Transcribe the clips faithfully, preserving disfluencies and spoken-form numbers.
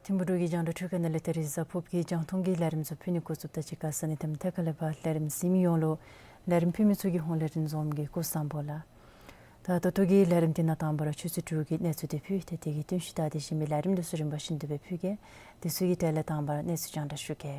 ཐིམ་ཕུག་འབྲུག་གི་རྒྱང་བསྒྲགས་ཁང་ནང་ལས་ད་རིས་གཟའ་ཕུརཔ་གི་རྒྱང་མཐོང་གི་ལས་རིམ་ཚུ་ཕུལ་ནི་འགོ་བཙུགསཔ་ད་གཅིག་ཁར་ས་གནས་དེ་མཐའ་ཁ་ལས་ཕར་ལས་རིམ་གཟིགས་མི་ཡོངས་ལུ་ལས་རིམ་ཕུལ་མི་ཚུ་གི་ཧོངས་ལས་རིན་འཛོམས་ཀྱིས་སྐུ་གཟུགས་བཟང་པོ་ལགས། ད་ད་ལྟོ་གི་ལས་རིམ་འདི་ནང་དང་པ་ར་ཆུ་ཚོད་དྲུག་གི་གནས་ཚུལ་དེ་ཕུལ། ཏེ་དེ་གི་བསྟུན་གཞི་ད་དེ་བཞིན་མི་ལས་རིམ་འདི་ཚུ་རིམ་པ་བཞིན་དུ་སྦེ་ཕུལ་གེ། དེ་ཚུ་གི་གྲས་ལས་དང་པ་ར་གནས་ཚུལ་རྒྱང་བསྒྲགས་ཞུ་གེ།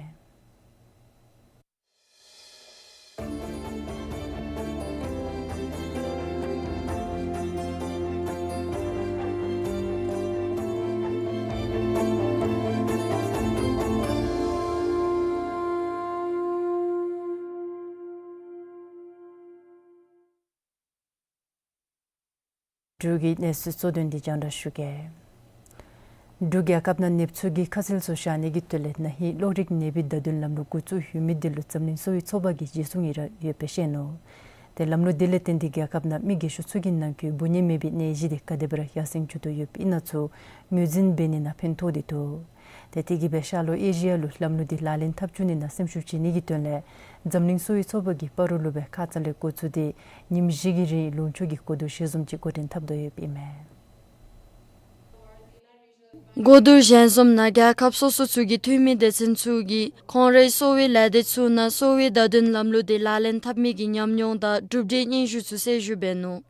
འབྲུག་གི་གནས་ཚུལ་གཙོ་དོན་འདི་རྒྱང་བསྒྲགས་ཞུ་གེ། འབྲུག་རྒྱལ་ཁབ་ནང་ནདཔ་ཚུ་གིས་ཁ་གསལ་ཚུ་བཞག་ནི་གི་དོན་ལས་ན་ཧིང་གློག་རིག་ནད་པའི་བརྡ་དོན་ལམ་ལུགས་འགོ་བཙུགས་ཡོད་མི་འདི་ལུ་འཛམ་གླིང་གསོ་བའི་ཚོགས་པ་གིས་རྗེས་སུ་ཡི་རངས་ཡོདཔ་སྦེ་བཤད་ནུག། ཏེ་ལམ་ལུགས་འདི་ལས་བརྟེན་ཏེ་རྒྱལ་ཁབ་ནང་མི་རྒས་ཤོས་ཚུ་གི་ནང་འཁོད་འབུ་ནད་མེད་པའི་ནད་གཞི་འདི་ག་དེ་སྦེ་ར་ཡར་སེང་འགྱོ་དོ་ཡོདཔ་ཨིན་ན་ཚུ་ངོས་འཛིན་འབད་ནི་ནང་ཕན་ཐོགས་ཏེ་འདུག། ཏེ་དེ་གིས་སྦེ་ཤར་ལྷོ་ཨེ་ཤི་ཡ་ལུ་ལམ་ལུགས་འདི་ལག་ལེན་འཐབ་བཅུག་ནི་ནང་སེམས་ཤུགས་བསྐྱེད་ནི་གི་དོན་ལས་འཛམ་གླིང་གསོ་བའི་ཚོགས་པ་གིས་སྤ་རོ་ལུ་སྦེ་ཁ་ཙ་ལས་འགོ་བཙུགས་ཏེ་ཉིནམ་བཞི་གི་རིང་ལུང་ཕྱོགས་ཀྱི་གོ་བསྡུར་ཞལ་འཛོམས་ཅིག་འགོ་འདྲེན་འཐབ་དོ་ཡོདཔ་ཨིན་མས། གོ་བསྡུར་ཞལ་འཛོམས་ནང་རྒྱལ་ཁབ་སོ་སོ་ཚུ་གི་འཐུས་མི་སྡེ་ཚན་ཚུ་གིས་ཁོང་རའི་གསོ་བའི་ལས་སྡེ་ཚུ་ནང་གསོ་བའི་བརྡ་དོན་ལམ་ལུགས་འདི་ལག་ལེན་འཐབ་མི་གི་ཉམས་མྱོང་དང་གྲུབ་འབྲས་སྙན་ཞུ་ཚུ་གསལ་ཞུ་འབད་ནུག།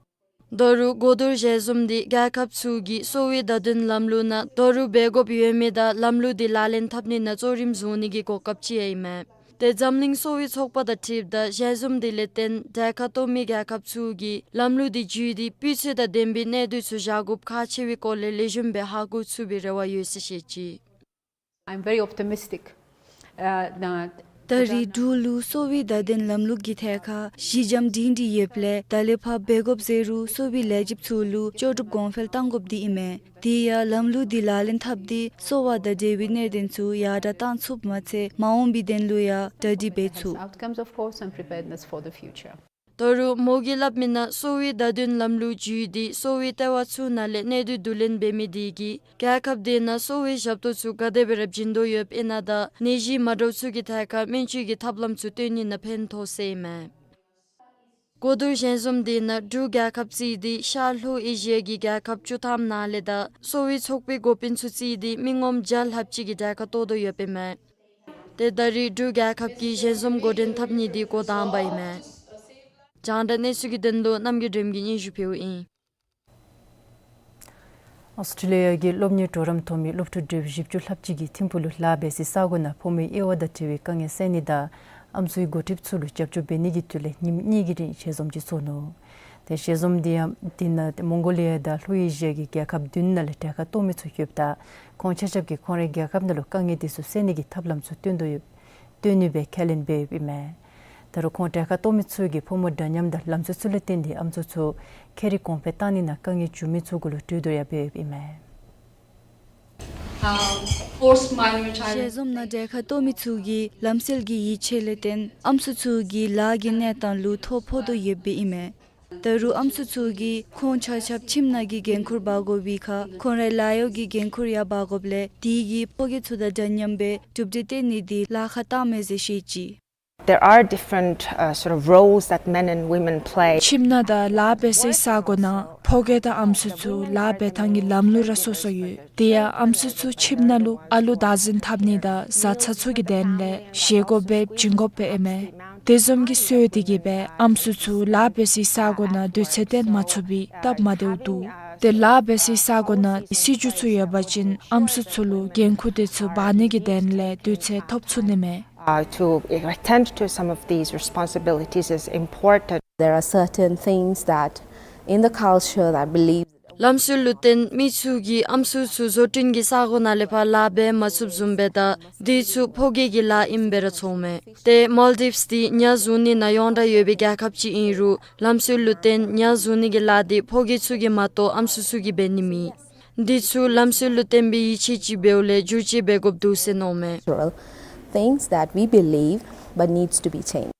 ད་རུང་གོ་བསྡུར་ཞལ་འཛོམས་འདི་རྒྱལ་ཁབ་ཚུ་གིས་གསོ་བའི་བརྡ་དོན་ལམ་ལུགས་ནང་ད་རུང་འབད་དགོཔ་ཡོད་མི་དང་ལམ་ལུགས་འདི་ལག་ལེན་འཐབ་ནི་ནང་གཙོ་རིམ་བཟུང་ནི་གི་གོ་སྐབས་ཅིག་ཡང་ཨིན་མས། ཏེ་འཛམ་གླིང་གསོ་བའི་ཚོགས་པ་དང་འཁྲིལཝ་ད་ཞལ་འཛོམས་འདི་ལས་བརྟེན་གྲལ་ཁར་གཏོགས་མི་རྒྱལ་ཁབ་ཚུ་གིས་ལམ་ལུགས་འདི་བརྒྱུད་དེ་སྤུས་ཚད་དང་ལྡན་པའི་གནས་སྡུད་ཚུ་བཞག་དགོཔ་ཁག་ཆེ་བའི་སྐོར་ལས་ལེགས་ཤོམ་སྦེ་ཧ་གོ་ཚུགས་པའི་རེ་བ་ཡོད་ཟེར་བཤད་ཅི། I'm very optimistic. Uh, the- ད་རེས་འབྲུག་ལུ་གསོ་བའི་བརྡ་དོན་ལམ་ལུགས་ཀྱི་ཐད་ཁར་གཞི་འགྱམ་སྒྲིང་སྒྲི་ཡོདཔ་ལས་ད་ལས་ཕར་འབད་དགོཔ་ཟེར་རུང་གསོ་བའི་ལས་བྱེདཔ་ཚུ་ལུ་ལྕོགས་གྲུབ་གོང་འཕེལ་གཏང་དགོཔ་འདི་ཨིན་མས། དེ་ཡང་ལམ་ལུགས་འདི་ལག་ལེན་འཐབ་སྟེ་གསོ་བ་དང་འབྲེལ་བའི་གནད་དོན་ཚུ་ཡར་དྲག་གཏང་ཚུགསཔ་མ་ཚད་མ་འོངས་པའི་དོན་ལུ་ཡང་གྲ་སྒྲིག་འབད་ཚུགས། Outcomes, of course, and preparedness for the future. ད་རུང་མོ་གིས་སླབ་མི་ནང་གསོ་བའི་བརྡ་དོན་ལམ་ལུགས་བརྒྱུད་དེ་གསོ་བའི་ལྟེ་བ་ཚུ་ནང་ལས་གནས་སྡུད་བསྡུ་ལེན་འབད་མི་དེ་གིས་རྒྱལ་ཁབ་དེ་ནང་གསོ་བའི་ཞབས་ཏོག་ཚུ་ག་དེ་སྦེ་ར་བྱིན་དོ་ཡོདཔ་ཨིན་ན་དང་ནད་གཞི་མ་འདྲཝ་ཚུ་གི་ཐད་ཁར་སྨན་བཅོས་ཀྱི་ཐབས་ལམ་ཚུ་སྟོན་ནི་ནང་ཕན་ཐོགས་ཟེར་ཨིན་མས། གོ་བསྡུར་ཞལ་འཛོམས་དེ་ནང་འབྲུག་རྒྱལ་ཁབ་བརྩིས་ཏེ་ཤར་ལྷོ་ཨེ་ཤི་ཡ་གི་རྒྱལ་ཁབ་བཅུ་ཐམ་ནང་ལས་དང་གསོ་བའི་ཚོགས་པའི་འགོ་དཔོན་ཚུ་བརྩིས་ཏེ་མི་ངོམ་བརྒྱ་ལྷགཔ་ཅིག་གིས་གྲལ་ཁར་གཏོགས་དོ་ཡོདཔ་ཨིན་མས། ཏེ་ད་རེས་འབྲུག་རྒྱལ་ཁབ་ཀྱིས་ཞལ་འཛོམས་འགོ་འདྲེན་འཐབ་ནི་འདི་འགོ་དང་པ་ཨིན་མས། རྒྱང་བསྒྲགས་གནས་ཚུལ་གྱི་དོན་ལུ་རྣམ་རྒྱལ་སྒྲོལམ་གིས་སྙན་ཞུ་ཕུལཝ་ཨིན། ཨོསི་ཊེ་ལི་ཡ་གི་སློབ་གཉེར་གྲོགས་རམ་ཐོབ་མི་སློབ་ཕྲུག་བརྒྱད་ཅུ་ལྷགཔ་ཅིག་གིས་ཐིམ་ཕུག་ལུ་ལཱ་འབད་སའི་ས་གོ་ནང་ཕོ་མོའི་དབྱེ་བ་དང་འབྲེལ་བའི་དཀའ་ངལ་སེལ་ནི་དང་ཨམ་སྲུའི་འགོ་ཁྲིདཔ་ཚུ་ལུ་རྒྱབ་སྐྱོར་འབད་ནི་གི་དོན་ལས་ཉིནམ་གཉིས་ཀྱི་རིང་ཞལ་འཛོམས་ཅིག་ཚོགས་ནུག། ཏེ་ཞལ་འཛོམས་འདི་ཡང་འདི་ནང་མོང་གོ་ལི་ཡ་དང་ལྷོ་ཨེ་ཤི་ཡ་གི་རྒྱལ་ཁབ་བདུན་ནང་ལས་གྲལ་ཁར་གཏོགས་མི་ཚུ་ཡོདཔ་ད་ཁོང་ཆ་ཁྱབ་ཀྱིས་ཁོང་རའི་རྒྱལ་ཁབ་ནང་ལུ་དཀའ་ངལ་དེ་ཚུ་སེལ་ནི་གི་ཐབས་ལམ་ཚུ་སྟོན་དོ་ཡོད། སྟོན་ནི་སྦེ་ཁས་ལེན་འབད་ཡོདཔ་ཨིན་མས། ད་རུང་ཁོང་གྲལ་ཁར་གཏོགས་མི་ཚུ་གིས་ཕོ་མོ་འདྲ་མཉམ་དང་ལམ་སྲོལ་ཚུ་ལས་བརྟེན་ཏེ་ཨམ་སྲུ་ཚུ་ཁེ་རིག་གོང་འཕེལ་གཏང་ནི་ནང་དཀའ་ངལ་བྱུང་མི་ཚུ་གུ་ལུ་གྲོས་བསྡུར་ཡང་འབད་ཡོདཔ་ཨིན་མས། Um, forced minor child ཞལ་འཛོམས་ནང་གྲལ་ཁར་གཏོགས་མི་ཚུ་གིས་ལམ་སྲོལ་གྱི་ཡིད་ཆེས་ལས་བརྟེན་ཨམ་སྲུ་ཚུ་གི་ལཱ་གི་གནས་སྟངས་ལུ་ཐོ་ཕོག་དོ་ཡོདཔ་ཨིན་མས། ད་རུང་ཨམ་སྲུ་ཚུ་གིས་ཁོང་ཆ་ཁྱབ་ཁྱིམ་ནང་གི་འགན་ཁུར་འབག་དགོ་པའི་ཁར་ཁོང་རའི་ལཱ་གཡོག་གི་འགན་ཁུར་ཡང་འབག་དགོཔ་ལས་དེ་གིས་ཕོ་སྐྱེས་ཚུ་དང་འདྲ་མཉམ་སྦེ་གྲུབ་འབྲས་བཏོན་ནི་འདི་ལཱ་ཁག་བཏང་མས་ཟེར་བཤད་ཅི། There are different, uh, sort of roles that men and women play. ཁྱིམ་ནང་དང་ལཱ་འབད་སའི་ས་གོ་ནང་ཕོ་སྐྱེས་དང་ཨམ་སྲུ་ཚུ་ལཱ་འབད་ཐངས་ཀྱི་ལམ་ལུགས་ར་སོ་སོ་ཡོད། དེ་ཡང་ཨམ་སྲུ་ཚུ་ཁྱིམ་ནང་ལུ་ཨ་ལུ་བདག་འཛིན་འཐབ་ནི་དང་བཟའ་ཚང་ཚུ་གི་དོན་ལས་བཞེས་སྒོ་འབད་བྱིན་དགོཔ་ཨིན་མས། དེ་བཟུམ་གྱི་སྲོལ་དེ་གིས་སྦེ་ཨམ་སྲུ་ཚུ་ལཱ་འབད་སའི་ས་གོ་ནང་དུས་ཚོད་བཏོན་མ་ཚུགས་པའི་སྟབས་མ་བདེཝ་འདུག། ཏེ་ལཱ་འབད་སའི་ས་གོ་ནང་སྲིད་བྱུས་ཚུ་ཡོད་པ་ཅིན་ཨམ་སྲུ་ཚུ་ལུ་འགན་ཁུར་དེ་ཚུ་འབག་ནི་གི་དོན་ལས་དུས་ཚོད་ཐོབ་ཚུགས་ནི་མས། Uh, to attend to some of these responsibilities is important. There are certain things that in the culture that believe ལམ་སྲོལ་ལུ་བརྟེན་མི་ཚུ་གིས་ཨམ་སྲུ་ཚུ་བཟོ་སྐྲུན་གྱི་ས་གོ་ནང་ལས་ཕར་ལཱ་འབད་མ་ཚུགསཔ་བཟུམ་སྦེ་ད་དེ་ཚུ་ཕོ་སྐྱེས་ཀྱི་ལཱ་ཨིནམ་སྦེ་ར་ཚོརཝ་མས། ཏེ་མཱལ་ཌིབས་འདི་ཉ་བཟུང་ནི་ནང་ཡོངས་གྲགས་ཡོད་པའི་རྒྱལ་ཁབ་ཅིག་ཨིན་རུང་ལམ་སྲོལ་ལུ་བརྟེན་ཉ་བཟུང་ནི་གི་ལཱ་འདི་ཕོ་སྐྱེས་ཚུ་གིས་མ་གཏོགས་ཨམ་སྲུ་ཚུ་གིས་འབད་ནི་མེད། འདི་ཚུ་ལམ་སྲོལ་ལུ་བརྟེན་པའི་ཡིད་ཆེས་ཅིག་འབདཝ་ལས་བསྒྱུར་བཅོས་འབད་དགོཔ་འདུག་ཟེར་མནོཝ་མས། Cultural things that we believe but needs to be changed.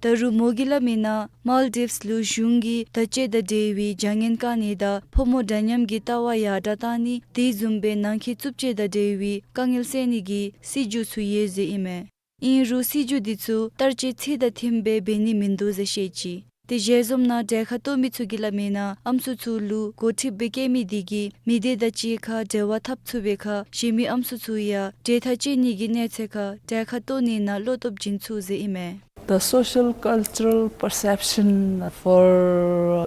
ད་རུང་མོ་གིས་སླབ་མིའི་ནང་མཱལ་ཌིབས་ལུ་གཞུང་གིས་དར་ལྕོག་དང་འབྲེལ་བའི་བྱ་ངན་བཀག་ནི་དང་ཕོ་མོ་འདྲ་མཉམ་གྱི་ལྟ་བ་ཡར་དྲག་བཏང་ནི་དེ་བཟུམ་སྦེ་ནང་འཁོད་རྩུབ་སྤྱོད་དང་འབྲེལ་བའི་དཀའ་ངལ་སེལ་ནི་གི་སྲིད་བྱུས་ཚུ་ཡོད་ཟེར་ཨིན་མས། ཨིན་རུང་སྲིད་བྱུས་འདི་ཚུ་དར་ལྕོག་ཚད་དང་མཐུནམ་སྦེ་འབད་ནི་མིན་འདུག་ཟེར་བཤད་ཅི། ཏེ་ཞལ་འཛོམས་ནང་གྲལ་ཁར་གཏོགས་མི་ཚུ་གིས་སླབ་མིའི་ནང་ཨམ་སྲུ་ཚུ་ལུ་འགོ་ཁྲིདཔ་སྦེ་བསྐོ་མི་དེ་གིས་མི་སྡེ་དང་གཅིག་ཁར་འབྲེལ་བ་འཐབ་ཚུགས་པའི་ཁར་གཞན་མི་ཨམ་སྲུ་ཚུ་ཡང་གྲོས་ཐག་བཅད་ནི་གི་གནས་ཚད་ཁར་གྲལ་ཁར་གཏོགས་ནི་ནང་བློ་སྟོབས་བྱིན་ཚུགས་ཟེར་ཨིན་མས། The social cultural perception for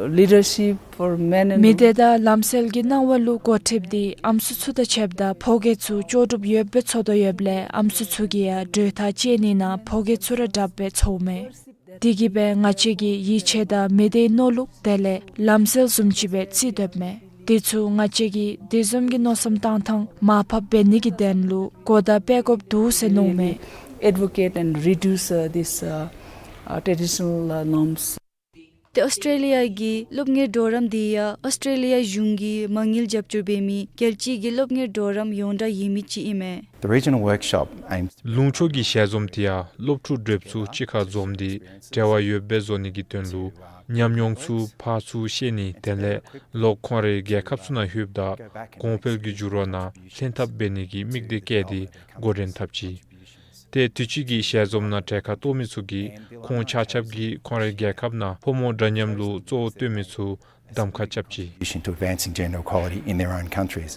leadership for men and མི་སྡེ་དང་ལམ་སྲོལ་གྱི་སྣང་བ་ལུ་འགོ་ཁྲིདཔ་འདི་ཨམ་སྲུ་ཚུ་དང་ཕྱདཔ་ད་ཕོ་སྐྱེས་ཚུ་ལྕོགས་གྲུབ་ཡོདཔ་སྦེ་ཚོར་དོ་ཡོདཔ་ལས་ཨམ་སྲུ་ཚུ་གིས་ཡང་གྲོས་ཐག་བཅད་ནི་ནང་ཕོ་སྐྱེས་ཚུ་ར་དྲགཔ་སྦེ་ཚོརཝ་མས། དེ་གིས་སྦེ་ང་བཅས་ཀྱིས་ཡིད་ཆེས་དང་མི་སྡེའི་མནོ་ལུགས་དེ་ལས་ལམ་སྲོལ་བཟུམ་ཅིག་སྦེ་བརྩི་དོ་ཡོདཔ་མས། དེ་ཚུ་ང་བཅས་ཀྱིས་དེ་བཟུམ་གྱི་མནོ་བསམ་བཏང་ཐངས་མར་ཕབ་འབད་ནི་གི་དོན་ལུ་གོ་བརྡ་སྤེལ་དགོཔ་འདུག་ཟེར་མནོཝ་མས། Advocate and reduce, uh, this, uh, uh, traditional, uh, norms. ཏེ་ཨོསི་ཊྲེ་ལི་ཡ་གི་སློབ་གཉེར་གྲོགས་རམ་འདི་ཡང་ཨོསི་ཊྲེ་ལི་ཡ་གཞུང་གིས་མ་དངུལ་རྒྱབ་སྐྱོར་འབད་མི་རྒྱལ་སྤྱིའི་སློབ་གཉེར་གྲོགས་རམ་ཡོངས་གྲགས་ཡོད་མི་ཅིག་ཨིན་མས། The regional workshop aims ལུང་ཕྱོགས་ཀྱི་ཞལ་འཛོམས་འདི་ཡང་སློབ་ཕྲུག་གྲོགས་ཚུ་གཅིག་ཁར་འཛོམས་ཏེ་འབྲེལ་བ་ཡོདཔ་སྦེ་བཟོ་ནི་གི་དོན་ལུ་ཉམས་མྱོང་ཚུ་ཕར་ཚུར་བཤད་ནི་དེ་ལས་ལོག་ཁོང་རའི་རྒྱལ་ཁབ་ཚུ་ནང་ལྷོདཔ་ད་གོང་འཕེལ་གྱི་འགྱུར་བ་ནང་ལྷན་ཐབས་འབད་ནི་གི་དམིགས་གཏད་བསྐྱེད་དེ་འགོ་འདྲེན་འཐབ་ཅི། ཏེ་དུས་ཅི་གི་ཞལ་འཛོམས་ནང་གྲལ་ཁར་གཏོགས་མི་ཚུ་གིས་ཁོང་ཆ་ཁྱབ་ཀྱིས་ཁོང་རའི་རྒྱལ་ཁབ་ནང་ཕོ་མོ་འདྲ་མཉམ་ལུ་གཙོ་བོ་བཏོན་མི་ཚུ་གདམ་ཁ་རྐྱབ་ཅི། Contribution to advancing gender equality in their own countries.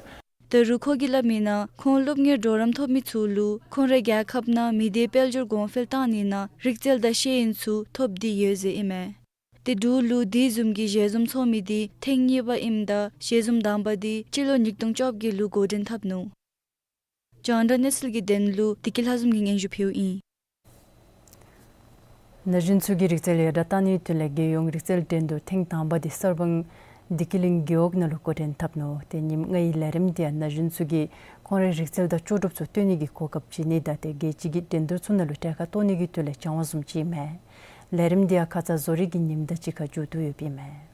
ད་རུང་ཁོ་གིས་སླབ་མིའི་ནང་ཁོང་སློབ་གཉེར་གྲོགས་རམ་ཐོབ་མི་ཚུ་ལུ་ཁོང་རའི་རྒྱལ་ཁབ་ནང་མི་སྡེའི་དཔལ་འབྱོར་གོང་འཕེལ་བཏང་ནི་ནང་རིག་རྩལ་དང་ཤེས་ཡོན་ཚུ་ཐོབ་སྟེ་ཡོད་ཟེར་ཨིན་མས། ཏེ་འབྲུག་ལུ་དེ་བཟུམ་གྱི་ཞལ་འཛོམས་ཚོགས་མི་འདི་ཐེངས་གཉིས་པ་ཨིནམ་ད་ཞལ་འཛོམས་དང་པ་འདི་སྤྱི་ལོ་ཉིས་སྟོང་བཅོ་བརྒྱད་ལུ་འགོ་འདྲེན་འཐབ་ནུག། རྒྱང་བསྒྲགས་གནས་ཚུལ་གྱི་དོན་ལུ་བདེ་སྐྱིད་ལྷ་འཛོམས་ཀྱིས་སྙན་ཞུ་ཕུལཝ་ཨིན། ན་གཞོན་ཚུ་གིས་རིག་རྩལ་ཡར་དྲག་བཏང་ནིའི་དོན་ལས་རྒྱལ་ཡོངས་རིག་རྩལ་འགྲན་བསྡུར་ཐེངས་དང་པ་འདི་གསར་སྤང་བདེ་སྐྱིད་གླིང་རྒེད་འོག་ནང་ལུ་འགོ་འདྲེན་འཐབ་ནུག། ཏེ་ཉིནམ་ལྔའི་ལས་རིམ་འདི་ཡང་ན་གཞོན་ཚུ་གིས་ཁོང་རའི་རིག་རྩལ་དང་ལྕོགས་གྲུབ་ཚུ་སྟོན་ནི་གི་གོ་སྐབས་བྱིན་ནི་དང་ཏེ་རྒྱལ་སྤྱི་གི་འགྲན་བསྡུར་ཚུ་ནང་ལུ་གྲལ་ཁར་གཏོགས་ནི་གི་དོན་ལས་བྱུང་བ་བཟུམ་ཅིག་ཨིན་མས། ལས་རིམ་འདི་ཡང་ཁ་ཙ་བཟོ་རིག་གི་ཉིནམ་དང་གཅིག་ཁར་མཇུག་བསྡུ་ཡོདཔ་ཨིན་མས།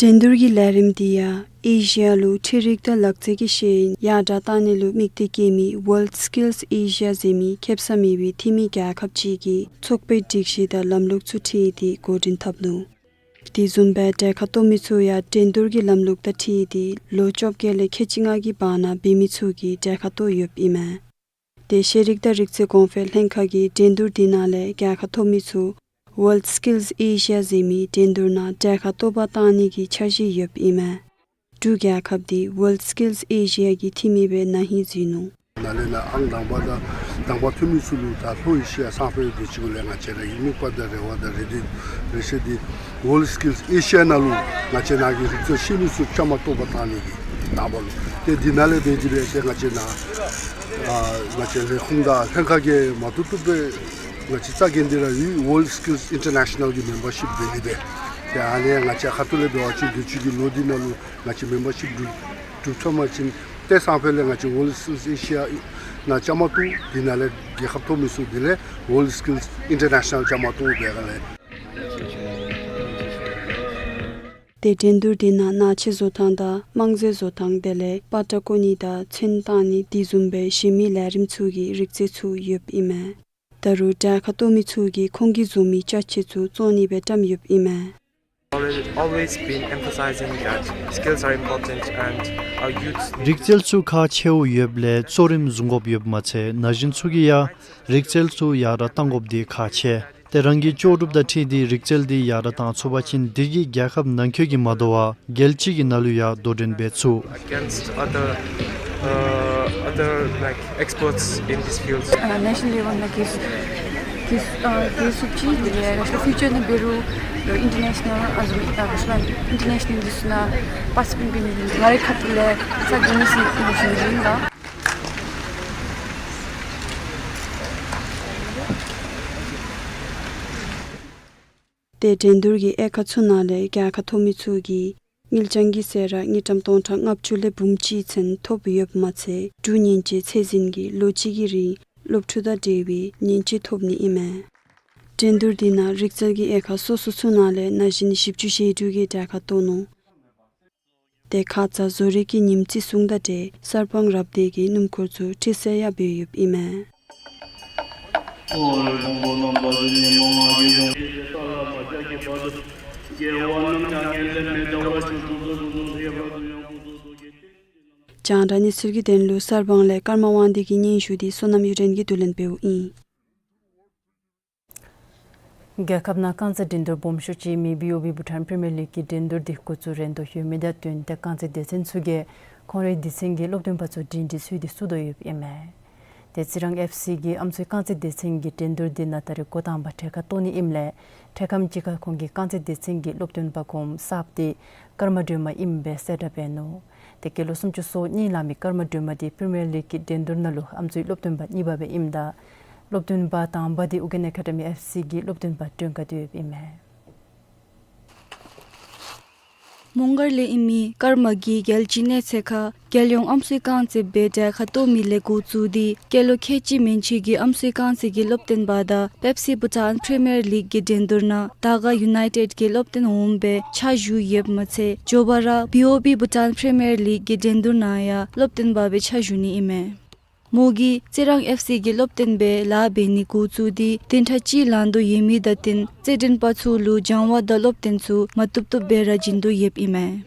འགྲན་བསྡུར་གྱི་ལས་རིམ་འདི་ཡང་ཨེ་ཤི་ཡ་ལུ་འཕྲུལ་རིག་དང་ལག་རྩལ་གྱི་ཤེས་ཡོན་ཡར་དྲག་བཏང་ནི་ལུ་དམིགས་གཏད་བསྐྱེད་མི་World Skills Asia ཟེར་མི་ཁེ་སང་མེད་པའི་འཐུས་མི་རྒྱལ་ཁབ་ཅིག་གིས་ཚོགས་པའི་སྒྲིག་གཞི་དང་ལམ་ལུགས་ཚུ་ཁྲིད་དེ་འགོ་འདྲེན་འཐབ་ནུག། དེ་བཟུམ་སྦེ་གྲལ་ཁར་གཏོགས་མི་ཚུ་ཡང་འགྲན་བསྡུར་གྱི་ལམ་ལུགས་དང་འཁྲིལ་ཏེ་ལོ་བཅོ་བརྒྱད་ལས་ཁལ་གཅིག་ལྔ་གི་བར་ན་འབད་མི་ཚུ་གིས་གྲལ་ཁར་གཏོགས་ཡོདཔ་ཨིན་མས། ཏེ་ཤེས་རིག་དང་རིག་རྩལ་གོང་འཕེལ་ལྷན་ཁག་གིས་འགྲན་བསྡུར་འདི་ནང་ལས་རྒྱལ་ཁ་ཐོབ་མི་ཚུ་World Skills Asia ཟེར་མི་འགྲན་བསྡུར་ནང་གྲལ་ཁར་གཏོགས་པར་བཏང་ནི་གི་འཆར་གཞི་ཡོདཔ་ཨིན་མས། འབྲུག་རྒྱལ་ཁབ་འདི་World Skills Asia གི་འཐུས་མི་སྦེ་ན་ཧིང་བཟུང་ནུག། ནཱ་ལས་ནཱ་ཨང་དང་པ་དང་དང་པ་ཐོན་མི་ཚུ་ལུ་ད་ལྷོ་ཨེ་ཤི་ཡ་སང་ཕོད་དེ་ཅིག་ལས་ང་བཅས་ར་གི་དམིགས་པ་དང་རེ་བ་དང་རེ་འདུན་རེ་ཆེ་འདི་World Skills Asia ནང་ལུ་ང་བཅས་ནཱ་གི་རིག་རྩལ་ཤེས་མི་ཚུ་བཅའ་མར་གཏོགས་པར་བཏང་ནི་གི་དང་པ་ལུ་ཏེ་འདི་ནང་ལས་འབད་དེ་འབད་ཏེ་ང་བཅས་ནཱ་ཨ་ང་བཅས་ལས་ཁུངས་དང་ལྷན་ཁག་གིས་མ་ཐུབ་ཐུབ་སྦེ་ང་བཅས་རྩ་འགེངས་ཏེ་ར་ཡོད། World Skills International གི་མེམ་བར་ཤིབ་འབད་ནི་འདི་ཏེ་ཨ་ནི་ང་བཅས་ཁ་ཐུག་ལས་འབད་བ་ཅིན་དུས་ཅི་གི་ལོ་འདི་ནང་ལུ་ང་བཅས་མེམ་བར་ཤིབ་གྲུབ་གྲུབ་ཚར་བ་ཅིན་ཏེ་སང་ཕོད་ལས་ང་བཅས་World Skills Asia ནང་བཅའ་མར་གཏོགས། འདི་ནང་ལས་རྒྱལ་ཁ་ཐོབ་མི་ཚུ་དེ་ལས་World Skills International བཅའ་མར་གཏོགས་འབད་ག་ལས། ཏེ་འགྲན་བསྡུར་འདི་ནང་ནང་ཆས་བཟོ་ཐངས་དང་དམངས་རྫས་བཟོ་ཐངས་དེ་ལས་པ་ཏྲ་བརྐོ་ནི་དང་ཚོན་བཏང་ནི་དེ་བཟུམ་སྦེ་གཞན་མི་ལས་རིམ་ཚུ་གི་རིག་རྩལ་ཚུ་ཡོདཔ་ཨིན་མས། ད་རུང་གྲལ་ཁར་གཏོགས་མི་ཚུ་གིས་ཁོང་གིས་བཟོ་མི་ཅ་ཆས་ཚུ་བཙོང་ནི་སྦེ་བཀྲམ་ཡོདཔ་ཨིན་མས། Always, always been emphasizing that skills are important and our youth need རིག་རྩལ་ཚུ་ཁག་ཆེཝ་ཡོདཔ་ལས་གཙོ་རིམ་བཟུང་དགོཔ་ཡོདཔ་མ་ཚད་ན་གཞོན་ཚུ་གིས་ཡང་རིག་རྩལ་ཚུ་ཡར་དྲག་གཏང་དགོཔ་འདི་ཁག་ཆེ། ཏེ་རང་གི་ལྕོགས་གྲུབ་དང་འཁྲིལ་ཏེ་རིག་རྩལ་འདི་ཡར་དྲག་གཏང་ཚུགས་པ་ཅིན་དེ་གིས་རྒྱལ་ཁབ་ནང་འཁོད་ཀྱི་མ་དོ་བར་རྒྱལ་སྤྱི་གི་ནང་ལུ་ཡང་དོ་འགྲན་འབད་ཚུགས། Against other, uh, other, like, experts in these fields. ཨ་ནེ་ཤ་ནཱལ་ལེ་ཝལ་ནང་གི་གི་ཨ་གི་སུ་ཅིག་ལས་ར་ཤ་ཕིའུ་ཅར་ནང་འབད་རུང་ཨིན་ཊར་ནེ་ཤ་ནཱལ་ཨ་ཟུམ་ཨ་ར་ཤ་ཨིན་ཊར་ནེ་ཤ་ནཱལ་འདི་ཚུ་ནང་པར་ཊི་སི་པེཊ་འབད་མི་ང་རའི་ཁ་ཐུག་ལས་ས་གོ་མི་ཅིག་ཨིན་ཞུ་ནི་ཨིན་ལགས། ཏེ་འགྲན་བསྡུར་གྱི་དབྱེ་ཁག་ཚུ་ནང་ལས་རྒྱལ་ཁ་ཐོབ་མི་ཚུ་གིས་དངུལ་རྐྱང་གི་ཟད་ར་དངུལ་ཀྲམ་སྟོང་ཕྲག་ལྔ་བཅུ་ལས་འབུམ་གཅིག་ཚུན་ཐོབ་ཡོདཔ་མ་ཚད་འབྲུག་ཉིན་བྱེད་ཚད་འཛིན་གྱིས་ལོ་གཅིག་གི་རིང་སློབ་ཕྲུག་དང་འབྲེལ་བའི་ཉིན་བྱེད་ཐོབ་ནི་ཨིན་མས། འགྲན་བསྡུར་འདི་ནང་རིག་རྩལ་གྱི་དབྱེ་ཁག་སོ་སོ་ཚུ་ནང་ལས་ན་གཞོན་བཞི་བཅུ་ཞེ་དྲུག་གིས་གྲལ་ཁར་གཏོགས་ནུག། ཏེ་ཁ་ཙ་བཟོ་རིག་གི་ཉིནམ་བརྩི་སྲུང་དང་འབྲེལ་གསར་སྤང་རབ་སྡེ་གི་སྣུམ་འཁོར་ཚུ་ཁྲིད་སེལ་ཡང་འབད་ཡོདཔ་ཨིན་མས། རྒྱང་བསྒྲགས་གནས་ཚུལ་གྱི་དོན་ལུ་གསར་སྤང་ལས་ཀརྨ་དབང་འདུས་ཀྱི་སྙན་ཞུ་འདི་བསོད་ནམས་གཡུ་སྒྲོན་གྱིས་བསྡུ་ལེན་འབདཝ་ཨིན། རྒྱལ་ཁབ་ནང་རྐང་རྩེད་འགྲན་བསྡུར་སྦོམ་ཤོས་ཅིག་མི་བི་ཨོ་བི་བྷུ་ཊཱན་པི་རི་མི་ཡར་ལིག་གི་འགྲན་བསྡུར་འདི་འགོ་བཙུགས་རན་དོ་ཡོད་མི་དང་བསྟུན་ཏེ་རྐང་རྩེད་སྡེ་ཚན་ཚུ་གིས་ཁོང་རའི་སྡེ་ཚན་གྱི་སློབ་སྟོན་པ་ཚུ་སྒྲིང་སྒྲིང་ཚུ་འདི་བཙུགས་དོ་ཡོདཔ་ཨིན་མས། ཏེ་རྩི་རང་ཨེཕ་སི་གིས་ཨམ་སྲུའི་རྐང་རྩེད་སྡེ་ཚན་གྱི་འགྲན་བསྡུར་འདི་ནང་ད་རེས་འགོ་དང་པ་གྲལ་ཁར་གཏོགས་ནི་ཨིནམ་ལས་འཕྲལ་ཁམས་ཅིག་ཁར་ཁོང་གི་རྐང་རྩེད་སྡེ་ཚན་གྱི་སློབ་སྟོན་པ་གོངམ་གསརཔ་འདི་ཀརྨ་སྒྲོལ་མ་ཨིནམ་སྦེ་གསལ་བསྒྲགས་འབད་ནུག། ཏེ་སྐྱེས་ལོ་སུམ་ཅུ་སོ་གཉིས་ལང་མི་ཀརྨ་སྒྲོལ་མ་འདི་པི་རི་མི་ཡར་ལིག་གི་འགྲན་བསྡུར་ནང་ལུ་ཨམ་སྲུའི་སློབ་སྟོན་པ་གཉིས་པ་སྦེ་ཨིནམ་ད་སློབ་སྟོན་པ་དང་པ་འདི་ཨུ་རྒྱན་ཨེ་ཀ་ཌི་མི་ཨེཕ་སི་གི་སློབ་སྟོན་པ་བསྐྲུན་ག་དོ་ཡོདཔ་ཨིན་མས། མོང་སྒར་ལས་ཨིན་མི་ཀརྨ་གིས་རྒྱལ་སྤྱིའི་གནས་ཚད་ཁར་རྒྱལ་ཡོངས་ཨམ་སྲུའི་རྐང་རྩེད་སྦེ་གྲལ་ཁར་གཏོགས་མི་ལས་འགོ་བཙུགས་ཏེ་སྐྱེས་ལོ་ཁལ་གཅིག་མན་ཆད་ཀྱི་ཨམ་སྲུའི་རྐང་རྩེད་ཀྱི་སློབ་སྟོན་པ་དང་པེབ་སི་བྷུ་ཊཱན་པི་རི་མི་ཡར་ལིག་གི་འགྲན་བསྡུར་ནང་དར་དཀར་ཡུ་ནའི་ཊེཌ་ཀྱི་སློབ་སྟོན་འོགམ་སྦེ་ཕྱག་ཞུ་ཡོདཔ་མ་ཚད་མགྱོགས་པ་ར་བི་ཨོ་བི་བྷུ་ཊཱན་པི་རི་མི་ཡར་ལིག་གི་འགྲན་བསྡུར་ནང་ཡང་སློབ་སྟོན་པ་སྦེ་ཕྱག་ཞུ་ནི་ཨིན་མས། མོ་གིས་རྩི་རང་ཨེཕ་སི་གི་སློབ་སྟོན་པའི་ལཱ་འབད་ནི་འགོ་བཙུགས་ཏེ་བདུན་ཕྲག་གཅིག་ལང་དོ་ཡོད་མི་དང་བསྟུན་རྩེད་འགྲན་པ་ཚུ་ལུ་སྦྱང་བ་དང་སློབ་སྟོན་ཚུ་མ་བཏུབ་བཏུབ་སྦེ་ར་བྱིན་དོ་ཡོདཔ་ཨིན་མས།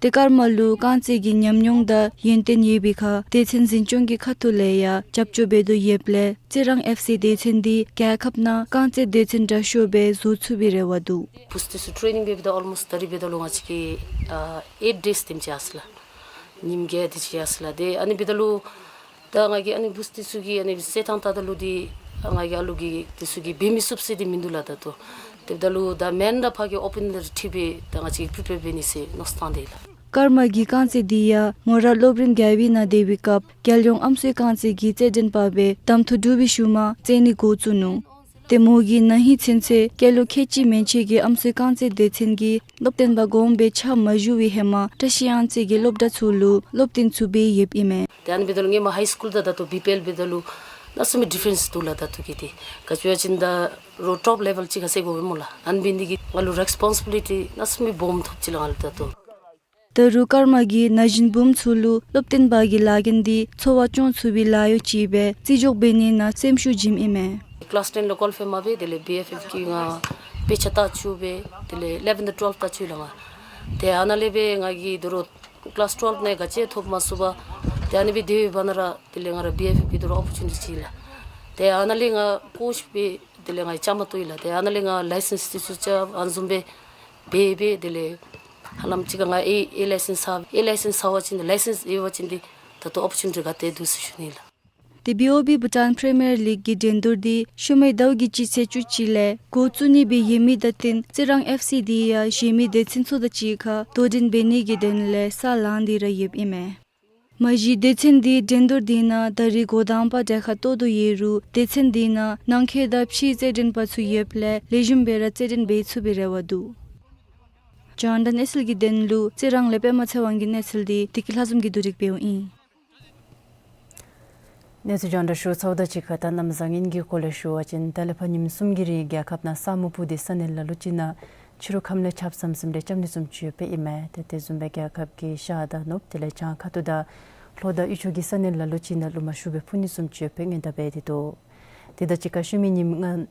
ཏེ་ཀརྨ་ལུ་རྐང་རྩེད་ཀྱི་ཉམས་མྱོང་དང་ཡོན་ཏན་ཡོད་པའི་ཁར་སྡེ་ཚན་འཛིན་སྐྱོང་གི་ཁ་ཐུག་ལས་ཡང་རྒྱབ་སྐྱོར་འབད་དོ་ཡོདཔ་ལས་རྩི་རང་ཨེཕ་སི་སྡེ་ཚན་འདི་རྒྱལ་ཁབ་ནང་རྐང་རྩེད་སྡེ་ཚན་དྲག་ཤོས་སྦེ་བཟོ་ཚུགས་པའི་རེ་བ་འདུག། བུཚ་འདི་ཚུ་ཊེ་ནིང་འབད་འབདཝ་ད་ཨོལ་མོསཊ་ད་རིས་འབདཝ་ད་ལུ་ང་བཅས་ཀྱིས་ཨ་ཨེཊ་ཌེསི་དེམ་ཅིག་ཡར་སོང་ཡི་ལགས། ཉིནམ་བརྒྱད་དེམ་ཅིག་ཡར་སོང་ཡི་ལགས། ཏེ་ཨ་ནི་འབདཝ་ད་ལུ་ད་ང་གིས་ཨ་ནི་བུཚ་འདི་ཚུ་གི་ཨ་ནི་རྩེད་ཐངས་བལྟཝ་ད་ལུ་འདི་ང་གིས་ཨ་ལུ་གིས་འདི་ཚུ་གིས་འབད་མི་ཚུགས་ཟེར་འདི་མིན་འདུག་ལགས། ད་ལྟོ་དེ་འབདཝ་ད་ལུ་ད་མེན་ར་ཕར་གྱི་ཨོ་པེན་ནང་ཁྲིད་སྦེ་ད་ང་བཅས་ཀྱིས་པི་རི་པེར་འབད་ནི་ཟེར་མནོ་བསམ་བཏང་སྟེ་ཡོད་ལགས། ཀརྨ་གི་རྐང་རྩེད་འདི་ཡང་མོ་ར་སློབ་རིམ་བརྒྱད་པའི་ནང་སྡོད་པའི་སྐབས་རྒྱལ་ཡོངས་ཨམ་སྲུའི་རྐང་རྩེད་ཀྱི་རྩེད་འགྲན་པ་སྦེ་གདམ་འཐུ་གྲུབ་པའི་ཤུལ་མ་རྩེད་ནི་འགོ་བཙུགས་ནུག། ཏེ་མོ་གིས་ན་ཧིང་ཚུན་ཚོད་སྐྱེས་ལོ་ཁལ་གཅིག་མན་ཆད་ཀྱི་ཨམ་སྲུའི་རྐང་རྩེད་སྡེ་ཚན་གྱི་སློབ་སྟོན་པ་གོངམ་སྦེ་ཕྱག་མ་ཞུ་བའི་ཧེ་མ་བཀྲ་ཤིས་གཡང་རྩེ་གི་སློབ་གྲྭ་ཚུ་ལུ་སློབ་སྟོན་ཚུ་འབད་ཡོདཔ་ཨིན་མས། ཏེ་ཨ་ནི་འབདཝ་ད་ལུ་ཧའི་སི་ཀུལ་དང་ད་ལྟོ་བི་པི་ཨེལ་འབདཝ་ད་ལུ་གནམ་མེད་ས་མེད་ཌི་ཕེ་རེནསི་འདུག་ལགས། ད་ལྟོ་གི་འདི་ག་ཅི་སྦེ་ཟེར་བ་ཅིན་ད་རོགས་ཊོབ་ལེ་ཝེལ་ཅིག་ཁར་སོང་དགོ་པས་སྨོ་ལགས། ཨ་ནི་འབད་ནི་འདི་གིས་ང་ལུ་རེསི་པོན་སི་བི་ལི་ཊི་གནམ་མེད་ས་མེད་སྦོམ་ཐོབ་ཅི་ལགས་ང་ལུ་ད་ལྟོ། ད་རུང་ཀརྨ་གིས་ན་གཞོན་བུམོ་ཚུ་ལུ་སློབ་སྟོན་པ་གི་ལཱ་འགན་འདི་འཚོ་བ་སྐྱོང་ཚུགས་པའི་ལཱ་གཡོག་ཅིག་སྦེ་བརྩི་འཇོག་འབད་ནི་ནང་སེམས་ཤུགས་བྱིནམ་ཨིན་མས། ཀི་ལཱསི་ཊེན་ལུ་ཀོ་ལི་ཕའི་མ་འབད་དེ་ལས་བི་ཨེཕ་ཨེཕ་གི་ང་དཔེ་ཆ་ལྟ་བཅུག་སྦེ་དེ་ལས་ཨི་ལེ་ཝེནཐ་ཊུ་ཝེལ་ལྟ་བཅུག་ཡི་ལགས་ང་། ཏེ་ཨ་ནཱ་ལས་སྦེ་ང་གིས་ད་རུང་ཀི་ལཱསི་ཊུ་ཝེལ་ནང་ག་ཅི་ཐོབ་མ་ཚུགས་པར་ཏེ་ཨ་ནི་སྦེ་སྡོད་པའི་བར་ན་ར་དེ་ལས་ང་ར་བི་ཨེཕ་ཨེཕ་གིས་ད་རུང་ཨོ་པོར་ཅུ་ནི་ཊི་བྱིན་ཡི་ལགས། ཏེ་ཨ་ནཱ་ལས་ང་ཀོ་ཆི་སྦེ་དེ་ལས་ང་བཅའ་མར་གཏོགས་ཡི་ལགས། ཏེ་ཨ་ནཱ་ལས་ང་ལའི་སེནསི་འདི་ཚུ་རྐྱབ་ཨ་ནི་བཟུམ་སྦེ་འབད་འབད་དེ་ལས་ཧ་ལམ་ཅིག་ཁར་ང་ཨེ་ཨེ་ལའི་སེནསི་ཟ་ཨེ་ལའི་སེནསི་ཟ་བ་ཅིན་ལའི་སེནསི་ཡོད་པ་ཅིན་འདི་ད་ལྟོ་ཨོ་པོར་ཅུ་ནི་ཊི་ག་ཏེ་འདུག་ཟེར་ཞུ་ནི་ལགས། ཏེ་བི་ཨོ་བི་བྷུ་ཊཱན་པི་རི་མི་ཡར་ལིག་གི་འགྲན་བསྡུར་འདི་ཤུལ་མའི་ཟླཝ་གི་སྤྱི་ཚེས་བཅུ་གཅིག་ལས་འགོ་བཙུགས་ནི་སྦེ་ཡོད་མི་དང་བསྟུན་རྩི་རང་ཨེཕ་སི་འདི་ཡང་གཞན་མི་སྡེ་ཚན་ཚུ་དང་གཅིག་ཁར་དོ་འགྲན་འབད་ནི་གི་དོན་ལས་ས་ལངས་ཏེ་ར་ཡོདཔ་ཨིན་མས། མ་གཞི་སྡེ་ཚན་འདི་འགྲན་བསྡུར་འདི་ནང་ད་རིས་འགོ་དང་པ་གྲལ་ཁར་གཏོགས་དོ་ཡོད་རུང་སྡེ་ཚན་འདི་ནང་ནང་འཁོད་དང་ཕྱིའི་རྩེད་འགྲན་པ་ཚུ་ཡོདཔ་ལས་ལེགས་ཤོམ་སྦེ་ར་རྩེད་འགྲན་འབད་ཚུགས་པའི་རེ་བ་འདུག། རྒྱང་བསྒྲགས་གནས་ཚུལ་གྱི་དོན་ལུ་རྩི་རང་ལས་པདྨ་ཚེ་དབང་གི་གནས་ཚུལ་འདི་བདེ་སྐྱིད་ལྷ་འཛོམས་ཀྱིས་བསྡུ་སྒྲིག་འབདཝ་ཨིན། གནས་ཚུལ་རྒྱང་བསྒྲགས་ཞུ་ཚརཝ་དང་གཅིག་ཁར་ད་གནམ་བཟང་ངན་གྱི་སྐོར་ལས་ཞུ་བ་ཅིན་ད་ལས་ཕར་ཉིནམ་གསུམ་གྱི་རིང་རྒྱལ་ཁབ་ནང་ས་སྨུག་སྤུབས་ཏེ་ས་གནས་ལ་ལུ་ཅིག་ནང་ཕྱི་རུ་ཁམས་ལས་ཆརཔ་ཟམ་ཟིམ་རེ་རྐྱབ་ནི་བཟུམ་ཅིག་ཡོདཔ་ཨིན་མས། ཏེ་དེ་བཟུམ་སྦེ་རྒྱལ་ཁབ་ཀྱི་ཤར་དང་ནུབ་དེ་ལས་བྱང་ཁ་ཐུག་དང་ལྷོ་དང་དབུས་ཕྱོགས་ཀྱི་ས་གནས་ལ་ལུ་ཅིག་ནང་རླུང་མ་ཤུགས་སྦེ་འཕུ་ནི་བཟུམ་ཅིག་ཡོདཔ་སྦེ་སྔོན་བརྡ་འབད་དེ་འདུག། དེ་དང་གཅིག་ཁར་ཤུལ་མའི་ཉིནམ་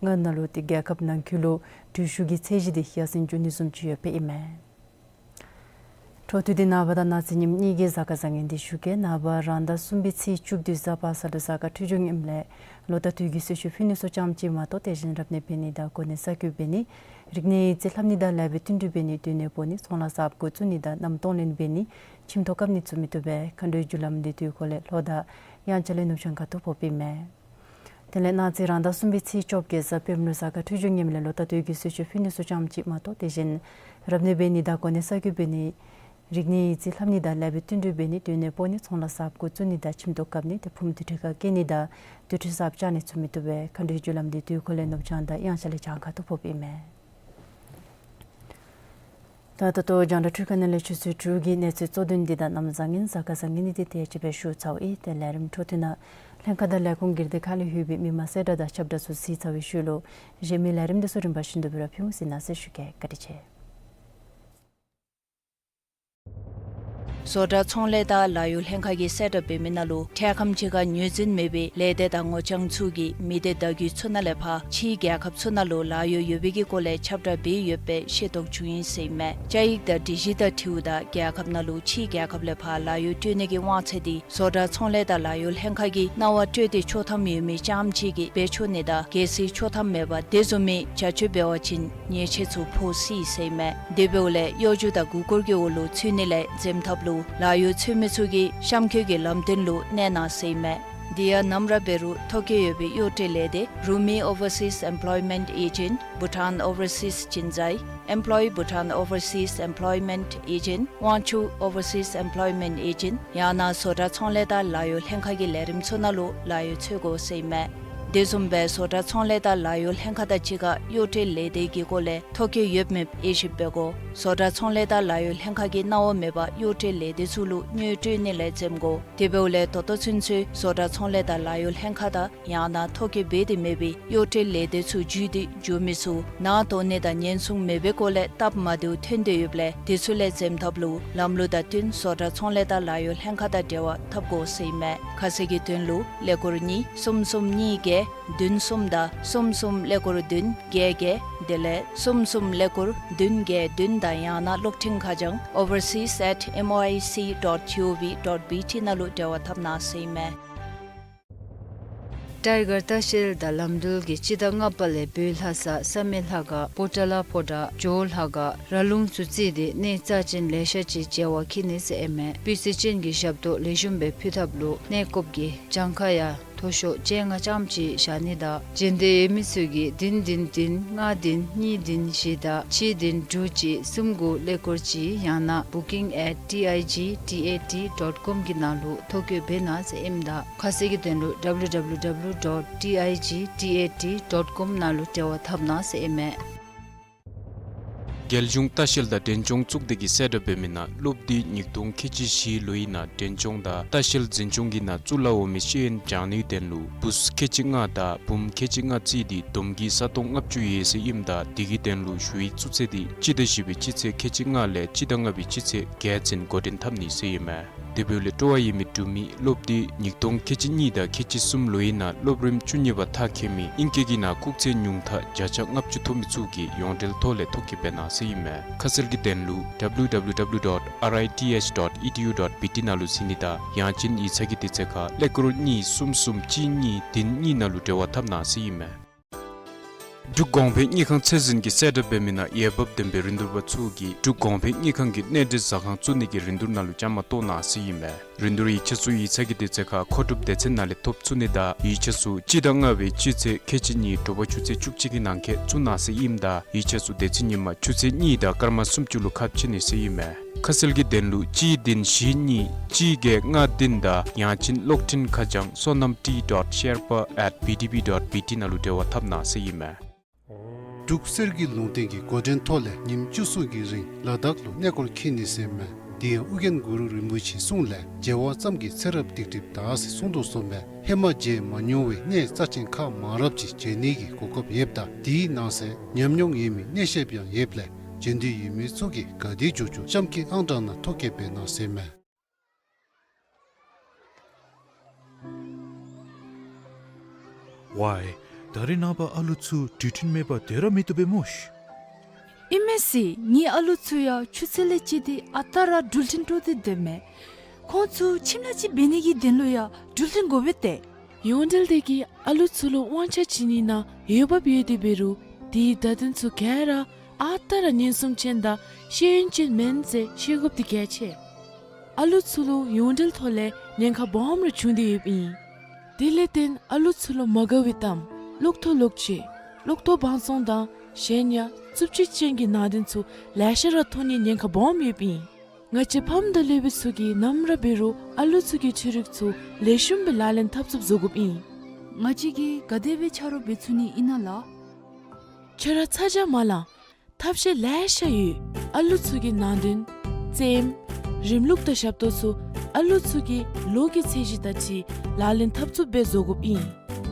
ལྔ་ནང་ལུ་ཏེ་རྒྱལ་ཁབ་ནང་འཁོད་ལུ་འགྲུལ་བཞུད་ཀྱི་ཚད་གཞི་དེ་ཡར་སེང་འགྱོ་ནི་བཟུམ་ཅིག་ཡོདཔ་ཨིན་མས། འཕྲོ་མཐུད་དེ་ནངས་པ་དང་གནངས་ཚེ་ཉིནམ་གཉིས་ཀྱི་གཟའ་སྐར་བཟང་ངན་དེ་ཞུ་གེ། ནངས་པ་རང་ཟླ་གསུམ་པའི་ཚེས་བཅུ་བདུན་གཟའ་པ་སངས་ལུ་གཟའ་སྐར་འཕྲོད་སྦྱོར་ངནམ་ལས་ལོ་རྟགས་དུས་ཀྱི་གསོལ་མཆོད་ཕུལ་ནི་ཚུ་ཙམ་ཅིག་མ་གཏོགས་དེ་བཞིན་རབ་གནས་འབད་ནི་དང་གོ་གནས་གསར་བསྐོ་འབད་ནི་རིག་གནས་ཡིག་རྩིས་ལྷབ་ནི་དང་ལེགས་པའི་བསྟུན་གྲོས་འབད་ནི་སྡོད་གནས་སྤོ་ནི་ཚོང་ལཱ་གསརཔ་འགོ་བཙུགས་ནི་དང་གནམ་གཏོང་ལེན་འབད་ནི་ཁྱིམ་ཐོག་བཀབ་ནི་ཚུ་མི་བཏུབ་པས། མཁའ་འགྲོའི་རྒྱུ་ལམ་འདི་དུས་འཁོར་ལས་ལྷོ་དང་དབྱངས་འཆར་ལས་ནུབ་བྱང་ཁ་ཐུག་ཕོགཔ་ཨིན་མས། དེ་ལས་གནངས་ཚེ་རང་ཟླ་གསུམ་པའི་ཚེས་བཅོ་བརྒྱད་གཟའ་སྤེནམ་ལུ་གཟའ་སྐར་འཕྲོད་སྦྱོར་ངནམ་ལས་ལོ་རྟགས་དུས་ཀྱི་གསོལ་མཆོད་ཕུལ་ནི་ཚུ་ཙམ་ཅིག་མ་གཏོགས་དེ་བཞིན་རབ་གནས་འབད་ནི་དང་གོ་གནས་གསར་བསྐོ་འབད་ནི་རིག་གནས་ཡིག་རྩིས་ལྷབ་ནི་དང་ལེགས་པའི་བསྟུན་གྲོས་འབད་ནི་སྡོད་གནས་སྤོ་ནི་ཚོང་ལཱ་གསརཔ་འགོ་བཙུགས་ནི་དང་ཁྱིམ་ཐོག་བཀབ་ནི་ཏེ་ཕུངམ་དུར་ཁྲོད་ཁར་བསྐྱལ་ནི་དང་དུར་ཁྲོད་གསརཔ་བཅག་ནི་ཚུ་མི་བཏུབ་པས། མཁའ་འགྲོའི་རྒྱུ་ལམ་འདི་དུས་འཁོར་ལས་ནུབ་བྱང་དང་དབྱངས་འཆར་ལས་བྱང་ཁ་ཐུག་ཕོགཔ་ཨིན་མས། ད་ད་ལྟོ་རྒྱང་བསྒྲགས་འཕྲུལ་ཁང་ནང་ལས་ཆུ་ཚོད་དྲུག་གི་གནས་ཚུལ་གཙོ་དོན་འདི་དང་གནམ་བཟང་ངན་གཟའ་སྐར་བཟང་ངན་ནི་འདི་དེ་ཅིག་སྦེ་ཞུ་ཚརཝ་ཨིན། ཏེ་ལས་རིམ་འཕྲོ་མཐུད་ནང་ལྷན་ཁག་དང་ལས་ཁུངས་སྒེར་སྡེ་ཁག་ལས་ལྷོད་པའི་མི་མང་གསལ་བསྒྲགས་དང་ཁྱབ་བསྒྲགས་ཚུ་གཟིགས་ཚར་བའི་ཤུལ་ལུ་གཞན་མི་ལས་རིམ་འདི་ཚུ་རིམ་པ་བཞིན་དུ་སྦེ་ར་ཕུལ་འོང་ཟེར་གནང་ཟེར་ཞུ་གེ། བཀའ་དྲིན་ཆེ། བཟོ་གྲྭ་ཚོང་ལས་དང་ལཱ་གཡོག་ལྷན་ཁག་གིས་གསལ་བསྒྲགས་འབད་མི་ནང་ལུ་འཕྲལ་ཁམས་ཅིག་ཁར་ངོས་འཛིན་མེད་པའི་ལས་སྡེ་དང་ངོ་རྐྱང་ཚུ་གིས་མི་སྡེ་བརྡ་བརྒྱུད་ཚུ་ནང་ལས་ཕར་ཕྱིའི་རྒྱལ་ཁབ་ཚུ་ནང་ལུ་ལཱ་གཡོག་ཡོད་པའི་གི་སྐོར་ལས་ཁྱབ་བསྒྲགས་འབད་ཡོད་པའི་ཤེས་རྟོགས་བྱུང་ཡི་ཟེར་ཨིན་མས། བཅའ་ཡིག་དང་སྒྲིག་གཞི་དང་འཁྲིལཝ་ད་རྒྱལ་ཁབ་ནང་ལུ་ཕྱིའི་རྒྱལ་ཁབ་ལས་ཕར་ལཱ་གཡོག་སྤྲོད་ནི་གི་དབང་ཚད་འདི་བཟོ་གྲྭ་ཚོང་ལས་དང་ལཱ་གཡོག་ལྷན་ཁག་གིས་གནང་བ་སྤྲོད་དེ་ཆོག་ཐམ་ཡོད་མི་ཙམ་ཅིག་གིས་འབད་ཆོག་ནི་དང་གལ་སྲིད་ཆོག་ཐམ་མེད་པར་དེ་བཟུམ་མའི་བྱ་སྤྱོད་འབད་བ་ཅིན་ཉེས་ཆད་ཚུ་ཕོག་སྲིད་ཟེར་ཨིན་མས། དེ་འབདཝ་ལས་གཡོ་སྒྱུ་དང་མགུ་སྐོར་གྱི་འོག་ལུ་ཚུད་ནི་ལས་འཛེམ་ཐབས་ལུ་ལཱ་གཡོག་འཚོལ་མི་ཚུ་གིས་གཤམ་འཁོད་ཀྱི་ལམ་སྟོན་ལུ་གནས་གནང་ཟེར་ཨིན་མས། དེ་ཡང་ནམ་ར་འབད་རུང་ཐོ་བཀོད་ཡོད་པའི་གཡོག་བཀྲོལ་ལས་སྡེ་Rumi Overseas Employment Agent, Bhutan Overseas Jinzai, Employ Bhutan Overseas Employment Agent, Wangchuck Overseas Employment Agent ཡང་ན་བཟོ་གྲྭ་ཚོང་ལས་དང་ལཱ་གཡོག་ལྷན་ཁག་གི་ལས་རིམ་ཚུ་ནང་ལུ་ལཱ་གཡོག་འཚོལ་དགོ་ཟེར་ཨིན་མས། དེ་བཟུམ་སྦེ་བཟོ་གྲྭ་ཚོང་ལས་དང་ལཱ་གཡོག་ལྷན་ཁག་དང་གཅིག་ཁར་གཡོག་བཀྲོལ་ལས་སྡེ་གི་སྐོར་ལས་ཐོ་བཀོད་ཡོད་མེད་དབྱེ་ཞིབ་འབད་དགོ། བཟོ་གྲྭ་ཚོང་ལས་དང་ལཱ་གཡོག་ལྷན་ཁག་གིས་གནང་བ་མེད་པར་གཡོག་བཀྲོལ་ལས་སྡེ་ཚུ་ལུ་དངུལ་སྤྲོད་ནི་ལས་འཛེམ་དགོ། དེ་འབདཝ་ལས་ད་ལྟོ་ཚུན་ཚོད་བཟོ་གྲྭ་ཚོང་ལས་དང་ལཱ་གཡོག་ལྷན་ཁག་དང་ཡང་ན་ཐོ་བཀོད་འབད་དེ་མེད་པའི་གཡོག་བཀྲོལ་ལས་སྡེ་ཚུ་བརྒྱུད་དེ་འགྱོ་མི་ཚུ་ནང་དོགས་གནས་དང་ཉེན་སྲུང་མེད་པའི་སྐོར་ལས་སྟབས་མ་བདེཝ་ཐོན་དོ་ཡོདཔ་ལས་དེ་ཚུ་ལས་འཛེམ་ཐབས་ལུ་ལམ་ལུགས་དང་བསྟུན་བཟོ་གྲྭ་ཚོང་ལས་དང་ལཱ་གཡོག་ལྷན་ཁག་དང་འབྲེལ་བ་འཐབ་དགོ་ཟེར་ཨིན་མས། ཁ་གསལ་གྱི་དོན་ལུ་ཀླད་ཀོར་གཉིས་གསུམ་གསུམ་གཉིས་བརྒྱད་བདུན་གསུམ་དང་གསུམ་གསུམ་ཀླད་ཀོར་བདུན་བརྒྱད་བརྒྱད་དེ་ལས་གསུམ་གསུམ་ཀླད་ཀོར་བདུན་བརྒྱད་བདུན་དང་ཡང་ན་གློག་འཕྲིན་ཁ་བྱང་overseas at M O I C dot G O V dot B T ནང་ལུ་འབྲེལ་བ་འཐབ་གནང་ཟེར་ཨིན་མས། ཊའི་གར་ལྟ་བཤལ་དང་ལམ་འགྲུལ་གྱིས་སྤྱི་ཟླ་ལྔ་པ་ལས་བོད་ལྷ་ས་བསམ་ཡས་ལྷ་ཁང་པོ་ཏ་ལ་ཕོ་བྲང་ཇོ་བོ་ལྷ་ཁང་ར་ལུང་ཚུ་བརྩིས་ཏེ་གནས་རྩ་ཅན་ལེ་ཤ་ཅིག་མཇལ་བར་འཁྱིད་ནི་ཟེར་ཨིན་མས། སྤུས་ཚད་ཅན་གྱི་ཞབས་ཏོག་ལེགས་ཤོམ་སྦེ་ཕུལ་ཐབས་ལུ་གནས་སྐབས་ཀྱི་གྱངས་ཁ་ཡང་མཐོ་ཤོས་བཅོ་ལྔ་ཙམ་ཅིག་བཞག་ནི་དང་རྗེས་འདེད་ཡོད་མི་ཚུ་གིས་བདུན་བདུན་བདུན་ལྔ་བདུན་གཉིས་བདུན་བཞི་དང་གཅིག་བདུན་དྲུག་གཅིག་གསུམ་དགུ་ཀླད་ཀོར་གཅིག་ཡང་ན་booking at T I G T A T dot com གི་ནང་ལུ་ཐོ་བཀོད་འབད་གནང་ཟེར་ཨིནམ་ད་ཁ་གསལ་གྱི་དོན་ལུ་W W W dot T I G T A T dot com ནང་ལུ་འབྲེལ་བ་འཐབ་གནང་ཟེར་ཨིན་མས། རྒྱལ་གཞུང་ལྟ་བཤལ་དང་འབྲས་ལྗོངས་གཙུག་སྡེ་གིས་གསལ་བསྒྲགས་འབད་མི་ནང་སློབ་དུས་ཉིས་སྟོང་ཁལ་གཅིག་བཞི་ལོའི་ནང་འབྲས་ལྗོངས་དང་ལྟ་བཤལ་འཛིན་སྐྱོང་གི་ནང་བཙུགས་སླ་བོ་མི་ཤེས་ཡོན་སྦྱང་ནིའི་དོན་ལུ་བུཚ་ཁལ་གཅིག་ལྔ་དང་བུམོ་ཁལ་གཅིག་ལྔ་བརྩིས་ཏེ་བསྡོམས་ཀྱིས་ས་སྟོང་ལྔ་བཅུ་ཡོད་ཟེར་ཨིནམ་ད་དེ་གི་དོན་ལུ་ཞུ་ཡིག་བཙུགས་ཚེས་འདི་སྤྱི་ཟླ་བཞི་པའི་སྤྱི་ཚེས་ཁལ་གཅིག་ལྔ་ལས་སྤྱི་ཟླ་ལྔ་པའི་སྤྱི་ཚེས་བརྒྱད་ཚུན་འགོ་འདྲེན་འཐབ་ནི་ཟེར་ཨིན་མས། དེ་འབདཝ་ལས་སྤྲོ་བ་ཡོད་མི་འབྲུག་མི་སློབ་དུས་ཉིས་སྟོང་ཁལ་གཅིག་གཉིས་དང་ཁལ་གཅིག་གསུམ་ལོའི་ནང་སློབ་རིམ་བཅུ་གཉིས་པ་མཐར་འཁྱོལ་མི་ཨིང་སྐད་ཀྱི་ནང་ཁུག་རྩིས་ཉུང་མཐའ་བརྒྱ་ཆ་ལྔ་བཅུ་ཐོབ་མི་ཚུ་གིས་ཡོངས་འབྲེལ་ཐོག་ལས་ཐོ་བཀོད་འབད་གནང་ཟེར་ཨིན་མས། ཁ་གསལ་གྱི་དོན་ལུ་W W W dot R I T H dot E D U dot B T ནང་ལུ་གཟིགས་ནི་དང་ཡང་ཅིན་ཡིག་ཚང་གི་དུས་ཚོད་ཁར་ཀླད་ཀོར་གཉིས་གསུམ་གསུམ་གཅིག་གཉིས་བདུན་གཉིས་ནང་ལུ་འབྲེལ་བ་འཐབ་གནང་ཟེར་ཨིན་མས། འབྲུག་གོང་འཕེལ་དངུལ་ཁང་ཚད་འཛིན་གྱིས་གསལ་བསྒྲགས་འབད་མི་ནང་འོས་འབབ་ལྡན་པའི་རིན་བསྡུར་པ་ཚུ་གིས་འབྲུག་གོང་འཕེལ་དངུལ་ཁང་གི་གནས་འབྲེལ་ཟ་ཁང་བཙུགས་ནི་གི་རིན་བསྡུར་ནང་ལུ་བཅའ་མར་གཏོགས་གནང་ཟེར་ཨིན་མས། རིན་བསྡུར་ཡིག་ཆ་ཚུ་ཡིག་ཚང་གི་དུས་ཚོད་ཁར་མཁོ་སྒྲུབ་སྡེ་ཚན་ནང་ལས་ཐོབ་ཚུགས་ནི་དང་ཡིག་ཆ་ཚུ་སྤྱི་ཟླ་ལྔ་པའི་སྤྱི་ཚེས་ཁལ་གཅིག་གཉིས་དྲོ་པ་ཆུ་ཚོད་བཅུ་གཅིག་གི་ནང་འཁོད་བཙུགས་གནང་ཟེར་ཨིནམ་ད་ཡིག་ཆ་ཚུ་དེ་ཚེ་ཉིན་མ་ཆུ་ཚོད་གཉིས་དང་སྐར་མ་སུམ་ཅུ་ལུ་ཁ་ཕྱེ་ནི་ཟེར་ཨིན་མས། ཁ་གསལ་གྱི་དོན་ལུ་གཅིག་བདུན་བཞི་གཉིས་གཅིག་བརྒྱད་ལྔ་བདུན་དང་ཡང་ཅིན་གློག་འཕྲིན་ཁ་བྱང་sonam T dot sherpa at B D P dot B T ནང་ལུ་འབྲེལ་བ་འཐབ་གནང་ཟེར་ཨིན་མས། འབྲུག་གསེར་གྱི་ལུང་བསྟན་གྱིས་འགོ་འདྲེན་ཐོག་ལས་ཉིནམ་བཅུ་གསུམ་གྱི་རིང་ལ་དྭགས་ལུ་གནས་སྐོར་འཁྱིད་ནི་ཟེར་ཨིན་མས། དེ་ཡང་ཨོ་རྒྱན་གུ་རུ་རིན་པོ་ཆེའི་གསུང་ལས་མཇལ་བ་ཙམ་གྱིས་ཚེ་རབས་སྡིག་སྒྲིབ་དག་ཟེར་གསུངས་དོ་བཟུམ་སྦེ་ཧེ་མ་མཇལ་མ་མྱོང་བའི་གནས་རྩ་ཅན་ཁག་མང་རབས་ཅིག་མཇལ་ནི་གི་གོ་སྐབས་ཡོདཔ་ད་དེའི་ནང་གསེས་ཉམས་མྱོང་ཡོད་མི་གནས་བཤདཔ་ཡང་ཡོདཔ་ལས་མཇལ་འདོད་ཡོད་མི་ཚུ་གིས་ག་དེ་མགྱོགས་མགྱོགས་གཤམ་འཁོད་ཨང་གྲངས་ནང་ཐོ་བཀོད་འབད་གནང་ཟེར་ཨིན་མས། ཝའི། ད་རེས་ནངས་པ་ཨ་ལུ་ཚུ་འགྲུལ་འཕྲིན་མེད་པར་སྡོད་ར་མི་བཏུབ་པས་སྨོ་ཤིག། ཨིན་མས་ཟེར། ངེའི་ཨ་ལུ་ཚུ་ཡང་ཆུ་ཚོད་ལས་བཅད་དེ་ཨ་རྟག་ར་འགྲུལ་འཕྲིན་འཕྲོ་སྟེ་སྡོདཔ་མས། ཁོང་ཚུ་ཁྱིམ་ལཱ་ཅིག་འབད་ནི་གི་དོན་ལུ་ཡང་འགྲུལ་འཕྲིན་དགོ་པས་ཏེ། ཡོངས་འབྲེལ་དེ་གིས་ཨ་ལུ་ཚུ་ལུ་དབང་ཆ་བྱིན་ནི་ནང་འོས་འབབ་ཡོད་དེ་འབད་རུང་དེའི་བརྡ་དོན་ཚུ་ག་ར་ཨ་རྟག་ར་ཉེན་སྲུང་ཅན་དང་ཤེས་ཡོན་ཅན་མེན་ཟེར་ཤེས་དགོཔ་འདི་གལ་ཆེ། ཨ་ལུ་ཚུ་ལུ་ཡོངས་འབྲེལ་ཐོག་ལས་ཉེན་ཁ་སྦོམ་རེ་བྱུང་སྟེ་ཡོདཔ་ཨིན། དེ་ལས་བརྟེན་ཨ་ལུ་ཚུ་ལུ་མ་དགའ་བའི་གཏམ་གློག་ཐོག་གློག་ཆས་གློག་ཐོག་བང་བཙོང་དང་གཞན་ཡང་རྩུབ་སྤྱོད་ཅན་གྱི་ནང་དོན་ཚུ་ལེ་ཤ་ར་མཐོང་ནིའི་ཉེན་ཁ་སྦོམ་ཡོདཔ་ཨིན། ང་བཅས་ཕམ་དང་སློབ་དཔོན་ཚུ་གིས་ནམ་ར་འབད་རུང་ཨ་ལུ་ཚུ་གི་འཕྲུལ་རིག་ཚུ་ལེགས་ཤོམ་སྦེ་ལག་ལེན་འཐབ་ཚུགསཔ་བཟོ་དགོཔ་ཨིན། ང་བཅས་ཀྱིས་ག་དེ་སྦེ་ཆ་རོགས་འབད་ཚུགས་ནི་ཨིན་ན་ལགས། ཁྱོད་ར་ཚ་གྱང་མ་ལང་། ཐབས་ཤེས་ལེ་ཤ་ཡོད། ཨ་ལུ་ཚུ་གི་ནང་དོན་རྩེདམོ་རིམ་ལུགས་དང་ཞབས་ཏོག་ཚུ་ཨ་ལུ་ཚུ་གི་ལོ་གི་ཚད་གཞི་དང་འཁྲིལ་ལག་ལེན་འཐབ་ཚུགསཔ་སྦེ་བཟོ་དགོཔ་ཨིན།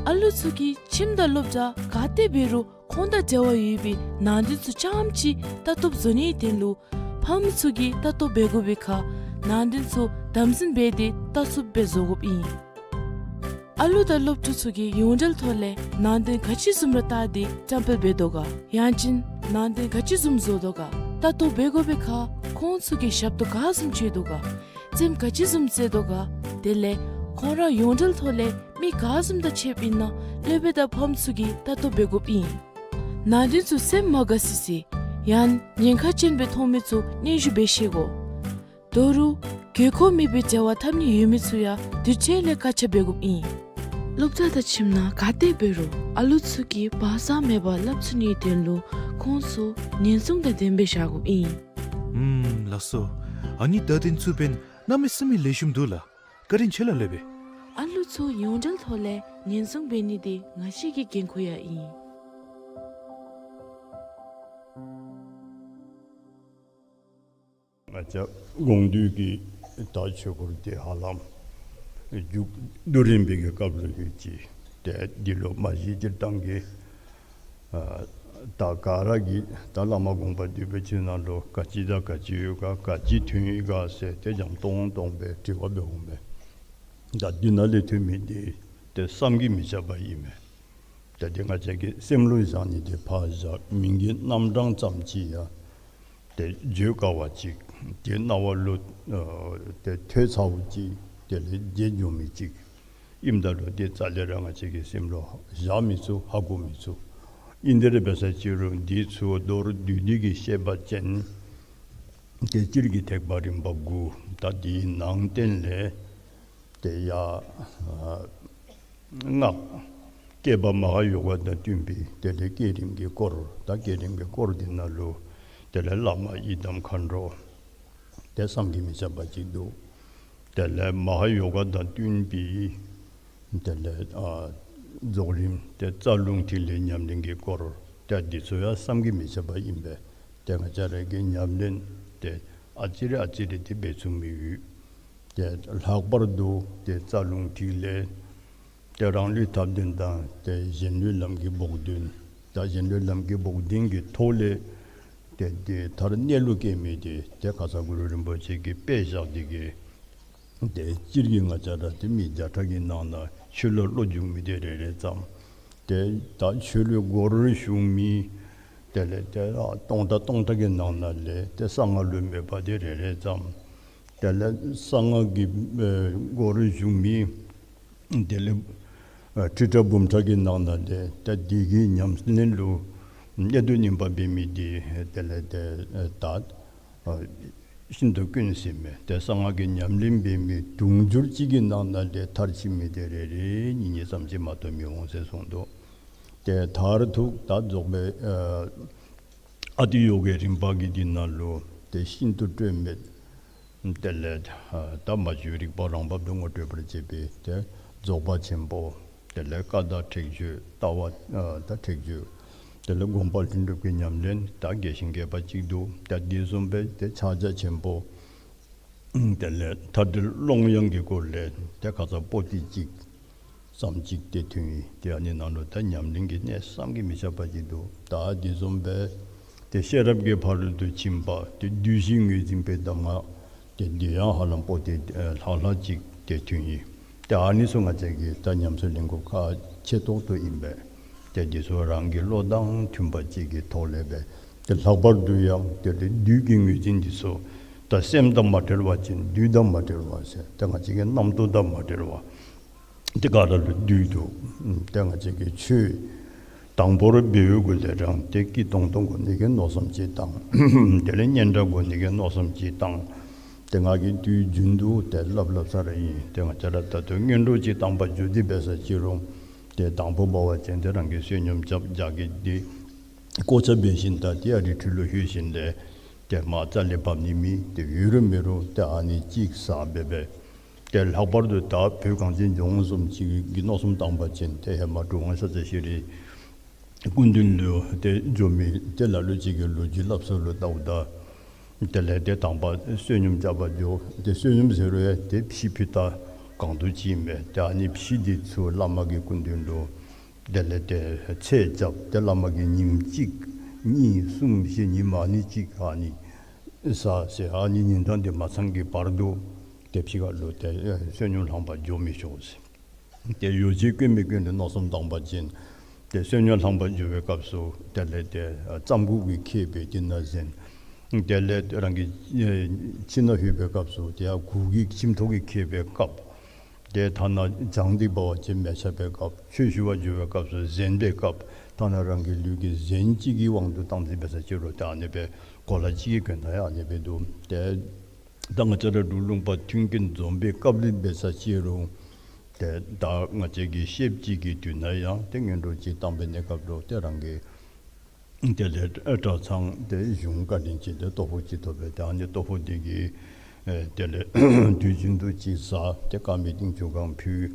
ཨ་ལུ་ཚུ་གིས་ཁྱིམ་དང་སློབ་གྲྭ་ག་ཏེ་འབད་རུང་ཁོང་དང་འབྲེལ་བ་ཡོད་པའི་ནང་དོན་ཚུ་རྐྱངམ་ཅིག་ལྟ་རྟོགཔ་བཟོ་ནིའི་དོན་ལུ་ཕམ་ཚུ་གིས་ལྟ་རྟོགཔ་འབད་དགོ་པའི་ཁར་ནང་དོན་ཚུ་དམ་འཛིན་འབད་དེ་ལྟ་ཚུགསཔ་སྦེ་བཟོ་དགོཔ་ཨིན། ཨ་ལུ་དང་སློབ་ཕྲུག་ཚུ་གིས་ཡོངས་འབྲེལ་ཐོག་ལས་ནང་དོན་ག་ཅི་བཟུམ་ར་བལྟ་སྟེ་བཀྲམ་སྤེལ་འབད་དོ་ག། ཡང་ཅིན་ནང་དོན་ག་ཅི་བཟུམ་བཟོ་དོ་ག་ལྟ་རྟོགཔ་འབད་དགོ་པའི་ཁར་ཁོང་ཚུ་གིས་ཞབས་ཏོག་ག་བཟུམ་སྤྱོད་དོ་ག། རྩེདམོ་ག་ཅི་བཟུམ་རྩེ་དོ་ག། དེ་ལས་ཁོང་ར་ཡོངས་འབྲེལ་ཐོག་ལས་མི་ག་བཟུམ་དང་ཕྱདཔ་ཨིན་ན་སློབ་དཔོན་དང་ཕམ་ཚུ་གིས་ལྟ་རྟོགཔ་འབད་དགོཔ་ཨིན། ནང་དོན་ཚུ་སེམས་མ་དགའ་སི་སི་ཡང་ཉེན་ཁ་ཅན་སྦེ་མཐོང་མི་ཚུ་སྙན་ཞུ་འབད་ཤེས་དགོ། དོ་རུང་དགོས་མཁོ་མེད་པའི་འབྲེལ་བ་འཐབ་ནི་ཡོད་མི་ཚུ་ཡང་དུས་ཅི་ལས་བཀག་ཆ་འབད་དགོཔ་ཨིན། སློབ་གྲྭ་དང་ཁྱིམ་ནང་ག་ཏེ་འབད་རུང་ཨ་ལུ་ཚུ་གིས་བག་ཚ་མེད་པར་སླབ་ཚུགས་ནིའི་དོན་ལུ་ཁོང་ཚུ་ཉེན་སྲུང་དང་ལྡནམ་སྦེ་བཞག་དགོཔ་ཨིན། ཨུམ་ལགས་སོ། ཨ་ནི་བརྡ་དོན་ཚུ་འབདན་གནམ་མེད་ས་མེད་ལེགས་ཤོམ་འདུག་ལགས། བཀའ་དྲིན་ཆེ་ལགས་སློབ་དཔོན། ཨ་ལུ་ཚུ་ཡོངས་འབྲེལ་ཐོག་ལས་ཉེན་སྲུང་འབད་ནི་འདི་ང་བཅས་ཀྱི་འགན་ཁུར་ཡང་ཨིན། ང་བཅས་དགོངས་འདུས་ཀྱི་ད་ཆོས་སྐོར་འདི་ཧ་ལམ་མཇུག་བསྡུ་རན་པའི་གི་སྐབས་ལུ་ཡོད་ཅི། ཏེ་འདི་ལུ་མ་གཞི་སྤྱིར་བཏང་གི་ཨ་ད་ག་ར་གིས་ད་བླ་མ་དགོངས་པ་འདུས་པའི་ཆོས་ནང་ལུ་ག་ཅི་དང་ག་ཅི་ཡོད་ག་ག་ཅི་ཐོན་ཡི་ག་ཟེར་ཏེ་འཇམ་ཏོང་ཏོ་སྦེ་དྲི་བ་འབད་འོང་མས། ད་འདི་ནང་ལས་ཐོན་མི་འདི་ཏེ་བསམ་གྱིས་མི་ཁྱབ་པ་ཨིན་མས། ཏེ་འདི་ང་བཅས་ཀྱི་སེམས་ལུ་བཞག་ནི་འདི་ཕར་བཞག་མིང་གི་རྣམ་གྲངས་ཙམ་ཅིག་ཡང་ཏེ་བརྗོད་དཀའ་བ་ཅིག་ཏེ་རྣ་བ་ལུ་ཨ་ཏེ་ཐོས་ཚརཝ་ཅིག་དེ་ལས་བརྗེད་འགྱོ་མི་ཅིག་ཨིནམ་ད་ལུ་ཏེ་རྩ་ལས་ར་ང་བཅས་ཀྱི་སེམས་ལུ་བཞག་མི་ཚུགས། ཧ་གོ་མི་ཚུགས། ཨིན་དེ་ར་འབད་ས་ཅིག་རུང་འདི་ཚུ་མདོར་བསྡུས་ཏེ་གིས་བཤད་པ་ཅིན་ཏེ་སྤྱིར་གྱི་ཐེག་པ་རིམ་པ་དགུ། ད་འདིའི་ནང་བསྟན་ལས་ཏེ་ཡ་ཨ་སྔགས་བསྐྱེད་པ་མ་ཧཱ་ཡོ་ག་དང་བསྟུན་པའི་དེ་ལས་བསྐྱེད་རིམ་གྱི་སྐོར། ད་བསྐྱེད་རིམ་གྱི་སྐོར་འདི་ནང་ལུ་དེ་ལས་བླ་མ་ཡི་དམ་མཁའ་འགྲོ་ཏེ་བསམ་གྱིས་མི་ཁྱབ་པ་ཅིག་འདུག། དེ་ལས་མ་ཧཱ་ཡོ་ག་དང་བསྟུན་པའི་དེ་ལས་ཨ་རྫོགས་རིམ་ཏེ་རྩ་རླུང་ཐིག་ལེ་ཉམས་ལེན་གྱི་སྐོར། ཏེ་འདི་ཚུ་ཡང་བསམ་གྱིས་མི་ཁྱབ་པ་ཨིན་པས། ཏེ་ང་བཅས་ར་གིས་ཉམས་ལེན་ཏེ་ཨ་ཙི་རེ་ཨ་ཙི་རེ་ཏེ་འབད་ཚུགས་མི་ཡོད། ཏེ་ལྷག་པར་དུ་ཏེ་རྩ་རླུང་ཐིག་ལེ་ཏེ་རང་ལུས་ཐབས་ལྡན་དང་ཏེ་གཞན་ལུས་ལམ་གྱི་བོགས་འདོན། ད་གཞན་ལུས་ལམ་གྱི་བོགས་འདོན་གྱི་ཐོག་ལས་ཏེ་འདི་མཐར་གནས་ལུགས་སྐྱེ་མི་འདི་ཏེ་ཁ་ཙ་གུ་རུ་རིན་པོ་ཆེ་གིས་དཔེ་བཞག་སྟེ་གིས་ཏེ་སྤྱིར་གྱིས་ང་བཅས་ར་ཏེ་མི་བརྒྱ་ཕྲག་གི་ནང་ན་ཆོས་ལུ་བློ་འཇུག་མི་འདི་རེ་རེ་ཙམ། ཏེ་ད་ཆོས་ལུ་སྒོ་རུ་ཞུགས་མི་དེ་ལས་ཏེ་ཨ་སྟོང་ཕྲག་སྟོང་ཕྲག་གི་ནང་ན་ལས་ཏེ་གསང་སྔགས་ལུ་མོས་པ་འདི་རེ་རེ་ཙམ། དེ་ལས་གསང་སྔགས་ཀྱི་ཨེ་སྒོ་རུ་ཞུགས་མི་དེ་ལས་ཨ་ཁྲི་ཕྲག་འབུམ་ཕྲག་གི་ནང་ན་ལས་ཏེ་འདི་གི་ཉམས་ལེན་ལུ་གནད་དུ་སྨིན་པ་འབད་མི་འདི་དེ་ལས་ཏེ་ཨེ་ད་ཨ་ཤིན་ཏུ་དཀོན་ཟེར་མས། ཏེ་གསང་སྔགས་ཀྱི་ཉམས་ལེན་འབད་མི་དུང་ཕྱུར་གཅིག་གི་ནང་ན་ལས་མཐར་ཕྱིན་མི་འདི་རེ་རེ་གཉིས་གཉིས་ཙམ་ཅིག་མ་གཏོགས་མི་འོང་ཟེར་གསུངས་འདུག། ཏེ་མཐར་ཐུག་ད་རྫོགས་པའི་ཨ་ཨ་ཏི་ཡོ་གའི་རིམ་པ་གི་འདི་ནང་ལུ་ཏེ་ཤིན་ཏུ་སྤྲོས་མེད། དེ་ལས་ཨ་ད་མ་བཅོས་རིག་པ་རང་བབས་སུ་ངོ་སྤྲོད་པར་བྱེད་པའི་ཏེ་རྫོགས་པ་ཆེན་པོ། དེ་ལས་ཀ་དག་ཁྲེགས་ཆོད་ལྟ་བ་ཨ་ད་ཁྲེགས་ཆོད། དེ་ལས་སྒོམ་པ་ལྷུན་གྲུབ་ཀྱི་ཉམས་ལེན་ད་རྒྱས་ཤིང་རྒྱས་པ་ཅིག་འདུག། ད་འདི་བཟུམ་སྦེ་ཏེ་ཕྱག་རྒྱ་ཆེན་པོ། དེ་ལས་མཐའ་བྲལ་ཀློང་ཡངས་ཀྱི་སྐོར་ལས་ཏེ་ཁ་ཙ་པོ་ཏི་གཅིག་ཙམ་ཅིག་ཏེ་ཐོན་ཡི། ཏེ་ཨ་ནི་ནང་ལུ་ད་ཉམས་ལེན་གྱི་གནད་བསམ་གྱིས་མི་ཁྱབ་པ་ཅིག་འདུག། ད་འདི་བཟུམ་སྦེ་ཏེ་ཤེས་རབ་ཀྱི་ཕ་རོལ་ཏུ་ཕྱིན་པ་ཏེ་བདུད་བཞི་ངོས་འཛིན་པའི་གདམས་ངག་ཏེ་འདི་ཡང་ཧ་ལམ་པོ་ཏི་ཨེ་ལྷག་ལྷག་ཅིག་ཏེ་ཐོན་ཡི། ཏེ་ཨ་ནི་ཚུ་ང་བཅས་ཀྱིས་ད་ཉམས་སུ་ལེན་དགོཔ་ཁག་ ཆེ་ཏོག་ཏོ་ཨིན་པས། ཏེ་འདི་ཚུ་རང་གི་བློ་དང་མཐུན་པ་ཅིག་གི་ཐོག་ལས་སྦེ་ཏེ་ལྷག་པར་དུ་ཡང་ཏེ་བདུད་ཀྱི་ངོས་འཛིན་འདི་ཚུ་ད་སེམས་དང་མ་བྲལ་བ་ཅིན་བདུད་དང་མ་བྲལ་བ་ཟེར་ཏེ་ང་བཅས་ཀྱི་རྣམ་རྟོག་དང་མ་བྲལ་བ་ཏེ་ག་ར་ལུ་བདུད་འདུག། ཏེ་ང་བཅས་ཀྱི་ཆོས་དང་པོར་འབད་བའི་གུ་ལས་ར་ཏེ་སྐྱིད་ཏོང་ཏོ་དགོ་ནི་གི་མནོ་བསམ་ཅིག་བཏང་། དེ་ལས་སྙན་གྲགས་དགོ་ནི་གི་མནོ་བསམ་ཅིག་བཏང་། ཏེ་ང་གིས་དུས་རྒྱུན་དུ་ཏེ་སླབ་སླབ་ས་ར་ཨིན། ཏེ་ང་བཅས་ར་ད་ལྟོ་སྔོན་འགྲོ་ཅིག་བཏང་པར་འགྱོ་སྟེ་འབད་ས་ཅིག་རུང་ཏེ་དང་པོ་འབད་བ་ཅིན་ཏེ་རང་གིས་བསོད་སྙོམས་རྐྱབ་རྒྱ་གི་འདི་གོ་ཆ་འབད་ཞིནམ་ད་ཏེ་ཨ་རི་ཁྲི་ལུ་ལྷོད་ཞིནམ་ལས་ཏེ་མར་རྩ་ལས་བབས་ནི་མེད། ཏེ་ཡོད་རུང་མེད་རུང་ཏེ་ཨ་ནི་གཅིག་ཟ་འབད་འབད། ཏེ་ལྷག་པར་དུ་ད་བོད་གངས་ཅན་ལྗོངས་བཟུམ་ཅིག་གི་མནོ་བསམ་བཏང་པ་ཅིན་ཏེ་ཧེ་མ་གྲུབ་དབང་ཤཱཀྱ་ཤྲཱི་སྐུ་མདུན་ལུ་ཏེ་འགྱོ་མི་ཏེ་ལ་ལུ་ཅིག་གིས་ལོ་རྒྱུས་སླབ་ས་ལུ་བལྟཝ་ད་དེ་ལས་ཏེ་དང་པ་བསོད་སྙོམས་རྐྱབ་པར་འགྱོ། ཏེ་བསོད་སྙོམས་ཟེར་རུང་ཡང་ཏེ་ཕྱེ་ཕུད་ད་གང་དུ་ཅིག་ཨིན་པས། ཏེ་ཨ་ནི་ཕྱེ་འདི་ཚུ་བླ་མ་གི་སྐུ་མདུན་ལུ་དེ་ལས་ཏེ་ཚེ་རྐྱབ། ཏེ་བླ་མ་གིས་ཉིནམ་གཅིག་གཉིས་གསུམ་བཞི་ཉིནམ་ཨ་ནི་གཅིག་ཨ་ནི་ཟ་ཟེར་ཨ་ནི་ཉིན་གྲངས་འདི་མ་ཚང་གི་བར་དུ་ཏེ་ཕྱི་ཁ་ལུ་ཏེ་བསོད་སྙོམས་ལྷང་པར་འགྱོ་མི་ཆོག་ཟེར། ཏེ་ཡོ་བྱད་གྱོན་མི་གྱོན་ལུ་མནོ་བསམ་བཏང་པ་ཅིན་ཏེ་བསོད་སྙོམས་ལྷང་པར་འགྱོ་བའི་སྐབས་སུ་དེ་ལས་ཏེ་རྩམ་ཁུག་གིས་ཁེབས་པའི་དེ་ནང་གཟན། དེ་ལས་རང་གི་ཁྱིམ་ནང་ལྷོད་པའི་སྐབས་སུ་ཏེ་ཡར་གུར་གྱིས་ཁྱིམ་ཐོག་གིས་ཁེབས་པའི་ཁབ། ཏེ་ཐ་ན་ལྕང་སྡིག་འབད་བ་ཅིན་མལ་ཆ་འབད་ཁབ། ཆོས་ཞུ་བར་འགྱོ་བའི་སྐབས་སུ་གཟན་འབད་ཁབ། ཐ་ན་རང་གི་ལུས་ཀྱི་གཟན་གཅིག་གི་དབང་དུ་བཏང་སྟེ་འབད་ས་ཅིག་རུང་ཏེ་ཨ་ནི་སྦེ་གོ་ལ་གཅིག་གི་གྱོན་ད་ཡང་ཨ་ནི་སྦེ་འདུག། ཏེ་ད་ང་བཅས་ར་འབྲུག་ལུང་པ་མཐུན་རྐྱེན་འཛོམས་པའི་སྐབས་ལུ་འབད་ས་ཅིག་རུང་ཏེ་ད་ང་བཅས་ཀྱི་ཤེསཔ་ཅིག་གི་དུས་ན་ཡང་ཏེ་སྔོན་འགྲོ་ཅིག་བཏང་པའི་གནས་སྐབས་ལུ་ཏེ་རང་གི་དེ་ལས་གྲྭ་ཚང་ཏེ་གཞུང་བཀའ་དྲིན་ཅིག་ཏེ་ལྟོ་ཕོགས་ཅིག་ཐོབ་པས། ཏེ་ཨ་ནི་ལྟོ་ཕོགས་འདི་གིས་ཨེ་དེ་ལས་དུས་རྒྱུན་དུ་ཅིག་ཟ། ཏེ་དཀར་མེ་ཏིང་ཆུ་གང་ཕུལ།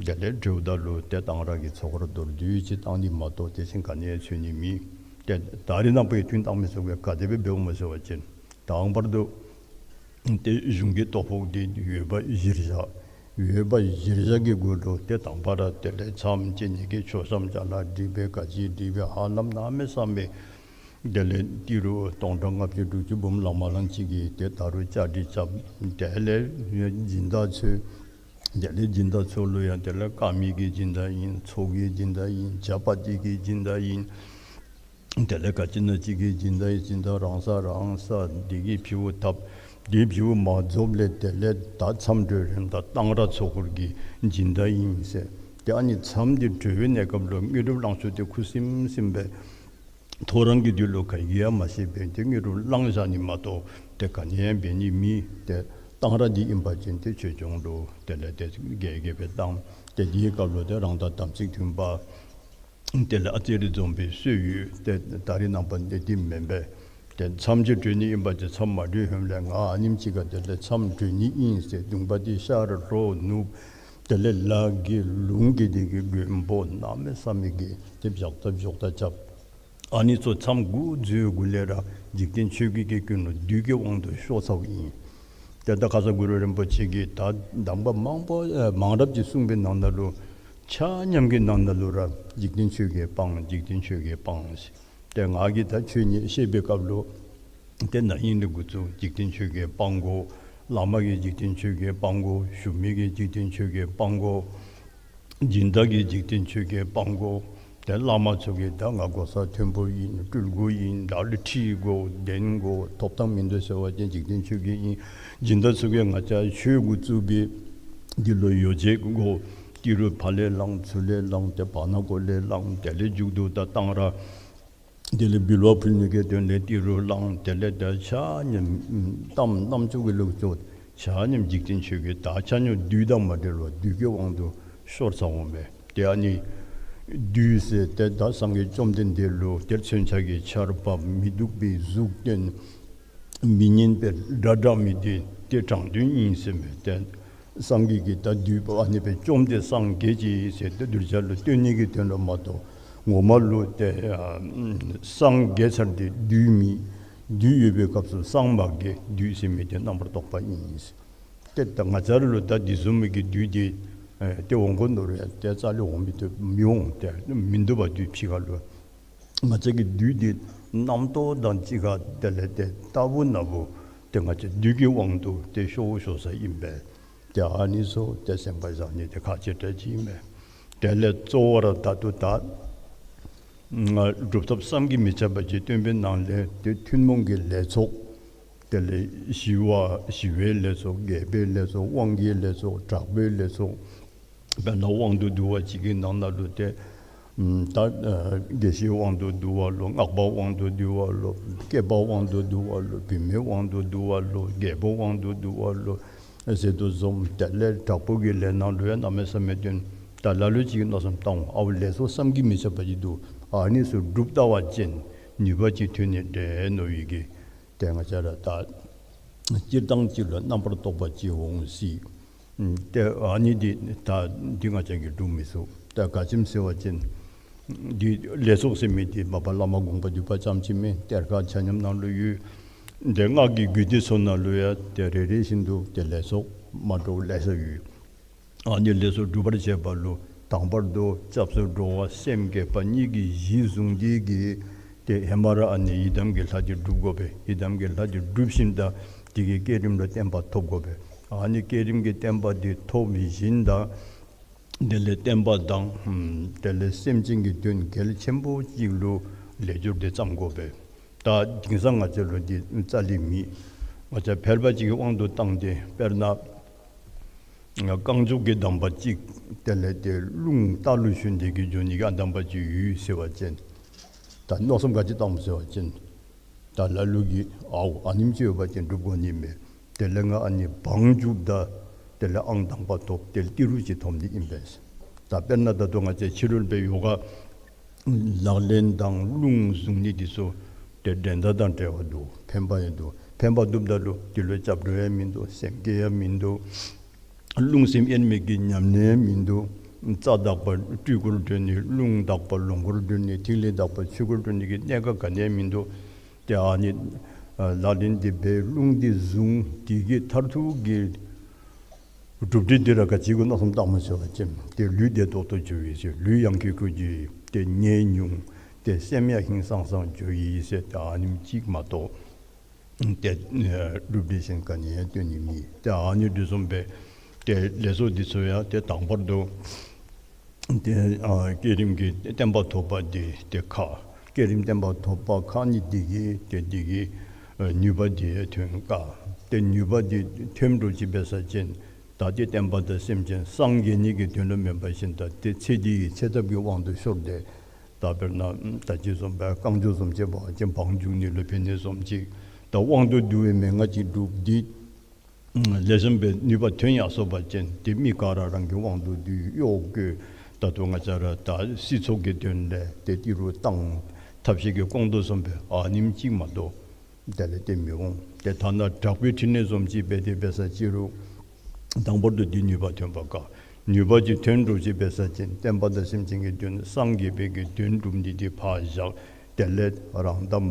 དེ་ལས་གྲོལཝ་ད་ལུ་ཏེ་གཏང་རག་གི་ཚོགས་གར་མདོར་བསྡུས་ཅིག་བཏང་ནི་མ་གཏོགས་དེ་བཞིན་ག་ནི་ཡང་འཚོལ་ནི་མེད། ཏེ་ད་རེས་ནངས་པ་གི་ཐུན་གཏང་མི་ཚུ་གིས་ག་དེ་སྦེ་འབདཝ་སྨོ་ཟེར་བ་ཅིན་དང་པར་དུ་ཏེ་གཞུང་གི་ལྟོ་ཕོགས་འདི་ཡོད་པ་གཞིར་བཞག། ཡོད་པ་གཞིར་བཞག་གི་གུ་ལུ་ཏེ་དང་པ་ར་དེ་ལས་མཚམས་བཅད་ནི་གི་མཆོད་བཤམ་ཅ་ལ་སྒྲིག་པའི་ག་ཅི་སྒྲིག་པའི་ཧ་ལམ་གནམ་མེད་ས་མེད། དེ་ལས་ཏི་རུ་སྟོང་ཕྲག་ལྔ་བཅུ་དྲུག་ཅུ་འབུམ་ལང་མ་ལང་ཅིག་གིས་ཏེ་ད་རུང་བཅའ་སྒྲིག་རྐྱབ། དེ་ལས་སྦྱིན་བདག་འཚོལ། དེ་ལས་སྦྱིན་བདག་འཚོལ་ལུ་ཡང་དེ་ལས་དཀར་མེ་གི་སྦྱིན་བདག་ཨིན། ཚོགས་ཀྱི་སྦྱིན་བདག་ཨིན། ཇ་པ་ཏི་གི་སྦྱིན་བདག་ཨིན། དེ་ལས་ག་ཅི་ན་ཅིག་གི་སྦྱིན་བདག་ཨིན། སྦྱིན་བདག་རང་ས་རང་ས་འདི་གིས་ཕྱེཝ་བཏབ། འདི་ཕྱེཝ་མ་རྫོགསཔ་ལས་དེ་ལས་ད་མཚམས་གྲོལ་རན་ད་གཏང་རག་ཚོགས་འཁོར་གྱི་སྦྱིན་བདག་ཨིན་ཟེར། ཏེ་ཨ་ནི་མཚམས་འདི་གྲོལ་བའི་གནས་སྐབས་ལུ་དངོས་གྲུབ་བླང་ཆོག་འདི་ཁུ་སིམ་སིམ་སྦེ་ཐོ་རངས་ཀྱི་དུས་ལུ་ག་གིས་ཡང་མ་ཤེས་པས། ཏེ་དངོས་གྲུབ་བླང་བཞག་ནི་མ་གཏོགས་ཏེ་ག་ནི་ཡང་འབད་ནི་མེད། ཏེ་གཏང་རག་འདི་ཨིན་པ་ཅིན་ཏེ་ཆོས་སྐྱོང་ལུ་དེ་ལས་ཏེ་རྒྱས་རྒྱས་སྦེ་བཏང་། ཏེ་འདིའི་སྐབས་ལུ་ཏེ་རང་དང་དམ་ཚིག་མཐུན་པ། དེ་ལས་ཨ་ཙི་རེ་འཛོམས་པའི་སྲོལ་ཡོད། ཏེ་ད་རེས་ནངས་པ་འདི་འདི་མེན་པས། ཏེ་མཚམས་ཅིག་གྲོལ་ནི་ཨིན་པ་ཅིན་མཚམས་མ་གྲོལ་ཧེ་མ་ལས་ང་ཨ་ནེམ་ཅིག་ཁར་དེ་ལས་མཚམས་གྲོལ་ནི་ཨིན་ཟེར་གདུང་པ་འདི་ཤར་ལྷོ་ནུབ་དེ་ལས་ལ་གི་ལུང་གི་འདི་གི་མགོན་པོ་གནམ་མེད་ས་མེད་ཀྱི་ཏེ་བཞག་ད་བཞག་ད་རྐྱབ། ཨ་ནི་ཚུ་མཚམས་འགོ་འཛུལ་གུ་ལས་ར་འཇིག་རྟེན་ཆོས་བརྒྱད་ཀྱི་ཀུན་སློང་བདུད་ཀྱི་དབང་དུ་ཤོར་ཚརཝ་ཨིན། ཏེ་ད་ཁ་ཙ་གུ་རུ་རིན་པོ་ཆེ་གིས་ད་གདམས་པ་མང་པོ་ཨེ་མང་རབས་ཅིག་གསུངས་པའི་ནང་ན་ལུ་ཆ་མཉམ་གྱི་ནང་ན་ལུ་ར་འཇིག་རྟེན་ཆོས་བརྒྱད་སྤང་། འཇིག་རྟེན་ཆོས་བརྒྱད་སྤང་ཟེར། ཏེ་ང་གིས་ད་ཆོས་ཉིད་བཤད་པའི་སྐབས་ལུ་ཏེ་ན་ཧིང་ལས་འགོ་བཙུགས་འཇིག་རྟེན་ཆོས་བརྒྱད་སྤང་དགོ། བླ་མ་གིས་འཇིག་རྟེན་ཆོས་བརྒྱད་སྤང་དགོ། ཞུ་མི་གིས་འཇིག་རྟེན་ཆོས་བརྒྱད་སྤང་དགོ། སྦྱིན་བདག་གིས་འཇིག་རྟེན་ཆོས་བརྒྱད་སྤང་དགོ། ཏེ་བླ་མ་ཚུ་གིས་ད་ང་གོ་ས་མཐོན་པོ་ཨིན། སྤྲུལ་སྐུ་ཨིན། ད་ལུ་ཁྲི་དགོ་གདན་དགོ་ཐོབ་ཐང་མིན་འདུག་ཟེར་བ་ཅིན་འཇིག་རྟེན་ཆོས་བརྒྱད་ཨིན། སྦྱིན་བདག་ཚུ་གིས་ང་བཅས་ཆོས་འགོ་བཙུགས་པའི་འདི་ལུ་ཡོ་བྱད་དགོ། ཏི་རུ་ཕར་ལས་བླང་ཚུར་ལས་བླང་ཏེ་བར་ན་གུ་ལས་བླང་། དེ་ལས་མཇུག་ཏུ་ད་གཏང་རག་དེ་ལས་འབུལ་བ་ཕུལ་ནི་གི་དོན་ལས་ཏི་རུ་བླང་། དེ་ལས་ད་ཆ་མཉམ་གཏམ་རྣམ་ཅོ་གི་ལུགས་ཚུ་ཆ་མཉམ་འཇིག་རྟེན་ཆོས་བརྒྱད་ད་ཆ་མཉམ་བདུད་དང་མ་བྲལ་བར་བདུད་ཀྱི་དབང་དུ་ཤོར་ཚརཝ་མས། ཏེ་ཨ་ནི་བདུད་ཟེར་ཏེ་ད་སངས་རྒྱས་བཅོམ་ལྡན་འདས་ལུ་ཏེ་མཚོན་ཆ་གི་ཆརཔ་མི་སྡུག་པའི་གཟུགས་སྟོན། མི་སྙན་པའི་སྒྲ་བསྒྲགས་མི་འདི་ཏེ་དྲང་དོན་ཨིན་ཟེར་མས། ཏེ་སངས་རྒྱས་ཀྱིས་ད་བདུད་པོ་ཨ་ནི་སྦེ་བཅོམ་སྟེ་སངས་རྒྱས་ཅི་ཟེར་ཏེ་གདུལ་བྱ་ལུ་སྟོན་ནི་གི་དོན་ལུ་མ་གཏོགས་ངོ་མ་ལུ་ཏེ་ཨ་སངས་རྒྱས་ཚར་ཏེ་བདུད་མེད། བདུད་ཡོད་པའི་སྐབས་སུ་སངས་མ་རྒྱས། བདུད་ཟེར་མི་དེ་རྣམ་པར་རྟོག་པ་ཨིན་ཟེར། ཏེ་ད་ང་བཅས་ར་ལུ་ད་འདི་བཟུམ་མའི་གི་བདུད་འདི་ཨེ་ཏེ་འོང་དགོ་མནོ་རུང་ཡང་ཏེ་རྩ་ལས་འོང་མི་བཏུབ་མི་འོང་། ཏེ་མིན་འདུག་པ་བདུད་ཕྱི་ཁ་ལུ། ང་བཅས་ཀྱི་བདུད་འདི་རྣམ་རྟོག་དང་གཅིག་ཁར་དེ་ལས་ཏེ་རྟག་བུ་ན་བུ་ཏེ་ང་བཅས་བདུད་ཀྱི་དབང་དུ་ཏེ་ཤོར་ཤོར་ས་ཨིན་པས། ཏེ་ཨ་ནི་ཚུ་ཏེ་སེམས་པ་བཟང་ནི་དེ་ཁག་ཆེ་དྲགས་ཅིག་ཨིན་པས། དེ་ལས་གཙོ་བོ་ར་ད་ལྟོ་ད་སྒྲུབ་ཐབས་བསམ་གྱིས་མི་ཁྱབ་པ་ཅིག་སྟོན་པའི་ནང་ལས་དེ་ཐུན་མོང་གི་ལས་ཚོགས། དེ་ལས་ཞི་བ་ཞི་བའི་ལས་ཚོགས། རྒྱས་པའི་ལས་ཚོགས། དབང་གི་ལས་ཚོགས། དྲག་པོའི་ལས་ཚོགས། དཔེར་ན་དབང་དུ་བསྡུ་བ་ཅིག་གི་ནང་ན་ལུ་ཏེ་ད་དགེ་བཤེས་དབང་དུ་བསྡུ་བ་ལོ། སྔགས་པ་དབང་དུ་བསྡུ་བ་ལོ། སྐྱེས་པ་དབང་དུ་བསྡུ་བ་ལོ། བུད་མེད་དབང་དུ་བསྡུ་བ་ལོ། རྒྱལ་པོ་དབང་དུ་བསྡུ་བ་ལོ་ཟེར་དོ་བཟུམ། དེ་ལས་དྲག་པོ་གི་ལས་ནང་ལུ་ཡང་གནམ་མེད་ས་མེད་སྟོན། ད་ལ་ལུ་ཅིག་མནོ་བསམ་བཏང་འོང་། ཨའུ་ལས་ཚོགས་བསམ་གྱིས་མི་ཁྱབ་པ་ཅིག་འདུག། ཨ་ནི་ཚུ་སྒྲུབ་ད་བ་ཅིན་ནུས་པ་ཅིག་ཐོན་ནི་འདྲས་མནོ་བའི་གི། ཏེ་ང་བཅས་ར་ད་སྤྱིར་བཏང་ཅིག་ལུ་རྣམ་པར་རྟོག་པ་ཅིག་འོང་སྲིད། ཏེ་ཨ་ནི་འདི་ད་འདི་ང་བཅས་ཀྱིས་སྒྲུབ་མི་ཚུགས། ཏེ་ག་ཅི་སྨོ་ཟེར་བ་ཅིན་འདི་ལས་ཚོགས་ཟེར་མི་འདི་མ་པ་བླ་མ་དགོངས་པ་འདུས་པ་ཙམ་ཅིག་མེན། གཏེར་ཁ་ཆ་མཉམ་ནང་ལུ་ཡོད། ཏེ་སྔགས་ཀྱི་རྒྱུད་སྡེ་ཚུ་ནང་ལུ་ཡང་ཏེ་རེ་རེ་བཞིན་དུ་ཏེ་ལས་ཚོགས་མ་འདྲཝ་ལེ་ཤ་ཡོད། ཨ་ནི་ལས་ཚོགས་སྒྲུབ་པར་བྱེད་པ་ལུ་དང་པར་དུ་སྐྱབས་སུ་འགྲོ་བ་སེམས་བསྐྱེད་པ་གཉིས་ཀྱི་གཞི་བཟུང་སྟེ་གིས་ཏེ་ཧེ་མ་ར་ཨ་ནི་ཡི་དམ་གྱི་ལྷ་འདི་སྒྲུབ་དགོ་པས། ཡི་དམ་གྱི་ལྷ་འདི་སྒྲུབ་ཞིནམ་ད་དེ་གི་བསྐྱེད་རིམ་ལུ་བརྟན་པ་ཐོབ་དགོ་པས། ཨ་ནི་བསྐྱེད་རིམ་གྱི་བརྟན་པ་འདི་ཐོབ་ཞིནམ་ད་དེ་ལས་བསྟན་པ་དང་དེ་ལས་སེམས་ཅན་གྱི་དོན་གལ་ཆེན་པོ་ཅིག་ལུ་ལས་སྦྱོར་འདི་བརྩམ་དགོ་པས། ད་དེང་སང་ང་བཅས་ལུ་འདི་རྩ་ལས་མེད། ང་བཅས་ཕལ་པ་ཅིག་གི་དབང་དུ་བཏང་སྟེ་དཔེར་ན་རྐང་མགྱོགས་ཀྱི་གདམས་པ་ཅིག་དེ་ལས་ཏེ་རླུང་རྟ་ལུ་ཞོན་ཏེ་གིས་འགྱོ་ནི་གི་ཨ་གདམས་པ་ཅིག་ཡོད་ཟེར་བ་ཅིན་ད་མནོ་བསམ་ག་ཅི་བཏངམ་ཟེར་བ་ཅིན་ད་ལ་ལུ་གིས་ཨའུ་ཨ་ནེམ་ཅིག་ཡོད་པ་ཅིན་སྒྲུབ་དགོ་ནི་མས། དེ་ལས་ང་ཨ་ནི་བང་རྒྱུགཔ་ད་དེ་ལས་ཨང་དང་པ་ཐོབ། དེ་ལས་ཏི་རུ་ཅིག་ཐོབ་ནི་ཨིན་པས། ད་དཔེར་ན་ད་ལྟོ་ང་བཅས་ཕྱི་རོལ་པའི་ཡོ་ག་ལག་ལེན་དང་རླུང་བཟུང་ནི་འདི་ཚུ་ཏེ་འགྲན་ཟླ་དང་བྲལ་བ་འདུག། ཕན་པ་ཡང་འདུག། ཕན་པ་འདུགཔ་ད་ལུ་འདི་ལུ་སྐྱབས་འགྲོ་ཡང་མིན་འདུག། སེམས་བསྐྱེད་ཡང་མིན་འདུག། རླུང་སེམས་དབྱེར་མེད་ཀྱི་ཉམས་ལེན་ཡང་མིན་འདུག། རྩ་དག་པ་སྤྲུལ་སྐུར་གྲོལ་ནི། རླུང་དག་པ་ལོངས་སྐུར་གྲོལ་ནི། ཐིག་ལེ་དག་པ་ཆོས་སྐུར་གྲོལ་ནི་གི་གནད་ཀ་ག་ནི་ཡང་མིན་འདུག། ཏེ་ཨ་ནི་ལག་ལེན་འདི་འབད་རླུང་འདི་བཟུང་དེ་གི་མཐར་ཐུག་གི་གྲུབ་འབྲས་འདི་ར་ག་ཅི་གུ་མནོ་བསམ་བཏངམ་ཟེར་བ་ཅིན་ཏེ་ལུས་བདེ་ཏོག་ཏོ་འགྱོ་ཡི་ཟེར། ལུས་ཡང་ཁེ་ཁེ་འགྱོ་ཡི། ཏེ་ནད་ཉུང་། ཏེ་སེམས་ཡང་ཧིང་སངས་སངས་འགྱོ་ཡི་ཟེར། ཏེ་ཨ་ནེམ་ཅིག་མ་གཏོགས་ཏེ་གྲུབ་འབྲས་གཞན་ག་ནི་ཡང་སྟོན་ནི་མེད། ཏེ་ཨ་ནི་འདི་བཟུམ་སྦེ་ཏེ་ལས་ཚོགས་འདི་ཚུ་ཡང་ཏེ་དང་པར་དུ་ཏེ་ཨ་བསྐྱེད་རིམ་གྱི་བརྟན་པ་ཐོབ་པ་འདི་ཏེ་ཁག། བསྐྱེད་རིམ་བརྟན་པ་ཐོབ་པ་ཁག་ནི་འདི་གིས་ཏེ་འདི་གིས་ཨ་ནུས་པ་འདི་ཐོན་དཀའ། ཏེ་ནུས་པ་འདི་ཐོན་འགྲོ་ཅི་འབད་ས་ཅིན་ད་ཏེ་བསྟན་པ་དང་སེམས་ཅན་སངས་རྒྱས་ནི་གི་དོན་ལུ་མེན་པར་ཞིནམ་ད་ཏེ་ཚེ་འདི་གི་ཚེ་ཐབས་ཀྱི་དབང་དུ་ཤོར་ཏེ་ད་དཔེར་ན་ད་ཅི་བཟུམ་སྦེ་རྐང་མགྱོགས་བཟུམ་ཅིག་འབད་བ་ཅིན་བང་རྒྱུག་ནི་ལུ་ཕན་ནི་བཟུམ་ཅིག། ད་དབང་དུ་བསྡུ་བའི་མན་ངག་ཅིག་སྒྲུབ་སྟེ་ལེགས་ཤོམ་སྦེ་ནུས་པ་ཐོན་ཡར་སོ་བ་ཅིན་ཏེ་མི་ག་ར་རང་གི་དབང་དུ་བསྡུ་གཡོག་བཀོལ། ད་ལྟོ་ང་བཅས་ར་ད་སྲིད་ཚོགས་ཀྱི་དོན་ལས་ཏེ་ཏི་རུ་བཏང་། ཐབས་ཤེས་ཀྱིས་སྐོང་དོ་བཟུམ་སྦེ་ཨ་ནེམ་ཅིག་མ་གཏོགས་དེ་ལས་ཏེ་མི་འོང་། ཏེ་ཐ་ན་དྲག་པོའི་ཕྲིན་ལས་བཟུམ་ཅིག་འབད་དེ་འབད་ས་ཅི་རུང་དང་པོར་དུ་འདི་ནུས་པ་ཐོན་པ་དཀའ། ནུས་པ་ཅིག་ཐོན་འགྲོ་ཅི་འབད་ས་ཅིན་བསྟན་པ་དང་སེམས་ཅན་གྱི་དོན་སངས་རྒྱས་པའི་གི་དོན་སྒྲུབ་ནི་འདི་ཕར་བཞག། དེ་ལས་རང་དང་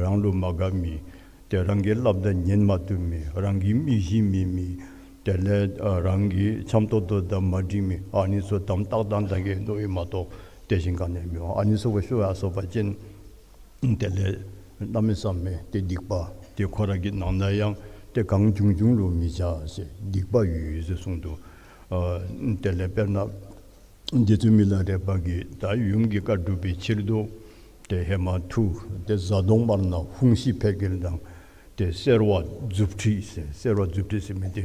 རང་ལུ་མ་དགའ་མི་ཏེ་རང་གིས་སླབ་ད་ཉན་མ་བཏུབ་མི། རང་གི་མི་གཞི་མེད་མི། དེ་ལས་ཨ་རང་གི་འཆམ་ཏོག་ཏོ་དང་མ་འགྲིག་མི། ཨ་ནི་ཚུ་དམ་ཏག་ཏང་ཏང་གི་མནོ་ཡི་མ་གཏོགས་དེ་བཞིན་ག་ནི་ཡང་མི་འོང་། ཨ་ནི་ཚུ་གུ་ཤོར་ཡར་སོ་བ་ཅིན་དེ་ལས་གནམ་མེད་ས་མེད་ཏེ་སྡིག་པ་ཏེ་ཁོ་ར་གི་ནང་ན་ཡང་ཏེ་གང་བྱུང་བྱུང་ལུ་མི་བྱ་ཟེར་སྡིག་པ་ཡོད་ཟེར་གསུངས་འདུག། ཨ་དེ་ལས་དཔེར་ན་རྗེ་བཙུན་མི་ལ་རས་པ་གིས་ད་ཡུམ་གྱི་བཀའ་སྒྲུབ་པའི་ཕྱིར་དུ་ཏེ་ཧེ་མ་ཐུགས་ཏེ་གཟའ་གདོང་དམར་ནག་ཧཱུྃ་ཤི་འཕེལ་རྒྱས་དང་ཏེ་སེར་བ་མཛུབ་ཁྲིད་ཟེར། སེར་བ་མཛུབ་ཁྲིད་ཟེར་མི་འདི་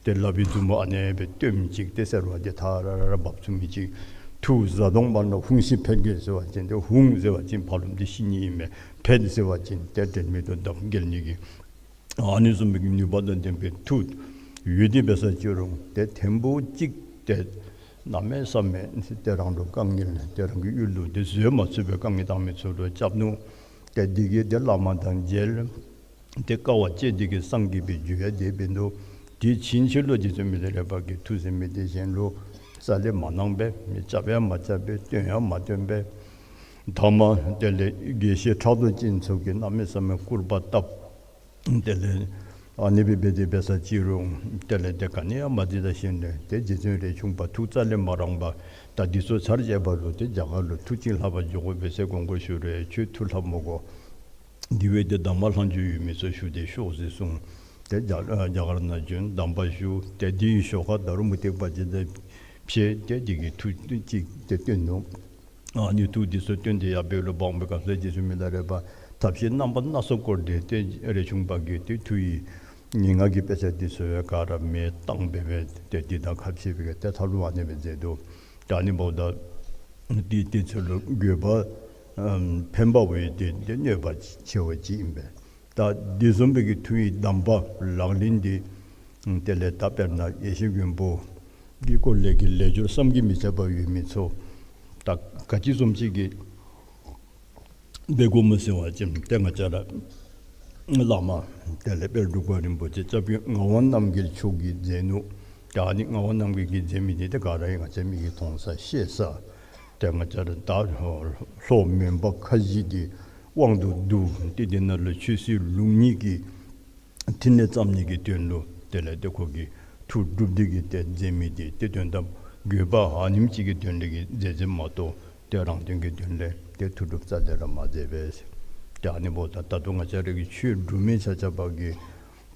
ཏེ་ལག་པའི་མཛུབ་མོ་ཨ་ནེ་སྦེ་སྟོནམ་ཅིག་ཏེ་སེར་བ་འདི་ཐ་ར་ར་ར་འབབ་ཚུགས་མི་ཅིག། ཐུགས་གཟའ་གདོང་དམར་ནག་ཧཱུྃ་ཤི་འཕེལ་རྒྱས་ཟེར་བ་ཅིན་ཏེ་ཧཱུྃ་ཟེར་བ་ཅིན་ཕར་ལོགམ་འདི་ཤི་ནི་ཨིན་མས། འཕེལ་ཟེར་བ་ཅིན་ཏེ་དྲན་མེད་དུ་འདམ་འགྱེལ་ནི་གི། ཨ་ནི་བཟུམ་མའི་ནུས་པ་དང་ལྡན་པའི་མཐུ་ཡོད་དེ་འབད་ས་ཅི་རུང་ཏེ་ཐེངས་པོ་གཅིག་ཏེ་གནམ་མེད་ས་མེད་ཏེ་རང་ལུ་དཀའ་ངལ་ཏེ་རང་གི་ཡུལ་ལུ་ཏེ་བཟོད་མ་ཚུགས་པའི་དཀའ་ངལ་བཏང་མི་ཚུ་ལུ་སྐྱབས་ནུག། ཏེ་འདི་གིས་ཏེ་བླ་མ་དང་མཇལ། ཏེ་དཀའ་བ་སྤྱད་དེ་གིས་སངས་རྒྱས་པའི་རྒྱུ་ཡང་དེ་འབད་ནུག། དེ་ཕྱིན་ཆད་ལུ་རྗེ་བཙུན་མི་ལ་རས་པ་གིས་མཐུ་ཟེར་མི་འདི་གཞན་ལུ་རྩ་ལས་མ་གནང་པས། མི་རྐྱབ་ཡང་མ་རྐྱབ་པས། སྟོན་ཡང་མ་སྟོན་པས། ཐ་མ་དེ་ལས་དགེ་བཤེས་ཕྲག་དོག་ཅན་ཚུ་གིས་གནམ་མེད་ས་མེད་སྐུར་པ་བཏབ། དེ་ལས་ཨ་ནི་སྦེ་འབད་དེ་འབད་ས་ཅི་རུང་དེ་ལས་ཏེ་ག་ནི་ཡང་མ་འདི་ད་ཞིནམ་ལས་ཏེ་རྗེ་བཙུན་རས་ཆུང་པ་ཐུགས་རྩ་ལས་མ་རངས་པར་ད་འདི་ཚུ་ཚར་བཅད་པ་ལུ་ཏེ་རྒྱ་གར་ལུ་མཐུ་ཅིག་ལྷབ་པར་འགྱོ་དགོ་པས་ཟེར་དགོངས་སྐོར་ཞུ་རུང་ཁྱོད་མཐུ་ལྷབ་མི་དགོ། འདི་བ་ཏེ་གདམས་པ་ལྷག་མཇུག་ཡོད་མི་ཚུ་ཞུ་སྟེ་ཤོག་ཟེར་གསུངས། ཏེ་རྒྱ་རྒྱ་གར་ནང་བྱོན་གདམས་པ་ཞུ། ཏེ་འདི་གི་ཤོག་ཁར་ད་རུང་མུ་སྟེགས་པ་ཅིག་དང་། ཞེས་ཏེ་དེ་གི་མཐུ་ཅིག་ཏེ་སྟོན་ནུག། ཨ་ནི་མཐུ་འདི་ཚུ་སྟོན་ཏེ་ཡར་འབད་རུང་འབངས་པའི་སྐབས་སུ་རྗེ་བཙུན་མི་ལ་རས་པ་ཐབས་ཤེས་རྣམ་པ་སྣ་ཚོགས་བསྐོར་ཏེ་ཏེ་རས་ཆུང་པ་གིས་ཏེ་མཐུ་ཡི་ངན་སྔགས་ཀྱི་དཔེ་ཆ་འདི་ཚུ་ག་ར་མེ་བཏང་སྦེ་སྦེ་ཏེ་འདི་དང་ཁ་ཕྱེ་སྦེ་ཏེ་ཐབས་ལུ་ཨ་ནི་སྦེ་མཛད་དོ། ད་ཨ་ནི་འབདཝ་ད་འདི་དེ་ཚུ་ལུ་དགོས་པ་ཨམ་ཕན་པ་བས་ཏེ་ཏེ་གནོད་པ་ཆེ་བ་ཅིག་ཨིན་པས། ད་འདི་བཟུམ་སྦེ་གི་མཐུ་ཡི་གདམས་པ་ལག་ལེན་འདི་དེ་ལས་ད་དཔེར་ན་ཡེ་ཤེས་མགོན་པོ་གི་སྐོར་ལས་ཀྱི་ལས་སྦྱོར་བསམ་གྱིས་མི་ཁྱབ་པ་ཡོད་མི་ཚུ་ད་ག་ཅི་བཟུམ་ཅིག་གི་འབད་དགོཔ་སྨོ་ཟེར་བ་ཅིན་ཏེ་ང་བཅས་ར་བླ་མ་དེ་ལས་དཔལ་འབྲུག་པ་རིན་པོ་ཆེ་སྐྱབས་རྗེ་ངག་དབང་རྣམ་རྒྱལ་མཆོག་གིས་མཛད་ནུག། ད་ཨ་ནི་ངག་དབང་རྣམ་རྒྱལ་གྱིས་མཛད་མི་འདི་ཏེ་ག་ར་ཡང་ང་བཅས་མིག་གིས་མཐོང་ས་ཤེས་ས། ཏེ་ང་བཅས་ར་ད་ལྷོ་མོན་པ་ཁ་བཞི་འདི་དབང་དུ་བསྡུ་སྟེ་འདི་ནང་ལུ་ཆོས་སྲིད་ལུགས་གཉིས་ཀྱི་ཕྲིན་ལས་བརྩམ་ནི་གི་དོན་ལུ་དེ་ལས་ཏེ་ཁོ་གིས་མཐུ་སྒྲུབ་སྟེ་གིས་ཏེ་མཛད་མི་འདི་ཏེ་དོན་དམ་དགོས་པ་ཨ་ནེམ་ཅིག་གི་དོན་ལས་ཀྱི་མཛད་མཛདཔ་མ་གཏོགས་ཏེ་རང་དོན་གྱི་དོན་ལས་ཏེ་མཐུ་སྒྲུབ་རྩ་ལས་ར་མ་མཛད་པས། ཏེ་ཨ་ནི་འབདཝ་ད་ད་ལྟོ་ང་བཅས་ར་གི་ཆོས་སྒྲུབ་མི་ཆ་ཁྱབ་ཀྱི་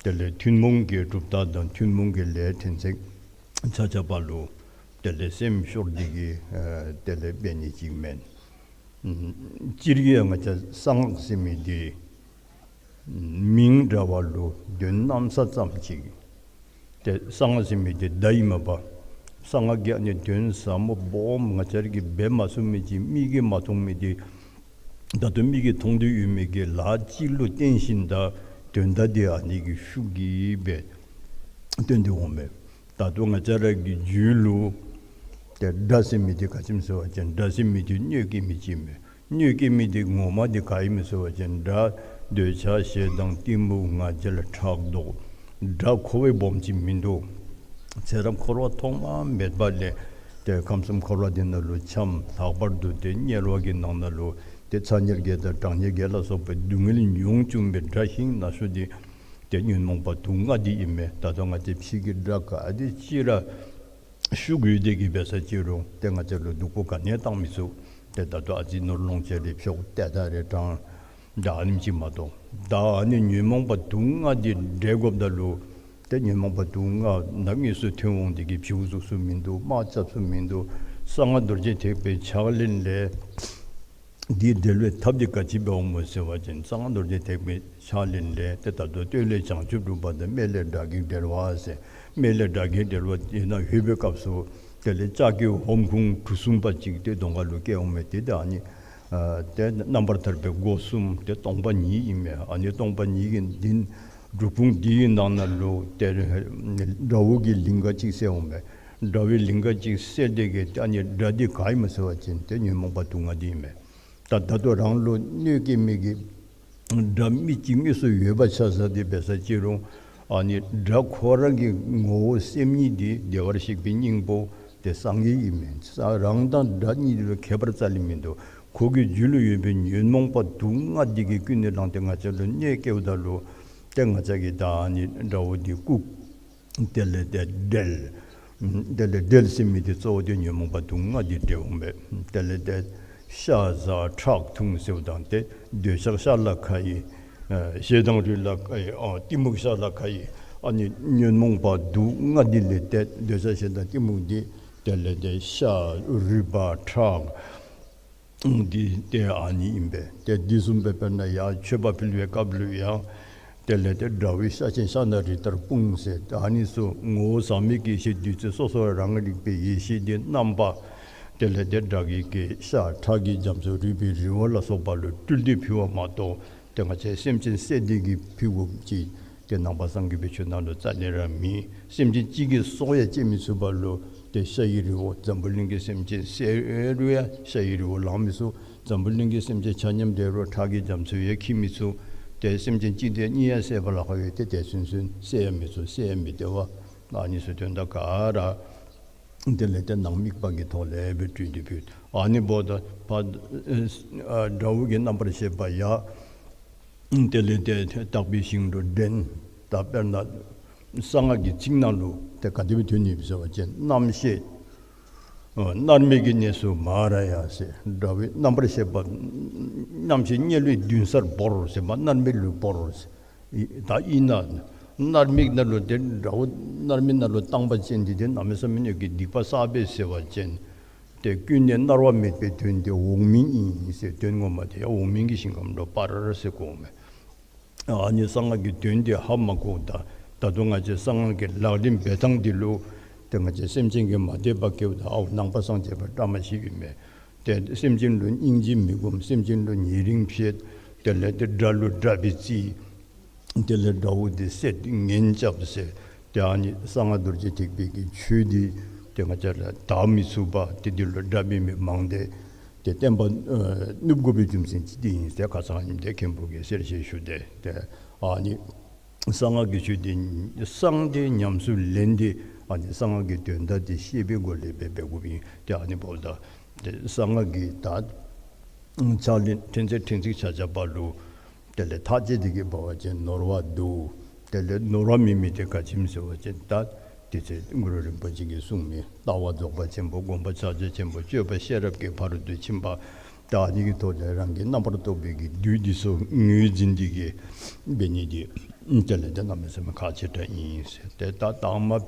དེ་ལས་ཐུན་མོང་གི་གྲུབ་རྟགས་དང་ཐུན་མོང་གི་ལས་ཕྲན་ཚེགས་ཆ་ཁྱབ་ལུ་དེ་ལས་སེམས་ཤོར་ཏེ་གིས་ཨ་དེ་ལས་འབད་ནི་ཅིག་མེན། ཨམ་སྤྱིར་གྱིས་ཡང་ང་བཅས་གསང་སྔགས་ཟེར་མི་འདི་མིང་འདྲ་བ་ལུ་དོན་གནམ་ས་ཙམ་ཅིག། ཏེ་གསང་སྔགས་ཟེར་མི་འདི་བརྡ་ཨིན་མས་པ། གསང་སྔགས་ཀྱི་ཨ་ནི་དོན་ཟབ་མོ་སྦོམ་ང་བཅས་ར་གིས་འབད་མ་ཚུགས་མི་ཅིག་མིག་གིས་མ་མཐོང་མི་འདི་ད་ལྟོ་མིག་གིས་མཐོང་སྟེ་ཡོད་མི་གི་ལཱ་ཅིག་ལུ་བརྟེན་ཞིནམ་ད་དོན་དག་འདི་ཨ་ནི་གི་ཤུགས་ཀྱིས་སྦེ་སྟོན་ཏེ་འོང་མས། ད་ལྟོ་ང་བཅས་ར་གི་རྒྱུད་ལུ་ཏེ་དགྲ་ཟེར་མི་འདི་ག་ཅི་སྨོ་ཟེར་བ་ཅིན་དགྲ་ཟེར་མི་འདི་གནོད་སྐྱེལ་མི་ཅིག་མས། གནོད་སྐྱེལ་མི་འདི་ངོ་མ་འདི་ག་ཨིན་མས་ཟེར་བ་ཅིན་དགྲ་འདོད་ཆགས་ཞེ་སྡང་གཏི་མུག་ང་རྒྱལ་ཕྲག་དོག། དགྲ་ཁོ་བ་སྦོམ་ཅིག་མིན་འདུག། ཚེ་རབས་འཁོར་བ་ཐོག་མ་མེད་པ་ལས་ཏེ་ཁམས་གསུམ་འཁོར་བ་འདི་ནང་ལུ་འཁྱམས། ལྷག་པར་དུ་ཏེ་དམྱལ་བ་གི་ནང་ན་ལུ་ཏེ་ཚ་དམྱལ་བརྒྱད་དང་གྲང་དམྱལ་བརྒྱད་ལ་སོགས་པའི་སྡུག་བསྔལ་མྱོང་བཅུག་པའི་དགྲ་ཤིང་ན་ཤོ་འདི་ཏེ་ཉོན་མོངས་པ་དུག་ལྔ་འདི་ཨིན་མས། ད་ལྟོ་ང་བཅས་ཕྱི་གི་དགྲ་ག་དེ་ཅིག་ར་ཤུགས་ཡོད་དེ་གིས་འབད་ས་ཅི་རུང་ཏེ་ང་བཅས་ལུ་སྡུག་པོ་ག་ནི་ཡང་བཏང་མི་ཚུགས། ཏེ་ད་ལྟོ་ཨ་ཙི་ནོར་ལོངས་སྤྱོད་རེ་འཕྱོག་ཏེ་ད་རེ་དྲང་ད་ཨ་ནེམ་ཅིག་མ་གཏོགས། ད་ཨ་ནི་ཉོན་མོངས་པ་དུག་ལྔ་འདི་བསྒྲལ་དགོཔ་ད་ལུ་ཏེ་ཉོན་མོངས་པ་དུག་ལྔ་ནམ་དངོས་སུ་ཐོན་འོང་དེ་གིས་བྱིའུ་གཟུགས་སུ་མིན་འདུག། དམག་རྐྱབ་སུ་མིན་འདུག། གསང་སྔགས་རྡོ་རྗེ་ཐེག་པའི་ཕྱག་ལེན་ལས་འདི་བསྒྲལ་བའི་ཐབས་འདི་ག་ཅི་འབདཝ་སྨོ་ཟེར་བ་ཅིན་གསང་སྔགས་རྡོ་རྗེ་ཐེག་པའི་ཕྱག་ལེན་ལས་ཏེ་ད་ལྟོ་སྟོད་ལས་བྱང་ཆུབ་སྒྲུབ་པ་དང་སྨད་ལས་དགྲ་བགེགས་བསྒྲལ་བ་ཟེར། སྨད་ལས་དགྲ་བགེགས་བསྒྲལ་བ་དེ་ནང་ལྷོད་པའི་སྐབས་སུ་དེ་ལས་ལྕགས་ཀྱི་ཧོམ་ཁུང་གྲུ་གསུམ་པ་ཅིག་ཏེ་གདོང་ཁ་ལུ་བཀལ་འོང་མས། ཏེ་ད་ཨ་ནི་ཨ་ཏེ་རྣམ་པར་ཐར་པའི་སྒོ་གསུམ་ཏེ་སྟོང་པ་ཉིད་ཨིན་མས། ཨ་ནི་སྟོང་པ་ཉིད་ཀྱི་འདི་གྲུ་ཁུང་འདི་གི་ནང་ན་ལུ་ཏེ་དགྲ་བོ་གི་ལིང་ག་ཅིག་བསལ་འོང་མས། དགྲ་བོའི་ལིང་ག་ཅིག་བསལ་དེ་གིས་ཏེ་ཨ་ནི་དགྲ་འདི་ག་ཨིན་མས་ཟེར་བ་ཅིན་ཏེ་ཉོན་མོངས་པ་དུག་ལྔ་འདི་ཨིན་མས། ད་ད་ལྟོ་རང་ལུ་གནོད་སྐྱེལ་མི་གི་དགྲ་མི་ཅིག་དངོས་སུ་ཡོད་པ་ཆ་བཞག་སྟེ་འབད་ས་ཅི་རུང་ཨ་ནི་དགྲ་ཁོ་ར་གི་ངོ་བོ་སེམས་ཉིད་འདི་བདེ་བར་གཤེགས་པའི་སྙིང་པོ་ཏེ་སངས་རྒྱས་ཨིན་མས། རང་དང་དགྲ་གཉིས་ལུ་ཁྱད་པར་རྩ་ལས་མིན་འདུག། ཁོ་གི་རྒྱུད་ལུ་ཡོད་པའི་ཉོན་མོངས་པ་དུག་ལྔ་འདི་གིས་ཀུན་ནས་བསླངས་ཏེ་ང་བཅས་ལུ་གནོད་སྐྱེལཝ་ད་ལུ་ཏེ་ང་བཅས་ཀྱིས་ད་ཨ་ནི་དགྲ་བོ་འདི་བཀུག། དེ་ལས་ཏེ་བསྒྲལ། དེ་ལས་བསྒྲལ་ཟེར་མི་འདི་གཙོ་བོ་འདི་ཉོན་མོངས་པ་དུག་ལྔ་འདི་བསྒྲལ་འོང་པས། དེ་ལས་ཏེ་ཤ་ཟ་ཁྲག་འཐུང་ཟེརཝ་ད་ཏེ་འདོད་ཆགས་ཤ་ལ་ཁ་ཡི། ཨ་ཞེ་སྡང་རུས་ལ་ཁ་ཡི། ཨ་གཏི་མུག་ཤ་ལ་ཁ་ཡི། ཨ་ནི་ཉོན་མོངས་པ་དུག་ལྔ་འདི་ལས་ཏེ་འདོད་ཆགས་ཞེ་སྡང་གཏི་མུག་འདི་དེ་ལས་ཏེ་ཤ་རུས་པ་ཁྲག་འདི་ཏེ་ཨ་ནི་ཨིན་པས། ཏེ་འདི་བཟུམ་སྦེ་དཔེར་ན་ཡང་མཆོད་པ་ཕུལ་བའི་སྐབས་ལུ་ཡང་དེ་ལས་ཏེ་དགྲ་བོའི་ཤ་ཆེན་ཤ་ན་རི་ལྟར་སྤུངས་ཟེར། ད་ཨ་ནི་ཚུ་ངོ་བོ་ཟག་མེད་ཀྱི་ཡེ་ཤེས་བདུད་རྩི་སོ་སོ་རང་རིག་པའི་ཡེ་ཤེས་འདི་རྣམ་པ་དེ་ལས་ཏེ་དགྲ་བགེགས་ཀྱི་ཤ་ཁྲག་གི་རྒྱ་མཚོ་རུས་པའི་རི་བོ་ལ་སོགས་པ་ལུ་སྤྲུལ་ཏེ་ཕུལ་བ་མ་གཏོགས་ཏེ་ང་བཅས་སེམས་ཅན་བསད་དེ་གིས་ཕུལ་དགོཔ་ཅིག་ཏེ་ནང་པ་སངས་རྒྱས་པའི་ཆོས་ནང་ལུ་རྩ་ལས་ར་མེད། སེམས་ཅན་གཅིག་གི་སྲོག་ཡང་བཅད་མི་ཚུགས་པ་ལུ་ཏེ་ཤ་ཡི་རི་བོ་འཛམ་བུ་གླིང་གི་སེམས་ཅན་བསད་རུང་ཡང་ཤ་ཡི་རི་བོ་ལང་མི་ཚུགས། འཛམ་བུ་གླིང་གི་སེམས་ཅན་ཆ་མཉམ་བསད་རུང་ཁྲག་གི་རྒྱ་མཚོ་ཡང་འཁྱིལ་མི་ཚུགས། ཏེ་སེམས་ཅན་གཅིག་དང་གཉིས་ཡང་བསད་པ་ལཱ་ཁག་ཡོད། ཏེ་དེ་ཚུན་ཚོད་བསད་ཡང་མི་ཚུགས། བསད་ཡང་མི་བདེ་བ། ཨ་ནི་ཚུ་དོན་དག་ག་ར་དེ་ལས་ཏེ་ནང་དམིགས་པ་གི་ཐོག་ལས་སྦེ་སྤྲུལ་ཏེ་ཕུལ། ཨ་ནི་འབདཝ་ད་ཕར་ཨ་དགྲ་བོ་གི་རྣམ་པར་ཤེས་པ་ཡང་དེ་ལས་ཏེ་དག་པའི་ཞིང་དུ་འདྲེན། ད་དཔེར་ན་གསང་སྔགས་ཀྱི་ཚིག་ནང་ལུ་ཏེ་ག་དེ་སྦེ་ཐོན་ནི་ཡོདཔ་ཟེར་བ་ཅིན་རྣམ་ཤེས་ཨ་མནར་མེད་ཀྱི་གནས་སུ་མ་ར་ཡ་ཟེར། དགྲ་བོའི་རྣམ་པར་ཤེས་པ་རྣམ་ཤེས་དམྱལ་བའི་མདུན་སར་བོར་ཟེར་མ་མནར་མེད་ལུ་བོར་ཟེར། ཨི་ད་ཨིན་ན་ མནར་མེད་ནང་ལུ་ཏེ་དགྲ་བོ་མནར་མེད་ནང་ལུ་བཏང་པ་ཅིན་འདི་ཏེ་གནམ་མེད་ས་མེད་ཀྱི་སྡིག་པ་བསགས་པས་ཟེར་བ་ཅིན་ཏེ་ཀུན་ནས་མནར་བ་མེད་པའི་དོན་དེ་འོག་མིན་ཨིན་ཟེར། དོན་ངོ་མ་དེ་ཡང་འོག་མིན་གྱི་ཞིང་ཁམས་ལུ་སྤར་ཟེར་གོཝ་མས། ཨ་ནི་གསང་སྔགས་ཀྱི་དོན་དེ་ཧ་མ་གོཝ་ད་ད་ལྟོ་ང་བཅས་གསང་སྔགས་ཀྱི་ལག་ལེན་འབད་ཐངས་འདི་ལུ་ཏེ་ང་བཅས་སེམས་ཅན་གྱིས་མ་དད་པ་སྐྱེཝ་ད་ཨའུ་ནང་པ་སངས་རྒྱས་པ་བཀྲ་མ་ཤིས་ཨིན་མས། ཏེ་སེམས་ཅན་ལུ་སྙིང་རྗེ་མི་སྒོམ། སེམས་ཅན་ལུ་ཉེ་རིང་བྱེད། དེ་ལས་ཏེ་དགྲ་ལུ་དགྲ་སྦེ་བརྩི། དེ་ལས་དགྲ་བོ་དེ་བསད་ངན་རྐྱབ་ཟེར། ཏེ་ཨ་ནི་གསང་སྔགས་རྡོ་རྗེ་ཐེག་པའི་གི་ཆོས་འདི་ཏེ་ང་བཅས་ལུ་དར་མི་ཚུགས་པར་ཏེ་འདི་ལུ་དགྲ་འབད་མི་མང་སྟེ་ཏེ་བསྟན་པ་ཨ་ནུབ་དགོ་པའི་རྒྱུ་མཚན་ཅིག་འདི་ཨིན་ཟེར་ཁ་ཙ་ཨ་ནི་འདི་མཁན་པོ་གིས་གསལ་བཤད་ཞུ་སྟེ། ཏེ་ཨ་ནི་གསང་སྔགས་ཀྱི་ཆོས་འདི་གསང་སྟེ་ཉམས་སུ་ལེན་ཏེ་ཨ་ནི་གསང་སྔགས་ཀྱི་དོན་དག་འདི་ཤེས་པའི་སྒོ་ལས་འབད་འབད་དགོཔ་ཨིན། ཏེ་ཨ་ནི་འབདཝ་ད་ཏེ་གསང་སྔགས་ཀྱི་ད་ཕྱག་ལེན་ཕྲན་ཚེགས་ཕྲན་ཚེགས་ཆ་ཁྱབ་ལུ་དེ་ལས་ཐག་བཅད་དེ་གི་འབད་བ་ཅིན་ནོར་བ་འདུག། དེ་ལས་ནོར་བ་མེད་མི་དེ་ག་ཅི་སྨོ་ཟེར་བ་ཅིན་ད་དེ་ཚེ་གུ་རུ་རིན་པོ་ཆེ་གིས་གསུངས་མི་ལྟ་བ་རྫོགས་པ་ཆེན་པོ། སྒོམ་པ་ཕྱག་རྒྱ་ཆེན་པོ། སྤྱོད་པ་ཤེས་རབ་ཀྱི་ཕ་རོལ་ཏུ་ཕྱིན་པ། ད་ཨ་ནི་གི་ཐོག་ལས་རང་གི་རྣམ་པར་རྟོག་པའི་གི་བདུད་འདི་ཚུ་ངོས་འཛིན་ཏེ་གི་འབད་ནི་འདི་དེ་ལས་ཏེ་གནམ་མེད་ས་མེད་ཁག་ཆེ་དྲགས་ཨིན་ཟེར། ཏེ་ད་དང་པ་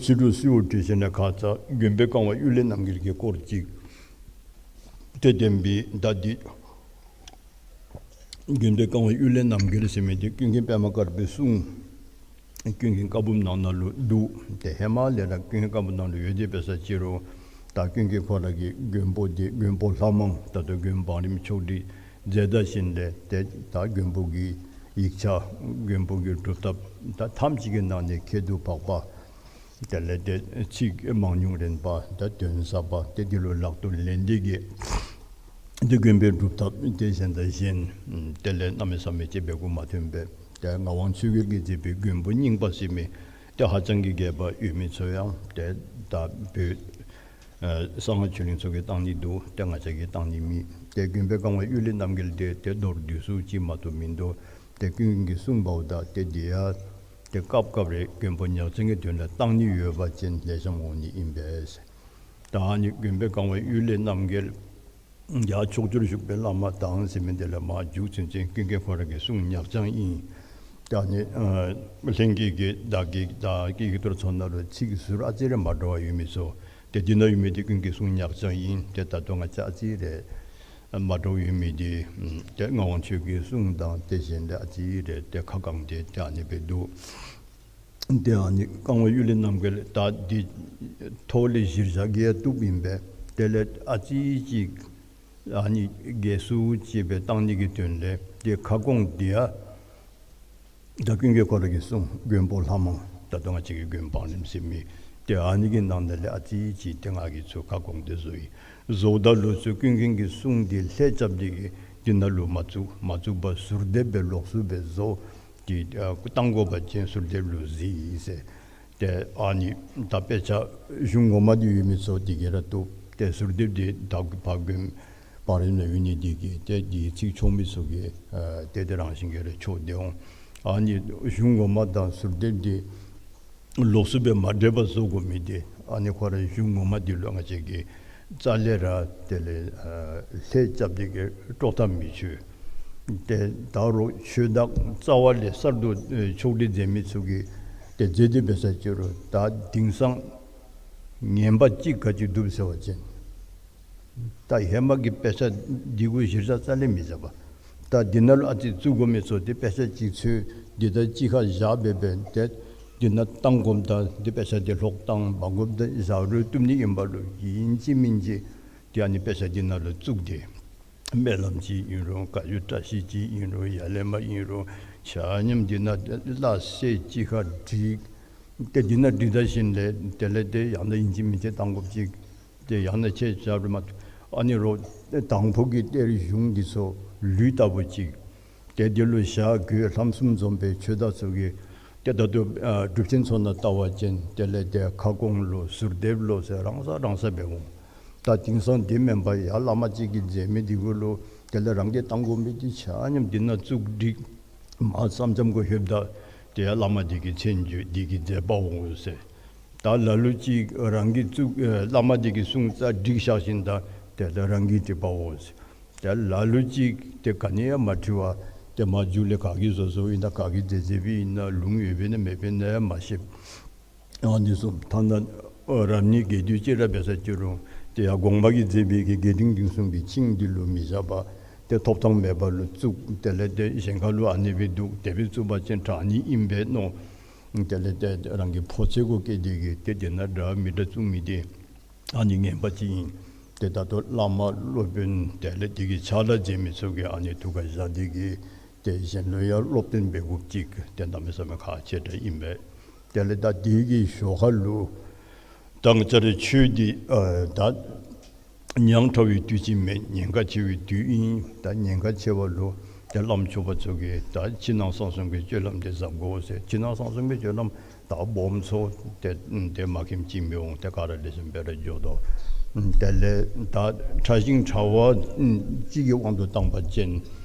ཕྱི་རུ་གསོལཝ་བཏབ་ཞིནམ་ལས་ཁ་ཙ་མགོན་པོ་གང་བ་གཡུལ་ལས་རྣམ་རྒྱལ་གྱི་སྐོར་ཅིག་ཏེ་བསྟན་པའི་ད་འདི་མགོན་པོ་གང་བ་གཡུལ་ལས་རྣམ་རྒྱལ་ཟེར་མི་འདི་ཀུན་མཁྱེན་པདྨ་དཀར་པོའི་གསུང་ཀུན་མཁྱེན་བཀའ་འབུམ་ནང་ན་ལུ་འདུག། ཏེ་ཧེ་མ་ལས་ར་ཀུན་མཁྱེན་བཀའ་འབུམ་ནང་ལུ་ཡོད་དེ་འབད་ས་ཅི་རུང་ད་ཀུན་མཁྱེན་ཁོ་ར་གི་མགོན་པོ་འདི་མགོན་པོ་ལྷ་མང་ད་ལྟོ་མགོན་པོ་བང་རིམ་ཆོག་སྒྲིག་མཛད་ད་ཞིནམ་ལས་ཏེ་ད་མགོན་པོ་གི་ཡིག་ཆ་མགོན་པོ་གི་སྒྲུབ་ཐབས་ད་ཐམས་ཅད་ཀྱི་ནང་ནས་ཁྱད་དུ་འཕགས་པ། དེ་ལས་ཏེ་ཚིག་མང་ཉུང་རན་པ་ད་དོན་ཟབ་པ་ཏེ་འདི་ལུ་ལག་ཏུ་ལེན་ཏེ་གི་ཏེ་མགོན་པོའི་སྒྲུབ་ཐབས་ཏེ་གཞན་དང་གཞན་དེ་ལས་གནམ་མེད་ས་མེད་ཅིག་འབད་དགོ་མ་ཐོན་པས། ཏེ་ངག་དབང་ཆོས་རྒྱལ་གྱིས་མཛད་པའི་མགོན་པོ་རྙིང་པ་ཟེར་མི་ཏེ་ཧ་ཅང་གི་རྒྱས་པ་ཡོད་མི་ཚུ་ཡང་ཏེ་ད་བོད་ཨ་གསང་སྔགས་ཆོས་གླིང་ཚུ་གིས་བཏང་ནི་འདུག། ཏེ་ང་བཅས་ཀྱིས་བཏང་ནི་མེད། ཏེ་མགོན་པོ་གང་བ་གཡུལ་ལས་རྣམ་རྒྱལ་འདི་ཏེ་མདོར་བསྡུས་སུ་ཅིག་མ་གཏོགས་མིན་འདུག། ཏེ་ཀུན་མཁྱེན་གྱིས་གསུངས་པ་འོ་ད་ཏེ་འདི་ཡང་ཏེ་སྐབས་སྐབས་རེ་མགོན་པོ་ཉག་ཅན་གྱི་དོན་ལུ་བཏང་ནི་ཡོད་པ་ཅིན་ལེགས་ཤོམ་འོང་ནི་ཨིན་པས། ད་ཨ་ནི་མགོན་པོ་གང་བ་གཡུལ་ལས་རྣམ་རྒྱལ་ཡར་ཕྱོགས་བཅུར་བཞུགས་པའི་བླ་མ་དང་ཟེར་མི་འདི་ལས་མར་མཇུག་ཚུན་ཚོད་ཀུན་མཁྱེན་ཁོ་ར་གི་གསུང་ཉག་ཅན་ཨིན། ད་ཨ་ནི་ཨ་ལྷན་རྒྱས་ཀྱི་བདག་གི་བདག་གི་ཡིག་ཐོར་ཚུ་ནང་ལུ་ཚིག་ཟུར་ཨ་ཙི་རེ་མ་འདྲཝ་ཡོད་མི་ཚུ་ཏེ་འདི་ནང་ཡོད་མི་འདི་ཀུན་མཁྱེན་གསུང་ཉག་ཅན་ཨིན། ཏེ་ད་ལྟོ་ང་བཅས་ཨ་ཙི་རེ་མ་འདྲཝ་ཡོད་མི་འདི་ཏེ་ངག་དབང་ཆོས་རྒྱལ་གྱི་གསུང་དང་ཏེ་གཞན་ལས་ཨ་ཙི་རེ་ཏེ་ཁ་བསྐངས་ཏེ་ཏེ་ཨ་ནི་སྦེ་འདུག། ཏེ་ཨ་ནི་གང་བ་གཡུལ་ལས་རྣམ་རྒྱལ་ད་འདི་ཐོག་ལས་གཞིར་བཞག་གི་ཡང་བཏུབ་ཨིན་པས། དེ་ལས་ཨ་ཙི་ཅིག་ཨ་ནི་རྒྱས་སུ་ཅིག་སྦེ་བཏང་ནི་གི་དོན་ལས་ཏེ་ཁ་སྐོང་འདི་ཡང་ད་ཀུན་མཁྱེན་ཁོ་ར་གི་གསུང་མགོན་པོ་ལྷ་མང་ད་ལྟོ་ང་བཅས་ཀྱི་མགོན་པོ་བང་རིམ་ཟེར་མི་ཏེ་ཨ་ནི་གི་ནང་ན་ལས་ཨ་ཙི་ཅིག་ཏེ་ང་གིས་ཚུར་ཁ་སྐོང་སྟེ་བཟོ་ཡི། བཟོཝ་ད་ལུ་ཚུར་ཀུན་མཁྱེན་གྱི་གསུང་འདི་ལྷད་རྐྱབ་སྟེ་གི་འདི་ནང་ལུ་མ་བཙུགས། མ་བཙུགས་པར་ཟུར་འདེབས་སྦེ་ལོགས་སུ་སྦེ་བཟོ། ཏེ་ཨ་བཏང་དགོ་པ་ཅིན་ཟུར་འདེབས་ལུ་གཟིགས་ཟེར། ཏེ་ཨ་ནི་ད་དཔེ་ཆ་གཞུང་ངོ་མ་འདི་ཡོད་མི་ཚུ་འདི་གིས་ར་བཏུབ། ཏེ་ཟུར་འདེབས་འདི་ད་ཕར་མགོན་པོ་བང་རིམ་ནང་ཡོད་ནི་འདི་གིས་ཏེ་འདི་ཚིག་ཆོག་མི་ཚུ་གིས་ཨ་ཏེ་དེ་རང་བཞིན་གྱིས་ར་ཆོག་སྟེ་འོང་། ཨ་ནི་གཞུང་ངོ་མ་དང་ཟུར་འདེབས་འདི་ལོགས་སུ་སྦེ་མ་འདྲེས་པར་བཟོ་དགོ་མི་འདི་ཨ་ནི་ཁོ་ར་གཞུང་ངོ་མ་འདི་ལུ་ང་བཅས་ཀྱིས་རྩ་ལས་ར་དེ་ལས་ཨ་ལྷད་རྐྱབ་སྟེ་གི་དཀྲོག་ཐབས་མི་ཆོག། ཏེ་ད་རུང་ཆོས་བདག་རྩ་བ་ལས་གསར་དུ་ཨེ་ཕྱོགས་སྒྲིག་མཛད་མི་ཚུ་གིས་ཏེ་མཛད་དེ་འབད་ས་ཅི་རུང་ད་དེང་སང་ངན་པ་ཅིག་ག་ཅི་འདུག་ཟེར་བ་ཅིན་ད་ཧེ་མ་གི་དཔེ་ཆ་འདི་གུ་གཞིར་བཞག་རྩ་ལས་མི་མཛད་པར་ད་འདི་ནང་ལུ་ཨ་ཙི་བཙུགས་དགོ་མི་ཚུ་ཏེ་དཔེ་ཆ་ཅིག་འཚོལ་འདི་ད་གཅིག་ཁར་བཞག་སྦེ་སྦེ་ཏེ་འདི་ནང་བཏང་དགོཔ་ད་འདི་དཔེ་ཆ་འདི་ལྷོག་བཏང་མ་དགོཔ་ད་བཞག་རུང་བཏུབ་ནི་ཨིན་པ་ལུ་ཨིན་ཅི་མིན་ཅི་ཏེ་ཨ་ནི་དཔེ་ཆ་འདི་ནང་ལུ་བཙུགས་ཏེ་སྨོན་ལམ་ཅིག་ཨིན་རུང་བཀའ་བརྒྱུད་བཀྲ་ཤིས་ཅིག་ཨིན་རུང་ཡ་ལས་མར་ཨིན་རུང་ཆ་མཉམ་འདི་ནང་ལ་གསལ་ཅིག་ཁར་བསྒྲིགས། ཏེ་འདི་ནང་བསྒྲིགས་ད་ཞིནམ་ལས་དེ་ལས་ཏེ་ཡང་ན་ཨིན་ཅི་མིན་ཅི་བཏང་དགོཔ་ཅིག། ཏེ་ཡང་ན་ཁྱེད་ཅག་རུ་མ་ཨ་ནི་རོགས་དང་ཕུ་གི་གཏེར་གཞུང་འདི་ཚུ་ལུད་ལྟ་བུ་ཅིག། ཏེ་འདི་ལུ་ཞྭ་གོས་ལྷམ་གསུམ་འཛོམས་པའི་ཆོས་བདག་ཚུ་གིས་ཏེ་ད་ལྟོ་ཨ་སྒྲུབ་ཆེན་ཚུ་ནང་བལྟ་བ་ཅིན་དེ་ལས་ཏེ་ཁ་སྐོང་ལོ་ཟུར་འདེབས་ལོ་ཟེར་རང་ས་རང་ས་སྦེ་འོང་། ད་དེང་སང་འདི་མེན་པར་ཡར་བླ་མ་ཅིག་གིས་མཛད་མི་འདི་གུ་ལུ་དེ་ལས་རང་གིས་བཏང་དགོ་མི་འདི་ཆ་མཉམ་འདི་ནང་བཙུགས་བསྒྲིགས། མར་མཚམས་མཚམས་གུ་ལྷོདཔ་ད་ཏེ་ཡར་བླ་མ་འདི་གི་མཚན་བརྗོད་འདི་གི་མཛད་པ་འོང་ཟེར། ད་ལ་ལུ་ཅིག་རང་གིས་བཙུགས་ཨེ་བླ་མ་འདི་གི་གསུང་རྩ་བསྒྲིགས་བཞག་ཞིནམ་ད་དེ་ལས་རང་གིས་བྲིས་པའོ་ཟེར། ད་ལ་ལུ་ཅིག་ཏེ་ག་ནི་ཡང་མ་བྲིས་པར་ ཏེ་མ་མཇུག་ལས་ག་གིས་བཟོ་བཟོཝ་ཨིན་ན་ག་གིས་མཛད་མཛདཔ་ཨིན་ན་ལུང་ཡོདཔ་ཨིན་ན་མེདཔ་ཨིན་ན་ཡང་མ་ཤེས། ཨ་ནི་བཟུམ་ཐ་ན་ཨ་རབ་གནས་རྒྱས་བསྡུས་ཅིག་ར་འབད་ས་ཅི་རུང་ཏེ་ཡར་གོང་མ་གིས་མཛད་པའི་གི་རྒྱས་འབྲིང་བསྡུས་གསུམ་གྱི་ཆིངས་འདི་ལུ་མི་བཞག་པར་ཏེ་ཐོབ་ཐངས་མེད་པ་ལུ་བཙུགས། དེ་ལས་ཏེ་གཞན་ཁ་ལུ་ཨ་ནི་སྦེ་འདུག། དེ་སྦེ་བཙུགས་པ་ཅིན་དྲག་ནི་ཨིན་པས་མནོ། དེ་ལས་ཏེ་རང་གི་ཕོ་ཚོད་གུ་བསྐྱེད་དེ་གིས་ཏེ་དེ་ནང་འདྲ་མི་འདྲ་བཙུགས་མི་འདི་ཨ་ནི་ངན་པ་ཅིག་ཨིན། ཏེ་ད་ལྟོ་བླ་མ་སློབ་དཔོན་དེ་ལས་དེ་གི་ཕྱག་ལཱ་མཛད་མི་ཚུ་གིས་ཨ་ནི་ཐུགས་ཁར་བཞག་སྟེ་གིས་ཏེ་གཞན་ལུ་ཡང་སློབ་སྟོན་འབད་དགོཔ་ཅིག་ཏེ་གནམ་མེད་ས་མེད་ཁག་ཆེ་དྲགས་ཨིན་པས། དེ་ལས་ད་དེ་གི་ཞོར་ཁ་ལུ་ད་ང་བཅས་རའི་ཆོས་འདི་ཨ་ད་ཉག་ཕྲ་བའི་དུས་ཅིག་མེན། ཉེན་ཁ་ཆེ་བའི་དུས་ཨིན། ད་ཉེན་ཁ་ཆེ་བ་ལུ་ཏེ་བླམ་ཆོསཔ་ཚུ་གིས་ད་ཕྱི་ནང་གསང་གསུམ་གྱི་སྤྱོད་ལམ་འདི་བཟང་དགོ་ཟེར། ཕྱི་ནང་གསང་གསུམ་གྱི་སྤྱོད་ལམ་ད་སྦོམ་ཚུ་ཏེ་ཏེ་མ་མཁྱེནམ་ཅིག་མི་འོང་། ཏེ་ག་ར་ལེགས་ཤོམ་སྦེ་ར་འགྱོ་དོ། དེ་ལས་ད་ཕྲ་ཞིང་ཕྲ་བ་ཅིག་གི་དབང་དུ་བཏང་པ་ཅིན་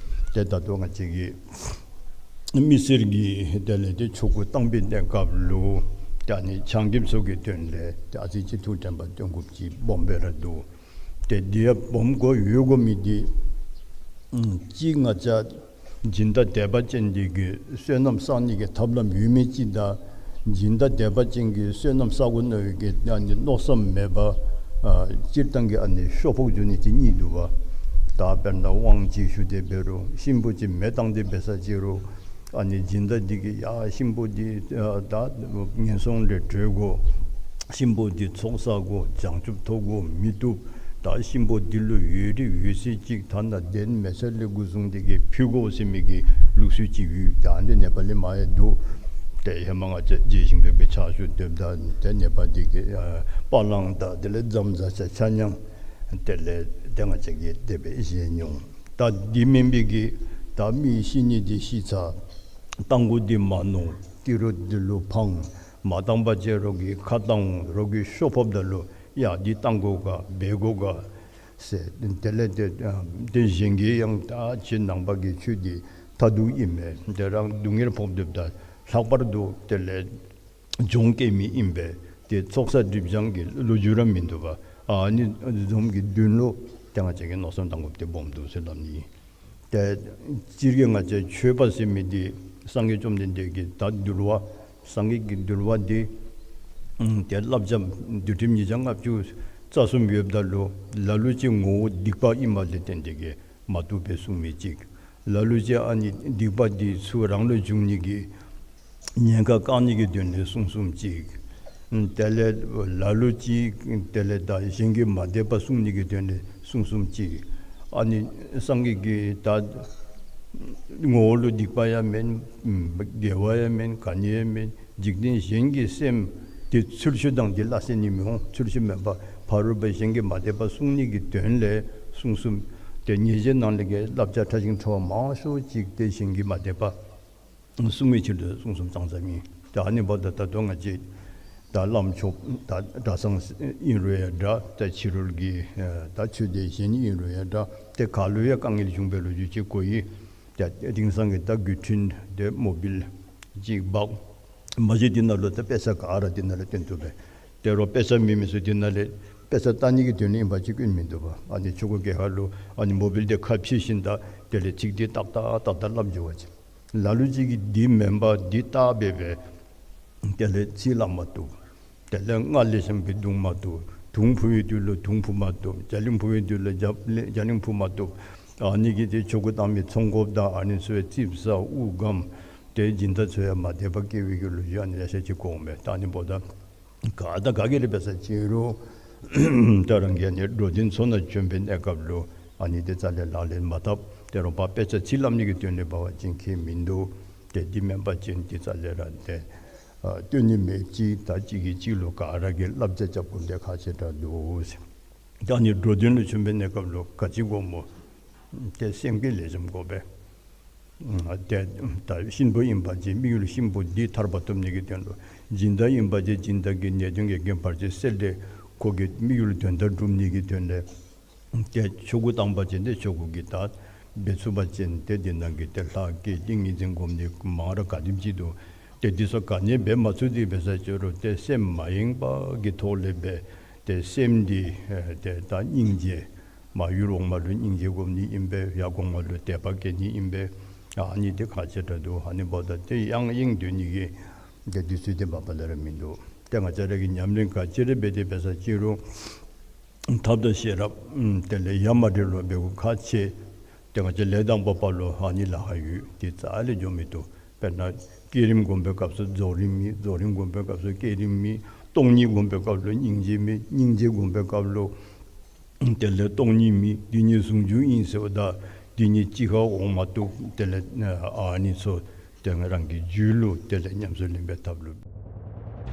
ཏེ་ད་ལྟོ་ང་བཅས་ཀྱི་མི་སེར་གྱི་དེ་ལས་ཏེ་ཆོ་ག་བཏང་པའི་གནས་སྐབས་ལུ་ཏེ་ཨ་ནི་ཆ་མཉམ་ཚུ་གི་དོན་ལས་ཏེ་ཨ་ཙི་ཅིག་ཐུགས་དྲན་པ་བཏོན་དགོཔ་ཅིག་སྦོམ་སྦེ་ར་འདུག། ཏེ་འདི་ཡང་སྦོམ་དགོ་ཡོད་དགོ་མི་འདི་ཨམ་གཅིག་ང་བཅས་སྦྱིན་བདག་དད་པ་ཅན་འདི་གིས་བསོད་ནམས་བསག་ནི་གི་ཐབས་ལམ་ཡོད་མི་ཅིག་དང་། སྦྱིན་བདག་དད་པ་ཅན་གྱིས་བསོད་ནམས་བསག་དགོ་མནོ་བའི་གི་ཨ་ནི་མནོ་བསམ་མེད་པར་ཨ་སྤྱིར་བཏང་གི་ཨ་ནི་ཤོ་ཕོག་འགྱོ་ནི་ཅིག་གཉིས་འདུག་པ། ད་དཔེར་ན་དབང་ཅིག་ཞུ་སྟེ་འབད་རུང་གཤིན་པོ་ཅིག་མེ་བཏང་སྟེ་འབད་ས་ཅི་རུང་ཨ་ནི་སྦྱིན་བདག་འདི་གིས་ཡ་གཤིན་པོ་འདི་ཨ་ད་ངན་སོང་ལས་གྲོལ་དགོ། གཤིན་པོ་འདི་ཚོགས་བསག་དགོ། བྱང་ཆུབ་ཐོབ་དགོ་མི་བཏུབ། ད་གཤིན་པོ་འདི་ལུ་འོད་རིས་འོད་ཟེར་ཅིག་ཐ་ན་གདན་མེ་སེར་ལས་འགོ་བཟུང་སྟེ་གིས་ཕུལ་དགོ་ཟེར་མི་གི་ལུགས་སྲོལ་ཅིག་ཡོད། ད་ཨ་ནི་ནེ་པ་ལི་མ་ཡང་འདུག། ཏེ་ཧེ་མ་ང་བཅས་རྗེ་ཞིང་ཕེབས་པའི་ཕྱག་ཞུ་སྡོདཔ་ད་ཏེ་ནེ་པ་འདི་གི་ཨ་པ་ལང་དང་དེ་ལས་ཛམ་ཛ་ཆ་ཆ་མཉམ་དེ་ལས་ཏེ་ང་བཅས་ཀྱིས་དེ་སྦེ་བཞེས་མྱོང་། ད་འདི་མེན་པའི་གི་ད་མི་ཤི་ནི་འདི་ཤི་ཚར། བཏང་དགོ་འདི་མ་མནོ། ཏི་རུ་འདི་ལུ་ཕངས། མ་བཏང་པ་ཅིན་རོགས་ཀྱིས་ཁ་བཏང་འོང་། རོགས་ཀྱིས་ཤོ་ཕོགཔ་ད་ལུ་ཡ་འདི་བཏང་དགོ་ག་འབད་དགོ་ག་ཟེར། དེ་ལས་ཏེ་ཨ་ཏེ་གཞན་གྱིས་ཡང་ད་ཁྱེད་ནང་པ་གི་ཆོས་འདི་མཐར་ཐུག་ཨིན་མས། ཏེ་རང་སྡུག་བསྔལ་ཕོག་སྡོདཔ་ད་ལྷག་པར་དུ་དེ་ལས་སྦྱོང་སྐྱེ་མི་ཨིན་པས། ཏེ་ཚོགས་བསགས་སྒྲིབ་སྦྱང་གི་ལོ་རྒྱུས་ར་མིན་འདུག་པ། ཨ་ནི་བཟུམ་གྱི་དོན་ལུ་ཏེ་ང་བཅས་ཀྱིས་མནོ་བསམ་བཏང་དགོཔ་འདི་སྦོམ་འདུག་ཟེར་སླབ་ནི། ཏེ་སྤྱིར་གྱིས་ང་བཅས་ཆོས་པ་ཟེར་མི་འདི་སངས་རྒྱས་བཅོམ་ལྡན་འདས་ཀྱི་ད་འདུལ་བ་སངས་རྒྱས་ཀྱི་འདུལ་བ་འདི་ཨམ་ཏེ་བསླབ་བྱ་འདུལ་ཁྲིམས་ཉིས་བརྒྱ་ལྔ་བཅུ་རྩ་གསུམ་ཡོདཔ་ད་ལུ་ལ་ལུ་ཅིག་ངོ་བོ་སྡིག་པ་ཨིནམ་ལས་བརྟེན་ཏེ་གིས་མ་བཏུབ་པའི་གསུང་མི་ཅིག། ལ་ལུ་ཅིག་ཨ་ནི་སྡིག་པ་འདི་ཚུ་རང་ལུ་འབྱུང་ནི་གི་ཉེན་ཁ་བཀག་ནི་གི་དོན་ལས་གསུང་གསུངམ་ཅིག། དེ་ལས་ལ་ལུ་ཅིག་དེ་ལས་ད་གཞན་གྱི་མ་དད་པ་བསྲུང་ནི་གི་དོན་ལས་གསུང་གསུངམ་ཅིག། ཨ་ནི་སངས་རྒྱས་ཀྱི་ད་ངོ་བོ་ལུ་སྡིག་པ་ཡང་མེན། དགེ་བ་ཡང་མེན། ག་ནི་ཡང་མེན། འཇིག་རྟེན་གཞན་གྱི་སེམས་དེ་ཚུལ་ཤུལ་དང་དེ་སླ་བསྲེ་ནི་མི་འོང་། ཚུལ་ཤུལ་མེན་པར་ཕ་རོལ་པོ་གཞན་གྱི་མ་དད་པ་བསྲུང་ནི་གི་དོན་ལས་གསུང་གསུངམ། ཏེ་ཉེས་བྱའི་ནང་ལས་ཀྱི་བསླབ་བྱ་ཕྲ་ཞིང་ཕྲ་བ་མང་ཤོས་ཅིག་ཏེ་གཞན་གྱི་མ་དད་པ་བསྲུང་བའི་ཕྱིར་དུ་གསུང་གསུངམ་ཙང་ཙ་ཨིན། ཏེ་ཨ་ནི་འབདཝ་ད་ད་ལྟོ་ང་བཅས་ད་བླམ་ཆོསཔ་ད་གྲྭ་ཚང་ཨིན་རུང་ཡང་འདྲ། ད་ཕྱི་རོལ་གྱི་ད་ཆོས་སྡེ་གཞན་ཨིན་རུང་ཡང་འདྲ། ཏེ་ག་ལུ་ཡང་དཀའ་ངལ་བྱུང་བའི་ལོ་རྒྱུས་ཅིག་གོ་ཡི། ད་དེང་སང་གི་ད་འགུལ་འཕྲིན་དེ་མོ་བཱའིལ་ཅིག་འབག། མ་གཞི་དེ་ནང་ལུ་ད་དཔེ་ཆ་ག་ར་དེ་ནང་ལུ་སྟོན་ཐུབ་པས། དེ་རུང་དཔེ་ཆ་མེད་མི་ཚུ་དེ་ནང་ལས་དཔེ་ཆ་ལྟ་ནི་གི་དོན་ལུ་ཨིན་པ་ཅིན་སྐྱོན་མིན་འདུག་པ། ཨ་ནི་ཆོ་ག་གི་ཁ་ལུ་ཨ་ནི་མོ་བཱའིལ་དེ་ཁ་ཕྱེ་ཞིནམ་ད་དེ་ལས་ཚིག་དེ་ཏག་ཏག་ཏག་ཏག་སླབ་འགྱོ་བ་ཅིན། ལ་ལུ་ཅིག་གིས་འདི་མེན་པར་འདི་བལྟ་སྦེ་སྦེ་དེ་ལས་ཚིག་སླབ་མ་བཏུབ། དེ་ལས་རྔ་ལེགས་ཤོམ་སྦེ་བརྡུང་མ་བཏུབ། དུང་ཕུ་བའི་དུས་ལུ་དུང་ཕུ་མ་བཏུབ། རྒྱ་གླིང་ཕུ་བའི་དུས་ལུ་རྒྱ་རྒྱ་གླིང་ཕུ་མ་བཏུབ། ཨ་ནི་གིས་ཏེ་ཆོ་ག་བཏང་མི་ཚོང་དགོཔ་དང་ཨ་ནི་ཚུ་ཡང་ཙིགཔ་ཟ་དབུགས་སྒམ། ཏེ་སྦྱིན་བདག་ཚུ་ཡང་མ་དད་པ་སྐྱེ་བའི་གི་ལོ་རྒྱུས་ཨ་ནི་ལེ་ཤ་ཅིག་གོཝ་མས། ད་ཨ་ནི་འབདཝ་ད་ག་དང་ག་གི་ལས་འབད་ས་ཅི་རུང་ད་རང་གིས་ཨ་ནི་འགྲོ་དོན་ཚུ་ནང་བྱོན་པའི་གནས་སྐབས་ལུ་ཨ་ནི་དེ་རྩ་ལས་ལག་ལེན་མ་འཐབ། དེ་རུང་ཕར་དཔེ་ཆ་ཚིག་སླབ་ནི་གི་དོན་ལས་འབད་བ་ཅིན་ཁྱད་མིན་འདུག། ཏེ་འདི་མེན་པ་ཅིན་དེ་རྩ་ལས་ར་ཏེ་ཨ་སྟོན་ནི་མེདཔ་ཅིག། ད་གཅིག་གིས་གཅིག་ལུ་ག་ར་གིས་བསླབ་བྱ་རྐྱབ་དགོཔ་འདི་ཁག་ཆེ་དྲགས་འདུག་ཟེར། ད་ཨ་ནི་འགྲོ་དོན་ལུ་བྱོན་པའི་གནས་སྐབས་ལུ་ག་ཅི་དགོཔ་སྨོ། ཏེ་སེམས་བསྐྱེད་ལེགས་ཤོམ་དགོ་པས། ཨ་ཏེ་ད་གཤིན་པོ་ཨིན་པ་ཅིན་དམིགས་ཡུལ་གཤིན་པོ་འདི་ཐར་པ་ཐོབ་ནི་གི་དོན་ལུ། སྦྱིན་བདག་ཨིན་པ་ཅིན་སྦྱིན་བདག་གི་ནད་གདོན་གྱི་རྐྱེན་བར་ཆད་སེལ་ཏེ་ཁོ་གི་དམིགས་ཡུལ་དོན་དག་སྒྲུབ་ནི་གི་དོན་ལས། ཏེ་ཆོ་ག་བཏང་པ་ཅིན་ཏེ་ཆོ་ག་གི་ད་འབད་ཚུགས་པ་ཅིན་ཏེ་འདི་ནང་གི་ཏེ་ལྷ་བསྐྱེད་ཏིང་ངེ་འཛིན་སྒོམ་ནི་མང་ར་ག་དེམ་ཅིག་འདུག། ཏེ་འདི་ཚུ་ག་ནི་འབད་མ་ཚུགས་ཏེ་འབད་ས་ཅི་རུང་ཏེ་སེམས་མ་ཡེངས་པ་གི་ཐོག་ལས་འབད། ཏེ་སེམས་འདི་ཨེ་ཏེ་ད་སྙིང་རྗེ་མར་ཡུལ་འོག་མ་ལུ་སྙིང་རྗེ་སྒོམ་ནི་ཨིན་པས། ཡར་གོང་མ་ལུ་དད་པ་བསྐྱེད་ནི་ཨིན་པས། ཨ་ནི་འདི་ཁག་ཆེ་དྲགས་འདུག། ཨ་ནི་འབདཝ་ད་ཏེ་ཡང་དབྱིངས་སྡོད་ནི་གི་ཏེ་དུས་ཚོད་འདི་མ་པ་ལས་ར་མིན་འདུག། ཏེ་ང་བཅས་ར་གིས་ཉམས་ལེན་ག་ཅི་ར་འབད་དེ་འབད་ས་ཅི་རུང་ཐབས་དང་ཤེས་རབ་དེ་ལས་ཡ་མ་བྲལ་བར་འབད་དགོཔ་ཁག་ཆེ། ཏེ་ང་བཅས་ལས་དང་པོ་པ་ལུ་ཨ་ནི་ལཱ་ཁག་ཡོད། དེ་རྩ་ལས་འགྱོ་མི་བཏུབ། དཔེར་ན་བསྐྱེད་རིམ་སྒོམ་པའི་སྐབས་སུ་རྫོགས་རིམ་མེད། རྫོགས་རིམ་སྒོམ་པའི་སྐབས་སུ་བསྐྱེད་རིམ་མེད། སྟོང་ཉིད་སྒོམ་པའི་སྐབས་ལུ་སྙིང་རྗེ་མེད། སྙིང་རྗེ་སྒོམ་པའི་སྐབས་ལུ་དེ་ལས་སྟོང་ཉིད་མེད། འདི་གཉིས་ཟུང་འཇུག་ཨིན་ཟེརཝ་ད་འདི་གཉིས་གཅིག་ཁར་འོང་མ་བཏུབ། དེ་ལས་ཨ་ནི་ཚུ་ཏེ་ང་རང་གི་རྒྱུད་ལུ་དེ་ལས་ཉམས་སུ་ལེན་པའི་ཐབས་ལུ།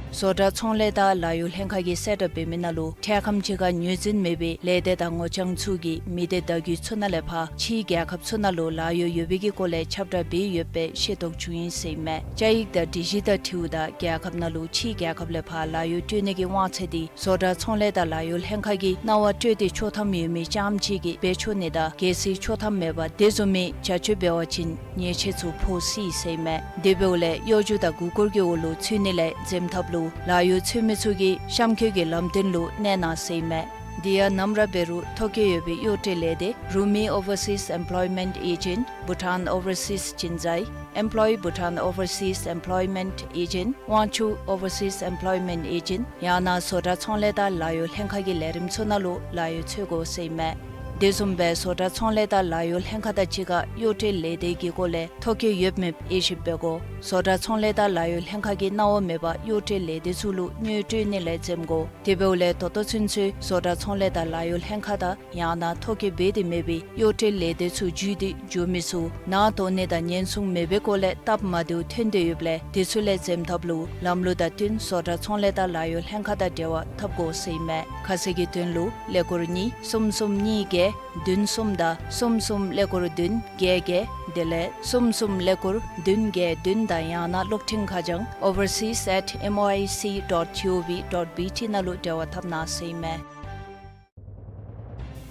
བཟོ་གྲྭ་ཚོང་ལས་དང་ལཱ་གཡོག་ལྷན་ཁག་གིས་གསལ་བསྒྲགས་འབད་མི་ནང་ལུ་འཕྲལ་ཁམས་ཅིག་ཁར་ངོས་འཛིན་མེད་པའི་ལས་སྡེ་དང་ངོ་རྐྱང་ཚུ་གིས་མི་སྡེ་བརྡ་བརྒྱུད་ཚུ་ནང་ལས་ཕར་ཕྱིའི་རྒྱལ་ཁབ་ཚུ་ནང་ལུ་ལཱ་གཡོག་ཡོད་པའི་གི་སྐོར་ལས་ཁྱབ་བསྒྲགས་འབད་ཡོད་པའི་ཤེས་རྟོགས་བྱུང་ཡི་ཟེར་ཨིན་མས། བཅའ་ཡིག་དང་སྒྲིག་གཞི་དང་འཁྲིལཝ་ད་རྒྱལ་ཁབ་ནང་ལུ་ཕྱིའི་རྒྱལ་ཁབ་ལས་ཕར་ལཱ་གཡོག་སྤྲོད་ནི་གི་དབང་ཚད་འདི་བཟོ་གྲྭ་ཚོང་ལས་དང་ལཱ་གཡོག་ལྷན་ཁག་གིས་གནང་བ་སྤྲོད་དེ་ཆོག་ཐམ་ཡོད་མི་རྐྱངམ་ཅིག་གིས་འབད་ཆོག་ནི་དང་གལ་སྲིད་ཆོག་ཐམ་མེད་པར་དེ་བཟུམ་མའི་བྱ་སྤྱོད་འབད་བ་ཅིན་ཉེས་ཆད་ཚུ་ཕོག་སྲིད་ཟེར་ཨིན་མས། དེ་འབདཝ་ལས་གཡོ་སྒྱུ་དང་མགུ་སྐོར་གྱི་འོག་ལུ་ཚུད་ནི་ལས་འཛེམ་ཐབས་ལུ་ལཱ་གཡོག་འཚོལ་མི་ཚུ་གིས་གཤམ་འཁོད་ཀྱི་ལམ་སྟོན་ལུ་གནས་གནང་ཟེར་ཨིན་མས། དེ་ཡང་ནམ་ར་འབད་རུང་ཐོ་བཀོད་ཡོད་པའི་གཡོག་སྤྲོད་ལས་སྡེ་རུ་མི་Overseas Employment Agent, Bhutan Overseas Chinzai, Employ Bhutan Overseas Employment Agent, Wangchuck Overseas Employment Agent ཡང་ན་བཟོ་གྲྭ་ཚོང་ལས་དང་ལཱ་གཡོག་ལྷན་ཁག་གི་ལས་རིམ་ཚུ་ནང་ལུ་ལཱ་གཡོག་འཚོལ་དགོ་ཟེར་ཨིན་མས། དེ་བཟུམ་སྦེ་བཟོ་གྲྭ་ཚོང་ལས་དང་ལཱ་གཡོག་ལྷན་ཁག་དང་གཅིག་ཁར་གཡོག་སྤྲོད་ལས་སྡེ་གི་སྐོར་ལས་ཐོ་བཀོད་ཡོད་མེད་དབྱེ་ཞིབ་འབད་དགོ། བཟོ་གྲྭ་ཚོང་ལས་དང་ལཱ་གཡོག་ལྷན་ཁག་གིས་གནང་བ་མེད་པར་གཡོག་སྤྲོད་ལས་སྡེ་ཚུ་ལུ་དངུལ་སྤྲོད་ནི་ལས་འཛེམ་དགོ། དེ་འབདཝ་ལས་ད་ལྟོ་ཚུན་ཚོད་བཟོ་གྲྭ་ཚོང་ལས་དང་ལཱ་གཡོག་ལྷན་ཁག་དང་ཡང་ན་ཐོ་བཀོད་འབད་དེ་མེད་པའི་གཡོག་སྤྲོད་ལས་སྡེ་ཚུ་བརྒྱུད་དེ་འགྱོ་མི་ཚུ་ནང་དོགས་ནི་དང་ཉེན་སྲུང་མེད་པའི་སྐོར་ལས་སྟབས་མ་བདེཝ་ཐོན་ཏེ་ཡོདཔ་ལས་དེ་ཚུ་ལས་འཛེམ་ཐབས་ལུ་ལམ་ལུགས་དང་བསྟུན་བཟོ་གྲྭ་ཚོང་ལས་དང་ལཱ་གཡོག་ལྷན་ཁག་དང་འབྲེལ་བ་འཐབ་དགོ་ཟེར་ཨིན་མས། ཁ་གསལ་གྱི་དོན་ལུ་ཀླད་ཀོར་གཉིས་གསུམ་གསུམ་གཉིས་བརྒྱད་བདུན་གསུམ་དང་གསུམ་གསུམ་ཀླད་ཀོར་བདུན་བརྒྱད་བརྒྱད་དེ་ལས་གསུམ་གསུམ་ཀླད་ཀོར་བདུན་བརྒྱད་བདུན་དང་ཡང་ན་གློག་འཕྲིན་ཁ་བྱང་overseas at M O I C dot G O V dot B T ནང་ལུ་འབྲེལ་བ་འཐབ་གནང་ཟེར་ཨིན་མས།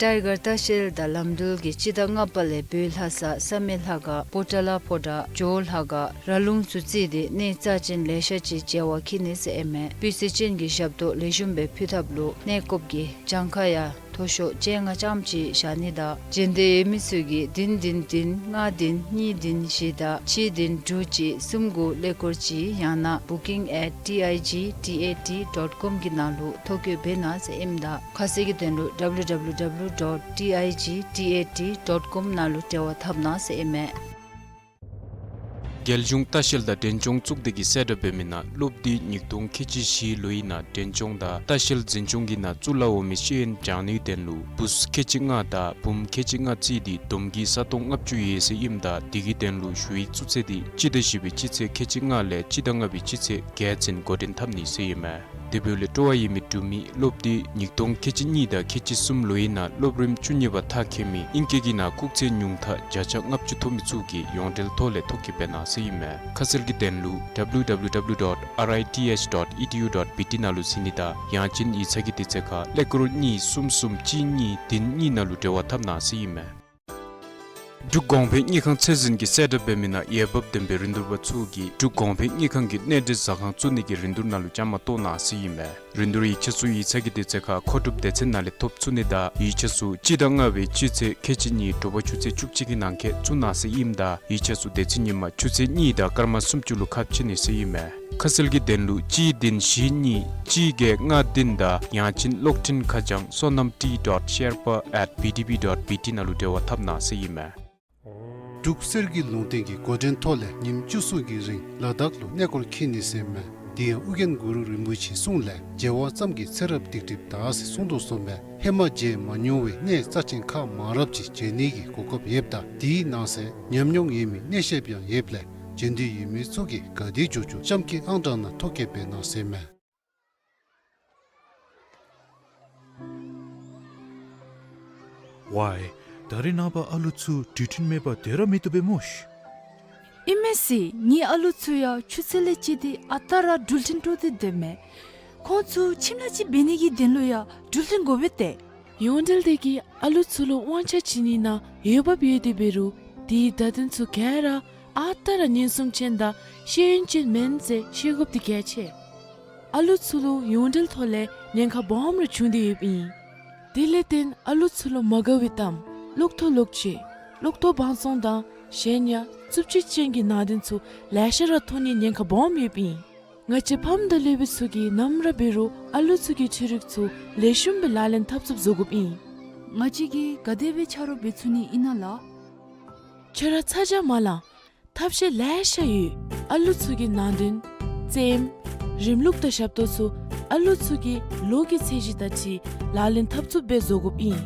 ཊའི་གར་ལྟ་བཤལ་དང་ལམ་འགྲུལ་གྱིས་སྤྱི་ཟླ་ལྔ་པ་ལས་བོད་ལྷ་ས་བསམ་ཡས་ལྷ་ཁང་པོ་ཏ་ལ་ཕོ་བྲང་ཇོ་བོ་ལྷ་ཁང་ར་ལུང་ཚུ་བརྩིས་ཏེ་གནས་རྩ་ཅན་ལེ་ཤ་ཅིག་མཇལ་བར་འཁྱིད་ནི་ཟེར་ཨིན་མས། སྤུས་ཚད་ཅན་གྱི་ཞབས་ཏོག་ལེགས་ཤོམ་སྦེ་ཕུལ་ཐབས་ལུ་གནས་སྐབས་ཀྱི་གྱངས་ཁ་ཡང་མཐོ་ཤོས་བཅོ་ལྔ་ཙམ་ཅིག་བཞག་ནི་དང་མཇལ་འདོད་ཡོད་མི་ཚུ་གིས་བདུན་བདུན་བདུན་ལྔ་བདུན་གཉིས་བདུན་བཞི་དང་གཅིག་བདུན་དྲུག་གཅིག་གསུམ་དགུ་ཀླད་ཀོར་གཅིག་ཡང་ན་booking at T I G T A T dot com གི་ནང་ལུ་ཐོ་བཀོད་འབད་གནང་ཟེར་ཨིནམ་ད་ཁ་གསལ་གྱི་དོན་ལུ་W W W dot T I G T A T dot com ནང་ལུ་འབྲེལ་བ་འཐབ་གནང་ཟེར་ཨིན་མས། རྒྱལ་གཞུང་ལྟ་བཤལ་དང་འབྲས་ལྗོངས་གཙུག་སྡེ་གིས་གསལ་བསྒྲགས་འབད་མི་ནང་སློབ་འདི་ཉིས་སྟོང་ཁལ་གཅིག་བཞི་ལོའི་ནང་འབྲས་ལྗོངས་དང་ལྟ་བཤལ་འཛིན་སྐྱོང་གི་ནང་བཙུགས་ལ་འོང་མི་ཤེས་ཡོན་སྦྱང་ནིའི་དོན་ལུ་བུཚ་ཁལ་གཅིག་ལྔ་དང་བུམོ་ཁལ་གཅིག་ལྔ་བརྩིས་ཏེ་བསྡོམས་ཀྱིས་ས་སྟོང་ལྔ་བཅུ་ཡོད་ཟེར་ཨིནམ་ད་དེ་གི་དོན་ལུ་ཞུ་ཡིག་བཙུགས་ཚད་འདི་སྤྱི་ཟླ་བཞི་པའི་སྤྱི་ཚེས་ཁལ་གཅིག་ལྔ་ལས་སྤྱི་ཟླ་ལྔ་པའི་སྤྱི་ཚེས་བརྒྱད་ཚུན་འགོ་འདྲེན་འཐབ་ནི་ཟེར་ཨིན་མས། དེ་འབདཝ་ལས་སྤྲོ་བ་ཡོད་མི་འབྲུག་མི་སློབ་འདི་ཉིས་སྟོང་ཁལ་གཅིག་གཉིས་དང་ཁལ་གཅིག་གསུམ་ལོའི་ནང་སློབ་རིམ་བཅུ་གཉིས་པ་མཐར་འཁྱོལ་མི་ཨིང་སྐད་ཀྱི་ནང་སྐུགས་ཚད་ཉུང་མཐའ་བརྒྱ་ཆ་ལྔ་བཅུ་ཐོབ་མི་ཚུ་གིས་ཡོངས་འབྲེལ་ཐོག་ལས་ཐོ་བཀོད་འབད་གནང་ཟེར་ཨིན་མས། ཁ་གསལ་གྱི་དོན་ལུ་W W W dot R I T H dot E D U dot B T ནང་ལུ་གཟིགས་ནི་དང་ཡང་ཅིན་ཡིག་ཚང་གི་དུས་ཚོད་ཁར་ཀླད་ཀོར་གཉིས་གསུམ་གསུམ་གཅིག་གཉིས་བདུན་གཉིས་ནང་ལུ་འབྲེལ་བ་འཐབ་གནང་ཟེར་ཨིན་མས། འབྲུག་གོང་འཕེལ་དངུལ་ཁང་ཚད་འཛིན་གྱིས་གསལ་བསྒྲགས་འབད་མི་ནང་འོས་འབབ་ལྡན་པའི་རིན་བསྡུར་པ་ཚུ་གིས་འབྲུག་གོང་འཕེལ་དངུལ་ཁང་གི་གནས་འབྲེལ་ཟ་ཁང་བཙུགས་ནི་གི་རིན་བསྡུར་ནང་ལུ་བཅའ་མར་གཏོགས་གནང་ཟེར་ཨིན་མས། རིན་བསྡུར་ཡིག་ཆ་ཚུ་ཡིག་ཚང་གི་དུས་ཚོད་ཁར་མཁོ་སྒྲུབ་སྡེ་ཚན་ནང་ལས་ཐོབ་ཚུགས་ནི་དང་ཡིག་ཆ་ཚུ་སྤྱི་ཟླ་ལྔ་པའི་སྤྱི་ཚེས་ཁལ་གཅིག་གཉིས་དྲོ་པ་ཆུ་ཚོད་བཅུ་གཅིག་གི་ནང་འཁོད་བཙུགས་གནང་ཟེར་ཨིནམ་ད་ཡིག་ཆ་ཚུ་དེ་ཚེ་ཉིན་མ་ཆུ་ཚོད་གཉིས་དང་སྐར་མ་སུམ་ཅུ་ལུ་ཁ་ཕྱེ་ནི་ཟེར་ཨིན་མས། ཁ་གསལ་གྱི་དོན་ལུ་གཅིག་བདུན་བཞི་གཉིས་གཅིག་བརྒྱད་ལྔ་བདུན་དང་ཡང་ཅིན་གློག་འཕྲིན་ཁ་བྱང་sonam T dot sherpa at B D B dot B T ནང་ལུ་འབྲེལ་བ་འཐབ་གནང་ཟེར་ཨིན་མས། འབྲུག་གསེར་གྱི་ལུང་བསྟན་གྱི་འགོ་འདྲེན་ཐོག་ལས་ཉིནམ་བཅུ་གསུམ་གྱི་རིང་ལ་དྭགས་ལུ་གནས་སྐོར་འཁྱིད་ནི་ཟེར་ཨིན་མས། དེ་ཡང་ཨོ་རྒྱན་གུ་རུ་རིན་པོ་ཆེའི་གསུང་ལས་མཇལ་བ་ཙམ་གྱིས་ཚེ་རབས་སྡིག་སྒྲིབ་དག་ཟེར་གསུངས་དོ་བཟུམ་སྦེ་ཧེ་མ་མཇལ་མ་མྱོང་བའི་གནས་རྩ་ཆེན་ཁག་མང་རབས་ཅིག་མཇལ་ནི་གི་གོ་སྐབས་ཡོདཔ་ད་དེའི་ནང་གསེས་ཉམས་མྱོང་ཡོད་མི་གནས་བཤདཔ་ཡང་ཡོདཔ་ལས་མཇལ་འདོད་ཡོད་མི་ཚུ་གིས་ག་དེ་མགྱོགས་མགྱོགས་གཤམ་འཁོད་ཨང་གྲངས་ནང་ཐོ་བཀོད་འབད་གནང་ཟེར་ཨིན་མས། ཝའི། ད་རེས་ནངས་པ་ཨ་ལུ་ཚུ་འགྲུལ་འཕྲིན་མེད་པར་སྡོད་ར་མི་བཏུབ་པས་སྨོ་ཤིག། ཨིན་མས་ཟེར། ངེའི་ཨ་ལུ་ཚུ་ཡང་ཆུ་ཚོད་ལས་བཅད་དེ་ཨ་རྟག་ར་འགྲུལ་འཕྲིན་སྤྲོད་དེ་སྡོདཔ་མས། ཁོང་ཚུ་ཁྱིམ་ལས་ཅིག་འབད་ནི་གི་དོན་ལུ་ཡང་འགྲུལ་འཕྲིན་དགོ་པས་ཏེ། ཡོངས་འབྲེལ་དེ་གིས་ཨ་ལུ་ཚུ་ལུ་དབང་ཆ་བྱིན་ནི་ནང་འོས་འབབ་ཡོད་དེ་འབད་རུང་དེའི་བརྡ་དོན་ཚུ་ག་ར་ཨ་རྟག་ར་ཉེན་སྲུང་ཅན་དང་ཤེས་ཡོན་ཅན་མེན་ཟེར་ཤེས་དགོཔ་འདི་གལ་ཆེ། ཨ་ལུ་ཚུ་ལུ་ཡོངས་འབྲེལ་ཐོག་ལས་ཉེན་ཁ་སྦོམ་ར་བྱུང་སྟེ་ཡོདཔ་ཨིན། དེ་ལས་བརྟེན་ཨ་ལུ་ཚུ་ལུ་མ་དགའ་བའི་གཏམ་ལོག་ཐོག་ལོག་ཅིག་ གློག་ཐོག་བང་བཙོང་དང་གཞན་ཡང་རྩུབ་སྤྱོད་ཅན་གྱི་ནང་དོན་ཚུ་ལེ་ཤ་ར་མཐོང་ནིའི་ཉེན་ཁ་སྦོམ་ཡོདཔ་ཨིན། ང་བཅས་ཕམ་དང་སློབ་དཔོན་ཚུ་གིས་ནམ་ར་འབད་རུང་ཨ་ལུ་ཚུ་གི་འཕྲུལ་རིག་ཚུ་ལེགས་ཤོམ་སྦེ་ལག་ལེན་འཐབ་ཚུགསཔ་བཟོ་དགོཔ་ཨིན། ང་བཅས་ཀྱིས་ག་དེ་སྦེ་ཆ་རོགས་འབད་ཚུགས་ནི་ཨིན་ན་ལགས། ཁྱོད་ར་ཚ་གྱང་མ་ལང་། ཐབས་ཤེས་ལེ་ཤ་ཡོད། ཨ་ལུ་ཚུ་གི་ནང་དོན་རྩེདམོ་རིམ་ལུགས་དང་ཞབས་ཏོག་ཚུ་ཨ་ལུ་ཚུ་གི་ལོ་གི་ཚད་གཞི་དང་འཁྲིལ་ལག་ལེན་འཐབ་ཚུགསཔ་སྦེ་བཟོ་དགོཔ་ཨིན།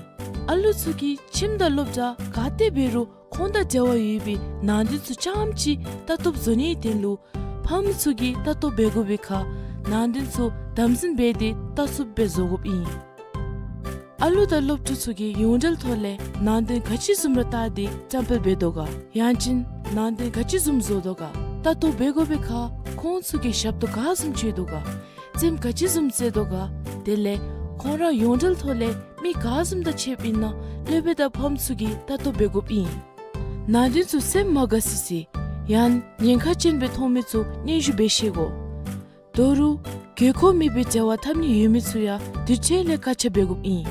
ཨ་ལུ་ཚུ་གིས་ཁྱིམ་དང་སློབ་གྲྭ་ག་ཏེ་འབད་རུང་ཁོང་དང་འབྲེལ་བ་ཡོད་པའི་ནང་དོན་ཚུ་རྐྱངམ་ཅིག་ལྟ་རྟོགཔ་བཟོ་ནིའི་དོན་ལུ་ཕམ་ཚུ་གིས་ལྟ་རྟོག་འབད་དགོ་པའི་ཁར་ནང་དོན་ཚུ་དམ་འཛིན་འབད་དེ་ལྟ་ཚུགསཔ་སྦེ་བཟོ་དགོཔ་ཨིན། ཨ་ལུ་དང་སློབ་ཕྲུག་ཚུ་གིས་ཡོངས་འབྲེལ་ཐོག་ལས་ནང་དོན་ག་ཅི་བཟུམ་ར་བལྟ་སྟེ་བཀྲམ་སྤེལ་འབད་དོ་ག། ཡང་ཅིན་ནང་དོན་ག་ཅི་བཟུམ་བཟོ་དོ་ག། ལྟ་རྟོག་འབད་དགོ་པའི་ཁར་ཁོང་ཚུ་གིས་ཞབས་ཏོག་ག་བཟུམ་སྤྱོད་དོ་ག། རྩེདམོ་ག་ཅི་བཟུམ་རྩེ་དོ་ག། དེ་ལས་ཁོང་ར་ཡོངས་འབྲེལ་ཐོག་ལས་མི་ག་བཟུམ་དང་ཕྱདཔ་ཨིན་ན་སློབ་དཔོན་དང་ཕམ་ཚུ་གིས་ལྟ་རྟོག་འབད་དགོཔ་ཨིན། ནང་དོན་ཚུ་སེམས་མ་དགའ་སི་སི་ཡང་ཉེན་ཁ་ཅན་སྦེ་མཐོང་མི་ཚུ་སྙན་ཞུ་འབད་ཤེས་དགོ། ད་རུང་དགོས་མཁོ་མེད་པའི་འབྲེལ་བ་འཐབ་ནི་ཡོད་མི་ཚུ་ཡང་དུས་ཚོད་ལས་བཀག་ཆ་འབད་དགོཔ་ཨིན།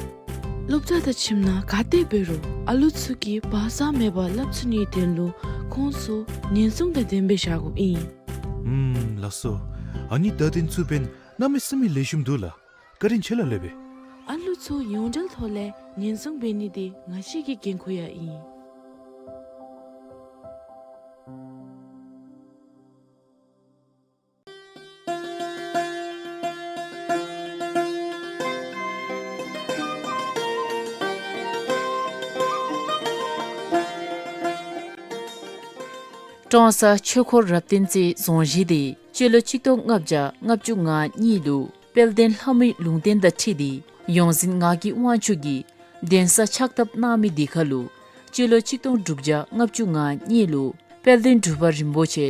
སློབ་གྲྭ་དང་ཁྱིམ་ནང་ག་ཏེ་འབད་རུང་ཨ་ལུ་ཚུ་གིས་བག་ཚ་མེད་པར་སླབ་ཚུགས་ནིའི་དོན་ལུ་ཁོང་ཚུ་ཉེན་སྲུང་དང་ལྡནམ་སྦེ་བཞག་དགོཔ་ཨིན། ཨུམ་ལགས་སོ། ཨ་ནི་བརྡ་དོན་ཚུ་འབདན་གནམ་མེད་ས་མེད་ལེགས་ཤོམ་འདུག་ལགས། བཀའ་དྲིན་ཆེ་ལགས་སློབ་དཔོན། ཨ་ལུ་ཚུ་ཡོངས་འབྲེལ་ཐོག་ལས་ཉེན་སྲུང་འབད་ནི་འདི་ང་བཅས་ཀྱི་འགན་ཁུར་ཡང་ཨིན། ཀྲོང་གསར་ཆོས་འཁོར་རབ་བརྟན་རྩེའི་རྫོང་གཞིས་འདི་སྤྱི་ལོ་ཆིག་སྟོང་ལྔ་བརྒྱ་ལྔ་བཅུ་ང་གཉིས་ལུ་དཔལ་ལྡན་ལྷ་མོའི་ལུང་བསྟན་དང་འཁྲིལ་ཏེ་ཡོངས་འཛིན་ངག་གི་དབང་ཕྱུག་གིས་གདན་ས་ཕྱག་བཏབ་གནང་མི་འདི་ཁར་ལུ་སྤྱི་ལོ་ཆིག་སྟོང་དྲུག་བརྒྱ་ལྔ་བཅུ་ང་གཉིས་ལུ་དཔལ་ལྡན་འབྲུག་པ་རིན་པོ་ཆེ་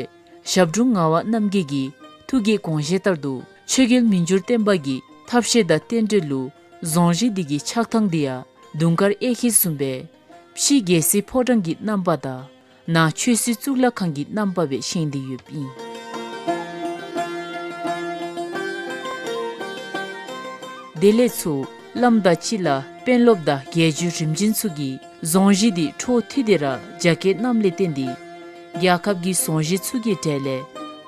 ཞབས་དྲུང་ངག་དབང་རྣམ་རྒྱལ་གྱི་ཐུགས་ཀྱི་དགོངས་བཞེད་ལྟར་དུ་ཆོས་རྒྱལ་མི་འགྱུར་བརྟན་པ་གི་ཐབས་ཤེས་དང་རྟེན་འབྲེལ་ལུ་རྫོང་གཞིས་འདི་གི་ཆགས་ཐངས་འདི་ཡང་དུང་དཀར་གཡས་འཁྱིལ་བཟུམ་སྦེ་ཕྱི་རྒྱལ་སྲིད་ཕོ་བྲང་གི་རྣམ་པ་དང་ནང་ཆོས་སྲིད་གཙུག་ལག་ཁང་གི་རྣམ་པ་སྦེ་བཞེངས་ཏེ་ཡོདཔ་ཨིན། དེ་ལས་ཚུར་བླམ་དང་སྤྱི་བླ་དཔོན་སློབ་དང་རྒྱལ་བརྒྱུད་རིམ་བྱོན་ཚུ་གིས་རྫོང་གཞིས་འདི་འཕྲོ་མཐུད་དེ་ར་རྒྱ་སྐྱེད་གནངམ་ལས་བརྟེན་ཏེ་རྒྱལ་ཁབ་ཀྱི་རྫོང་གཞིས་ཚུ་གི་གྲས་ལས་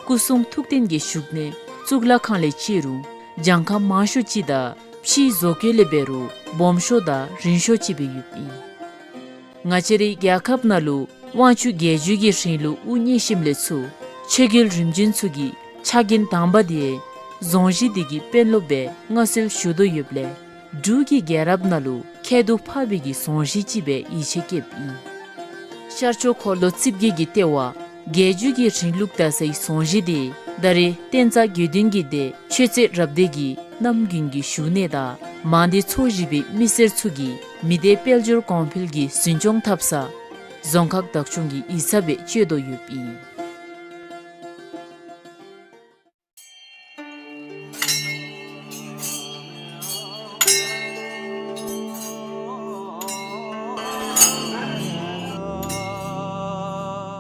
སྐུ་གསུང་ཐུགས་རྟེན་གྱི་བཞུགས་གནས་གཙུག་ལག་ཁང་ལས་བརྩི་རུང་གྱངས་ཁ་མང་ཤོས་ཅིག་དང་ཕྱིའི་བཟོ་བཀོད་ལས་འབད་རུང་སྦོམ་ཤོས་དང་རིང་ཤོས་ཅིག་སྦེ་ཡོདཔ་ཨིན། ང་བཅས་རའི་རྒྱལ་ཁབ་ནང་ལུ་དབང་ཕྱུག་རྒྱལ་བརྒྱུད་ཀྱི་རིང་ལུགས་དབུ་བརྙེས་ཞིནམ་ལས་ཚུར་ཆོས་རྒྱལ་རིམ་བྱོན་ཚུ་གིས་ཕྱག་འགན་དང་པ་འདི་རྫོང་གཞིས་འདི་གི་དཔོན་སློབ་སྦེ་མངའ་གསོལ་ཞུ་དོ་ཡོདཔ་ལས་འབྲུག་གི་རྒྱལ་རབས་ནང་ལུ་ཁྱད་དུ་འཕགས་པའི་གི་རྫོང་གཞིས་ཅིག་སྦེ་ཡིད་ཆེས་བསྐྱེདཔ་ཨིན། ཤར་ཕྱོགས་འཁོར་ལོ་རྩིབས་བརྒྱད་ཀྱི་ལྟེ་བ་རྒྱལ་བརྒྱུད་ཀྱི་རིང་ལུགས་དར་སའི་རྫོང་གཞིས་འདི་ད་རེས་བསྟན་རྩ་དགེ་འདུན་གྱི་སྡེ་ཆོས་རྩེ་རབ་སྡེ་གི་གནམ་དགུན་གྱི་བཞུགས་གནས་དང་མང་སྡེ་ཚོ་བཞི་པའི་མི་སེར་ཚུ་གིས་མི་སྡེ་དཔལ་འབྱོར་གོང་འཕེལ་གྱི་འཛིན་སྐྱོང་འཐབ་ས་རྫོང་ཁག་བདག་སྐྱོང་གི་ཡིག་ཚང་སྦེ་སྤྱོད་དོ་ཡོདཔ་ཨིན།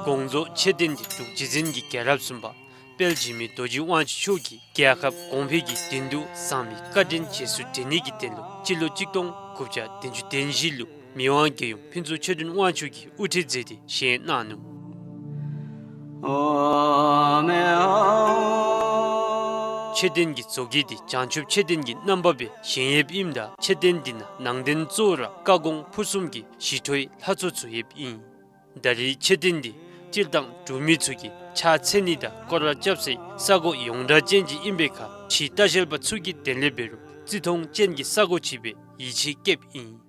དགོངས་རྫོགས་མཆོད་རྟེན་འདི་འབྲུག་རྗེ་བཙུན་གྱི་རྒྱལ་རབས་གསུམ་པ་དཔལ་འཇིགས་མེད་རྡོ་རྗེ་དབང་ཕྱུག་མཆོག་གིས་རྒྱལ་ཁབ་གོང་འཕེལ་གྱི་དོན་དུ་བསམ་པའི་བཀའ་དྲིན་རྗེས་སུ་དྲན་ནི་གི་དོན་ལུ་སྤྱི་ལོ་གཅིག་སྟོང་དགུ་བརྒྱ་བདུན་ཅུ་དོན་བཞི་ལུ་མི་དབང་རྒྱལ་ཡུམ་ཕུན་ཚོགས་ཆོས་སྒྲོན་དབང་ཕྱུག་གིས་དབུ་ཁྲིད་མཛད་དེ་བཞེངས་གནང་ནུག། མཆོད་རྟེན་གྱི་བཟོ་བཀོད་འདི་བྱང་ཆུབ་མཆོད་རྟེན་གྱི་རྣམ་པ་སྦེ་བཞེངས་ཡོདཔ་ཨིནམ་ད་མཆོད་རྟེན་འདི་ནང་ནང་རྟེན་གཙོ་བོ་ར་བཀའ་དགོངས་ཕུར་གསུམ་གྱི་ཞི་ཁྲོའི་ལྷ་ཚོགས་ཚུ་ཡོདཔ་ཨིན། ད་རེས་མཆོད་རྟེན་འདི་སྤྱིར་བཏང་འབྲུག་མི་ཚུ་གིས་ཕྱག་འཚལ་ནི་དང་སྐོར་ར་རྐྱབ་སའི་ས་གོ་ཡོངས་གྲགས་ཅན་ཅིག་ཨིན་པའི་ཁར་ཕྱིའི་ལྟ་བཤལ་པ་ཚུ་གི་དོན་ལས་འབད་རུང་བརྩི་མཐོང་ཅན་གྱི་ས་གོ་ཅིག་སྦེ་ཡིད་ཆེས་བསྐྱེདཔ་ཨིན།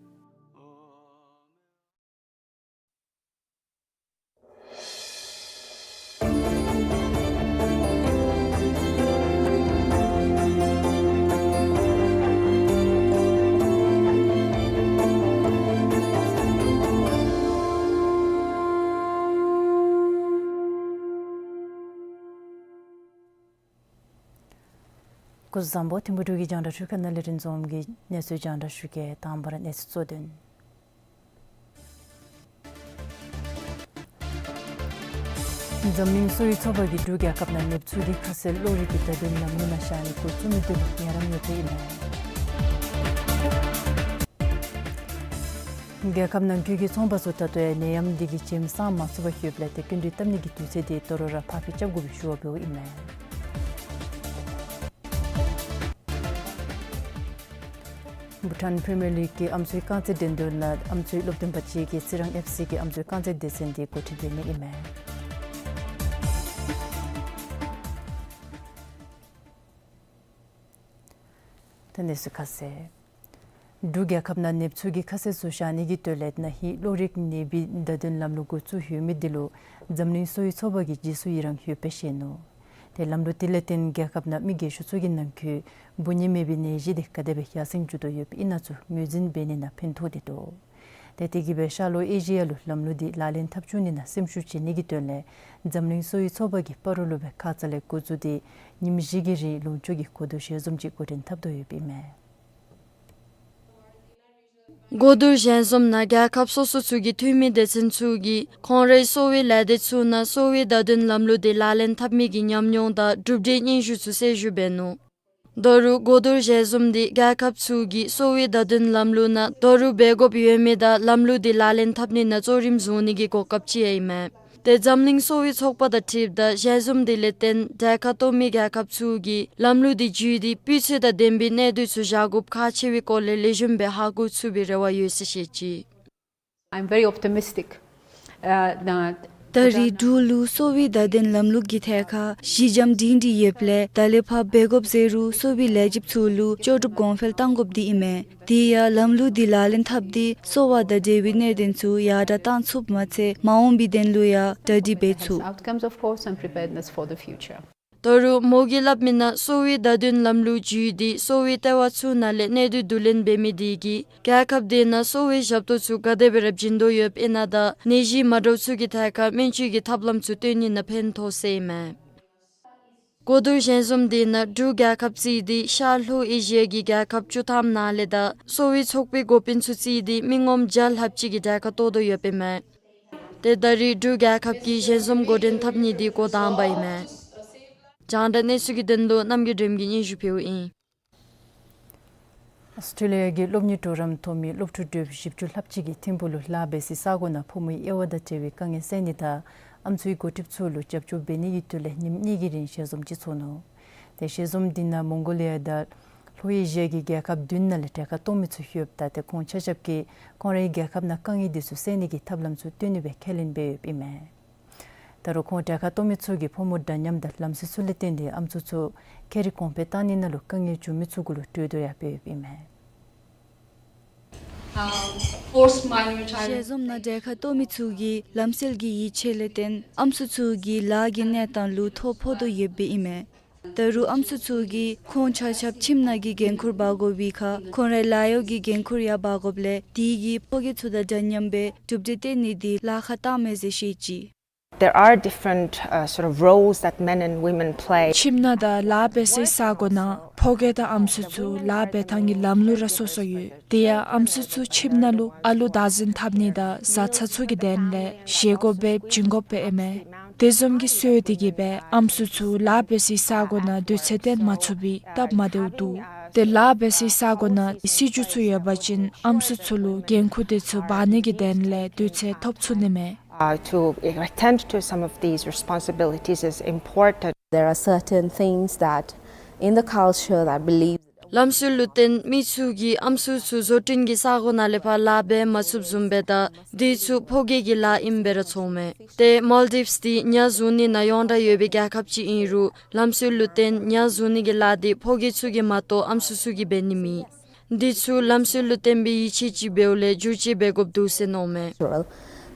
སྐུ་གཟུགས་བཟང་པོ། ཐིམ་ཕུ་འབྲུག་གི་རྒྱང་བསྒྲགས་ཁང་ནང་ལས་རིན་འཛོམས་ཀྱིས་གནས་ཚུལ་རྒྱང་བསྒྲགས་ཞུ་གེ། དང་པ་ར་གནས་ཚུལ་གཙོ་དོན། འཛམ་གླིང་གསོ་བའི་ཚོགས་པ་གིས་འབྲུག་རྒྱལ་ཁབ་ནང་ནེབ་ཚུ་གི་ཁ་གསལ་གློག་རིག་གི་བརྡ་དོན་ལམ་ལུགས་ནང་བཞག་ནི་འགོ་བཙུགས་མི་འདི་ལུ་ཉེ་རབས་ཡོད་པའི་ཨིན་མས། རྒྱལ་ཁབ་ནང་འཁོད་ཀྱི་ཚོང་པ་ཚུ་ད་ལྟོ་ཡང་ནད་ཡམས་འདི་གི་བྱེམ་སངས་མ་ཚུགས་པར་ཡོདཔ་ལས་ཏེ་སྐྱིན་འགྲུལ་བཏབ་ནི་གི་དུས་ཚོད་འདི་དོ་རུང་ར་ཕར་འགྱངས་དགོ་པའི་ཞུ་བ་འབདཝ་ཨིན་མས། བྷུ་ཊཱན་པི་རི་མི་ཡར་ལིག་གི་ཨམ་སྲུའི་རྐང་རྩེད་འགྲན་བསྡུར་ནང་ཨམ་སྲུའི་སློབ་སྟོན་པ་ཅིག་གིས་ཚེ་རིང་ཨེཕ་སི་གི་ཨམ་སྲུའི་རྐང་རྩེད་སྡེ་ཚན་འདི་འགོ་ཁྲིད་འབད་ནི་ཨིན་མས། ད་གནས་ཚུལ་ཁ་གསལ། འབྲུག་རྒྱལ་ཁབ་ནང་ནདཔ་ཚུ་གི་ཁ་གསལ་ཚུ་བཞག་ནི་གི་དོན་ལས་ན་ཧིང་གློག་རིག་ནད་འབུའི་བརྡ་དོན་ལམ་ལུགས་འགོ་བཙུགས་ཡོད་མི་འདི་ལུ་འཛམ་གླིང་གསོ་བའི་ཚོགས་པ་གིས་རྗེས་སུ་ཡི་རང་ཡོདཔ་སྦེ་བཤད་ནུག། ཏེ་ལམ་ལུགས་དེ་ལས་བརྟེན་རྒྱལ་ཁབ་ནང་མི་རྒས་ཤོས་ཚུ་གི་ནང་འཁོད་འབུ་ནད་མེད་པའི་ནད་གཞི་འདི་ག་དེ་སྦེ་ཡར་སེང་འགྱོ་དོ་ཡོདཔ་ཨིན་ན་ཚུ་ངོས་འཛིན་འབད་ནི་ནང་ཕན་ཐོགས་ཏེ་འདུག། ཏེ་དེ་གིས་སྦེ་ཤར་ལྷོ་ཨེ་ཤི་ཡ་ལུ་ལམ་ལུགས་འདི་ལག་ལེན་འཐབ་བཅུག་ནི་ནང་སེམས་ཤུགས་བྱིན་ནི་གི་དོན་ལས་འཛམ་གླིང་གསོ་བའི་ཚོགས་པ་གིས་སྤ་རོ་ལུ་སྦེ་ཁ་ཙ་ལས་འགོ་བཙུགས་ཏེ་ཉིནམ་བཞི་གི་རིང་ལུང་ཕྱོགས་ཀྱི་གོ་བསྡུར་ཞལ་འཛོམས་ཅིག་འགོ་འདྲེན་འཐབ་དོ་ཡོདཔ་ཨིན་མས། གོ་བསྡུར་ཞལ་འཛོམས་ནང་རྒྱལ་ཁབ་སོ་སོ་ཚུ་གི་འཐུས་མི་སྡེ་ཚན་ཚུ་གིས་ཁོང་རའི་གསོ་བའི་ལས་སྡེ་ཚུ་ནང་གསོ་བའི་བརྡ་དོན་ལམ་ལུགས་འདི་ལག་ལེན་འཐབ་མི་གི་ཉམས་མྱོང་དང་གྲུབ་འབྲས་སྙན་ཞུ་ཚུ་གསལ་ཞུ་འབད་ནུག། ད་རུང་གོ་བསྡུར་ཞལ་འཛོམས་འདི་རྒྱལ་ཁབ་ཚུ་གིས་གསོ་བའི་བརྡ་དོན་ལམ་ལུགས་ནང་ད་རུང་འབད་དགོཔ་ཡོད་མི་དང་ལམ་ལུགས་འདི་ལག་ལེན་འཐབ་ནི་ནང་གཙོ་རིམ་བཟུང་ནི་གི་གོ་སྐབས་ཅིག་ཡང་ཨིན་མས། ཏེ་འཛམ་གླིང་གསོ་བའི་ཚོགས་པ་དང་འཁྲིལཝ་ད་ཞལ་འཛོམས་འདི་ལས་བརྟེན་གྲལ་ཁར་གཏོགས་མི་རྒྱལ་ཁབ་ཚུ་གིས་ལམ་ལུགས་འདི་བརྒྱུད་དེ་སྤུས་ཚད་དང་ལྡན་པའི་གནས་སྡུད་ཚུ་བཞག་དགོཔ་ཁག་ཆེ་བའི་སྐོར་ལས་ལེགས་ཤོམ་སྦེ་ཧ་གོ་ཚུགས་པའི་རེ་བ་ཡོད་ཟེར་བཤད་ཅི། I'm very optimistic. Uh, the ད་རེས་འབྲུག་ལུ་གསོ་བའི་བརྡ་དོན་ལམ་ལུགས་ཀྱི་ཐད་ཁར་གཞི་འགྱམ་སྒྲིང་སྒྲི་ཡོདཔ་ལས་ད་ལས་ཕར་འབད་དགོཔ་ཟེར་རུང་གསོ་བའི་ལས་བྱེདཔ་ཚུ་ལུ་ལྕོགས་གྲུབ་གོང་འཕེལ་གཏང་དགོཔ་འདི་ཨིན་མས། དེ་ཡང་ལམ་ལུགས་འདི་ལག་ལེན་འཐབ་སྟེ་གསོ་བ་དང་འབྲེལ་བའི་གནད་དོན་ཚུ་ཡར་དྲགས་གཏང་ཚུགསཔ་མ་ཚད་མ་འོངས་པའི་དོན་ལུ་ཡང་གྲ་སྒྲིག་འབད་ཚུགས། Outcomes, of course, and preparedness for the future. ད་རུང་མོ་གིས་སླབ་མི་ནང་གསོ་བའི་བརྡ་དོན་ལམ་ལུགས་བརྒྱུད་དེ་གསོ་བའི་ལྟེ་བ་ཚུ་ནང་ལས་གནས་སྡུད་བསྡུ་ལེན་འབད་མི་དེ་གིས་རྒྱལ་ཁབ་དེ་ནང་གསོ་བའི་ཞབས་ཏོག་ཚུ་ག་དེ་སྦེ་ར་བྱིན་དོ་ཡོདཔ་ཨིན་ན་དང་ནད་གཞི་མ་འདྲཝ་ཚུ་གི་ཐད་ཁར་སྨན་བཅོས་ཀྱི་ཐབས་ལམ་ཚུ་སྟོན་ནི་ནང་ཕན་ཐོགས་ཟེར་ཨིན་མས། གོ་བསྡུར་ཞལ་འཛོམས་དེ་ནང་འབྲུག་རྒྱལ་ཁབ་བརྩིས་ཏེ་ཤར་ལྷོ་ཨེ་ཤི་ཡ་གི་རྒྱལ་ཁབ་བཅུ་ཐམ་ནང་ལས་དང་གསོ་བའི་ཚོགས་པའི་འགོ་དཔོན་ཚུ་བརྩིས་ཏེ་མི་ངོམ་བརྒྱ་ལྷགཔ་ཅིག་གིས་གྲལ་ཁར་གཏོགས་དོ་ཡོདཔ་ཨིན་མས། ཏེ་ད་རེས་འབྲུག་རྒྱལ་ཁབ་ཀྱིས་ཞལ་འཛོམས་འགོ་འདྲེན་འཐབ་ནི་དེ་འགོ་དང་པ་ཨིན་མས། རྒྱང་བསྒྲགས་གནས་ཚུལ་གྱི་དོན་ལུ་རྣམ་རྒྱལ་སྒྲོལམ་གྱིས་སྙན་ཞུ་ཕུལཝ་ཨིན། ཨོསི་ཊྲེ་ལི་ཡ་གི་སློབ་གཉེར་གྲོགས་རམ་ཐོབ་མི་སློབ་ཕྲུག་བརྒྱད་ཅུ་ལྷགཔ་ཅིག་གིས་ཐིམ་ཕུག་ལུ་ལཱ་འབད་སའི་ས་གོ་ནང་ཕོ་མོའི་དབྱེ་བ་དང་འབྲེལ་བའི་དཀའ་ངལ་བསལ་ནི་དང་ཨམ་སྲུའི་འགོ་ཁྲིདཔ་ཚུ་ལུ་རྒྱབ་སྐྱོར་འབད་ནི་གི་དོན་ལས་ཉིནམ་གཉིས་ཀྱི་རིང་ཞལ་འཛོམས་ཅིག་ཚོགས་ནུག། ཏེ་ཞལ་འཛོམས་དེ་ནང་མོང་གོ་ལི་ཡ་དང་ལྷོ་ཨེ་ཤི་ཡ་གི་རྒྱལ་ཁབ་བདུན་ནང་ལས་གྲལ་ཁར་གཏོགས་མི་ཚུ་ཡོདཔ་ད་ཏེ་ཁོང་ཆ་ཁྱབ་ཀྱིས་ཁོང་རའི་རྒྱལ་ཁབ་ནང་དཀའ་ངལ་དེ་ཚུ་བསལ་ནི་གི་ཐབས་ལམ་ཚུ་སྟོན་ནི་སྦེ་ཁས་ལེན་འབད་ཡོདཔ་ཨིན་མས། ད་རུང་ཁོང་གྲལ་ཁར་གཏོགས་མི་ཚུ་གིས་ཕོ་མོ་འདྲ་མཉམ་དང་ལམ་སྲོལ་ཚུ་ལས་བརྟེན་ཏེ་ཨམ་སྲུ་ཚུ་ཁེ་རིག་གོང་འཕེལ་གཏང་ནི་ནང་ལུ་དཀའ་ངལ་བྱུང་མི་ཚུ་གུ་ལུ་གྲོས་བསྡུར་ཡང་འབད་ཡོདཔ་ཨིན་མས། Um, forced minor child ཞལ་འཛོམས་ནང་གྲལ་ཁར་གཏོགས་མི་ཚུ་གིས་ལམ་སྲོལ་གྱི་ཡིད་ཆེས་ལས་བརྟེན་ཨམ་སྲུ་ཚུ་གིས་ལཱ་གི་གནས་སྟངས་ལུ་ཐོ་ཕོག་དོ་ཡོདཔ་ཨིན་མས། ད་རུང་ཨམ་སྲུ་ཚུ་གིས་ཁོང་ཆ་ཁྱབ་ཁྱིམ་ནང་གི་འགན་ཁུར་འབག་དགོ་པའི་ཁར་ཁོང་རའི་ལཱ་གཡོག་གི་འགན་ཁུར་ཡང་འབག་དགོཔ་ལས་དེ་གིས་ཕོ་རྒས་ཚུ་དང་འདྲ་མཉམ་སྦེ་གྲུབ་འབྲས་བཏོན་ནི་དེ་ལཱ་ཁག་གཏངམ་མས་ཟེར་བཤད་ཅི། There are different, uh, sort of roles that men and women play. ཁྱིམ་ནང་དང་ལཱ་འབད་སའི་ས་གོ་ནང་ཕོ་རྒས་དང་ཨམ་སྲུ་ཚུ་ལཱ་འབད་ཐངས་ཀྱི་ལམ་ལུགས་ར་སོ་སོ་ཡོད། དེ་ཡང་ཨམ་སྲུ་ཚུ་ཁྱིམ་ནང་ལུ་ཨ་ལུ་བདག་འཛིན་འཐབ་ནི་དང་བཟའ་ཚང་ཚུ་གི་དོན་ལས་བཞེས་སྒོ་འབད་བྱིན་སྒོ་འབད་ཨིན་མས། དེ་བཟུམ་གྱི་སྲོལ་དེ་གིས་སྦེ་ཨམ་སྲུ་ཚུ་ལཱ་འབད་སའི་ས་གོ་ནང་དུས་ཚོད་བཏོན་མ་ཚུགས་པའི་སྟབས་མ་བདེཝ་འདུག། ཏེ་ལཱ་འབད་སའི་ས་གོ་ནང་སྲིད་བྱུས་ཚུ་ཡོད་པ་ཅིན་ཨམ་སྲུ་ཚུ་ལུ་འགན་ཁུར་དེ་ཚུ་འབག་ནི་གི་དོན་ལས་དུས་ཚོད་ཐོབ་ཚུགས་ནི་མས། Uh, to attend to some of these responsibilities is important. There are certain things that in the culture that believe ལམ་སྲོལ་ལུ་བརྟེན་མི་ཚུ་གིས་ཨམ་སྲུ་ཚུ་བཟོ་སྐྲུན་གྱི་ས་གོ་ནང་ལས་ཕར་ལཱ་འབད་མ་ཚུགསཔ་བཟུམ་སྦེ་དང་དེ་ཚུ་ཕོ་རྒས་ཀྱི་ལཱ་ཨིནམ་སྦེ་ར་ཚོརཝ་མས། ཏེ་མཱལ་ཌིབས་འདི་ཉ་བཟུང་ནི་ནང་ཡོངས་གྲགས་ཡོད་པའི་རྒྱལ་ཁབ་ཅིག་ཨིན་རུང་ལམ་སྲོལ་ལུ་བརྟེན་ཉ་བཟུང་ནི་གི་ལཱ་འདི་ཕོ་རྒས་ཚུ་གིས་མ་གཏོགས་ཨམ་སྲུ་ཚུ་གིས་འབད་ནི་མེད། འདི་ཚུ་ལམ་སྲོལ་ལུ་བརྟེན་པའི་ཡིད་ཆེས་ཅིག་འབདཝ་ལས་བསྒྱུར་བཅོས་འབད་དགོཔ་འདུག་ཟེར་མནོཝ་མས། Cultural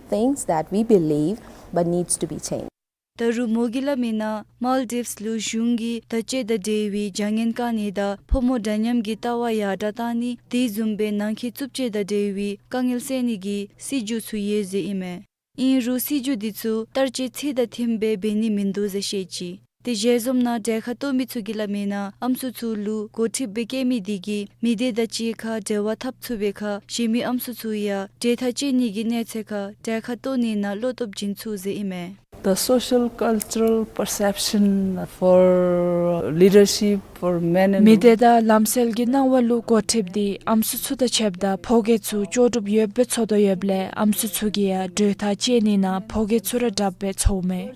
things that we believe but needs to be changed. ད་རུང་མོ་གིས་སླབ་མི་ནང་མཱལ་ཌིབས་ལུ་གཞུང་གིས་དར་ལྕོག་དང་འབྲེལ་བའི་བྱ་ངན་བཀག་ནི་དང་ཕོ་མོ་འདྲ་མཉམ་གྱི་ལྟ་བ་ཡར་དྲགས་གཏང་ནི་དེ་བཟུམ་སྦེ་ནང་འཁོད་རྩུབ་སྤྱོད་དང་འབྲེལ་བའི་དཀའ་ངལ་སེལ་ནི་གི་སྲིད་བྱུས་ཚུ་ཡོད་ཟེར་ཨིན་མས། ཨིན་རུང་སྲིད་བྱུས་འདི་ཚུ་དར་ལྕོག་ཚད་དང་མཐུནམ་སྦེ་འབད་ནི་མིན་འདུག་ཟེར་བཤད་ཅི། ཏེ་ཞལ་འཛོམས་ནང་གྲལ་ཁར་གཏོགས་མི་ཚུ་གིས་སླབ་མི་ནང་ཨམ་སྲུ་ཚུ་ལུ་འགོ་ཁྲིདཔ་སྦེ་བསྐོ་མི་དེ་གིས་མི་སྡེ་དང་གཅིག་ཁར་འབྲེལ་བ་འཐབ་ཚུགས་པའི་ཁར་གཞན་མི་ཨམ་སྲུ་ཚུ་ཡང་འབྲེལ་ཐག་བཅད་ནི་གི་གནས་ཚད་ཁར་གྲལ་ཁར་གཏོགས་ནི་ནང་བློ་སྟོབས་བྱིན་ཚུགས་ཟེར་ཨིན་མས། The social cultural perception for leadership for men and མི་སྡེ་དང་ལམ་སྲོལ་གྱི་སྣང་བ་ལུ་འགོ་ཁྲིདཔ་འདི་ཨམ་སྲུ་ཚུ་དང་ཕྱདཔ་ད་ཕོ་སྐྱེས་ཚུ་ལྕོགས་གྲུབ་ཡོདཔ་སྦེ་འཚོ་དོ་ཡོདཔ་ལས་ཨམ་སྲུ་ཚུ་གིས་ཡང་གྲོས་ཐག་བཅད་ནི་ནང་ཕོ་སྐྱེས་ཚུ་ར་དྲགཔ་སྦེ་ཚོརཝ་མས།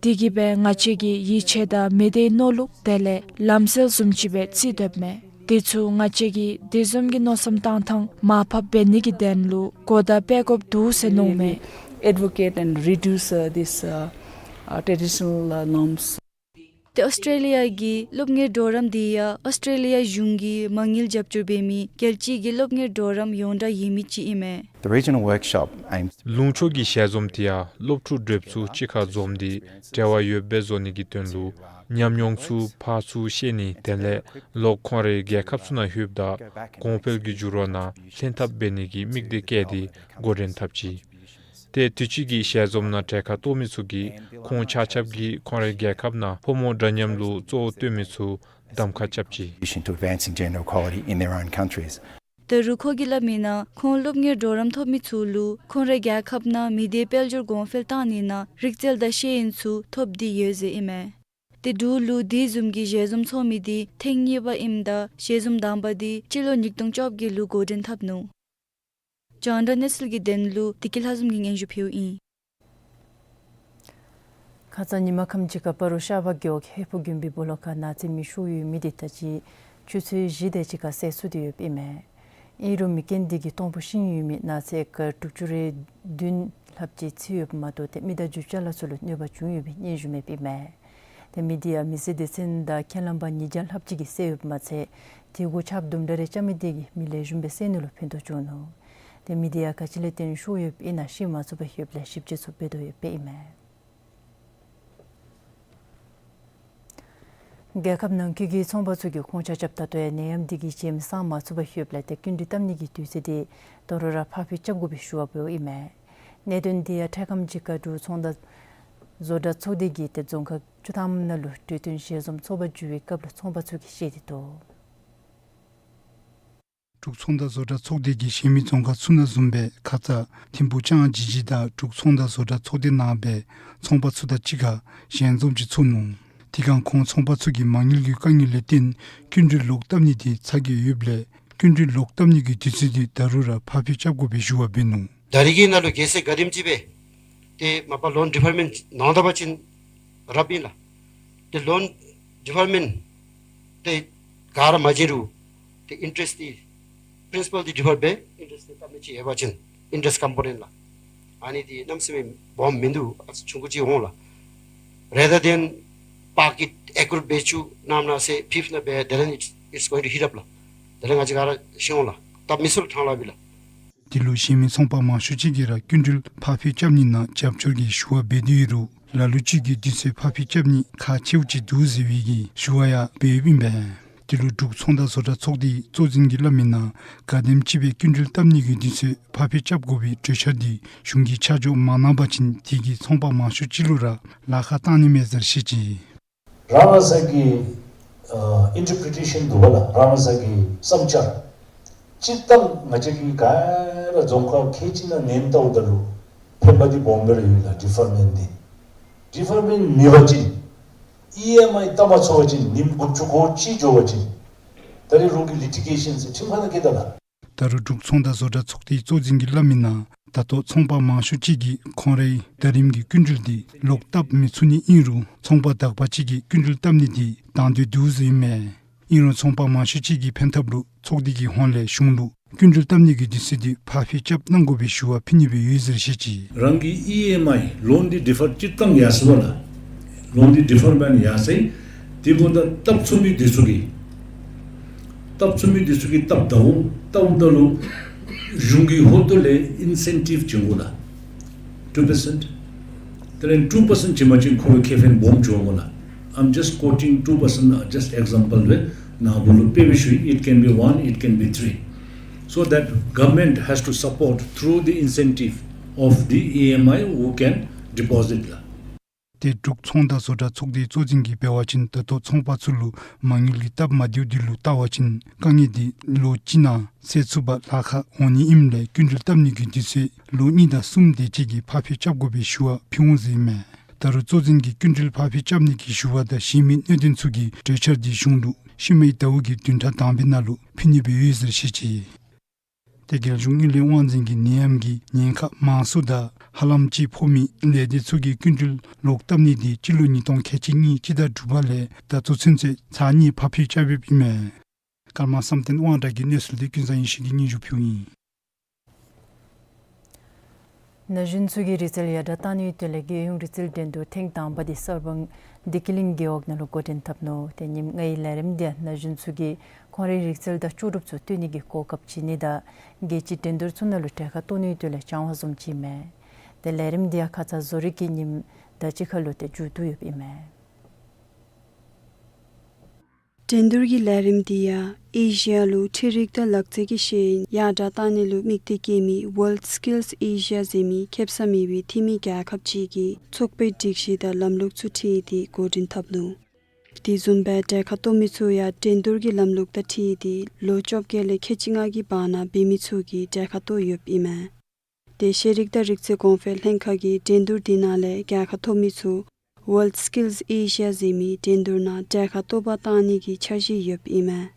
དེ་གིས་སྦེ་ང་བཅས་ཀྱིས་ཡིད་ཆེས་དང་མི་སྡེའི་མནོ་ལུགས་དེ་ལས་ལམ་སྲོལ་བཟུམ་ཅིག་སྦེ་བརྩི་སྡོདཔ་མས། དེ་ཚུ་ང་བཅས་ཀྱིས་དེ་བཟུམ་གྱི་མནོ་བསམ་བཏང་ཐངས་མར་ཕབ་འབད་ནི་གི་དོན་ལུ་གོ་བརྡ་སྤེལ་དགོཔ་འདུག་ཟེར་མནོཝ་མས། Advocate and reduce, uh, this, uh, uh, traditional, uh, norms. ཏེ་ཨོསི་ཊྲེ་ལི་ཡ་གི་སློབ་གཉེར་གྲོགས་རམ་འདི་ཡང་ཨོསི་ཊྲེ་ལི་ཡ་གཞུང་གིས་མ་དངུལ་རྒྱབ་སྐྱོར་འབད་མི་རྒྱལ་སྤྱི་གི་སློབ་གཉེར་གྲོགས་རམ་ཡོངས་གྲགས་ཡོད་མི་ཅིག་ཨིན་མས། The regional workshop aims to ལུང་ཕྱོགས་ཀྱི་ཞལ་འཛོམས་འདི་ཡང་སློབ་ཕྲུག་གྲོགས་ཚུ་གཅིག་ཁར་འཛོམས་ཏེ་འབྲེལ་བ་ཡོདཔ་སྦེ་བཟོ་ནི་གི་དོན་ལུ་ཉམས་མྱོང་ཚུ་ཕར་ཚུར་བཤད་ནི་དེ་ལས་ལོག་ཁོང་རའི་རྒྱལ་ཁབ་ཚུ་ནང་ལྷོདཔ་ད་གོང་འཕེལ་གྱི་འགྱུར་བ་ནང་ལྷན་ཐབས་འབད་ནི་གི་དམིགས་གཏད་བསྐྱེད་དེ་འགོ་འདྲེན་འཐབ་ཅི། ཏེ་དུས་ཅི་གི་ཞལ་འཛོམས་ནང་གྲལ་ཁར་གཏོགས་མི་ཚུ་གིས་ཁོང་ཆ་ཁྱབ་ཀྱིས་ཁོང་རའི་རྒྱལ་ཁབ་ནང་ཕོ་མོ་འདྲ་མཉམ་ལུ་གཙོ་བོ་བཏོན་མི་ཚུ་གདམ་ཁ་རྐྱབ་ཅི། Contribution to advancing gender equality in their own countries. ད་རུང་ཁོ་གིས་སླབ་མིའི་ནང་ཁོང་སློབ་གཉེར་གྲོགས་རམ་ཐོབ་མི་ཚུ་ལུ་ཁོང་རའི་རྒྱལ་ཁབ་ནང་མི་སྡེའི་དཔལ་འབྱོར་གོང་འཕེལ་བཏང་ནི་ནང་རིག་རྩལ་དང་ཤེས་ཡོན་ཚུ་ཐོབ་སྟེ་ཡོད་ཟེར་ཨིན་མས། ཏེ་འབྲུག་ལུ་དེ་བཟུམ་གྱི་ཞལ་འཛོམས་ཚོགས་མི་འདི་ཐེངས་གཉིས་པ་ཨིནམ་ད་ཞལ་འཛོམས་དང་པ་འདི་སྤྱི་ལོ་ཉིས་སྟོང་བཅོ་བརྒྱད་ལུ་འགོ་འདྲེན་འཐབ་ནུག། རྒྱང་བསྒྲགས་གནས་ཚུལ་གྱི་དོན་ལུ་བདེ་སྐྱིད་ལྷ་འཛོམས་ཀྱིས་སྙན་ཞུ་ཕུལཝ་ཨིན། ཁ་ཙ་ཉིན་མ་ཁམས་ཅིག་ཁར་སྤ་རོ་ཤར་བ་རྒེད་འོག་ཧེ་ཕུ་དགོན་པའི་སྦོ་ལོགས་ཁར་ནགས་ཚལ་མེ་ཤོར་ཡོད་མི་འདི་ད་ཅི་ཆུ་ཚོད་བཞི་དེ་ཅིག་ཁར་སེལ་ཚུགས་ཏེ་ཡོདཔ་ཨིན་མས། ཨིན་རུང་མེ་རྐྱེན་འདི་གིས་སྟོང་ཕོ་ཤི་ཡོད་མི་ནགས་ཚལ་ཨེ་ཀར་དྲུག་ཅུ་རེ་བདུན་ལྷགཔ་ཅིག་ཚིག་ཡོདཔ་མ་གཏོགས་ཏེ་མི་དང་རྒྱུ་ཅ་ལ་ཚུ་ལུ་གནོད་པ་བྱུང་ཡོད་པའི་སྙན་ཞུ་མེདཔ་ཨིན་མས། ཏེ་མི་འདི་ཡང་མི་སེར་སྡེ་ཚན་དང་ཁས་བླངས་པ་ཉིས་བརྒྱ་ལྷགཔ་ཅིག་གིས་བསལ་ཡོདཔ་མ་ཚད་དེ་གུ་ཆརཔ་དུམ་གྲ་རེ་རྐྱབ་མི་དེ་གིས་མེ་ལེགས་ཤོམ་སྦེ་སེལ་ནི་ལུ་ཕན་ཐོགས་བྱུང་ནུག། ཏེ་མི་འདི་ཡང་ག་ཅི་ལས་བརྟེན་ཤོར་ཡོདཔ་ཨིན་ན་ཤེས་མ་ཚུགསཔ་ཡོདཔ་ལས་ཞིབ་དཔྱད་ཚུ་འབད་དོ་ཡོདཔ་ཨིན་མས། རྒྱལ་ཁབ་ནང་འཁོད་ཀྱི་ཚོང་པ་ཚུ་གིས་ཁོང་ཆ་ཁྱབ་ད་ལྟོ་ཡང་ནད་ཡམས་འདི་གི་རྐྱེན་སངས་མ་ཚུགས་པར་ཡོདཔ་ལས་ཏེ་སྐྱིན་འགྲུལ་བཏབ་ནི་གི་དུས་ཚོད་འདི་ད་རུང་ར་ཕར་འགྱངས་རྐྱབ་དགོ་པའི་ཞུ་བ་འབདཝ་ཨིན་མས། གནད་དོན་འདི་ཡང་འཕྲལ་ཁམས་ཅིག་ཁར་འབྲུག་ཚོང་དང་བཟོ་གྲྭ་ཚོགས་སྡེ་གིས་ཏེ་རྫོང་ཁག་བཅུ་ཐམ་ནང་ལུ་གྲོས་བསྟུན་ཞལ་འཛོམས་ཚོགས་པ་བསྡུ་བའི་སྐབས་ལུ་ཚོང་པ་ཚུ་གིས་བཤད་དེ་འདུག། འབྲུག་ཚོང་དང་བཟོ་གྲྭ་ཚོགས་སྡེ་གིས་གཞན་མི་རྫོང་ཁག་ཚུ་ནང་བཟུམ་སྦེ་ཁ་ཙ་ཐིམ་ཕུག་ལྕང་ཇི་ཇི་དང་འབྲུག་ཚོང་དང་བཟོ་གྲྭ་ཚོགས་སྡེ་ནང་སྦེ་ཚོང་པ་ཚུ་དང་གཅིག་ཁར་ཞལ་འཛོམས་ཅིག་ཚོགས་ནུག། དེ་སྒང་ཁོང་ཚོང་པ་ཚུ་གིས་མ་དངུལ་གྱི་དཀའ་ངལ་ལས་བརྟེན་སྐྱིན་འགྲུལ་ལོག་བཏབ་ནི་འདི་ཚ་གྱང་ཡོདཔ་ལས་སྐྱིན་འགྲུལ་ལོག་བཏབ་ནི་གི་དུས་ཚོད་འདི་ད་རུང་ར་ཕར་འགྱངས་རྐྱབ་དགོ་པའི་ཞུ་བ་འབད་ནུག། ད་རིས་ཀྱི་ནང་ལུ་གལ་སྲིད་ག་དེམ་ཅིག་སྦེ་ཏེ་མ་པ་ལོན་ཌི་ཕར་མེནཊ་གནང་ད་པ་ཅིན་རབ་ཨིན་ལགས། ཏེ་ལོན་ཌི་ཕར་མེནཊ་ཏེ་ག་ར་མ་བྱིན་རུང་ཏེ་ཨིན་ཊ་རེསཊ་འདི་པི་རིན་སི་པཱལ་འདི་ཌི་ཕར་འབད་ཨིན་ཊ་རེསཊ་འདི་བཏབ་ནི་ཅིག་ཡོད་པ་ཅིན་ཨིན་ཊ་རེསཊ་ཀམ་པོ་ནེནཊ་ལགས། ཨ་ནི་འདི་གནམ་མེད་ས་མེད་སྦོམ་མིན་འདུག། ཨ་ཙི་ཆུང་ཀུ་ཅིག་འོང་ལགས། རེ་དར་དེན་པ་ཀིཊ་ཨེ་ཀུར་འབད་བཅུག་གནམ་ནང་ཟེར་ཕིབས་ནང་སྦེ་དེ་ལས་ནི་it's going to heat up ལགས། དེ་ལས་ང་བཅས་ག་ར་ཤེས་འོང་ལགས། སྟབས་མི་བཟོད་ལགས་ཐང་ལ་སྦེ་ལགས། དེ་ལུ་གཞན་མི་ཚོང་པ་མང་ཤོས་ཅིག་གིས་ར་སྐྱིན་འགྲུལ་ཕར་འགྱངས་རྐྱབ་ནི་ནང་རྒྱབ་སྐྱོར་གྱི་ཞུ་བ་འབད་དེ་ཡོད་རུང་ལ་ལུ་ཅིག་གིས་དུས་ཚོད་ཕར་འགྱངས་རྐྱབ་ནི་ཁག་ཆེཝ་ཅིག་འདུག་ཟེར་བའི་གི་ཞུ་བ་ཡང་འབདཝ་ཨིན་པས། དེ་ལུ་འབྲུག་ཚོང་དང་བཟོ་གྲྭ་ཚོགས་སྡེའི་གཙོ་འཛིན་གྱིས་སླབ་མིའི་ནང་ག་དེམ་ཅིག་སྦེ་སྐྱིན་འགྲུལ་བཏབ་ནི་གི་དུས་ཚོད་ཕར་འགྱངས་རྐྱབ་དགོ་པའི་གྲོས་འཆར་འདི་གཞུང་གིས་ཆ་འཇོག་མ་གནང་པ་ཅིན་དེ་གིས་ཚོང་པ་མང་ཤོས་ཅིག་ལུ་ར་ལཱ་ཁག་བཏང་ནི་མས་ཟེར་བཤད་ཅི། རང་རང་སོའི་གི་ཨ་ཨིན་ཊར་པི་རི་ཊེ་ཤཱན་འདུག་པ་ལགས། རང་རང་སོའི་གི་བསམ་འཆར། སྤྱིར་བཏང་ང་བཅས་ཀྱི་ག་ར་རྫོང་ཁག་ཁལ་གཅིག་ནང་ཉན་བལྟཝ་ད་ལུ་ཕན་པ་འདི་སྦོམ་སྦེ་ར་ཡོད་ལགས། ཌི་ཕར་མེནཊ་འདི། ཌི་ཕར་མེནཊ་མེད་པ་ཅིན་ཨི་ཨེམ་ཨའི་བཏབ་མ་ཚུགས་པ་ཅིན་ཉིནམ་དགུ་བཅུ་གོ་གཅིག་འགྱོ་བ་ཅིན་ད་རེས་རོགས་ཀྱི་ལི་ཊི་གེ་ཤཱན་ཟེར་ཁྲིམས་ཁང་ནང་སྐྱེལ་ད་ལགས། ད་རུང་འབྲུག་ཚོང་དང་བཟོ་གྲྭ་ཚོགས་སྡེའི་གཙོ་འཛིན་གྱིས་སླབ་མིའི་ནང་ད་ལྟོ་ཚོང་པ་མང་ཤོས་ཅིག་གིས་ཁོང་རའི་ཟླ་རིམ་གྱི་སྐྱིན་འགྲུལ་འདི་ལོག་བཏབ་མི་ཚུགས་ནི་ཨིན་རུང་ཚོང་པ་དག་པ་ཅིག་གིས་སྐྱིན་འགྲུལ་བཏབ་ནི་འདི་དང་འདོད་འདུག་ཟེར་ཨིན་མས། ཨིན་རུང་ཚོང་པ་མང་ཤོས་ཅིག་གི་ཕན་ཐབས་ལུ་ཚོགས་སྡེ་གི་ཧོངས་ལས་གཞུང་ལུ་སྐྱིན་འགྲུལ་བཏབ་ནི་གི་དུས་ཚོད་འདི་ཕར་འགྱངས་རྐྱབ་གནང་དགོ་པའི་ཞུ་བ་ཕུལ་ནི་སྦེ་ཡོད་ཟེར་བཤད་ཅི། རང་གི་ཨི་ཨེམ་ཨའི་ལོན་འདི་ཌི་ཕར་ཅིག་བཏང་ཡར་སོང་པ་ལགས། ལོན་འདི་ཌི་ཕར་བཏང་ཡར་སོང་། དེ་འབདཝ་ད་བཏབ་ཚུགས་མི་འདི་ཚུ་གིས་བཏབ་ཚུགས་མི་འདི་ཚུ་གིས་བཏབ་ད་འོང་། བཏབ་ད་ལུ་གཞུང་གི་ཧོངས་ལས་ཨིན་སེན་ཊིབ་བྱིན་དགོ་ལགས། ཊུ་པར་སེནཊ། དེ་ལས་ཊུ་པར་སེནཊ་བྱིན་པ་ཅིན་ཁོ་ལུ་ཁེ་ཕན་སྦོམ་འགྱོཝ་མས་ལགས། I'm just quoting two percent, uh, just example སྦེ་ནཱ་བུ་ལུ་དཔེ་སྦེ་ཞུ་ཡི། It can be one, it can be three. So that government has to support through the incentive of the ཨི་ཨེམ་ཨའི་who can deposit ལགས། ཏེ་འབྲུག་ཚོང་དང་བཟོ་གྲྭ་ཚོགས་སྡེའི་གཙོ་འཛིན་གྱིས་འབད་བ་ཅིན་ད་ལྟོ་ཚོང་པ་ཚུ་ལུ་མ་དངུལ་གྱི་སྟབས་མ་བདེཝ་འདི་ལུ་བལྟ་བ་ཅིན་དཀའ་ངལ་འདི་ལོ་གཅིག་ནང་སེལ་ཚུགས་པར་ལཱ་ཁག་འོང་ནི་ཨིནམ་ལས་སྐྱིན་འགྲུལ་བཏབ་ནི་གི་དུས་ཚོད་ལོ་གཉིས་དང་གསུམ་དེ་ཅིག་གི་ཕར་འགྱངས་རྐྱབ་དགོ་པའི་ཞུ་བ་ཕུལ་འོང་ཟེར་ཨིན་མས། ད་རུང་གཙོ་འཛིན་གྱི་སྐྱིན་འགྲུལ་ཕར་འཕུལ་རྐྱབ་ནི་གི་ཞུ་བ་དང་གཞན་མི་གནད་དོན་ཚུ་གི་གྲོས་འཆར་འདི་གཞུང་ལུ་ཤུལ་མའི་ཟླཝ་གི་བདུན་ཕྲག་དང་པའི་ནང་ལུ་ཕུལ་ནི་སྦེ་ཡོད་ཟེར་བཤད་ཅི། ཏེ་རྒྱལ་གཞུང་དངུལ་ལས་དབང་འཛིན་གྱི་ནད་ཡམས་ཀྱི་ཉེན་ཁ་མང་སུ་དང་ཧ་ལམ་ཅིག་ཕོག་མི་ལས་སྡེ་ཚུ་གིས་སྐྱིན་འགྲུལ་ལོག་བཏབ་ནི་འདི་སྤྱི་ལོ་ཉིས་སྟོང་ཁལ་གཅིག་གཉིས་སྤྱི་ཟླ་དྲུག་པ་ལས་ད་ལྟོ་ཚུན་ཚོད་ཚར་གཉིས་ཕར་འཕུལ་རྐྱབ་ཡོདཔ་ཨིན་མས། ཀརྨ་བསམ་གཏན་དབང་དྲག་གི་གནས་ཚུལ་འདི་ཀུན་བཟང་ཡེ་ཤེས་ཀྱིས་སྙན་ཞུ་ཕུལཝ་ཨིན། ན་གཞོན་ཚུ་གིས་རིག་རྩལ་ཡར་དྲག་གཏང་ནིའི་དོན་ལས་རྒྱལ་ཡོངས་རིག་རྩལ་འགྲན་བསྡུར་ཐེངས་དང་པ་འདི་གསར་སྤང་བདེ་སྐྱིད་གླིང་རྒེད་འོག་ནང་ལུ་འགོ་འདྲེན་འཐབ་ནུག། ཏེ་ཉིནམ་ལྔའི་ལས་རིམ་འདི་ཡང་ན་གཞོན་ཚུ་གིས་ཁོང་རའི་རིག་རྩལ་དང་ལྕོགས་གྲུབ་ཚུ་སྟོན་ནི་གི་གོ་སྐབས་བྱིན་ནི་དང་རྒྱལ་སྤྱིའི་འགྲན་བསྡུར་ཚུ་ནང་ལུ་གྲལ་ཁར་གཏོགས་ནིའི་དོན་ལས་སྦྱང་བ་བཟུམ་ཅིག་ཨིན་མས། ཏེ་ལས་རིམ་འདི་ཡང་ཁ་ཙ་བཟོ་རིག་གི་ཉིནམ་དང་གཅིག་ཁར་ལུ་ཏེ་མཇུག་བསྡུ་ཡོདཔ་ཨིན་མས། འགྲན་བསྡུར་གྱི་ལས་རིམ་འདི་ཡང་ཨེ་ཤི་ཡ་ལུ་འཕྲུལ་རིག་དང་ལག་རྩལ་གྱི་ཤེས་ཡོན་ཡར་དྲག་གཏང་ནི་ལུ་དམིགས་ཏེ་བསྐྱེད་མི་World Skills Asia ཟེར་མི་ཁེ་སང་མེད་པའི་འཐུས་མི་རྒྱལ་ཁབ་ཅིག་གིས་ཚོགས་པའི་སྒྲིག་གཞི་དང་ལམ་ལུགས་ཚུ་འཁྲིལ་ཏེ་འགོ་འདྲེན་འཐབ་ནུག། དེ་བཟུམ་སྦེ་གྲལ་ཁར་གཏོགས་མི་ཚུ་ཡང་འགྲན་བསྡུར་གྱི་ལམ་ལུགས་དང་འཁྲིལ་ཏེ་ལོ་བཅོ་བརྒྱད་ལས་ཁལ་གཅིག་ལྔ་གི་བར་ན་འབད་མི་ཚུ་གིས་གྲལ་ཁར་གཏོགས་ཡོདཔ་ཨིན་མས། ཏེ་ཤེས་རིག་དང་རིག་རྩལ་གོང་འཕེལ་ལྷན་ཁག་གིས་འགྲན་བསྡུར་འདི་ནང་ལས་རྒྱལ་ཁ་ཐོབ་མི་ཚུ་World Skills Asia ཟེར་མི་འགྲན་བསྡུར་ནང་གྲལ་ཁར་གཏོགས་པར་བཏང་ནི་གི་འཆར་གཞི་ཡོདཔ་ཨིན་མས།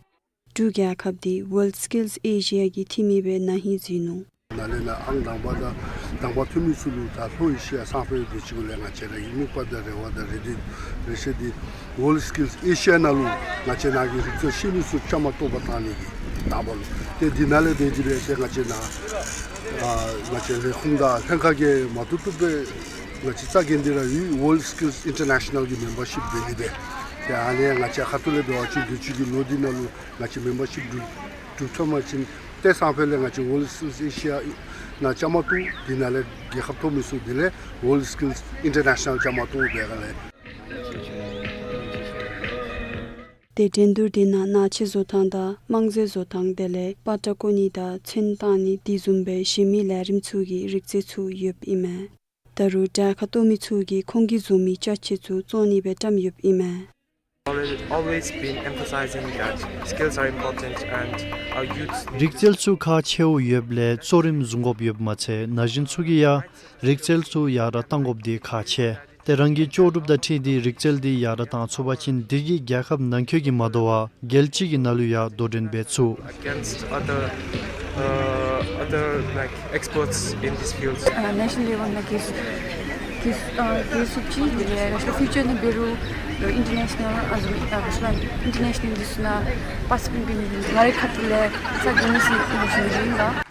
འབྲུག་རྒྱལ་ཁབ་འདི་World Skills Asia གི་འཐུས་མི་སྦེ་ན་ཧིང་བཟུང་ནུག། ནཱ་ལས་ནཱ་ཨང་དང་པ་དང་དང་པ་ཐོན་མི་ཚུ་ལུ་ད་ལྷོ་ཨེ་ཤི་ཡ་སང་ཕོད་དེ་ཅིག་གུ་ལས་ང་བཅས་ར་གི་དམིགས་པ་དང་རེ་བ་དང་རེ་འདུན་རེ་ཆེ་འདི་World Skills Asia ནང་ལུ་ང་བཅས་ནཱ་གི་རིག་རྩལ་ཤེས་མི་ཚུ་བཅའ་མར་གཏོགས་པར་བཏང་ནི་གི་དང་པ་ལུ་ཏེ་འདི་ནང་ལས་འབད་དེ་འབད་ཟེར་ང་བཅས་ནཱ་ཨ་ང་བཅས་ལས་ཁུངས་དང་ལྷན་ཁག་གིས་མ་བཏུབ་བཏུབ་སྦེ་ང་བཅས་རྩ་འགེངས་ཏེ་ར་ཡོད། World Skills International གི་མེམ་བར་ཤིཔ་འབད་ནི་འབད། ཏེ་ཨ་ནི་ང་བཅས་ཁ་ཐུག་ལས་འབད་བ་ཅིན་དུས་ཅི་གི་ལོ་འདི་ནང་ལུ་ང་བཅས་མེམ་བར་ཤིཔ་གྲུབ་གྲུབ་ཚར་བ་ཅིན་ཏེ་སང་ཕོད་ལས་ང་བཅས་World Skills Asia ནང་བཅའ་མར་གཏོགས། དེ་ནང་ལས་རྒྱལ་ཁ་ཐོབ་མི་ཚུ་དེ་ལས་World Skills International བཅའ་མར་གཏོགས་འབད་ག་ལས། ཏེ་འགྲན་བསྡུར་འདི་ནང་ནང་ཆས་བཟོ་ཐངས་དང་དམངས་རྫས་བཟོ་ཐངས་དེ་ལས་པ་ཏྲ་བརྐོ་ནི་དང་ཚོན་བཏང་ནི་དེ་བཟུམ་སྦེ་གཞན་མི་ལས་རིམ་ཚུ་གི་རིག་རྩལ་ཚུ་ཡོདཔ་ཨིན་མས། ད་རུང་གྲལ་ཁར་གཏོགས་མི་ཚུ་གིས་ཁོང་གིས་བཟོ་མི་ཅ་ཆས་ཚུ་བཙོང་ནི་སྦེ་བཀྲམ་ཡོདཔ་ཨིན་མས། Always, always been emphasizing that skills are important and our youth need. རིག་རྩལ་ཚུ་ཁག་ཆེཝ་ཡོདཔ་ལས་གཙོ་རིམ་བཟུང་དགོཔ་ཡོདཔ་མ་ཚད་ན་གཞོན་ཚུ་གིས་ཡང་རིག་རྩལ་ཚུ་ཡར་དྲག་གཏང་དགོཔ་འདི་ཁག་ཆེ། ཏེ་རང་གི་ལྕོགས་གྲུབ་དང་འཁྲིལ་ཏེ་རིག་རྩལ་འདི་ཡར་དྲག་གཏང་ཚུགས་པ་ཅིན་དེ་གིས་རྒྱལ་ཁབ་ནང་འཁོད་ཀྱི་མ་དོ་བར་རྒྱལ་སྤྱི་གི་ནང་ལུ་ཡང་དོ་འགྲན་འབད་ཚུགས། Against other, uh, other, like, experts in this field. ཨ་national level ནང་རྒྱལ་རྒྱལ་ཨ་རྒྱལ་ཚུགས་ཅི། དེ་ལས་ཕིའུ་ཅར་ནང་འབད་རུང་ཨ་international ཨ་ཟུམ་ཨ་international འདི་ཚུ་ནང་པར་ཊི་སི་པེཊ་འབད་ནི་ང་རའི་ཁ་ཐུག་ལས་རྩ་འགེངས་ནི་ཟེར་ཞུ་ནི་ཨིན་ལགས།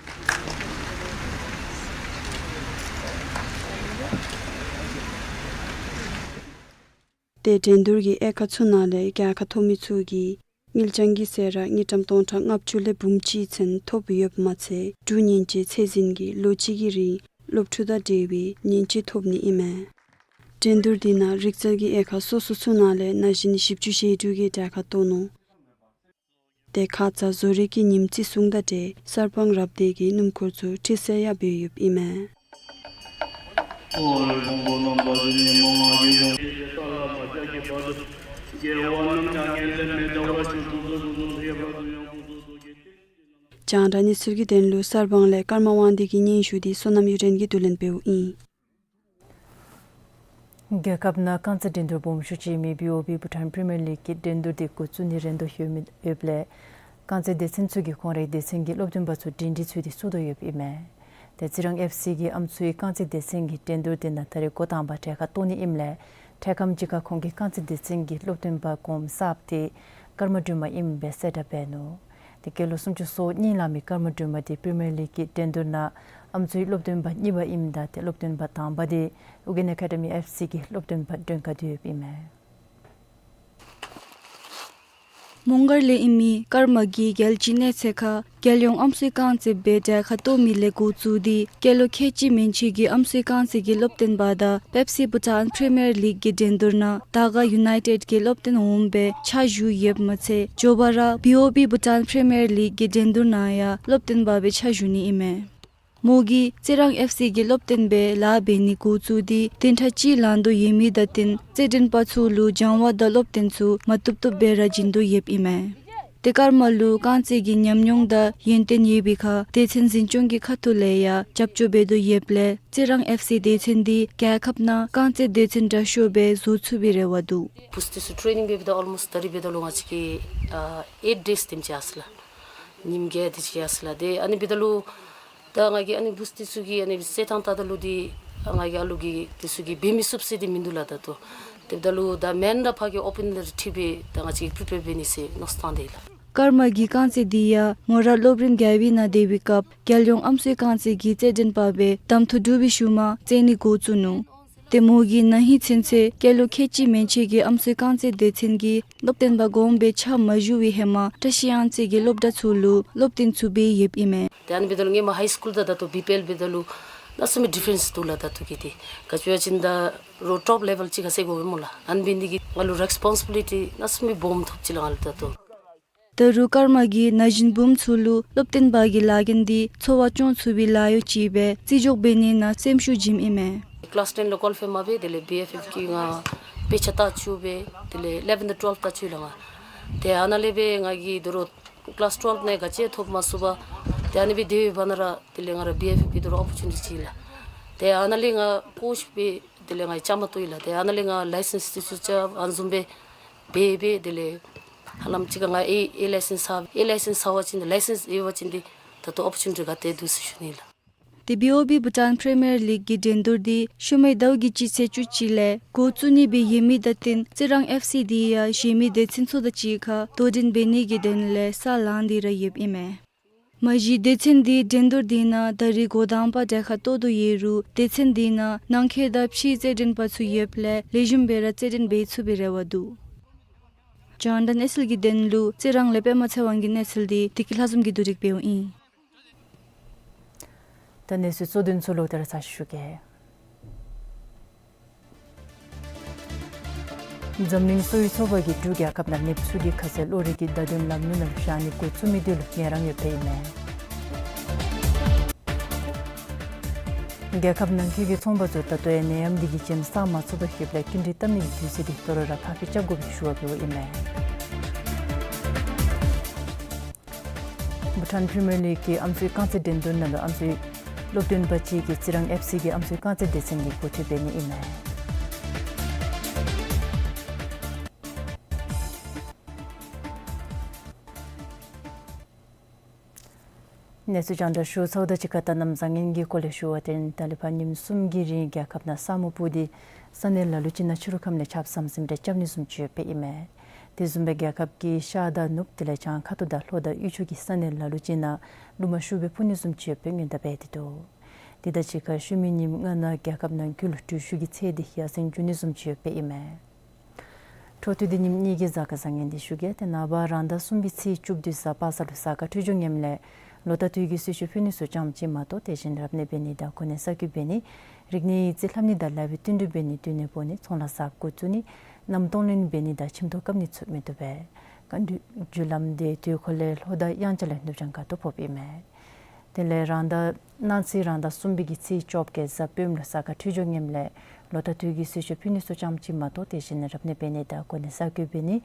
ཏེ་འགྲན་བསྡུར་གྱི་དབྱེ་ཁག་ཚུ་ནང་ལས་རྒྱལ་ཁ་ཐོབ་མི་ཚུ་གིས་དངུལ་རྐྱང་གི་ཟད་རག་དངུལ་ཀྲམ་སྟོང་ཕྲག་ལྔ་བཅུ་ལས་འབུམ་གཅིག་ཚུན་ཐོབ་ཡོདཔ་མ་ཚད་འབྲུག་ཉེན་བཅོལ་ཚད་འཛིན་གྱིས་ལོ་གཅིག་གི་རིང་སློབ་ཕྲུག་དང་འབྲེལ་བའི་ཉེན་བཅོལ་ཐོབ་ནི་ཨིན་མས། འགྲན་བསྡུར་འདི་ནང་རིག་རྩལ་གྱི་དབྱེ་ཁག་སོ་སོ་ཚུ་ནང་ལས་ན་གཞོན་བཞི་བཅུ་ཞེ་དྲུག་གིས་གྲལ་ཁར་གཏོགས་ནུག། ཏེ་ཁ་ཙ་བཟོ་རིག་གི་ཉིནམ་བརྩི་སྲུང་དང་འབྲེལ་གསར་སྤང་རབ་སྡེ་གི་སྣུམ་འཁོར་ཚུ་འཁྲིད་སེལ་ཡང་འབད་ཡོདཔ་ཨིན་མས། རྒྱང་བསྒྲགས་གནས་ཚུལ་གྱི་དོན་ལུ་གསར་སྤང་ལས་ཀརྨ་དབང་འདུས་ཀྱི་སྙན་ཞུ་འདི་བསོད་ནམས་གཡུ་སྒྲོན་གྱིས་བསྡུ་ལེན་འབདཝ་ཨིན། རྒྱལ་ཁབ་ནང་རྐང་རྩེད་འགྲན་བསྡུར་སྦོམ་ཤོས་ཅིག་ཨིན་མི་བི་ཨོ་བི་བྷུ་ཊཱན་པི་རི་མི་ཡར་ལིག་གི་འགྲན་བསྡུར་འདི་འགོ་བཙུགས་ནི་རན་དོ་ཡོད་མི་ཡོདཔ་ལས་རྐང་རྩེད་སྡེ་ཚན་ཚུ་གིས་ཁོང་རའི་སྡེ་ཚན་གྱི་སློབ་སྟོན་པ་ཚུ་སྒྲིང་སྒྲིང་ཚུད་དེ་བཙུགས་དོ་ཡོདཔ་ཨིན་མས། ཏེ་རྩི་རང་ཨེཕ་སི་གིས་ཨམ་སྲུའི་རྐང་རྩེད་སྡེ་ཚན་གྱི་འགྲན་བསྡུར་འདི་ནང་ད་རེས་འགོ་དང་པ་གྲལ་ཁར་གཏོགས་ནི་ཨིནམ་ལས་འཕྲལ་ཁམས་ཅིག་ཁར་ཁོང་གིས་རྐང་རྩེད་སྡེ་ཚན་གྱི་སློབ་སྟོན་པ་གོངམ་གསརཔ་འདི་ཀརྨ་སྒྲོལ་མ་ཨིནམ་སྦེ་གསལ་བསྒྲགས་འབད་ནུག། ཏེ་སྐྱེས་ལོ་སུམ་ཅུ་སོ་གཉིས་ལང་མི་ཀརྨ་སྒྲོལ་མ་འདི་པི་རི་མི་ཡར་ལིག་གི་འགྲན་བསྡུར་ནང་ཨམ་སྲུའི་སློབ་སྟོན་པ་གཉིས་པ་ཨིནམ་ད་ཏེ་སློབ་སྟོན་པ་དང་པ་འདི་ཨུ་རྒྱན་ཨེ་ཀ་ཌི་མི་ཨེཕ་སི་གི་སློབ་སྟོན་པ་མགྲོན་ཁར་སྡོད་ཡོདཔ་ཨིན་མས། མོང་སྒར་ལས་ཨིན་མི་ཀརྨ་གིས་རྒྱལ་སྤྱིའི་གནས་ཚད་ཁར་རྒྱལ་ཡོངས་ཨམ་སྲུའི་རྐང་རྩེད་འབད་གྲལ་ཁར་གཏོགས་མི་ལས་འགོ་བཙུགས་ཏེ་སྐྱེས་ལོ་ཁལ་གཅིག་མན་ཆད་ཀྱི་ཨམ་སྲུའི་རྐང་རྩེད་ཀྱི་སློབ་སྟོན་པ་དང་པེབ་སི་བྷུ་ཊཱན་པི་རི་མི་ཡར་ལིག་གི་འགྲན་བསྡུར་ནང་དར་དཀར་ཡུ་ནའི་ཊེཌ་གི་སློབ་སྟོན་འོགམ་སྦེ་ཕྱག་ཞུ་ཡོདཔ་མ་ཚད་མགྱོགས་པ་ར་བི་ཨོ་བི་བྷུ་ཊཱན་པི་རི་མི་ཡར་ལིག་གི་འགྲན་བསྡུར་ནང་ཡང་སློབ་སྟོན་པ་སྦེ་ཕྱག་ཞུ་ནི་ཨིན་མས། མོ་གིས་རྩི་རང་ཨེཕ་སི་གི་སློབ་སྟོན་པའི་ལཱ་འབད་ནི་འགོ་བཙུགས་ཏེ་བདུན་ཕྲག་གཅིག་ལང་དོ་ཡོད་མི་དང་བསྟུན་རྩེད་འགྲན་པ་ཚུ་ལུ་སྦྱང་བ་དང་སློབ་སྟོན་ཚུ་མ་བཏུབ་བཏུབ་སྦེ་ར་བྱིན་དོ་ཡོདཔ་ཨིན་མས། ཏེ་ཀརྨ་ལུ་རྐང་རྩེད་ཀྱི་ཉམས་མྱོང་དང་ཡོན་ཏན་ཡོད་པའི་ཁར་སྡེ་ཚན་འཛིན་སྐྱོང་གི་ཁ་ཐུག་ལས་ཡང་རྒྱབ་སྐྱོར་འབད་དོ་ཡོདཔ་ལས་རྩི་རང་ཨེཕ་སི་སྡེ་ཚན་འདི་རྒྱལ་ཁབ་ནང་རྐང་རྩེད་སྡེ་ཚན་དྲག་ཤོས་སྦེ་བཟོ་ཚུགས་པའི་རེ་བ་འདུག། བུཚ་འདི་ཚུ་ཊེ་ནིང་འབད་འབདཝ་ད་ཨོལ་མོསཊ་ད་རིས་འབདཝ་ད་ལུ་ང་བཅས་ཀྱིས་ཨ་ཨེཊ་ཌེསི་དེམ་ཅིག་ཡར་སོང་ལགས། ཉིནམ་བརྒྱད་དེ་ཅིག་ཡར་སོང་ལགས། ཏེ་ཨ་ནི་འབདཝ་ད་ལུ་ད་ང་གིས་ཨ་ནི་བུཚ་འདི་ཚུ་གི་ཨ་ནི་རྩེད་ཐངས་བལྟཝ་ད་ལུ་འདི་ང་གིས་ཨ་ལུ་གིས་འདི་ཚུ་གིས་འབད་མི་ཚུགསཔ་ཟེར་འདི་མིན་འདུག་ལགས་ད་ལྟོ། དེ་འབདཝ་ད་ལུ་ད་མེན་ར་ཕར་གྱི་ཨོ་པིན་ནང་ལུ་ཁྲིད་སྦེ་ད་ང་བཅས་ཀྱིས་པི་རི་པེར་འབད་ནི་ཟེར་མནོ་བསམ་བཏང་སྟེ་ཡོད་ལགས། ཀརྨ་གི་རྐང་རྩེད་འདི་ཡང་མོ་ར་སློབ་རིམ་བརྒྱད་པའི་ནང་སྡོད་པའི་སྐབས་རྒྱལ་ཡོངས་ཨམ་སྲུའི་རྐང་རྩེད་ཀྱི་རྩེད་འགྲན་པ་སྦེ་གདམ་འཐུ་གྲུབ་པའི་ཤུལ་མ་རྩེད་ནི་འགོ་བཙུགས་ནུག། ཏེ་མོ་གིས་ན་ཧིང་ཚུན་ཚོད་སྐྱེས་ལོ་ཁལ་གཅིག་མན་ཆད་ཀྱི་ཨམ་སྲུའི་རྐང་རྩེད་སྡེ་ཚན་གྱི་སློབ་སྟོན་པ་གོངམ་སྦེ་ཕྱག་མ་ཞུ་བའི་ཧེ་མ་བཀྲ་ཤིས་གཡང་རྩེ་གི་སློབ་གྲྭ་ཚུ་ལུ་སློབ་སྟོན་ཚུ་འབད་ཡོདཔ་ཨིན་མས། ཏེ་ཨ་ནི་འབདཝ་ད་ལུ་ངེ་མ་ཧའི་སི་ཀུལ་དང་ད་ལྟོ་བི་པི་ཨེལ་འབདཝ་ད་ལུ་གནམ་མེད་ས་མེད་ཌི་ཕེརེནསི་འདུག་ལགས། ད་ལྟོ་གི་འདི་ག་ཅི་སྦེ་ཟེར་བ་ཅིན་ད་རོགས་ཊོཔ་ལེ་བཱལ་ཅིག་ཁར་ཟེར་དགོ་པས་སྨོ་ལགས། ཨ་ནི་འབད་ནི་འདི་གིས་ང་ལུ་རེསི་པོན་སི་བི་ལི་ཊི་གནམ་མེད་ས་མེད་སྦོམ་ཐོབ་ཅི་ལགས་ང་ལུ་ད་ལྟོ། ད་རུང་ཀརྨ་གིས་ན་གཞོན་བུམོ་ཚུ་ལུ་སློབ་སྟོན་པ་གི་ལཱ་འགན་འདི་འཚོ་བ་སྐྱོང་ཚུགས་པའི་ལཱ་གཡོག་ཅིག་སྦེ་བརྩི་འཇོག་འབད་ནི་ནང་སེམས་ཤུགས་བྱིནམ་ཨིན་མས། ཀི་ལཱསི་ཊེན་ལུ་ཀོ་ལི་ཕའི་མ་འབད། དེ་ལས་བི་ཨེཕ་ཨེཕ་གི་ང་དཔེ་ཆ་ལྟ་བཅུག་སྦེ་དེ་ལས་ཨི་ལེ་བཱན་དང་ཊུ་ཝེལ་ལྟ་བཅུག་ལགས་ང་། ཏེ་ཨ་ནཱ་ལས་སྦེ་ང་གིས་དོ་རུང་ཀི་ལཱསི་ཊུ་ཝེལ་ནང་ག་ཅི་ཐོབ་མ་ཚུགས་པར་ཏེ་ཨ་ནི་སྦེ་སྡོད་པའི་བར་ན་ར་དེ་ལས་ང་ར་བི་ཨེཕ་ཨེཕ་གི་དོ་རུང་ཨོ་པོར་ཅུ་ནི་ཊི་ཅིག་ལགས། ཏེ་ཨ་ནཱ་ལས་ང་ཀོ་ཆི་སྦེ་དེ་ལས་ང་བཅའ་མར་གཏོགས་ཡི་ལགས། ཏེ་ཨ་ནཱ་ལས་ང་ལའི་སེནསི་འདི་ཚུ་རྐྱབ་ཨ་ནི་བཟུམ་སྦེ་འབད་འབད་དེ་ལས་ཧ་ལམ་ཅིག་ཁར་ང་ཨེ་ཨེ་ལའི་སེནསི་ཨེ་ལའི་སེནསི་ཟ་བ་ཅིན་ལའི་སེནསི་ཡོད་པ་ཅིན་འདི་ད་ལྟོ་ཨོ་པོར་ཅུ་ནི་ཊི་ག་ཏེ་འདུག་ཟེར་ཞུ་ནི་ལགས། ཏེ་བི་ཨོ་བི་བྷུ་ཊཱན་པི་རི་མི་ཡར་ལིག་གི་འགྲན་བསྡུར་འདི་ཤུལ་མའི་ཟླཝ་གི་སྤྱི་ཚེས་བཅུ་གཅིག་ལས་འགོ་བཙུགས་ནི་སྦེ་ཡོད་མི་དང་བསྟུན་རྩི་རང་ཨེཕ་སི་འདི་ཡང་གཞན་མི་སྡེ་ཚན་ཚུ་དང་གཅིག་ཁར་དོ་འགྲན་འབད་ནི་གི་དོན་ལས་ས་ལངས་ཏེ་ར་ཡོདཔ་ཨིན་མས། མ་གཞི་སྡེ་ཚན་འདི་འགྲན་བསྡུར་འདི་ནང་ད་རིས་འགོ་དང་པ་གྲལ་ཁར་གཏོགས་དོ་ཡོད་རུང་སྡེ་ཚན་འདི་ནང་ནང་འཁོད་དང་ཕྱིའི་རྩེད་འགྲན་པ་ཚུ་ཡོདཔ་ལས་ལེགས་ཤོམ་སྦེ་ར་རྩེད་འགྲན་འབད་ཚུགས་པའི་རེ་བ་འདུག། རྒྱང་བསྒྲགས་གནས་ཚུལ་གྱི་དོན་ལུ་རྩི་རང་ལས་པདྨ་ཚེ་དབང་གི་གནས་ཚུལ་འདི་བདེ་སྐྱིད་ལྷ་འཛོམས་ཀྱིས་བསྡུ་སྒྲིག་འབདཝ་ཨིན། ད་གནས་ཚུལ་གཙོ་དོན་ཚུ་ལོག་སྟེ་ར་ཚར་ཞུ་གེ། འཛམ་གླིང་གསོ་བའི་ཚོགས་པ་གིས་འབྲུག་རྒྱལ་ཁབ་ནང་ནདཔ་ཚུ་གི་ཁ་གསལ་གློ་རིགས་ཀྱི་བརྡ་དོན་ལམ་ལུགས་ནང་བཞག་ནི་འགོ་བཙུགས་མི་འདི་ལུ་ངལ་རངས་ཡོདཔ་ཨིན་མས། རྒྱལ་ཁབ་ནང་འཁོད་ཀྱི་ཚོང་པ་ཚུ་ད་ལྟོ་ཡང་ནད་ཡམས་འདི་གིས་རྒྱུན་བསྲང་མ་ཚུགས་པར་ཡོདཔ་ལས་སྐྱིན་འགྲུལ་བཏབ་ནི་གི་དུས་ཚོད་འདི་དོ་རུང་ར་ཁ་སྐད་རྐྱབ་དགོ་པའི་ཞུ་བ་འབདཝ་ཨིན་མས། བྷུ་ཊཱན་པི་རི་མི་ཡར་ལིག་གི་ཨམ་སྲུའི་རྐང་རྩེད་འགྲན་བསྡུར་ནང་ལུ་ཨམ་སྲུའི་སློབ་སྟོན་པ་གཅིག་གིས་རྩི་རང་ཨེཕ་སི་གི་ཨམ་སྲུའི་རྐང་རྩེད་སྡེ་ཚན་གྱི་འགོ་ཁྲིད་འབད་ནི་ཨིན་མས། གནས་ཚུལ་རྒྱང་བསྒྲགས་ཞུ་ཚརཝ་དང་གཅིག་ཁར་ད་གནམ་བཟང་ངན་གྱི་སྐོར་ལས་ཞུ་བ་དེ་ཨིན། ད་ལས་ཕར་ཉིནམ་གསུམ་གྱི་རིང་རྒྱལ་ཁབ་ནང་ས་སྨུག་སྤུབས་ཏེ་ས་གནས་ལ་ལུ་ཅིག་ནང་ཕྱི་རུ་ཁམས་ལས་ཆརཔ་ཟམ་ཟིམ་རེ་རྐྱབ་ནི་བཟུམ་ཅིག་ཡོདཔ་ཨིན་མས། དེ་བཟུམ་སྦེ་རྒྱལ་ཁབ་ཀྱི་ཤར་དང་ནུབ་དེ་ལས་བྱང་ཁ་ཐུག་དང་ལྷོ་དང་དབུས་ཕྱོགས་ཀྱི་ས་གནས་ལ་ལུ་ཅིག་ནང་རླུང་མ་ཤུགས་སྦེ་འཕུ་ནི་བཟུམ་ཅིག་ཡོདཔ་སྦེ་སྔོན་བརྡ་འབད་དེ་འདུག། དེ་དང་གཅིག་ཁར་ཤུལ་མའི་ཉིནམ་ལྔ་ནང་རྒྱལ་ཁབ་ནང་འཁོད་ལུ་དྲོད་ཤུགས་ཀྱི་ཚད་འདི་ཡར་སེང་འགྱོ་ནི་བཟུམ་ཅིག་ཡོདཔ་སྦེ་ཨིན་མས། འཕྲོ་མཐུད་དེ་ཉིནམ་གཉིས་ཀྱི་གཟའ་སྐར་བཟང་ངན་འདི་ཞུ་གེ། ཏེ་ནངས་པ་རང་ཟླ་གསུམ་པའི་ཚེས་བཅུ་བདུན་གཟའ་པ་སངས་ལུ་གཟའ་སྐར་འཕྲོད་སྦྱོར་ངནམ་ལས་ལོ་ཟླ་དུས་ཀྱི་གསོལ་མཆོད་ཕུལ་ནི་ཚུ་ཙམ་ཅིག་མ་གཏོགས་དེ་བཞིན་རབ་གནས་འབད་ནི་དང་གོ་གནས་གསར་བསྐོ་འབད་ནི་རིག་གནས་ཡིག་རྩིས་ལྷབ་ནི་དང་ལཱ་གཡོག་བསྟུན་གྲོས་འབད་ནི་སྡོད་གནས་སྤོ་ནི་ཚོང་ལཱ་གསརཔ་འགོ་བཙུགས་ནི་མནའམ་གཏོང་ལེན་འབད་ནི་དང་ཁྱིམ་ཐོག་བཀབ་ནི་ཚུ་མི་བཏུབ་པས། བཀའ་འདྲི་བརྒྱུད་ལམ་འདི་དུས་འཁོར་ལས་ལྷོ་དང་དབྱངས་འཆར་ལས་ནུབ་བྱང་ཁ་ཐུག་ཕོགཔ་ཨིན་མས། དེ་ལས་རང་ཟླ་གནངས་ཚེ་རང་ཟླ་གསུམ་པའི་གི་ཚེས་བཅོ་བརྒྱད་གཟའ་སྤེནམ་ལུ་གཟའ་སྐར་འཕྲོད་སྦྱོར་ངནམ་ལས་ལོ་ཟླ་དུས་ཀྱི་གསོལ་མཆོད་ཕུལ་ནི་ཚུ་ཙམ་ཅིག་མ་གཏོགས་དེ་བཞིན་རབ་གནས་འབད་ནི་དང་གོ་གནས་གསར་བསྐོ་འབད་ནི་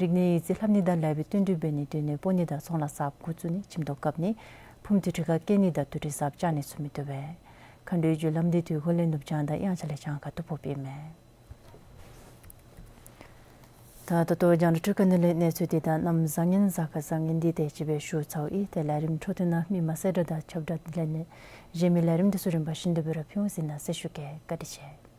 རིག་གནས་ཡིག་རྩིས་ལྷབ་ནི་དང་ལཱ་གཡོག་བསྟུན་གྲོས་འབད་ནི་སྡོད་གནས་སྤོ་ནི་དང་ཚོང་ལཱ་གསརཔ་འགོ་བཙུགས་ནི་ཁྱིམ་ཐོག་བཀབ་ནི་ཕུངམ་དེ་ཁྲི་ཁར་བཀལ་ནི་དང་དུར་ཁྲོད་གསརཔ་བཅག་ནི་ཚུ་མི་བཏུབ་པས། མཁའ་འགྲོའི་བརྒྱུད་ལམ་འདི་དུས་འཁོར་ལས་ནུབ་བྱང་དང་དབྱངས་འཆར་ལས་བྱང་ཁ་ཐུག་ཕོགཔ་ཨིན་མས། ད་ད་ལྟོ་རྒྱང་བསྒྲགས་འཕྲུལ་ཁང་ནང་ལས་གནས་ཚུལ་འདི་དང་གནམ་བཟང་ངན་གཟའ་སྐར་བཟང་ངན་འདི་དེ་ཅིག་སྦེ་ཞུ་ཚརཝ་ཨིན། ཏེ་ལས་རིམ་འཕྲོ་མཐུད་ནང་མི་མང་གསལ་བསྒྲགས་དང་ཁྱབ་བསྒྲགས་དེ་ལས་ནི་གཞན་མི་ལས་རིམ་འདི་ཚུ་རིམ་པ་བཞིན་དུ་སྦེ་ར་ཕུལ་འོང་ཟེར་ན་ཟེར་ཞུ་གེ། བཀའ་དྲིན་ཆེ།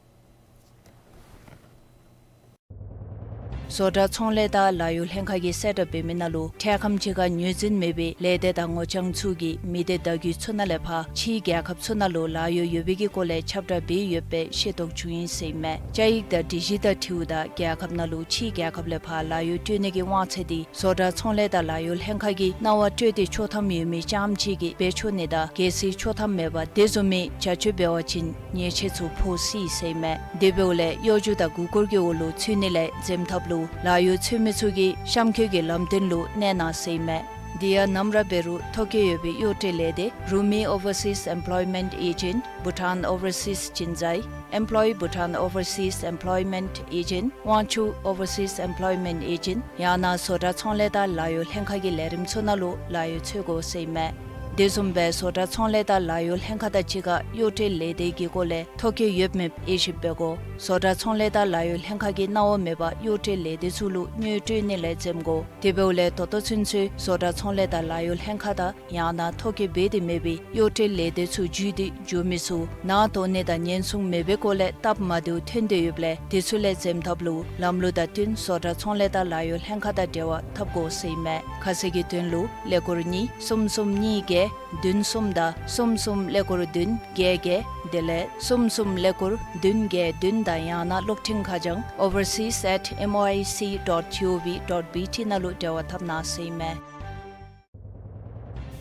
བཟོ་གྲྭ་ཚོང་ལས་དང་ལཱ་གཡོག་ལྷན་ཁག་གིས་གསལ་བསྒྲགས་འབད་མི་ནང་ལུ་འཕྲལ་ཁམས་ཅིག་ཁར་ངོས་འཛིན་མེད་པའི་ལས་སྡེ་དང་ངོ་རྐྱང་ཚུ་གིས་མི་སྡེ་བརྡ་བརྒྱུད་ཚུ་ནང་ལས་ཕར་ཕྱིའི་རྒྱལ་ཁབ་ཚུ་ནང་ལུ་ལཱ་གཡོག་ཡོད་པའི་གི་སྐོར་ལས་ཁྱབ་བསྒྲགས་འབད་ཡོདཔ་སྦེ་ཤེས་རྟོགས་བྱུང་ཡི་ཟེར་ཨིན་མས། བཅའ་ཡིག་དང་སྒྲིག་གཞི་དང་འཁྲིལཝ་ད་རྒྱལ་ཁབ་ནང་ལུ་ཕྱིའི་རྒྱལ་ཁབ་ལས་ཕར་ལཱ་གཡོག་སྤྲོད་ནི་གི་དབང་ཚད་འདི་བཟོ་གྲྭ་ཚོང་ལས་དང་ལཱ་གཡོག་ལྷན་ཁག་གིས་གནང་བ་སྤྲོད་དེ་ཆོག་ཐམ་ཡོད་མི་རྐྱངམ་ཅིག་གིས་འབད་ཆོག་ནི་དང་གལ་སྲིད་ཆོག་ཐམ་མེད་པར་དེ་བཟུམ་མའི་བྱ་སྤྱོད་འབད་བ་ཅིན་ཉེས་ཆད་ཚུ་ཕོག་སྲིད་ཟེར་ཨིན་མས། དེ་འབདཝ་ལས་གཡོག་ཇུས་དང་མགུ་སྐོར་གྱི་འོག་ལུ་ཚུད་ནི་ལས་འཛེམ་ཐབས་ལུ་ལཱ་གཡོག་འཚོལ་མི་ཚུ་གིས་གཤམ་འཁོད་ཀྱི་ལམ་སྟོན་ལུ་གནས་གནང་ཟེར་ཨིན་མས། དེ་ཡང་ནམ་ར་འབད་རུང་ཐོ་བཀོད་ཡོད་པའི་གཡོག་བྲལ་ལས་སྡེ་རུ་མི་Overseas Employment Agent, Bhutan Overseas Chinzai, Employee Bhutan Overseas Employment Agent, དབང་ཕྱུག་Overseas Employment Agent ཡང་ན་བཟོ་གྲྭ་ཚོང་ལས་དང་ལཱ་གཡོག་ལྷན་ཁག་གི་ལས་རིམ་ཚུ་ནང་ལུ་ལཱ་གཡོག་འཚོལ་དགོ་ཟེར་ཨིན་མས། དེ་བཟུམ་སྦེ་བཟོ་གྲྭ་ཚོང་ལས་དང་ལཱ་གཡོག་ལྷན་ཁག་དང་གཅིག་ཁར་གཡོག་བྲལ་ལས་སྡེ་གི་སྐོར་ལས་ཐོ་བཀོད་ཡོད་མེད་དབྱེ་ཞིབ་འབད་དགོ། བཟོ་གྲྭ་ཚོང་ལས་དང་ལཱ་གཡོག་ལྷན་ཁག་གིས་གནང་བ་མེད་པར་གཡོག་བྲལ་ལས་སྡེ་ཚུ་ལུ་དངུལ་སྤྲོད་ནི་ལས་འཛེམ་དགོ། དེ་འབདཝ་ལས་ད་ལྟོ་ཚུན་ཚོད་བཟོ་གྲྭ་ཚོང་ལས་དང་ལཱ་གཡོག་ལྷན་ཁག་དང་ཡང་ན་ཐོ་བཀོད་འབད་དེ་མེད་པའི་གཡོག་བྲལ་ལས་སྡེ་ཚུ་བརྒྱུད་དེ་འགྱོ་མི་ཚུ་ནང་དོགས་གནས་དང་ཉེན་སྲུང་མེད་པའི་སྐོར་ལས་སྟབས་མ་བདེཝ་ཐོན་ཏེ་ཡོདཔ་ལས་དེ་ཚུ་ལས་འཛེམ་ཐབས་ལུ་ལམ་ལུགས་དང་བསྟུན་བཟོ་གྲྭ་ཚོང་ལས་དང་ལཱ་གཡོག་ལྷན་ཁག་དང་འབྲེལ་བ་འཐབ་དགོ་ཟེར་ཨིན་མས། ཁ་གསལ་གྱི་དོན་ལུ་ཀླད་ཀོར་གཉིས་གསུམ་གསུམ་གཉིས་བརྒྱད་བདུན་གསུམ་དང་གསུམ་གསུམ་ཀླད་ཀོར་བདུན་བརྒྱད་བརྒྱད་དེ་ལས་གསུམ་གསུམ་ཀླད་ཀོར་བདུན་བརྒྱད་བདུན་དང་ཡང་ན་གློག་འཕྲིན་ཁ་བྱང་overseas at M O I C dot G O V dot B T ནང་ལུ་འབྲེལ་བ་འཐབ་གནང་ཟེར་ཨིན་མས།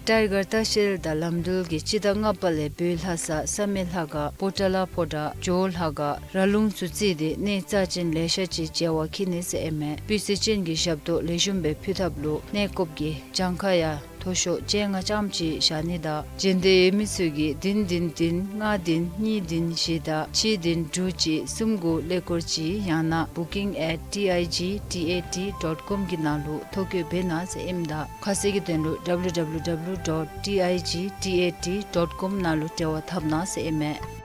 ཊའི་གར་ལྟ་བཤལ་དང་ལམ་འགྲུལ་གྱིས་སྤྱི་ཟླ་ལྔ་པ་ལས་བོད་ལྷ་ས་བསམ་ཡས་ལྷ་ཁང་པོ་ཏ་ལ་ཕོ་བྲང་ཇོ་བོ་ལྷ་ཁང་ར་ལུང་ཚུ་བརྩིས་ཏེ་གནས་རྩ་ཅན་ལེ་ཤ་ཅིག་མཇལ་བར་འཁྱིད་ནི་ཟེར་ཨིན་མས། སྤུས་ཚད་ཅན་གྱི་ཞབས་ཏོག་ལེགས་ཤོམ་སྦེ་ཕུལ་ཐབས་ལུ་གནས་སྐབས་ཀྱི་གྱངས་ཁ་ཡང་མཐོ་ཤོས་བཅོ་ལྔ་ཙམ་ཅིག་བཞག་ནི་དང་འབྱོན་འདོད་ཡོད་མི་ཚུ་གིས་བདུན་བདུན་བདུན་ལྔ་བདུན་གཉིས་བདུན་བཞི་དང་གཅིག་བདུན་དྲུག་གཅིག་གསུམ་དགུ་ཀླད་ཀོར་གཅིག་ཡང་ན་booking at T I G T A T dot com གི་ནང་ལུ་ཐོ་བཀོད་འབད་གནང་ཟེར་ཨིནམ་ད་ཁ་གསལ་གྱི་དོན་ལུ W W W dot T I G T A T dot com ནང་ལུ་འབྲེལ་བ་འཐབ་གནང་ཟེར་ཨིན་མས།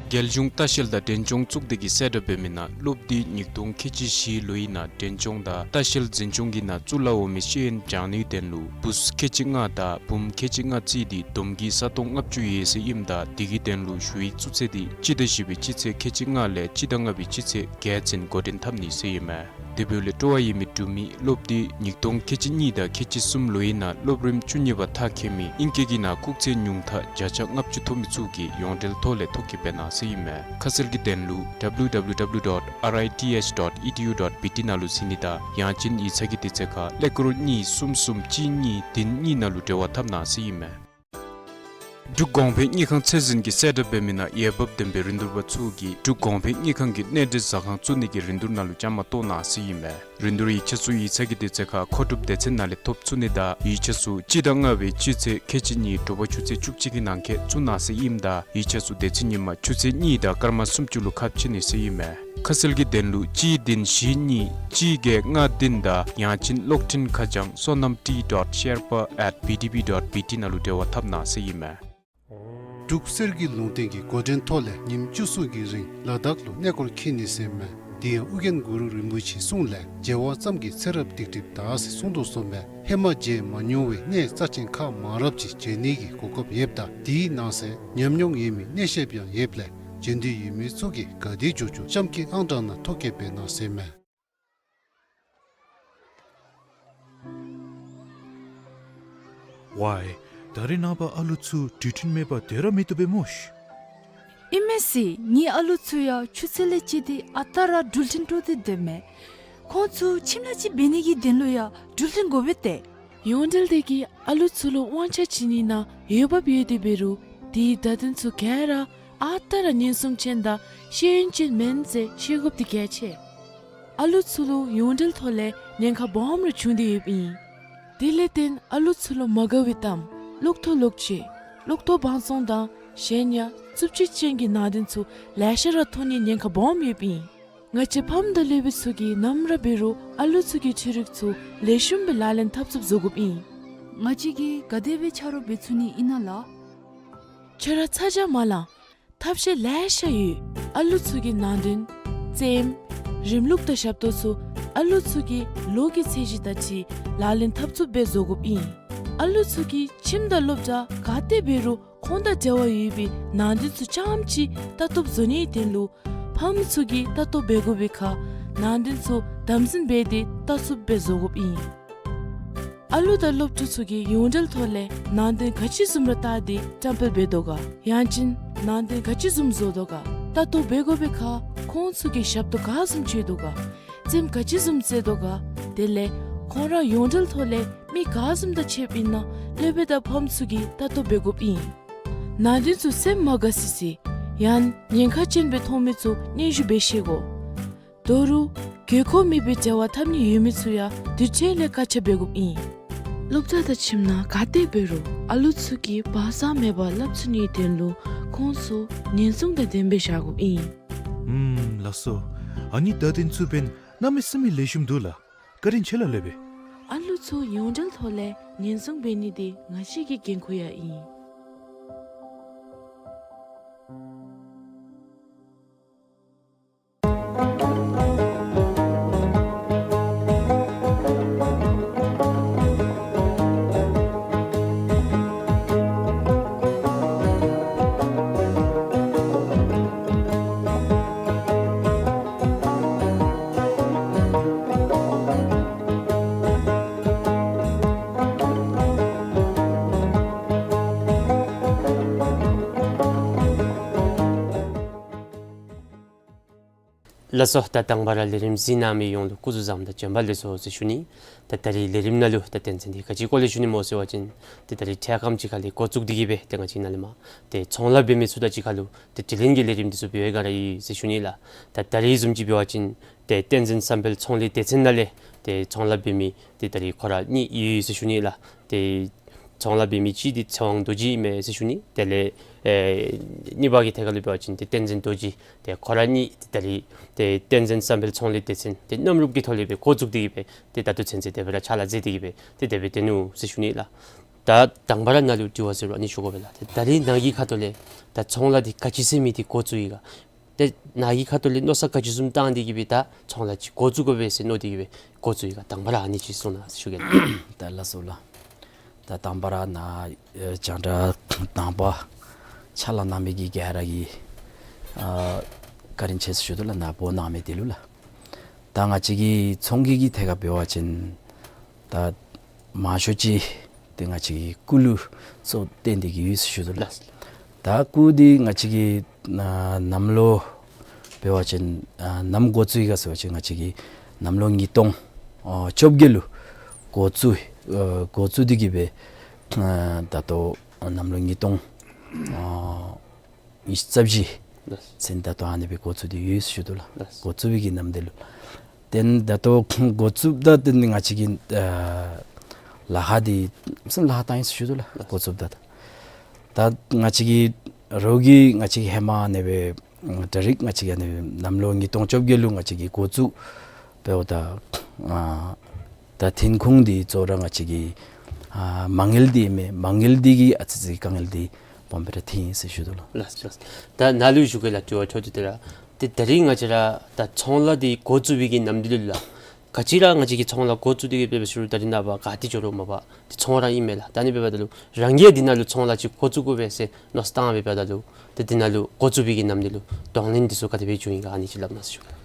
རྒྱལ་གཞུང་ལྟ་བཤལ་དང་འབྲས་ལྗོངས་གཙུག་སྡེ་གིས་གསལ་བསྒྲགས་འབད་མི་ནང་སློབ་དུས་ཉིས་སྟོང་ཁལ་གཅིག་བཞི་ལོའི་ནང་འབྲས་ལྗོངས་དང་ལྟ་བཤལ་འཛིན་སྐྱོང་གི་ནང་བཙུགས་ལ་འོང་མི་ཤེས་ཡོན་སྦྱང་ནིའི་དོན་ལུ་བུཚ་ཁལ་གཅིག་ལྔ་དང་བུམོ་ཁལ་གཅིག་ལྔ་བརྩིས་ཏེ་བསྡོམས་ཀྱིས་ས་སྟོང་ལྔ་བཅུ་ཡོད་ཟེར་ཨིནམ་ད་དེ་གི་དོན་ལུ་ཞུ་ཡིག་བཙུགས་ཚེས་དེ་སྤྱི་ཟླ་བཞི་པའི་སྤྱི་ཚེས་ཁལ་གཅིག་ལྔ་ལས་སྤྱི་ཟླ་ལྔ་པའི་སྤྱི་ཚེས་བརྒྱད་ཚུན་འགོ་འདྲེན་འཐབ་ནི་ཟེར་ཨིན་མས། དེ་འབདཝ་ལས་སྤྲོ་བ་ཡོད་མི་འབྲུག་མི་སློབ་དུས་ཉིས་སྟོང་ཁལ་གཅིག་གཉིས་དང་ཁལ་གཅིག་གསུམ་ལོའི་ནང་སློབ་རིམ་བཅུ་གཉིས་པ་མཐར་འཁྱོལ་མི་ཨིང་སྐད་ཀྱི་ནང་སྐུགས་ཚད་ཉུང་མཐའ་བརྒྱ་ཆ་ལྔ་བཅུ་ཐོབ་མི་ཚུ་གིས་ཡོངས་འབྲེལ་ཐོག་ལས་ཐོ་བཀོད་འབད་གནང་ཟེར་ཨིན་མས། ཁ་གསལ་གྱི་དོན་ལུ W W W dot R I T H dot E D U dot B T ནང་ལུ་གཟིགས་ནི་དང་ཡང་ཅིན་ཡིག་ཚང་གི་དུས་ཚོད་ཁར་ཀླད་ཀོར་གཉིས་གསུམ་གསུམ་གཅིག་གཉིས་བདུན་གཉིས་ནང་ལུ་འབྲེལ་བ་འཐབ་གནང་ཟེར་ཨིན་མས། འབྲུག་གོང་འཕེལ་དངུལ་ཁང་ཚད་འཛིན་གྱིས་གསལ་བསྒྲགས་འབད་མི་ནང་འོས་འབབ་ལྡན་པའི་རིན་བསྡུར་པ་ཚུ་གིས་འབྲུག་གོང་འཕེལ་དངུལ་ཁང་གི་གནས་འབྲེལ་ཟ་ཁང་བཙུགས་ནི་གི་རིན་བསྡུར་ནང་ལུ་བཅའ་མར་གཏོགས་གནང་ཟེར་ཨིན་མས། རིན་བསྡུར་ཡིག་ཆ་ཚུ་ཡིག་ཚང་གི་དུས་ཚོད་ཁར་མཁོ་སྒྲུབ་སྡེ་ཚན་ནང་ལས་ཐོབ་ཚུགས་ནི་དང་ཡིག་ཆ་ཚུ་སྤྱི་ཟླ་ལྔ་པའི་སྤྱི་ཚེས་ཁལ་གཅིག་གཉིས་དྲོ་པ་ཆུ་ཚོད་བཅུ་གཅིག་གི་ནང་འཁོད་བཙུགས་གནང་ཟེར་ཨིནམ་ད་ཡིག་ཆ་ཚུ་དེ་ཚེ་ཉིན་མ་ཆུ་ཚོད་གཉིས་དང་སྐར་མ་སུམ་ཅུ་ལུ་ཁ་ཕྱེ་ནི་ཟེར་ཨིན་མས། ཁ་གསལ་གྱི་དོན་ལུ་གཅིག་བདུན་བཞི་གཉིས་གཅིག་བརྒྱད་ལྔ་བདུན་དང་ཡང་ཅིན་གློག་འཕྲིན་ཁ་བྱང་sonam t dot sherpa at B D B dot B T ནང་ལུ་འབྲེལ་བ་འཐབ་གནང་ཟེར་ཨིན་མས། འབྲུག་གསེར་གྱི་ལུང་བསྟན་གྱི་འགོ་འདྲེན་ཐོག་ལས་ཉིནམ་བཅུ་གསུམ་གྱི་རིང་ལ་དྭགས་ལུ་གནས་སྐོར་འཁྱིད་ནི་ཟེར་ཨིན་མས། དེ་ཡང་ཨོ་རྒྱན་གུ་རུ་རིན་པོ་ཆེའི་གསུང་ལས་མཇལ་བ་ཙམ་གྱིས་ཚེ་རབས་སྡིག་སྒྲིབ་དག་ཟེར་གསུངས་དོ་གསུངས་མས། ཧེ་མ་མཇལ་མ་མྱོང་བའི་གནས་རྩ་ཆེན་ཁག་མང་རབས་ཅིག་མཇལ་ནི་གི་གོ་སྐབས་ཡོདཔ་ད་དེའི་ནང་གསེས་ཉམས་མྱོང་ཡོད་མི་གནས་བཤདཔ་ཡང་ཡོདཔ་ལས་མཇལ་འདོད་ཡོད་མི་ཚུ་གིས་ག་དེ་མགྱོགས་མགྱོགས་གཤམ་གྱི་ཨང་གྲངས་ནང་ཐོ་བཀོད་འབད་གནང་ཟེར་ཨིན་མས། ཝའི། ད་རེས་ནངས་པ་ཨ་ལུ་ཚུ་འགྲུལ་འཕྲིན་མེད་པར་སྡོད་ར་མི་བཏུབ་པས་མོ་ཤིག། ཨིན་མས་ཟེར། ངེའི་ཨ་ལུ་ཚུ་ཡང་ཆུ་ཚོད་ལས་བཅད་དེ་ཨ་རྟག་ར་འགྲུལ་འཕྲིན་སྤྲོད་དེ་སྡོདཔ་མས། ཁོང་ཚུ་ཁྱིམ་ལས་ཅིག་འབད་ནི་གི་དོན་ལུ་ཡང་འགྲུལ་འཕྲིན་དགོ་པས་ཏེ། ཡོངས་འབྲེལ་སྡེ་གིས་ཨ་ལུ་ཚུ་ལུ་དབང་ཆ་བྱིན་ནི་ནང་འོས་འབབ་ཡོད་དེ་འབད་རུང་དེའི་བརྡ་དོན་ཚུ་ག་ར་ཨ་རྟག་ར་ཉེན་སྲུང་ཅན་དང་ཤེས་ཡོན་ཅན་མེན་ཟེར་ཤེས་དགོཔ་འདི་གལ་ཆེ། ཨ་ལུ་ཚུ་ལུ་ཡོངས་འབྲེལ་ཐོག་ལས་ཉེན་ཁ་སྦོམ་ར་བྱུང་སྟེ་ཡོདཔ་ཨིན། དེ་ལས་བརྟེན་ཨ་ལུ་ཚུ་ལུ་མ་དགའ་བའི་གཏམ་གློག་ཐོག་ལོག་སྤྱོད་གློག་ཐོག་སྦང་བཙོང་དང་གཞན་ཡང་རྩུབ་སྤྱོད་ཅན་གྱི་ནང་དོན་ཚུ་ལེ་ཤ་ར་མཐོང་ནིའི་ཉེན་ཁ་སྦོམ་ཡོདཔ་ཨིན། ང་བཅས་ཕམ་དང་སློབ་དཔོན་ཚུ་གིས་ནམ་ར་འབད་རུང་ཨ་ལུ་ཚུ་གི་འཕྲུལ་རིག་ཚུ་ལེགས་ཤོམ་སྦེ་ལག་ལེན་འཐབ་ཚུགསཔ་བཟོ་དགོཔ་ཨིན། ང་བཅས་ཀྱིས་ག་དེ་སྦེ་ཆ་རོགས་འབད་ཚུགས་ནི་ཨིན་ན་ལགས། ཁྱོད་ར་ཚ་གྱང་མ་ལང་། ཐབས་ཤེས་ལེ་ཤ་ཡོད། ཨ་ལུ་ཚུ་གི་ནང་དོན་རྩེདམོ་རིམ་ལུགས་དང་ཞབས་ཏོག་ཚུ་ཨ་ལུ་ཚུ་གི་ལོ་གི་ཚད་གཞི་དང་འཁྲིལ་ལག་ལེན་འཐབ་ཚུགསཔ་སྦེ་བཟོ་དགོཔ་ཨིན། ཨ་ལུ་ཚུ་གིས་ཁྱིམ་དང་སློབ་གྲྭ་ག་ཏེ་འབད་རུང་ཁོང་དང་འབྲེལ་བ་ཡོད་པའི་ནང་དོན་ཚུ་རྐྱངམ་ཅིག་ལྟ་རྟོགཔ་བཟོ་ནིའི་དོན་ལུ་ཕམ་ཚུ་གིས་ལྟ་རྟོགཔ་འབད་དགོ་པའི་ཁར་ནང་དོན་ཚུ་དམ་འཛིན་འབད་དེ་ལྟ་ཚུགསཔ་སྦེ་བཟོ་དགོཔ་ཨིན། ཨ་ལུ་དང་སློབ་ཕྲུག་ཚུ་གིས་ཡོངས་འབྲེལ་ཐོག་ལས་ནང་དོན་ག་ཅི་བཟུམ་ར་བལྟ་སྟེ་བཀྲམ་སྤེལ་འབད་དོ་ག། ཡང་ཅིན་ནང་དོན་ག་ཅི་བཟུམ་བཟོ་དོ་ག། ལྟ་རྟོགཔ་འབད་དགོ་པའི་ཁར་ཁོང་ཚུ་གིས་ཞབས་ཏོག་ག་བཟུམ་སྤྱོད་དོ་ག། རྩེདམོ་ག་ཅི་བཟུམ་རྩེ་དོ་ག། དེ་ལས་ཁོང་ར་ཡོངས་འབྲེལ་ཐོག་ལས་མི་ག་བཟུམ་དང་ཕྱདཔ་ཨིན་ན་སློབ་དཔོན་དང་ཕམ་ཚུ་གིས་ལྟ་རྟོགཔ་འབད་དགོཔ་ཨིན། ནང་དོན་ཚུ་སེམས་མ་དགའ་སི་སི་ཡང་ཉེན་ཁ་ཅན་སྦེ་མཐོང་མི་ཚུ་སྙན་ཞུ་འབད་ཤེས་དགོ། ད་རུང་དགོས་མཁོ་མེད་པའི་འབྲེལ་བ་འཐབ་ནི་ཡོད་མི་ཚུ་ཡང་དུས་ཐོག་ལས་བཀག་ཆ་འབད་དགོཔ་ཨིན། སློབ་གྲྭ་དང་ཁྱིམ་ནང་ག་ཏེ་འབད་རུང་ཨ་ལུ་ཚུ་གིས་བག་ཚ་མེད་པར་སླབ་ཚུགས་ནིའི་དོན་ལུ་ཁོང་ཚུ་ཉེན་སྲུང་དང་ལྡནམ་སྦེ་བཞག་དགོཔ་ཨིན། ཨུམ་ལགས་སོ། ཨ་ནི་ད་དེ་ཚུ་འབདན་གནམ་མེད་ས་མེད་ལེགས་ཤོམ་འདུག་ལགས། བཀའ་དྲིན་ཆེ་ལགས་སློབ་དཔོན། ཨ་ལུ་ཚུ་ཡོངས་འབྲེལ་ཐོག་ལས་ཉེན་སྲུང་འབད་ནི་འདི་ང་བཅས་ཀྱི་འགན་ཁུར་ཡང་ཨིན། ལགས་སོ། ད་དང་པ་ར་ལས་རིམ་གཟིགས་གནང་མི་ཡོངས་ལུ་སྐུ་གཟུགས་བཟང་དང་བྱོན་པ་ལེགས་སོ་ཟེར་ཞུ་ནི། ད་ད་རིས་ལས་རིམ་ནང་ལུ་ད་བསྟན་འཛིན་འདི་ག་ཅིའི་སྐོར་ལས་ཞུ་ནི་སྨོ་ཟེར་བ་ཅིན་ཏེ་ད་རིས་འཕྲལ་ཁམས་ཅིག་ཁ་ལས་འགོ་བཙུགས་ཏེ་གི་སྦེ་ཏེ་ང་བཅས་ནཱ་ལས་མར་ཏེ་ཚོང་ལཱ་འབད་མི་ཚུ་དང་གཅིག་ཁར་ལུ་ཏེ་དྲི་ལན་གྱི་ལས་རིམ་འདི་ཚུ་འབད་བའི་སྒང་ར་ཨིན་ཟེར་ཞུ་ནི་ལགས། ད་ད་རིས་བཟུམ་ཅིག་འབད་བ་ཅིན་ཏེ་བསྟན་འཛིན་བསམ་འཕེལ་ཚོང་ལས་སྡེ་ཚན་ནང་ལས་ཏེ་ཚོང་ལཱ་འབད་མི་ཏེ་ད་རིས་ཁོ་ར་གཉིས་ཡོད་ཟེར་ཞུ་ནི་ལགས། ཏེ་ཚོང་ལཱ་འབད་མི་གཅིག་འདི་ཚེ་དབང་རྡོ་རྗེ་ཨིན་མས་ཟེར་ཞུ་ནི། དེ་ལས་ཨེ་གཉིས་པ་གི་ཐད་ཁར་ལུ་འབད་བ་ཅིན་ཏེ་བསྟན་འཛིན་རྡོ་རྗེ། ཏེ་ཁོ་ར་གཉིས་ཏེ་ད་རིས་ཏེ་བསྟན་འཛིན་བསམ་འཕེལ་ཚོང་ལས་སྡེ་ཚན་ཏེ་མཉམ་རུབ་ཀྱི་ཐོག་ལས་སྦེ་འགོ་བཙུགས་ཏེ་གི་སྦེ་ཏེ་ད་ལྟོ་ཚུན་ཚོད་དེ་སྦེ་ར་ཕྱག་ལཱ་མཛད་དེ་གི་སྦེ་ཏེ་དེ་སྦེ་སྡོད་ནུག་ཟེར་ཞུ་ནི་ལགས། ད་དང་པ་ར་ནཱ་ལུ་དྲི་བ་ཟེར་རུང་ཨ་ནི་ཞུ་དགོ་པས་ལགས། ཏེ་ད་རིས་ནཱ་གི་ཁ་ཐུག་ལས་ད་ཚོང་ལཱ་འདི་ག་ཅི་ཟེར་མི་འདི་འགོ་བཙུགས་ཡི་ག། ཏེ་ནཱ་གི་ཁ་ཐུག་ལས་མནོ་བསམ་ག་ཅི་བཟུམ་བཏང་སྟེ་གི་སྦེ་ད་ཚོང་ལཱ་ཅིག་འགོ་བཙུགས་དགོ་པས་ཟེར་མནོ་སྟེ་གི་སྦེ་འགོ་བཙུགས་ཡི་ག། དང་པ་ར་ཨ་ནི་ཅིག་གསུང་གནང་ཟེར་ཞུ་གེ་ལགས། ད་ལགས་སོ་ལགས། ད་དང་པ་ར་ནཱ་ཨེ་རྒྱང་བསྒྲགས་དང་པ་ཕྱག་ལཱ་གནང་མི་གི་ག་ར་གི་ཨ་བཀའ་དྲིན་ཆེ་ཟེར་ཞུ་དོ་ལགས། ནཱ་འབོ་གནང་མི་འདི་ལུ་ལགས། ད་ང་བཅས་ཀྱི་ཚོང་གི་གི་ཐད་ཁར་འབད་བ་ཅིན་ད་མང་ཤོས་ཅིག་ཏེ་ང་བཅས་ཀྱི་སྐུ་ལུ་གཙོ་བོ་བཏོན་ཏེ་གི་ཡོད་ཟེར་ཞུ་དོ་ལགས། ལགས། ད་སྐུ་འདི་ང་བཅས་ཀྱི་ཨ་གནམ་ལོ་འབད་བ་ཅིན་ཨ་ནམ་འགོ་བཙུགས་ཡི་ག་ཟེར་བ་ཅིན་ང་བཅས་ཀྱི་གནམ་ལོ་ཉིས་སྟོང་ཨ་བཅོ་བརྒྱད་ལུ་འགོ་བཙུགས་ཨ་འགོ་བཙུགས་ཏེ་གི་སྦེ་ཨ་ད་ལྟོ་གནམ་ལོ་ཉིས་སྟོང་ཨ་ཉི་ཤུ་རྩ་བཞི་ལགས། ཚུན་ད་ལྟོ་ཨ་ནི་སྦེ་འགོ་བཙུགས་ཏེ་ཡོད་ཟེར་ཞུ་དོ་ལགས། ལགས། འགོ་བཙུགས་པའི་གི་ནམ་དུས་ལུ། ཏེ་ད་ལྟོ་འགོ་བཙུགསཔ་ད་ཏེ་ང་བཅས་ཀྱི་ཨ་ལཱ་ཁག་འདི་སེམས་ལཱ་ཁག་བཏང་ཡི་ཟེར་ཞུ་དོ་ལགས། ལགས། འགོ་བཙུགསཔ་ད་ད་ད་ང་བཅས་ཀྱི་རོགས་ཀྱིས་ང་བཅས་ཀྱི་ཧེ་མ་ཨ་ནི་སྦེ་ད་རིས་ང་བཅས་ཀྱི་ཨ་ནི་གནམ་ལོ་ཉིས་སྟོང་བཅོ་བརྒྱད་ལུ་ང་བཅས་ཀྱིས་འགོ་བཙུགས་འབདཝ་ད་ཨ་ད་ཐོན་ཁུངས་འདི་གཙོ་བོ་ར་ང་བཅས་ཀྱི་ཨ་མ་དངུལ་འདི་ཨིན་མས། མ་དངུལ་འདི་གིས་ཨ་ཙི་ཙི་དཀའ་ངལ་འདི་སྦོམ་སྦེ་ར་ཐོན་ཡི་ཟེར་ཞུ་དོ་ལགས། ལགས་ལགས། ད་ནཱ་ལུ་ཞུ་གེ་ལགས། དྲི་བ་འཕྲོ་མཐུད་དེ་ར་ཏེ་ད་རིས་ང་བཅས་ར་ད་ཚོང་ལཱ་འདི་འགོ་བཙུགས་པའི་གི་ནམ་དུས་ལུ་ལགས། ག་ཅི་ར་ང་བཅས་ཀྱིས་ཚོང་ལཱ་འགོ་བཙུགས་ཏེ་གི་འབད་བའི་ཤུལ་ད་རིས་ནངས་པ་ག་ཏེ་འགྱོ་རུང་མ་པ་ཏེ་ཚོང་ར་ཨིན་མས་ལགས། ད་ཨ་ནི་འབདཝ་ད་ལུ་རང་གིས་འདི་ནང་ལུ་ཚོང་ལཱ་ཅིག་འགོ་བཙུགས་དགོ་པས་ཟེར་མནོ་བསམ་བཏང་འབདཝ་ད་ལུ་ཏེ་འདི་ནང་ལུ་འགོ་བཙུགས་པའི་གི་ནམ་དུས་ལུ་གདོང་ལེན་འདི་ཚུ་ག་དེ་སྦེ་བྱུང་ཡི་ག་ཨ་ནི་ཅིག་སླབ་གནང་ཟེར་ཞུ་གེ།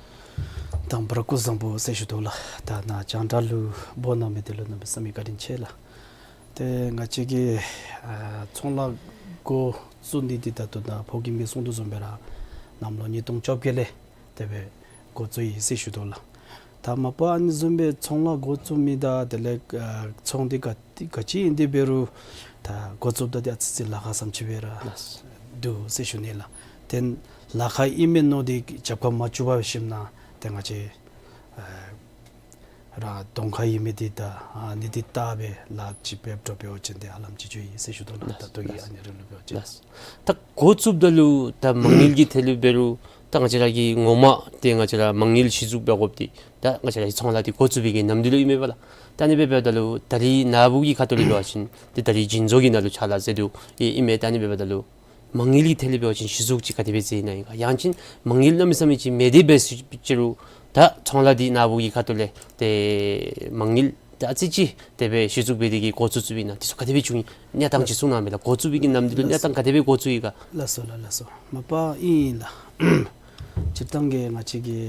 དང་པ་ར་སྐུ་གཟུགས་བཟང་པོ་ཟེར་ཞུ་དོ་ལགས། ད་ནཱ་རྒྱང་བསྒྲགས་ལུ་འབོ་གནང་མི་འདི་ལུ་གནམ་མེད་ས་མེད་བཀའ་དྲིན་ཆེ་ལགས། ཏེ་ང་བཅས་ཀྱིས་ཨ་ཚོང་ལཱ་འགོ་བཙུགས་ནི་འདི་ད་ལྟོ་ད་ཕོ་རྒནམ་གིས་གསུང་དོ་བཟུམ་སྦེ་ར་གནམ་ལོ་ཉིས་སྟོང་བཅོ་བརྒྱད་ལས་དེ་སྦེ་འགོ་བཙུགས་ཡི་ཟེར་ཞུ་དོ་ལགས། ད་མ་པ་ཨ་ནི་བཟུམ་སྦེ་ཚོང་ལཱ་འགོ་བཙུགས་མི་དང་དེ་ལས་ཨ་ཚོང་འདི་ག་ག་ཅི་ཨིན་ཏེ་འབད་རུང་ད་འགོ་བཙུགསཔ་ད་འདི་ཨ་ཙི་ཙི་ལཱ་ཁག་བཟུམ་ཅིག་སྦེ་ར་ལགས། འདུག་ཟེར་ཞུ་ནི་ལགས། ཏེ་ལཱ་ཁག་ཨིན་མས་མནོ་སྟེ་རྒྱབ་ཁར་མ་བཙུགས་པར་ཞིནམ་ན་ཏེ་ང་བཅས་ཨ་ར་གདོང་ཁར་ཡོད་མི་འདི་ད་ཨ་ནི་འདི་བལྟ་སྦེ་ལཱ་ཅིག་འབད་འགྱོ་འབད་བ་ཅིན་ཏེ་ཧ་ལམ་ཅིག་འགྱོ་ཡི་ཟེར་ཞུ་དོ་ལགས། ད་ལྟོ་གི་ཨ་ནི་རིང་ལུ་འབད་བ་ཅིན། ལགས། ད་འགོ་བཙུགསཔ་ད་ལུ་ད་མ་དངུལ་གྱི་ཐད་ལུ་འབད་རུང་ད་ང་བཅས་ར་གི་ངོ་མ་ཏེ་ང་བཅས་ར་མ་དངུལ་གཞི་བཙུགས་འབད་དགོཔ་འདི་ད་ང་བཅས་ར་གི་ཚོང་ལཱ་འདི་འགོ་བཙུགས་པའི་གི་ནམ་དུས་ལུ་ཨིན་མས་པ་ལགས། ད་ཨ་ནི་སྦེ་འབདཝ་ད་ལུ་ད་རིས་ནཱ་བུ་གི་ཁ་ཐུག་ལས་འབད་བ་ཅིན་ཏེ་ད་རིས་བྱིན་མཛོད་ཀྱི་ནང་ལུ་ཕྱག་ལཱ་མཛད་དོ་ཨིན་མས། ད་ཨ་ནི་སྦེ་འབདཝ་ད་ལུ་མ་དངུལ་གྱི་ཐད་ལས་འབད་བ་ཅིན་གཞི་བཙུགས་ཅིག་ག་དེ་སྦེ་མཛད་ནི་ཨིན་ག། ཡང་ཅིན་མ་དངུལ་གནམ་མེད་ས་མེད་ཅིག་མེད་དེ་འབད་ཟེར་ཅི་རུང་ད་ཚོང་ལཱ་འདི་ནཱ་བུ་གི་ཁ་ཐུག་ལས་ཏེ་མ་དངུལ་ད་ཨ་ཙི་ཅིག་དེ་སྦེ་གཞི་བཙུགས་འབད་དེ་གི་འགོ་བཙུགས་བཙུགསཔ་ཨིན་ན་འདི་ཚུ་ག་དེ་སྦེ་བྱུང་ཡི་གནས་སྟངས་ཅིག་གསུང་གནང་མས་ལགས། འགོ་བཙུགས་པའི་གི་ནམ་དུས་ལུ་གནས་སྟངས་ག་དེ་སྦེ་འགོ་བཙུགས་ཡི་ག། ལགས་སོ་ལགས་ལགས་སོ། མ་པ་ཨིན་ལགས། སྤྱིར་བཏང་གི་ང་བཅས་ཀྱི་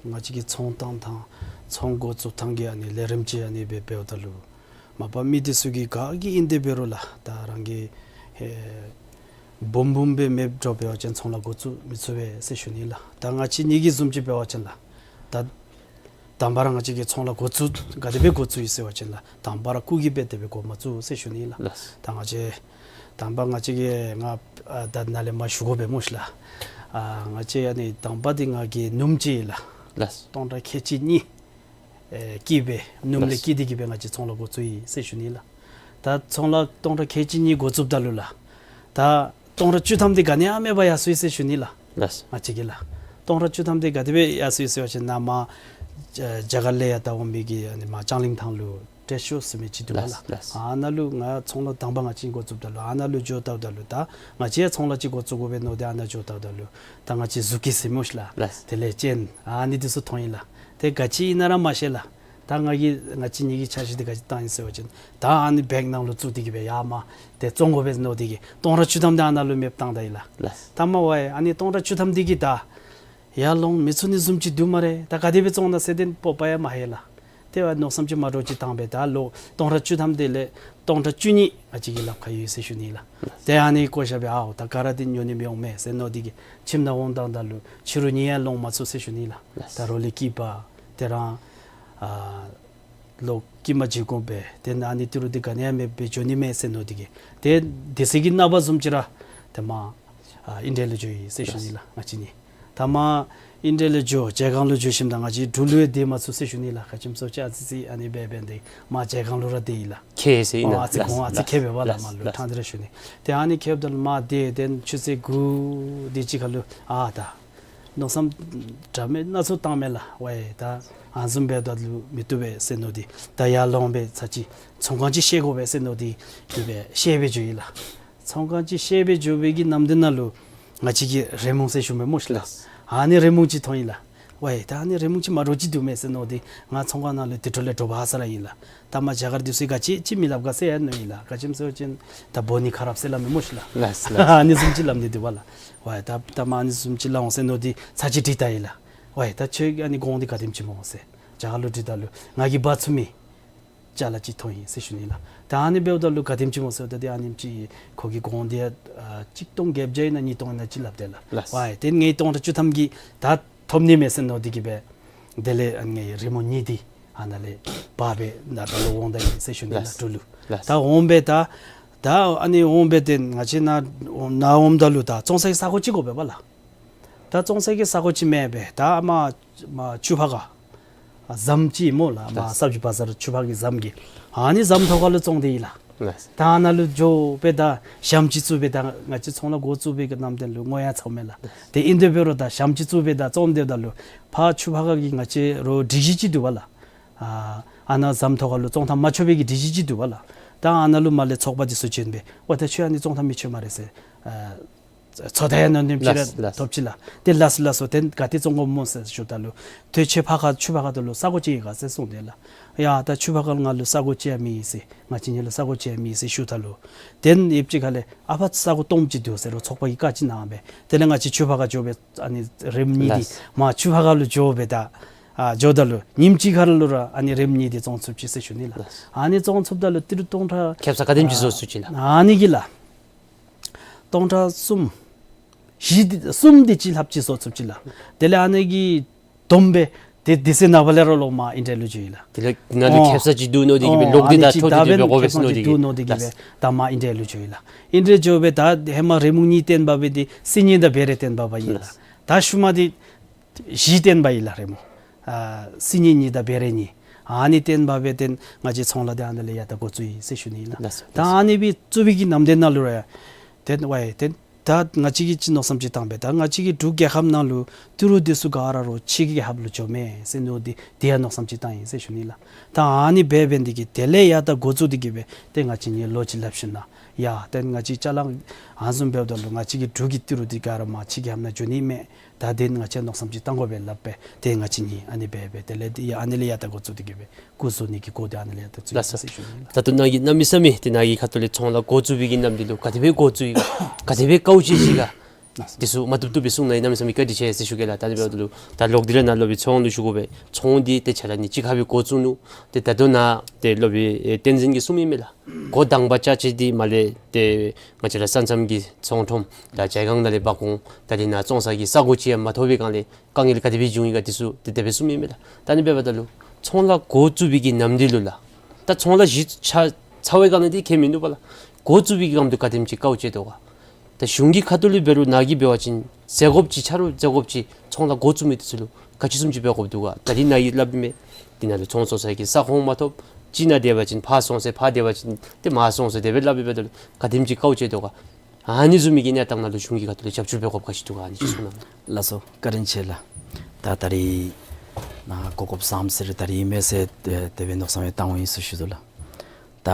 ང་བཅས་ཀྱི་ཚོང་བཏང་ཐངས་ཚོང་འགོ་བཙུགས་ཐངས་ཀྱི་ཨ་ནི་ལས་རིམ་ཅིག་ཨ་ནི་སྦེ་འབདཝ་ད་ལུ་མ་པ་མི་འདི་ཚུ་གིས་ག་གིས་ཨིན་ཏེ་འབད་རུང་ལགས་ད་རང་གི་ཧེ་སྦོམ་སྦོམ་སྦེ་མེདཔ་འགྱོ་འབད་བ་ཅིན་ཚོང་ལཱ་འགོ་བཙུགས་མི་ཚུགས་པས་ཟེར་ཞུ་ནི་ལགས། ད་ང་བཅས་གཉིས་ཀྱི་བཟུམ་ཅིག་འབད་བ་ཅིན་ལགས་ད་དང་པ་ར་ང་བཅས་ཀྱིས་ཚོང་ལཱ་འགོ་བཙུགས་ག་དེ་སྦེ་འགོ་བཙུགས་ཡི་ཟེར་བ་ཅིན་ལགས་དང་པ་ར་སྐུ་གིས་སྦེ་དེ་སྦེ་འགོ་མ་བཙུགས་ཟེར་ཞུ་ནི་ལགས། ལགས། ད་ང་བཅས་དང་པ་ང་བཅས་ཀྱིས་ང་ཨ་ད་ནཱ་ལས་མར་ཞུ་དགོ་པས་སྨོ་ཤིག་ལགས། ཨ་ང་བཅས་ཨ་ནི་དང་པ་འདི་ང་གིས་སྣུམ་ཅིག་ལགས། ལགས། སྟོང་ཕྲག་ཁལ་གཅིག་གཉིས་ཨེ་བསྐྱིས་སྦེ་སྣུམ་ལས་ལགས། བསྐྱིས་ཏེ་གི་སྦེ་ང་བཅས་ཚོང་ལཱ་འགོ་བཙུགས་ཡི་ཟེར་ཞུ་ནི་ལགས། ད་ཚོང་ལཱ་སྟོང་ཕྲག་ཁལ་གཅིག་གཉིས་འགོ་བཙུགསཔ་ད་ལུ་ལགས། ད་སྟོང་ཕྲག་བཅུ་ཐམ་འདི་ག་ནི་ཡང་མེད་པར་ཡར་སོ་ཡི་ཟེར་ཞུ་ནི་ལགས། ལགས། ང་བཅས་ཀྱི་ལགས། སྟོང་ཕྲག་བཅུ་ཐམ་འདི་ག་དེ་སྦེ་ཡར་སོ་ཡི་ཟེར་བ་ཅིན་ནཱ་མར་རྒྱ་གར་ལས་ཡར་ད་འོང་མི་གི་ཨ་ནི་མར་ལྕང་གླིང་ཐང་ལུ་ཏྲེ་ཤོ་ཟེར་མི་ཅིག་འདུག་ལགས། ལགས། ཨ་ནཱ་ལུ་ང་ཚོང་ལཱ་དང་པ་ང་བཅས་འགོ་བཙུགསཔ་ད་ལུ་ཨ་ནཱ་ལུ་འགྱོ་བལྟཝ་ད་ལུ་ད་ང་བཅས་ཡང་ཚོང་ལཱ་ཅིག་འགོ་བཙུགས་དགོ་པས་མནོ་སྟེ་ཨ་ནཱ་འགྱོ་བལྟཝ་ད་ལུ་ད་ང་བཅས་གཟུགས་ཀྱི་ཟེར་སྨོ་ཤིག་ལགས། ལགས། དེ་ལས་ཅན་ཨ་ནི་འདི་ཚུ་མཐོང་ཡི་ལགས། ཏེ་ག་ཅི་ཨིན་ན་ར་མ་ཤེས་ལགས། ད་ང་གིས་ང་བཅས་གཉིས་ཀྱི་འཆར་གཞི་འདི་ག་ཅི་བཏང་ཡི་ཟེར་བ་ཅིན་ད་ཨ་ནི་བེག་ནང་ལུ་བཙུགས་ཏེ་གི་སྦེ་ཡར་མར་ཏེ་བཙོང་དགོ་པས་མནོ་སྟེ་གི་སྟོང་ཕྲག་བཅུ་ཐམ་འདི་ཨ་ནཱ་ལུ་མེདཔ་བཏང་ད་ཡི་ལགས། ལགས། ད་མར་ཝའི་ཨ་ནི་སྟོང་ཕྲག་བཅུ་ཐམ་འདི་གིས་ད་ཡར་ལོང་མི་ཚུགས་ནི་བཟུམ་ཅིག་འདུག་སྨ་རེ། ད་ག་དེ་སྦེ་བཙོང་ན་ཟེར་ཏེ་སྤོབས་པ་ཡང་མ་ལྷོད་ལགས། ཏེ་ཝའི་མནོ་བསམ་ཅིག་མ་འདྲཝ་ཅིག་བཏང་སྦེ་ད་ལོག་སྟོང་ཕྲག་བཅུ་ཐམ་དེ་ལས་སྟོང་ཕྲག་བཅུ་གཉིས་ང་བཅས་ཀྱི་ལགཔ་ཁར་ཡོད་ཟེར་ཞུ་ནི་ལགས། ཏེ་ཨ་ནི་བཀོ་བཞག་སྦེ་ཨའོ་ད་ག་ར་འདི་ཉོ་ནི་མི་འོང་མས་ཟེར་མནོ་སྟེ་གི་ཁྱིམ་ནང་འོང་བཏངམ་ད་ལུ་ཕྱི་རུ་གཉིད་ཡང་ལོང་མ་ཚུགས་ཟེར་ཞུ་ནི་ལགས། ལགས། ད་རོ་ལས་སྐྱིད་པ་ཏེ་རང་ཨ་ལོག་སྐྱིད་མ་བྱིན་དགོ་པས། ཏེ་ཨ་ནི་ཏི་རུ་འདི་ག་ནི་ཡང་མེདཔ་སྦེ་འགྱོ་ནི་མས་ཟེར་མནོ་སྟེ་གི་ཏེ་དེ་ཚེ་གི་ནངས་པ་བཟུམ་ཅིག་ར་ཏེ་མར་ཨ་ཨིན་ཌི་ཡ་ལུ་འགྱོ་ཡི་ཟེར་ཞུ་ནི་ལགས། ང་བཅས་གཉིས་ད་མར་ཨིན་ཌི་ཡ་ལུ་འགྱོ་ཇལ་ཁང་ལུ་འགྱོ་ཞིནམ་ད་ང་བཅས་གྲུ་ལུ་ཡང་སྡོད་མ་ཚུགས་ཟེར་ཞུ་ནི་ལགས། ག་ཅི་སྨོ་ཟེར་བ་ཅིན་ཨ་ཙི་ཅིག་ཨ་ནི་སྦེ་འབད་ནི་དེ་མར་ཇལ་ཁང་ལུ་ར་སྡོད་ཡི་ལགས། ཁྱད་ཟེར་ཨིན་ན། ཨ་ཙི་ལགས། གོང་ཨ་ཙི་ལགས། ཁྱད་འབད་བས་ལགས། ལགས། མར་ལུ་ལགས། ཕྲང་སྟེ་ར་ཞུ་ནི། ཏེ་ཨ་ནི་ཁྱདཔ་ད་ལུ་མར་སྡོད་དེ་ཆུ་ཚོད་དགུ་དེ་ཅིག་ཁར་ལུ་ཨ་ད་མནོ་བསམ་འདྲ་མིན་སྣ་ཚོགས་བཏངམ་མས་ལགས། ཝའི་ད་ཨ་ནི་བཟུམ་འབདཝ་ད་ལུ་མི་བཏུབ་པས་ཟེར་མནོ་སྟེ་ད་ཡར་ལོང་སྦེ་ཚར་གཅིག་ཚོང་ཁང་ཅིག་བཤལ་དགོ་པས་ཟེར་མནོ་སྟེ་དེ་སྦེ་བཤལ་སྦེ་འགྱོ་ཡི་ལགས། ཚོང་ཁང་ཅིག་བཤལ་སྦེ་འགྱོ་བའི་གི་ནམ་དེ་ནང་ལུ་ང་བཅས་ཀྱི་རི་མོ་ཟེར་ཞུ་མི་སྨོ་ཤིག་ལགས། ལགས། ཨ་ནི་རི་མོ་ཅིག་མཐོང་ཡི་ལགས། ཝའི་ད་ཨ་ནི་རི་མོ་ཅིག་མ་འདྲཝ་ཅིག་འདུག་མས་ཟེར་མནོ་སྟེ་ང་ཚོང་ཁང་ནང་ལུ་དེ་འཕྲོ་ལས་འདྲོག་པ་ཧ་སག་ར་ཨིན་ལགས། ད་མར་རྒྱ་གར་འདི་ཚུ་གིས་ག་ཅི་ཅིག་མི་སླབ་ག་ཟེར་ཡང་མནོ་ཡི་ལགས། ག་ཅི་སྨོ་ཟེར་བ་ཅིན་ད་སྦོ་ནི་ཁ་རབ་ཟེར་སླབ་མི་སྨོ་ཤིག་ལགས། ལགས་ལགས། ཨ་ནི་བཟུམ་ཅིག་སླབ་ནི་འདུག་པ་ལགས། ཝའི་ད་ད་མར་ཨ་ནི་བཟུམ་ཅིག་སླབ་འོང་ཟེར་མནོ་སྟེ་ཚར་གཅིག་དྲིས་ད་ཡི་ལགས། ཝའི་ད་ཁྱོད་ཨ་ནི་གོང་འདི་ག་དེམ་ཅིག་སྨོ་ཟེར་རྒྱ་གར་ལུ་དྲིས་ད་ལུ་ང་གིས་འབག་ཚུགས་མི་ཅ་ལ་ཅིག་མཐོང་ཡི་ཟེར་ཞུ་ནི་ལགས། ད་ཨ་ནི་འབདཝ་ད་ལུ་ག་དེམ་ཅིག་སྨོ་ཟེརཝ་ད་ཏེ་ཨ་ནེམ་ཅིག་ཁོ་གིས་གོང་འདི་ཨ་གཅིག་སྟོང་བརྒྱད་བརྒྱ་ཨིན་ན་གཉིས་སྟོང་ཨིན་ན་ཅིག་སླབ་དེས་ལགས། ལགས། ཝའི་ཏེ་ངེའི་སྟོང་ཕྲག་བཅུ་ཐམ་གྱིས་ད་ཐོབ་ནི་མས་ཟེར་མནོ་སྟེ་གི་སྦེ་དེ་ལས་ཨ་ངེའི་རི་མོ་གཉིས་འདི་ཨ་ནཱ་ལས་འབག་སྦེ་ནཱ་ད་ལོག་འོང་ད་ཡི་ཟེར་ཞུ་ནི་ལགས། ལགས། གྲུ་ལུ། ལགས། ད་འོང་སྦེ་ད་ད་ཨ་ནི་འོང་སྦེ་ཏེ་ང་བཅས་ནཱ་ནཱ་འོངམ་ད་ལུ་ད་བཙོང་སའི་ས་གོ་ཅིག་དགོ་པས་པ་ལགས། ད་བཙོང་སའི་ས་གོ་ཅིག་མེད་པས། ད་མར་མར་ཆུ་ཕག་ཁ་ཟམ་ཅིག་སྨོ་ལགས། མར་ལགས། སབ་ཇི་བ་ཛར་ཆུ་ཕག་གི་ཟམ་གྱི་ཨ་ནི་ཟམ་ཐོག་ཁ་ལུ་བཙོང་སྟེ་ཡི་ལགས། ལགས། ད་ཨ་ནཱ་ལུ་འགྱོ་སྦེ་ད་ཞྭམོ་ཅིག་བཙུགས་སྦེ་ད་ང་བཅས་ཚོང་ལཱ་འགོ་བཙུགས་པའི་གི་ནམ་དེ་ལུ་སྔོ་ཡང་ཚཝ་མས་ལགས། ལགས། ཏེ་ཨིན་དེ་འབད་རུང་ད་ཞྭམོ་ཅིག་བཙུགས་སྦེ་ད་བཙོང་སྡོདཔ་ད་ལུ་ཕར་ཆུ་ཕག་ཁ་གི་ང་བཅས་རོགས་སྒྲིག་གཞི་ཅིག་འདུག་པ་ལགས། ཨ་ཨ་ནཱ་ཟམ་ཐོག་ཁ་ལུ་བཙོང་ཐངས་མ་ཆོག་པའི་གི་སྒྲིག་གཞི་ཅིག་འདུག་པ་ལགས། ད་ཨ་ནཱ་ལུ་མར་ལས་ཚོགས་པ་འདི་ཚུ་བྱོན་སྦེ་ཝའི་ད་ཁྱོད་ཨ་ནི་བཙོང་ཐངས་མི་ཆོག་སྨ་རེ་ཟེར་ཨ་ཚོད་ལྟ་ཡང་མནོ་ནི་ཅིག་ར་ལགས་ལགས། ཐོབ་ཅི་ལགས། ཏེ་ལགས་སོ་ལགས་སོ། ཏེ་ག་ཏེ་བཙོང་དགོཔ་སྨོ་ཟེར་ཞུཝ་ད་ལུ་ཏེ་ཁྱོད་ཕར་ཁ་ཆུ་ཕག་ཁ་ད་ལུ་ས་གོ་ཅིག་ཡོད་ག་ཟེར་གསུངས་དེས་ལགས། ཡ་ད་ཆུ་ཕག་ཁ་ལུ་ང་ལུ་ས་གོ་ཅིག་ཡང་མེད་ཟེར། ང་བཅས་གཉིས་ལུ་ས་གོ་ཅིག་ཡང་མེད་ཟེར་ཞུཝ་ད་ལུ་ཏེ་ཡུདཔ་ཅིག་ཁ་ལས་ཨ་ཕར་ས་གོ་སྟོངམ་ཅིག་འདུག་ཟེར་རོགས་ཚོགས་པ་གིས་བཀའ་ཅིག་གནང་སྦེ་དེ་ལས་ང་བཅས་ཆུ་ཕག་ཁ་འགྱོ་སྦེ་ཨ་ནི་རིམ་གཉིས་འདི་ལགས། མར་ཆུ་ཕག་ཁ་ལུ་འགྱོ་སྦེ་ད་ཨ་འགྱོཝ་ད་ལུ་ཉིནམ་གཅིག་ཁ་ལུ་ར་ཨ་ནི་རིམ་གཉིས་འདི་བཙོང་ཚུགས་ཅི་ཟེར་ཞུ་ནི་ལགས། ལགས། ཨ་ནི་བཙོང་ཚུགསཔ་ད་ལུ་ཏི་རུ་སྟོང་ཕྲག་ཁེབ་ས་ག་དེམ་ཅིག་བཟོ་ཚུགས་ཅི་ལགས། ཨ་ནི་གི་ལགས། སྟོང་ཕྲག་གསུམ་བཞི་འདི་གསུམ་འདི་ཅིག་ལྷགཔ་ཅིག་བཟོ་ཚུགས་ཅི་ལགས། དེ་ལས་ཨ་ནི་གིས་བསྡོམས་སྦེ་ཏེ་དེ་ཚེ་ནངས་པ་ལས་ར་ལོག་མར་ཨིན་ཌི་ཡ་ལུ་འགྱོ་ཡི་ལགས། དེ་ལས་ནཱ་ལུ་ཨོ་ཁེབ་ས་ཅིག་བསྡུ་མནོ་སྟེ་གི་སྦེ་ཨོ་ལོག་ཨ་སྟེ་ནི་ད་ཅིག་ཐོབ་ད་སྟེ་སྦེ་འབད་དགོ་པས་ཟེར་མནོ་སྟེ་གི་སྦེ་ད་མར་ཨིན་ཌི་ཡ་ལུ་འགྱོ་ཡི་ལགས། ཨིན་ཌི་ཡ་འགྱོ་སྦེ་ད་ཧེ་མ་རི་མོ་གཉིས་བཏོན་པ་སྦེ་འདི་སིལ་སྙན་དང་བེ་རེ་བཏོན་པ་སྦེ་ཨིན་ལགས། ད་ཤུལ་མ་འདི་བཞི་བཏོན་པ་ཨིན་ལགས་རི་མོ། ཨ་སིལ་སྙན་གཉིས་དང་བེ་རེ་གཉིས་ཨ་ནི་བཏོན་པ་སྦེ་ཏེ་ང་བཅས་ཚོང་ལཱ་འདི་ཨ་ནཱ་ལས་ཡར་ད་འགོ་བཙུགས་ཡི་ཟེར་ཞུ་ནི་ལགས། ལགས་སོ། ད་ཨ་ནི་སྦེ་བཙུགས་པའི་གི་ནམ་དེ་ནང་ལུ་ར་ཏེ་ཝའི་ཏེ་ད་ང་བཅས་ཀྱིས་ཅིག་མནོ་བསམ་ཅིག་བཏང་སྦེ་ད་ང་བཅས་ཀྱི་འབྲུག་རྒྱལ་ཁབ་ནང་ལུ་ཏི་རུ་འདི་ཚུ་ག་ར་རོགས་ཕྱི་རྒྱལ་ཁབ་ལུ་འགྱོཝ་མས་ཟེར་མནོ་སྟེ་དེ་ཡང་མནོ་བསམ་ཅིག་བཏང་ཡི་ཟེར་ཞུ་ནི་ལགས། ད་ཨ་ནི་སྦེ་འབད་ནི་འདི་གིས་དེ་ལས་ཡར་ད་འགོ་བཙུགས་ཏེ་གི་སྦེ་ཏེ་ང་བཅས་གཉིས་ལོ་ཅིག་སླབ་ཞིནམ་ལས་ཡ་ཏེ་ང་བཅས་ཅ་ལ་ཨ་ནི་བཟུམ་འབདཝ་ད་ལུ་ང་བཅས་ཀྱི་འབྲུག་གི་ཏི་རུ་འདི་ག་ར་མར་ཕྱི་རྒྱལ་ཁབ་ནང་འགྱོ་ནི་མས། ད་དེ་ང་བཅས་མནོ་བསམ་ཅིག་བཏང་དགོ་པས་སླབ་སྦེ་ཏེ་ང་བཅས་གཉིས་ཨ་ནི་སྦེ་འབད་དེ་ལས་ཏེ་ཡ་ཨ་ནི་ལས་ཡར་ད་འགོ་བཙུགས་ཏེ་གི་སྦེ་སྐུ་བཟོ་ནི་གི་འགོ་འདི་ཨ་ནི་ལས་ཡར་ད་བཙུགས་ཡི་ལགས་སོ། ཟེར་ཞུ་ནི་ལགས། ད་ལྟོ་ནཱ་གིས་གནམ་མེད་ས་མེད་ཏེ་ནཱ་གི་ཁ་ཐུག་ལས་ཚོང་ལཱ་འགོ་བཙུགས་པའི་གི་ནམ་དུས་ལུ་ག་དེ་སྦེ་འགོ་བཙུགས་ཡི་ག་དེ་ཚུ་མ་བཏུབ་བཏུབ་སྦེ་གསུང་གནང་ཡི། གནམ་མེད་ས་མེད་བཀའ་དྲིན་ཆེ་ཟེར་ཞུ་གེ་ལགས། ད་ཨ་ནི་འབདཝ་ད་ལུ་ད་ལོག་སྟེ་ར་ནཱ་སློབ་དཔོན་ཚོགས་དབང་ལུ་ཞུ་དགོ་པས། ཚོགས་དབང་འདི་ཏེ་ཆ་ར་ནི་གཅིག་ཁར་སྦེ་འགོ་བཙུགས་ནུག། ཏེ་ད་ལྟོ་ནཱ་ཏེ་སློབ་དཔོན་ཨེ་བསྟན་འཛིན་གྱིས་གསུངས་མི་མས་ལགས། འགོ་དང་པ་རྐྱབ་ཅི་འདི་མར་ལས་ཏེ་ང་བཅས་ར་ས་མཚམས་ཀྱི་ཚོང་ཁྲོམ་ད་ཇལ་ཁང་ནང་ལས་འབག་འོང་། ད་ཏེ་ནཱ་བཙོང་ས་གི་ས་གོ་ཅིག་ཡང་མ་ཐོབ་པའི་སྒང་ལས་དཀའ་ངལ་ག་དེ་སྦེ་བྱུང་ཡི་ག་དེ་ཚུ་ཏེ་དེ་སྦེ་གསུངས་མི་མས་ལགས། ད་ཨ་ནི་འབདཝ་ད་ལུ་ཚོང་ལཱ་འགོ་བཙུགས་པའི་གི་ནམ་དུས་ལུ་ལགས། ད་ཚོང་ལཱ་གཞི་ཆགས་ཚར་བའི་སྒང་ལས་འདི་ཁྱད་མིན་འདུག་པ་ལགས། འགོ་བཙུགས་པའི་གི་སྒང་དུ་ག་དེམ་ཅིག་དཀའཝ་སྤྱད་དོ་ག། ད་གཞུང་གི་ཁ་ཐུག་ལས་འབད་རུང་ནཱ་གིས་འབད་བ་ཅིན་ཟད་དགོཔ་ཅིག་ཆ་རོགས་ཟད་དགོཔ་ཅིག་ཚོང་ལཱ་འགོ་བཙུགས་མི་འདི་ཚུ་ལུ་ག་ཅི་བཟུམ་ཅིག་འབད་དགོཔ་འདུག་ག། ད་རིས་ནཱ་གིས་སླབ་མི་འདི་ནང་ལུ་ཚོང་བཙོང་ས་གི་ས་ཁོངས་མ་ཐོབ། ཅིག་ནང་སྡོད་པ་ཅིན་ཕར་སོང་ཟེར་ཕར་སྡོད་པ་ཅིན་ཏེ་མར་སོང་ཟེར་དེ་སྦེ་སླབ་སྦེ་འབདཝ་ད་ལུ་ག་དེམ་ཅིག་དཀའཝ་སྤྱད་དོ་ག། ཨ་ནི་བཟུམ་མའི་གི་གནས་སྟངས་ནང་ལུ་གཞུང་གི་ཁ་ཐུག་ལས་རྒྱབ་སྐྱོར་འབད་དགོཔ་ག་ཅི་འདུག་ག། ཨ་ནི་ཅིག་གསུང་གནང་། ལགས་སོ། བཀའ་དྲིན་ཆེ་ལགས། ད་ད་རིས་ནཱ་གོ་སྐབས་བཟངམ་ཟེར་ད་རིས་མས་ཟེར་དེ་སྦེ་མནོ་བསམ་ཡང་བཏང་ཡི་ཟེར་ཞུ་དོ་ལགས། ད་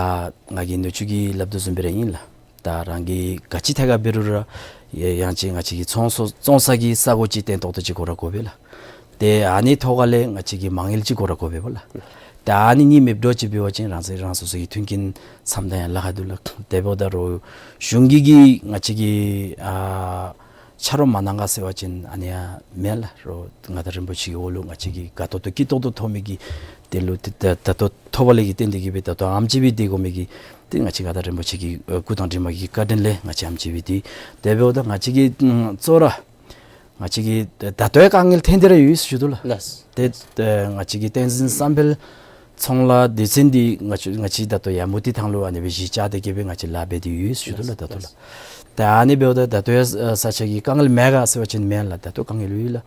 ང་གིས་ནུ་གཅུང་གིས་སླབ་དོ་བཟུམ་སྦེ་ར་ཨིན་ལགས། ད་རང་གིས་ག་ཅི་ཐད་ཁར་འབད་རུང་ར་ཡང་ཅིན་ང་བཅས་ཀྱི་བཙོང་ས་བཙོང་ས་གི་ས་གོ་ཅིག་བརྟན་ཏོག་ཏོ་ཅིག་དགོ་ར་དགོ་པས་ལགས། ཏེ་ཨ་ནི་ཐོག་ཁ་ལས་ང་བཅས་ཀྱི་མ་དངུལ་ཅིག་དགོ་ར་དགོ་པས་ལགས། ཏེ་ཨ་ནི་གཉིས་མེདཔ་འདྲཝ་ཅིག་འབད་བ་ཅིན་རང་སོ་རང་སོ་སོ་གི་མཐུན་རྐྱེན་འཚམ་ད་ཡང་ལཱ་ཁག་འདུག་ལགས། དེ་འབདཝ་ད་རོགས་གཞུང་གིས་ང་བཅས་ཀྱི་ཨ་ཆ་རོགས་མ་གནང་ག་ཟེར་བ་ཅིན་ཨ་ནི་ཡང་མེན་ལགས། རོགས་མངའ་བདག་རིན་པོ་ཆེ་གི་འོག་ལུ་ང་བཅས་ཀྱིས་དགའ་ཏོག་ཏོ་སྐྱིད་ཏོག་ཏོ་ཐོབ་མི་གི་དེ་ལུ་ད་ད་ད་ལྟོ་ཐོབ་པ་ལས་ཀྱི་རྟེན་འབྲེལ་གྱིས་སྦེ་ད་ལྟོ་ཨེམ་ཅིག་སྦེ་སྡོད་དགོ་མི་གི་ཏེ་ང་བཅས་མངའ་བདག་རིན་པོ་ཆེ་གི་ཨ་སྐུ་དང་འགྲིག་མ་གི་བཀའ་དྲིན་ལས་ང་བཅས་ཨེམ་ཅིག་སྦེ་སྡོད། དེ་འབདཝ་ད་ང་བཅས་ཀྱིས་ཨམ་གཙོ་བོ་ར་ང་བཅས་ཀྱིས་ད་ལྟོ་ཡང་དཀའ་ངལ་ཐོན་ཏེ་ར་ཡོད་ཟེར་ཞུ་དོ་ལགས། ལགས། ཏེ་ཏེ་ང་བཅས་ཀྱི་བསྟན་འཛིན་བསམ་འཕེལ་ཚོང་ལཱ་སྡེ་ཚན་འདི་ང་བཅས་ང་བཅས་ད་ལྟོ་ཡར་མུ་ཏིག་ཐང་ལུ་ཨ་ནི་སྦེ་གཞི་བཅགས་ཏེ་གི་སྦེ་ང་བཅས་ལཱ་འབད་དེ་ཡོད་ཟེར་ཞུ་དོ་ལགས། ད་ལྟོ་ལགས། ད་ཨ་ནི་འབདཝ་ད་ད་ལྟོ་ཡང་ས་ཆ་གི་དཀའ་ངལ་མེད་ག་ཟེར་བ་ཅིན་མེན་ལགས། ད་ལྟོ་དཀའ་ངལ་ཡོད་ལགས།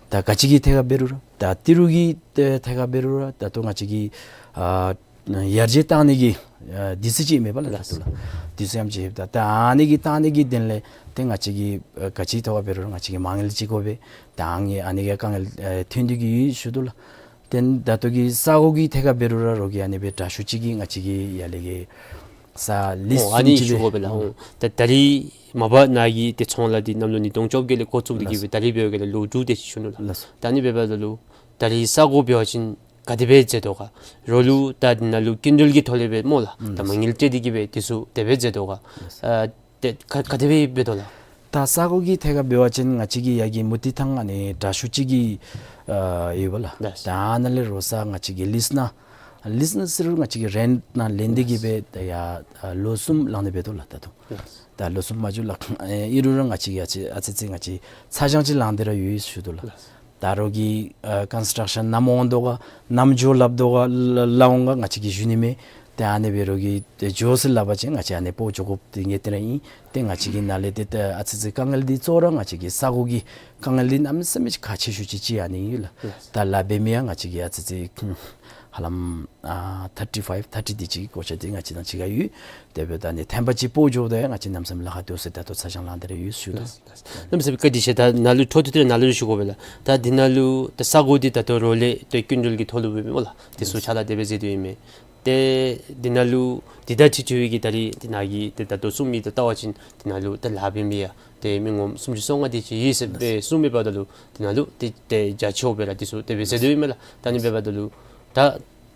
ད་ག་ཅི་གི་ཐད་ཁར་འབད་རུང་ར་ད་ཏི་རུ་གི་ཐད་ཁར་འབད་རུང་ར་ད་ལྟོ་ང་བཅས་ཀྱི་ཨ་ཡར་རྒྱས་བཏང་ནི་གི་ཨ་དུས་ཚོད་ཅིག་མེད་པ་ལགས། ད་ལྟོ་ལགས། དུས་ཚོད་ཨེམ་ཅིག་ཡོདཔ་ད་ད་ཨ་ནི་གི་བཏང་ནི་གི་དོན་ལས་ཏེ་ང་བཅས་ཀྱིས་ཨ་ག་ཅི་ཐོག་ཁར་འབད་རུང་ར་ང་བཅས་ཀྱིས་མ་དངུལ་ཅིག་དགོ་པས། ད་ཨ་ནི་ཨ་ནི་གི་དཀའ་ངལ་ཨ་ཐོན་ཏེ་གི་ཡོད་ཟེར་ཞུ་དོ་ལགས། ཏེ་ད་ལྟོ་གི་ས་གོ་གི་ཐད་ཁར་འབད་རུང་ར་རོགས་ཀྱིས་ཨ་ནི་སྦེ་དྲག་ཤོས་ཅིག་གིས་ང་བཅས་ཀྱི་ཡར་ལས་ཀྱི་ས་ལིསི་ཨོ་ཨ་ནི་ཅིག་ཞུ་དགོ་པས་ལགས། ཨོ་ད་ད་རིས་མ་པ་ནཱ་གི་ཏེ་ཚོང་ལཱ་འདི་གནམ་ལོ་ཉིས་སྟོང་བཅོ་བརྒྱད་ལས་འགོ་བཙུགས་ཏེ་གི་སྦེ་ད་རིས་འབད་བའི་སྐབས་ལུ་ལོ་དྲུག་དེ་ཅིག་ཞུ་ནུག་ལགས། ལགས། ད་ཨ་ནི་འབདཝ་ད་ལུ་ད་རིས་ས་གོ་འབད་བ་ཅིན་ག་དེ་སྦེ་མཛད་དོ་ག། རོགས་ལུ་ད་འདི་ནང་ལུ་སྐྱིན་འགྲུལ་གྱི་ཐོག་ལས་སྦེ་སྨོ་ལགས། ད་མ་དངུལ་སྤྲོད་དེ་གི་སྦེ་དེ་ཚུ་དེ་སྦེ་མཛད་དོ་ག། ལགས། ཨ་ཏེ་ག་ག་དེ་སྦེ་འབད་དོ་ལགས། ད་ས་གོ་གི་ཐད་ཁར་འབད་བ་ཅིན་ང་བཅས་ཀྱི་ཡར་གྱི་མུ་ཏིག་ཐང་ཨ་ནི་དྲག་ཤོས་ཅིག་གི་ཨ་ཡོད་པ་ལགས། ལགས། ད་ཨ་ནཱ་ལས་རོགས་ས་ང་བཅས་ཀྱིས་ལིསི་ནང་ལིསི་ནང་ཟེར་རུང་ང་བཅས་ཀྱིས་རེནཊ་ནང་ལེན་ཏེ་གི་སྦེ་ད་ཡར་ཨ་ལོ་གསུམ་ལང་སྟེ་འབད་དོ་ལགས། ད་ལྟོ་ལགས། ད་ལོ་གསུམ་མ་འགྱོ་ལགས། ཨེ་ཨིན་རུང་ར་ང་བཅས་ཀྱིས་ཨ་ཙི་ཨ་ཙི་ང་བཅས་ཚ་གྱང་ཅིག་ལང་སྟེ་ར་ཡོད་ཟེར་ཞུ་དོ་ལགས། ལགས། ད་རོགས་ཀྱིས་ཨ་ཀོན་སི་ཊརཀ་ཤཱན་ནམ་འོང་དོ་ག་ནམ་འགྱོ་སླབ་དོ་ག་ལ་ལ་འོང་ག་ང་བཅས་ཀྱིས་ཞུ་ནི་མེད། ཏེ་ཨ་ནི་འབད་རོགས་ཀྱིས་ཏེ་འགྱོ་ཟེར་སླབ་པ་ཅིན་ང་བཅས་ཨ་ནི་སྤོ་འགྱོ་དགོཔ་འདི་ངེས་གཏན་ར་ཨིན། ཏེ་ང་བཅས་ཀྱི་ནཱ་ལས་ཏེ་ཏེ་ཨ་ཙི་ཨ་ཙི་དཀའ་ངལ་འདི་གཙོ་བོ་ར་ང་བཅས་ཀྱི་ས་གོ་གི་དཀའ་ངལ་འདི་གནམ་མེད་ས་མེད་ཁག་ཆེ་ཤོས་ཅིག་ཅིག་ཨ་ནི་ཨིན་ལགས། ལགས། ད་ལཱ་འབད་མི་ཡང་ང་བཅས་ཀྱིས་ཨ་ཙི་ཨ་ཙི་ཧ་ལམ་ཨ་ཐར་ཊི་ཕའིབ་ཐར་ཊི་དེ་ཅིག་གི་གོ་ཆ་འདི་ང་བཅས་དང་གཅིག་ཁར་ཡོད། དེ་འབདཝ་ད་ཨ་ནི་ཐེངས་པ་ཅིག་སྤོ་འགྱོཝ་ད་ཡང་ང་བཅས་གནམ་མེད་ས་མེད་ལཱ་ཁག་འདུག་ཟེར་ད་ལྟོ་ཚ་གྱང་ལང་སྟེ་ར་ཡོད་ཟེར་ཞུ་དོ། ལགས། གནམ་མེད་ས་མེད་བཀའ་དྲིན་ཆེ། ད་ནཱ་ལུ་འཕྲོ་མཐུད་དེ་ནཱ་ལུ་ཞུ་དགོ་པས་ལགས། ད་འདི་ནང་ལུ་ད་ས་གོ་འདི་ད་ལྟོ་རོགས་ལས་ཏེ་སྐྱིན་འགྲུལ་གྱི་ཐོག་ལུ་འབད་མི་སྨོ་ལགས། དེ་ཚུ་ཕྱག་ལཱ་དེ་སྦེ་མཛད་དེ་ཡོད་མས། ཏེ་འདི་ནང་ལུ་འདི་ད་ཅི་ཅི་ཡོད་གི་ད་རིས་འདི་ནང་གི་ཏེ་ད་ལྟོ་གསུང་མི་དང་བལྟ་བ་ཅིན་འདི་ནང་ལུ་ད་ལཱ་འབད་མི་ཡང་ཏེ་མི་ངོམ་སུམ་ཅུ་སོ་ལྔ་དེ་ཅིག་ཡོད་ཟེར་སྦེ་གསུངས་མི་འབདཝ་ད་ལུ་འདི་ནང་ལུ་ཏེ་ཏེ་རྒྱ་ཆེཝ་སྦེ་ར་དེ་ཚུ་དེ་སྦེ་མཛད་དེ་ཡོད་མས་ལགས། ད་ཨ་ནི་འབདཝ་ད་ལུ་ད་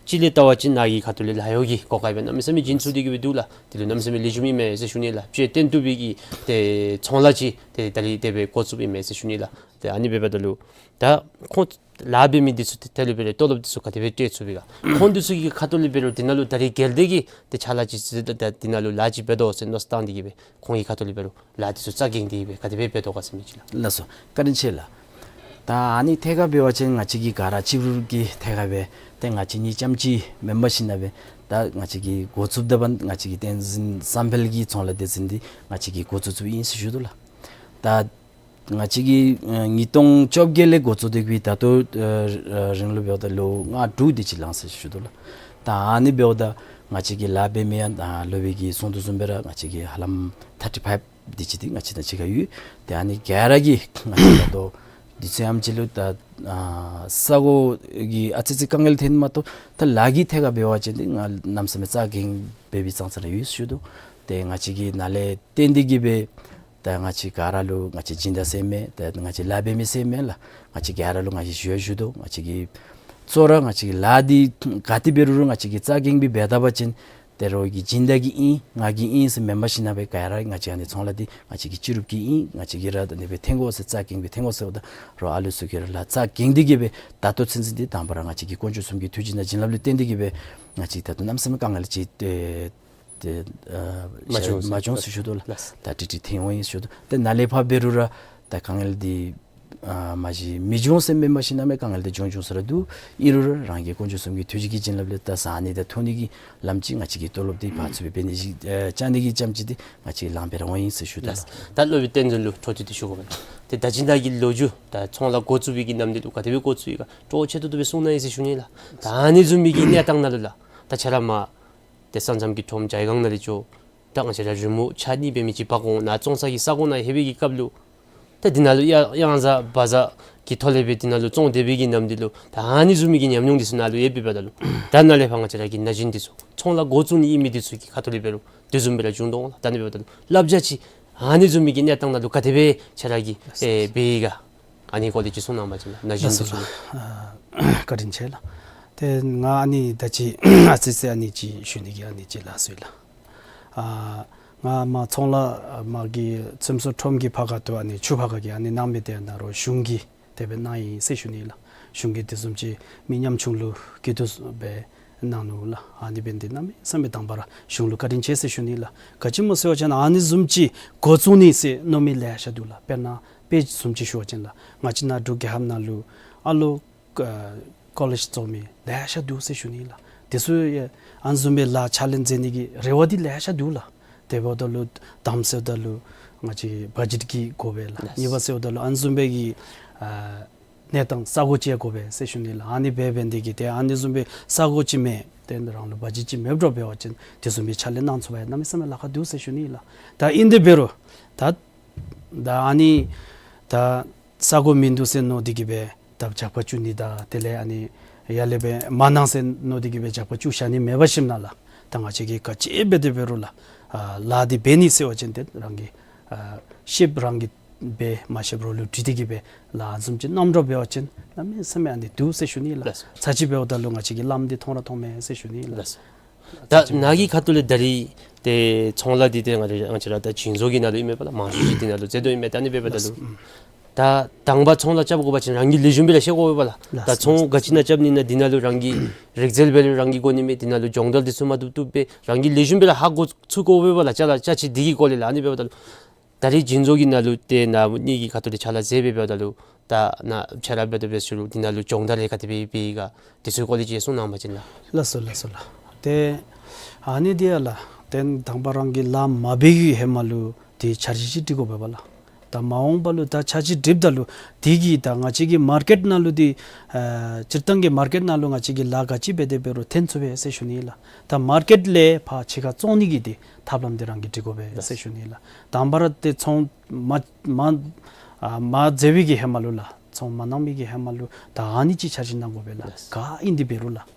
ཅི་ལས་བལྟ་བ་ཅིན་ནཱ་གི་ཁ་ཐུག་ལས་ལཱ་གཡོག་གི་གོ་སྐབས་སྦེ་གནམ་མེད་ས་མེད་བྱིན་ཚུགས་ཏེ་གི་སྦེ་འདུག་ལགས། དེ་ལུ་གནམ་མེད་ས་མེད་ལེགས་ཤོམ་ཨིན་མས་ཟེར་ཞུ་ནི་ལགས། དཔྱད་བཏོན་བཏུབ་པའི་གི་ཏེ་ཚོང་ལཱ་ཅིག་ཏེ་ད་རིས་དེ་སྦེ་འགོ་བཙུགསཔ་ཨིན་མས་ཟེར་ཞུ་ནི་ལགས། ཏེ་ཨ་ནི་འབདཝ་ད་ལུ་ད་ཁོང་ལཱ་འབད་མི་འདི་ཚུ་ཏེ་དེ་ལུ་འབད་རུང་ཏོ་ལོབ་འདི་ཚུ་ག་དེ་སྦེ་སྤྲོད་ཚུགས་པས་ག། ཁོང་འདི་ཚུ་གི་ཁ་ཐུག་ལས་འབད་རུང་འདི་ནང་ལུ་ད་རིས་གལ་ཏེ་གི་ཏེ་ཕྱག་ལཱ་ཅིག་ཟེར་ད་འདི་ནང་ལུ་ལཱ་ཅིག་འབད་དོ་ཟེར་མནོ་བསམ་བཏང་སྟེ་གི་སྦེ་ཁོང་གི་ཁ་ཐུག་ལས་འབད་རུང་ལཱ་འདི་ཚུ་རྩ་འགེངས་ཏེ་གི་སྦེ་ག་དེ་སྦེ་འབད་དོ་ག་ཟེར་མི་ཅིག་ལགས། ལགས་སོ། བཀའ་དྲིན་ཆེ་ལགས། ད་ཨ་ནི་ཐད་ཁར་འབད་བ་ཅིན་ང་བཅས་ཀྱི་ག་ར་གཅིག་གྱུར་གྱི་ཐད་ཁར་སྦེ་ཏེ་ང་བཅས་གཉིས་རྐྱངམ་ཅིག་མེན་པར་ཞིན་ན་སྦེ་ད་ང་བཅས་ཀྱིས་འགོ་བཙུགསཔ་ད་བར་ང་བཅས་ཀྱི་བསྟན་འཛིན་བསམ་འཕེལ་གྱི་ཚོང་ལཱ་སྡེ་ཚན་འདི་ང་བཅས་ཀྱིས་འགོ་བཙུགས་བཙུགསཔ་ཨིན་ཟེར་ཞུ་དོ་ལགས། ད་ང་བཅས་ཀྱིས་ཨ་ཉིས་སྟོང་བཅོ་བརྒྱད་ལས་འགོ་བཙུགས་ཏེ་གི་སྦེ་ད་ལྟོ་ཨ་རིང་ལུ་འབདཝ་ད་ལོ་ལྔ་དྲུག་དེ་ཅིག་ལང་ཟེར་ཞུ་དོ་ལགས། ད་ཨ་ནི་འབདཝ་ད་ང་བཅས་ཀྱི་ལཱ་འབད་མི་ཡང་ད་སློབ་དཔོན་གྱིས་གསུངས་དོ་བཟུམ་སྦེ་ར་ང་བཅས་ཀྱི་ཧ་ལམ་ཐར་ཊི་ཕའིབ་དེ་ཅིག་འདི་ང་བཅས་དང་གཅིག་ཁར་ཡོད། ཏེ་ཨ་ནི་ག་ར་གིས་ང་བཅས་ད་ལྟོ་དུས་ཚོད་ཨེམ་ཅིག་ལུ་ད་ཨ་ས་གོ་གི་ཨ་ཙི་ཅིག་དཀའ་ངལ་ཐོན་མ་གཏོགས་ད་ལཱ་གི་ཐད་ཁར་འབད་བ་ཅིན་འདི་ང་གནམ་མེད་ས་མེད་རྩ་འགེངས་འབད་བའི་ཙང་ཙ་ར་ཡོད་ཞུ་དོ། ཏེ་ང་བཅས་ཀྱིས་ནཱ་ལས་བརྟེན་ཏེ་གི་སྦེ་ད་ང་བཅས་ག་ར་ལུ་ང་བཅས་སྦྱིན་བདག་ཟེར་མེན། ད་ང་བཅས་ལཱ་འབད་མི་ཟེར་མེན་ལགས། ང་བཅས་ག་ར་ལུ་ང་བཅས་ཞུ་ཡང་ཞུ་དོ། ང་བཅས་ཀྱིས་གཙོ་བོ་ར་ང་བཅས་ཀྱི་ལཱ་འདི་ག་ཏེ་འབད་རུང་རུང་ང་བཅས་ཀྱིས་རྩ་འགེངས་སྦེ་འབད་ད་པ་ཅིན་ཏེ་རོགས་ཀྱི་སྦྱིན་བདག་གི་ཨིན་ང་གི་ཨིན་ཟེར་མེན་པར་ཞིན་ན་སྦེ་ག་ར་ང་བཅས་ཨ་ནི་ཚོང་ལཱ་འདི་ང་བཅས་ཀྱི་སྤྱི་རུབ་ཀྱི་ཨིན། ང་བཅས་ཀྱིས་ར་ཨ་ནི་སྦེ་འཐོན་དགོ་ཟེར་རྩ་འགེངས་སྦེ་འཐོན་དགོ་ཟེརཝ་ད་རོགས་ཨ་ལུ་ཚུ་གིས་ར་ལཱ་རྩ་འགེངས་ཏེ་གི་སྦེ་ད་ལྟོ་ཚུན་ཚོད་འདི་དང་པ་ར་ང་བཅས་ཀྱི་དཀོན་མཆོག་གསུམ་གྱི་ཐུགས་རྗེ་དང་བྱིན་རླབས་ལུ་བརྟེན་ཏེ་གི་སྦེ་ང་བཅས་ད་ལྟོ་གནམ་མེད་ས་མེད་དཀའ་ངལ་ཅིག་ཏེ་ཏེ་ཨ་མ་བྱུང་ཟེར་མ་བྱུང་ཟེར་ཞུ་དོ་ལགས། ལགས། ད་ཀྲིག་ཀྲི་ཐོན་འོང་ཡི་ཟེར་ཞུ་དོ། ཏེ་ནཱ་ལས་ཕར་འབད་རུང་ར་ད་དཀའ་ངལ་འདི་ཨ་མ་གཞི་མི་འབྱུང་ཟེར་མེན་པར་ཞིན་ན་མེན་དཀའ་ངལ་འདི་འབྱུང་འབྱུང་ས་ར་འདུག། ཨིན་རུང་ར་རང་གི་དཀོན་མཆོག་གསུམ་གྱི་ཐུགས་རྗེ་གི་བྱིན་རླབས་ལས་ད་བཟའ་ནི་དང་འཐུང་ནི་གི་ལམ་ཅིག་ང་བཅས་ཀྱི་ཏོ་ལོབ་འདི་ཕར་ཚུར་སྦེ་འབད་ནི་ཅིག་ཨ་བཅའ་ནི་གི་ཙམ་ཅིག་འདི་ང་བཅས་ལང་སྦེ་ར་འོང་ཡི་ཟེར་ཞུ་དོ་ལགས། ལགས། ད་སློབ་དཔོན་བསྟན་འཛིན་ལུ་འཕྲོ་མཐུད་དེ་ཞུ་དགོ་པས་ལགས། ཏེ་ད་ཅི་ནཱ་གི་ལོ་རྒྱུས་ད་ཚོང་ལཱ་འགོ་བཙུགས་པའི་གི་ནམ་དུས་ལུ་ག་དེ་སྦེ་འགོ་བཙུགས་ཡི་ག་སྤྲོ་ཆེ་ཏོག་ཏོ་སྦེ་གསུང་གནང་ཡི་ཟེར་ཞུ་ནི་ལགས། ད་ཨ་ནི་བཟུམ་མའི་གི་གནས་སྟངས་ནང་ལུ་ལགས། ད་ཁྱོད་ར་མར་ཏེ་ས་མཚམས་ཀྱི་ཁྲོམ་ཇའི་སྒང་ནང་ལས་འགྱོ། ད་ང་བཅས་ར་རི་མོ་ཆ་གཉིས་འབད་མི་ཅིག་འབག་འོང་ནཱ་བཙོང་ས་གི་ས་གོ་ནང་ལྷོད་པའི་གི་སྐབས་ལུ་ད་འདི་ནང་ལུ་ཡང་ཡང་ཟ་བ་ཟ་གི་ཐོག་ལས་སྦེ་འདི་ནང་ལུ་བཙོང་སྡོད་པའི་གི་ནམ་དུས་ལུ་ད་ཨ་ནི་བཟུམ་མའི་གི་ཉམས་མྱོང་འདི་ཚུ་ནཱ་ལུ་ཡོད་པའི་འབདཝ་ད་ལུ་ད་ནཱ་ལས་ཕར་ང་བཅས་ར་གི་ན་གཞོན་འདི་ཚུ་ཚོང་ལཱ་འགོ་བཙུགས་ནི་ཨིན་མི་འདི་ཚུ་གི་ཁ་ཐུག་ལས་འབད་རུང་དེ་བཟུམ་སྦེ་ར་འབྱུང་དོ་འོང་ལགས། ད་ཨ་ནི་འབདཝ་ད་ལུ་བསླབ་བྱ་ཅིག་ཨ་ནི་བཟུམ་མའི་གི་གནས་སྟངས་ནང་ལུ་ག་དེ་སྦེ་ཁྱོད་ར་གིས་ཨེ་འབད་ཡི་ག། ཨ་ནི་སྐོར་ལས་ཅིག་གསུང་གནང་བ་ཅིན་ན་གཞོན་འདི་ཚུ་ལུ། ཨ་བཀའ་དྲིན་ཆེ་ལགས། ཏེ་ང་ཨ་ནི་ད་ཅི་ཨ་ཙི་ཙི་ཨ་ནི་ཅིག་ཞུ་ནི་གི་ཨ་ནི་ཅིག་ལགས་སོ་ལགས། ཨ་ང་མར་ཚོང་ལཱ་མར་གྱི་ཚོང་ཟོག་ཁྲོམ་གྱི་ཕར་ཁ་ཐུག་ཨ་ནི་ཆུ་ཕར་ཁ་གི་ཨ་ནི་གནང་མི་དེ་ནཱ་རོགས་གཞུང་གིས་དེ་སྦེ་གནང་ཡི་ཟེར་ཞུ་ནི་ལགས། གཞུང་གིས་དེ་བཟུམ་ཅིག་མི་ཉམ་ཆུང་ལུ་སྐྱིད་སྡུག་སྦེ་གནང་ནུག་ལགས། ཨ་ནི་འབད་ནི་འདི་གནམ་མེད་ས་མེད་དང་པ་ར་གཞུང་ལུ་བཀའ་དྲིན་ཆེ་ཟེར་ཞུ་ནི་ལགས། ག་ཅི་སྨོ་ཟེར་བ་ཅིན་ཨ་ནི་བཟུམ་ཅིག་འགོ་བཙུགས་ནི་ཟེར་མནོ་མི་ལེ་ཤ་འདུག་ལགས། དཔེར་ན་དཔེ་བཟུམ་ཅིག་ཞུ་བ་ཅིན་ལགས། ང་བཅས་ནཱ་འབྲུག་རྒྱལ་ཁབ་ནང་ལུ་ཨ་ལོ་ཨ་ཀོ་ལེཇ་རྫོགས་མི་ལེ་ཤ་འདུག་ཟེར་ཞུ་ནི་ལགས། དེ་ཚུ་ཡང་ཨ་ནི་བཟུམ་སྦེ་ལཱ་ཕྱག་ལཱ་མཛད་ནི་གི་རེ་བ་འདི་ལེ་ཤ་འདུག་ལགས། དེ་འབདཝ་ད་ལུ་དང་པ་ཟེརཝ་ད་ལུ་ང་བཅས་བ་ཇེཊ་ཀྱི་དགོ་པས་ལགས། ལགས། གཉིས་པ་ཟེརཝ་ད་ལུ་ཨ་ནི་བཟུམ་སྦེ་གི་ཨ་གནས་སྟངས་ས་གོ་ཅིག་ཡང་དགོ་པས་ཟེར་ཞུ་ནི་ལགས། ཨ་ནི་འབད་འབད་ནི་འདི་གིས་ཏེ་ཨ་ནི་བཟུམ་སྦེ་ས་གོ་ཅིག་མེད། ཏེ་རང་ལུ་བ་ཇེཊ་ཅིག་མེདཔ་འདྲཝ་འབད་བ་ཅིན་དེ་བཟུམ་སྦེ་ཕྱག་ལཱ་གནང་ཚུགས་པར་གནམ་མེད་ས་མེད་ལཱ་ཁག་འདུག་ཟེར་ཞུ་ནི་ལགས། ད་ཨིན་དེ་འབད་རུང་ད་ད་ཨ་ནི་ད་ས་གོ་མིན་འདུག་ཟེར་མནོ་སྟེ་གིས་སྦེ་ད་ཇག་པ་བཙུགས་ནི་དང་དེ་ལས་ཨ་ནི་ཡར་ལས་སྦེ་མ་གནང་ཟེར་མནོ་སྟེ་གིས་སྦེ་ཇག་པ་བཙུགས་བཞག་ནི་མེད་པར་ཞིནམ་ལས་ད་ང་བཅས་ཀྱིས་ག་ཅི་འབད་དེ་འབད་རུང་ལགས། ཨ་ལཱ་འདི་འབད་ནི་ཟེར་བ་ཅིན་ཏེ་རང་གིས་ཨ་ཤེསཔ་རང་གིས་འབད་མ་ཤེསཔ་རོགས་ལུ་དྲི་སྟེ་གིས་སྦེ་ལཱ་བཟུམ་ཅིག་གནངམ་འདྲཝ་འབད་བ་ཅིན་གནམ་མེད་ས་མེད་ཨ་ནི་འདུག་ཟེར་ཞུ་ནི་ལགས། ལགས། ཚར་གཅིག་འབདཝ་ད་ལུ་ང་བཅས་ཀྱིས་ལམ་འདི་མཐོང་ར་མཐོངམ་མས་ཟེར་ཞུ་ནི་ལགས། ལགས། ད་ནཱ་གི་ཁ་ཐུག་ལས་ད་རིས་ཏེ་ཚོང་ལཱ་འདི་ཏེ་ང་ར་ང་བཅས་ར་ད་བྱིན་རྫོང་གི་ནང་ལུ་ཨིན་མས་པ་ལགས། མང་ཤོས་ཅིག་འདི་ནང་ལུ་འཛུལ་དོ་ཨིན་མས། ད་ཨ་ནི་འབདཝ་ད་ལུ་ལགས། ཨུམ། ད་དང་པ་ཚོང་ལཱ་རྐྱབ་དགོ་པ་ཅིན་རང་གིས་ལེགས་ཤོམ་སྦེ་ར་ཤེས་དགོ་པས་པ་ལགས། ལགས། ད་ཚོང་ག་ཅི་ནང་རྐྱབ་ནི་ཨིན་ན་འདི་ནང་ལུ་རང་གི་རིག་རྩལ་འབད་རུང་རང་གིས་དགོ་ནི་མས། འདི་ནང་ལུ་སྦྱོང་བརྡར་འདི་ཚུ་མ་བཏུབ་བཏུབ་སྦེ་རང་གིས་ལེགས་ཤོམ་སྦེ་ར་ཧ་གོ་ཚུགས་དགོ་པས་པ་ལགས། ཅ་ལ་ཅ་ཆས་འདི་གི་སྐོར་ལས་ལགས། ཨ་ནི་འབདཝ་ད་ལུ་ད་རིས་བྱིན་རྫོང་གི་ནང་ལུ་ཏེ་ནཱ་གཉིས་ཀྱི་ཁ་ཐུག་ལས་ཕྱག་ལཱ་མཛད་པའི་འབདཝ་ད་ལུ་ད་ནཱ་ཕྱག་ལཱ་འབད་དོ་འབད་ཞུ་རུང་འདི་ནང་ལུ་སྦྱོང་བརྡར་ལས་ག་དེ་སྦེ་འབད་ཡི་ག་དེ་ཚུ་གི་སྐོར་ལས་ཅིག་གསུང་གནང་བ་ཅིན་ལགས། ལགས་སོ་ལགས་སོ་ལགས། ཏེ་ཨ་ནི་འདི་ཡང་ལགས། ཏེ་དང་པ་རང་གིས་ལཱ་མ་འབད་བའི་ཧེ་མ་ལུ་ཏེ་འཆར་གཞི་ཅིག་སྒྲིག་དགོ་པས་པ་ལགས། ད་མ་འོངས་པ་ལུ་ད་འཆར་གཞི་སྒྲིགཔ་ད་ལུ་དེ་གིས་ད་ང་བཅས་ཀྱི་མར་ཀེཊ་ནང་ལུ་འདི་ཨ་སྤྱིར་བཏང་གི་མར་ཀེཊ་ནང་ལུ་ང་བཅས་ཀྱིས་ལཱ་ག་ཅི་འབད་དེ་འབད་རུང་འཐོན་ཚུགས་པས་ཟེར་ཞུ་ནི་ལགས། ད་མར་ཀེཊ་ལས་ཕར་ཕྱི་ཁར་བཙོང་ནི་གི་འདི་ཐབས་ལམ་འདི་རང་གིས་སྒྲིག་དགོ་པས་ཟེར་ཞུ་ནི་ལགས། དང་པ་ར་ཏེ་ཚོང་མ་མ་ཨ་མ་མཛད་པའི་གི་ཧེ་མ་ལུ་ལགས། ཚོང་མ་གནང་མི་གི་ཧེ་མ་ལུ་ད་ཨ་ནི་ཅིག་འཆར་གཞི་གནང་དགོ་པས་ལགས། ལགས། ག་ཨིན་དེ་འབད་རུང་ལགས།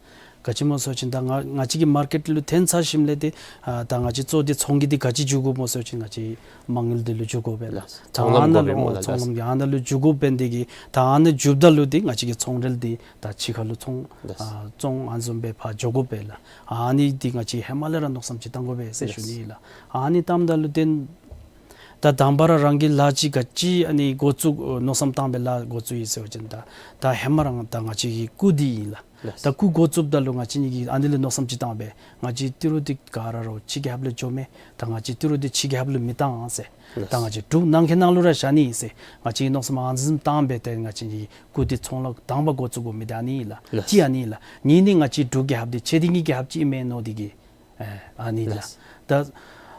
ག་ཅི་སྨོ་ཟེར་བ་ཅིན་ད་ང་ང་བཅས་ཀྱི་མར་ཀེཊ་ལུ་འཐོན་ཚར་ཞིནམ་ལས་ཏེ་ཨ་ད་ང་བཅས་གཙོ་འདི་ཚོང་གི་འདི་ག་ཅི་འགྱོ་དགོཔ་སྨོ་ཟེར་བ་ཅིན་ང་བཅས་མ་དངུལ་འདི་ལུ་འགྱོ་དགོ་པས་ལགས། ལགས། ད་ཚོང་ཨ་ལམ་ནཱ་དགོ་ལུ་པས་སྨོ་ལགས། ཚོང་ལགས། ལམ་གྱི་ཨ་ནཱ་ལུ་འགྱོ་དགོ་པས། འདི་གིས་ད་ཨ་ནཱ་འགྱོཝ་ད་ལུ་འདི་ང་བཅས་ཀྱི་ཚོང་རལ་འདི་ད་ཕྱི་ཁ་ལུ་ཚོང་ལགས། ཨ་བཙོང་ཨ་ནི་བཟུམ་སྦེ་ཕར་འགྱོ་དགོ་པས་ལགས། ཨ་ནི་འདི་ང་བཅས་ཧེ་མ་ལས་ར་མནོ་བསམ་ཅིག་བཏང་དགོ་པས་ཟེར་ཞུ་ནི་ལགས། ཨ་ནི་བཏངམ་ད་ལུ་ཏེ་ད་དང་པ་ར་རང་གིས་ལཱ་ཅིག་ག་ཅི་ཨ་ནི་འགོ་བཙུགས་མནོ་བསམ་བཏང་སྦེ་ལཱ་འགོ་བཙུགས་ཡི་ཟེར་བ་ཅིན་ད་ད་ཧེ་མ་རང་ད་ང་བཅས་ཀྱི་སྐུ་འདི་ཨིན་ལགས། ལགས། ད་སྐུ་འགོ་བཙུགསཔ་ད་ལུ་ང་བཅས་གཉིས་ཀྱིས་ཨ་ནི་ལས་མནོ་བསམ་ཅིག་བཏང་སྦེ་ང་བཅས་ཏི་རུ་འདི་ག་ར་ར་ཕྱི་རྒྱལ་ཁབ་ལུ་འགྱོ་མས། ད་ང་བཅས་ཏི་རུ་འདི་ཕྱི་རྒྱལ་ཁབ་ལུ་མི་བཏང་ཟེར། ལགས། ད་ང་བཅས་འབྲུག་ནང་འཁོད་ནང་ལུ་ར་བཞག་ནི་ཨིན་ཟེར་ང་བཅས་ཀྱིས་མནོ་བསམ་ཨ་ནི་བཟུམ་བཏང་སྦེ་ཏེ་ང་བཅས་ཀྱི་སྐུ་འདི་ཚོང་ལཱ་དང་པ་འགོ་བཙུགས་དགོ་མི་འདི་ཨ་ནི་ཨིན་ལགས། ལགས། གཅིག་ཨ་ནི་ཨིན་ལགས། གཉིས་ནི་ང་བཅས་འབྲུག་རྒྱལ་ཁབ་འདི་ཆེ་མཐོང་གི་རྒྱལ་ཁབ་ཅིག་ཨིན་མས་མནོ་སྟེ་གིས་ཨེ་ཨ་ནི་ལགས། ལགས། ད་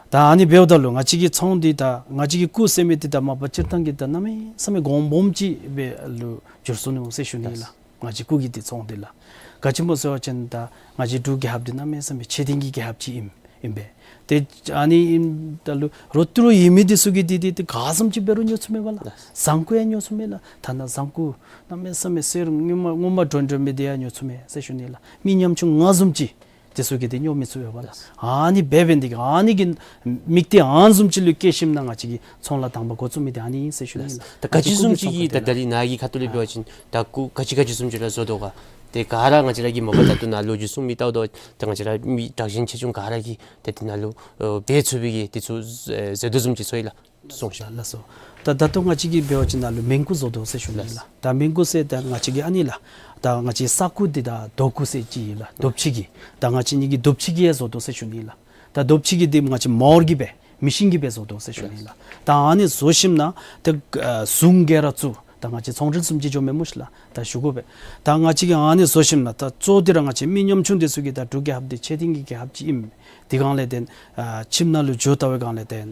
ད་ཨ་ནི་འབདཝ་ད་ལུ་ང་བཅས་ཀྱི་ཚོང་འདི་ད་ང་བཅས་ཀྱི་སྐུ་ཟེར་མི་འདི་ད་མ་པ་སྤྱིར་བཏང་གི་ད་གནམ་མེད་ས་མེད་གོང་སྦོམ་ཅིག་སྦེ་ལུ་འགྱུར་སོ་ནུག་ཟེར་ཞུ་ནི་ལགས། ལགས། ང་བཅས་སྐུ་གི་འདི་ཚོང་འདི་ལགས། ག་ཅི་སྨོ་ཟེར་བ་ཅིན་ད་ང་བཅས་འབྲུག་རྒྱལ་ཁབ་འདི་གནམ་མེད་ས་མེད་ཆེ་མཐོང་གི་རྒྱལ་ཁབ་ཅིག་ཨིན་ཨིན་པས། ཏེ་ཨ་ནི་ཨིནམ་ད་ལུ་རོགས་ཏི་རུ་ཡོད་མི་འདི་ཚུ་གིས་འདི་འདི་འདི་ག་བཟུམ་ཅིག་འབད་རུང་ཉོ་ཚུགས་མས་པ་ལགས། ལགས། བཟང་ཀུ་ཡང་ཉོ་ཚུགས་མས་ལགས། ཐ་ན་བཟང་ཀུ་གནམ་མེད་ས་མེད་གསེར་སྔོན་མ་སྔོན་མ་འདྲོན་འདྲོན་མི་འདི་ཡང་ཉོ་ཚུགས་མས་ཟེར་ཞུ་ནི་ལགས། མི་ཉམ་ཆུང་ང་བཟུམ་ཅིག་འདི་ཚུ་གིས་འདི་ཉོ་མི་ཚུགས་པས་པ་ལགས། ལགས། ཨ་ནི་འབད་འབད་ནི་འདི་གིས་ཨ་ནི་གི་དམིགས་གཏད་ཨ་ནི་བཟུམ་ཅིག་ལུ་བསྐྱེད་ཞིནམ་ལས་ང་བཅས་ཀྱིས་ཚོང་ལཱ་དང་པ་འགོ་བཙུགས་མི་འདི་ཨ་ནི་ཨིན་ཟེར་ཞུ་ནི་ལགས། ད་ག་ཅི་བཟུམ་ཅིག་གིས་ད་ད་རིས་ནཱ་གི་ཁ་ཐུག་ལས་འབད་བ་ཅིན་ད་སྐུ་ག་ཅི་ག་ཅི་བཟུམ་ཅིག་ར་བཟོ་དོ་ག། ཏེ་ག་ར་ང་བཅས་ར་གིས་མ་པ་ད་ལྟོ་ནཱ་ལོ་རྒྱུས་གསུང་མི་ལྟཝ་ད་ཏེ་ང་བཅས་ར་མི་དྲག་ཞན་ཆེ་ཆུང་ག་ར་གིས་ཏེ་འདི་ནང་ལུ་ཨེ་འབད་ཚུགས་པའི་གི་འདི་ཚུ་ཨེ་ཟེར་དོ་བཟུམ་ཅིག་ཚོར་ཡི་ལགས། གསུངས་ཤིག། ལགས་སོ། ད་ད་ལྟོ་ང་བཅས་ཀྱིས་འབད་བ་ཅིན་ནཱ་ལུ་མིང་སྐུ་བཟོ་དོ་ཟེར་ཞུ་ནི་ལགས། ལགས། ད་མིང་སྐུ་ཟེར་ད་ང་བཅས་ཀྱི་ཨ་ནི་ལགས། ད་ང་བཅས་ས་སྐུ་འདི་ད་རྡོ་སྐུ་ཟེར་ཅིག་ཨིན་ལགས། རྡོ་ཕྱེ་གི། ད་ང་བཅས་གཉིས་ཀྱིས་རྡོ་ཕྱེ་གི་ཡང་བཟོ་དོ་ཟེར་ཞུ་ནི་ལགས། ད་རྡོ་ཕྱེ་གི་འདི་ང་བཅས་མོ་ཊར་གྱིས་སྦེ་མེ་ཤིན་གྱིས་སྦེ་བཟོ་དོ་ཟེར་ཞུ་ནི་ལགས། ད་ཨ་ནི་བཟོ་ཞིནམ་ལས་ད་ཨ་ཟུང་གི་ར་བཙུགས། ད་ང་བཅས་ཚོང་འབྲེལ་བཟུམ་ཅིག་འགྱོ་མས་སྨོ་ཤིག་ལགས། ད་ཞུ་དགོ་པས། ད་ང་བཅས་ཀྱིས་ཨ་ནི་བཟོ་ཞིནམ་ལས་ད་གཙོ་འདི་ར་ང་བཅས་མི་ཉམ་ཆུང་འདི་ཚུ་གིས་ད་འབྲུག་རྒྱལ་ཁབ་འདི་ཆེ་མཐོང་གི་རྒྱལ་ཁབ་ཅིག་ཨིན། དེ་སྒང་ལས་ཏེ་ཨ་ཁྱིམ་ནང་ལུ་འགྱོ་བལྟ་བའི་སྒང་ལས་ཏེ་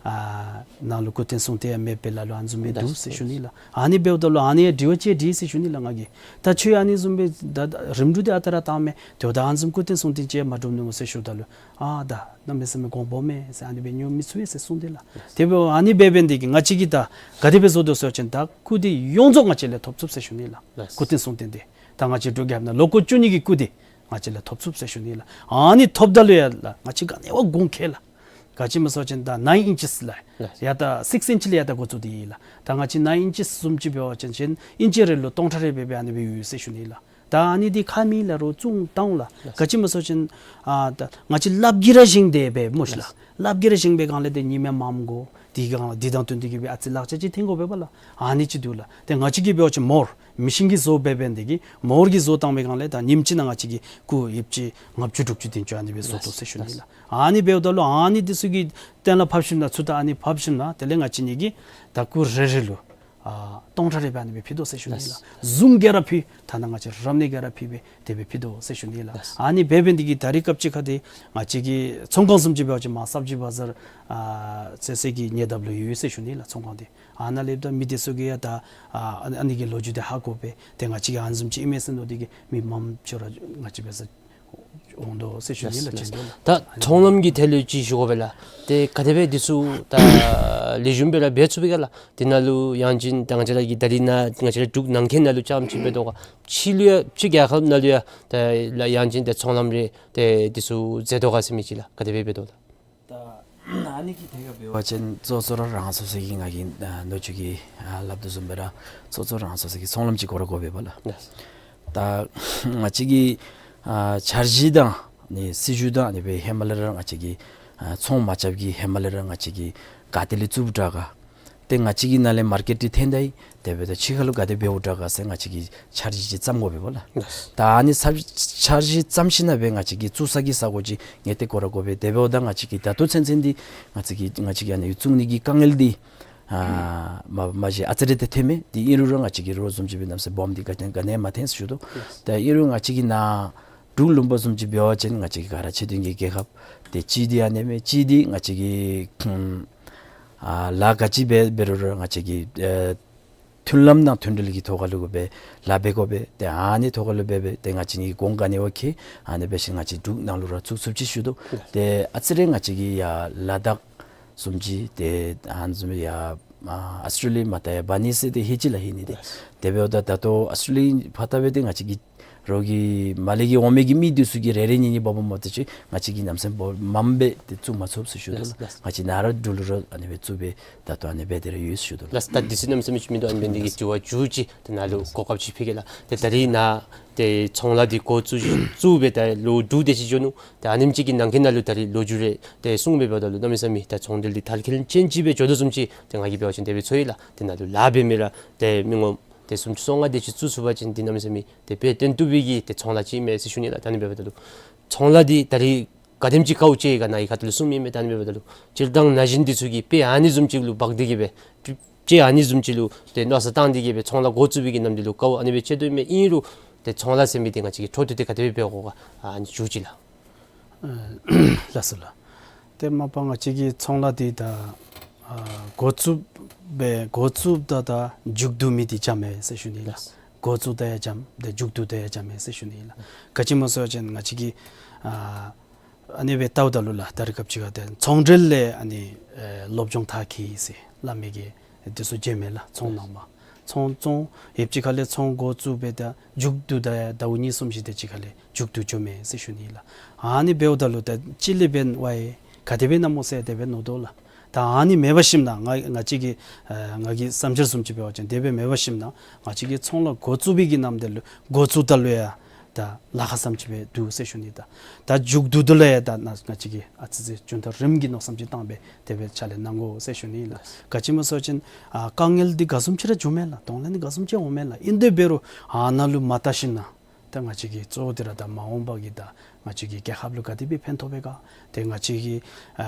ཨ་ནང་ལུ་སྐུ་རྟེན་གསུང་རྟེན་ཡང་མེདཔ་སྦེ་ལ་ལུ་ཨ་ནི་བཟུམ་སྦེ་འདུག་ཟེར་ཞུ་ནི་ལགས། ཨ་ནི་འབདཝ་ད་ལུ་ཨ་ནི་ཡང་དྲི་བ་ཅིག་དྲིས་ཟེར་ཞུ་ནི་ལགས་ང་གིས། ད་ཁྱོད་ཨ་ནི་བཟུམ་སྦེ་ད་ད་རིམ་གྲོ་འདི་ཨ་རྟག་ར་བཏང་མས། དེ་འབདཝ་ད་ཨ་ནི་བཟུམ་སྐུ་རྟེན་གསུང་རྟེན་ཅིག་ཡང་མ་གྲུབ་ནུག་ཟེར་ཞུཝ་ད་ལུ། ཨ་ད་གནམ་མེད་ས་མེད་དགོངས་པ་མེད་ཟེར། ཨ་ནི་སྦེ་ཉོ་མི་ཚུགས་པས་ཟེར་གསུངས་ཏེ་ལགས། དེ་འབདཝ་ཨ་ནི་འབད་འབད་ནི་དེ་གིས་ང་བཅས་ཀྱིས་ད་ག་དེ་སྦེ་བཟོ་དོ་ཟེར་བ་ཅིན་ད་སྐུ་འདི་ཡོངས་རྫོགས་ང་བཅས་ལས་ཐོབ་ཚུགས་ཟེར་ཞུ་ནི་ལགས། ལགས། སྐུ་རྟེན་གསུང་རྟེན་འདི་ད་ང་བཅས་འབྲུག་རྒྱལ་ཁབ་ནང་ལོ་འཁོར་བཅུ་གཉིས་ཀྱི་སྐུ་འདི་ང་བཅས་ལས་ཐོབ་ཚུགས་ཟེར་ཞུ་ནི་ལགས། ཨ་ནི་ཐོབ་ད་ལུ་ཡང་ལགས་ང་བཅས་ག་ནི་བ་དགོངས་ཁེལ་ལགས། ག་ཅི་སྨོ་ཟེར་བ་ཅིན་ད་ནའིན་ཨིན་ཅིས་ལགས། ལགས། ཡ་ད་སིགསི་ཨིན་ཅི་ལས་ཡ་ད་འགོ་བཙུགས་ཏེ་ཡོད་ལགས། ད་ང་བཅས་ནའིན་ཨིན་ཅིས་བཟུམ་ཅིག་འབད་བ་ཅིན་ཅིན་ཨིན་ཅི་རེ་ལུ་སྟོང་ཕྲག་རེ་སྦེ་སྦེ་ཨ་ནི་སྦེ་ཡོད་ཟེར་ཞུ་ནི་ལགས། ད་ཨ་ནི་འདི་ཁ་མེད་ལགས་རོགས་བཙུགས་བཏང་ལགས། ལགས། ག་ཅི་སྨོ་ཟེར་བ་ཅིན་ཨ་ད་ང་བཅས་ལགཔ་གིས་ར་བཞེངས་ཏེ་འབད་སྨོ་ཤི་ལགས། ལགས། ལགཔ་གིས་ར་བཞེངས་པའི་སྒང་ལས་ཏེ་ཉིམ་ཡང་མངམ་དགོ། དེ་སྒང་ལས་འདི་དང་བསྟུན་ཏེ་གིས་སྦེ་ཨ་ཙི་ལག་ཆ་ཅིག་འཐེན་དགོ་པས་པ་ལགས། ཨ་ནི་ཅིག་འདུག་ལགས། ཏེ་ང་བཅས་ཀྱིས་འབད་བ་ཅིན་མོར་མི་ཤིན་གྱིས་བཟོ་འབད་འབད་ནི་དེ་གིས་མོར་གྱིས་བཟོ་བཏང་བའི་སྒང་ལས་ད་ཉིནམ་གཅིག་ནང་ང་བཅས་ཀྱིས་སྐུ་ཡོདཔ་ཅིག་ལྔ་བཅུ་དྲུག་ཅུ་བདུན་ཅུ་ཨ་ནི་སྦེ་བཟོ་དོ་ཟེར་ཞུ་ནི་ལགས། ཨ་ནི་འབདཝ་ད་ལུ་ཨ་ནི་འདི་ཚུ་གི་གཏན་ལ་ཕབ་ཞིནམ་ན་ཚུར་ད་ཨ་ནི་ཕབ་ཞིནམ་ན་དེ་ལས་ང་བཅས་གཉིས་ཀྱིས་ད་སྐུ་རེ་རེ་ལུ་ཨ་སྟོང་ཕྲག་རེ་སྦེ་ཨ་ནི་སྦེ་ཕུལ་དོ་ཟེར་ཞུ་ནི་ལགས། ལགས། བཟུམ་གྱིས་ར་ཕུལ། ཐ་ན་ང་བཅས་རབ་གནས་ཀྱིས་ར་ཕུལ་སྦེ་དེ་སྦེ་ཕུལ་དོ་ཟེར་ཞུ་ནི་ལགས། ལགས། ཨ་ནི་འབད་འབད་ནི་དེ་གིས་ད་རེས་སྐབས་ཅིག་ཁར་ཏེ་ང་བཅས་ཀྱི་ཚོང་ཁང་བཟུམ་ཅིག་འབད་བ་ཅིན་མར་ས་བྱི་བ་ཛར་ཨ་ཟེར་ཟེར་གྱི་ཉེ་འདབས་ལུ་ཡོད་ཟེར་ཞུ་ནི་ལགས། ཚོང་ཁང་འདི་ཨ་ནཱ་ལས་ད་མི་དེ་ཚུ་གིས་ཡང་ད་ཨ་ཨ་ནི་གི་ལོ་རྒྱུས་འདི་ཧ་གོ་སྦེ་ཏེ་ང་བཅས་ཀྱིས་ཨ་ནི་བཟུམ་ཅིག་ཨིན་མས་ཟེར་མནོ་སྟེ་གིས་མི་མངམ་ཅིག་ར་ང་བཅས་འབད་སར་འོང་དོ་ཟེར་ཞུ་ནི་ལགས། ལགས། ཅིག་འདུག་ལགས། ད་ཚོང་ལམ་གྱི་ཐད་ལུ་ཅིག་ཞུ་དགོ་པས་ལགས། ཏེ་ག་དེ་སྦེ་འདི་ཚུ་ད་ལེགས་ཤོམ་སྦེ་ར་འབད་ཚུགས་པས་ག་ལགས། དེ་ནང་ལུ་ཡང་ཅིན་ད་ང་བཅས་ར་གི་ད་རིས་ནཱ་ང་བཅས་ར་འབྲུག་ནང་འཁོད་ནང་ལུ་རྐྱངམ་ཅིག་འབད་དོ་ག་ཕྱི་ལུ་ཡང་ཕྱི་རྒྱལ་ཁབ་ནང་ལུ་ཡང་ད་ལགས་ཡང་ཅིན་ད་ཚོང་ལམ་རེ་ཏེ་འདི་ཚུ་མཛད་དོ་ག་ཟེར་མི་ཅིག་ལགས། ག་དེ་སྦེ་འབད་དོ་ལགས། ད་ཨ་ནི་གི་ཐད་ཁར་འབད་བ་ཅིན་གཙོ་གཙོ་ར་རང་སོ་སོ་གི་ང་གིས་ཨ་ལོ་རྒྱུས་ཀྱི་ཨ་སླབ་དོ་བཟུམ་སྦེ་ར་གཙོ་གཙོ་རང་སོ་སོ་གི་ཚོང་ལམ་ཅིག་དགོ་ར་དགོ་པས་པ་ལགས། ལགས། ད་ང་བཅས་ཀྱི་ཨ་འཆར་གཞི་དང་ནི་སྲིད་བྱུས་དང་ཨ་ནི་སྦེ་ཧེ་མ་ལས་ར་ང་བཅས་ཀྱིས་ཨ་ཚོང་མ་རྐྱབ་གི་ཧེ་མ་ལས་ར་ང་བཅས་ཀྱིས་ག་ཏེ་ལས་བཙུགསཔ་དྲག་ག། ཏེ་ང་བཅས་ཀྱི་ནང་ལས་མར་ཀེཊ་འདི་ཐོན་ད་ཡི། དེ་འབདཝ་ད་ཕྱི་ཁ་ལུ་ག་དེ་འབདཝ་དྲག་ག་ཟེར་ང་བཅས་ཀྱིས་འཆར་གཞི་ཅིག་བརྩམ་དགོ་པས་པ་ལགས། ལགས། ད་ཨ་ནི་འཆར་འཆར་གཞི་བརྩམ་ཞིནམ་ན་སྦེ་ང་བཅས་ཀྱིས་བཙུགས་ས་གི་ས་གོ་ཅིག་ངེས་ཏེ་དགོ་ར་དགོ་པས། དེ་འབདཝ་ད་ང་བཅས་ཀྱིས་ད་ལྟོ་ཚུན་ཚོད་འདི་ང་བཅས་ཀྱིས་ང་བཅས་ཀྱིས་ཨ་ནི་བཙུགས་ནི་གི་དཀའ་ངལ་འདི་ཨ་མ་མ་གཞི་ཨ་ཙི་རེ་ཏེ་ཐོནམ་མས། དེ་ཨིན་རུང་ར་ང་བཅས་ཀྱིས་རོགས་བཟུམ་ཅིག་སྦེ་གནམ་མེད་ས་མེད་སྦོམ་འདི་ག་ཏེ་ག་ནི་ཡང་མ་ཐོན་ཟེར་ཞུ་དོ། ལགས། ད་ཨིན་རུང་ང་བཅས་ཀྱི་ནཱ་འབྲུག་ལུང་པ་བཟུམ་ཅིག་འབད་བ་ཅིན་ང་བཅས་ཀྱི་ག་ར་ཆེ་མཐོང་གི་རྒྱལ་ཁབ་ཏེ་གཅིག་འདི་ཨ་ནི་མས། གཅིག་འདི་ང་བཅས་ཀྱི་ཨ་ལཱ་ག་ཅི་འབད་འབད་རུང་ར་ང་བཅས་ཀྱི་ཨེ་མཐུན་ལམ་དང་མཐུན་སྒྲིལ་གྱི་ཐོག་ཁ་ལུ་སྦེ་ལཱ་འབད་དགོ་པས། ཏེ་ཨ་ནི་ཐོག་ཁ་ལུ་འབད་འབད་ཏེ་ང་བཅས་ཀྱིས་གོང་ག་ནི་བ་ཁེ་ཨ་ནི་འབད་ཞིནམ་ང་བཅས་འབྲུག་ནང་ལུ་ར་བཙུགས་ཚུགསཔ་ཅིག་ཞུ་དོ། ཏེ་ཨ་ཙི་རེ་ང་བཅས་ཀྱི་ཡར་ལ་དྭགས་བཟུམ་ཅིག་ཏེ་ཨ་ནི་བཟུམ་ཡར་ཨ་ཨཱོས་ཊྲེ་ལི་ཡ་མར་ད་ཡར་འབག་ནི་ཟེར་ཏེ་ཧེ་ཅི་ལགས་ཧེ་ནི་ཏེ། དེ་འབདཝ་ད་ད་ལྟོ་ཨཱོས་ཊྲེ་ལི་ཡ་ཕར་ལྟ་སྦེ་ཏེ་ང་བཅས་ཀྱི་རོགས་ཀྱི་མར་ལས་ཀྱི་འོང་མི་གི་མི་འདི་ཚུ་གིས་རེ་རེ་གཉིས་གཉིས་འབག་འབག་མ་གཏོགས་ཅིག་ང་བཅས་ཀྱིས་གནམ་མེད་ས་མེད་སྦོམ་མངམ་སྦེ་ཏེ་བཙུགས་མ་ཚུགས་ཟེར་ཞུ་དོ་ལགས། ལགས། ང་བཅས་ནཱ་ར་འབྲུག་ལུ་ར་ཨ་ནི་སྦེ་བཙུགས་སྦེ་ད་ལྟོ་ཨ་ནི་སྦེ་དེ་ར་ཡོད་ཟེར་ཞུ་དོ་ལགས། ལགས། ད་དུས་ཚོད་གནམ་མེད་ས་མེད་ཅིག་མིན་འདུག། ཨ་ནི་འབད་ནི་དེ་གིས་དྲི་བ་མཇུག་ཅིག་ད་ནཱ་ལུ་གོ་སྐབས་ཅིག་ཕུལ་གེ་ལགས། ཏེ་ད་རིས་ནཱ་ཏེ་ཚོང་ལཱ་འདི་འགོ་བཙུགས་བཙུགས་སྦེ་ད་ལོ་དྲུག་དེ་ཅིག་འགྱོ་ནུག། ཏེ་ཨ་ནེམ་ཅིག་གི་ནང་འཁོད་ནང་ལུ་ད་རིས་ལོ་རྒྱུས་རེ་ཏེ་གསུངས་སྦེ་འབདཝ་ད་ལུ་གནམ་མེད་ས་མེད་ད་ཚོང་འབྲེལ་འདི་དར་ཁྱབ་ཅན་ཅིག་སྦེ་འགྱོ་དོ་བཟུམ་ཅིག་ཏེ་ང་གིས་འབད་བ་ཅིན་དེ་སྦེ་ཚོར་ཡི་ལགས། ཏེ་ནཱ་ལུ་ལཱ་འབད་མི་ར་ཏེ་མི་ངོམ་ཏེ་སུམ་ཅུ་སོ་ལྔ་དེ་ཅིག་བཙུགས་ཚུགས་པ་ཅིན་འདི་གནམ་མེད་ས་མེད་ཏེ་དཔེ་སྟོན་བཏུབ་པའི་གི་ཏེ་ཚོང་ལཱ་ཅིག་ཨིན་མས་ཟེར་ཞུ་ནི་ལགས། ད་ཨ་ནི་འབདཝ་ད་ལུ་ཚོང་ལཱ་འདི་ད་རིས་ག་དེམ་ཅིག་དཀའཝ་སྤྱད་ཡི་ག་ནཱ་གི་ཁ་ཐུག་ལུ་གསུངམ་ཨིན་མས། ད་ཨ་ནི་འབདཝ་ད་ལུ་སྤྱིར་བཏང་ན་གཞོན་འདི་ཚུ་གིས་དཔེ་ཨ་ནི་བཟུམ་ཅིག་ལུ་འབག་སྟེ་གིས་སྦེ་དཔེ་ཨ་ནི་བཟུམ་ཅིག་ལུ་ཏེ་མནོ་བསམ་བཏང་སྟེ་གིས་སྦེ་ཚོང་ལཱ་འགོ་བཙུགས་པའི་གི་ནམ་དུས་ལུ་དཀའཝ་ཨ་ནི་སྦེ་སྤྱད་དོ་ཨིན་མས། ཨིན་རུང་ཏེ་ཚོང་ལཱ་ཟེར་མི་འདི་ང་བཅས་ཀྱིས་འཕྲོ་མཐུད་དེ་ག་དེ་སྦེ་འབད་དགོ་ག་ཨ་ནི་ཞུ་ཅི་ལགས། ཨ་ལགས་སོ་ལགས། ཏེ་མ་པ་ང་བཅས་ཀྱི་ཚོང་ལཱ་འདི་ད་ཨ་འགོ་བཙུགས་སྦེ་འགོ་བཙུགསཔ་ད་ད་མཇུག་བསྡུ་མི་འདི་འཇམ་མས་ཟེར་ཞུ་ནི་ལགས། འགོ་བཙུགས་ད་ཡང་འཇམ་ཏེ་མཇུག་བསྡུ་ད་ཡང་འཇམ་མས་ཟེར་ཞུ་ནི་ལགས། ག་ཅི་སྨོ་ཟེར་བ་ཅིན་ང་བཅས་ཀྱིས་ཨ་ཨ་ནི་སྦེ་བལྟཝ་ད་ལུ་ལགས་ད་རེས་སྐབས་ཅིག་ཁར་ཏེ་ཚོང་འབྲེལ་ལས་ཨ་ནི་ཨེ་སློབ་སྦྱོང་མཐར་འཁྱོལ་ཡི་ཟེར་སླབ་མི་གི་འདི་ཚུ་མཇལ་མས་ལགས། ཚོང་ནང་མར་ཚོང་ཚོང་ཡོདཔ་ཅིག་ཁ་ལས་ཚོང་འགོ་བཙུགས་སྦེ་ད་མཇུག་བསྡུ་ད་ཡང་ཟླཝ་གཉིས་གསུམ་ཅིག་དེ་ཅིག་ཁ་ལས་མཇུག་བསྡུ་འགྱོ་མས་ཟེར་ཞུ་ནི་ལགས། ཨ་ནི་འབདཝ་ད་ལུ་ད་ཅི་ལས་འབདན་ཝའི་ག་དེ་སྦེ་ཨིན་ན་སྨོ་ཟེར་དེ་སྦེ་མནོ་དོ་ལགས། ད་ཨ་ནི་མེད་པ་ཞིནམ་ན་ང་ང་བཅས་ཀྱི་ཨ་ང་གི་བསམ་འཆར་བཟུམ་ཅིག་འབད་བ་ཅིན་དེ་སྦེ་མེད་པ་ཞིནམ་ན་ང་བཅས་ཀྱིས་ཚོང་ལཱ་འགོ་བཙུགས་པའི་གི་ནམ་དུས་ལུ་འགོ་བཙུགསཔ་ད་ལུ་ཡང་ད་ལཱ་ཁག་བཟུམ་ཅིག་སྦེ་འདུག་ཟེར་ཞུ་ནི། ད་ད་མཇུག་བསྡུཝ་ད་ལུ་ཡང་ད་ནཱ་ང་བཅས་ཀྱིས་ཨ་ཙི་ཙི་རྒྱུན་དང་རིམ་གྱིས་མནོ་བསམ་ཅིག་བཏང་སྦེ་དེ་སྦེ་ཕྱག་ལཱ་གནང་དགོ་ཟེར་ཞུ་ནི་ལགས། ག་ཅི་སྨོ་ཟེར་བ་ཅིན་ཨ་དཀའ་ངལ་འདི་ག་བཟུམ་ཅིག་ར་འབྱུང་མས་ལགས། གདོང་ལེན་འདི་ག་བཟུམ་ཅིག་འོང་མས་ལགས། ཨིན་དེ་འབད་རུང་ཨ་ནཱ་ལུ་མ་བལྟ་ཞིནམ་ན་ད་ང་བཅས་ཀྱི་གཙོ་བོ་འདི་ར་ད་མ་འོངས་པ་གི་ད་ ང་བཅས་ཀྱི་རྒྱལ་ཁབ་ལུ་ག་དེ་སྦེ་ཕན་ཐོགས་པས་ག། ཏེ་ང་བཅས་ཀྱི་ཨ་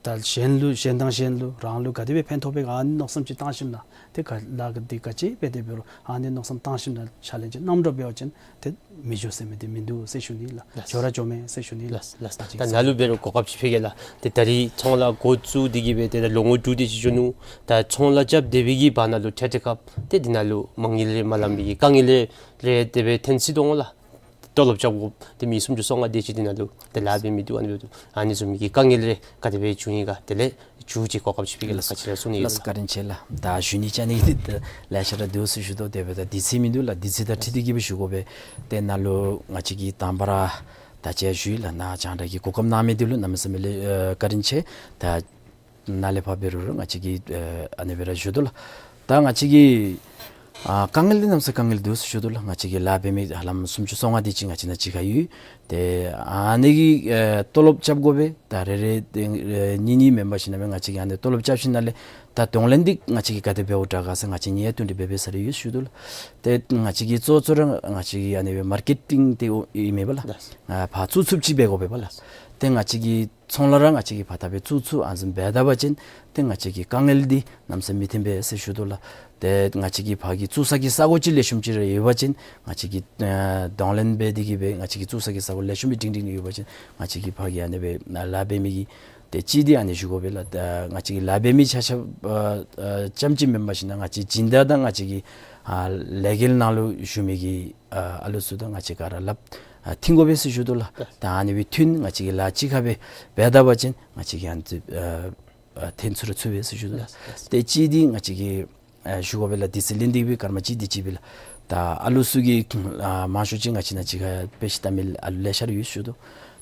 ད་གཞན་ལུ་གཞན་དང་གཞན་ལུ་རང་ལུ་ག་དེ་སྦེ་ཕན་ཐོགས་པས་ག། ཨ་ནི་མནོ་བསམ་ཅིག་བཏང་ཞིནམ་ལས་ཏེ་ག་ལཱ་འདི་ག་ཅི་འབད་དེ་འབད་རུང་ཨ་ནི་མནོ་བསམ་བཏང་ཞིནམ་ལས་ཕྱག་ལེན་ཅིག་གནངམ་འདྲཝ་འབད་བ་ཅིན་ཏེ་མི་འགྱོ་ཟེར་མི་འདི་མིན་འདུག་ཟེར་ཞུ་ནི་ལགས། ལགས། འགྱོ་ར་འགྱོ་མས་ཟེར་ཞུ་ནི་ལགས། ལགས། ལགས། ད་ནཱ་ལུ་འབད་རུང་གོ་སྐབས་ཅིག་ཕུལ་གེ་ལགས། ཏེ་ད་རིས་ཚོང་ལཱ་འགོ་བཙུགས་ཏེ་གི་སྦེ་ཏེ་ད་ལོ་ངོ་དྲུག་དེ་ཅིག་འགྱོ་ནུག། ད་ཚོང་ལཱ་རྐྱབ་སྡོད་པའི་གི་བར་ན་ལུ་ཏེ་དེ་སྐབས་ཏེ་འདི་ནང་ལུ་མ་དངུལ་རེ་མ་ལངམ་པའི་གི་དཀའ་ངལ་རེ་རེ་དེ་སྦེ་ཐོན་སྲིད་དོ་འོང་ལགས། ཏོ་ལོབ་རྐྱབ་དགོཔ་ཏེ་མི་སུམ་ཅུ་སོ་ལྔ་དེ་ཅིག་འདི་ནང་ལུ་ཏེ་ལཱ་འབད་མི་འདུག། ཨ་ནི་འབདཝ་ད་ཨ་ནི་བཟུམ་མའི་གི་དཀའ་ངལ་རེ་ག་དེ་སྦེ་བྱུང་ཡི་ག། དེ་ལས་མཇུག་ཅིག་གོ་སྐབས་ཅིག་ཕུལ་གེ་ལགས། ལགས། ག་ཅི་ར་གསུང་ནི་ཡོད་ལགས། ལགས། བཀའ་དྲིན་ཆེ་ལགས། ད་ཞུ་ནི་བཅའ་ནི་འདི་ལེ་ཤ་ར་འདུག་ཟེར་ཞུ་དོ། དེ་འབདཝ་ད་དུས་ཚོད་མིན་འདུག་ལགས། དུས་ཚོད་དང་འཁྲིལ་ཏེ་གི་སྦེ་ཞུ་དགོ་པས། ཏེ་ནཱ་ལུ་ང་བཅས་ཀྱིས་དང་པ་ར་ད་ཅི་ཞུ་ཡི་ལགས། ནཱ་རྒྱང་བསྒྲགས་ཀྱི་གོ་སྐབས་གནང་མི་འདི་ལུ་གནམ་མེད་ས་མེད་ལེ་ཨ་བཀའ་དྲིན་ཆེ། ད་ནཱ་ལས་ཕར་འབད་རུང་ར་ང་བཅས་ཀྱིས་ཨ་ཨ་ནི་སྦེ་ར་ཞུ་དོ་ལགས། ད་ང་བཅས་ཀྱི་ཨ་དཀའ་ངལ་འདི་གནམ་ས་དཀའ་ངལ་འདུག་ཟེར་ཞུ་དོ་ལགས། ང་བཅས་ཀྱི་ལཱ་འབད་མི་ཧ་ལམ་སུམ་ཅུ་སོ་ལྔ་དེ་ཅིག་ང་བཅས་ནཱ་གཅིག་ཁར་ཡོད། ཏེ་ཨ་ནི་གི་ཨེ་ཏོ་ལོབ་རྐྱབ་དགོ་པས། ད་རེ་རེ་ཏེ་ཨེ་གཉིས་གཉིས་མེན་པར་ཞིནམ་ལས་ང་བཅས་ཀྱིས་ཨ་ནི་ཏོ་ལོབ་རྐྱབ་ཞིནམ་ལས་ད་གདོང་ལེན་འདི་ང་བཅས་ཀྱིས་ག་དེ་འབདཝ་དྲག་ག་ཟེར་ང་བཅས་གཉིས་ཡང་བསྟུན་གྲོས་འབད་འབད་ས་རེ་ཡོད་ཞུ་དོ་ལགས། ཏེ་ང་བཅས་ཀྱི་གཙོ་གཙོ་ར་ང་བཅས་ཀྱི་ཨ་ནི་སྦེ་མར་ཀེ་ཊིང་འདི་ཨིན་མས་པ་ལགས། ལགས། ཨ་ཕར་བཙུགས་ཚུགསཔ་ཅིག་འབད་དགོ་པས་པ་ལགས། ཏེ་ང་བཅས་ཀྱི་ཚོང་ལཱ་ར་ང་བཅས་ཀྱིས་ཕར་ད་འབད་བཙུགས་ཚུགས་ཨ་ནི་བཟུམ་འབད་ད་པ་ཅིན་ཏེ་ང་བཅས་ཀྱི་དཀའ་ངལ་འདི་གནམ་ས་མི་ཐོན་པས་ཟེར་ཞུ་དོ་ལགས། ཏེ་ང་བཅས་ཀྱི་ཕར་གྱི་བཙུགས་ས་གི་ས་གོ་ཅིག་ལེགས་ཤོམ་ཅིག་ར་ཡོད་པ་ཅིན་ང་བཅས་ཀྱིས་ཨ་གདོང་ལེན་འབད་དེ་གི་སྦེ་ང་བཅས་ཀྱི་བཙུགས་ས་གི་ས་གོ་ལེགས་ཤོམ་སྦེ་སྒྲིང་སྒྲིང་ཡོད་པ་ཅིན་ང་བཅས་ཀྱིས་ཕར་གྱི་ཨ་ནི་སྦེ་ལཱ་འབད་མི་གི་ཏེ་གཅིག་འདི་ཨ་ནི་ཞུ་དགོ་པས་ལགས། ད་ང་བཅས་ཀྱི་ལཱ་འབད་མི་ཆ་ཁྱབ་ཨ་ཨ་རྐྱངམ་ཅིག་མེན་པར་ཞིནམ་ལས་ང་བཅས་སྦྱིན་བདག་དང་ང་བཅས་ཀྱི་ཨ་ལས་འགུལ་ནང་ལུ་ཞུགས་མི་གི་ཨ་ཨ་ལུ་ཚུ་དང་ང་བཅས་ག་ར་ལགཔ་ཨ་མཐུན་དགོ་པས་ཟེར་ཞུ་དོ་ལགས། ད་ཨ་ནི་སྦེ་མཐུན་ང་བཅས་ཀྱིས་ལཱ་གཅིག་ཁར་སྦེ་འབད་ད་པ་ཅིན་ང་བཅས་ཀྱིས་ཨ་ནི་ཚུ་ཨ་ཨ་ཐོན་ཚུགས་ར་ཚུགས་པས་ཟེར་ཞུ་དོ་ལགས། ཏེ་གཅིག་འདི་ང་བཅས་ཀྱིས་ཨ་ཞུ་དགོ་པས་ལགས། དུས་ཚོད་ལེན་ཏེ་སྦེ་སྐར་མ་གཅིག་དེ་ཅིག་སྦེ་ལགས། ད་ཨ་ལུ་ཚུ་གི་ཨ་མང་ཤོས་ཅིག་ང་བཅས་ནཱ་གཅིག་ཁར་དཔེ་ཆ་ལྟ་མི་ཨ་ལུ་ལེ་ཤ་ར་ཡོད་ཞུ་དོ།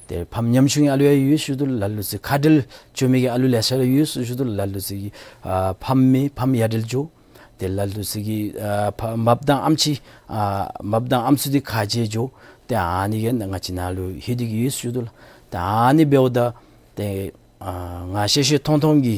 ཏེ་ཕམ་ཉམ་ཆུང་གི་ཨ་ལུ་ཡང་ཡོད་ཞུ་དོ། ལ་ལུ་ཚུ་ཁ་བྲལ་འགྱོ་མི་གི་ཨ་ལུ་ལེ་ཤ་ར་ཡོད་ཞུ་དོ། ལ་ལུ་ཚུ་གི་ཨ་ཕམ་མེད་ཕམ་ཡ་བྲལ་འགྱོ། ཏེ་ལ་ལུ་ཚུ་གི་ཨ་ཕ་མགཔ་དང་ཨམ་ཆི་ཨ་མགཔ་དང་ཨམ་སྲུ་འདི་ཁ་བྱལ་འགྱོ། ཏེ་ཨ་ནི་གིས་ང་བཅས་ནཱ་ལུ་ལྷོད་དེ་གི་ཡོད་ཞུ་དོ་ལགས། ཏེ་ཨ་ནི་འབདཝ་ད་ཏེ་ཨ་ང་ཤེས་ཤེས་མཐོང་མཐོང་གི་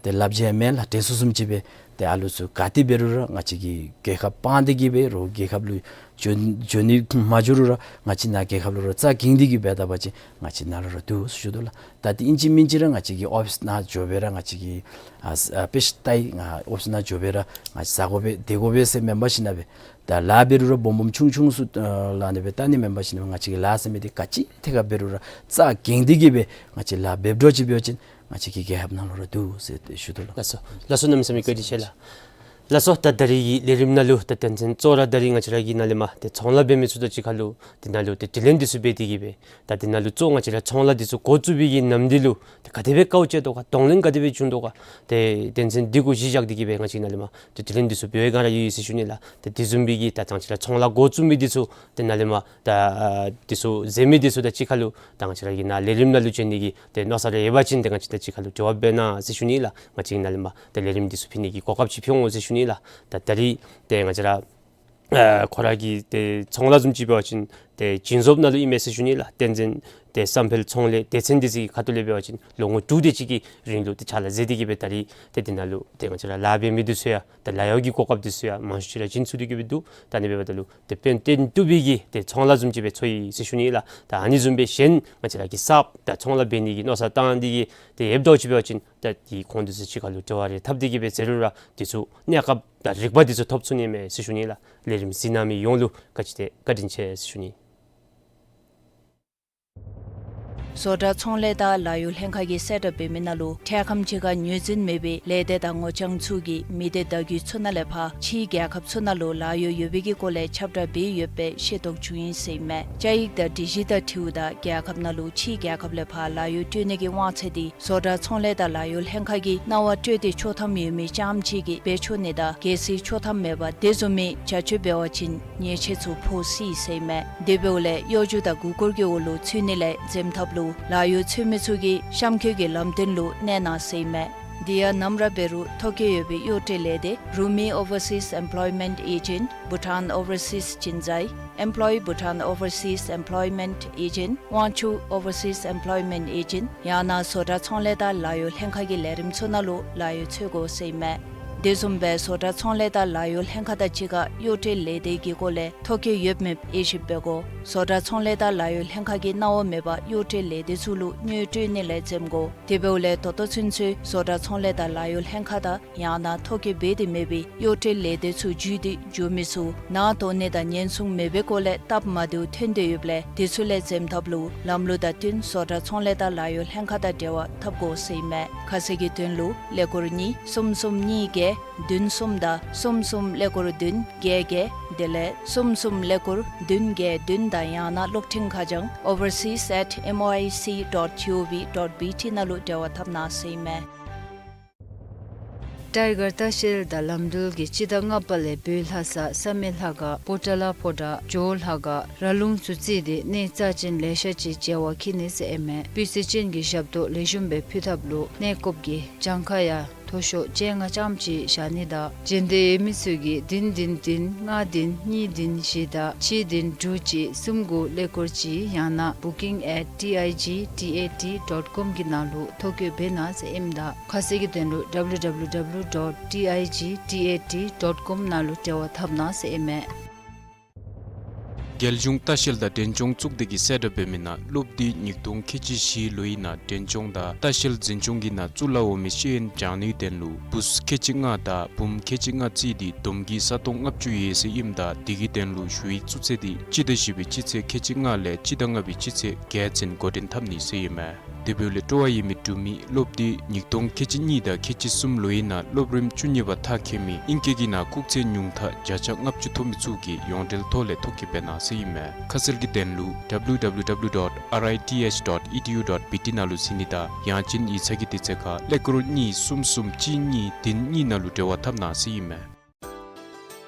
ཏེ་ལགཔ་འཇལ་མེན་ལགས། དྲན་གསོ་བཟུམ་ཅིག་སྦེ་ཏེ་ཨ་ལུ་ཚུ་ག་ཏེ་འབད་རུང་ར་ང་བཅས་ཀྱི་རྒྱལ་ཁབ་སྤང་སྟེ་གི་འབད་རུང་རྒྱལ་ཁབ་ལུ་འགྱོ་འགྱོ་ནི་མ་འགྱོ་རུང་ར་ང་བཅས་ནཱ་རྒྱལ་ཁབ་ལུ་ར་རྩ་འགེངས་ཏེ་གི་འབད་ད་པ་ཅིན་ང་བཅས་ནཱ་ལུ་ར་འདུག་ཞུ་དོ་ལགས། ད་ཏེ་ཨིན་ཅི་མིན་ཅི་ར་ང་བཅས་ཀྱི་ཨོ་ཕིསི་ནང་འགྱོ་སྦེ་ར་ང་བཅས་ཀྱིས་ཨ་ཨ་དཔེ་ཆ་ལྟ་ཡི། ང་ཨོ་ཕིསི་ནང་འགྱོ་སྦེ་ར་ང་བཅས་ཟ་དགོ་པས་སྡོད་དགོ་པས་ཟེར་མེན་པར་ཞིནམ་ལས་ད་ལཱ་འབད་རུང་ར་སྦོམ་སྦོམ་ཆུང་ཆུང་ཚུ་ཨ་ལགས་ཨ་ནི་སྦེ་ལྟ་ནི་མེན་པར་ཞིནམ་ལས་ང་བཅས་ཀྱི་ལཱ་ཟེར་མི་འདི་ག་ཅི་ཐད་ཁར་འབད་རུང་ར་རྩ་འགེངས་ཏེ་གི་སྦེ་ང་བཅས་ལཱ་འབདཝ་འདྲཝ་ཅིག་འབད་བ་ཅིན་ང་བཅས་ཀྱི་རྒྱལ་ཁབ་ནང་ལུ་ར་འདུག་ཟེར་ཏེ་ཞུ་དོ་ལགས། ལགས་སོ། ལགས་སོ། གནམ་མེད་ས་མེད་བཀའ་དྲིན་ཆེ་ལགས། ལགས་སོ། ད་ད་རིས་ཀྱི་ལས་རིམ་ནང་ལུ་ད་དོན་ཚན་གཙོ་བོ་ར་ད་རིས་ང་བཅས་ར་གིས་ནཱ་ལས་མར་ཏེ་ཚོང་ལཱ་འབད་མི་ཚུ་དང་གཅིག་ཁར་ལུ་ཏེ་ནཱ་ལུ་ཏེ་དྲི་ལན་འདི་ཚུ་འབད་དེ་གི་སྦེ་ད་ཏེ་ནཱ་ལུ་གཙོ་ང་བཅས་ར་ཚོང་ལཱ་འདི་ཚུ་འགོ་བཙུགས་པའི་གི་ནམ་དུས་ལུ་ཏེ་ག་དེ་སྦེ་དཀའཝ་སྤྱད་དོ་ག། གདོང་ལེན་ག་དེ་སྦེ་བྱུང་དོ་ག། ཏེ་དོན་ཚན་འདི་གུ་གཞི་བཞག་སྟེ་གི་སྦེ་ང་བཅས་ནཱ་ལས་མར་ཏེ་དྲི་ལན་འདི་ཚུ་འབད་བའི་སྒང་ར་ཡོད་ཡོད་ཟེར་ཞུ་ནི་ལགས། ཏེ་དེ་བཟུམ་སྦེ་གི་ད་ང་བཅས་ར་ཚོང་ལཱ་འགོ་བཙུགས་མི་འདི་ཚུ་ཏེ་ནཱ་ལས་མར་ད་ཨ་འདི་ཚུ་མཛད་མི་འདི་ཚུ་དང་གཅིག་ཁར་ལུ་ད་ང་བཅས་ར་གིས་ནཱ་ལས་རིམ་ནང་ལུ་བྱོན་ནི་གི་ཏེ་མནོ་བསམ་རེ་ཡོད་པ་ཅིན་ཏེ་ང་བཅས་དང་གཅིག་ཁར་ལུ་འབྲེལ་བ་འབད་གནང་ཟེར་ཞུ་ནི་ལགས། ང་བཅས་ནཱ་ལས་མར་ཏེ་ལས་རིམ་འདི་ཚུ་ཕུལ་ནི་གི་གོ་སྐབས་ཅིག་ཕུལ་འོང་ཟེར་ཞུ་ནི་ལགས། ད་ད་རིས་ཏེ་ང་བཅས་ར་ཨ་ཁོ་ར་གི་ཏེ་ཚོང་ལཱ་བཟུམ་ཅིག་འབད་བ་ཅིན་ཏེ་སྦྱིན་བཟོཔ་ནང་ལུ་ཨིན་མས་ཟེར་ཞུ་ནི་ལགས། བསྟན་འཛིན་ཏེ་བསམ་འཕེལ་ཚོང་ལས་སྡེ་ཚན་འདི་ཚུ་གི་ཁ་ཐུག་ལས་འབད་བ་ཅིན་ལོ་ངོ་དྲུག་དེ་ཅིག་གི་རིང་ལུ་ཏེ་ཕྱག་ལཱ་མཛད་དེ་གི་སྦེ་ད་རིས་ཏེ་འདི་ནང་ལུ་ཏེ་ང་བཅས་ར་ལཱ་འབད་མི་འདི་ཚུ་ཡང་ད་ལཱ་གཡོག་གི་གོ་སྐབས་འདི་ཚུ་ཡང་མང་ཤོས་ཅིག་ར་བྱིན་ཚུགས་ཏེ་གི་སྦེ་འདུག། ད་ཨ་ནི་འབདཝ་ད་ལུ་ཏེ་དཔལ་ལྡན་ཏོག་དབྱིབས་ཀྱི་ཏེ་ཚོང་ལཱ་བཟུམ་ཅིག་སྦེ་ཚོར་ཡི་ཟེར་ཞུ་ནི་ལགས། ད་ཨ་ནི་བཟུམ་སྦེ་གཞན་ང་བཅས་ར་གི་གསརཔ་ད་ཚོང་ལཱ་འབད་ནི་གི་མནོ་བསམ་བཏང་སྟེ་གི་ཏེ་ཡོདཔ་འདྲཝ་ཅིག་འབད་བ་ཅིན་ད་ཏེ་ཁོང་འདི་ཚུ་གཅིག་ཁར་ལུ་འབྲེལ་བ་རེ་འཐབ་སྟེ་གི་སྦེ་མཛད་རུང་ར་འདི་ཚུ་གནས་སྐབས་དང་རིག་པ་འདི་ཚུ་ཐོབ་ཚུགས་ནི་མས་ཟེར་ཞུ་ནི་ལགས། ལས་རིམ་གཟིགས་གནང་མི་ཡོངས་ལུ་ག་ཅི་ཏེ་བཀའ་དྲིན་ཆེ་ཟེར་ཞུ་ནི། བཟོ་གྲྭ་ཚོང་ལས་དང་ལཱ་གཡོག་ལྷན་ཁག་གིས་གསལ་བསྒྲགས་འབད་མི་ནང་ལུ་འཕྲལ་ཁམས་ཅིག་ཁར་ངོས་འཛིན་མེད་པའི་ལས་སྡེ་དང་ངོ་རྐྱང་ཚུ་གིས་མི་སྡེ་བརྡ་བརྒྱུད་ཚུ་ནང་ལས་ཕར་ཕྱིའི་རྒྱལ་ཁབ་ཚུ་ནང་ལུ་ལཱ་གཡོག་ཡོད་པའི་གི་སྐོར་ལས་ཁྱབ་བསྒྲགས་འབད་ཡོད་པའི་ཤེས་རྟོགས་བྱུང་ཡི་ཟེར་ཨིན་མས། བཅའ་ཡིག་དང་སྒྲིག་གཞི་དང་འཁྲིལཝ་ད་རྒྱལ་ཁབ་ནང་ལུ་ཕྱིའི་རྒྱལ་ཁབ་ལས་ཕར་ལཱ་གཡོག་སྤྲོད་ནི་གི་དབང་ཚད་འདི་བཟོ་གྲྭ་ཚོང་ལས་དང་ལཱ་གཡོག་ལྷན་ཁག་གིས་གནང་བ་སྤྲོད་དེ་ཆོག་ཐམ་ཡོད་མི་རྐྱངམ་ཅིག་གིས་འབད་ཆོག་ནི་དང་གལ་སྲིད་ཆོག་ཐམ་མེད་པར་དེ་བཟུམ་མའི་བྱ་སྤྱོད་འབད་བ་ཅིན་ཉེས་ཆད་ཚུ་ཕོག་སྲིད་ཟེར་ཨིན་མས། དེ་འབདཝ་ལས་གཡོ་སྒྱུ་དང་མགུ་སྐོར་གྱི་འོག་ལུ་ཚུད་ནི་ལས་འཛེམ་ཐབས་ལུ་ལཱ་གཡོག་འཚོལ་མི་ཚུ་གིས་གཤམ་འཁོད་ཀྱི་ལམ་སྟོན་ལུ་གནས་གནང་ཟེར་ཨིན་མས། དེ་ཡང་ནམ་ར་འབད་རུང་ཐོ་བཀོད་ཡོད་པའི་གཡོག་སྤྲོད་ལས་སྡེ་Rumi Overseas Employment Agent, Bhutan Overseas Jinzai, Employ Bhutan Overseas Employment Agent, Wangchuck Overseas Employment Agent ཡང་ན་བཟོ་གྲྭ་ཚོང་ལས་དང་ལཱ་གཡོག་ལྷན་ཁག་གི་ལས་རིམ་ཚུ་ནང་ལུ་ལཱ་གཡོག་འཚོལ་དགོ་ཟེར་ཨིན་མས། དེ་བཟུམ་སྦེ་བཟོ་གྲྭ་ཚོང་ལས་དང་ལཱ་གཡོག་ལྷན་ཁག་དང་གཅིག་ཁར་གཡོག་སྤྲོད་ལས་སྡེ་གི་སྐོར་ལས་ཐོ་བཀོད་ཡོདཔ་མེདཔ་དབྱེ་ཞིབ་འབད་དགོ། བཟོ་གྲྭ་ཚོང་ལས་དང་ལཱ་གཡོག་ལྷན་ཁག་གིས་གནང་བ་མེད་པར་གཡོག་བྲལ་ལས་སྡེ་ཚུ་ལུ་དངུལ་སྤྲོད་ནི་ལས་འཛེམ་དགོ། དེ་འབདཝ་ལས་ད་ལྟོ་ཚུན་ཚོད་བཟོ་གྲྭ་ཚོང་ལས་དང་ལཱ་གཡོག་ལྷན་ཁག་དང་ཡང་ན་ཐོ་བཀོད་འབད་དེ་མེད་པའི་གཡོག་བྲལ་ལས་སྡེ་ཚུ་བརྒྱུད་དེ་འགྱོ་མི་ཚུ་ནང་དོགས་ནི་དང་ཉེན་སྲུང་མེད་པའི་སྐོར་ལས་སྟབས་མ་བདེཝ་ཐོན་ཏེ་ཡོདཔ་ལས་དེ་ཚུ་ལས་འཛེམ་ཐབས་ལུ་ལམ་ལུགས་དང་བསྟུན་བཟོ་གྲྭ་ཚོང་ལས་དང་ལཱ་གཡོག་ལྷན་ཁག་དང་འབྲེལ་བ་འཐབ་དགོ་ཟེར་ཨིན་མས། ཁ་གསལ་གྱི་དོན་ལུ་ཀླད་ཀོར་གཉིས་གསུམ་གསུམ་གཉིས་བརྒྱད་བདུན་གསུམ་དང་གསུམ་གསུམ་ཀླད་ཀོར་བདུན་བརྒྱད་བརྒྱད་དེ་ལས་གསུམ་གསུམ་ཀླད་ཀོར་བདུན་བརྒྱད་བདུན་དང་ཡང་ན་གློག་འཕྲིན་ཁ་བྱང་overseas at M O I C dot G O V dot B T ནང་ལུ་འབྲེལ་བ་འཐབ་གནང་ཟེར་ཨིན་མས། ཊའི་གར་ལྟ་བཤལ་དང་ལམ་འགྲུལ་གྱིས་སྤྱི་ཟླ་ལྔ་པ་ལས་བོད་ལྷ་ས་བསམ་ཡས་ལྷ་ཁང་པོ་ཏ་ལ་ཕོ་བྲང་ཇོ་བོ་ལྷ་ཁང་ར་ལུང་ཚུ་བརྩིས་ཏེ་གནས་རྩ་ཅན་ལེ་ཤ་ཅིག་མཇལ་བར་འཁྱིད་ནི་ཟེར་ཨིན་མས། སྤུས་ཚད་ཅན་གྱི་ཞབས་ཏོག་ལེགས་ཤོམ་སྦེ་ཕུལ་ཐབས་ལུ་གནས་སྐབས་ཀྱི་གྱངས་ཁ་ཡང་མཐོ་ཤོས་བཅོ་ལྔ་ཙམ་ཅིག་བཞག་ནི་དང་། འབྱོན་འདོད་ཡོད་མི་ཚུ་གིས་བདུན་བདུན་བདུན་ལྔ་བདུན་གཉིས་བདུན་བཞི་དང་གཅིག་བདུན་དྲུག་གཅིག་གསུམ་དགུ་ཀླད་ཀོར་གཅིག་ཡང་ན་booking at T I G T A T dot com གི་ནང་ལུ་ཐོ་བཀོད་འབད་གནང་ཟེར་ཨིནམ་ད་ཁ་གསལ་གྱི་དོན་ལུ་W W W dot T I G T A T dot com ནང་ལུ་འབྲེལ་བ་འཐབ་གནང་ཟེར་ཨིན་མས། རྒྱལ་གཞུང་ལྟ་བཤལ་དང་འབྲས་ལྗོངས་གཙུག་སྡེ་གིས་གསལ་བསྒྲགས་འབད་མི་ནང་སློབ་འདི་ཉིས་སྟོང་ཁལ་གཅིག་བཞི་ལོ་ཨིན་ན་འབྲས་ལྗོངས་དང་ལྟ་བཤལ་འཛིན་སྐྱོང་གི་ནང་བཙུགས་ལ་འོང་མི་ཤེས་ཡོན་སྦྱང་ནིའི་དོན་ལུ་བུཚ་ཁལ་གཅིག་ལྔ་དང་བུམོ་ཁལ་གཅིག་ལྔ་བརྩིས་ཏེ་བསྡོམས་ཀྱིས་ས་སྟོང་ལྔ་བཅུ་ཡོད་ཟེར་ཨིནམ་ད་དེ་གི་དོན་ལུ་ཞུ་ཡིག་བཙུགས་ཚེས་འདི་སྤྱི་ཟླ་བཞི་པའི་སྤྱི་ཚེས་ཁལ་གཅིག་ལྔ་ལས་སྤྱི་ཟླ་ལྔ་པའི་སྤྱི་ཚེས་བརྒྱད་ཚུན་འགོ་འདྲེན་འཐབ་ནི་ཟེར་ཨིན་མས། དེ་འབདཝ་ལས་སྤྲོ་བ་ཡོད་མི་འབྲུག་མི་སློབ་འདི་ཉིས་སྟོང་ཁལ་གཅིག་གཉིས་དང་ཁལ་གཅིག་གསུམ་ལོ་ཨིན་ན་སློབ་རིམ་བཅུ་གཉིས་པ་མཐར་འཁྱོལ་མི་ཨིང་སྐད་ཀྱི་ནང་སྐུགས་ཚད་ཉུང་མཐའ་བརྒྱ་ཆ་ལྔ་བཅུ་ཐོབ་མི་ཚུ་གིས་ཡོངས་འབྲེལ་ཐོག་ལས་ཐོ་བཀོད་འབད་གནང་ཟེར་ཨིན་མས། ཁ་གསལ་གྱི་དོན་ལུ་W W W dot R I T H dot E D U dot B T ནང་ལུ་གཟིགས་ནི་དང་ཡང་ཅིན་ཡིག་ཚང་གི་དུས་ཚོད་ཁར་ཀླད་ཀོར་གཉིས་གསུམ་གསུམ་གཅིག་གཉིས་བདུན་གཉིས་ནང་ལུ་འབྲེལ་བ་འཐབ་གནང་ཟེར་ཨིན་མས།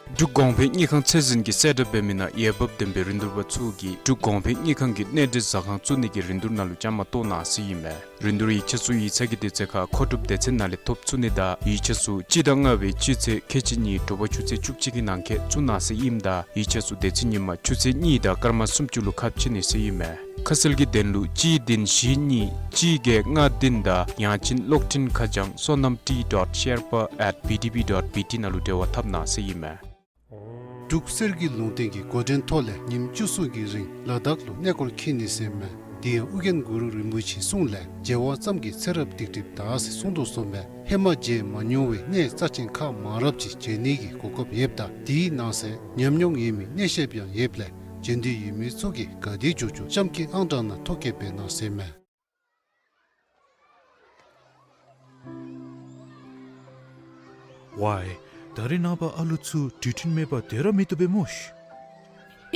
འབྲུག་གོང་འཕེལ་དངུལ་ཁང་ཚད་འཛིན་གྱིས་གསལ་བསྒྲགས་འབད་མི་ནང་འོས་འབབ་ལྡན་པའི་རིན་བསྡུར་པ་ཚུ་གིས་འབྲུག་གོང་འཕེལ་དངུལ་ཁང་གི་གནས་འབྲེལ་ཟ་ཁང་བཙུགས་ནི་གི་རིན་བསྡུར་ནང་ལུ་བཅའ་མར་གཏོགས་གནང་ཟེར་ཨིན་མས། རིན་བསྡུར་ཡིག་ཆ་ཚུ་ཡིག་ཚང་གི་དུས་ཚོད་ཁར་མཁོ་སྒྲུབ་སྡེ་ཚན་ནང་ལས་ཐོབ་ཚུགས་ནི་དང་ཡིག་ཆ་ཚུ་སྤྱི་ཟླ་ལྔ་པའི་སྤྱི་ཚེས་ཁལ་གཅིག་གཉིས་དྲོ་པ་ཆུ་ཚོད་བཅུ་གཅིག་གི་ནང་འཁོད་བཙུགས་གནང་ཟེར་ཨིནམ་ད་ཡིག་ཆ་ཚུ་དེ་ཚེ་ཉིན་མ་ཆུ་ཚོད་གཉིས་དང་སྐར་མ་སུམ་ཅུ་ལུ་ཁ་ཕྱེ་ནི་ཟེར་ཨིན་མས། ཁ་གསལ་གྱི་དོན་ལུ་གཅིག་བདུན་བཞི་གཉིས་གཅིག་བརྒྱད་ལྔ་བདུན་དང་ཡང་ཅིན་གློག་འཕྲིན་ཁ་བྱང་sonam T dot sherpa at B D B dot B T ནང་ལུ་འབྲེལ་བ་འཐབ་གནང་ཟེར་ཨིན་མས། འབྲུག་གསེར་གྱི་ལུང་བསྟན་གྱི་འགོ་འདྲེན་ཐོག་ལས་ཉིནམ་བཅུ་གསུམ་གྱི་རིང་ལ་དྭགས་ལུ་གནས་སྐོར་འཁྱིད་ནི་ཟེར་མས། དེ་ཡང་ཨོ་རྒྱན་གུ་རུ་རིན་པོ་ཆེའི་གསུང་ལས་མཇལ་བ་ཙམ་གྱིས་ཚེ་རབས་སྡིག་སྒྲིབ་དག་ཟེར་གསུངས་དོ་བཟུམ་སྦེ་ཧེ་མ་མཇལ་མ་མྱོང་བའི་གནས་རྩ་ཆེན་ཁག་མང་རབས་ཅིག་མཇལ་ནི་གི་གོ་སྐབས་ཡོདཔ་ད་དེའི་ནང་གསེས་ཉམས་མྱོང་ཡོད་མི་གནས་བཤདཔ་ཡང་ཡོདཔ་ལས་མཇལ་འདོད་ཡོད་མི་ཚུ་གིས་ག་དེ་མགྱོགས་མགྱོགས་གཤམ་གྱི་ཨང་གྲངས་ནང་ཐོ་བཀོད་འབད་གནང་ཟེར་མས། ཝའི། ད་རེས་ནངས་པ་ཨ་ལུ་ཚུ་འགྲུལ་འཕྲིན་མེད་པར་སྡོད་ར་མི་བཏུབ་པས་སྨོ་ཤིག།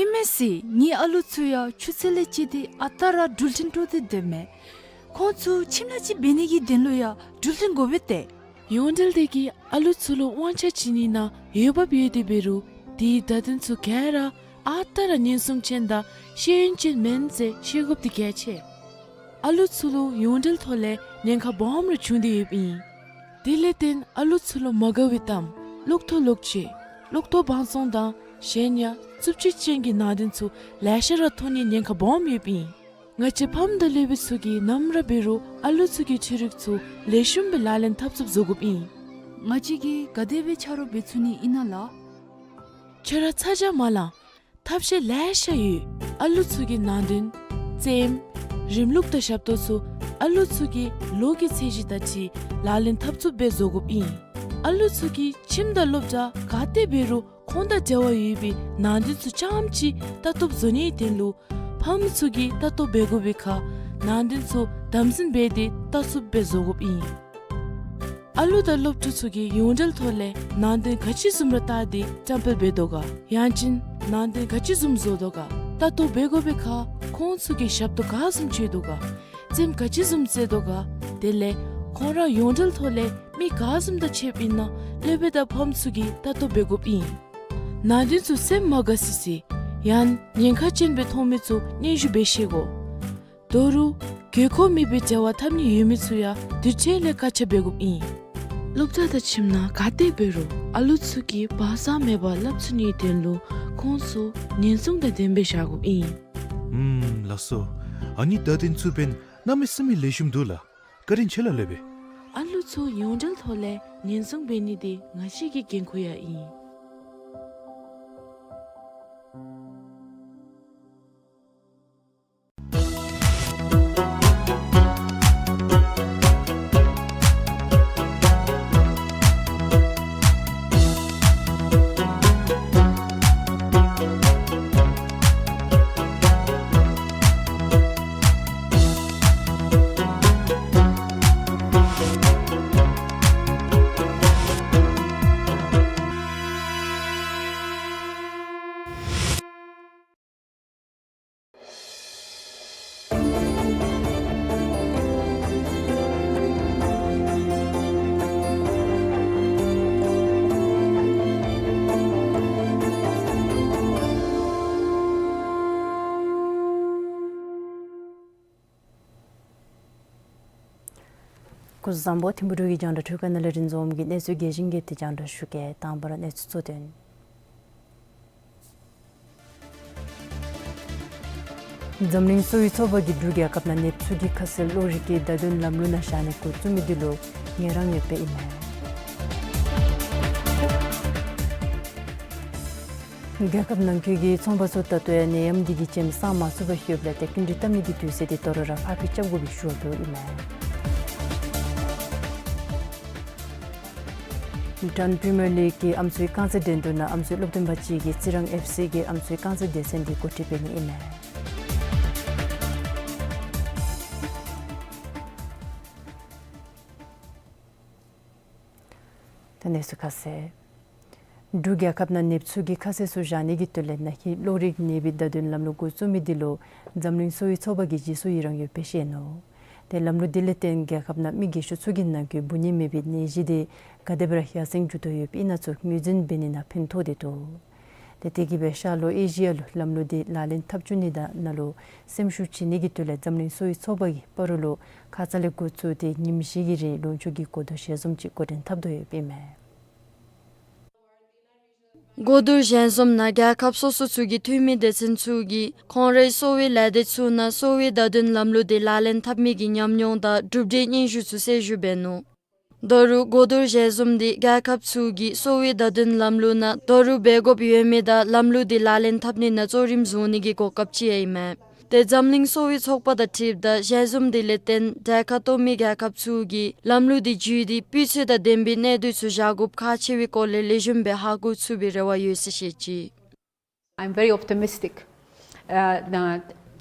ཨིན་མས་ཟེར། ངེའི་ཨ་ལུ་ཚུ་ཡང་ཆུ་ཚོད་ལས་བཅད་དེ་ཨ་རྟག་ར་འགྲུལ་འཕྲིན་དཀྲོག་སྟེ་སྡོདཔ་མས། ཁོང་ཚུ་ཁྱིམ་ལཱ་ཅིག་འབད་ནི་གི་དོན་ལུ་ཡང་འགྲུལ་འཕྲིན་དགོ་པས་ཏེ། ཡོངས་འབྲེལ་སྡེ་གིས་ཨ་ལུ་ཚུ་ལུ་དབང་ཆ་བྱིན་ནི་ནང་འོས་འབབ་ཡོད་དེ་འབད་རུང་དེའི་བརྡ་དོན་ཚུ་ག་ར་ཨ་རྟག་ར་ཉེན་སྲུང་ཅན་དང་ཤེས་ཡོན་ཅན་མེན་ཟེར་ཤེས་དགོཔ་འདི་གལ་ཆེ། ཨ་ལུ་ཚུ་ལུ་ཡོངས་འབྲེལ་ཐོག་ལས་ཉེན་ཁ་སྦོམ་རེ་བྱུང་སྟེ་ཡོདཔ་ཨིན། དེ་ལས་བརྟེན་ཨ་ལུ་ཚུ་ལུ་མ་དགའ་བའི་གཏམ་གློག་ཐོག་ལོག་སྤྱོད་གློག་ཐོག་བང་བཙོང་དང་གཞན་ཡང་རྩུབ་སྤྱོད་ཅན་གྱི་ནང་དོན་ཚུ་ལེ་ཤ་ར་མཐོང་ནིའི་ཉེན་ཁ་སྦོམ་ཡོདཔ་ཨིན། ང་བཅས་ཕམ་དང་སློབ་དཔོན་ཚུ་གིས་ནམ་ར་འབད་རུང་ཨ་ལུ་ཚུ་གི་འཕྲུལ་རིག་ཚུ་ལེགས་ཤོམ་སྦེ་ལག་ལེན་འཐབ་ཚུགསཔ་བཟོ་དགོཔ་ཨིན། ང་བཅས་ཀྱིས་ག་དེ་སྦེ་ཆ་རོགས་འབད་ཚུགས་ནི་ཨིན་ན་ལགས། ཁྱོད་ར་ཚ་གྱང་མ་ལང་། ཐབས་ཤེས་ལེ་ཤ་ཡོད། ཨ་ལུ་ཚུ་གི་ནང་དོན་རྩེདམོ་རིམ་ལུགས་དང་ཞབས་ཏོག་ཚུ་ཨ་ལུ་ཚུ་གི་ལོ་གི་ཚད་གཞི་དང་འཁྲིལ་ལག་ལེན་འཐབ་ཚུགསཔ་སྦེ་བཟོ་དགོཔ་ཨིན། ཨ་ལུ་ཚུ་གིས་ཁྱིམ་དང་སློབ་གྲྭ་ག་ཏེ་འབད་རུང་ཁོང་དང་འབྲེལ་བ་ཡོད་པའི་ནང་དོན་ཚུ་རྐྱངམ་ཅིག་ལྟ་རྟོགཔ་བཟོ་ནིའི་དོན་ལུ་ཕམ་ཚུ་གིས་ལྟ་རྟོག་འབད་དགོ་པའི་ཁར་ནང་དོན་ཚུ་དམ་འཛིན་འབད་དེ་ལྟ་ཚུགསཔ་སྦེ་བཟོ་དགོཔ་ཨིན། ཨ་ལུ་དང་སློབ་ཕྲུག་ཚུ་གིས་ཡོངས་འབྲེལ་ཐོག་ལས་ནང་དོན་ག་ཅི་བཟུམ་ར་བལྟ་སྟེ་བཀྲམ་སྤེལ་འབད་དོ་ག། ཡང་ཅིན་ནང་དོན་ག་ཅི་བཟུམ་བཟོ་དོ་ག། ལྟ་རྟོག་འབད་དགོ་པའི་ཁར་ཁོང་ཚུ་གིས་ཞབས་ཏོག་ག་བཟུམ་སྤྱོད་དོ་ག། རྩེདམོ་ག་ཅི་བཟུམ་རྩེ་དོ་ག། དེ་ལས་ཁོང་ར་ཡོངས་འབྲེལ་ཐོག་ལས་མི་ག་བཟུམ་དང་ཕྱདཔ་ཨིན་ན་སློབ་དཔོན་དང་ཕམ་ཚུ་གིས་ལྟ་རྟོག་འབད་དགོཔ་ཨིན། ནང་དོན་ཚུ་སེམས་མ་དགའ་སི་སི་ཡང་ཉེན་ཁ་ཅན་སྦེ་མཐོང་མི་ཚུ་སྙན་ཞུ་འབད་ཤེས་དགོ། དོ་རུང་དགོས་མཁོ་མེད་པའི་འབྲེལ་བ་འཐབ་ནི་ཡོད་མི་ཚུ་ཡང་དུས་ཐོག་ལས་བཀག་ཆ་འབད་དགོཔ་ཨིན། སློབ་གྲྭ་དང་ཁྱིམ་ནང་ག་ཏེ་འབད་རུང་ཨ་ལུ་ཚུ་གིས་བག་ཆགས་མེད་པར་སླབ་ཚུགས་ནིའི་དོན་ལུ་ཁོང་ཚུ་ཉེན་སྲུང་དང་ལྡནམ་སྦེ་བཞག་དགོཔ་ཨིན། ཨུམ་ལགས་སོ། ཨ་ནི་བརྡ་དོན་ཚུ་འབདན་གནམ་མེད་ས་མེད་ལེགས་ཤོམ་འདུག་ལགས། བཀའ་དྲིན་ཆེ་ལགས་སློབ་དཔོན། ཨ་ལུ་ཚུ་ཡོངས་འབྲེལ་ཐོག་ལས་ཉེན་སྲུང་འབད་ནི་འདི་ང་བཅས་ཀྱི་འགན་ཁུར་ཡང་ཨིན། སྐུ་གཟུགས་བཟང་པོ། ཐིམ་ཕུ་འབྲུག་གི་རྒྱང་བསྒྲགས་འཕྲུལ་ཁང་ནང་ལས་རིན་འཛོམས་ཀྱིས་གནས་ཚུལ་རྒྱས་ཤིང་རྒྱས་པ་དེ་རྒྱང་བསྒྲགས་ཞུ་གེ། དང་པ་ར་གནས་ཚུལ་གཙོ་དོན། འཛམ་གླིང་གསོ་བའི་ཚོགས་པ་གིས་འབྲུག་རྒྱལ་ཁབ་ནང་ནདཔ་ཚུ་གི་ཁ་གསལ་གློག་རིག་གི་བརྡ་དོན་ལམ་ལུགས་ནང་བཞག་ནི་འགོ་བཙུགས་མི་འདི་ལུ་ངལ་རངས་ཡོདཔ་ཨིན་མས། རྒྱལ་ཁབ་ནང་འཁོད་ཀྱི་ཚོང་པ་ཚུ་ད་ལྟོ་ཡང་ནད་ཡམས་འདི་གིས་ཅེམ་སངས་མ་ཚུགས་པར་ཡོདཔ་ལས་ཏེ་སྐྱིན་འགྲུལ་བཏབ་ནི་གི་དུས་ཚོད་འདི་དོ་རུང་ར་ཕར་འགྱངས་རྐྱབ་དགོ་པའི་ཞུ་བ་འདུག་ཨིན་མས། Dutch Premier League གི་ཨམ་སྲུའི་རྐང་རྩེད་འགྲན་བསྡུར་ནང་ཨམ་སྲུའི་སློབ་སྟོན་པ་ཅིག་གིས་རྩི་རང་ཨེཕ་སི་གི་ཨམ་སྲུའི་རྐང་རྩེད་སྡེ་ཚན་འདི་འགོ་ཁྲིད་འབད་ནི་ཨིན་མས། ད་གནས་ཚུལ་ཁ་གསལ། འབྲུག་རྒྱལ་ཁབ་ནང་ནདཔ་ཚུ་གི་ཁ་གསལ་ཚུ་བཞག་ནི་གི་དོན་ལས་ན་ཧིང་གློག་རིག་ནད་པའི་བརྡ་དོན་ལམ་ལུགས་འགོ་བཙུགས་མི་འདི་ལུ་འཛམ་གླིང་གསོ་བའི་ཚོགས་པ་གིས་རྗེས་སུ་ཡི་རང་ཡོདཔ་སྦེ་བཤད་ནུག། ཏེ་ལམ་ལུགས་འདི་ལས་བརྟེན་རྒྱལ་ཁབ་ནང་མི་རྒས་ཤོས་ཚུ་གི་ནང་འཁོད་འབུ་ནད་མེད་པའི་ནད་གཞི་འདི་ག་དེ་སྦེ་ར་ཡར་སེང་འགྱོ་དོ་ཡོདཔ་ཨིན་ན་ཚུ་ངོས་འཛིན་འབད་ནི་ནང་ཕན་ཐོགས་ཏེ་འདུག། ཏེ་དེ་གིས་སྦེ་ཤར་ལྷོ་ཨེ་ཤི་ཡ་ལུ་ལམ་ལུགས་འདི་ལག་ལེན་འཐབ་བཅུག་ནི་དང་ནཱ་ལུ་སེམས་ཤུགས་བྱིན་ནི་གི་དོན་ལས་འཛམ་གླིང་གསོ་བའི་ཚོགས་པ་གིས་སྤ་རོ་ལུ་ཁ་ཙ་ལས་འགོ་བཙུགས་ཏེ་ཉིནམ་བཞི་གི་རིང་ལུང་ཕྱོགས་ཀྱི་གོ་བསྡུར་ཞལ་འཛོམས་ཅིག་འགོ་འདྲེན་འཐབ་དོ་ཡོདཔ་ཨིན་མས། གོ་བསྡུར་ཞལ་འཛོམས་ནང་རྒྱལ་ཁབ་སོ་སོ་ཚུ་གི་འཐུས་མི་སྡེ་ཚན་ཚུ་གིས་ཁོང་རའི་གསོ་བའི་ལས་སྡེ་ཚུ་ནང་གསོ་བའི་བརྡ་དོན་ལམ་ལུགས་འདི་ལག་ལེན་འཐབ་མི་གི་ཉམས་མྱོང་དང་གྲུབ་འབྲས་སྙན་ཞུ་ཚུ་གསལ་ཞུ་འབད་ནུག། ད་རུང་གོ་བསྡུར་ཞལ་འཛོམས་འདི་རྒྱལ་ཁབ་ཚུ་གིས་གསོ་བའི་བརྡ་དོན་ལམ་ལུགས་ནང་ད་རུང་འབད་དགོཔ་ཡོད་མི་དང་ལམ་ལུགས་འདི་ལག་ལེན་འཐབ་ནི་ནང་གཙོ་རིམ་བཟུང་ནི་གི་གོ་སྐབས་ཅིག་ཡང་ཨིན་མས། ཏེ་འཛམ་གླིང་གསོ་བའི་ཚོགས་པ་དང་འཁྲིལཝ་ད་ཞལ་འཛོམས་འདི་ལས་བརྟེན་གྲལ་ཁར་གཏོགས་མི་རྒྱལ་ཁབ་ཚུ་གིས་ལམ་ལུགས་འདི་བརྒྱུད་དེ་སྤུས་ཚད་དང་ལྡན་པའི་གནས་སྡུད་ཚུ་བཞག་དགོཔ་ཁག་ཆེ་བའི་སྐོར་ལས་ལེགས་ཤོམ་སྦེ་ཧ་གོ་ཚུགས་པའི་རེ་བ་ཡོད་ཟེར་བཤད་ཅི། I'm very optimistic. Uh, the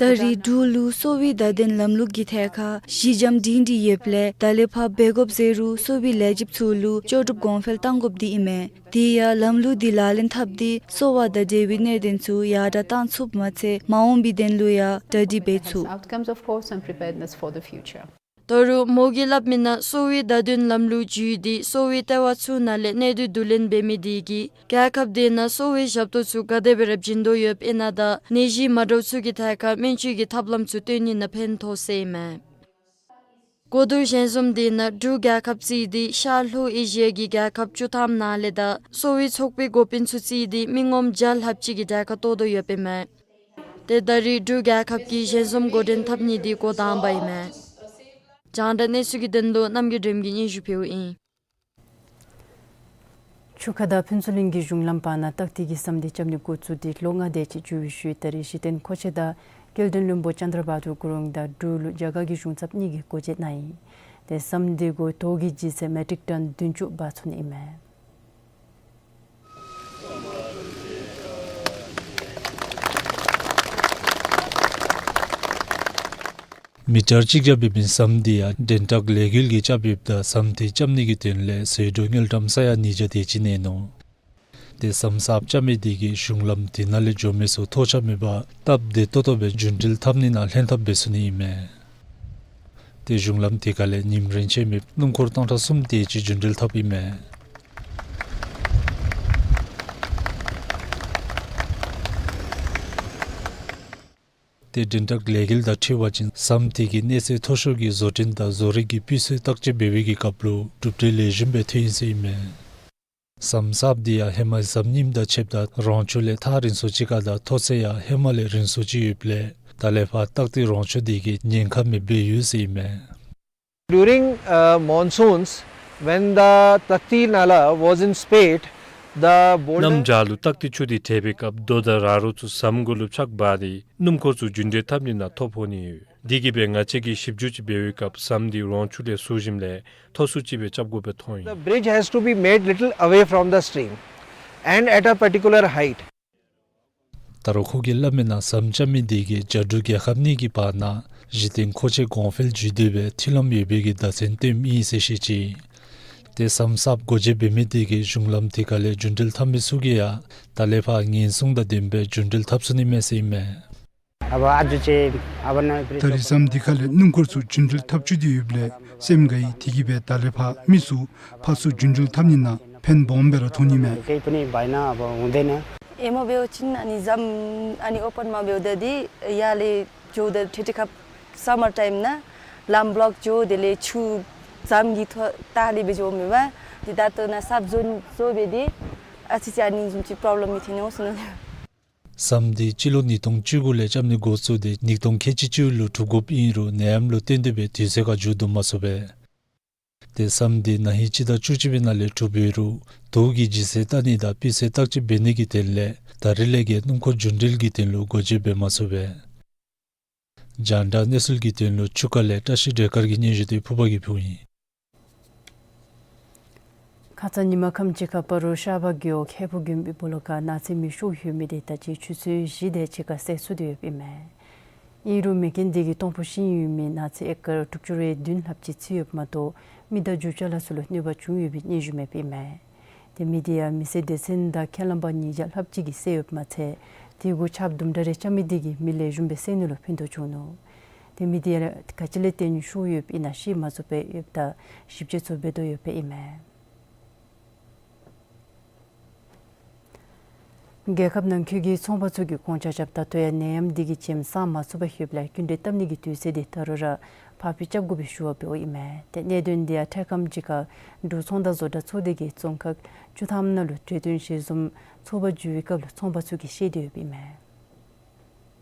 ད་རེས་འབྲུག་ལུ་གསོ་བའི་བརྡ་དོན་ལམ་ལུགས་ཀྱི་ཐད་ཁར་གཞི་འགྱམ་སྒྲིང་སྒྲི་ཡོདཔ་ལས་ད་ལས་ཕར་འབད་དགོཔ་ཟེར་རུང་གསོ་བའི་ལས་བྱེདཔ་ཚུ་ལུ་ལྕོགས་གྲུབ་གོང་འཕེལ་གཏང་དགོཔ་འདི་ཨིན་མས། དེ་ཡང་ལམ་ལུགས་འདི་ལག་ལེན་འཐབ་སྟེ་གསོ་བ་དང་འབྲེལ་བའི་གནད་དོན་ཚུ་ཡར་དྲག་གཏང་ཚུགསཔ་མ་ཚད་མ་འོངས་པའི་དོན་ལུ་ཡང་གྲ་སྒྲིག་འབད་ཚུགས། Outcomes, of course, and preparedness for the future. ད་རུང་མོ་གིས་སླབ་མི་ནང་གསོ་བའི་བརྡ་དོན་ལམ་ལུགས་བརྒྱུད་དེ་གསོ་བའི་ལྟེ་བ་ཚུ་ནང་ལས་གནས་སྡུད་བསྡུ་ལེན་འབད་མི་དེ་གིས་རྒྱལ་ཁབ་དེ་ནང་གསོ་བའི་ཞབས་ཏོག་ཚུ་ག་དེ་སྦེ་ར་བྱིན་དོ་ཡོདཔ་ཨིན་ན་དང་ནད་གཞི་མ་འདྲཝ་ཚུ་གི་ཐད་ཁར་སྨན་བཅོས་ཀྱི་ཐབས་ལམ་ཚུ་སྟོན་ནི་ནང་ཕན་ཐོགས་ཟེར་ཨིན་མས། གོ་བསྡུར་ཞལ་འཛོམས་དེ་ནང་འབྲུག་རྒྱལ་ཁབ་བརྩིས་ཏེ་ཤར་ལྷོ་ཨེ་ཤི་ཡ་གི་རྒྱལ་ཁབ་བཅུ་ཐམ་ནང་ལས་དང་གསོ་བའི་ཚོགས་པའི་འགོ་དཔོན་ཚུ་བརྩིས་ཏེ་མི་ངོམ་བརྒྱ་ལྷགཔ་ཅིག་གིས་གྲལ་ཁར་གཏོགས་དོ་ཡོདཔ་ཨིན་མས། ཏེ་ད་རེས་འབྲུག་རྒྱལ་ཁབ་ཀྱིས་ཞལ་འཛོམས་འགོ་འདྲེན་འཐབ་ནི་འདི་འགོ་དང་པ་ཨིན་མས། རྒྱང་བསྒྲགས་གནས་ཚུལ་གྱི་དོན་ལུ་རྣམ་རྒྱལ་སྒྲོལམ་གྱིས་སྙན་ཞུ་ཕུལཝ་ཨིན། ཆུ་ཁ་དང་ཕུན་ཚོགས་གླིང་གི་གཞུང་ལམ་བར་ན་སྟག་ཏི་གི་ཟམ་འདི་རྐྱབ་ནི་འགོ་བཙུགས་ཏེ་ལོ་ལྔ་དེ་ཅིག་འགྱོ་བའི་ཤུལ་ད་རེས་གཞི་རྟེན་མཁོ་ཆེ་དང་སྐྱེ་ལྡན་བློན་པོ་ཙནྡྲ་བྷ་དུར་གུ་རུང་དང་འབྲུག་ལུ་རྒྱ་གར་གྱི་གཞུང་ཚབ་གཉིས་ཀྱིས་སྒོ་འབྱེད་གནང་ཡི། ཏེ་ཟམ་འདི་གུ་དོས་ཀྱི་ལྗིད་ཚད་མེ་ཊིག་ཊོན་བདུན་ཅུ་འབག་ཚུགས་ནི་ཨིན་མས། མི་ཊར་གཅིག་བརྒྱ་འབད་མི་ཟམ་འདི་ཡང་སྒྲོན་ཊག་ལས་འགུལ་གྱིས་རྐྱབ་ཡོདཔ་ད་ཟམ་འདི་རྐྱབ་ནི་གི་དོན་ལས་ཟད་འགྲོ་དངུལ་ཀྲམ་ས་ཡ་ཉིས་བརྒྱ་དེ་ཅིག་གནས་ནུག། ཏེ་ཟམ་གསརཔ་རྐྱབ་མི་དེ་གིས་གཞུང་ལམ་དེ་ནང་ལས་འགྱོ་མི་ཚུ་ཐོགས་ཆགས་མེད་པར་སྟབས་བདེ་ཏོག་ཏོ་སྦེ་རྒྱུན་འགྲུལ་འཐབ་ནི་ནང་ལྷན་ཐབས་འབད་ཚུགས་ནི་ཨིན་མས། ཏེ་གཞུང་ལམ་དེ་ཁ་ལས་ཉིམ་རེ་ཆད་མེད་སྣུམ་འཁོར་ཏང་ཊ་གསུམ་དེ་ཅིག་རྒྱུན་འགྲུལ་འཐབ་ཨིན་མས། ཏེ་སྒྲོན་ཊག་ལས་འགུལ་དང་འཁྲིལ་བ་ཅིན་ཟམ་དེ་གི་གནས་ཚད་མཐོ་ཤོས་ཀྱི་བཟོ་སྐྲུན་དང་བཟོ་རིག་གི་སྤུས་ཚད་བརྟག་དཔྱད་འབད་བའི་གི་སྐབས་ལུ་གྲུབ་འབྲས་ལེགས་ཤོམ་སྦེ་ཐོན་ཡི་ཟེར་ཨིན་མས། ཟམ་གསརཔ་དེ་ཡང་ཧེ་མ་ཟམ་རྙིངམ་དང་ཕྱདཔ་ད་རོང་ཆུ་ལས་ཐག་རིང་སུ་ཅིག་ཁར་དང་མཐོ་ཚད་ཡང་ཧེ་མ་ལས་རིང་སུ་ཅིག་ཡོདཔ་ལས་ད་ལས་ཕར་སྟག་ཏི་རོང་ཆུ་དེ་གིས་ཉེན་ཁ་མེདཔ་སྦེ་ཡོད་ཟེར་ཨིན་མས། During, uh, monsoons, when the Takti Nala was in spate, the boulder གནམ་བྱཱར་ལུ་སྟག་ཏི་ཆུ་དེ་བྲེག་པའི་སྐབས་རྡོ་དང་ར་རོ་ཚུ་ཟམ་གུ་ལུ་ཕྱགས་འབག་སྟེ་སྣུམ་འཁོར་ཚུ་རྒྱུན་འགྲུལ་འཐབ་ནི་ནང་ཐོ་ཕོག་ནི་ཡོད། དེ་གིས་སྦེ་ང་བཅས་ཀྱིས་ཞིབ་འཇུག་ཅིག་འབད་བའི་སྐབས་ཟམ་དེ་རོང་ཆུ་ལས་ཟུར་ཞིནམ་ལས་མཐོ་སུ་ཅིག་སྦེ་རྐྱབ་དགོཔ་སྦེ་མཐོང་ཡི། The bridge has to be made little away from the stream and at a particular height. ད་རུང་ཁོ་གིས་སླབ་མི་ནང་ཟམ་རྐྱབ་མི་དེ་གིས་རྒྱ་འབྲུག་རྒྱལ་ཁབ་གཉིས་ཀྱི་བར་ན་གཞི་རྟེན་མཁོ་ཆེ་གོང་འཕེལ་བརྒྱུད་དེ་སྦེ་མཐུན་ལམ་ཡོད་པའི་གི་བརྡ་མཚོན་སྟོནམ་ཨིན་ཟེར་བཤད་ཅི། ཏེ་ཟམ་གསརཔ་སྒོ་འབྱེད་འབད་མི་དེ་གིས་གཞུང་ལམ་དེ་ཁ་ལས་རྒྱུན་འགྲུལ་འཐབ་མི་ཚུ་གིས་ཡང་ད་ལས་ཕར་ཉེན་སྲུང་དང་ལྡནམ་སྦེ་རྒྱུན་འགྲུལ་འཐབ་ཚུགས་ནི་མས་ཟེར་ཨིན་མས། ད་རེས་ཟམ་འདི་ཁ་ལས་སྣུམ་འཁོར་ཚུ་རྒྱུན་འགྲུལ་འཐབ་བཅུག་སྟེ་ཡོདཔ་ལས་སེམས་དགའ་ཡི། དེ་གིས་སྦེ་ད་ལས་ཕར་མི་ཚུ་ཕར་ཚུར་རྒྱུན་འགྲུལ་འཐབ་ནི་ནང་ཕན་སྦོམ་སྦེ་ར་ཐོགས་ནི་མས། ཨེ་མ་འབད་བ་ཅིན་ཨ་ནི་ཟམ་ཨ་ནི་ཨོ་པཱན་མ་འབདཝ་ད་འདི་ཡར་ལས་འགྱོཝ་ད་ཏེ་ཏེ་ཁབ་སམ་མར་ཊའིམ་ནང་ལམ་བློཀ་འགྱོ། དེ་ལས་ཆུ་ ཟམ་གྱི་ཐོག་ལྟག་ལས་འབད་འགྱོཝ་མེན་པས། དེ་ད་ལྟོ་ནཱ་གསརཔ་བཟོ་བཟོ་སྦེ་དེ་ཨ་ཙི་ཙི་ཨ་ནི་བཟུམ་ཅིག་པོརོབ་ལེམ་མི་ཐོན་ནི་འོང་ཟེར་མནོ་ནི། ཟམ་འདི་སྤྱི་ལོ་ཉིས་སྟོང་བཅུ་དགུ་ལས་རྐྱབ་ནི་འགོ་བཙུགས་ཏེ་ཉིས་སྟོང་ཁལ་གཅིག་བཅུ་ལུ་གྲུབ་དགོཔ་ཨིན་རུང་ནད་ཡམས་ལུ་བརྟེན་ཏེ་སྦེ་དུས་ཚོད་ཁར་མཇུག་བསྡུ་མ་ཚུགས་པས། ཏེ་ཟམ་འདི་ན་ཧིང་སྤྱི་ཟླ་བཅུ་གཅིག་པའི་ནང་ལས་གྲུབ་ཡོད་རུང་དུག་གི་ལྗིད་ཚད་བལྟ་ནི་དང་སྤུས་ཚད་བརྟག་དཔྱད་འབད་ནི་གི་དོན་ལས་ད་རིས་ལས་འགོ་སྣུམ་འཁོར་རྒྱུན་འགྲུལ་གྱི་དོན་ལུ་སྒོ་འབྱེད་འབད་མ་ཚུགས་པས། རྒྱང་བསྒྲགས་གནས་ཚུལ་གྱི་དོན་ལུ་ཆུ་ཁ་ལས་བཀྲ་ཤིས་སྒྲོལ་དཀར་གྱི་སྙན་ཞུ་དེ་ཕུར་པ་གིས་ཕུལཝ་ཨིན། ཁ་ཙ་ཉིན་མ་ཁམས་ཅིག་ཁར་སྤ་རོ་ཤར་པ་རྒེད་འོག་ཁེ་ཕུ་དགོན་པའི་སྦོ་ལོགས་ཁར་ནགས་ཚལ་མེ་ཤོར་ཡོད་མི་དེ་ད་ཅི་ཆུ་ཚོད་བཞི་དེ་ཅིག་ཁར་སེལ་ཚུགས་ཏེ་ཡོདཔ་ཨིན་མས། ཨིན་རུང་མེ་རྐྱེན་དེ་གིས་སྟོང་ཕུ་ཤིང་ཡོད་མི་ནགས་ཚལ་ཨེ་ཀར་དྲུག་ཅུ་རེ་བདུན་ལྷགཔ་ཅིག་ཚིག་ཡོདཔ་མ་གཏོགས་མི་དང་རྒྱུ་ཅ་ལ་ཚུ་ལུ་གནོད་པ་བྱུང་ཡོད་པའི་སྙན་ཞུ་མེདཔ་ཨིན་མས། དེ་མི་དེ་ཡང་མི་སེར་སྡེ་ཚན་དང་ཁས་བླངས་པ་ཉིས་བརྒྱ་ལྷགཔ་ཅིག་གིས་བསལ་ཡོདཔ་མ་ཚད་དེ་གུ་ཆརཔ་དུམ་གྲ་རེ་རྐྱབ་མི་དེ་གིས་མེ་ལེགས་ཤོམ་སྦེ་སེལ་ནི་ལུ་ཕན་ཐོགས་བྱུང་ནུག། དེ་མི་དེ་ཡང་ག་ཅི་ལས་བརྟེན་ཤོར་ཡོདཔ་ཨིན་ན་ཤེས་མ་ཚུགས་པས། ཡོདཔ་ད་ཞིབ་དཔྱད་ཚུ་འབད་དོ་ཡོདཔ་ཨིན་མས། རྒྱལ་ཁབ་ནང་འཁོད་ཀྱི་ཚོང་པ་ཚུ་གིས་ཁོང་ཆ་ཁྱབ་ད་ལྟོ་ཡང་ནད་ཡམས་འདི་གིས་བྱེམ་ཟ་མ་ཚུགས་པར་ཡོདཔ་ལས་སྐྱིན་འགྲུལ་བཏབ་ནི་གི་དུས་ཚོད་དེ་ད་རུང་ར་ཕར་འགྱངས་རྐྱབ་དགོ་པའི་ཞུ་བ་འབདཝ་ཨིན་མས། ཏེ་གནད་དོན་དེ་ཡང་འཕྲལ་ཁམས་ཅིག་ཁར་འབྲུག་ཚོང་དང་བཟོ་གྲྭ་ཚོགས་སྡེ་གིས་རྫོང་ཁག་བཅུ་ཐམ་ནང་ལུ་གྲོས་བསྟུན་ཞལ་འཛོམས་ཚོགས་པ་བརྒྱུད་པའི་སྐབས་ལུ་ཚོང་པ་ཚུ་གིས་བཤད་དེ་ཡོདཔ་ཨིན་མས།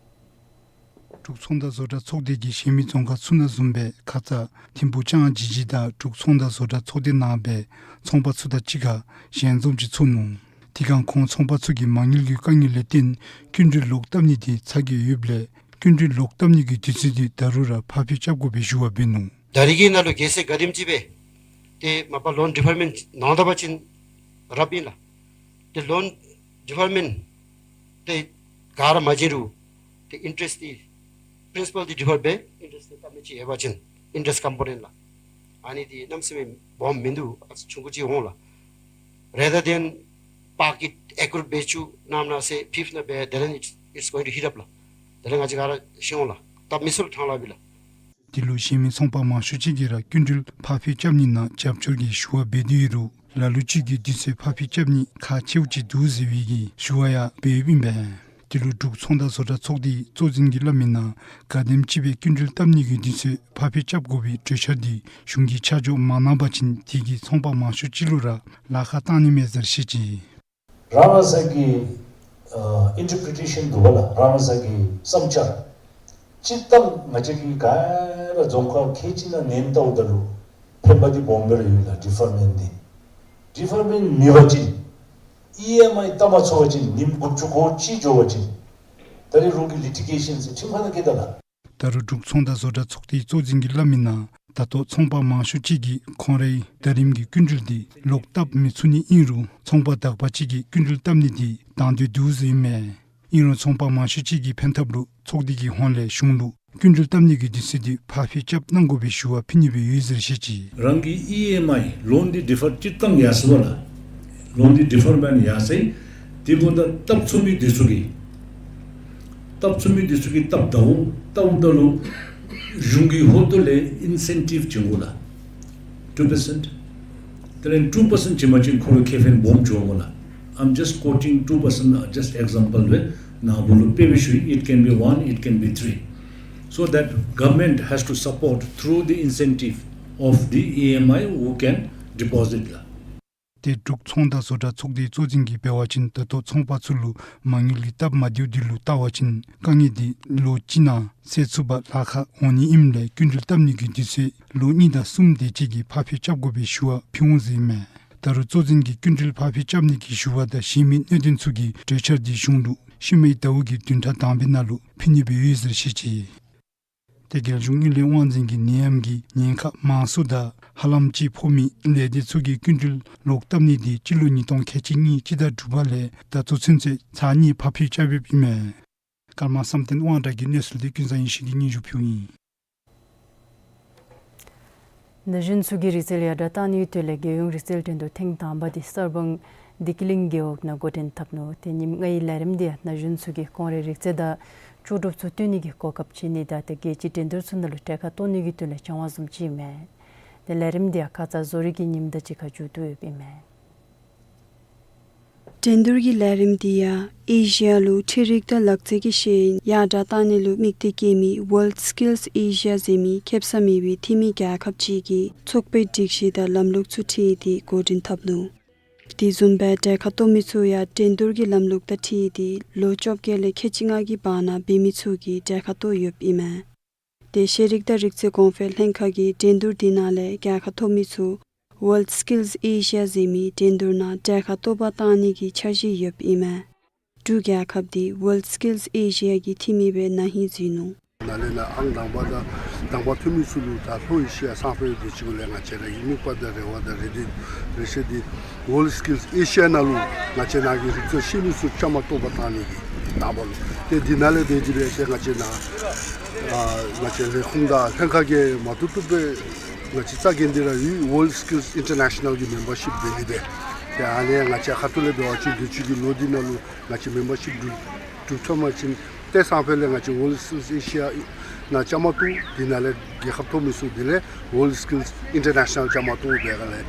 འབྲུག་ཚོང་དང་བཟོ་གྲྭ་ཚོགས་སྡེ་གིས་གཞན་མི་རྫོང་ཁག་ཚུ་ནང་བཟུམ་སྦེ་ཁ་ཙ་ཐིམ་ཕུག་ལྕང་ཇི་ཇི་དང་འབྲུག་ཚོང་དང་བཟོ་གྲྭ་ཚོགས་སྡེ་ནང་སྦེ་ཚོང་པ་ཚུ་དང་གཅིག་ཁར་ཞལ་འཛོམས་ཅིག་ཚོགས་ནུག། དེ་སྒང་ཁོང་ཚོང་པ་ཚུ་གིས་མ་དངུལ་གྱི་དཀའ་ངལ་ལས་བརྟེན་སྐྱིན་འགྲུལ་ལོག་བཏབ་ནི་དེ་ཚ་གྱང་ཡོདཔ་ལས་སྐྱིན་འགྲུལ་ལོག་བཏབ་ནི་གི་དུས་ཚོད་དེ་ད་རུང་ར་ཕར་འགྱངས་རྐྱབ་དགོ་པའི་ཞུ་བ་འབད་ནུག། ད་རིས་ཀྱི་ནང་ལུ་གལ་སྲིད་ག་དེམ་ཅིག་སྦེ་ཏེ་མ་པ་ལོན་ཌི་ཕར་མེནཊ་གནང་ད་པ་ཅིན་རབ་ཨིན་ལགས། ཏེ་ལོན་ཌི་ཕར་མེནཊ་ཏེ་ག་ར་མ་བྱིན་རུང་ཏེ་ཨིན་ཊ་རེསཊ་འདི་པི་རིན་སི་པཱལ་འདི་ཌི་ཕར་འབད་ཨིན་ཊ་རེསཊ་ཏེ་བཏབ་མི་ཅིག་ཡོད་པ་ཅིན་ཨིན་ཊ་རེསཊ་ཀམ་པོ་ནེནཊ་ལགས། ཨ་ནི་འདི་གནམ་མེད་ས་མེད་སྦོམ་མིན་འདུག། ཨ་ཆུང་ཀུ་ཅིག་འོང་ལགས། rather than park it accrued value ནང་ན་སེ་ཕིབས་ནང་སྦེ་དེ་ལས་it's, it's going to heat up ལགས། དེ་ལས་ང་བཅས་ག་ར་ཤེས་འོང་ལགས། ད་མི་ཚུ་ལུ་ཕྲང་སླབ་ཨིན་ལགས། དེ་ལུ་གཞན་མི་ཚོང་པ་མང་ཤོས་ཅིག་གིས་ར་སྐྱིན་འགྲུལ་ཕར་འགྱངས་རྐྱབ་ནི་ནང་རྒྱབ་སྐྱོར་གྱི་ཞུ་བ་འབད་དེ་ཡོད་རུང་ལ་ལུ་ཅིག་གིས་དུས་ཚོད་ཕར་འགྱངས་རྐྱབ་ནི་ཁག་ཆེཝ་ཅིག་འདུག་ཟེར་བའི་གི་ཞུ་བ་ཡང་འབདཝ་ཨིན་པས། དེ་ལུ་འབྲུག་ཚོང་དང་བཟོ་གྲྭ་ཚོགས་སྡེའི་གཙོ་འཛིན་གྱིས་སླབ་མིའི་ནང་ག་དེམ་ཅིག་སྦེ་སྐྱིན་འགྲུལ་བཏབ་ནི་གི་དུས་ཚོད་ཕར་འགྱངས་རྐྱབ་དགོ་པའི་གྲོས་འཆར་འདི་གཞུང་གིས་ཆ་འཇོག་མ་གནང་པ་ཅིན་དེ་གིས་ཚོང་པ་མང་ཤོས་ཅིག་ལུ་ར་ལཱ་ཁག་བཏང་ནི་མས་ཟེར་བཤད་ཅི། རང་རང་སོའི་གི་ཨ་ཨིན་ཊར་པི་རི་ཊེ་ཤཱན་འདུག་པ་ལགས། རང་རང་སོའི་གི་བསམ་འཆར། སྤྱིར་བཏང་ང་བཅས་ཀྱི་ག་ར་རྫོང་ཁག་ཁལ་གཅིག་ནང་ཉན་ལྟཝ་ད་ལུ་ཕན་པ་འདི་སྦོམ་སྦེ་ར་ཡོད་ལགས། ཌི་ཕར་མེནཊ་འདི། ཌི་ཕར་མེནཊ་མེད་པ་ཅིན་ཨི་ཨེམ་ཨའི་བཏབ་མ་ཚུགས་པ་ཅིན་ཉིནམ་དགུ་བཅུ་གོ་གཅིག་འགྱོ་བ་ཅིན་ད་རིས་རུང་གི་ལི་ཊི་གེ་ཤཱན་ཟེར་ཁྲིམས་ཁང་ནང་སྐྱེལ་ད་ལགས། ད་རུང་འབྲུག་ཚོང་དང་བཟོ་གྲྭ་ཚོགས་སྡེའི་གཙོ་འཛིན་གྱིས་སླབ་མིའི་ནང་ད་ལྟོ་ཚོང་པ་མང་ཤོས་ཅིག་གིས་ཁོང་རའི་ཟླ་རིམ་གྱི་སྐྱིན་འགྲུལ་འདི་ལོག་བཏབ་མི་ཚུགས་ནི་ཨིན་རུང་ཚོང་པ་དག་པ་ཅིག་གིས་སྐྱིན་འགྲུལ་བཏབ་ནི་འདི་དང་འདོད་འདུག་ཟེར་ཨིན་མས། ཨིན་རུང་ཚོང་པ་མང་ཤོས་ཅིག་གི་ཕན་ཐབས་ལུ་ཚོགས་སྡེ་གི་ཧོངས་ལས་གཞུང་ལུ་སྐྱིན་འགྲུལ་བཏབ་ནི་གི་དུས་ཚོད་འདི་ཕར་འགྱངས་རྐྱབ་གནང་དགོ་པའི་ཞུ་བ་ཕུལ་ནི་སྦེ་ཡོད་ཟེར་བཤད་ཅི། རང་གི་ཨི་ཨེམ་ཨའི་ལོན་འདི་ཌི་ཕར་སྤྱིར་བཏང་ཡར་སོང་པ་ལགས། ལོན་འདི་ཌི་ཕར་མེནཊ་ཡར་སོང་། དེ་འབདཝ་ད་བཏབ་ཚུགས་མི་འདི་ཚུ་གིས་བཏབ་ཚུགས་མི་འདི་ཚུ་གིས་བཏབ་ད་འོང་། བཏབ་ད་ལུ་གཞུང་གི་ཧོངས་ལས་ཨིན་སེན་ཊིབ་བྱིན་དགོ་ལགས། ཊུ་པར་སེནཊ། དེ་ལས་ཊུ་པར་སེནཊ་བྱིན་པ་ཅིན་ཁོ་ལུ་ཁེ་ཕན་སྦོམ་འགྱོཝ་མས་ལགས། I'm just quoting two percent, uh, just example སྦེ་ནཱ་བུ་ལུ་དཔེ་སྦེ་ཞུ་ཡི། It can be one, it can be three. So that government has to support through the incentive of the E M I who can deposit ལགས། ཏེ་འབྲུག་ཚོང་དང་བཟོ་གྲྭ་ཚོགས་སྡེའི་གཙོ་འཛིན་གྱིས་འབད་བ་ཅིན་ད་ལྟོ་ཚོང་པ་ཚུ་ལུ་མ་དངུལ་གྱི་སྟབས་མ་བདེཝ་འདི་ལུ་བལྟ་བ་ཅིན་དཀའ་ངལ་འདི་ལོ་གཅིག་ནང་སེལ་ཚུགས་པར་ལཱ་ཁག་འོང་ནི་ཨིནམ་ལས་སྐྱིན་འགྲུལ་བཏབ་ནི་གི་དུས་ཚོད་ལོ་གཉིས་དང་གསུམ་དེ་ཅིག་གི་ཕར་འགྱངས་རྐྱབ་དགོ་པའི་ཞུ་བ་ཕུལ་འོང་ཟེར་ཨིན་མས། ད་རུང་གཙོ་འཛིན་གྱིས་སྐྱིན་འགྲུལ་ཕར་འགྱངས་རྐྱབ་ནི་གི་ཞུ་བ་དང་གཞན་མི་གནད་དོན་ཚུ་གི་གྲོས་འཆར་འདི་གཞུང་ལུ་ཤུལ་མའི་ཟླཝ་གི་བདུན་ཕྲག་དང་པའི་ནང་ལུ་ཕུལ་ནི་སྦེ་ཡོད་ཟེར་བཤད་ཅི། ཏེ་རྒྱལ་གཞུང་དངུལ་ལས་དབང་འཛིན་གྱིས་ནད་ཡམས་ཀྱི་ཉེན་ཁ་མང་སུ་དང་ཧ་ལམ་ཅིག་ཕོག་མི་ལས་སྡེ་ཚུ་གི་སྐྱིན་འགྲུལ་ལོག་བཏབ་ནི་དེ་སྤྱི་ལོ་ཉིས་སྟོང་ཁལ་གཅིག་གཉིས་སྤྱི་ཟླ་དྲུག་པ་ལས་ད་ལྟོ་ཚུན་ཚོད་ཚར་གཉིས་ཕར་འགྱངས་རྐྱབ་ཡོདཔ་ཨིན་མས། ཀརྨ་བསམ་གཏན་དབང་དྲག་གི་གནས་ཚུལ་འདི་ཀུན་བཟང་ཡེ་ཤེས་ཀྱིས་སྙན་ཞུ་ཕུལཝ་ཨིན། ན་གཞོན་ཚུ་གི་རིག་རྩལ་ཡར་དྲག་གཏང་ནིའི་དོན་ལས་རྒྱལ་ཡོངས་རིག་རྩལ་འགྲན་བསྡུར་ཐེངས་དང་པ་འདི་གསར་སྤང་བདེ་སྐྱིད་གླིང་རྒེད་འོག་ནང་འགོ་འདྲེན་འཐབ་ནུག། ཏེ་ཉིནམ་ལྔའི་ལས་རིམ་འདི་ཡང་ན་གཞོན་ཚུ་གིས་ཁོང་རའི་རིག་རྩལ་དང་ལྕོགས་གྲུབ་ཚུ་སྟོན་ནི་གི་གོ་སྐབས་བྱིན་ནི་དང་ཏེ་རྒྱལ་སྤྱིའི་འགྲན་བསྡུར་ཚུ་ནང་ལུ་གྲལ་ཁར་གཏོགས་ནི་གི་དོན་ལས་སྦྱང་བ་བཟུམ་ཅིག་ཨིན་མས། ཏེ་ལས་རིམ་འདི་ཡང་ཁ་ཙ་བཟོ་རིག་གི་ཉིནམ་དང་གཅིག་ཁར་མཇུག་བསྡུ་ཡོདཔ་ཨིན་མས། འགྲན་བསྡུར་གྱི་ལས་རིམ་འདི་ཡང་ཨེ་ཤི་ཡ་ལུ་འཕྲུལ་རིག་དང་ལག་རྩལ་གྱི་ཤེས་ཡོན་ཡར་དྲག་གཏང་ནི་ལུ་དམིགས་གཏད་བསྐྱེད་མི་World Skills Asia ཟེར་མི་ཁེ་སང་མེད་པའི་འཐུས་མི་རྒྱལ་ཁབ་ཅིག་གི་ཚོགས་པའི་སྒྲིག་གཞི་དང་ལམ་ལུགས་ཚུ་འཁྲིལ་ཏེ་འགོ་འདྲེན་འཐབ་ནུག། དེ་བཟུམ་སྦེ་གྲལ་ཁར་གཏོགས་མི་ཚུ་ཡང་འགྲན་བསྡུར་གྱི་ལམ་ལུགས་དང་འཁྲིལ་ཏེ་ལོ་བཅོ་བརྒྱད་ལས་ཁལ་གཅིག་ལྔ་གི་བར་ན་འབད་མི་ཚུ་གིས་གྲལ་ཁར་གཏོགས་ཡོདཔ་ཨིན་མས། དེ་ཤེས་རིག་དང་རིག་རྩལ་གོང་འཕེལ་ལྷན་ཁག་གིས་འགྲན་བསྡུར་དེ་ནང་ལས་རྒྱལ་ཁ་ཐོབ་མི་ཚུ་World Skills Asia ཟེར་མི་འགྲན་བསྡུར་ནང་གྲལ་ཁར་གཏོགས་པར་བཏང་ནི་གི་འཆར་གཞི་ཡོདཔ་ཨིན་མས། འབྲུག་རྒྱལ་ཁབ་འདི་World Skills Asia གི་འཐུས་མི་སྦེ་ན་ཧིང་བཟུང་ནུག། ནཱ་ལས་ནཱ་ཨང་དང་པ་དང་དང་པ་ཐོན་མི་ཚུ་ལུ་ད་ལྷོ་ཨེ་ཤི་ཡ་སང་ཕོད་དེ་ཅིག་ལས་ང་བཅས་ར་གི་དམིགས་པ་དང་རེ་བ་དང་རེ་འདུན་རེ་ཆེ་འདི་World Skills Asia ནང་ལུ་ང་བཅས་ནཱ་གི་རིག་རྩལ་ཤེས་མི་ཚུ་བཅའ་མར་གཏོགས་པར་བཏང་ནི་གི་ནང་པ་ལུ་ཏེ་འདི་ནང་ལས་འབད་དེ་འབད་ཟེར་ང་བཅས་ནཱ་ཨ་ང་བཅས་ལས་ཁུངས་དང་ལྷན་ཁག་གིས་མ་བཏུབ་བཏུབ་སྦེ་ང་བཅས་རྩ་འགེངས་ཏེ་ར་ཡོད། World Skills International གི་མེམ་བར་ཤིཔ་འབད་ནི་འདི་ཏེ་ཨ་ནི་ང་བཅས་ཁ་ཐུག་ལས་འབད་བ་ཅིན་དུས་ཅི་གི་ལོ་འདི་ནང་ལུ་ང་བཅས་མེམ་བར་ཤིཔ་གྲུབ་གྲུབ་ཚར་བ་ཅིན་ཏེ་སང་ཕོད་ལས་ང་བཅས་World Skills Asia ནང་བཅའ་མར་གཏོགས། དེ་ནང་ལས་རྒྱལ་ཁ་ཐོབ་མི་ཚུ་དེ་ལས་World Skills International བཅའ་མར་གཏོགས་འབད་ག་ལས།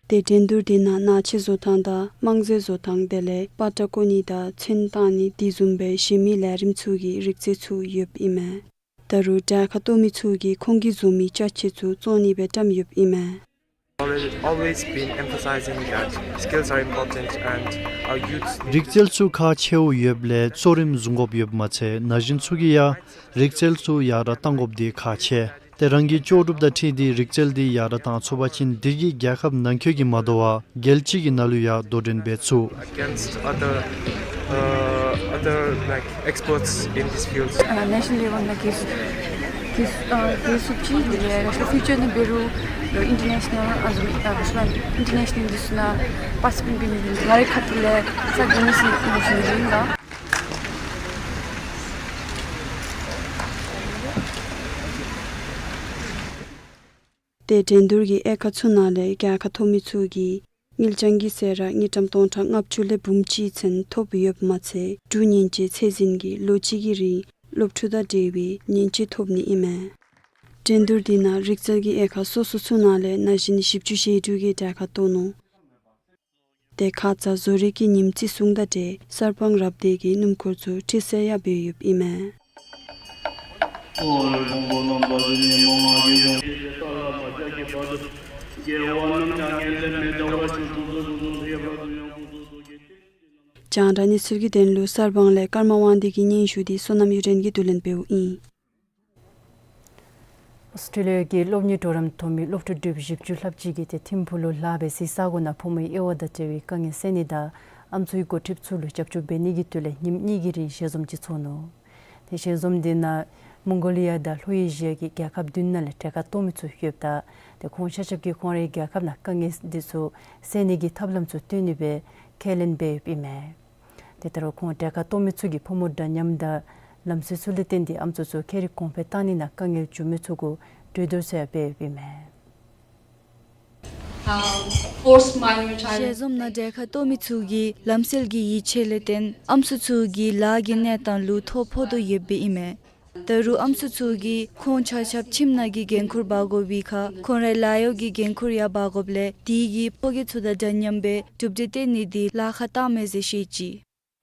ཏེ་འགྲན་བསྡུར་དེ་ནང་ནང་ཆས་བཟོ་ཐངས་དང་དམངས་རྫས་བཟོ་ཐངས་དེ་ལས་པ་ཏྲ་བརྐོ་ནི་དང་ཚོན་བཏང་ནི་དེ་བཟུམ་སྦེ་གཞན་མི་ལས་རིམ་ཚུ་གི་རིག་རྩལ་ཚུ་ཡོདཔ་ཨིན་མས། ད་རུང་གྲལ་ཁར་གཏོགས་མི་ཚུ་གིས་ཁོང་གིས་བཟོ་མི་ཅ་ཆས་ཚུ་བཙོང་ནི་སྦེ་བཀྲམ་ཡོདཔ་ཨིན་མས། Always, always been emphasizing that skills are important and our youth need རིག་རྩལ་ཚུ་ཁག་ཆེཝ་ཡོདཔ་ལས་གཙོ་རིམ་བཟུང་དགོཔ་ཡོདཔ་མ་ཚད་ན་གཞོན་ཚུ་གིས་ཡང་རིག་རྩལ་ཚུ་ཡར་དྲག་གཏང་དགོཔ་འདི་ཁག་ཆེ། ཏེ་རང་གི་ལྕོགས་གྲུབ་དང་འཁྲིལ་ཏེ་རིག་རྩལ་འདི་ཡར་དྲག་བཏང་ཚུགས་པ་ཅིན་དེ་གིས་རྒྱལ་ཁབ་ནང་འཁོད་ཀྱི་མ་དོ་བར་རྒྱལ་སྤྱི་གི་ནང་ལུ་ཡང་དོ་འགྲན་འབད་ཚུགས། Against other, uh, other, like, experts in this field. ཨ་national level ནང་རྒྱལ་རྒྱལ་ཨ་རྒྱལ་ཚུགས་ཅི། དེ་ལས་ཕིའུ་ཅར་ནང་འབད་རུང་ཨ་international ཨ་བཟུམ་ཨ་international འདི་ཚུ་ནང་participate འབད་ནི་ང་རའི་ཁ་ཐུག་ལས་རྩ་འགེངས་ནི་ཟེར་ཞུ་ནི་ཨིན་ལགས། ཏེ་འགྲན་བསྡུར་གྱི་དབྱེ་ཁག་ཚུ་ནང་ལས་རྒྱལ་ཁ་ཐོབ་མི་ཚུ་གིས་དངུལ་རྐྱང་གི་ཟད་རག་དངུལ་ཀྲམ་སྟོང་ཕྲག་ལྔ་བཅུ་ལས་འབུམ་གཅིག་ཚུན་ཐོབ་ཡོདཔ་མ་ཚད་འབྲུག་ཉིན་བྱེད་ཚད་འཛིན་གྱིས་ལོ་གཅིག་གི་རིང་སློབ་ཕྲུག་དང་འབྲེལ་བའི་ཉིན་བྱེད་ཐོབ་ནི་ཨིན་མས། འགྲན་བསྡུར་འདི་ནང་རིག་རྩལ་གྱི་དབྱེ་ཁག་སོ་སོ་ཚུ་ནང་ལས་ན་གཞོན་བཞི་བཅུ་ཞེ་དྲུག་གིས་གྲལ་ཁར་གཏོགས་ནུག། ཏེ་ཁ་ཙ་བཟོ་རིག་གི་ཉིནམ་བརྩི་སྲུང་དང་འབྲེལ་གསར་སྤང་རབ་སྡེ་གིས་སྣུམ་འཁོར་ཚུ་ཁྲིད་སེལ་ཡང་འབད་ཡོདཔ་ཨིན་མས། རྒྱང་བསྒྲགས་གནས་ཚུལ་གྱི་དོན་ལུ་གསར་སྤང་ལས་ཀརྨ་དབང་འདུས་ཀྱི་སྙན་ཞུ་འདི་བསོད་ནམས་གཡུ་སྒྲོན་གྱིས་བསྡུ་ལེན་འབདཝ་ཨིན། ཨོསི་ཊྲེ་ལི་ཡ་གི་སློབ་གཉེར་གྲོགས་རམ་ཐོབ་མི་སློབ་ཕྲུག་དྲུག་བཞི་བཅུ་ལྷགཔ་ཅིག་གིས་ཏེ་ཐིམ་ཕུག་ལུ་ལཱ་འབད་སའི་ས་གོ་ནང་ཕོ་མོའི་དབྱེ་བ་དང་འབྲེལ་བའི་དཀའ་ངལ་སེལ་ནི་དང་ཨམ་སྲུའི་འགོ་ཁྲིདཔ་ཚུ་ལུ་རྒྱབ་སྐྱོར་འབད་ནི་གི་དོན་ལས་ཉིནམ་གཉིས་ཀྱི་རིང་ཞལ་འཛོམས་ཅིག་ཚོགས་ནུག། ཏེ་ཞལ་འཛོམས་འདི་ནང་མོང་གོ་ལི་ཡ་དང་ལྷོ་ཨེ་ཤི་ཡ་གི་རྒྱལ་ཁབ་བདུན་ནང་ལས་གྲལ་ཁར་གཏོགས་མི་ཚུ་ཡོདཔ་ད་ཏེ་ཁོང་ཆ་ཁྱབ་ཀྱིས་ཁོང་རའི་རྒྱལ་ཁབ་ནང་དཀའ་ངལ་འདི་ཚུ་སེལ་ནི་གི་ཐབས་ལམ་ཚུ་སྟོན་ནི་སྦེ་ཁས་ལེན་འབད་ཡོདཔ་ཨིན་མས། ཏེ་ད་རུང་ཁོང་གྲལ་ཁར་གཏོགས་མི་ཚུ་གིས་ཕོ་མོ་འདྲ་མཉམ་དང་ལམ་སྲོལ་ཚུ་ལུ་བརྟེན་ཏེ་ཨམ་སྲུ་ཚུ་ཁེ་རིག་གོང་འཕེལ་བཏང་ནི་ནང་དཀའ་ངལ་བྱུང་མི་ཚུ་གུ་གྲོས་བསྡུར་ཚུ་ཡང་འབད་ཡོདཔ་ཨིན་མས། ཞལ་འཛོམས་ནང་གྲལ་ཁར་གཏོགས་མི་ཚུ་གིས་ལམ་སྲོལ་གྱི་ཡིད་ཆེས་ལུ་བརྟེན་ཨམ་སྲུ་ཚུ་གིས་ལཱ་གི་གནས་སྟངས་ལུ་ཐོ་ཕོག་དོ་ཡོདཔ་ཨིན་མས། ད་རུང་ཨམ་སྲུ་ཚུ་གིས་ཁོང་ཆ་ཁྱབ་ཁྱིམ་ནང་གི་འགན་ཁུར་འབག་དགོ་པའི་ཁར་ཁོང་རའི་ལཱ་གཡོག་གི་འགན་ཁུར་ཡང་འབག་དགོཔ་ལས་དེ་གིས་ཕོ་སྐྱེས་ཚུ་དང་འདྲ་མཉམ་སྦེ་གྲུབ་འབྲས་བཏོན་ནི་འདི་ལཱ་ཁག་བཏངམ་མས་ཟེར་བཤད་ཅི།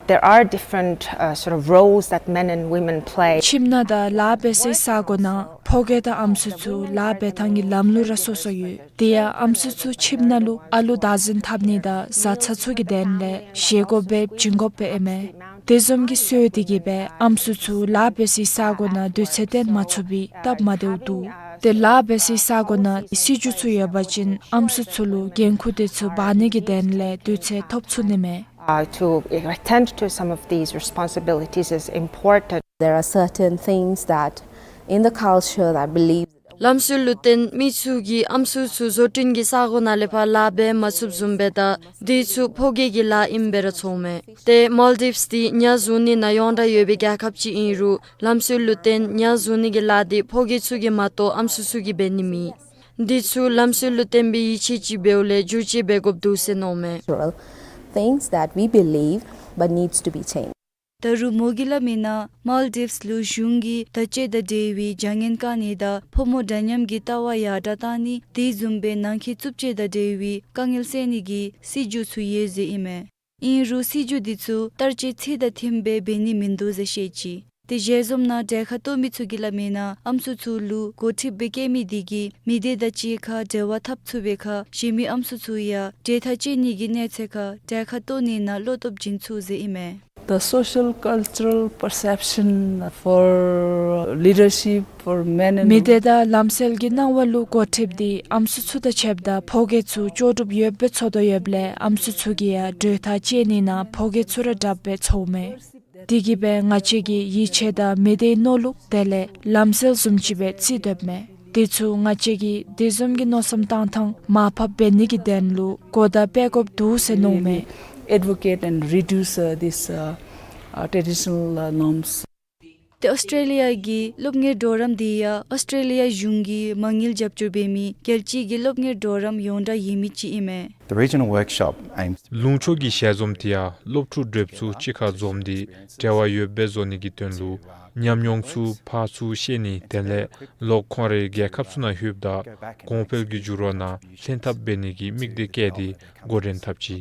There are different, uh, sort of roles that men and women play. ཁྱིམ་ནང་དང་ལཱ་འབད་སའི་ས་གོ་ནང་ཕོ་སྐྱེས་དང་ཨམ་སྲུ་ཚུ་ལཱ་འབད་ཐངས་ཀྱི་ལམ་ལུགས་ར་སོ་སོ་ཡོད། དེ་ཡང་ཨམ་སྲུ་ཚུ་ཁྱིམ་ནང་ལུ་ཨ་ལུ་བདག་འཛིན་འཐབ་ནི་དང་བཟའ་ཚང་ཚུ་གི་དོན་ལས་བཞེས་སྒོ་འབད་བྱིན་རྒྱུ་འབད་ཨིན་མས། དེ་བཟུམ་གྱི་སྲོལ་འདི་གིས་སྦེ་ཨམ་སྲུ་ཚུ་ལཱ་འབད་སའི་ས་གོ་ནང་དུས་ཚོད་བཏོན་མ་ཚུགས་པའི་སྟབས་མ་བདེཝ་འདུག། ཏེ་ལཱ་འབད་སའི་ས་གོ་ནང་སྲིད་བྱུས་ཚུ་ཡོད་པ་ཅིན་ཨམ་སྲུ་ཚུ་ལུ་འགན་ཁུར་དེ་ཚུ་འབག་ནི་གི་དོན་ལས་དུས་ཚོད་ཐོབ་ཚུགས་ནི་མས། Uh, to attend to some of these responsibilities is important. There are certain things that in the culture that believe ལམ་སྲོལ་ལུ་བརྟེན་མི་ཚུ་གིས་ཨམ་སྲུ་ཚུ་བཟོ་སྐྲུན་གྱི་ས་གོ་ནང་ལས་ཕར་ལཱ་འབད་མ་ཚུགསཔ་བཟུམ་སྦེ་ད་དེ་ཚུ་ཕོ་སྐྱེས་ཀྱི་ལཱ་ཨིནམ་སྦེ་ར་ཚོརཝ་མས། ཏེ་མཱལ་ཌིབས་འདི་ཉ་བཟུང་ནི་ནང་ཡོངས་གྲགས་ཡོད་པའི་རྒྱལ་ཁབ་ཅིག་ཨིན་རུང་ལམ་སྲོལ་ལུ་བརྟེན་ཉ་བཟུང་ནི་གི་ལཱ་འདི་ཕོ་སྐྱེས་ཚུ་གིས་མ་གཏོགས་ཨམ་སྲུ་ཚུ་གིས་འབད་ནི་མེད། དེ་ཚུ་ལམ་སྲོལ་ལུ་བརྟེན་པའི་ཡིད་ཆེས་ཅིག་འབདཝ་ལས་བསྒྱུར་བཅོས་འབད་དགོཔ་འདུག་ཟེར་མནོཝ་མས། Cultural things that we believe but needs to be changed. ད་རུང་མོ་གིས་སླབ་མིའི་ནང་མཱལ་ཌིབས་ལུ་གཞུང་གིས་དར་ཅན་དང་འབྲེལ་བའི་བྱ་ངན་བཀག་ནི་དང་ཕོ་མོ་འདྲ་མཉམ་གྱི་ལྟ་བ་ཡར་དྲག་བཏང་ནི་དེ་བཟུམ་སྦེ་ནང་འཁོད་རྩུབ་སྤྱོད་དང་འབྲེལ་བའི་དཀའ་ངལ་སེལ་ནི་གི་སྲིད་བྱུས་ཚུ་ཡོད་ཟེར་ཨིན་མས། ཨིན་རུང་སྲིད་བྱུས་འདི་ཚུ་བསྟར་སྤྱོད་ཚད་དང་མཐུནམ་སྦེ་འབད་ནི་མིན་འདུག་ཟེར་བཤད་ཅི། ཏེ་ཞལ་འཛོམས་ནང་གྲལ་ཁར་གཏོགས་མི་ཚུ་གིས་སླབ་མིའི་ནང་ཨམ་སྲུ་ཚུ་ལུ་འགོ་ཁྲིདཔ་སྦེ་བསྐོ་མི་དེ་གིས་མི་སྡེ་དང་གཅིག་ཁར་འབྲེལ་བ་འཐབ་ཚུགས་པའི་ཁར་གཞན་མི་ཨམ་སྲུ་ཚུ་ཡང་གྲོས་ཐག་བཅད་ནི་གི་གནས་ཚད་ཁར་གྲལ་ཁར་གཏོགས་ནི་ནང་བློ་སྟོབས་བྱིན་ཚུགས་ཟེར་ཨིན་མས། The social cultural perception for leadership for men and མི་སྡེ་དང་ལམ་སྲོལ་གྱི་སྣང་བ་ལུ་འགོ་ཁྲིདཔ་དེ་ཨམ་སྲུ་ཚུ་དང་ཕྱདཔ་ད་ཕོ་སྐྱེས་ཚུ་ལྕོགས་གྲུབ་ཡོདཔ་སྦེ་ཚོར་དོ་ཡོདཔ་ལས་ཨམ་སྲུ་ཚུ་གིས་ཡང་གྲོས་ཐག་བཅད་ནི་ནང་ཕོ་སྐྱེས་ཚུ་ར་དྲགཔ་སྦེ་ཚོརཝ་མས། དེ་གིས་སྦེ་ང་བཅས་ཀྱིས་ཡིད་ཆེས་དང་མི་སྡེའི་མནོ་ལུགས་དེ་ལས་ལམ་སྲོལ་བཟུམ་ཅིག་སྦེ་བརྩི་དོ་ཡོདཔ་མས། དེ་ཚུ་ང་བཅས་ཀྱིས་དེ་བཟུམ་གྱི་མནོ་བསམ་བཏང་ཐངས་མར་ཕབ་འབད་ནི་གི་དོན་ལུ་གོ་བརྡ་སྤེལ་དགོཔ་འདུག་ཟེར་མནོཝ་མས། Advocate and reduce, uh, this, uh, uh, traditional, uh, norms. ཏེ་ཨོསི་ཊྲེ་ལི་ཡ་གི་སློབ་གཉེར་གྲོགས་རམ་དེ་ཡང་ཨོསི་ཊྲེ་ལི་ཡ་གཞུང་གིས་མ་དངུལ་རྒྱབ་སྐྱོར་འབད་མི་རྒྱལ་སྤྱི་གི་སློབ་གཉེར་གྲོགས་རམ་ཡོངས་གྲགས་ཡོད་མི་ཅིག་ཨིན་མས། The regional workshop aims to ལུང་ཕྱོགས་ཀྱི་ཞལ་འཛོམས་དེ་ཡང་སློབ་ཕྲུག་གྲོགས་ཚུ་གཅིག་ཁར་འཛོམས་ཏེ་འབྲེལ་བ་ཡོདཔ་སྦེ་བཟོ་ནི་གི་དོན་ལུ་ཉམས་མྱོང་ཚུ་ཕར་ཚུར་བཤད་ནི་དེ་ལས་ལོག་ཁོང་རའི་རྒྱལ་ཁབ་ཚུ་ནང་ལྷོདཔ་ད་གོང་འཕེལ་གྱི་འགྱུར་བ་ནང་ལྷན་ཐབས་འབད་ནི་གི་དམིགས་གཏད་བསྐྱེད་དེ་འགོ་འདྲེན་འཐབ་ཅི།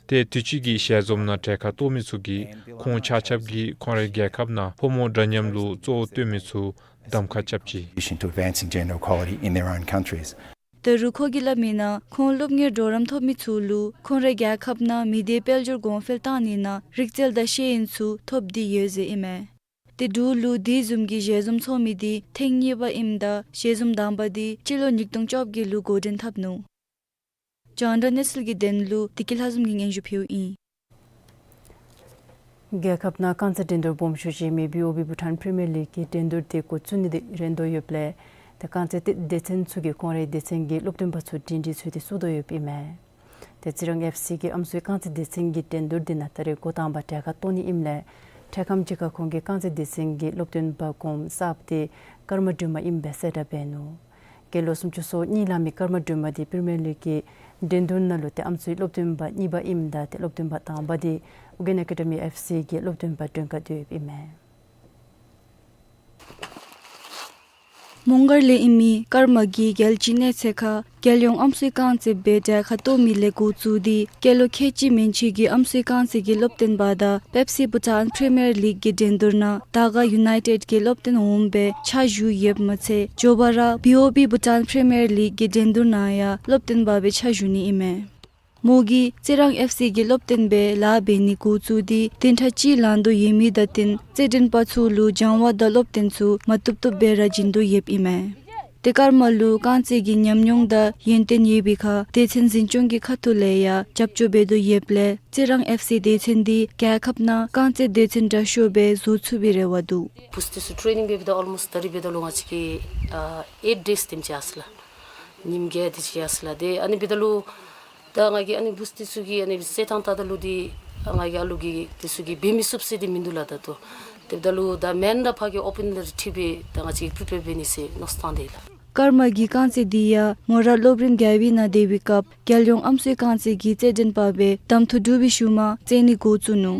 ཏེ་དུས་ཅི་གི་ཞལ་འཛོམས་ནང་གྲལ་ཁར་གཏོགས་མི་ཚུ་གིས་ཁོང་ཆ་ཁྱབ་ཀྱིས་ཁོང་རའི་རྒྱལ་ཁབ་ནང་ཕོ་མོ་འདྲ་མཉམ་ལུ་གཙོ་བོ་བཏོན་མི་ཚུ་གདམ་ཁ་རྐྱབ་ཅི། Contribution to advancing gender equality in their own countries. ད་རུང་ཁོ་གིས་སླབ་མིའི་ནང་ཁོང་སློབ་གཉེར་གྲོགས་རམ་ཐོབ་མི་ཚུ་ལུ་ཁོང་རའི་རྒྱལ་ཁབ་ནང་མི་སྡེའི་དཔལ་འབྱོར་གོང་འཕེལ་བཏང་ནི་ནང་རིག་རྩལ་དང་ཤེས་ཡོན་ཚུ་ཐོབ་སྟེ་ཡོད་ཟེར་ཨིན་མས། ཏེ་འབྲུག་ལུ་དེ་བཟུམ་གྱི་ཞལ་འཛོམས་ཚོགས་མི་དེ་ཐེངས་གཉིས་པ་ཨིནམ་ད་ཞལ་འཛོམས་དང་པ་དེ་སྤྱི་ལོ་ཉིས་སྟོང་བཅོ་བརྒྱད་ལུ་འགོ་འདྲེན་འཐབ་ནུག། རྒྱང་བསྒྲགས་གནས་ཚུལ་གྱི་དོན་ལུ་བདེ་སྐྱིད་ལྷ་འཛོམས་ཀྱིས་སྙན་ཞུ་ཕུལཝ་ཨིན། རྒྱལ་ཁབ་ནང་རྐང་རྩེད་འགྲན་བསྡུར་སྦོམ་ཤོས་ཅིག་ཨིན་མི་བི་ཨོ་བི་བྷུ་ཊཱན་པི་རི་མི་ཡར་ལིག་གི་འགྲན་བསྡུར་དེ་འགོ་བཙུགས་ནི་དེ་རན་དོ་ཡོདཔ་ལས་ཏེ་རྐང་རྩེད་སྡེ་ཚན་ཚུ་གིས་ཁོང་རའི་སྡེ་ཚན་གྱི་སློབ་སྟོན་པ་ཚུ་སྒྲིང་སྒྲིང་བཟོ་སྟེ་བཙུགས་དོ་ཡོདཔ་ཨིན་མས། ཏེ་རྩི་རང་ཨེཕ་སི་གི་ཨམ་སྲུའི་རྐང་རྩེད་སྡེ་ཚན་གྱི་འགྲན་བསྡུར་དེ་ནང་ད་རེས་འགོ་དང་པ་གྲལ་ཁར་གཏོགས་ནི་ཨིནམ་ལས་འཕྲལ་ཁམས་ཅིག་ཁར་ཁོང་གི་རྐང་རྩེད་སྡེ་ཚན་གྱི་སློབ་སྟོན་པ་གོངམ་གསརཔ་དེ་ཀརྨ་སྒྲོལ་མ་ཨིནམ་སྦེ་གསལ་བསྒྲགས་འབད་ནུག། སྐྱེས་ལོ་སུམ་ཅུ་སོ་གཉིས་ལང་མི་ཀརྨ་སྒྲོལ་མ་དེ་པི་རི་མི་ཡར་ལིག་གི་འགྲན་བསྡུར་ནང་ལུ་ཏེ་ཨམ་སྲུའི་སློབ་སྟོན་པ་གཉིས་པ་ཨིནམ་ད་ཏེ་སློབ་སྟོན་པ་དང་པ་དེ་ཨོ་རྒྱན་ཨེ་ཀེ་ཌི་མི་ཨེཕ་སི་གི་སློབ་སྟོན་པ་སྒྲོན་དཀར་དེ་ཨིན་མས། མོང་སྒར་ལས་ཨིན་མི་ཀརྨ་གིས་རྒྱལ་སྤྱིའི་གནས་ཚད་ཁར་རྒྱལ་ཡོངས་ཨམ་སྲུའི་རྐང་རྩེད་སྦེ་གྲལ་ཁར་གཏོགས་མི་ལས་འགོ་བཙུགས་ཏེ་སྐྱེས་ལོ་ཁལ་གཅིག་མན་ཆད་ཀྱི་ཨམ་སྲུའི་རྐང་རྩེད་ཀྱི་སློབ་སྟོན་པ་དང་པེབ་སི་བྷུ་ཊཱན་པི་རི་མི་ཡར་ལིག་གི་འགྲན་བསྡུར་ནང་དར་དཀར་ཡུ་ནའི་ཊེཌ་ཀྱི་སློབ་སྟོན་འོགམ་སྦེ་ཕྱག་ཞུ་ཡོདཔ་མ་ཚད་མགྱོགས་པ་ར་བི་ཨོ་བི་བྷུ་ཊཱན་པི་རི་མི་ཡར་ལིག་གི་འགྲན་བསྡུར་ནང་ཡང་སློབ་སྟོན་པ་སྦེ་ཕྱག་ཞུ་ནི་ཨིན་མས། མོ་གིས་རྩི་རང་ཨེཕ་སི་གི་སློབ་སྟོན་པའི་ལཱ་འབད་ནི་འགོ་བཙུགས་ཏེ་བདུན་ཕྲག་གཅིག་ལང་དོ་ཡོད་མི་དང་བསྟུན་རྩེད་འགྲན་པ་ཚུ་ལུ་སྦྱང་བ་དང་སློབ་སྟོན་ཚུ་མ་བཏུབ་བཏུབ་སྦེ་ར་བྱིན་དོ་ཡོདཔ་ཨིན་མས། ཏེ་ཀརྨ་ལུ་རྐང་རྩེད་ཀྱི་ཉམས་མྱོང་དང་ཡོན་ཏན་ཡོད་པའི་ཁར་སྡེ་ཚན་འཛིན་སྐྱོང་གི་ཁ་ཐུག་ལས་ཡང་རྒྱབ་སྐྱོར་འབད་དོ་ཡོདཔ་ལས་རྩི་རང་ཨེཕ་སི་སྡེ་ཚན་འདི་རྒྱལ་ཁབ་ནང་རྐང་རྩེད་སྡེ་ཚན་དྲག་ཤོས་སྦེ་བཟོ་ཚུགས་པའི་རེ་བ་འདུག། བུཚ་འདི་ཚུ་ཊེ་རེ་ནིང་འབདཝ་ད་ཨོལ་མོསཊ་ད་རིས་འབདཝ་ད་ལུ་ང་བཅས་ཀྱིས་ཨ་ཨེཊ་ཌེསི་དེམ་ཅིག་ཡར་སོང་ལགས། ཉིནམ་བརྒྱད་དེ་ཅིག་ཡར་སོང་ལགས། ཏེ་ཨ་ནི་འབདཝ་ད་ལུ་ད་ང་གིས་ཨ་ནི་བུཚ་འདི་ཚུ་གི་ཨ་ནི་རྩེད་ཐངས་བལྟཝ་ད་ལུ་འདི་ང་གིས་ཨ་ལུ་གིས་འདི་ཚུ་གིས་འབད་མི་ཚུགས་ཟེར་འདི་མིན་འདུག་ལགས། ད་ལྟོ་དེ་འབདཝ་ད་ལུ་ད་མེན་དང་ཕར་གྱི་ཨོ་པེན་ལས་ར་འཁྲིལ་སྦེ་ད་ང་བཅས་ཀྱིས་པི་རི་པེར་འབད་ནི་ཟེར་མནོ་བསམ་བཏང་སྟེ་ལགས། ཀརྨ་གིས་རྐང་རྩེད་འདི་ཡང་མོ་ར་སློབ་རིམ་བརྒྱད་པའི་ནང་སྡོད་པའི་སྐབས་རྒྱལ་ཡོངས་ཨམ་སྲུའི་རྐང་རྩེད་ཀྱི་རྩེད་འགྲན་པ་སྦེ་གདམ་འཐུ་གྲུབ་པའི་ཤུལ་མ་རྩེད་ནི་འགོ་བཙུགས་ནུག།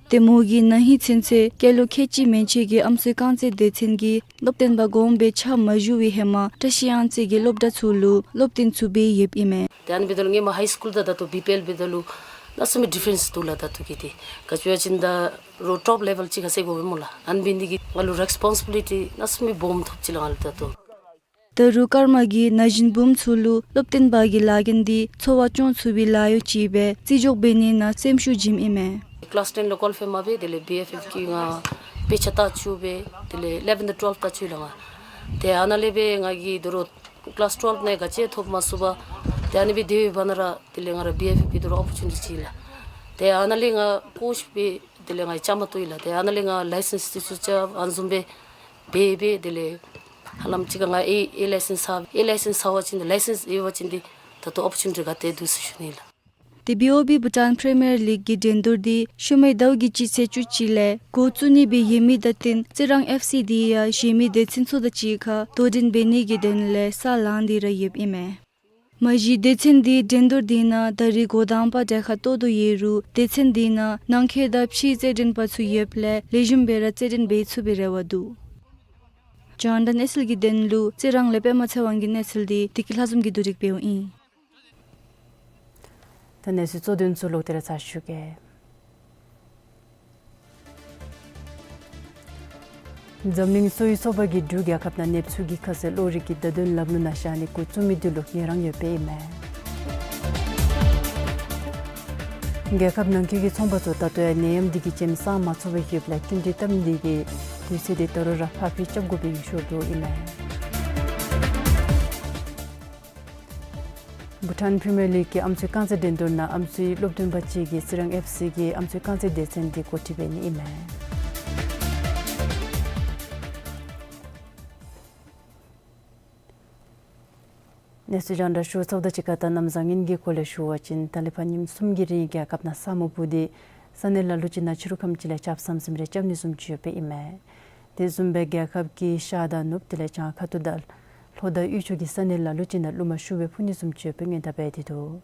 ཏེ་མོ་གིས་ན་ཧིང་ཚུན་ཚོད་སྐྱེས་ལོ་ཁལ་གཅིག་མན་ཆད་ཀྱི་ཨམ་སྲུའི་རྐང་རྩེད་སྡེ་ཚན་གྱི་སློབ་སྟོན་པ་གོངམ་སྦེ་ཕྱག་མ་ཞུ་བའི་ཧེ་མ་བཀྲ་ཤིས་གཡང་རྩེ་གི་སློབ་གྲྭ་ཚུ་ལུ་སློབ་སྟོན་ཚུ་འབད་ཡོདཔ་ཨིན་མས། ཏེ་ཨ་ནི་འབདཝ་ད་ལུ་ངོ་མ་ཧའི་སི་ཀུལ་དང་ད་ལྟོ་བི་པི་ཨེལ་འབདཝ་ད་ལུ་གནམ་མེད་ས་མེད་ཌི་ཕེརེནསི་འདུག་ལགས། ད་ལྟོ་གི་འདི་ག་ཅི་སྦེ་ཟེར་བ་ཅིན་ད་རོགས་ཊོཔ་ལེ་བཱལ་ཅིག་ཁར་སོང་དགོ་པས་སྨོ་ལགས། ཨ་ནི་འབད་ནི་འདི་གིས་ང་ལུ་རེསི་པོན་སི་བི་ལི་ཊི་གནམ་མེད་ས་མེད་སྦོམ་ཐོབ་ཅི་ལགས་ང་ལུ་ད་ལྟོ། ད་རུང་ཀརྨ་གིས་ན་གཞོན་བུམོ་ཚུ་ལུ་སློབ་སྟོན་པ་གི་ལཱ་འགན་འདི་ཚོར་བ་སྐྱོང་ཚུགས་པའི་ལཱ་གཡོག་ཅིག་སྦེ་བརྩི་འཇོག་འབད་ནི་ནང་སེམས་ཤུགས་བྱིནམ་ཨིན་མས། ཀི་ལཱསི་ཊེན་ལུ་ཀོ་ལི་ཕའི་མ་འབད་དེ་ལས་བི་ཨེཕ་ཨེཕ་གི་ང་དཔེ་ཆ་བལྟ་བཅུག་སྦེ་དེ་ལས་ཨི་ལེ་བཱན་དང་ཊུ་ཝེལ་བལྟ་བཅུག་ལགས་ང་། ཏེ་ཨ་ནཱ་ལས་འབད་ང་གིས་དོ་རུང་ཀི་ལཱསི་ཊུ་ཝེལ་ནང་ག་ཅི་ཐོབ་མ་ཚུགས་པར་ཏེ་ཨ་ནི་སྦེ་སྡོད་པའི་བར་ན་ར་དེ་ལས་ང་ར་བི་ཨེཕ་ཨེཕ་གིས་དོ་རུང་ཨོ་པོར་ཅུ་ནི་ཊི་བྱིན་ལགས། ཏེ་ཨ་ནཱ་ལས་ང་ཀོ་ཆི་སྦེ་དེ་ལས་ང་བཅའ་མར་གཏོགས་ཡི་ལགས། ཏེ་ཨ་ནཱ་ལས་ང་ལའི་སེནསི་འདི་ཚུ་རྐྱབ་ཨ་ནི་བཟུམ་སྦེ་འབད་འབད་དེ་ལས་ཧ་ལམ་ཅིག་ཁར་ང་ཨེ་ཨེ་ལའི་སེནསི་ཟ་ཨེ་ལའི་སེནསི་ཟ་བ་ཅིན་ལའི་སེནསི་ཡོད་པ་ཅིན་འདི་ད་ལྟོ་ཨོ་པོར་ཅུ་ནི་ཊི་ག་ཏེ་འདུག་ཟེར་ཞུ་ནི་ལགས། ཏེ་བི་ཨོ་བི་བྷུ་ཊཱན་པི་རི་མི་ཡར་ལིག་གི་འགྲན་བསྡུར་འདི་ཤུལ་མའི་ཟླཝ་གི་སྤྱི་ཚེས་བཅུ་གཅིག་ལས་འགོ་བཙུགས་ནི་སྦེ་ཡོད་མི་དང་བསྟུན་རྩི་རང་ཨེཕ་སི་དེ་ཡང་གཞན་མི་སྡེ་ཚན་ཚུ་དང་གཅིག་ཁར་དོ་འགྲན་འབད་ནི་གི་དོན་ལས་ས་ལངས་ཏེ་ར་ཡོདཔ་ཨིན་མས། མ་གཞི་སྡེ་ཚན་འདི་འགྲན་བསྡུར་འདི་ནང་ད་རེས་འགོ་དང་པ་གྲལ་ཁར་གཏོགས་དོ་ཡོད་རུང་སྡེ་ཚན་འདི་ནང་ནང་འཁོད་དང་ཕྱིའི་རྩེད་འགྲན་པ་ཚུ་ཡོདཔ་ལས་ལེགས་ཤོམ་སྦེ་ར་རྩེད་འགྲན་འབད་ཚུགས་པའི་རེ་བ་འདུག། རྒྱང་བསྒྲགས་གནས་ཚུལ་གྱི་དོན་ལུ་རྩི་རང་ལས་པདྨ་ཚེ་དབང་གི་གནས་ཚུལ་འདི་བདེ་སྐྱིད་ལྷ་འཛོམས་ཀྱིས་བསྡུ་སྒྲིག་འབདཝ་ཨིན། ད་གནས་ཚུལ་གཙོ་དོན་ཚུ་ལོག་སྟེ་ར་ཚར་ཞུ་གེ། འཛམ་གླིང་གསོ་བའི་ཚོགས་པ་གིས་འབྲུག་རྒྱལ་ཁབ་ནང་ནདཔ་ཚུ་གི་ཁ་གསལ་གློག་རིག་གི་བརྡ་དོན་ལམ་ལུགས་ནང་བཞག་ནི་འགོ་བཙུགས་མི་འདི་ལུ་ངལ་རངས་ཡོདཔ་ཨིན་མས། རྒྱལ་ཁབ་ནང་འཁོད་ཀྱི་ཚོང་པ་ཚུ་ད་ལྟོ་ཡང་ནད་ཡམས་འདི་གིས་བྱེམ་གསང་མ་ཚུགས་པར་ཡོདཔ་ལས་བསྟུན་གྲོས་བཏབ་ནི་དེ་གིས་དུས་ཚོད་འདི་ད་རུང་ར་ཕར་འགྱངས་རྐྱབ་དགོ་པའི་ཤོར་དོ་ཨིན་མས། བྷུ་ཊཱན་པི་རི་མི་ཡར་ལིག་གི་ཨམ་སྲུའི་རྐང་རྩེད་འགྲན་བསྡུར་ནང་ཨམ་སྲུའི་སློབ་སྟོན་པ་ཅིག་གིས་རྩི་རང་ཨེཕ་སི་གི་ཨམ་སྲུའི་རྐང་རྩེད་སྡེ་ཚན་འདི་འགོ་ཁྲིད་འབད་ནི་ཨིན་མས། གནས་ཚུལ་རྒྱང་བསྒྲགས་ཞུ་ཚརཝ་དང་གཅིག་ཁར་ད་གནམ་བཟང་ངན་གྱི་སྐོར་ལས་ཞུ་བ་ཅིན་ད་ལས་ཕར་ཉིནམ་གསུམ་གྱི་རིང་རྒྱལ་ཁབ་ནང་ས་སྨུག་སྤུབས་ཏེ་ས་གནས་ལ་ལུ་ཅིག་ནང་ཕྱི་རུ་ཁམས་ཅིག་ལས་ཆརཔ་ཟམ་ཟིམ་རེ་རྐྱབ་ནི་བཟུམ་ཅིག་ཡོདཔ་ཨིན་མས། དེ་བཟུམ་སྦེ་རྒྱལ་ཁབ་ཀྱི་ཤར་དང་ནུབ་དེ་ལས་བྱང་ཁ་ཐུག་དང་ལྷོ་དང་དབུས་ཕྱོགས་ཀྱི་ས་གནས་ལ་ལུ་ཅིག་ནང་རླུང་མ་ཤུགས་སྦེ་འཕུ་ནི་བཟུམ་ཅིག་ཡོདཔ་སྔོན་བརྡ་འབད་དེ་འདུག།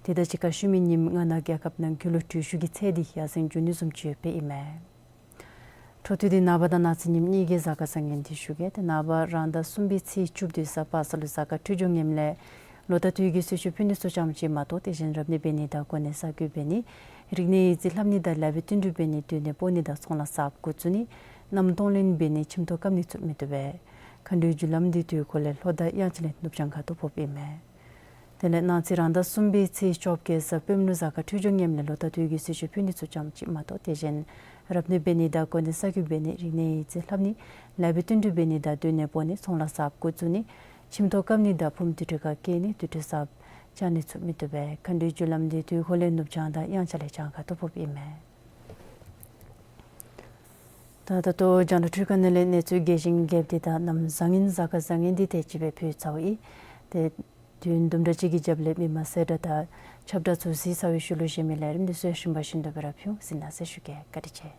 དེ་དང་གཅིག་ཁར་ཤུལ་མའི་ཉིནམ་ལྔ་ནང་རྒྱལ་ཁབ་ནང་དགུན་ལོ་དྲོད་ཤུགས་ཀྱི་ཚད་འདི་ཡར་སེང་འགྱོ་ནི་བཟུམ་ཅིག་ཡོདཔ་ཨིན་མས། འཕྲོ་མཐུད་དེ་ནངས་པ་དང་གནངས་ཚེ་ཉིནམ་གཉིས་ཀྱི་གཟའ་སྐར་བཟང་ངན་འདི་ཞུ་གེ། ཏེ་ནངས་པ་རང་ཟླ་གསུམ་པའི་ཚེས་བཅུ་དྲུག་གཟའ་པ་སངས་ལུ་གཟའ་སྐར་འཕྲོད་སྦྱོར་ངནམ་ལས་ལོ་ཟླ་དུས་ཀྱི་གསོལ་མཆོད་ཕུལ་ནི་ཚུ་ཙམ་ཅིག་མ་གཏོགས་དེ་བཞིན་རབ་གནས་འབད་ནི་དང་གོ་གནས་གསར་བསྐོ་འབད་ནི་རིག་གནས་ཡིག་རྩིས་ལྷབ་ནི་དང་ལཱ་འབད་བསྟུན་གྲོས་འབད་ནི་སྡོད་གནས་སྤོ་ནི་དང་ཚོང་ལཱ་གསརཔ་འགོ་བཙུགས་ནི་གནམ་གཏོང་ལེན་འབད་ནི་ཁྱིམ་ཐོག་བཀབ་ནི་ཚུ་མི་བཏུབ་པས། མཁའ་འགྲོའི་རྒྱུ་ལམ་འདི་དུས་འཁོར་ལས་ལྷོ་དང་དབྱངས་འཆར་ལས་ནུབ་བྱང་ཁ་ཐུག་ཕོགཔ་ཨིན་མས། དེ་ལས་གནངས་ཚེ་རང་ཟླ་གསུམ་པའི་ཚེས་བཅོ་བརྒྱད་གཟའ་སྤེནམ་ལུ་གཟའ་སྐར་འཕྲོད་སྦྱོར་ངནམ་ལས་ལོ་ཟླ་དུས་ཀྱི་གསོལ་མཆོད་ཕུལ་ནི་ཚུ་ཙམ་ཅིག་མ་གཏོགས་དེ་བཞིན་རབ་གནས་འབད་ནི་དང་གོ་གནས་གསར་བསྐོ་འབད་ནི་རིག་གནས་ཡིག་རྩིས་ལྷབ་ནི་ལཱ་འབད་བསྟུན་གྲོས་འབད་ནི་དང་སྡོད་གནས་སྤོ་ནི་ཚོང་ལཱ་གསརཔ་འགོ་བཙུགས་ནི་ཁྱིམ་ཐོག་བཀབ་ནི་དང་ཕུངམ་དུར་ཁྲོད་ཁར་བསྐྱལ་ནི་དུར་ཁྲོད་གསརཔ་བཅག་ནི་ཚུ་མི་བཏུབ་པས། མཁའ་འགྲོའི་རྒྱུ་ལམ་འདི་དུས་འཁོར་ལས་ནུབ་བྱང་དང་དབྱངས་འཆར་ལས་བྱང་ཁ་ཐུག་ཕོགཔ་ཨིན་མས། ད་ད་ལྟོ་རྒྱང་བསྒྲགས་འཕྲུལ་ཁང་ནང་ལས་གནས་ཚུལ་རྒྱས་ཤིང་རྒྱསཔ་འདི་དང་གནམ་བཟང་ངན་གཟའ་སྐར་བཟང་ངན་འདི་དེ་ཅིག་སྦེ་ཕུལ་ཚརཝ་ཨིན། ཏེ་དུས་ཡུན་དུམ་གྲ་ཅིག་གི་རྒྱབ་ལས་མི་མང་གསལ་བསྒྲགས་དང་ཁྱབ་བསྒྲགས་ཚུ་གཟིགས་ཚར་བའི་ཤུལ་ལུ་གཞན་མི་ལས་རིམ་འདི་ཚུ་ཡང་ཞིམ་པ་བཞིན་དུ་སྦེ་ར་ཕུལ་འོང་། གཟིགས་གནང་ཟེར་ཞུ་གེ། བཀའ་དྲིན་ཆེ།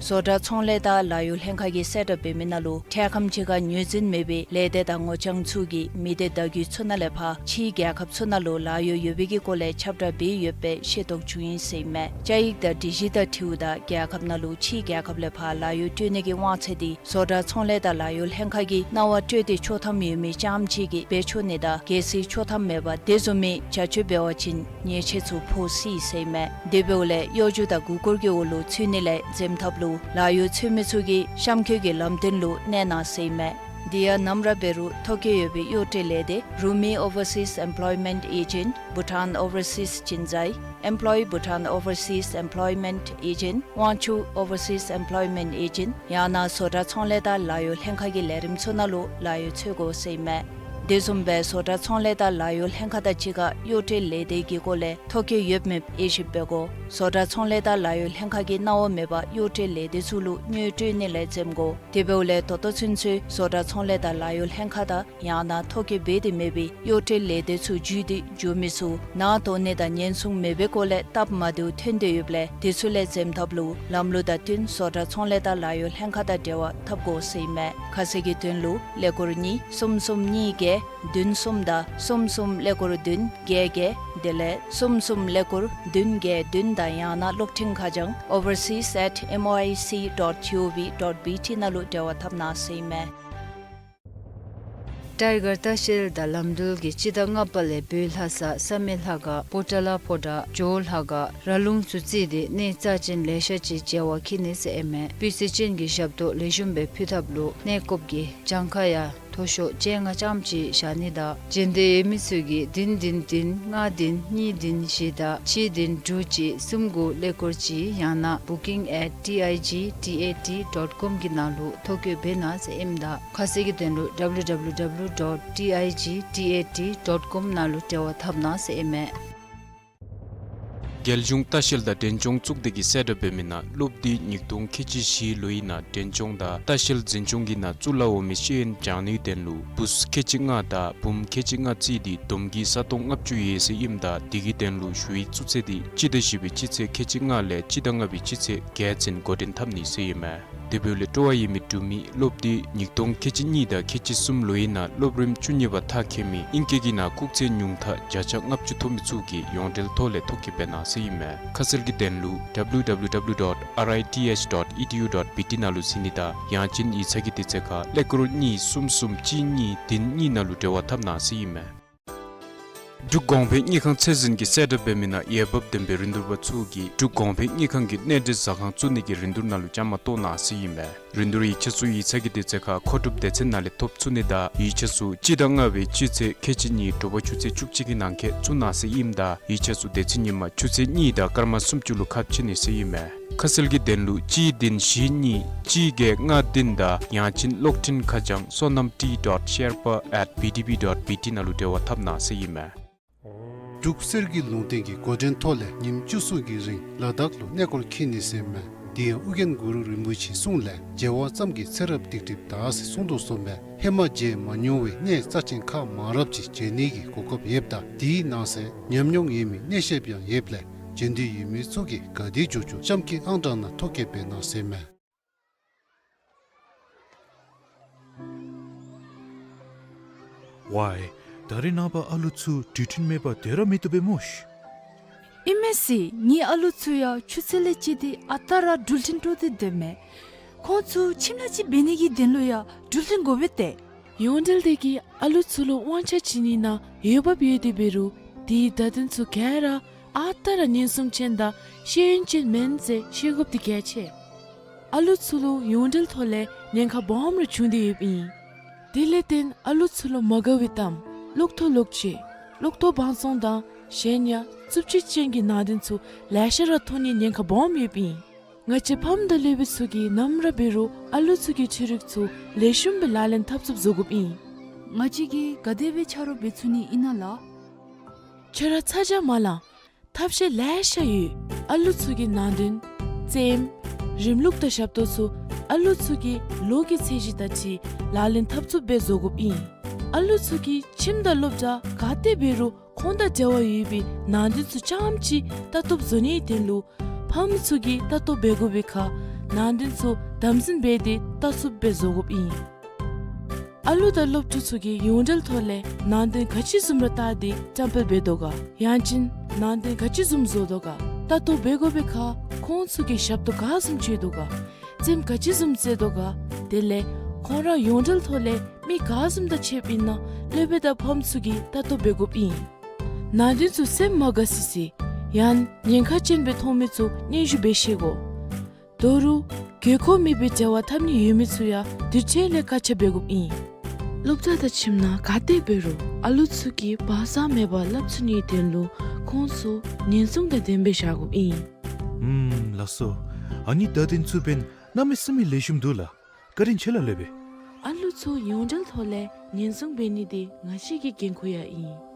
བཟོ་གྲྭ་ཚོང་ལས་དང་ལཱ་གཡོག་ལྷན་ཁག་གིས་གསལ་བསྒྲགས་འབད་མི་ནང་ལུ་འཕྲལ་ཁམས་ཅིག་ཁར་ངོས་འཛིན་མེད་པའི་ལས་སྡེ་དང་ངོ་རྐྱང་ཚུ་གིས་མི་སྡེ་བརྡ་བརྒྱུད་ཚུ་ནང་ལས་ཕར་ཕྱིའི་རྒྱལ་ཁབ་ཚུ་ནང་ལུ་ལཱ་གཡོག་ཡོད་པའི་གི་སྐོར་ལས་ཁྱབ་བསྒྲགས་འབད་ཡོདཔ་སྦེ་ཤེས་རྟོགས་བྱུང་ཡི་ཟེར་ཨིན་མས། བཅའ་ཡིག་དང་སྒྲིག་གཞི་དང་འཁྲིལཝ་ད་རྒྱལ་ཁབ་ནང་ལུ་ཕྱིའི་རྒྱལ་ཁབ་ལས་ཕར་ལཱ་གཡོག་སྤྲོད་ནི་གི་དབང་ཚད་འདི་བཟོ་གྲྭ་ཚོང་ལས་དང་ལཱ་གཡོག་ལྷན་ཁག་གིས་གནང་བ་སྤྲོད་དེ་ཆོག་ཐམ་ཡོད་མི་རྐྱངམ་ཅིག་གིས་འབད་ཆོག་ནི་དང་གལ་སྲིད་ཆོག་ཐམ་མེད་པར་དེ་བཟུམ་མའི་བྱ་སྤྱོད་འབད་བ་ཅིན་ཉེས་ཆད་ཚུ་ཕོག་སྲིད་ཟེར་ཨིན་མས། དེ་འབདཝ་ལས་གཡོ་སྒྱུ་དང་མགུ་སྐོར་གྱི་འོག་ལུ་ཚུད་ནི་ལས་འཛེམ་ཐབས་ལུ་ལཱ་གཡོག་འཚོལ་མི་ཚུ་གིས་གཤམ་འཁོད་ཀྱི་ལམ་སྟོན་ལུ་གནས་གནང་ཟེར་ཨིན་མས། དེ་ཡང་ནམ་ར་འབད་རུང་ཐོ་བཀོད་ཡོད་པའི་གཡོག་སྤྲོད་ལས་སྡེ་Rumi Overseas Employment Agent, Bhutan Overseas Jinzai, Employ Bhutan Overseas Employment Agent, Wangchuck Overseas Employment Agent ཡང་ན་བཟོ་གྲྭ་ཚོང་ལས་དང་ལཱ་གཡོག་ལྷན་ཁག་གི་ལས་རིམ་ཚུ་ནང་ལུ་ལཱ་གཡོག་འཚོལ་དགོ་ཟེར་ཨིན་མས། དེ་བཟུམ་སྦེ་བཟོ་གྲྭ་ཚོང་ལས་དང་ལཱ་གཡོག་ལྷན་ཁག་དང་གཅིག་ཁར་གཡོག་སྤྲོད་ལས་སྡེ་གི་སྐོར་ལས་ཐོ་བཀོད་ཡོདཔ་མེདཔ་དབྱེ་ཞིབ་འབད་དགོ། བཟོ་གྲྭ་ཚོང་ལས་དང་ལཱ་གཡོག་ལྷན་ཁག་གིས་གནང་བ་མེད་པར་གཡོག་སྤྲོད་ལས་སྡེ་ཚུ་ལུ་དངུལ་སྤྲོད་ནི་ལས་འཛེམ་དགོ། དེ་འབདཝ་ལས་ད་ལྟོ་ཚུན་ཚོད་བཟོ་གྲྭ་ཚོང་ལས་དང་ལཱ་གཡོག་ལྷན་ཁག་དང་ཡང་ན་ཐོ་བཀོད་འབད་དེ་མེད་པའི་གཡོག་སྤྲོད་ལས་སྡེ་ཚུ་བརྒྱུད་དེ་འགྱོ་མི་ཚུ་ནང་དོགས་གནས་དང་ཉེན་སྲུང་མེད་པའི་སྐོར་ལས་སྟབས་མ་བདེཝ་ཐོན་ཏེ་ཡོདཔ་ལས་དེ་ཚུ་ལས་འཛེམ་ཐབས་ལུ་ལམ་ལུགས་དང་བསྟུན་བཟོ་གྲྭ་ཚོང་ལས་དང་ལཱ་གཡོག་ལྷན་ཁག་དང་འབྲེལ་བ་འཐབ་དགོ་ཟེར་ཨིན་མས། ཁ་གསལ་གྱི་དོན་ལུ་ཀླད་ཀོར་གཉིས་གསུམ་གསུམ་གཉིས་བརྒྱད་བདུན་གསུམ་དང་གསུམ་གསུམ་ཀླད་ཀོར་བདུན་བརྒྱད་བརྒྱད་དེ་ལས་གསུམ་གསུམ་ཀླད་ཀོར་བདུན་བརྒྱད་བདུན་དང་ཡང་ན་གློག་འཕྲིན་ཁ་བྱང་overseas at M O I C dot G O V dot B T ནང་ལུ་འབྲེལ་བ་འཐབ་གནང་ཟེར་ཨིན་མས། ཊའི་གར་ལྟ་བཤལ་དང་ལམ་འགྲུལ་གྱིས་སྤྱི་ཟླ་ལྔ་པ་ལས་བོད་ལྷ་ས་བསམ་ཡས་ལྷ་ཁང་པོ་ཊ་ལ་ཕོ་བྲང་ཇོ་བོ་ལྷ་ཁང་ར་ལུང་ཚུ་བརྩིས་ཏེ་གནས་རྩ་ཅན་ལེ་ཤ་ཅིག་མཇལ་བར་འཁྱིད་ནི་ཟེར་ཨིན་མས། སྤུས་ཚད་ཅན་གྱི་ཞབས་ཏོག་ལེགས་ཤོམ་སྦེ་ཕུལ་ཐབས་ལུ་གནས་སྐོར་གྱི་གྱངས་ཁ་ཡང་མཐོ་ཤོས་བཅོ་ལྔ་ཙམ་ཅིག་བཞག་ནི་དང་། འབྱོན་འདོད་ཡོད་མི་ཚུ་གིས་བདུན་བདུན་བདུན་ལྔ་བདུན་གཉིས་བདུན་བཞི་དང་གཅིག་བདུན་དྲུག་གཅིག་གསུམ་དགུ་ཀླད་ཀོར་གཅིག་ཡང་ན་booking at T I G T A T dot com གི་ནང་ལུ་ཐོ་བཀོད་འབད་གནང་ཟེར་ཨིནམ་ད་ཁ་གསལ་གྱི་དོན་ལུ W W W dot T I G T A T dot com ནང་ལུ་འབྲེལ་བ་འཐབ་གནང་ཟེར་ཨིན་མས། རྒྱལ་གཞུང་ལྟ་བཤལ་དང་འབྲས་ལྗོངས་གཙུག་སྡེ་གིས་གསལ་བསྒྲགས་འབད་མི་ནང་སློབ་དུས་ཉིས་སྟོང་ཁལ་གཅིག་བཞི་ལོའི་ནང་འབྲས་ལྗོངས་དང་ལྟ་བཤལ་འཛིན་སྐྱོང་གི་ནང་བཙུགས་ལ་འོང་མི་ཤེས་ཡོན་སྦྱང་ནིའི་དོན་ལུ་བུཚ་ཁལ་གཅིག་ལྔ་དང་བུམོ་ཁལ་གཅིག་ལྔ་བརྩིས་ཏེ་བསྡོམས་ཀྱིས་ས་སྟོང་ལྔ་བཅུ་ཡོད་ཟེར་ཨིནམ་ད་དེ་གི་དོན་ལུ་ཞུ་ཡིག་བཙུགས་ཚད་དེ་སྤྱི་ཟླ་བཞི་པའི་སྤྱི་ཚེས་ཁལ་གཅིག་ལྔ་ལས་སྤྱི་ཟླ་ལྔ་པའི་སྤྱི་ཚེས་བརྒྱད་ཚུན་འགོ་འདྲེན་འཐབ་ནི་ཟེར་ཨིན་མས། དེ་འབདཝ་ལས་སྤྲོ་བ་ཡོད་མི་འབྲུག་མི་སློབ་དུས་ཉིས་སྟོང་ཁལ་གཅིག་གཉིས་དང་ཁལ་གཅིག་གསུམ་ལོའི་ནང་སློབ་རིམ་བཅུ་གཉིས་པ་མཐར་འཁྱོལ་མི་ཨིང་སྐད་ཀྱི་ནང་སྐུགས་ཚད་ཉུང་མཐའ་བརྒྱ་ཆ་ལྔ་བཅུ་ཐོབ་མི་ཚུ་གིས་ཡོངས་འབྲེལ་ཐོག་ལས་ཐོ་བཀོད་འབད་གནང་ཟེར་ཨིན་མས། ཁ་གསལ་གྱི་དོན་ལུ W W W dot R I T H dot E D U dot B T ནང་ལུ་གཟིགས་ནི་དང་ཡང་ཅིན་ཡིག་ཚང་གི་དུས་ཚོད་ཁར་ཀླད་ཀོར་གཉིས་གསུམ་གསུམ་གཅིག་གཉིས་བདུན་གཉིས་ནང་ལུ་འབྲེལ་བ་འཐབ་གནང་ཟེར་ཨིན་མས། འབྲུག་གོང་འཕེལ་དངུལ་ཁང་ཚད་འཛིན་གྱིས་གསལ་བསྒྲགས་འབད་མི་ནང་འོས་འབབ་ལྡན་པའི་རིན་བསྡུར་པ་ཚུ་གིས་འབྲུག་གོང་འཕེལ་དངུལ་ཁང་གི་གནས་འབྲེལ་ཟ་ཁང་བཙུགས་ནི་གི་རིན་བསྡུར་ནང་ལུ་བཅའ་མར་གཏོགས་གནང་ཟེར་ཨིན་མས། རིན་བསྡུར་ཡིག་ཆ་ཚུ་ཡིག་ཚང་གི་དུས་ཚོད་ཁར་མཁོ་སྒྲུབ་སྡེ་ཚན་ནང་ལས་ཐོབ་ཚུགས་ནི་དང་ཡིག་ཆ་ཚུ་སྤྱི་ཟླ་ལྔ་པའི་སྤྱི་ཚེས་ཁལ་གཅིག་གཉིས་དྲོ་པ་ཆུ་ཚོད་བཅུ་གཅིག་གི་ནང་འཁོད་བཙུགས་གནང་ཟེར་ཨིནམ་ད་ཡིག་ཆ་ཚུ་དེ་ཚེ་ཉིན་མ་ཆུ་ཚོད་གཉིས་དང་སྐར་མ་སུམ་ཅུ་ལུ་ཁ་ཕྱེ་ནི་ཟེར་ཨིན་མས། ཁ་གསལ་གྱི་དོན་ལུ་གཅིག་བདུན་བཞི་གཉིས་གཅིག་བརྒྱད་ལྔ་བདུན་དང་ཡང་ཅིན་གློག་འཕྲིན་ཁ་བྱང་sonam t dot sherpa at B D B dot B T ནང་ལུ་འབྲེལ་བ་འཐབ་གནང་ཟེར་ཨིན་མས། འབྲུག་གསེར་གྱི་ལུང་བསྟན་གྱི་འགོ་འདྲེན་ཐོག་ལས་ཉིནམ་བཅུ་གསུམ་གྱི་རིང་ལ་དྭགས་ལུ་གནས་སྐོར་འཁྱིད་ནི་ཟེར་མས། དེ་ཡང་ཨོ་རྒྱན་གུ་རུ་རིན་པོ་ཆེའི་གསུང་ལས་མཇལ་བ་ཙམ་གྱིས་ཚེ་རབས་སྡིག་སྒྲིབ་དག་ཟེར་གསུངས་དོ་བཟུམ་སྦེ་ཧེ་མ་མཇལ་མ་མྱོང་བའི་གནས་རྩ་ཆེན་ཁག་མང་རབས་ཅིག་མཇལ་ནི་གི་གོ་སྐབས་ཡོདཔ་ད་དེའི་ནང་གསེས་ཉམས་མྱོང་ཡོད་མི་གནས་བཤད་པ་ཡང་ཡོདཔ་ལས་འབྱོན་འདོད་ཡོད་མི་ཚུ་གིས་ག་དེ་མགྱོགས་མགྱོགས་གཤམ་གྱི་ཨང་གྲངས་ནང་ཐོ་བཀོད་འབད་གནང་ཟེར་མས། ཝའི། ད་རེས་ནངས་པ་ཨ་ལུ་ཚུ་འགྲུལ་འཕྲིན་མེད་པར་སྡོད་ར་མི་བཏུབ་པས་སྨོ་ཤིག། ཨིན་མས་ཟེར། ངེའི་ཨ་ལུ་ཚུ་ཡང་ཆུ་ཚོད་ལས་བཅད་དེ་ཨ་རྟག་ར་འགྲུལ་འཕྲིན་སྤྲོ་སྟེ་སྡོད་མས། ཁོང་ཚུ་ཁྱིམ་ནང་ཅིག་འབད་ནི་གི་དོན་ལུ་ཡང་འགྲུལ་འཕྲིན་དགོ་པས་ཏེ། ཡོངས་འབྲེལ་དེ་གིས་ཨ་ལུ་ཚུ་ལུ་དབང་ཆ་བྱིན་ནི་ནང་འོས་འབབ་ཡོད་དེ་འབད་རུང་དེའི་བརྡ་དོན་ཚུ་ག་ར་ཨ་རྟག་ར་ཉེན་སྲུང་ཅན་དང་ཤེས་ཡོན་ཅན་མེན་ཟེར་ཤེས་དགོཔ་དེ་གལ་ཆེ། ཨ་ལུ་ཚུ་ལུ་ཡོངས་འབྲེལ་ཐོག་ལས་ཉེན་ཁ་སྦོམ་ར་བྱུང་སྟེ་ཡོདཔ་ཨིན། དེ་ལས་བརྟེན་ཨ་ལུ་ཚུ་ལུ་མ་དགའ་བའི་གཏམ་གློག་ཐོག་ལོག་སྤྱོད་གློག་ཐོག་བང་བཙོང་དང་གཞན་ཡང་རྩུབ་སྤྱོད་ཅན་གྱི་ནང་དོན་ཚུ་ལེ་ཤ་ར་མཐོང་ནིའི་ཉེན་ཁ་སྦོམ་ཡོདཔ་ཨིན། ང་བཅས་ཕམ་དང་སློབ་དཔོན་ཚུ་གིས་ནམ་ར་འབད་རུང་ཨ་ལུ་ཚུ་གི་འཕྲུལ་རིག་ཚུ་ལེགས་ཤོམ་སྦེ་ལག་ལེན་འཐབ་ཚུགསཔ་བཟོ་དགོཔ་ཨིན། ང་བཅས་ཀྱིས་ག་དེ་སྦེ་ཆ་རོགས་འབད་ཚུགས་ནི་ཨིན་ན་ལགས། ཁྱོད་ར་ཚ་གྱང་མ་ལང་། ཐབས་ཤེས་ལེ་ཤ་ཡོད། ཨ་ལུ་ཚུ་གི་ནང་དོན་རྩེདམོ་རིམ་ལུགས་དང་ཞབས་ཏོག་ཚུ་ཨ་ལུ་ཚུ་གི་ལོ་གི་ཚད་གཞི་དང་འཁྲིལ་ལག་ལེན་འཐབ་ཚུགསཔ་སྦེ་བཟོ་དགོཔ་ཨིན། ཨ་ལུ་ཚུ་གིས་ཁྱིམ་དང་སློབ་གྲྭ་ག་ཏེ་འབད་རུང་ཁོང་དང་འབྲེལ་བ་ཡོད་པའི་ནང་དོན་ཚུ་རྐྱངམ་ཅིག་ལྟ་རྟོག་བཟོ་ནིའི་དོན་ལུ་ཕམ་ཚུ་གིས་ལྟ་རྟོག་འབད་དགོ་པའི་ཁར་ནང་དོན་ཚུ་དམ་འཛིན་འབད་དེ་ལྟ་ཚུགསཔ་སྦེ་བཟོ་དགོཔ་ཨིན། ཨ་ལུ་དང་སློབ་ཕྲུག་ཚུ་གིས་ཡོངས་འབྲེལ་ཐོག་ལས་ནང་དོན་ག་ཅི་བཟུམ་ར་བལྟ་སྟེ་བཀྲམ་སྤེལ་འབད་དོ་ག། ཡང་ཅིན་ནང་དོན་ག་ཅི་བཟུམ་བཟོ་དོ་ག། ལྟ་རྟོག་འབད་དགོ་པའི་ཁར་ཁོང་ཚུ་གིས་ཞབས་ཏོག་ག་བཟུམ་སྤྱོད་དོ་ག། རྩེདམོ་ག་ཅི་བཟུམ་རྩེ་དོ་ག། དེ་ལས་ཁོང་ར་ཡོངས་འབྲེལ་ཐོག་ལས་མི་ག་བཟུམ་དང་ཕྱདཔ་ཨིན་ན་སློབ་དཔོན་དང་ཕམ་ཚུ་གིས་ལྟ་རྟོག་འབད་དགོཔ་ཨིན། ནང་དོན་ཚུ་སེམས་མ་དགའ་སི་སི་ཡང་ཉེན་ཁ་ཅན་སྦེ་མཐོང་མི་ཚུ་སྙན་ཞུ་འབད་ཤེས་དགོ། དོ་རུང་དགོས་མཁོ་མེད་པའི་འབྲེལ་བ་འཐབ་ནི་ཡོད་མི་ཚུ་ཡང་དུས་ཚོད་ལས་བཀག་ཆ་འབད་དགོཔ་ཨིན། སློབ་གྲྭ་དང་ཁྱིམ་ནང་ག་ཏེ་འབད་རུང་ཨ་ལུ་ཚུ་གིས་བག་ཆགས་མེད་པར་སླབ་ཚུགས་ནིའི་དོན་ལུ་ཁོང་ཚུ་ཉེན་སྲུང་དང་ལྡནམ་སྦེ་བཞག་དགོཔ་ཨིན། ཨུམ་ལགས་སོ། ཨ་ནི་བརྡ་དོན་ཚུ་འབདན་གནམ་མེད་ས་མེད་ལེགས་ཤོམ་འདུག་ལགས། བཀའ་དྲིན་ཆེ་ལགས་སློབ་དཔོན། ཨ་ལུ་ཚུ་ཡོངས་འབྲེལ་ཐོག་ལས་ཉེན་སྲུང་འབད་ནི་དེ་ང་བཅས་ཀྱི་འགན་ཁུར་ཡང་ཨིན།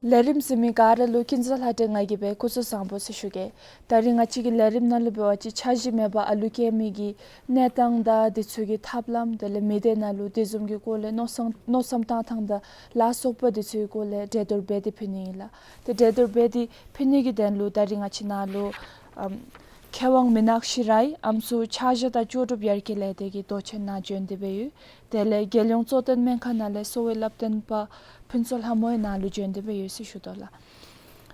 ལས་རིམ་གཟིགས་མི་ག་ར་ལུ་ཀུན་བཟང་ལྷ་སྒྲོན་ང་གིས་སྦེ་སྐུ་གཟུགས་བཟང་པོ་ཟེར་ཞུ་གེ། ད་རིས་ང་བཅས་ཀྱི་ལས་རིམ་ནང་ལུ་འབད་བ་ཅིན་འཆར་གཞི་མེད་པར་ཨ་ལུ་སྐྱེ་མི་གི་གནས་སྟངས་དང་དེ་ཚུ་གི་ཐབས་ལམ་དེ་ལས་མི་སྡེ་ནང་ལུ་དེ་བཟུམ་གྱི་སྐོར་ལས་མནོ་བསམ་མནོ་བསམ་བཏང་ཐངས་དང་ལ་སོགས་པ་དེ་ཚུ་གི་སྐོར་ལས་གྲོས་བསྡུར་འབད་དེ་ཕུལ་ནི་ཨིན་ལགས། ཏེ་གྲོས་བསྡུར་འབད་དེ་ཕུལ་ནི་གི་དོན་ལུ་ད་རིས་ང་བཅས་ནང་ལུ་ཨམ་མཁས་དབང་མི་ནག་ཤི་རའི་ཨམ་སྲུ་ཕྱག་བཞེས་དང་ལྕོགས་གྲུབ་ཡར་རྒྱས་ལས་སྡེ་གི་མདོ་ཆེན་ནང་བྱོན་ཏེ་སྦེ་ཡོད། དེ་ལས་རྒྱལ་ཡོངས་གཙོ་བསྟེན་སྨན་ཁང་ནང་ལས་གསོ་བའི་བསླབ་སྟོན་པ་ཕུན་ཚོགས་ལྷ་མོ་ཡང་ནཱ་ལུ་བྱོན་ཏེ་སྦེ་ཡོད་ཟེར་ཞུ་དོ་ལགས།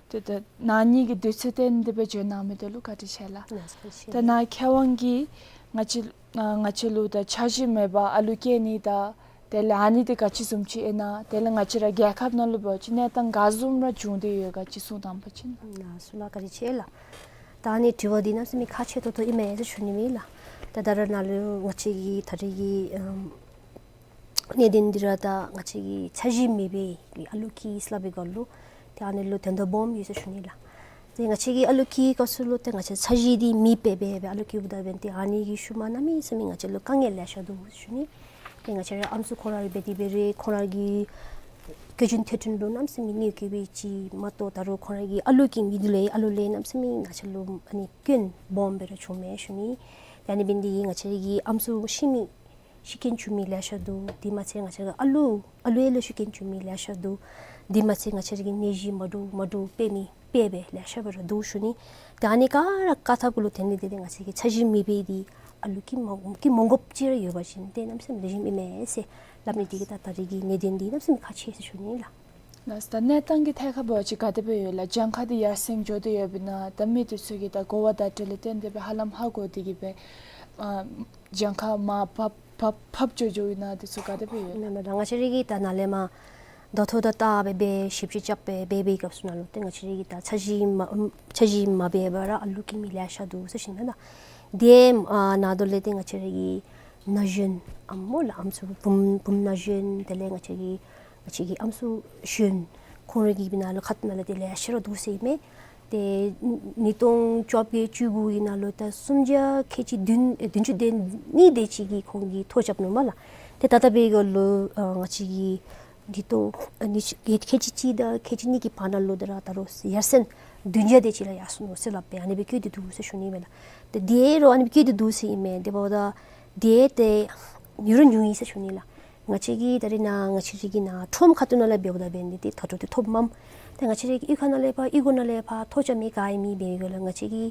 ཏེ་ད་ནཱ་ཉིད་ཀྱིས་དུས་ཚོད་བཏོན་ཏེ་སྦེ་བྱོན་གནང་མི་དེ་ལུ་བཀའ་དྲིན་ཆེ་ལགས། ལགས་སོ། ཏེ་ནཱ་མཁས་དབང་གིས་ ང་བཅས་ང་བཅས་ལུ་ད་འཆར་གཞི་མེད་པར་ཨ་ལུ་སྐྱེ་ནི་དང་དེ་ལས་ཨ་ནི་འདི་ག་ཅི་བཟུམ་ཅིག་ཨིན་ན། དེ་ལས་ང་བཅས་ར་རྒྱལ་ཁབ་ནང་ལུ་འབད་བ་ཅིན་གནས་སྟངས་ག་བཟུམ་ར་བྱུང་སྟེ་ཡོད་ག་ཅིག་གསུང་དང་པ་ཅིན། ལགས་སོ་ལགས། བཀའ་དྲིན་ཆེ་ལགས། ད་ཨ་ནི་དྲི་བ་འདི་གནམ་མེད་ས་མེད་ཁག་ཆེ་ཏོག་ཏོ་ཨིན་མས་ཟེར་ཞུ་ནི་ཨིན་ལགས། ད་ད་རེས་ནཱ་ལུ་ང་བཅས་ཀྱི་ད་རེས་ཀྱི་ཨམ་གནད་དོན་འདི་ར་ད་ང་བཅས་ཀྱི་འཆར་གཞི་མེད་པའི་ཨ་ལུ་སྐྱེ་སླབ་པའི་སྐོར་ལུ་ཏེ་ཨ་ནི་ལུ་དོན་དག་སྦོམ་ཡོད་ཟེར་ཞུ་ནི་ལགས། ཏེ་ང་བཅས་ཀྱི་ཨ་ལུ་སྐྱེ་བའི་སྐབས་སུ་ལུ་ཏེ་ང་བཅས་འཆར་གཞི་འདི་མེདཔ་སྦེ་སྦེ་ཨ་ལུ་སྐྱེཝ་ད་འབདན་ཏེ་ཨ་ནི་གི་ཤུལ་མ་གནམ་མེད་ས་མེད་ང་བཅས་ལུ་དཀའ་ངལ་ལེ་ཤ་འདུག་ཟེར་ཞུ་ནི། ཏེ་ང་བཅས་ར་ཨམ་སྲུ་ཁོང་ར་འབད་དེ་འབད་རུང་ཁོང་ར་གི་བཀོལ་སྤྱོད་ཐོབ་ཐང་ལུ་གནམ་མེད་ས་མེད་གནོད་སྐྱེལ་བའི་ཅིག་མ་གཏོགས་ད་རུང་ཁོང་ར་གི་ཨ་ལུ་གི་མིང་ལུ་ཨ་ལུ་ལུ་གནམ་མེད་ས་མེད་ང་བཅས་ལུ་ཨ་ནི་སྐྱོན་སྦོམ་སྦེ་ར་བྱུངམ་མས་ཞུ་ནི། ཏེ་ཨ་ནི་འབདན་འདི་ང་བཅས་ར་གི་ཨམ་སྲུ་ཤི་མི་ཤི་རྐྱེན་བྱུང་མི་ལེ་ཤ་འདུག། དེ་མ་ཚད་ང་བཅས་ར་ཨ་ལུ་ཨ་ལུ་ཡང་ལུ་ཤི་རྐྱེན་བྱུང་མི་ལེ་ཤ་འདུག། དེ་མ་ཚད་ང་བཅས་ར་གི་ནད་གཞི་མ་འདྲཝ་མ་འདྲཝ་འཕེལ་མི་འཕེལ་སྦེ་ལེ་ཤ་སྦེ་ར་འདུག་ཞུ་ནི། ཏེ་ཨ་ནི་ག་ར་བཀག་ཐབས་གུ་ལུ་དེ་ནི་དེ་ཏེ་ང་བཅས་ཀྱི་འཆར་གཞི་མེད་པའི་འདི་ཨ་ལུ་སྐྱེ་མ་སྐྱེ་མ་དགོཔ་ཅིག་ར་ཡོད་པ་ཅིན་ཏེ་གནམ་མེད་ས་མེད་ལེགས་ཤོམ་ཨིན་མས་ཟེར་སླབ་ནི་འདི་གིས་ད་ད་རེས་ཀྱི་གནད་དོན་འདི་གནམ་མེད་ས་མེད་ཁག་ཆེ་ཟེར་ཞུ་ནི་ལགས། ལགས་སོ། ད་གནས་སྟངས་ཀྱི་ཐད་ཁར་འབད་བ་ཅིན་ག་དེ་སྦེ་ཡོད་ལགས། གྱངས་ཁ་འདི་ཡར་སེང་འགྱོ་སྟེ་ཡོདཔ་ཨིན་ན། ད་མི་འདི་ཚུ་གིས་ད་གོ་བ་བརྡ་སྤྲོད་ལས་བརྟེན་ཏེ་སྦེ་ཧ་ལམ་ཧ་གོ་སྟེ་གིས་སྦེ་ཨ་གྱངས་ཁ་མར་བབས་བབས་བབས་འགྱོ་འགྱོཝ་ཨིན་ན། འདི་ཚུ་ག་དེ་སྦེ་ཡོད། ལགས་ལགས། ད་ང་བཅས་ར་གིས་ད་ནཱ་ལས་མར་ད་ལྟོ་ད་ལྟ་སྦེ་སྦེ་ཞིབ་དཔྱད་རྐྱབ་སྦེ་འབད་བའི་སྐབས་སུ་ནང་ལུ་ཏེ་ང་བཅས་ར་གིས་ད་འཆར་གཞི་མ་འཆར་གཞི་མ་འབད་བར་ར་ཨ་ལུ་སྐྱེ་མི་ལེ་ཤ་འདུག་ཟེར་ཞུ་ནི་ལགས། དེ་ཨ་ནང་དོག་ལས་ཏེ་ང་བཅས་ར་གི་ན་གཞོན་ཨམ་སྨོ་ལགས། ཨམ་སྲུ་བུམོ་བུམོ་ན་གཞོན་དེ་ལས་ང་བཅས་ཀྱི་ང་བཅས་ཀྱི་ཨམ་སྲུ་གཞོན་ཁོང་ར་གི་ནང་ལུ་ཁ་ཐུག་ནང་ལུ་ཏེ་ལེ་ཤ་ར་འདུག་ཟེར་ཨིན་མས། ཏེ་ཉིས་སྟོང་བཅོ་བརྒྱད་བཅུ་དགུ་གི་ནང་ལུ་ད་སུམ་བརྒྱ་ཁལ་གཅིག་བདུན་ཨེ་བདུན་ཅུ་དོན་གཉིས་དེ་ཅིག་གིས་ཁོང་གིས་ཐོ་རྐྱབ་ནུག་སྨོ་ལགས། ཏེ་ད་ལྟོ་འབད་བའི་སྐབས་ལུ་ཨ་ང་བཅས་ཀྱི་འདི་ལྟོ་ཨ་ནི་ཁལ་གཅིག་གཅིག་དང་ཁལ་གཅིག་གཉིས་ཀྱི་བར་ན་ལུ་ད་ར་ད་རུང་ཡར་སེང་བདུན་བརྒྱ་དེ་ཅིག་ལུ་ཡར་སོང་ནུག་ཟེར་སླབ་སྦེ་ཨ་ནི་སྦེ་བཀོད་དེ་འདུག་ཟེར་ཞུ་ནི་ཨིན་མས་ལགས། ཏེ་དེ་རུང་ཨ་ནི་སྦེ་བཀོད་དེ་འདུག་ཟེར་ཨིན་མས། དེ་འབདཝ་ད་དེ་ཏེ་ཉུང་རུང་ཉུང་ཡི་ཟེར་ཞུ་ནི་ལགས། ང་བཅས་ཀྱི་ད་རེས་ནཱ་ང་བཅས་ར་གི་ནཱ་ཁྲོམ་ཁ་ཐུག་ནང་ལས་འབདཝ་ད་འབད་ནི་འདི་ད་ལྟོ་འདི་ཐོབ་མས། ཏེ་ང་བཅས་ར་གི་གཡུས་ཁ་ནང་ལས་ཕར་གཡུས་སྒོ་ནང་ལས་ཕར་ཐོ་རྐྱབ་མི་ག་ཨིན་མི་འབད་བའི་སྐབས་ལུ་ང་བཅས་ཀྱི་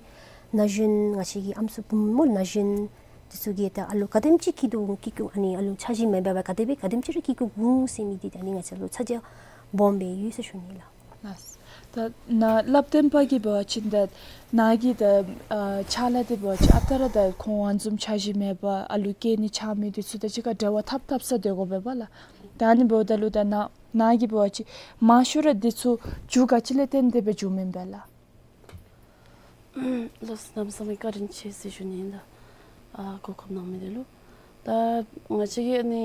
ན་གཞོན་ང་བཅས་ཀྱི་ཨམ་སྲུ་བུམོ་ན་གཞོན་འདི་ཚུ་གིས་ད་ཨ་ལུ་ག་དེམ་ཅིག་སྐྱེ་འདུག་སྐྱེ་སྐྱེ་ཨ་ནི་ཨ་ལུ་འཆར་གཞི་མེད་པར་ག་དེ་སྦེ་ག་དེམ་ཅིག་ར་སྐྱེ་སྐྱེ་འོང་ཟེར་མི་འདི་ད་ཨ་ནི་ང་བཅས་ལུ་ཚ་གྱང་སྦོམ་སྦེ་ཡོད་ཟེར་ཞུ་ནི་ལགས། ལགས། ད་ནཱ་བསླབ་སྟོན་པ་གིས་འབད་བ་ཅིན་ད་ནཱ་གི་ད་ཨ་ཕྱག་ལཱ་འདི་འབད་བ་ཅིན་ཨ་རྟག་ར་ད་ཁོང་ཨ་ནི་བཟུམ་འཆར་གཞི་མེད་པར་ཨ་ལུ་སྐྱེ་ནི་ཆགས་མི་འདི་ཚུ་དང་གཅིག་ཁར་འབྲེལ་བ་འཐབ་འཐབ་ས་སྡོད་དགོ་པས་པ་ལགས། ད་ཨ་ནི་འབདཝ་ད་ལུ་ད་ནཱ་ནཱ་གིས་འབད་བ་ཅིན་མང་ཤོས་ར་འདི་ཚུ་རྒྱུ་ག་ཅི་ལས་བརྟེན་ཏེ་སྦེ་འབྱུངམ་ཨིན་པས་ལགས། ལགས་སོ། གནམ་མེད་ས་མེད་བཀའ་དྲིན་ཆེ་ཟེར་ཞུ་ནི་ཨིན་ལགས། ཨ་གོ་སྐབས་གནང་མི་འདི་ལུ། ད་ང་བཅས་ཀྱིས་ཨ་ནི་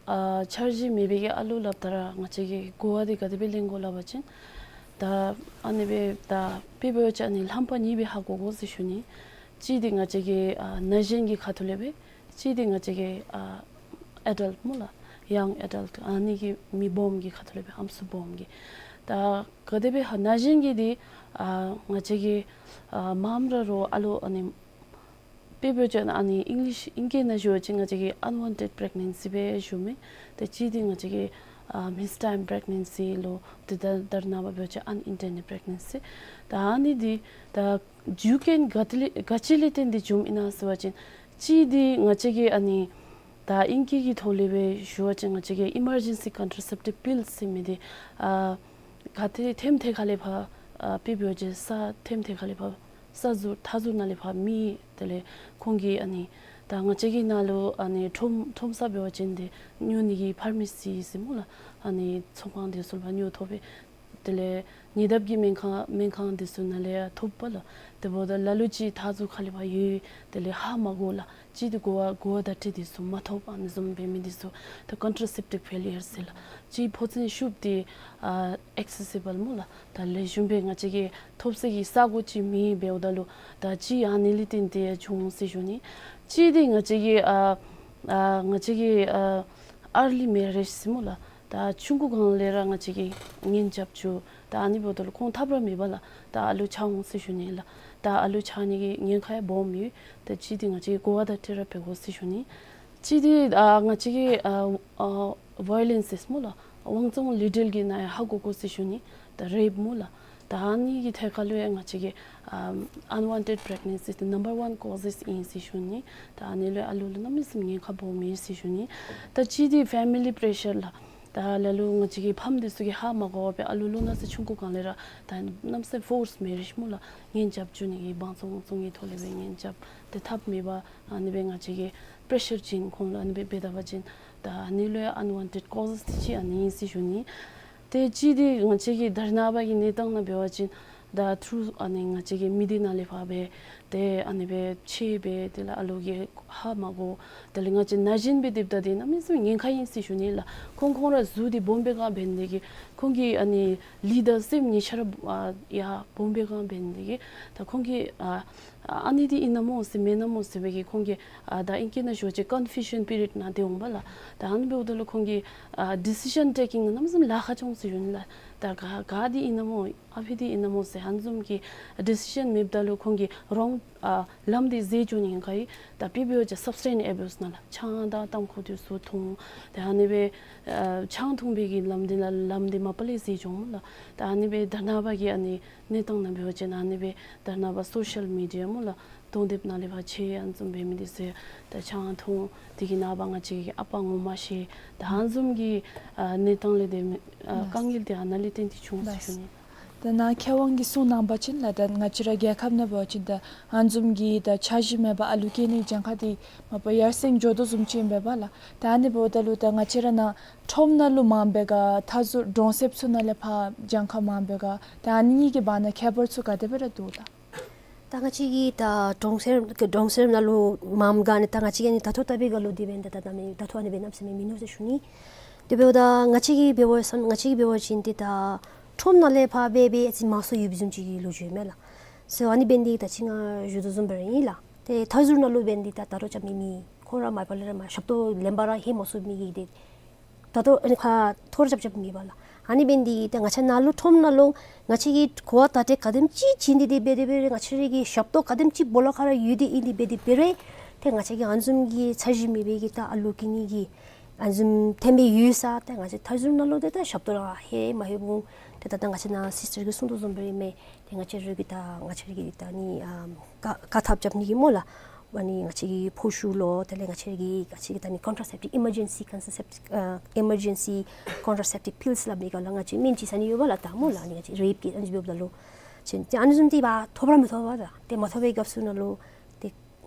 ཨ་འཆར་གཞི་མེད་པའི་གི་ཨ་ལུ་སླབ་ད་ར་ང་བཅས་ཀྱིས་གོ་བ་འདི་ག་དེ་སྦེ་ལེན་དགོ་སླབ་པ་ཅིན་ད་ཨ་ནི་སྦེ་ད་དཔེ་འབད་བ་ཅིན་ཨ་ནི་རྣམ་པ་གཉིས་སྦེ་ཧ་གོ་དགོ་ཟེར་ཞུ་ནི། གཅིག་འདི་ང་བཅས་ཀྱི་ཨ་ན་གཞོན་གྱི་ཁ་ཐུག་ལས་སྦེ། གཅིག་འདི་ང་བཅས་ཀྱི་ཨ་ཨེ་ཌལཊ་སྨོ་ལགས། ཡང་ཨེ་ཌལཊ་ཨ་ནི་གི་མི་སྦོམ་གྱི་ཁ་ཐུག་ལས་སྦེ་ཨམ་སྲུ་སྦོམ་གྱི། ད་ག་དེ་སྦེ་ཧ་ན་གཞོན་གྱི་འདི་ཨ་ང་བཅས་ཀྱི་ཨ་མངམ་ར་རོགས་ཨ་ལུ་ཨ་ནི་དཔེ་འབད་བ་ཅིན་ཨ་ནི་ཨིང་ལིཤ་ཨིང་སྐད་ནང་ཞུ་བ་ཅིན་ང་བཅས་ཀྱིས་ཨན་ཝཱན་ཊེཌ་པི་རེག་ནེན་སི་སྦེ་ཞུཝ་མས། ད་གཅིག་འདི་ང་བཅས་ཀྱིས་ཨ་མིས་ཊའིམ་པི་རེག་ནེན་སི་ལོ། ཏེ་ད་ད་རེས་ནངས་པ་འབད་བ་ཅིན་ཨན་ཨིན་ཊེན་ཌེཌ་པི་རེག་ནེན་སི། ད་ཨ་ནི་འདི་ད་རྒྱུ་རྐྱེན་ག་ཏེ་ལས་ག་ཅི་ལས་བརྟེན་ཏེ་འབྱུངམ་ཨིན་ན་ཟེར་བ་ཅིན་གཅིག་འདི་ང་བཅས་ཀྱིས་ཨ་ནི་ད་ཨིང་སྐད་ཀྱི་ཐོག་ལས་སྦེ་ཞུ་བ་ཅིན་ང་བཅས་ཀྱིས་ཨི་མར་ཇེན་སི་ཀོན་ཊ་ར་སེབ་ཊིབ་པིལ་ཟེར་མི་འདི་ཨ་ག་ཏེ་ཐེམ་ཐད་ཁ་ལས་ཕར་ཨ་དཔེ་འབད་བ་ཅིན་ས་ཐེམ་ཐད་ཁ་ལས་ཕར་ས་ཟུར་མཐའ་ཟུར་ནང་ལས་ཕར་མི་དེ་ལས་ཁོང་གིས་ཨ་ནི་ད་ང་བཅས་ཀྱི་ནང་ལུ་ཨ་ནི་ཁྲོམ་ཁྲོམ་ས་འབད་བ་ཅིན་འདི་ཉོ་ནི་གི་ཕར་མ་སི་ཟེར་སྨོ་ལགས། ཨ་ནི་ཚོང་ཁང་འདི་ཚུ་ལས་ཕར་ཉོ་ཐོབ་པས། དེ་ལས་ཉེ་འདབས་ཀྱི་སྨན་ཁང་སྨན་ཁང་འདི་ཚུ་ནང་ལས་ཡང་ཐོབ་པས་ལགས། དེ་འབདཝ་ད་ལ་ལུ་ཅིག་མཐའ་ཟུར་ཁ་ལས་ཕར་ཡོད། དེ་ལས་ཧ་མ་གོ་ལགས། གཅིག་འདི་གོ་བ་གོ་བ་བརྡ་སྤྲོད་འདི་ཚུ་མ་ཐོབ། ཨ་ནི་བཟུམ་འབད་མི་འདི་ཚུ་ད་ཀོན་ཊ་ར་སེབ་ཊིབ་ཕེ་ལི་ཡར་ཟེར་ལགས། གཅིག་ཕོ་མཚན་ཤུགས་འདི་ཨ་ཨེག་སེ་སི་བཱལ་སྨོ་ལགས། ད་ལེགས་ཤོམ་སྦེ་ང་བཅས་ཀྱིས་ཐོབ་ས་གི་ས་གོ་ཅིག་མེད། འབདཝ་ད་ལུ་ད་གཅིག་ཨ་ནི་ལས་བརྟེན་ཏེ་བྱུང་ཟེར་ཞུ་ནི། གཅིག་འདི་ང་བཅས་ཀྱིས་ཨ་ཨ་ང་བཅས་ཀྱིས་ཨ་ཨར་ལི་མེ་རེཇ་ཟེར་སྨོ་ལགས། ད་ཆུང་ཀུ་སྒང་ལས་ར་ང་བཅས་ཀྱིས་གཉེན་རྐྱབ་བཅུག། ད་ཨ་ནི་འབདཝ་ད་ལུ་ཁོང་ཐབས་ར་མེད་པར་ལགས། ད་ཨ་ལུ་ཆགས་འོང་ཟེར་ཞུ་ནི་ལགས། ད་ཨ་ལུ་ཆགས་ནི་གི་ཉེན་ཁ་ཡང་སྦོམ་ཡོད། ད་གཅིག་འདི་ང་བཅས་ཀྱིས་གོ་བ་བརྡ་སྤྲོད་ར་འབད་དགོ་ཟེར་ཞུ་ནི། གཅིག་འདི་ཨ་ང་བཅས་ཀྱིས་ཨ་ཨ་ཝའི་ལེནསི་ཟེར་སྨོ་ལགས། དབང་བཙོང་ལུས་འབྲེལ་གྱི་ནང་ཡང་ཧ་གོ་དགོ་ཟེར་ཞུ་ནི། ད་རེཔ་སྨོ་ལགས། ད་ཨ་ནི་གི་ཐད་ཁ་ལུ་ཡང་ང་བཅས་ཀྱིས་ཨ་ཨན་ཝཱན་ཊེཌ་པི་རེག་ནེན་སི་འདི་ནམ་བར་ཝཱན་ཀོ་ཟེས་ཨིན་ཟེར་ཞུ་ནི། ད་ཨ་ནི་ལུ་ཨ་ལུ་ལུ་གནམ་མེད་ས་མེད་ཉེན་ཁ་སྦོམ་ཨིན་ཟེར་ཞུ་ནི། ད་གཅིག་འདི་ཕེ་མི་ལི་པེ་རེ་ཤར་ལགས། ད་ལ་ལུ་ང་བཅས་ཀྱི་ཕམ་འདི་ཚུ་གིས་ཧ་མ་གོ་བར་སྦེ་ཨ་ལུ་ལོ་ན་ཚོད་ཆུང་ཀུ་སྒང་ལས་ར་ད་གནམ་མེད་ས་མེད་ཕོརསི་མེ་རིཇ་སྨོ་ལགས། གཉེན་རྐྱབ་བཅུག་ནི་གི་བང་བཙོང་བཙོང་གི་ཐོག་ལས་སྦེ་གཉེན་རྐྱབ་སྟེ་འཐབ་མི་པ་ཨ་ནི་སྦེ་ང་བཅས་ཀྱིས་པེ་རེ་ཤར་བྱིན་ཁོང་ལུ། ཨ་ནི་སྦེ་འབད་ད་པ་ཅིན་ད་ཨ་ནི་ལུ་ཡང་ཨན་ཝཱན་ཊེཌ་ཀོ་ཛེས་དེ་ཅིག་ཨ་ནི་ཨིན་ཟེར་ཞུ་ནི། དེ་ཅིག་འདི་ང་བཅས་ཀྱི་དྷར་ན་པ་གི་གནས་སྟངས་ནང་འབད་བ་ཅིན་ད་ཐུརུ་ཨ་ནི་ང་བཅས་ཀྱི་མི་སྡེ་ནང་ལས་ཕར་སྦེ་ཏེ་ཨ་ནི་སྦེ་ཆད་སྦེ་དེ་ལས་ཨ་ལུ་གིས་ཧ་མ་གོ། དེ་ལས་ང་བཅས་ན་གཞོན་སྦེ་སྡོདཔ་ད་འདི་གནམ་མེད་ས་མེད་ཉེན་ཁ་ཨིན་ཟེར་ཞུ་ནི་ལགས། ཁོང་ཁོང་ར་གཟུགས་འདི་སྦོམ་སྦེ་གང་འབད་ནི་དེ་གིས་ཁོང་གི་ཨ་ནི་ལུས་དང་སེམས་གཉིས་ཆ་ར་ཨ་ཡར་སྦོམ་སྦེ་གང་འབད་ནི་དེ་གིས་ད་ཁོང་གིས་ཨ་ཨ་ནི་འདི་ཨིན་ན་སྨོ་ཟེར་མེན་ན་སྨོ་ཟེར་བའི་གི་ཁོང་གིས་ཨ་ད་ཨིང་སྐད་ནང་ཞུ་བ་ཅིན་ཀོན་ཕིའུ་ཤཱན་པི་རི་ཡོཌ་ནང་སྡོད་འོང་པ་ལགས། ད་ཨ་ནི་འབདཝ་ད་ལུ་ཁོང་གི་ཨ་ཌི་སི་ཤཱན་ཊེ་ཀིང་གནམ་མེད་ས་མེད་ལཱ་ཁག་བྱུང་ཟེར་ཞུ་ནི་ལགས། ད་ག་ག་འདི་ཨིན་ན་སྨོ་ཨ་ཕི་འདི་ཨིན་ན་སྨོ་ཟེར་ཨ་ནི་བཟུམ་གྱི་ཌི་སི་ཤཱན་མེདཔ་ད་ལུ་ཁོང་གིས་རོང་ཨ་ལམ་འདི་འཛོལ་འགྱོ་ནི་ཨིན་ག་ཡི། ད་དཔེ་འབད་བ་ཅིན་སབ་སི་ཊེནསི་ཨེ་བིའུསི་ནང་ལགས། ཆང་དང་ཏམ་ཁུ་འདི་ཚུ་འཐུང་། ད་ཨ་ནི་སྦེ་ཨ་ཆང་འཐུང་བའི་གི་ལམ་འདི་ལགས་ལམ་འདི་མ་པ་ལས་འཛོལ་འགྱོ་འོང་ལགས། ད་ཨ་ནི་སྦེ་དྷར་ན་པ་གི་ཨ་ནི་གནས་སྟངས་ནང་འབད་བ་ཅིན་ཨ་ནི་སྦེ་དྷར་ན་པ་སོ་ཤཱལ་མི་ཌི་ཡ་སྨོ་ལགས། གདོང་དེབ་ནང་ལས་ཕར་ཆད་ཨ་ནི་བཟུམ་འབད་མི་འདི་ཚུ་ད་ཆང་འཐུང་། དེ་གི་ནངས་པ་ང་བཅས་ཀྱི་ཨ་པ་ངོ་མ་ཤེས། ད་ཨ་ནི་བཟུམ་གྱི་ཨ་གནས་སྟངས་ལས་དེ་མི་ཨ་ལགས། དཀའ་ངལ་དེ་ཨ་ནཱ་ལས་བརྟེན་ཏེ་བྱུང་ཟེར་ཞུ་ནི། ད་ནཱ་མཁས་དབང་གིས་གསུངས་གནང་བ་ཅིན་ལགས། ད་ང་བཅས་ར་རྒྱལ་ཁབ་ནང་འབད་བ་ཅིན་ད་ཨ་ནི་བཟུམ་གྱི་ད་འཆར་གཞི་མེད་པར་ཨ་ལུ་སྐྱེ་ནི་གྱངས་ཁ་དེ་མ་པ་ཡར་སེང་འགྱོ་དོ་བཟུམ་ཅིག་ཨིན་པས་ལགས། ད་ཨ་ནི་འབདཝ་ད་ལུ་ད་ང་བཅས་ར་ནཱ་ཁྲོམ་ནང་ལུ་མངམ་སྦེ་ག་མཐའ་ཟུར་གྲོང་གསེབ་ཚུ་ནང་ལས་ཕར་གྱངས་ཁ་མངམ་སྦེ་ག་ད་ཨ་ནི་གཉིས་ཀྱི་བར་ན་ཁྱད་པར་ཚུ་ག་དེ་སྦེ་ར་འདུག་ལགས། ད་ང་བཅས་ཀྱི་ད་གྲོང་གསེབ་གྲོང་གསེབ་ནང་ལུ་མངམ་ག་ནི་ད་ང་བཅས་ཀྱི་ཨ་ནི་ད་ལྟོ་ལྟ་བུའི་སྒང་ལུ་དེ་འབདན་ད་ད་ད་མི་ད་ལྟོ་ཨ་ནི་སྦེ་གནམ་མེད་ས་མེད་མིན་ནུག་ཟེར་ཞུ་ནི། དེ་འབདཝ་ད་ང་བཅས་ཀྱིས་འབད་བ་ང་བཅས་ཀྱིས་འབད་བ་ཅིན་ཏེ་ད་ཁྲོམ་ནང་ལས་ཕར་སྦེ་སྦེ་ཨ་ཙི་མང་སུ་ཡོད་པའི་བཟུམ་ཅིག་གི་ལོ་རྒྱུས་མས་ལགས། ཟེར་ཨ་ནི་འབདན་འདི་ད་ཅི་ང་ཞུ་དོ་བཟུམ་སྦེ་ར་ཨིན་ལགས། ཏེ་མཐའ་ཟུར་ནང་ལུ་འབདན་འདི་ད་ད་རུང་རྐྱབ་མི་མི་ཁོང་ར་མ་པ་ལས་ར་མ་ཞབས་ཏོག་ལེན་པར་ར་ལྷོད་མ་ཚུགས་མི་གི་འདི་ད་ལྟོ་ཨ་ནི་ཁ་ཐོར་རྐྱབ་རྐྱབ་མི་པ་ལགས། ཨ་ནི་འབདན་འདི་ཏེ་ང་བཅས་ནཱ་ལུ་ཁྲོམ་ནང་ལུ་ང་བཅས་ཀྱིས་གོ་བ་བརྡ་སྤྲོད་ག་དེམ་ཅིག་བྱིན་ཏེ་འདི་འབད་དེ་འབད་རུང་ང་བཅས་ར་གི་ཞབས་ཏོག་ག་དེམ་ཅིག་སྦོ་ལོགས་ཁར་ར་ཡོད་དེ་ཨིན་འདི་འབད་དེ་འབད་རུང་ཏེ་ང་བཅས་ཀྱི་ཨ་ནི་བཟུམ་གྱི་འཆར་གཞི་མེད་པའི་གི་ད་ཨ་ལུ་སྐྱེ་ནི་གི་ཨ་ནི་བཟུམ་ཐོན་པའི་ཡུལ་ས་ཏེ་ང་བཅས་མཐའ་ཟུར་ནང་ལུ་ཏེ་ད་ཞབས་ཏོག་ར་ལྷོད་མ་ལྷོད་འོང་། ཏེ་ད་ད་ང་བཅས་ནཱ་སིས་ཊར་གྱིས་གསུང་དོ་བཟུམ་སྦེ་ར་ཨིན་མས། ཏེ་ང་བཅས་ར་གི་ད་ང་བཅས་ར་གི་ད་ནི་ཨ་བཀག་བཀག་ཐབས་རྐྱབ་ནི་གི་སྨོ་ལགས། ཨ་ནི་ང་བཅས་ཀྱི་ཕོ་ཤུ་ལོ་དེ་ལས་ང་བཅས་ཀྱི་ང་བཅས་ཀྱི་ད་ནི་ཀོན་ཊ་ར་སེབ་ཊིབ་ཨི་མར་ཇེན་སི་ཀོན་ཊ་ར་སེབ་ཊིབ་ཨ་ཨི་མར་ཇེན་སི་ཀོན་ཊ་ར་སེབ་ཊིབ་པིལསི་སླབ་མི་ག་ལགས། ང་བཅས་སྨན་ཅིག་ཟ་ནི་ཡོད་པ་ལགས། ད་སྨོ་ལགས་ཨ་ནི་ང་བཅས་རེབ་ཀྱི་ཨ་ནི་འབདཝ་ད་ལུ་ཅིན་ཏེ་ཨ་ནི་བཟུམ་འདི་ཕར་ཐོབ་ར་མི་ཐོབ་པས་ད། ཏེ་མ་ཐོབ་པའི་སྐབས་སུ་ནང་ལུ་ཏེ་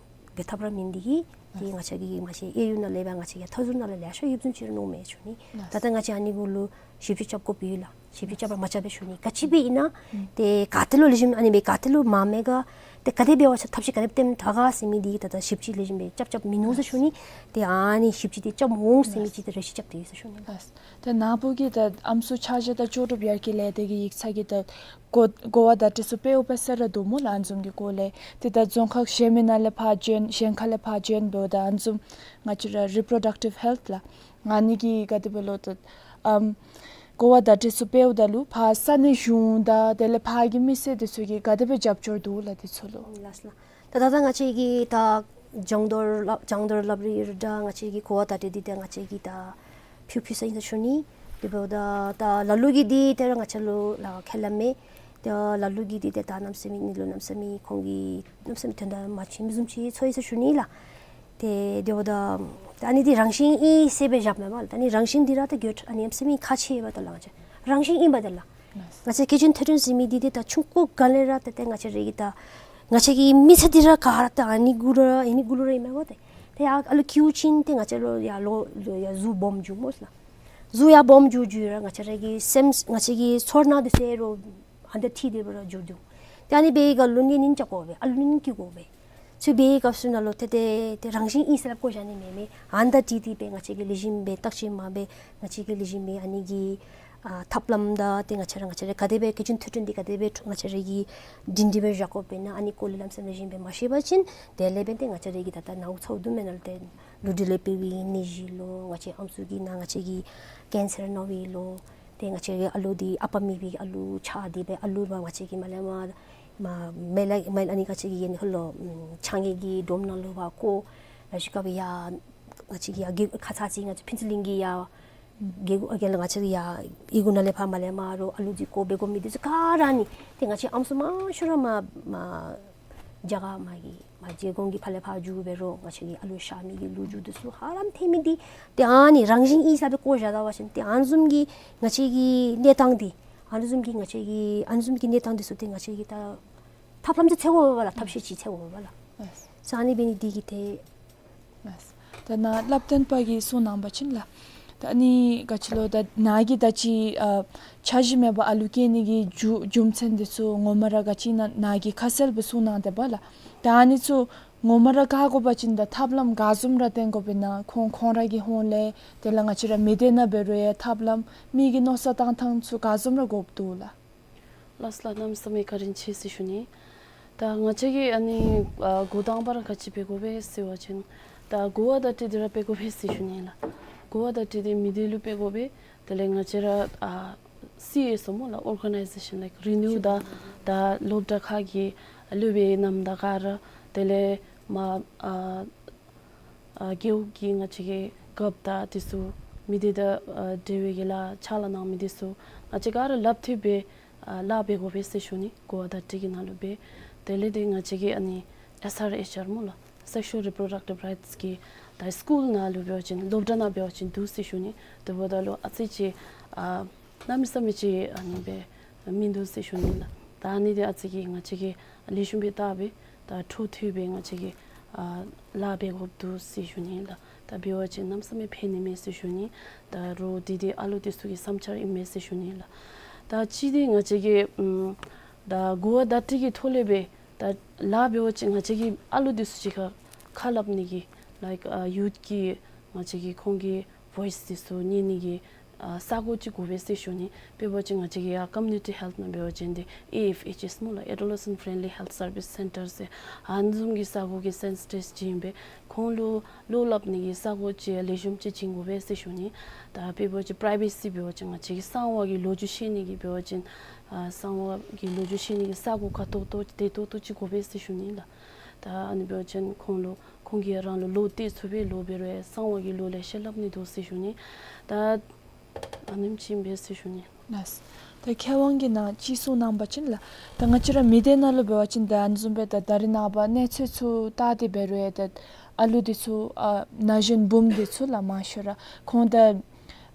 འབད་ཐབས་ར་མེད་འདི་གིས་ཏེ་ང་བཅས་ཀྱི་ང་བཅས་ཨེ་ཡུ་ནང་ལས་འབད་ང་བཅས་ཀྱི་མཐའ་ཟུར་ནང་ལས་ལེ་ཤ་ཡོདཔ་བཟུམ་ཅིག་ར་མནོཝ་མས་ཞུ་ནི། ད་ལྟོ་ང་བཅས་ཨ་ནི་གུ་ལུ་ཞིབ་དཔྱད་རྐྱབ་དགོཔ་ཡོད་ལགས། ཞིབ་དཔྱད་རྐྱབ་ར་མ་རྐྱབ་པས་ཞུ་ནི། ག་ཅི་སྦེ་ཨིན་ན་ཏེ་ག་ཏེ་ལུ་ལེགས་ཤོམ་ཨ་ནི་སྦེ་ག་ཏེ་ལུ་མ་མེད་ག་ཏེ་ག་དེ་འབད་བ་ཅིན་ཐབས་ཤེས་ག་དེ་སྦེ་བཏོན་དྲག་ག་ཟེར་མི་འདི་ད་ལྟོ་ཞིབ་དཔྱད་ལེགས་ཤོམ་སྦེ་རྐྱབ་རྐྱབ་མིན་ནུག་ཟེར་ཞུ་ནི། ཏེ་ཨ་ནི་ཞིབ་དཔྱད་འདི་རྐྱབ་འོང་ཟེར་མི་ཅིག་ཏེ་རེ་ཞིག་རྐྱབ་སྟེ་ཡོད་ཟེར་ཞུ་ནི། ལགས། ཏེ་ནཱ་བུ་གིས་ད་ཨམ་སྲུ་ཆ་བཞག་དང་ལྕོགས་གྲུབ་ཡར་རྒྱས་ལས་སྡེ་གི་ཡིག་ཚང་གི་ད་གོ་གོ་བ་བརྡ་སྤྲོད་ཚུ་སྤེལཝ་སྦེ་ཟེར་ར་འདུག་སྨོ་ལགས། ཨ་ནི་བཟུམ་གྱི་སྐོར་ལས་ཏེ་ད་རྫོང་ཁག་གཞན་མི་ནང་ལས་ཕར་བྱོན་གཞན་ཁ་ལས་ཕར་བྱོན་འབདཝ་ད་ཨ་ནི་བཟུམ་ང་བཅས་ར་རི་པོརོ་ཌག་ཊིབ་ཧེལཐ་ལགས། ཨ་ནི་གི་ག་དེ་སྦེ་ལོ་ད་ཨམ་གོ་བ་བརྡ་སྤྲོད་ཚུ་སྤེལཝ་ད་ལུ་ཕར་ས་གནས་གཞུང་དང་དེ་ལས་ཕར་གྱི་མི་སེར་འདི་ཚུ་གིས་ག་དེ་སྦེ་རྒྱབ་སྐྱོར་འདུག་ལགས་འདི་ཚུ་ལུ། ལགས་ལགས། ད་ད་ད་ང་བཅས་ཀྱིས་ད་སྦྱོང་བརྡར་སླབ་སྦྱོང་བརྡར་སླབ་རི་ར་ད་ང་བཅས་ཀྱིས་གོ་བ་བརྡ་སྤྲོད་འདི་ད་ང་བཅས་ཀྱིས་ད་ཕུལ་ཕུལ་ས་ཨིན་ཟེར་ཞུ་ནི། དེ་འབདཝ་ད་ད་ལ་ལུ་གིས་འདི་ཏེ་ར་ང་བཅས་ལུ་ལགས་ཁས་ལེན་མས། ད་ལ་ལུ་གིས་འདི་ཏེ་ད་གནམ་མེད་ས་མེད་ཨ་ནི་ལུ་གནམ་མེད་ས་མེད་ཁོང་གིས་གནམ་མེད་ས་མེད་དོན་དག་མ་ཆེ་མི་བཟུམ་ཅིག་ཚོར་ཡི་ཟེར་ཞུ་ནི་ལགས། ཏེ་དེ་འབདཝ་ད་ད་ཨ་ནི་འདི་རང་བཞིན་ཨིན་ཟེར་སྦེ་བཞགཔ་མེན་པ་ལགས། ད་ཨ་ནི་རང་བཞིན་འདི་ར་ད་གོ་ཨ་ནི་གནམ་མེད་ས་མེད་ཁག་ཆེ་བས་ད་ལགས། ང་བཅས་རང་བཞིན་ཨིན་པས་ད་ལགས། ང་བཅས་སྐྱེ་ཅན་ཐོས་གྲོལ་ཟེར་མི་འདི་ཏེ་ད་ཆུང་ཀུ་སྒང་ལས་ར་ཏེ་ཏེ་ང་བཅས་ར་གི་ད་ང་བཅས་ཀྱི་མི་ཚེ་འདི་ར་ག་ར་ད་ཨ་ནི་གུ་ལུ་ར་ཨ་ནི་གུ་ལུ་ར་ཨིན་མས་གོ། ཏེ་ཏེ་ཡར་ཨ་ལུ་སྐྱེ་བ་ཅིན་ཏེ་ང་བཅས་ལུ་ཡར་ལོ་ལོ་ཡར་གཟུགས་སྦོམ་འགྱོཝ་སྨོ་ལགས། གཟུགས་ཡར་སྦོམ་འགྱོ་འགྱོ་ར་ང་བཅས་ར་གི་སེམས་ང་བཅས་ཀྱི་ཚོར་སྣང་འདི་ཚུ་ར་ཨ་ནི་ད་ཐིག་སྟེ་སྦེ་ར་འགྱོ་འགྱོ། ཏེ་ཨ་ནི་འབད་བའི་སྒང་ལུ་གཉེན་ཉེཝ་འགྱོ་དགོ་པས། ཨ་ལུ་གཉེན་སྐྱེ་དགོ་པས། ཚུ་འབད་བའི་སྐབས་སུ་ནང་ལུ་ཏེ་ཏེ་ཏེ་རང་བཞིན་ཨིན་ཟེར་སླབ་དགོ་བཞག་ནི་མེད་མས། ཨ་ནི་ད་ཏིག་ཏིག་སྦེ་ང་བཅས་ཀྱིས་ལེགས་ཤོམ་སྦེ་བརྟག་དཔྱད་མ་འབད་ང་བཅས་ཀྱིས་ལེགས་ཤོམ་སྦེ་ཨ་ནི་གི་ཨ་ཐབས་ལམ་དང་ཏེ་ང་བཅས་ར་ང་བཅས་ར་ག་དེ་སྦེ་སྐྱེ་ཅན་ཐོས་གྲོལ་འདི་ག་དེ་སྦེ་ང་བཅས་ར་གིས་སྒྲིང་སྒྲིང་སྦེ་བཞག་དགོ་པས་ན་ཨ་ནི་སྐོར་ལས་ལམ་སེམས་ལེགས་ཤོམ་སྦེ་མ་ཤེས་པ་ཅིན་དེ་ལས་འབདན་ཏེ་ང་བཅས་ར་གི་ད་ད་ནཝ་ཚ་བོ་དུ་མའི་ནང་ལུ་ཏེ་ལུས་འབྲེལ་ལས་འཕེལ་བའི་ནད་གཞི་ལོ་ང་བཅས་ཨམ་སྲུ་གི་ནང་ང་བཅས་ཀྱི་ཀེན་སར་ན་བའི་ལོ། ཏེ་ང་བཅས་ཀྱི་ཨ་ལུ་འདི་ཨ་པ་མེད་པའི་ཨ་ལུ་ཆགས་ཏེ་སྦེ་ཨ་ལུ་མ་ང་བཅས་ཀྱིས་མར་ལས་མར་མར་མེ་ལ་མེ་ལ་ཨ་ནི་ང་བཅས་ཀྱི་ཨ་ནི་ཧ་ལོ་ཨམ་ཆང་གི་གི་སྒྲོམ་ནང་ལུ་ཕར་བཀོ། ལ་ཤི་ཀ་བའི་ཡ་ང་བཅས་ཀྱི་ཡ་གི་ཁ་ཚ་ཅིག་ང་བཅས་ཕུན་ཚོགས་གླིང་གི་ཡ་གི་གུ་ཨ་གི་ལ་ང་བཅས་ཀྱི་ཡ་ཨི་གུ་ནང་ལས་ཕར་མར་ལས་མར་རོགས་ཨ་ལུ་འདི་བཀོ་སྦེ་བཀོ་མི་འདི་ཚུ་ག་ར་ནི་ཏེ་ང་བཅས་ཨམ་སྲུ་མང་ཤོས་ར་མར་མར་རྒྱ་གར་མར་གྱི་ མ་བརྗེ་གོང་གི་ཕར་ལས་ཕར་འགྱོ་འབད་རུང་ང་བཅས་ཀྱི་ཨ་ལུ་གཤགས་མི་གི་ལོ་རྒྱུས་འདི་ཚུ་ཧ་ལམ་ཐོན་མི་འདི་ཏེ་ཨ་ནི་རང་བཞིན་ཨིན་ཟེར་སྦེ་བཀོ་བཞག་ད་པ་ཅིན་ཏེ་ཨ་ནི་བཟུམ་གྱི་ང་བཅས་ཀྱི་གནས་སྟངས་འདི་ཨ་ནི་བཟུམ་གྱི་ང་བཅས་ཀྱི་ཨ་ནི་བཟུམ་གྱི་གནས་སྟངས་འདི་ཚུ་ཏེ་ང་བཅས་ཀྱིས་ད་ཐབས་ལམ་ཅིག་འཚོལ་དགོ་པས་ལགས། ཐབས་ཤེས་ཅིག་འཚོལ་དགོ་པས་ལགས། ལགས། ས་ཨ་ནི་འབད་ནི་འདི་གིས་ཏེ། ལགས། ད་ནཱ་བསླབ་སྟོན་པ་གིས་གསུངས་གནང་པ་ཅིན་ལགས། ད་ཨ་ནི་ག་ཅི་ལོ་ད་ནཱ་གིས་ད་ཅི་ཨ་འཆར་གཞི་མེད་པར་ཨ་ལུ་སྐྱེ་ནི་གི་རྒྱུ་རྒྱུ་མཚན་འདི་ཚུ་ངོ་མ་ར་ག་ཅི་ཨིན་ན་ནཱ་གིས་ཁ་གསལ་སྦེ་གསུངས་གནང་དེས་པ་ལགས། ད་ཨ་ནི་ཚུ་ངོ་མ་ར་བཀག་དགོ་པ་ཅིན་ད་ཐབས་ལམ་ག་བཟུམ་ར་བསྟེན་དགོཔ་ཨིན་ན་ཁོང་ཁོང་ར་གི་ཧོངས་ལས་དེ་ལས་ང་བཅས་ར་མི་སྡེ་ནང་འབད་རུང་ཡང་ཐབས་ལམ་མི་གི་མནོ་བསམ་བཏང་ཐངས་ཚུ་ག་བཟུམ་ར་དགོཔ་འདུག་ལགས། ལགས་ལགས། གནམ་མེད་ས་མེད་བཀའ་དྲིན་ཆེ་ཟེར་ཞུ་ནི། ད་ང་བཅས་ཀྱིས་ཨ་ནི་ཨ་འགོ་དང་པ་ར་ག་ཅི་འབད་དགོ་པས་ཟེར་བ་ཅིན་ད་གོ་བ་བརྡ་སྤྲོད་འདི་ར་འབད་དགོ་པས་ཟེར་ཞུ་ནི་ལགས། གོ་བ་བརྡ་སྤྲོད་འདི་མི་སྡེ་ལུ་འབད་དགོ་པས། དེ་ལས་ང་བཅས་ར་ཨ་སི་ཨེསི་ཨོ་སྨོ་ལགས། Organization like Renew ད་ད་སློབ་གྲྭ་ཁག་གི་སློབ་དཔོན་རྣམས་དང་ག་ར་དེ་ལས་མ་ཨ་ཨ་རྒེད་འོག་གི་ང་བཅས་ཀྱི་རྒཔོ་དང་དེ་ཚུ་མི་སྡེ་དང་ཨ་འབྲེལ་བའི་གི་ལཱ་ཕྱག་ལཱ་གནང་མི་དེ་ཚུ་ང་བཅས་ག་ར་ལགཔ་མཐུད་སྦེ་ཨ་ལཱ་འབད་དགོ་པས་ཟེར་ཞུ་ནི། གོ་བ་བརྡ་སྤྲོད་ཀྱི་ནང་ལུ་སྦེ། དེ་ལས་ཏེ་ང་བཅས་ཀྱི་ཨ་ནི་ཨེསི་ཨར་ཨེཆ་ཨར་སྨོ་ལགས། Sexual Reproductive Rights གི་ད་སི་ཀུལ་ནང་ལུ་འབད་བ་ཅིན་སློབ་གྲྭ་ནང་འབད་བ་ཅིན་འདུག་ཟེར་ཞུ་ནི། དེ་འབདཝ་ད་ལུ་ཨ་ཙི་ཅིག་ཨ་གནམ་མེད་ས་མེད་ཅིག་ཨ་ནི་སྦེ་མིན་འདུག་ཟེར་ཞུ་ནི་ལགས། ད་ཨ་ནི་འདི་ཨ་ཙི་ཅིག་ང་བཅས་ཀྱིས་ལེགས་ཤོམ་སྦེ་བལྟ་སྦེ་ད་འཕྲོ་མཐུད་སྦེ་ང་བཅས་ཀྱིས་ཨ་ལཱ་འབད་དགོཔ་འདུག་ཟེར་ཞུ་ནི་ལགས། ད་འབད་བ་ཅིན་གནམ་མེད་ས་མེད་ཕན་ནི་མས་ཟེར་ཞུ་ནི། ད་རོགས་འདི་འདི་ཨ་ལུ་དེ་ཚུ་གི་བསམ་འཆར་ཨིན་མས་ཟེར་ཞུ་ནི་ལགས། ད་གཅིག་འདི་ང་བཅས་ཀྱིས་ཨམ་ད་གོ་བ་བརྡ་སྤྲོད་ཀྱི་ཐོག་ལས་སྦེ་ད་ལཱ་འབད་བ་ཅིན་ང་བཅས་ཀྱི་ཨ་ལུ་དེ་ཚུ་གཅིག་ཁར་ཁ་སླབ་ནི་གི་ལའིཀ་ཨ་ཡུཐ་ཀྱི་ང་བཅས་ཀྱི་ཁོང་གི་བོའིསི་དེ་ཚུ་ཉན་ནི་གི་ཨ་ས་གོ་ཅིག་དགོ་པས་ཟེར་ཞུ་ནི། དཔེ་འབད་བ་ཅིན་ང་བཅས་ཀྱི་ཡར་ཀོ་མིའུ་ནི་ཊི་ཧེལཐ་ནང་འབད་བ་ཅིན་འདི་ཨེ་ཨེཕ་ཨེཆ་ཨེསི་སྨོ་ལགས། Adolescent Friendly Health Service Center ཟེར་ཨ་ནི་བཟུམ་གྱི་ས་གོ་གི་སེན་སི་ཊར་ཅིག་ཨིན་པས། ཁོང་ལུ་བློ་སླབ་ནི་གི་ས་གོ་ཅིག་ལེགས་ཤོམ་ཅིག་བྱིན་དགོ་པས་ཟེར་ཞུ་ནི། ད་དཔེ་འབད་བ་ཅིན་པ་རའི་ཝེ་སི་འབད་བ་ཅིན་ང་བཅས་ཀྱི་གསང་བ་གི་ལོ་རྒྱུས་བཤད་ནི་གི་འབད་བ་ཅིན་ཨ་གསང་བ་གི་ལོ་རྒྱུས་བཤད་ནི་གི་ས་གོ་ཁ་ཏོག་ཏོ་བདེ་ཏོག་ཏོ་ཅིག་དགོ་པས་ཟེར་ཞུ་ནི་ལགས། ད་ཨ་ནི་འབད་བ་ཅིན་ཁོང་ལུ་ཁོང་གིས་རང་ལུ་བློ་གཏད་ཚུགས་པས། ལོག་འབད་རུང་ཡང་གསང་བ་གི་ལོ་ལེ་ཤ་སླབ་ནི་འདུག་ཟེར་ཞུ་ནི། ད་ཨ་ནེམ་ཅིག་ཨིན་པས་ཟེར་ཞུ་ནི། ལགས། ད་མཁས་དབང་གིས་ནཱ་ཅིག་གསུངས་གནང་པ་ཅིན་ལགས། ད་ང་བཅས་ར་མི་སྡེ་ནང་ལུ་འབད་བ་ཅིན་ད་ཨ་ནི་བཟུམ་སྦེ་ད་ད་རེས་ནངས་པ་གནས་ཚུལ་ཚུ་བལྟ་སྟེ་འབད་རུང་ཡང་ད་ཨ་ལུ་འདི་ཚུ་ཨ་ན་གཞོན་བུམོ་འདི་ཚུ་ལགས་མང་ཤོས་ར་ཁོང་ད་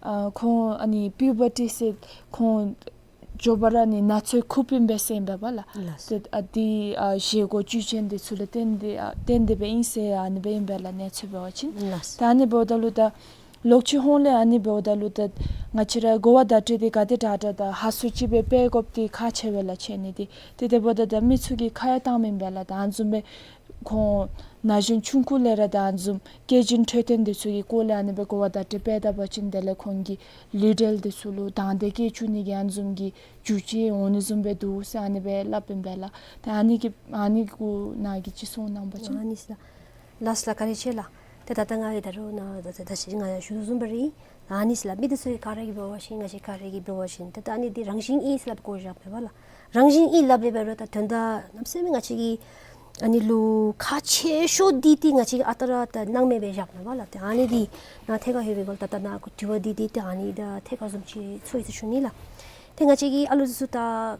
ཨ་ཁོང་ཨ་ནི་པིའུ་བར་ཊི་ཟེར་ཁོང་མགྱོགས་པ་ར་ཨ་ནི་ན་ཚོད་ཁུག་པའི་སྦེ་ཟེར་ཨིན་པས་ལགས། ལགས། ཏེ་ཨ་འདི་ཨ་བཞེས་སྒོ་བཅུད་ཅན་འདི་ཚུ་ལུ་བརྟེན་ཏེ་ཨ་བརྟེན་ཏེ་སྦེ་ཨིན་ཟེར་ཨ་ནི་སྦེ་ཨིན་པས་ལགས། གནས་ཚུལ་འབད་བ་ཅིན། ལགས། ད་ཨ་ནི་འབདཝ་ད་ལུ་ད་ལོག་ཅི་ཧོང་ལས་ཨ་ནི་འབདཝ་ད་ལུ་ད་ང་བཅས་ར་གོ་བ་བརྡ་སྤྲོད་འདི་ག་དེ་དྲག་དྲག་ད་ཧ་སུ་ཅིག་སྦེ་སྤེལ་དགོཔ་འདི་ཁག་ཆེ་བས་ལགས། ཆེ་ནི་འདི་ཏེ་དེ་འབདཝ་ད་ད་མི་ཚུ་གིས་ཁ་ཡང་བཏངམ་ཨིན་པས་ལགས། ད་ཨ་ནི་བཟུམ་སྦེ་ཁོང་ན་གཞོན་ཆུང་ཀུ་ལས་ར་ད་ཨ་ནི་བཟུམ་སྐྱེ་རྒྱུན་འཕྲོད་བསྟེན་འདི་ཚུ་གི་སྐོར་ལས་ཨ་ནི་སྦེ་གོ་བ་བརྡ་སྤྲོད་སྤེལ་ད་པ་ཅིན་དེ་ལས་ཁོང་གི་ལུས་འབྲེལ་འདི་ཚུ་ལུ་དང་འདོད་སྐྱེ་བཅུག་ནི་གི་ཨ་ནི་བཟུམ་གྱི་རྒྱུ་ཅིག་འོང་ནི་བཟུམ་སྦེ་འདུག་ཟེར་ཨ་ནི་སྦེ་སླབ་ཨིན་པས་ལགས། ད་ཨ་ནི་གི་ཨ་ནི་གུ་ནཱ་གིས་ཅིག་གསུང་གནང་པ་ཅིན། ཨ་ནི་ཟེར་ལགས། ལགས་ལགས། བཀའ་དྲིན་ཆེ་ལགས། ཏེ་ད་ལྟོ་ང་གིས་ད་རུང་ནཱ་ད་ད་ད་ཅི་ང་ཡང་ཞུ་དོ་བཟུམ་སྦེ་ར་ཨིན། ཨ་ནི་ཟེར་ལགས། མི་འདི་ཚུ་གིས་ག་ར་གིས་འབད་བ་ཅིན་ང་བཅས་ག་ར་གིས་འབད་བ་ཅིན་ཏེ་ད་ཨ་ནི་འདི་རང་བཞིན་ཨིན་ཟེར་སླབ་དགོ་བཞག་མས་པ་ལགས། རང་བཞིན་ཨིན་སླབ་སླབ་འབད་རུང་ད་དོན་དག་གནམ་མེད་ས་མེད་ང་བཅས་ཀྱིས་ཨ་ནི་ལུ་ཁག་ཆེ་ཤོས་འདི་ཏེ་ང་བཅས་ཀྱིས་ཨ་རྟག་ར་ད་སྣང་མེད་སྦེ་བཞགཔ་མས་པ་ལགས། ཏེ་ཨ་ནི་འདི་ནཱ་ཐད་ཀར་ལྷོད་པའི་སྒང་ལུ་ད་ད་ནཱ་དྲི་བ་འདི་འདི་ཏེ་ཨ་ནི་ད་ཐད་ཀར་བཟུམ་ཅིག་ཚོར་ཡི་ཟེར་ཞུ་ནི་ལགས། ཏེ་ང་བཅས་ཀྱི་ཨ་ལུ་འདི་ཚུ་ད་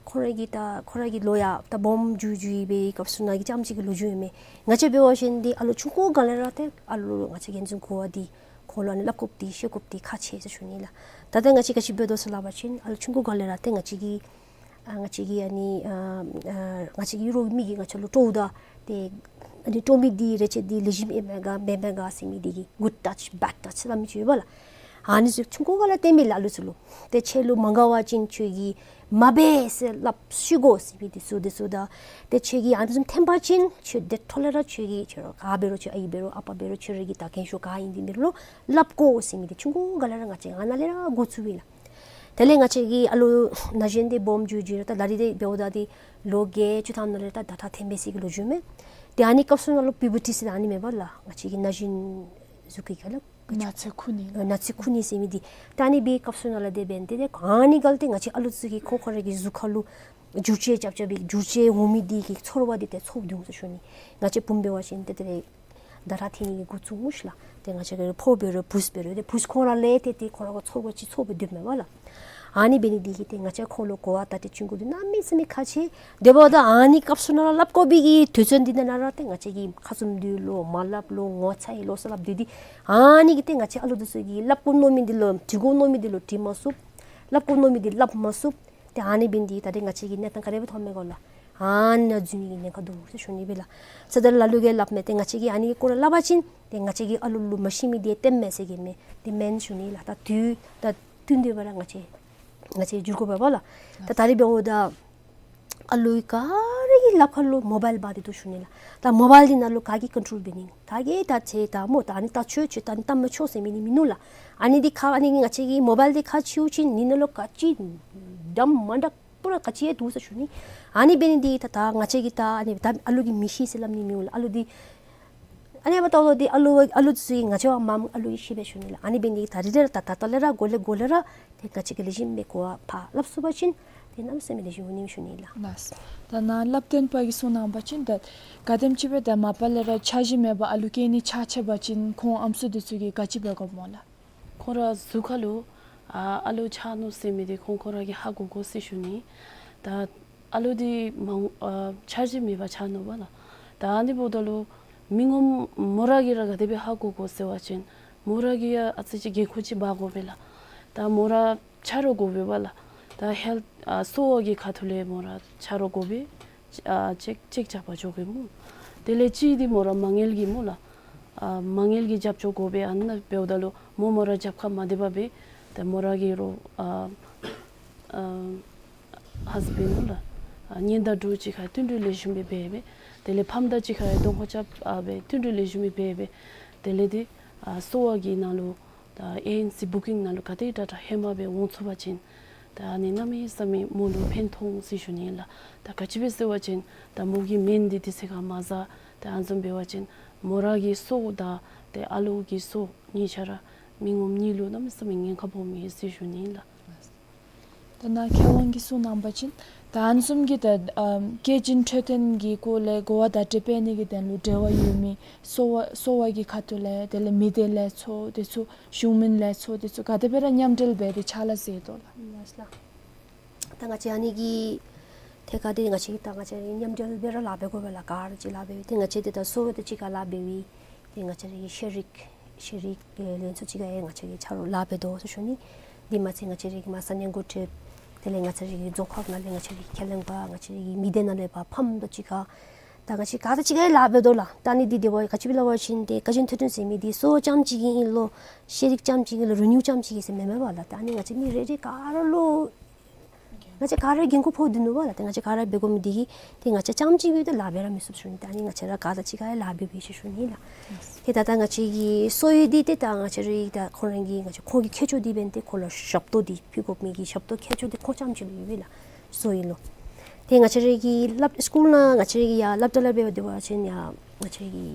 ཁོང་ར་གི་ད་ཁོང་ར་གི་ལོ་ཡང་ད་སྦོམ་འགྱོ་འགྱོ་བའི་སྐབས་སུ་ནཱ་གི་རྐྱངམ་ཅིག་གི་ལོ་རྒྱུས་ཨིན་མས། ང་བཅས་འབད་བ་ཅིན་འདི་ཨ་ལུ་ཆུང་ཀུ་སྒང་ལས་ར་ཏེ་ཨ་ལུ་ང་བཅས་ཀྱིས་ཨ་ནི་བཟུམ་གོ་བ་འདི་ཁོང་ལུ་ཨ་ནི་སླབ་དགོཔ་འདི་བཤད་དགོཔ་འདི་ཁག་ཆེ་ཟེར་ཞུ་ནི་ལགས། ད་ལྟོ་ང་བཅས་ག་ཅི་འབད་དོ་ཟེར་སླབ་པ་ཅིན་ཨ་ལུ་ཆུང་ཀུ་སྒང་ལས་ར་ཏེ་ང་བཅས་ཀྱི་ཨ་ང་བཅས་ཀྱི་ཨ་ནི་ཨ་ཨ་ང་བཅས་ཀྱི་རོགས་མི་གིས་ང་བཅས་ལུ་དཀྲོགཔ་ད་ཏེ་ཨ་ནི་དཀྲོག་མི་འདི་རེ་ཆེ་འདི་ལེགས་ཤོམ་ཨིན་མས་ག་མེན་མས་ག་ཟེར་མི་འདི་གི་good touch bad touch སླབ་མི་ཅིག་ཡོད་པ་ལགས། ཨ་ནི་ཚུ་ཆུང་ཀུ་སྒང་ལས་སྟོན་མི་ལགས་ཨ་ལུ་ཚུ་ལུ། ཏེ་ཁྱོད་ལུ་མ་དགའ་བ་ཅིན་ཁྱོད་ཀྱིས་མ་འབད་ཟེར་སླབ་ཤེས་དགོ་ཟེར་མི་འདི་ཚུ་འདི་ཚུ་ད། ཏེ་ཁྱོད་ཀྱིས་ཨ་ནི་བཟུམ་ཐོན་པ་ཅིན་ཁྱོད་དེ་འཕྲོ་ལས་ར་ཁྱོད་ཀྱིས་ཁྱོད་ར་ག་འབད་རུང་ཁྱོད་ཨའི་འབད་རུང་ཨ་པ་འབད་རུང་ཁྱོད་ར་གི་ད་རྒན་ཤོས་ག་ཨིན་འདི་འབད་རུང་སླབ་དགོ་ཟེར་མི་འདི་ཆུང་ཀུ་སྒང་ལས་ར་ང་བཅས་ཨ་ནཱ་ལས་ར་འགོ་བཙུགས་པས་ལགས། དེ་ལས་ང་བཅས་ཀྱི་ཨ་ལུ་ན་གཞོན་འདི་སྦོམ་འགྱོ་འགྱོ་ར་ད་ད་རིས་འདི་འབདཝ་ད་འདི་ལོ་བརྒྱད་ཅུ་ཐམ་ནང་ལས་ད་ད་ད་ཐོན་པའི་ཟེར་གི་ལོ་རྒྱུས་མས། ཏེ་ཨ་ནི་སྐབས་སུ་ནང་ལུ་པིའུ་བར་ཊི་ཟེར་ཨ་ནི་མས་པ་ལགས། ང་བཅས་ཀྱི་ན་གཞོན་གཟུགས་ཀྱི་ཁ་ལུ་ན་ཚོད་ཁུག་ནི་ལགས། ན་ཚོད་ཁུག་ནི་ཟེར་མི་འདི། ད་ཨ་ནི་འབད་བའི་སྐབས་སུ་ནང་ལས་དེ་འབད་ནི་དེ་ཏེ་ཨ་ནི་སྒང་ལས་ཏེ་ང་བཅས་ཨ་ལུ་ཚུ་གིས་ཁོ་ཁོ་ར་གི་གཟུགས་ཁ་ལུ་འགྱུར་བཅོས་རྐྱབ་རྐྱབ་པའི་འགྱུར་བཅོས་འོང་མི་འདི་གི་ཚོར་བ་འདི་ཏེ་ཚོརཝ་འདུག་ཟེར་ཞུ་ནི། ང་བཅས་བུམོ་འབད་བ་ཅིན་ཏེ་དེ་ལས་ད་ར་ཐོན་ནི་གི་འགོ་བཙུགས་སྨོ་ཤིག་ལགས། ཏེ་ང་བཅས་ཀྱི་ཕོ་འབད་རུང་བུཚ་འབད་རུང་ཏེ་བུཚ་ཁོང་ར་ལས་ཏེ་ཏེ་ཁོང་ར་གི་ཚོར་བ་ཅིག་ཚོར་སྦེ་སྡོདཔ་མས་པ་ལགས། ཨ་ནི་འབད་ནི་འདི་གིས་ཏེ་ང་བཅས་ཁོང་ལུ་གོ་བ་ད་ཏེ་བྱིན་དགོ་འདི་གནམ་མེད་ས་མེད་ཁག་ཆེ། དེ་འབདཝ་ད་ཨ་ནི་སྐབས་སུ་ནང་ལུ་སླབ་དགོ་པའི་གི་དུས་ཚོད་འདི་ནང་ར་ཏེ་ང་བཅས་ཀྱིས་ཁ་བཙུམ་སྡོད་ལོ་མ་སླབ་ལོ་ངོ་ཚ་ཡི་ལོ་ཟེར་སླབ་སྡོད་དེ། ཨ་ནི་གིས་ཏེ་ང་བཅས་ཨ་ལུ་འདི་ཚུ་གིས་སླབ་དགོ་མནོ་མི་འདི་ལུ་དྲི་དགོ་མནོ་མི་འདི་ལུ་དྲི་མ་ཚུགས། སླབ་དགོ་མནོ་མི་འདི་སླབ་མ་ཚུགས། ཏེ་ཨ་ནི་འབད་ནི་འདི་ད་ཏེ་ང་བཅས་ཀྱི་གནས་སྟངས་ག་དེ་སྦེ་ཐོནམ་མས་གོ་ལགས། ཨ་ནི་འཛུལ་ནི་གི་ཉེན་ཁ་འདུག་ཟེར་ཞུ་ནི་སྦེ་ལགས། ཟེར་ད་ལ་ལུ་གིས་སླབ་མས། ཏེ་ང་བཅས་ཀྱིས་ཨ་ནི་སྐོར་ལས་སླབ་པ་ཅིན་ཏེ་ང་བཅས་ཀྱིས་ཨ་ལུ་ལུ་མ་ཤེས་མི་འདི་སྟོནམ་མས་ཟེར་གེ་མེན། འདི་མེན་ཞུ་ནི་ལགས། ད་དུས་ད་བསྟུན་ཏེ་འབད་ར་ང་བཅས་ང་བཅས་འགྱུར་དགོ་པས་པ་ལགས། ད་ད་རིས་འབདཝ་ད་ཨ་ལུ་ག་ར་གི་ལགཔ་ཁར་ལུ་མོ་བཱའིལ་འབག་སྟེ་འདུག་ཞུ་ནི་ལགས། ད་མོ་བཱའིལ་འདི་ནང་ལུ་ག་གིས་ཀོན་ཊོལ་འབད་ནི། ག་གིས་ད་ཚེ་ད་མོ་ད་ཨ་ནི་ལྟ་ཆོག་ཆོག་ད་ཨ་ནི་ལྟ་མི་ཆོག་ཟེར་མི་འདི་མིན་ནུག་ལགས། ཨ་ནི་འདི་ཁ་ཨ་ནི་ང་བཅས་ཀྱི་མོ་བཱའིལ་འདི་ཁ་ཕྱེ་བ་ཅིན་འདི་ནང་ལུ་ག་ཅི་འདྲ་མ་འདྲ་པུ་ར་ག་ཅི་ཡང་འདུག་ཟེར་ཞུ་ནི། ཨ་ནི་འབད་ནི་འདི་ད་ད་ང་བཅས་ཀྱིས་ད་ཨ་ནི་ད་ཨ་ལུ་གིས་མི་ཤེས་ཟེར་སླབ་ནི་མི་འོང་ལགས། ཨ་ལུ་འདི་ཨ་ནི་འབདཝ་ད་ལུ་འདི་ཨ་ལུ་ཨ་ལུ་ཚུ་གིས་ང་བཅས་བ་མ་ཨ་ལུ་གིས་ཤེས་པས་ཞུ་ནི་ལགས། ཨ་ནི་འབད་ནི་འདི་ད་རིས་ལས་ར་ད་ད་ལྟོ་ལས་ར་འགོ་ལས་འགོ་ལས་ར་ཏེ་ང་བཅས་ཀྱིས་ལེགས་ཤོམ་སྦེ་གོ་བ་ཕར་སླབ་ཚུགས་པ་ཅིན་ཏེ་གནམ་མེད་ས་མེད་ལེགས་ཤོམ་འོང་ནི་ཞུ་ནི་ལགས། ལགས། ད་ནཱ་བསླབ་སྟོན་པ་གིས་གསུངས་གནང་བ་ཅིན་ད་ག་དེམ་ཅིག་སྦེ་ད་མ་པ་ལས་ར་འཆར་གཞི་མེད་པར་ཨ་ལུ་སྐྱེ་ནི་ཆ་ཁྱབ་པ་ཅིན་ཁོང་ཨམ་སྲུ་འདི་ཚུ་གིས་ག་ཅི་འབད་དགོཔ་སྨོ་ལགས། ཁོང་ར་གཟུགས་ཁར་ལུ་ཨ་ཨ་ལུ་ཆགས་ནུག་ཟེར་མི་འདི་ཁོང་ཁོང་ར་གིས་ཧ་གོ་དགོ་ཟེར་ཞུ་ནི། ད་ཨ་ལུ་འདི་མང་ཨ་འཆར་གཞི་མེད་པར་ཆགས་ནུག་པ་ལགས། ད་ཨ་ནི་འབདཝ་ད་ལུ་མི་ངོམ་མོ་ར་གིས་ར་ག་དེ་སྦེ་ཧ་གོ་དགོ་ཟེར་བ་ཅིན་མོ་ར་གིས་ཡང་ཨ་ཙི་ཅིག་འགན་ཁུར་ཅིག་འབག་དགོ་པས་ལགས། ད་མོ་ར་ཆ་རོགས་དགོ་པས་པ་ལགས། ད་ཧེལཐ་ཨ་གསོ་བ་གི་ཁ་ཐུག་ལས་མོ་ར་ཆ་རོགས་དགོ་པས། ཨ་ཅེཀ་ཅེཀ་རྐྱབ་པར་འགྱོ་དགོ་སྨོ། དེ་ལས་གཅིག་འདི་མོ་ར་མ་དངུལ་གྱི་སྨོ་ལགས། ཨ་མ་དངུལ་གྱི་རྒྱབ་སྐྱོར་དགོ་པས། ཨ་ནཱ་འབདཝ་ད་ལུ་མོ་མོ་ར་རྒྱབ་ཁར་མ་སྡོད་པར་སྦེ་ད་མོ་ར་གི་རོགས་ཨ་ཨ་ཧཱས་བེནཌ་སྨོ་ལགས། ཨ་ཉེན་བརྡ་འདྲཝ་ཅིག་ཁར་བསྟུན་གྲོས་ལེགས་ཤོམ་སྦེ་འབད་སྦེ། དེ་ལས་ཕམ་དང་གཅིག་ཁར་ཡང་གདོང་ཁ་རྐྱབ་ཨ་སྦེ་བསྟུན་གྲོས་ལེགས་ཤོམ་སྦེ་འབད་སྦེ། དེ་ལས་འདི་ཨ་གསོ་བ་གི་ནང་ལུ་ད་ཨེ་ཨེན་སི་བུ་ཀིང་ནང་ལུ་ག་དེ་དྲག་དྲག་ཧེ་མ་སྦེ་འོང་ཚུགས་པ་ཅིན་ད་ཨ་ནི་གནམ་མེད་ས་མེད་མོ་ལུ་ཕན་ཐོགས་ཟེར་ཞུ་ནི་ལགས། ད་ག་ཅི་སྦེ་ཟེར་བ་ཅིན་ད་མོ་གི་སྨན་འདི་དུས་ཚོད་ཁར་མ་བཟའ། ད་ཨ་ནི་བཟུམ་འབད་བ་ཅིན་མོ་ར་གི་སྲོག་དང་ཏེ་ཨ་ལུ་གི་སྲོག་གཉིས་ཆ་ར་མི་ངོམ་གཉིས་ལུ་གནམ་མེད་ས་མེད་ཉེན་ཁ་སྦོམ་ཨིན་ཟེར་ཞུ་ནི་ལགས། ད་ནཱ་མཁས་དབང་གིས་གསུངས་གནང་བ་ཅིན་ད་ཨ་ནི་བཟུམ་གྱི་ད་ཨམ་སྐྱེ་ཅིན་འཕྲོད་བསྟེན་གྱི་སྐོར་ལས་གོ་བ་བརྡ་སྤྲོད་འབད་ནི་གི་དོན་ལུ་འབྲེལ་བ་ཡོད་མི་གསོ་བ་གསོ་བ་གི་ཁ་ཐུག་ལས་དེ་ལས་མི་སྡེ་ལས་ཚོགས་དེ་ཚུ་གཞུང་མིན་ལས་ཚོགས་དེ་ཚུ་ག་དེ་སྦེ་ར་མཉམ་འབྲེལ་འབད་དེ་ཕྱག་ལཱ་མཛད་དོ་ལགས། ལགས་སོ་ལགས། ད་ང་བཅས་ཨ་ནི་གི་ཐད་ཁར་འདི་ང་བཅས་ཀྱིས་ད་ང་བཅས་ར་མཉམ་འབྲེལ་སྦེ་ར་ལཱ་འབད་དགོ་པས་ལགས། ག་ར་གཅིག་ལཱ་འབད་འདི་ང་བཅས་འདི་ད་གསོ་བ་དང་གཅིག་ཁར་ལཱ་འབད་འདི་ང་བཅས་ར་གི་ཤེས་རིག་ཤེས་རིག་ལས་ཚོགས་གཅིག་ཁར་ཡང་ང་བཅས་ཀྱིས་ཆ་རོགས་ལཱ་འབད་དོ་ཟེར་ཞུ་ནི། འདི་མ་ཚད་ང་བཅས་ར་གི་མ་ས་གནས་འགོ་ཁྲིདཔ་དེ་ལས་ང་བཅས་ར་གི་རྫོང་ཁག་ནང་ལས་ང་བཅས་ར་གི་ཁས་ལེན་པ་ང་བཅས་ར་གི་མི་སྡེ་ནང་ལས་ཕར་ཕམ་དང་གཅིག་ཁར་ད་ང་བཅས་ག་ར་གཅིག་ཁར་ཡང་ལཱ་འབད་དོ་ལགས། ད་ཨ་ནི་འདི་དེ་བ་ག་ཅི་སྦེ་སླབ་པ་ཅིན་ཏེ་ཀ་ཅན་འཕྲོད་བསྟེན་ཟེར་མི་འདི་གསོ་བ་རྐྱངམ་གཅིག་གི་ཨིན་ལོ་ཤེས་རིག་རྐྱངམ་གཅིག་གི་ལོ་རིག་ནུས་རྐྱངམ་གཅིག་གི་ཟེར་མེན་མས་པ་ལགས། ད་ཨ་ནི་ང་བཅས་མི་རེ་རེ་ག་ར་ལུ་ང་བཅས་ག་ར་འགན་ཁུར་ཕོག་སྟེ་ནུག་པ་ལགས། ཏེ་ང་བཅས་ག་ར་འབད་དགོ་མི་འདི་གིས་ཏེ་ང་བཅས་རྐྱངམ་གཅིག་སྦེ་ཏེ་ལཱ་འབད་ར་མི་ཚུགས་ཞུ་ནི། ད་ཨ་ནི་ང་བཅས་ར་ག་ར་གཅིག་ཁར་ཡང་ལཱ་འབད་འབད་ཞུ་ཞུ་ནི་ལགས། ཏེ་ད་ད་ང་བཅས་ཀྱི་གསོ་བའི་འདི་ཏེ་ད་ང་བཅས་ར་ད་ཁོང་ར་གི་ང་བཅས་ཁོང་གི་ཁྱད་ཆོས་འདི་འབདན་ཏེ་ཁོང་ལུ་ཞབས་ཏོག་འདི་ཕུལ་དགོ་མི་གི་ཞབས་ཏོག་ཁྱད་ཆོས་འདི་ཁོང་རྐྱངམ་གཅིག་ལུ་ཡོད་པས་ལགས། གསོ་བའི་ལུ་ཏེ་ང་བཅས་ར་གི་སློབ་སི་ཀུལ་ནང་ང་བཅས་ར་གི་ཡར་སློབ་གྲྭ་ལས་འབད་འབད་བ་ཅིན་ཡང་ང་བཅས་ར་གི་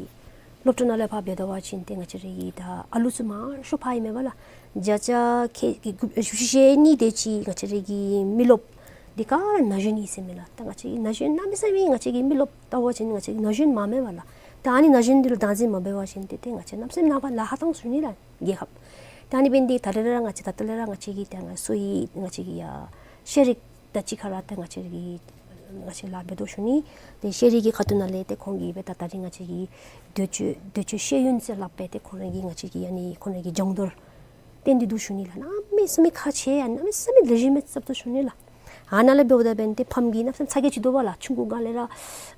སློབ་གྲྭ་ནང་ལས་ཕར་འབད་བ་ཅིན་ཏེ་ང་བཅས་ར་གི་ད་ཨ་ལུ་ཚུ་མང་ཤོས་ཕར་ཨིན་མས་པ་ལགས། བརྒྱ་ཆ་ཁལ་གཅིག་བཞི་བཅུ་ཞེ་གཉིས་དེ་ཅིག་ང་བཅས་ར་གི་མི་རློབས་འདི་ག་ར་ན་གཞོན་ཨིན་ཟེར་མས་ལགས། ད་ང་བཅས་ཀྱི་ན་གཞོན་གནམ་མེད་ས་མེད་ང་བཅས་ཀྱི་མི་རློབས་ལྟ་བ་ཅིན་ང་བཅས་ཀྱི་ན་གཞོན་མང་མས་པ་ལགས། ད་ཨ་ནི་ན་གཞོན་འདི་ལུ་བདག་འཛིན་མ་འབད་བ་ཅིན་ཏེ་ཏེ་ང་བཅས་གནམ་མེད་ས་མེད་ནངས་པ་ལཱ་ཁག་བཏང་ཞུ་ནི་ལགས་རྒྱལ་ཁབ། ད་ཨ་ནི་འབད་ནི་འདི་ད་རེས་ར་ང་བཅས་ད་ལྟོ་ལས་ར་ང་བཅས་ཀྱི་ད་ང་གསོ་བའི་ང་བཅས་ཀྱི་ཡ་ཤེས་རིག་དང་གཅིག་ཁར་ར་ཏེ་ང་བཅས་ཀྱིས་ང་བཅས་ལཱ་འབད་དོ་ཞུ་ནི། ཏེ་ཤེས་རིག་གི་ཁ་ཐུག་ནང་ལས་ཏེ་ཁོང་གིས་སྦེ་ད་ད་རིས་ང་བཅས་ཀྱི་འདོད་སྤྱོད་འདོད་སྤྱོད་ཤེས་ཡོན་ཟེར་སླབ་སྦེ་ཏེ་ཁོང་ར་གིས་ང་བཅས་ཀྱི་ཨ་ནི་ཁོང་ར་གི་སྦྱོང་བརྡར་བཏོན་ཏེ་འདུག་ཞུ་ནི་ལགས། གནམ་མེད་ས་མེད་ཁག་ཆེ་ཡ་གནམ་མེད་ས་མེད་ལེགས་ཤོམ་སྦེ་རྐྱབ་དོ་ཞུ་ནི་ལགས། ཨ་ནཱ་ལས་འབདཝ་ད་འབདན་ཏེ་ཕམ་གྱིས་གནམ་མེད་ས་མེད་ཚ་གྱང་ཅིག་འདུག་པ་ལགས། ཆུང་ཀུ་སྒང་ལས་ར་ང་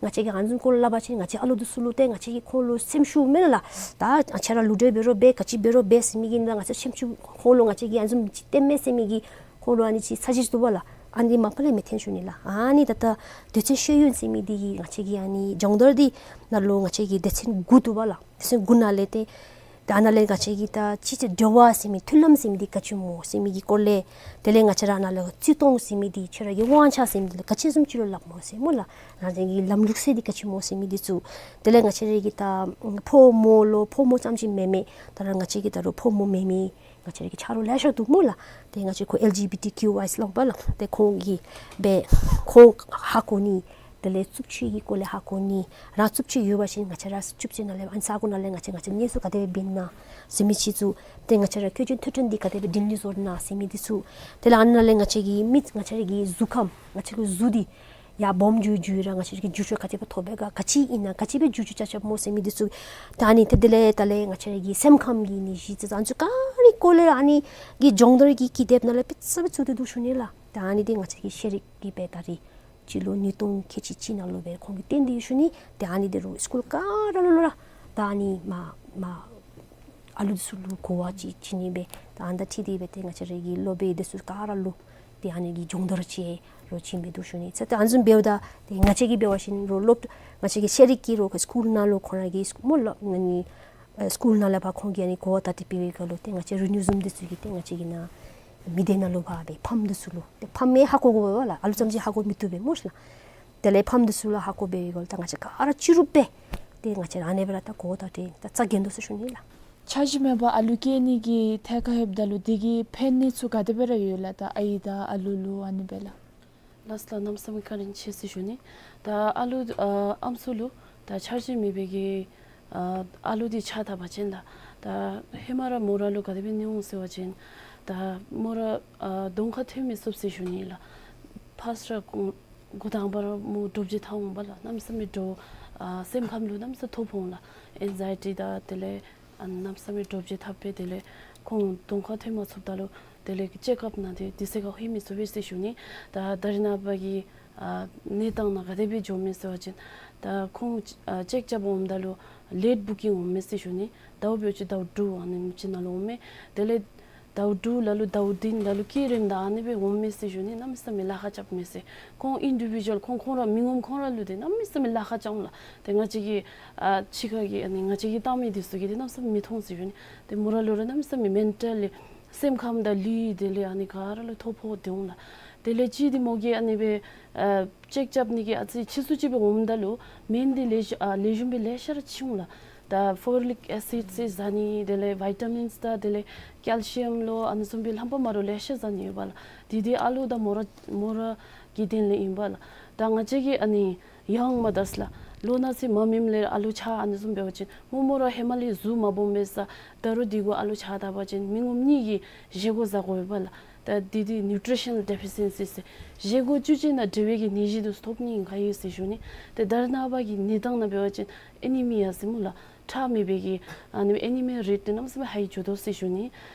བཅས་ཀྱིས་ཨ་ནི་བཟུམ་སྐོར་ལས་སླབ་པ་ཅིན་ང་བཅས་ཨ་ལུ་འདི་ཚུ་ལུ་ཏེ་ང་བཅས་ཀྱིས་ཁོང་ལུ་སེམས་ཤུགས་མེད་ལགས། ད་ང་བཅས་ར་ལུ་འདྲེན་འབད་རུང་འབད་ག་ཅི་འབད་རུང་འབད་ཟེར་མི་གི་ནང་ང་བཅས་སེམས་ཤུགས་ཁོང་ལུ་ང་བཅས་ཀྱིས་ཨ་ནི་བཟུམ་ཅིག་སྟོནམ་མས་ཟེར་མི་གི་ཁོང་ལུ་ཨ་ནི་ཅིག་ཚ་གྱང་ཅིག་འདུག་པ་ལགས། ཨ་ནི་ད་ལྟོ་འདོད་སྤྱོད་ཤེས་ཡོན་ཟེར་མི་འདི་གིས་ང་བཅས་ཀྱིས་ཨ་ནི་ད་ལྟོ་འདོད་སྤྱོད་ཤེས་ཡོན་ཟེར་མི་འདི་གིས་ང་བཅས་ཀྱིས་ཨ་ནི་སྦྱོང་བརྡར་འདི་ནང་ལུ་ང་བཅས་ཀྱིས་སྡེ་ཚན་དགུ་འདུག་པ་ལགས། སྡེ་ཚན་དགུ་ནང་ལས་ཏེ་ད་ཨ་ནཱ་ལས་ང་བཅས་ཀྱིས་ད་ཅི་ཅི་འབྲེལ་བ་ཟེར་མི་མཐུན་ལམ་ཟེར་མི་འདི་ག་ཅི་སྨོ་ཟེར་མི་གི་སྐོར་ལས་དེ་ལས་ང་བཅས་ར་ཨ་ནཱ་ལས་བརྩི་མཐོང་ཟེར་མི་འདི་ཁྱོད་ར་གི་དབང་ཆ་ཟེར་མི་འདི་ལུ་ག་ཅི་བཟུམ་ཅིག་ལུ་སླབ་སྨོ་ཟེར་སྨོ་ལགས། རང་བཞིན་གྱི་ལམ་ལུགས་ཟེར་འདི་ག་ཅི་སྨོ་ཟེར་མི་འདི་ཚུ་དེ་ལས་ང་བཅས་ར་གི་ད་ཕོ་མོ་ལུ་ཕོ་མོ་ཙམ་ཅིག་མེན་མི་ད་ར་ང་བཅས་ཀྱི་ད་རུང་ཕོ་མོ་མེན་མི་ང་བཅས་ར་གི་ཆ་རོགས་ལེ་ཤ་འདུག་སྨོ་ལགས། ཏེ་ང་བཅས་ཁོ་ཨེལ་ཇི་བི་ཊི་ཀིའུ་ཨའི་ཟེར་སླབ་པ་ལགས། ཏེ་ཁོང་གིས་སྦེ་ཁོང་ཧ་གོ་ནི་ དེ་ལས་རྩུབ་སྤྱོད་ཀྱི་སྐོར་ལས་ཧ་གོ་ནི། རང་རྩུབ་སྤྱོད་ཡོད་པ་ཅིན་ང་བཅས་ར་རྩུབ་སྤྱོད་ནང་ལས་ཨ་ནི་ས་གོ་ནང་ལས་ང་བཅས་ང་བཅས་གནས་ཚུལ་ག་དེ་སྦེ་འབད་ནི་ཟེར་མི་ཅིག་ཚུ། ཏེ་ང་བཅས་ར་འཁོས་འཛིན་ཐོས་གྲོལ་འདི་ག་དེ་སྦེ་དྲིན་ལན་གཟོ་ནི་ཟེར་མི་འདི་ཚུ། དེ་ལས་ཨ་ནི་ནང་ལས་ང་བཅས་ཀྱི་མི་ང་བཅས་ར་གི་གཟུགས་ཁམས་ང་བཅས་ཀྱི་གཟུགས་འདི་ཡར་སྦོམ་འགྱོ་འགྱོ་ར་ང་བཅས་ཀྱི་འགྱུར་བཅོས་ག་དེ་སྦེ་ཐོབ་པས་ག་ག་ཅི་ཨིན་ན་ག་ཅི་སྦེ་འགྱུར་བཅོས་རྐྱབ་རྐྱབ་སྨོ་ཟེར་མི་འདི་ཚུ། ད་ཨ་ནི་ཏེ་དེ་ལས་ད་ལས་ང་བཅས་ར་གི་སེམས་ཁམས་ཀྱི་ནད་གཞི་ཚུ་ཨ་ནི་ཚུ་ག་ར་སྐོར་ལས་ཨ་ནི་གི་སྦྱོང་བརྡར་གྱི་ཀི་དེབ་ནང་ལས་དཔེ་ཚུ་དཔེ་ཚུ་ཏེ་འདུག་ཞུ་ནི་ལགས། ད་ཨ་ནི་འདི་ང་བཅས་ཀྱི་ཤེས་རིག་གི་སྦེ་ད་རིས་སྤྱི་ལོ་ཉིས་སྟོང་ཁལ་གཅིག་གཅིག་ནང་ལུ་སྦེ་ཁོང་གིས་བཏོན་ཏེ་ཡོད་ཞུ་ནི། ཏེ་ཨ་ནི་འདི་རུང་སི་ཀུལ་ག་ར་ལུ་ལུ་ར་ད་ཨ་ནི་མ་མ་ཨ་ལུ་འདི་ཚུ་ལུ་གོ་བ་ཅིག་བྱིན་ནི་སྦེ་ད་ཨ་ནི་དང་འཁྲིལ་ཏེ་སྦེ་ཏེ་ང་བཅས་ར་གི་སློབ་དཔོན་འདི་ཚུ་ག་ར་ལུ་ཏེ་ཨ་ནི་གི་སྦྱོང་བརྡར་ཅིག་རོགས་བྱིན་སྦེ་འདུག་ཞུ་ནི། ཚེ་ཏེ་ཨ་ནི་བཟུམ་འབདཝ་ད་ཏེ་ང་བཅས་ཀྱིས་འབད་བ་ཅིན་རོགས་སློབ་ང་བཅས་ཀྱི་ཤེས་རིག་གི་རོགས་སི་ཀུལ་ནང་ལུ་ཁོང་ར་གི་སི་མོ་ལགས་ཨ་ནི་ཨ་སི་ཀུལ་ནང་ལས་ཕར་ཁོང་གིས་ཨ་ནི་གོ་བ་ད་ཏེ་འབད་བའི་སྐབས་ལུ་ཏེ་ང་བཅས་རིག་ནུས་བཟུམ་འདི་ཚུ་གིས་ཏེ་ང་བཅས་ཀྱི་ནཱ་མི་སྡེ་ནང་ལུ་ཕར་སྦེ་ཕམ་འདི་ཚུ་ལུ་ཏེ་ཕམ་མི་ཧ་གོ་དགོ་པས་ལགས། ཨ་ལུ་ཙམ་ཅིག་ཧ་གོ་མི་བཏུབ་པས་སྨོ་ཤེ་ལགས། དེ་ལས་ཕམ་འདི་ཚུ་ལུ་ཧ་གོ་འབད་བའི་སྐབས་ལུ་ད་ང་བཅས་ག་ར་སྤྱི་རུབ་སྦེ་ཏེ་ང་བཅས་ར་ཨ་ནི་སྦེ་ར་ད་གོ་བ་ད་ཏེ་ད་རྩ་འགེངས་དོ་ཟེར་ཞུ་ནི་ལགས། འཆར་གཞི་མེད་པར་ཨ་ལུ་སྐྱེ་ནི་གི་ཐད་ཁར་ལྷོདཔ་ད་ལུ་དེ་གི་ཕན་གནོད་ཚུ་ག་དེ་སྦེ་ར་ཡོད་ལགས། ད་ཨའི་དང་ཨ་ལུ་ལུ་ཨ་ནི་སྦེ་ལགས། ལགས་སོ་ལགས། གནམ་མེད་ས་མེད་བཀའ་དྲིན་ཆེ་ཟེར་ཞུ་ནི། ད་ཨ་ལུ་ཨ་ཨམ་སྲུ་ལུ་ད་འཆར་གཞི་མེད་པའི་གི་ཨ་ཨ་ལུ་འདི་ཆགས་ད་པ་ཅིན་ལགས། ད་ཧེ་མ་ར་མོ་ར་ལུ་ག་དེ་སྦེ་ནི་འོང་ཟེར་བ་ཅིན་ད་མོ་ར་ཨ་གདོང་ཁར་ཐོན་མི་ཚུགས་ཟེར་ཞུ་ནི་ལགས། ཕར་སྤྱི་ར་འགོ་འགོ་དང་པ་ར་མོ་འདྲོག་བྱེལ་འཐབ་འོང་པ་ལགས། གནམ་མེད་ས་མེད་འདྲོག་ཨ་སེམས་ཁམས་ལུ་གནམ་མེད་ས་མེད་ཐོ་ཕོག་འོང་ལགས། ཨེང་ཛའི་ཊི་དང་དེ་ལས་ཨ་གནམ་མེད་ས་མེད་འདྲོག་བྱེལ་འཐབ་སྦེ་དེ་ལས་ཁོང་གདོང་ཁར་ཐོན་མ་ཚུགསཔ་ད་ལུ་དེ་ལས་ཀྱི་ཅེག་ཨཔ་ནང་དེ་དེ་ཚེ་ཁར་ལྷོད་མི་ཚུགས་པས་ཟེར་ཞུ་ནི། ད་ད་རེས་ནངས་པ་གི་ཨ་གནས་སྟངས་ནང་ག་དེ་སྦེ་འགྱོ་མས་ཟེར་བ་ཅིན་ད་ཁོང་ཨ་ཅེག་རྐྱབ་འོངམ་ད་ལུ་ལེཊ་བུ་ཀིང་འོང་མས་ཟེར་ཞུ་ནི། ཟླཝ་འབད་བ་ཅིན་ཟླཝ་དྲུག་ཨ་ནེམ་ཅིག་ནང་ལུ་འོང་མས། དེ་ལས་ཟླཝ་དྲུག་ལ་ལུ་ཟླཝ་བདུན་ལ་ལུ་སྐྱེ་རནམ་ད་ཨ་ནི་སྦེ་འོང་མས་ཟེར་ཞུ་ནི། གནམ་མེད་ས་མེད་ལཱ་ཁག་རྐྱབ་མས་ཟེར། ཁོང་ཨིན་ཌི་བི་ཇུ་ཝལ་ཁོང་ཁོང་ར་མི་ངོམ་ཁོང་ར་ལུ་དེ་གནམ་མེད་ས་མེད་ལཱ་ཁག་རྐྱབ་འོང་ལགས། དེ་ང་བཅས་ཀྱི་ཨ་ཕྱི་ཁ་གི་ཨ་ནི་ང་བཅས་ཀྱི་བཏང་མི་འདི་ཚུ་གིས་དེ་གནམ་མེད་ས་མེད་མི་མཐོང་ཟེར་ཞུ་ནི། དེ་མོ་ར་ལུ་ར་གནམ་མེད་ས་མེད་མེན་ཊལ་ལི་སེམས་ཁམས་དང་ལུས་དེ་ལས་ཨ་ནི་ག་ར་ལུ་ཐོ་ཕོག་སྟེ་འོང་ལགས། དེ་ལས་གཅིག་འདི་མོ་གིས་ཨ་ནི་སྦེ་ཨ་ཅེག་རྐྱབ་ནི་གི་ཨ་ཙི་ཕྱིས་སུ་ཅིག་སྦེ་འོངམ་ད་ལུ་སྨན་འདི་ལེགས་ཤོམ་ཨ་ལེགས་ཤོམ་སྦེ་ལེ་ཤ་ར་ཅིག་འོང་ལགས། ད་ཕོ་ལིག་ཨེ་སིཌ་ཟེར་ཟ་ནི་དེ་ལས་བི་ཊ་མིནསི་དང་དེ་ལས་ཀེལ་ཤི་ཡམ་ལོ་ཨ་ནི་བཟུམ་སྦེ་རྣམ་པ་མ་འདྲཝ་ལེ་ཤ་ཟ་ནི་ཡོད་པ་ལགས། དེ་འདི་ཨ་ལུ་དང་མོ་ར་མོ་ར་གི་དོན་ལས་ཨིན་པ་ལགས། ད་ང་བཅས་ཀྱིས་ཨ་ནི་ཡང་མ་ད་ལགས། ལོ་ན་ཚོད་མ་སྨིནམ་ལས་ཨ་ལུ་ཆགས་ཨ་ནི་བཟུམ་འབད་བ་ཅིན་མོ་མོ་ར་ཧེ་མ་ལས་གཟུགས་མ་སྦོམ་པས་ཟེར། ད་རུང་དེ་གུ་ཨ་ལུ་ཆགས་ད་པ་ཅིན་མི་ངོམ་གཉིས་ཀྱིས་བཞེས་སྒོ་བཟའ་དགོ་པས་ལགས། ད་དེ་དེ་ནིའུ་ཊི་རི་ཤ་ནཱལ་ཌི་ཕི་ཤན་སི་ཟེར། བཞེས་སྒོ་བཅུད་ཅན་དང་འབྲེལ་བའི་གི་ནད་གཞི་འདི་ཐོབ་ནི་ག་ཡོད་ཟེར་ཞུ་ནི། ཏེ་ད་རེས་ནངས་པ་གི་གནས་སྟངས་ནང་འབད་བ་ཅིན་ཨེ་ནི་མི་ཡ་ཟེར་སྨོ་ལགས། ཁྲག་མེད་པའི་གི་ཨ་ནི་ཨེ་ནི་མི་རེཊ་འདི་གནམ་མེད་ས་མེད་ཧའི་འགྱོ་དོ་ཟེར་ཞུ་ནི།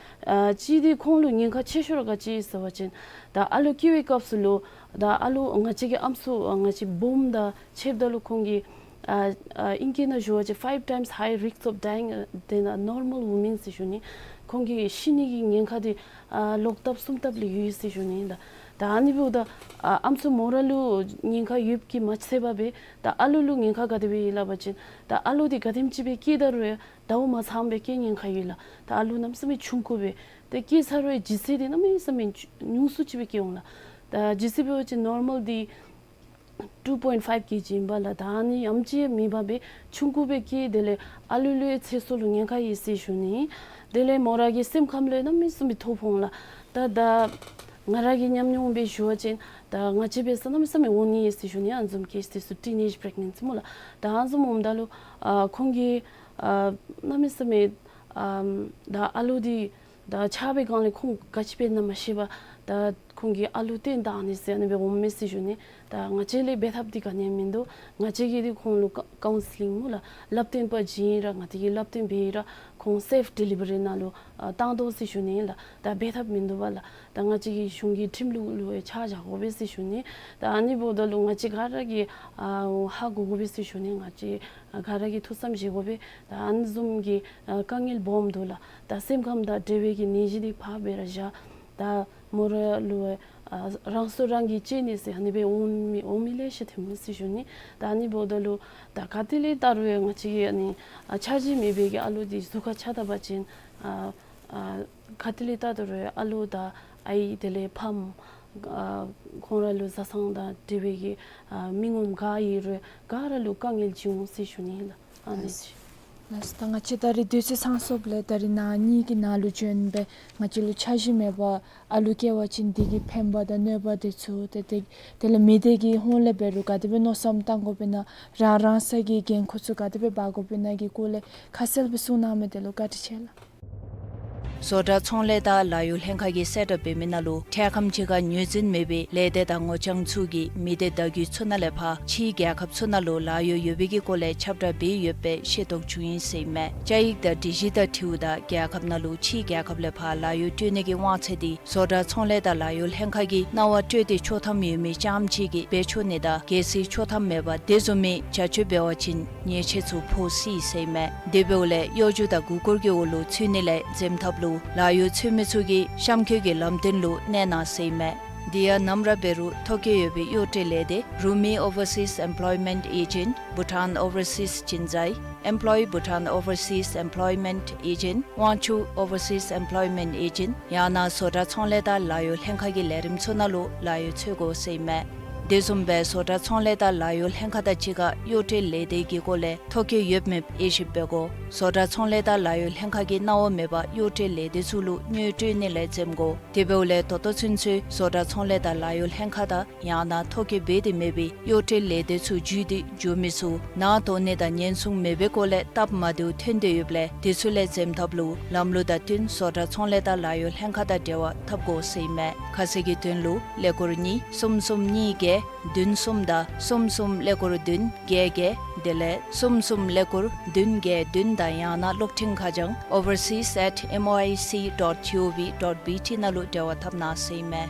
ཨ་གཅིག་འདི་ཁོང་ལུ་ཉེན་ཁ་ཆེ་ཤོས་ར་ག་ཅི་ཟེར་བ་ཅིན་ད་ཨ་ལུ་སྐྱེ་བའི་སྐབས་སུ་ལུ་ད་ཨ་ལུ་ང་བཅས་ཀྱི་ཨམ་སྲུ་ང་བཅས་སྦོམ་དང་ཕྱདཔ་ད་ལུ་ཁོང་གི་ཨ་ཨ་ཨིང་སྐད་ནང་ཞུ་བ་ཅིན་five times high risk of dying than a normal woman ཟེར་ཞུ་ནི། ཁོང་གི་ཤི་ནི་གི་ཉེན་ཁ་འདི་ཨ་ལོག་ལྟབ་གསུམ་ལྟབ་ལས་ཡོད་ཟེར་ཞུ་ནི། ད་ད་ཨ་ནི་འབདཝ་ད་ཨ་ཨམ་སྲུ་མོ་ར་ལུ་ཉེན་ཁ་ཡོདཔ་གིས་མ་ཚད་པར་སྦེ་ད་ཨ་ལུ་ལུ་ཉེན་ཁ་ག་དེ་སྦེ་ཡོད་སླབ་པ་ཅིན་ད་ཨ་ལུ་འདི་ག་དེམ་ཅིག་སྦེ་སྐྱེ་ད་རུང་ཟླཝ་མ་ཚངམ་སྦེ་སྐྱེ་ཉེན་ཁ་ཡོད་ལགས། ད་ཨ་ལུ་གནམ་མེད་ས་མེད་ཆུང་ཀུ་སྦེ་ཏེ་སྐྱེ་ཚར་བའི་ལྗིད་ཚད་འདི་གནམ་མེད་ས་མེད་ཉུང་སུ་ཅིག་སྦེ་སྐྱེ་འོང་ལགས། ད་ལྗིད་ཚད་འབད་བ་ཅིན་ནོར་མཱལ་འདི་two point five kg ཨིན་པ་ལགས། ད་ཨ་ནི་ཡང་ཅིན་མེད་པར་སྦེ་ཆུང་ཀུ་སྦེ་སྐྱེ། དེ་ལས་ཨ་ལུ་ལུ་ཡང་ཚེ་སྲོག་ལུ་ཉེན་ཁ་ཡོད་ཟེར་ཞུ་ནི། དེ་ལས་མོ་ར་གི་སེམས་ཁམས་ལུ་ཡང་གནམ་མེད་ས་མེད་ཐོ་ཕོག་འོང་ལགས། ད་ད་ང་ར་གི་ཉམས་མྱོང་སྦེ་ཞུ་བ་ཅིན་ད་ང་བཅས་འབད་ས་གནམ་མེད་ས་མེད་འོང་ནི་ཡོད་ཟེར་ཞུ་ནི། ཨ་ནི་བཟུམ་ཀེསི་འདི་ཚུ་ཊིན་ཨེཇ་པི་རེག་ནེནཊ་སི་སྨོ་ལགས། ད་ཨ་ནི་བཟུམ་འོངམ་ད་ལུ་ཨ་ཁོང་གིས་ཨ་གནམ་མེད་ས་མེད་ཨ་ད་ཨ་ལུ་འདི་ད་ཆགས་པའི་སྒང་ལས་ཁོང་ག་ཅི་འབད་ན་མ་ཤེས་པར་ད་ཁོང་གིས་ཨ་ལུ་བཏོན་བཏང་ནི་ཟེར་ཨ་ནི་སྦེ་འོངམ་མས་ཟེར་ཞུ་ནི། ད་ང་བཅས་ལས་འབད་ཐབས་འདི་ག་ནི་ཡང་མིན་འདུག། ང་བཅས་ཀྱིས་འདི་ཁོང་ལུ་ཀའུ་ཀའུན་སི་ལིང་སྨོ་ལགས། བསླབ་སྟོན་པ་བྱིན་ར་ང་བཅས་ཀྱིས་བསླབ་སྟོན་འབད་ར་ཁོང་སེཕ་ཌི་ལི་བ་རི་ནང་ལུ་ཨ་བཏང་དོ་ཟེར་ཞུ་ནི་ལགས། ད་འབད་ཐབས་མིན་འདུག་པ་ལགས། ད་ང་བཅས་ཀྱི་གཞུང་གི་ཁྲིམས་ལུགས་ལུ་ཡང་ཆ་བཞག་དགོ་པས་ཟེར་ཞུ་ནི། ད་ཨ་ནི་འབདཝ་ད་ལུ་ང་བཅས་ག་ར་གིས་ཨ་ཧ་གོ་དགོ་པས་ཟེར་ཞུ་ནི། ང་བཅས་ག་ར་གིས་ཐུགས་བསམ་བཞེས་དགོ་པས། ད་ཨ་ནི་བཟུམ་གྱི་ཨ་དཀའ་ངལ་སྦོམ་འདུག་ལགས། ད་སེམས་ཁམས་དང་འབྲེལ་བའི་གི་ནད་གཞི་འདི་ཕར་སྦེ་ར་བཞག། ད་མོ་ར་ལུ་ཨ་རང་སྲོག་རང་གིས་བཅད་ནི་ཟེར་ཨ་ནི་སྦེ་འོང་མི་འོང་མི་ལེ་ཤ་ཐོན་མས་ཟེར་ཞུ་ནི། ད་ཨ་ནི་འབདཝ་ད་ལུ་ད་ག་ཏེ་ལས་བལྟ་རུང་ཡང་ང་བཅས་ཀྱི་ཨ་ནི་ཨ་འཆར་གཞི་མེད་པའི་གི་ཨ་ལུ་འདི་གཟུགས་ཁར་ཆགས་ད་པ་ཅིན་ཨ་ཨ་ག་ཏེ་ལས་བལྟ་ད་རུང་ཡང་ཨ་ལུ་དང་ཨའི་དེ་ལས་ཕམ་ཨ་ཁོང་ར་ལུ་བཟའ་ཚང་དང་འབྲེལ་བའི་གི་ཨ་མི་ངོམ་ག་ཡོད་རུང་ག་ར་ལུ་དཀའ་ངལ་ཅིག་འོང་ཟེར་ཞུ་ནི་ལགས། ཨ་ནི་ཨ་ཅིག། ལགས་སོ། ད་ང་བཅས་ད་རིས་དུས་ཚོད་ཚང་སོངམ་ལས་ད་རིས་ནངས་ཉིནམ་གི་ནང་ལུ་བྱོན་སྦེ་ང་བཅས་ལུ་འཆར་གཞི་མེད་པར་ཨ་ལུ་སྐྱེ་བ་ཅིན་དེ་གི་ཕན་པ་དང་གནོད་པ་དེ་ཚུ་ཏེ་དེ་དེ་ལས་མི་སྡེ་གི་ཧོངས་ལས་འབད་རུང་ག་དེ་སྦེ་མནོ་བསམ་བཏང་དགོཔ་ཨིན་ན་རང་རང་སོའི་འགན་ཁུར་ཚུ་ག་དེ་སྦེ་འབག་དགོཔ་ཨིན་ན་གི་སྐོར་ལས་ཁ་གསལ་སྦེ་གསུང་གནང་མི་དེ་ལུ་བཀའ་དྲིན་ཆེ་ལགས། བཟོ་གྲྭ་ཚོང་ལས་དང་ལཱ་གཡོག་ལྷན་ཁག་གིས་གསལ་བསྒྲགས་འབད་མི་ནང་ལུ་འཕྲལ་ཁམས་ཅིག་ཁར་ངོས་འཛིན་མེད་པའི་ལས་སྡེ་དང་ངོ་རྐྱང་ཚུ་གིས་མི་སྡེ་བརྡ་བརྒྱུད་ཚུ་ནང་ལས་ཕར་ཕྱིའི་རྒྱལ་ཁབ་ཚུ་ནང་ལུ་ལཱ་གཡོག་ཡོད་པའི་གི་སྐོར་ལས་ཁྱབ་བསྒྲགས་འབད་ཡོདཔ་སྦེ་ཤེས་རྟོགས་བྱུང་ཡི་ཟེར་ཨིན་མས། བཅའ་ཡིག་དང་སྒྲིག་གཞི་དང་འཁྲིལཝ་ད་རྒྱལ་ཁབ་ནང་ལུ་ཕྱིའི་རྒྱལ་ཁབ་ལས་ཕར་ལཱ་གཡོག་སྤྲོད་ནི་གི་དབང་ཚད་དེ་བཟོ་གྲྭ་ཚོང་ལས་དང་ལཱ་གཡོག་ལྷན་ཁག་གིས་གནང་བ་སྤྲོད་དེ་ཆོག་ཐམ་ཡོད་མི་རྐྱངམ་ཅིག་གིས་འབད་ཆོག་ནི་དང་གལ་སྲིད་ཆོག་ཐམ་མེད་པར་དེ་བཟུམ་མའི་བྱ་སྤྱོད་འབད་བ་ཅིན་ཉེས་ཆད་ཚུ་ཕོག་སྲིད་ཟེར་ཨིན་མས། དེ་འབདཝ་ལས་གཡོ་སྒྱུ་དང་མགུ་སྐོར་གྱི་འོག་ལུ་ཚུད་ནི་ལས་འཛེམ་ཐབས་ལུ་ལཱ་གཡོག་འཚོལ་མི་ཚུ་གིས་གཤམ་འཁོད་ཀྱི་ལམ་སྟོན་ལུ་གནས་གནང་ཟེར་ཨིན་མས། དེ་ཡང་ནམ་ར་འབད་རུང་ཐོ་བཀོད་ཡོད་པའི་གཡོག་སྤྲོད་ལས་སྡེ་Rumi Overseas Employment Agent, Bhutan Overseas Chinzai, Employ Bhutan Overseas Employment Agent, Wangchuck Overseas Employment Agent ཡང་ན་བཟོ་གྲྭ་ཚོང་ལས་དང་ལཱ་གཡོག་ལྷན་ཁག་གི་ལས་རིམ་ཚུ་ནང་ལུ་ལཱ་གཡོག་འཚོལ་དགོ་ཟེར་ཨིན་མས། དེ་བཟུམ་སྦེ་བཟོ་གྲྭ་ཚོང་ལས་དང་ལཱ་གཡོག་ལྷན་ཁག་དང་གཅིག་ཁར་གཡོག་སྤྲོད་ལས་སྡེ་གི་སྐོར་ལས་ཐོ་བཀོད་ཡོད་མེད་དབྱེ་ཞིབ་འབད་དགོ། བཟོ་གྲྭ་ཚོང་ལས་དང་ལཱ་གཡོག་ལྷན་ཁག་གིས་གནང་བ་མེད་པར་གཡོག་སྤྲོད་ལས་སྡེ་ཚུ་ལུ་དངུལ་སྤྲོད་ནི་ལས་འཛེམ་དགོ། དེ་འབདཝ་ལས་ད་ལྟོ་ཚུན་ཚོད་བཟོ་གྲྭ་ཚོང་ལས་དང་ལཱ་གཡོག་ལྷན་ཁག་དང་ཡང་ན་ཐོ་བཀོད་འབད་དེ་མེད་པའི་གཡོག་སྤྲོད་ལས་སྡེ་ཚུ་བརྒྱུད་དེ་འགྱོ་མི་ཚུ་ནང་དོགས་ནི་དང་ཉེན་སྲུང་མེད་པའི་སྐོར་ལས་སྟབས་མ་བདེཝ་ཐོན་ཏེ་ཡོདཔ་ལས་དེ་ཚུ་ལས་འཛེམ་ཐབས་ལུ་ལམ་ལུགས་དང་བསྟུན་བཟོ་གྲྭ་ཚོང་ལས་དང་ལཱ་གཡོག་ལྷན་ཁག་དང་འབྲེལ་བ་འཐབ་དགོ་ཟེར་ཨིན་མས། ཁ་གསལ་གྱི་དོན་ལུ་ཀླད་ཀོར་གཉིས་གསུམ་གསུམ་གཉིས་བརྒྱད་བདུན་གསུམ་དང་གསུམ་གསུམ་ཀླད་ཀོར་བདུན་བརྒྱད་བརྒྱད་དེ་ལས་གསུམ་གསུམ་ཀླད་ཀོར་བདུན་བརྒྱད་བདུན་དང་ཡང་ན་གློག་འཕྲིན་ཁ་བྱང་overseas at M O I C dot G O V dot B T ནང་ལུ་འབྲེལ་བ་འཐབ་གནང་ཟེར་ཨིན་མས།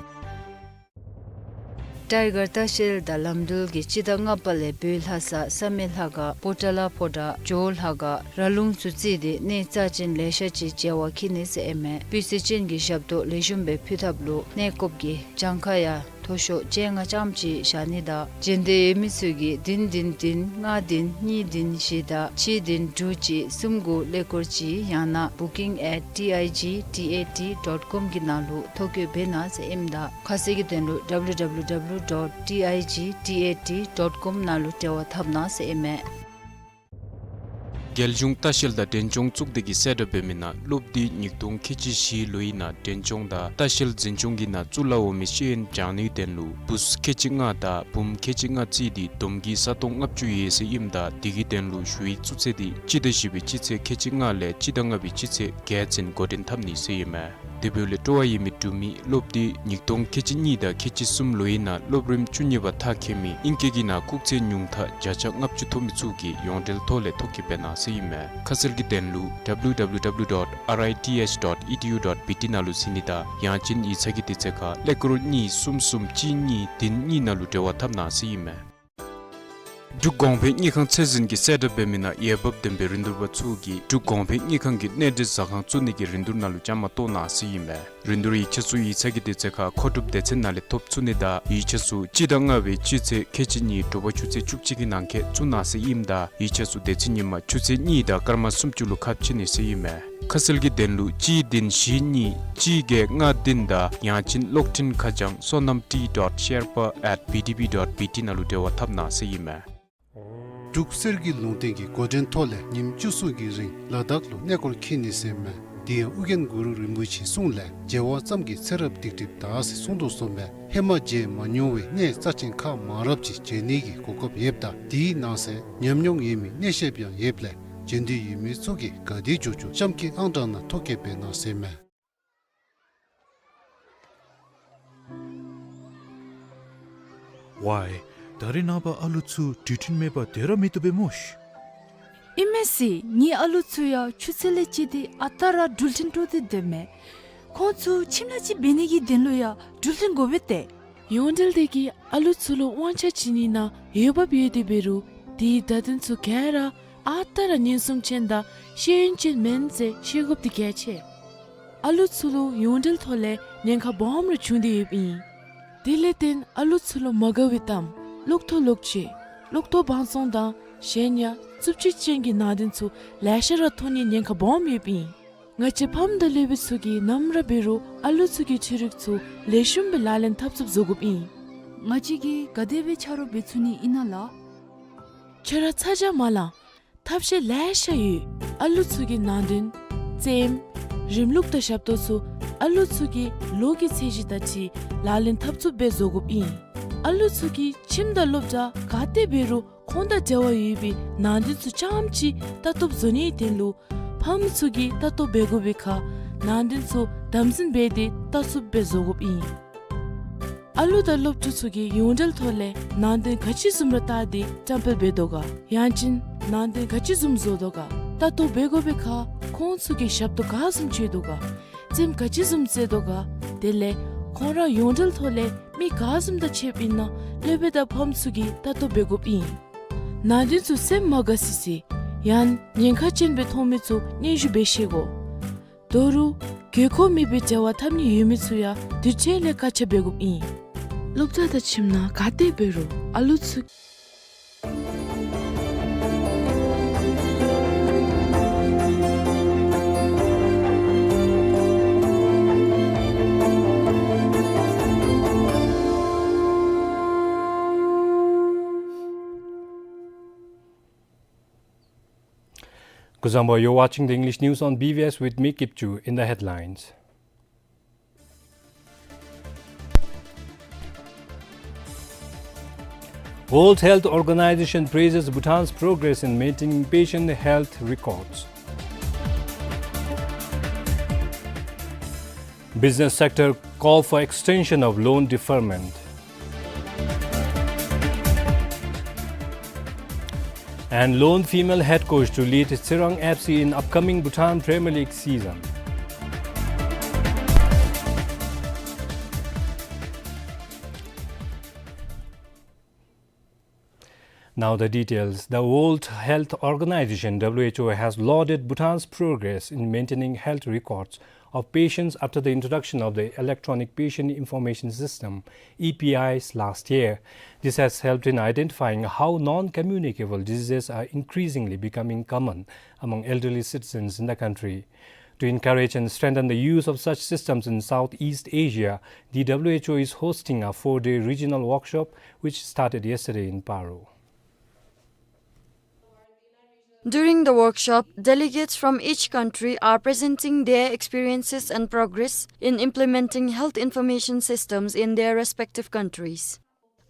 ཊའི་གར་ལྟ་བཤལ་དང་ལམ་འགྲུལ་གྱིས་སྤྱི་ཟླ་ལྔ་པ་ལས་བོད་ལྷ་ས་བསམ་ཡས་ལྷ་ཁང་པོ་ཏ་ལ་ཕོ་བྲང་ཇོ་བོ་ལྷ་ཁང་ར་ལུང་ཚུ་བརྩིས་ཏེ་གནས་རྩ་ཅན་ལེ་ཤ་ཅིག་མཇལ་བར་འཁྱིད་ནི་ཟེར་ཨིན་མས། སྤུས་ཚད་ཅན་གྱི་ཞབས་ཏོག་ལེགས་ཤོམ་སྦེ་ཕུལ་ཐབས་ལུ་གནས་སྐབས་ཀྱི་གྱངས་ཁ་ཡང་མཐོ་ཤོས་བཅོ་ལྔ་ཙམ་ཅིག་བཞག་ནི་དང་འབྱོན་འདོད་ཡོད་མི་ཚུ་གིས་བདུན་བདུན་བདུན་ལྔ་བདུན་གཉིས་བདུན་བཞི་དང་གཅིག་བདུན་དྲུག་གཅིག་གསུམ་དགུ་ཀླད་ཀོར་གཅིག་ཡང་ན་booking at T I G T A T dot com གི་ནང་ལུ་ཐོ་བཀོད་འབད་གནང་ཟེར་ཨིནམ་ད་ཁ་གསལ་གྱི་དོན་ལུ་W W W dot T I G T A T dot com ནང་ལུ་འབྲེལ་བ་འཐབ་གནང་ཟེར་ཨིན་མས། རྒྱལ་གཞུང་ལྟ་བཤལ་དང་འབྲས་ལྗོངས་གཙུག་སྡེ་གིས་གསལ་བསྒྲགས་འབད་མི་ནང་སློབ་དུས་ཉིས་སྟོང་ཁལ་གཅིག་བཞི་ལོའི་ནང་འབྲས་ལྗོངས་དང་ལྟ་བཤལ་འཛིན་སྐྱོང་གི་ནང་བཙུགས་ལ་འོང་མི་ཤེས་ཡོན་སྦྱང་ནིའི་དོན་ལུ་བུཚ་ཁལ་གཅིག་ལྔ་དང་བུམོ་ཁལ་གཅིག་ལྔ་བརྩིས་ཏེ་བསྡོམས་ཀྱིས་ས་སྟོང་ལྔ་བཅུ་ཡོད་ཟེར་ཨིནམ་ད་དེ་གི་དོན་ལུ་ཞུ་ཡིག་བཙུགས་ཚད་དེ་སྤྱི་ཟླ་བཞི་པའི་སྤྱི་ཚེས་ཁལ་གཅིག་ལྔ་ལས་སྤྱི་ཟླ་ལྔ་པའི་སྤྱི་ཚེས་བརྒྱད་ཚུན་འགོ་འདྲེན་འཐབ་ནི་ཟེར་ཨིན་མས། དེ་འབདཝ་ལས་སྤྲོ་བ་ཡོད་མི་འབྲུག་མི་སློབ་དུས་ཉིས་སྟོང་ཁལ་གཅིག་གཉིས་དང་ཁལ་གཅིག་གསུམ་ལོའི་ནང་སློབ་རིམ་བཅུ་གཉིས་པ་མཐར་འཁྱོལ་མི་ཨིང་སྐད་ཀྱི་ནང་སྐུགས་ཚད་ཉུང་མཐའ་བརྒྱ་ཆ་ལྔ་བཅུ་ཐོབ་མི་ཚུ་གིས་ཡོངས་འབྲེལ་ཐོག་ལས་ཐོ་བཀོད་འབད་གནང་ཟེར་ཨིན་མས། ཁ་གསལ་གྱི་དོན་ལུ་W W W dot R I T H dot E D U dot B T ནང་ལུ་གཟིགས་ནི་དང་ཡང་ཅིན་ཡིག་ཚང་གི་དུས་ཚོད་ཁར་ཀླད་ཀོར་གཉིས་གསུམ་གསུམ་གཅིག་གཉིས་བདུན་གཉིས་ནང་ལུ་འབྲེལ་བ་འཐབ་གནང་ཟེར་ཨིན་མས། འབྲུག་གོང་འཕེལ་དངུལ་ཁང་ཚད་འཛིན་གྱིས་གསལ་བསྒྲགས་འབད་མི་ནང་འོས་འབབ་ལྡན་པའི་རིན་བསྡུར་པ་ཚུ་གིས་འབྲུག་གོང་འཕེལ་དངུལ་ཁང་གི་གནས་འབྲེལ་ཟ་ཁང་བཙུགས་ནི་གི་རིན་བསྡུར་ནང་ལུ་བཅའ་མར་གཏོགས་གནང་ཟེར་ཨིན་མས། རིན་བསྡུར་ཡིག་ཆ་ཚུ་ཡིག་ཚང་གི་དུས་ཚོད་ཁར་མཁོ་སྒྲུབ་སྡེ་ཚན་ནང་ལས་ཐོབ་ཚུགས་ནི་དང་ཡིག་ཆ་ཚུ་སྤྱི་ཟླ་ལྔ་པའི་སྤྱི་ཚེས་ཁལ་གཅིག་གཉིས་དྲོ་པ་ཆུ་ཚོད་བཅུ་གཅིག་གི་ནང་འཁོད་བཙུགས་གནང་ཟེར་ཨིནམ་ད་ཡིག་ཆ་ཚུ་དེ་ཚེ་ཉིན་མ་ཆུ་ཚོད་གཉིས་དང་སྐར་མ་སུམ་ཅུ་ལུ་ཁ་ཕྱེ་ནི་ཟེར་ཨིན་མས། ཁ་གསལ་གྱི་དོན་ལུ་གཅིག་བདུན་བཞི་གཉིས་གཅིག་བརྒྱད་ལྔ་བདུན་དང་ཡང་ཅིན་གློག་འཕྲིན་ཁ་བྱང་sonam T dot sherpa at B D B dot B T ནང་ལུ་འབྲེལ་བ་འཐབ་གནང་ཟེར་ཨིན་མས། འབྲུག་གསེར་གྱི་ལུང་བསྟན་གྱིས་འགོ་འདྲེན་ཐོག་ལས་ཉིནམ་བཅུ་གསུམ་གྱི་རིང་ལ་དྭགས་ལུ་གནས་སྐོར་འཁྱིད་ནི་ཟེར་ཨིན་མས། དེ་ཡང་ཨོ་རྒྱན་གུ་རུ་རིན་པོ་ཆེའི་གསུང་ལས་མཇལ་བ་ཙམ་གྱིས་ཚེ་རབས་སྡིག་སྒྲིབ་དག་ཟེར་གསུངས་དོ་བཟུམ་སྦེ་ཧེ་མ་མཇལ་མ་མྱོང་བའི་གནས་རྩ་ཆེན་ཁག་མང་རབས་ཅིག་མཇལ་ནི་གི་གོ་སྐབས་ཡོདཔ་ད་དེའི་ནང་གསེས་ཉམས་མྱོང་ཡོད་མི་གནས་བཤདཔ་ཡང་ཡོདཔ་ལས་འབྱོན་འདོད་ཡོད་མི་ཚུ་གིས་ག་དེ་མགྱོགས་མགྱོགས་གཤམ་འཁོད་ཨང་གྲངས་ནང་ཐོ་བཀོད་འབད་གནང་ཟེར་ཨིན་མས། ཝའི། ད་རེས་ནངས་པ་ཨ་ལུ་ཚུ་འགྲུལ་འཕྲིན་མེད་པར་སྡོད་ར་མི་བཏུབ་པས་སྨོ་ཤིག། ཨིན་མས་ཟེར། ངེའི་ཨ་ལུ་ཚུ་ཡང་ཆུ་ཚོད་ལས་བཅད་དེ་ཨ་རྟག་ར་འགྲུལ་འཕྲིན་སྤྲོད་དེ་སྡོདཔ་མས། ཁོང་ཚུ་ཁྱིམ་ནང་ཅིག་འབད་ནི་གི་དོན་ལུ་ཡང་འགྲུལ་འཕྲིན་དགོ་པས་ཏེ། ཡོངས་འབྲེལ་སྡེ་གིས་ཨ་ལུ་ཚུ་ལུ་དབང་ཆ་བྱིན་ནི་ནང་འོས་འབབ་ཡོད་དེ་འབད་རུང་དེའི་བརྡ་དོན་ཚུ་ག་ར་ཨ་རྟག་ར་ཉེན་སྲུང་ཅན་དང་ཤེས་ཡོན་ཅན་མེན་ཟེར་ཤེས་དགོཔ་དེ་གལ་ཆེ། ཨ་ལུ་ཚུ་ལུ་ཡོངས་འབྲེལ་ཐོག་ལས་ཉེན་ཁ་སྦོམ་ར་བྱུང་སྟེ་ཡོདཔ་ཨིན། དེ་ལས་བརྟེན་ཨ་ལུ་ཚུ་ལུ་མ་དགའ་བའི་གཏམ་གློག་ཐོག་ལོག་སྤྱོད་གློག་ཐོག་བང་བཙོང་དང་གཞན་ཡང་རྩུབ་སྤྱོད་ཅན་གྱི་ནང་དོན་ཚུ་ལེ་ཤ་ར་མཐོང་ནིའི་ཉེན་ཁ་སྦོམ་ཡོདཔ་ཨིན། ང་བཅས་ཕམ་དང་སློབ་དཔོན་ཚུ་གིས་ནམ་ར་འབད་རུང་ཨ་ལུ་ཚུ་གི་འཕྲུལ་རིག་ཚུ་ལེགས་ཤོམ་སྦེ་ལག་ལེན་འཐབ་ཚུགསཔ་བཟོ་དགོཔ་ཨིན། ང་བཅས་ཀྱིས་ག་དེ་སྦེ་ཆ་རོགས་འབད་ཚུགས་ནི་ཨིན་ན་ལགས། ཁྱོད་ར་ཚ་གྱང་མ་ལང་། ཐབས་ཤེས་ལེ་ཤ་ཡོད། ཨ་ལུ་ཚུ་གི་ནང་དོན་རྩེདམོ་རིམ་ལུགས་དང་ཞབས་ཏོག་ཚུ་ཨ་ལུ་ཚུ་གི་ལོ་གི་ཚད་གཞི་དང་འཁྲིལ་ལག་ལེན་འཐབ་ཚུགསཔ་སྦེ་བཟོ་དགོཔ་ཨིན། ཨ་ལུ་ཚུ་གིས་ཁྱིམ་དང་སློབ་གྲྭ་ག་ཏེ་འབད་རུང་ཁོང་དང་འབྲེལ་བ་ཡོད་པའི་ནང་དོན་ཚུ་རྐྱངམ་ཅིག་ལྟ་རྟོགཔ་བཟོ་ནིའི་དོན་ལུ་ཕམ་ཚུ་གིས་ལྟ་རྟོགཔ་འབད་དགོ་པའི་ཁར་ནང་དོན་ཚུ་དམ་འཛིན་འབད་དེ་ལྟ་ཚུགསཔ་སྦེ་བཟོ་དགོཔ་ཨིན། ཨ་ལུ་དང་སློབ་ཕྲུག་ཚུ་གིས་ཡོངས་འབྲེལ་ཐོག་ལས་ནང་དོན་ག་ཅི་བཟུམ་ར་བལྟ་སྟེ་བཀྲམ་སྤེལ་འབད་དོ་ག། ཡང་ཅིན་ནང་དོན་ག་ཅི་བཟུམ་བཟོ་དོ་ག་ལྟ་རྟོགཔ་འབད་དགོ་པའི་ཁར་ཁོང་ཚུ་གིས་ཞབས་ཏོག་ག་བཟུམ་སྤྱོད་དོ་ག། རྩེདམོ་ག་ཅི་བཟུམ་རྩེ་དོ་ག། དེ་ལས་ཁོང་ར་ཡོངས་འབྲེལ་ཐོག་ལས་མི་ག་བཟུམ་དང་ཕྱདཔ་ཨིན་ན་སློབ་དཔོན་དང་ཕམ་ཚུ་གིས་ལྟ་རྟོགཔ་འབད་དགོཔ་ཨིན། ནང་དོན་ཚུ་སེམས་མ་དགའ་སི་སི་ཡང་ཉེན་ཁ་ཅན་སྦེ་མཐོང་མི་ཚུ་སྙན་ཞུ་འབད་ཤེས་དགོ། དོ་རུང་དགོས་མཁོ་མེད་པའི་འབྲེལ་བ་འཐབ་ནི་ཡོད་མི་ཚུ་ཡང་དུས་ཅི་ལས་བཀག་ཆ་འབད་དགོཔ་ཨིན། སློབ་གྲྭ་དང་ཁྱིམ་ནང་ག་ཏེ་འབད་རུང་ཨ་ལུ་ཚུ། Kuzuzangpo, you're watching the English news on B B S with me, Kipchu. In the headlines. World Health Organization praises Bhutan's progress in maintaining patient health records. Business sector call for extension of loan deferment. And lone female head coach to lead Tsirang F C in upcoming Bhutan Premier League season. Now the details. The World Health Organization, W H O, has lauded Bhutan's progress in maintaining health records of patients after the introduction of the Electronic Patient Information System, E P Is, last year. This has helped in identifying how non-communicable diseases are increasingly becoming common among elderly citizens in the country. To encourage and strengthen the use of such systems in Southeast Asia, the W H O is hosting a four-day regional workshop which started yesterday in Paro. During the workshop, delegates from each country are presenting their experiences and progress in implementing health information systems in their respective countries.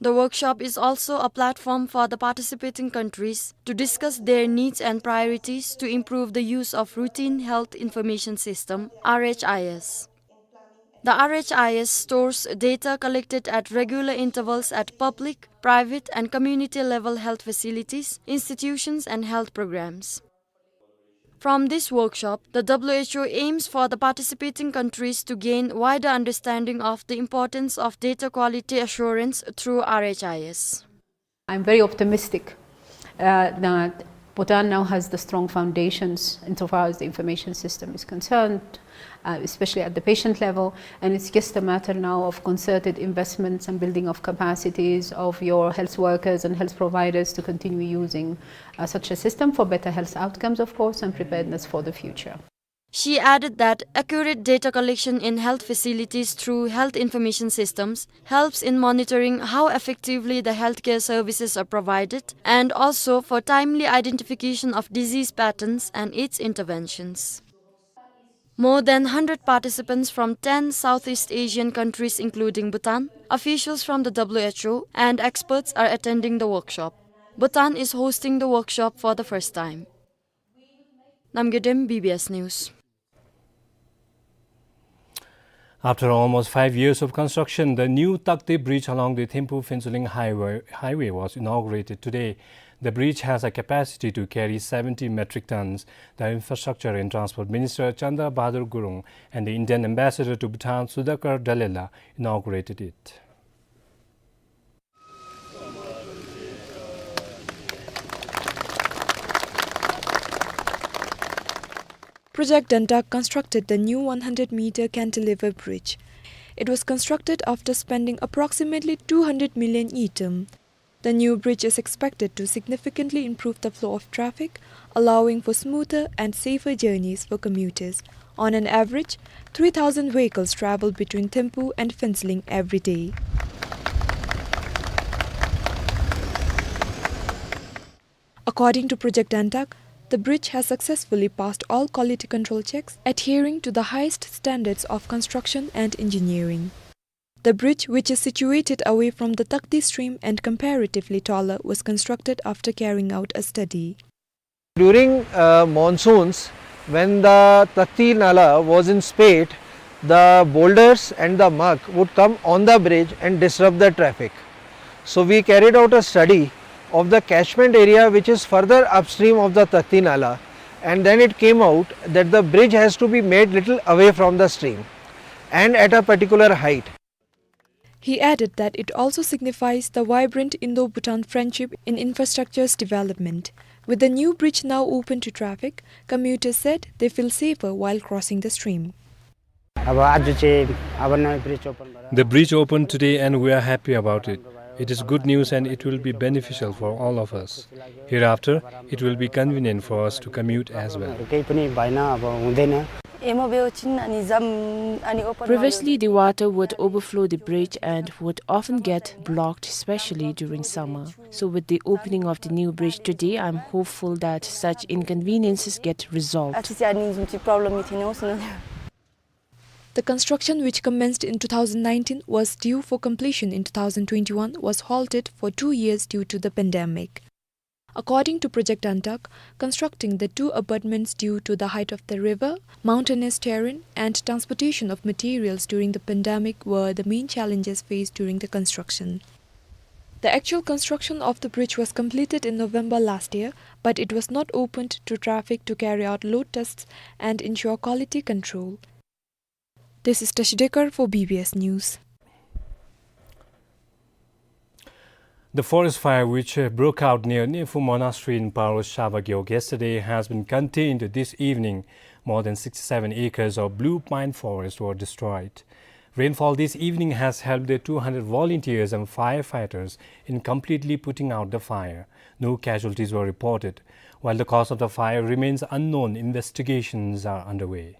The workshop is also a platform for the participating countries to discuss their needs and priorities to improve the use of routine health information system, R H I S. The R H I S stores data collected at regular intervals at public, private, and community-level health facilities, institutions, and health programs. From this workshop, the W H O aims for the participating countries to gain wider understanding of the importance of data quality assurance through R H I S. I'm very optimistic, uh, that Bhutan now has the strong foundations insofar as the information system is concerned, uh, especially at the patient level, and it's just a matter now of concerted investments and building of capacities of your health workers and health providers to continue using, uh, such a system for better health outcomes, of course, and preparedness for the future. She added that accurate data collection in health facilities through health information systems helps in monitoring how effectively the healthcare services are provided and also for timely identification of disease patterns and its interventions. More than hundred participants from ten Southeast Asian countries, including Bhutan, officials from the W H O, and experts are attending the workshop. Bhutan is hosting the workshop for the first time. Namgay Dem, B B S News. After almost five years of construction, the new Takte Bridge along the Thimphu Phuentsholing highway, highway was inaugurated today. The bridge has a capacity to carry seventy metric tons. The Infrastructure and Transport Minister Chanda Bahadur Gurung and the Indian Ambassador to Bhutan, Sudhakar Dallela, inaugurated it. Project Dantak constructed the new one hundred meter cantilever bridge. It was constructed after spending approximately two hundred million ngultrum. The new bridge is expected to significantly improve the flow of traffic, allowing for smoother and safer journeys for commuters. On an average, three thousand vehicles travel between Thimphu and Phuentsholing every day. According to Project Dantak, The bridge has successfully passed all quality control checks, adhering to the highest standards of construction and engineering. The bridge, which is situated away from the Takhti stream and comparatively taller, was constructed after carrying out a study. During, uh, monsoons, when the Takhti Nala was in spate, the boulders and the muck would come on the bridge and disrupt the traffic. So we carried out a study of the catchment area which is further upstream of the Takhti Nala, and then it came out that the bridge has to be made little away from the stream and at a particular height. He added that it also signifies the vibrant Indo-Bhutan friendship in infrastructure's development. With the new bridge now open to traffic, commuters said they feel safer while crossing the stream. अब आज चाहिँ अब नयाँ bridge open भएर The bridge opened today and we are happy about it. It is good news and it will be beneficial for all of us. Hereafter, it will be convenient for us to commute as well. केही पनि भएन, अब हुँदैन। Previously, the water would overflow the bridge and would often get blocked, especially during summer. So, with the opening of the new bridge today, I'm hopeful that such inconveniences get resolved. The construction, which commenced in two thousand nineteen, was due for completion in two thousand twenty-one, was halted for two years due to the pandemic. According to Project Antak, constructing the two abutments due to the height of the river, mountainous terrain, and transportation of materials during the pandemic were the main challenges faced during the construction. The actual construction of the bridge was completed in November last year, but it was not opened to traffic to carry out load tests and ensure quality control. This is Tashi Dekar for B B S News. The forest fire which, uh, broke out near Nephu Monastery in Paro Shavak Gewog yesterday has been contained this evening. More than sixty-seven acres of blue pine forest were destroyed. Rainfall this evening has helped the two hundred volunteers and firefighters in completely putting out the fire. No casualties were reported. While the cause of the fire remains unknown, investigations are underway.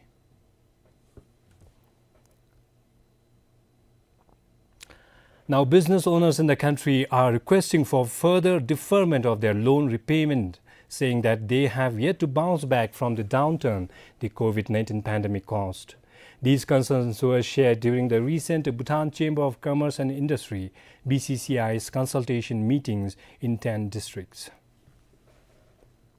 Now, business owners in the country are requesting for further deferment of their loan repayment, saying that they have yet to bounce back from the downturn the COVID nineteen pandemic caused. These concerns were shared during the recent Bhutan Chamber of Commerce and Industry, B C C I's, consultation meetings in ten districts.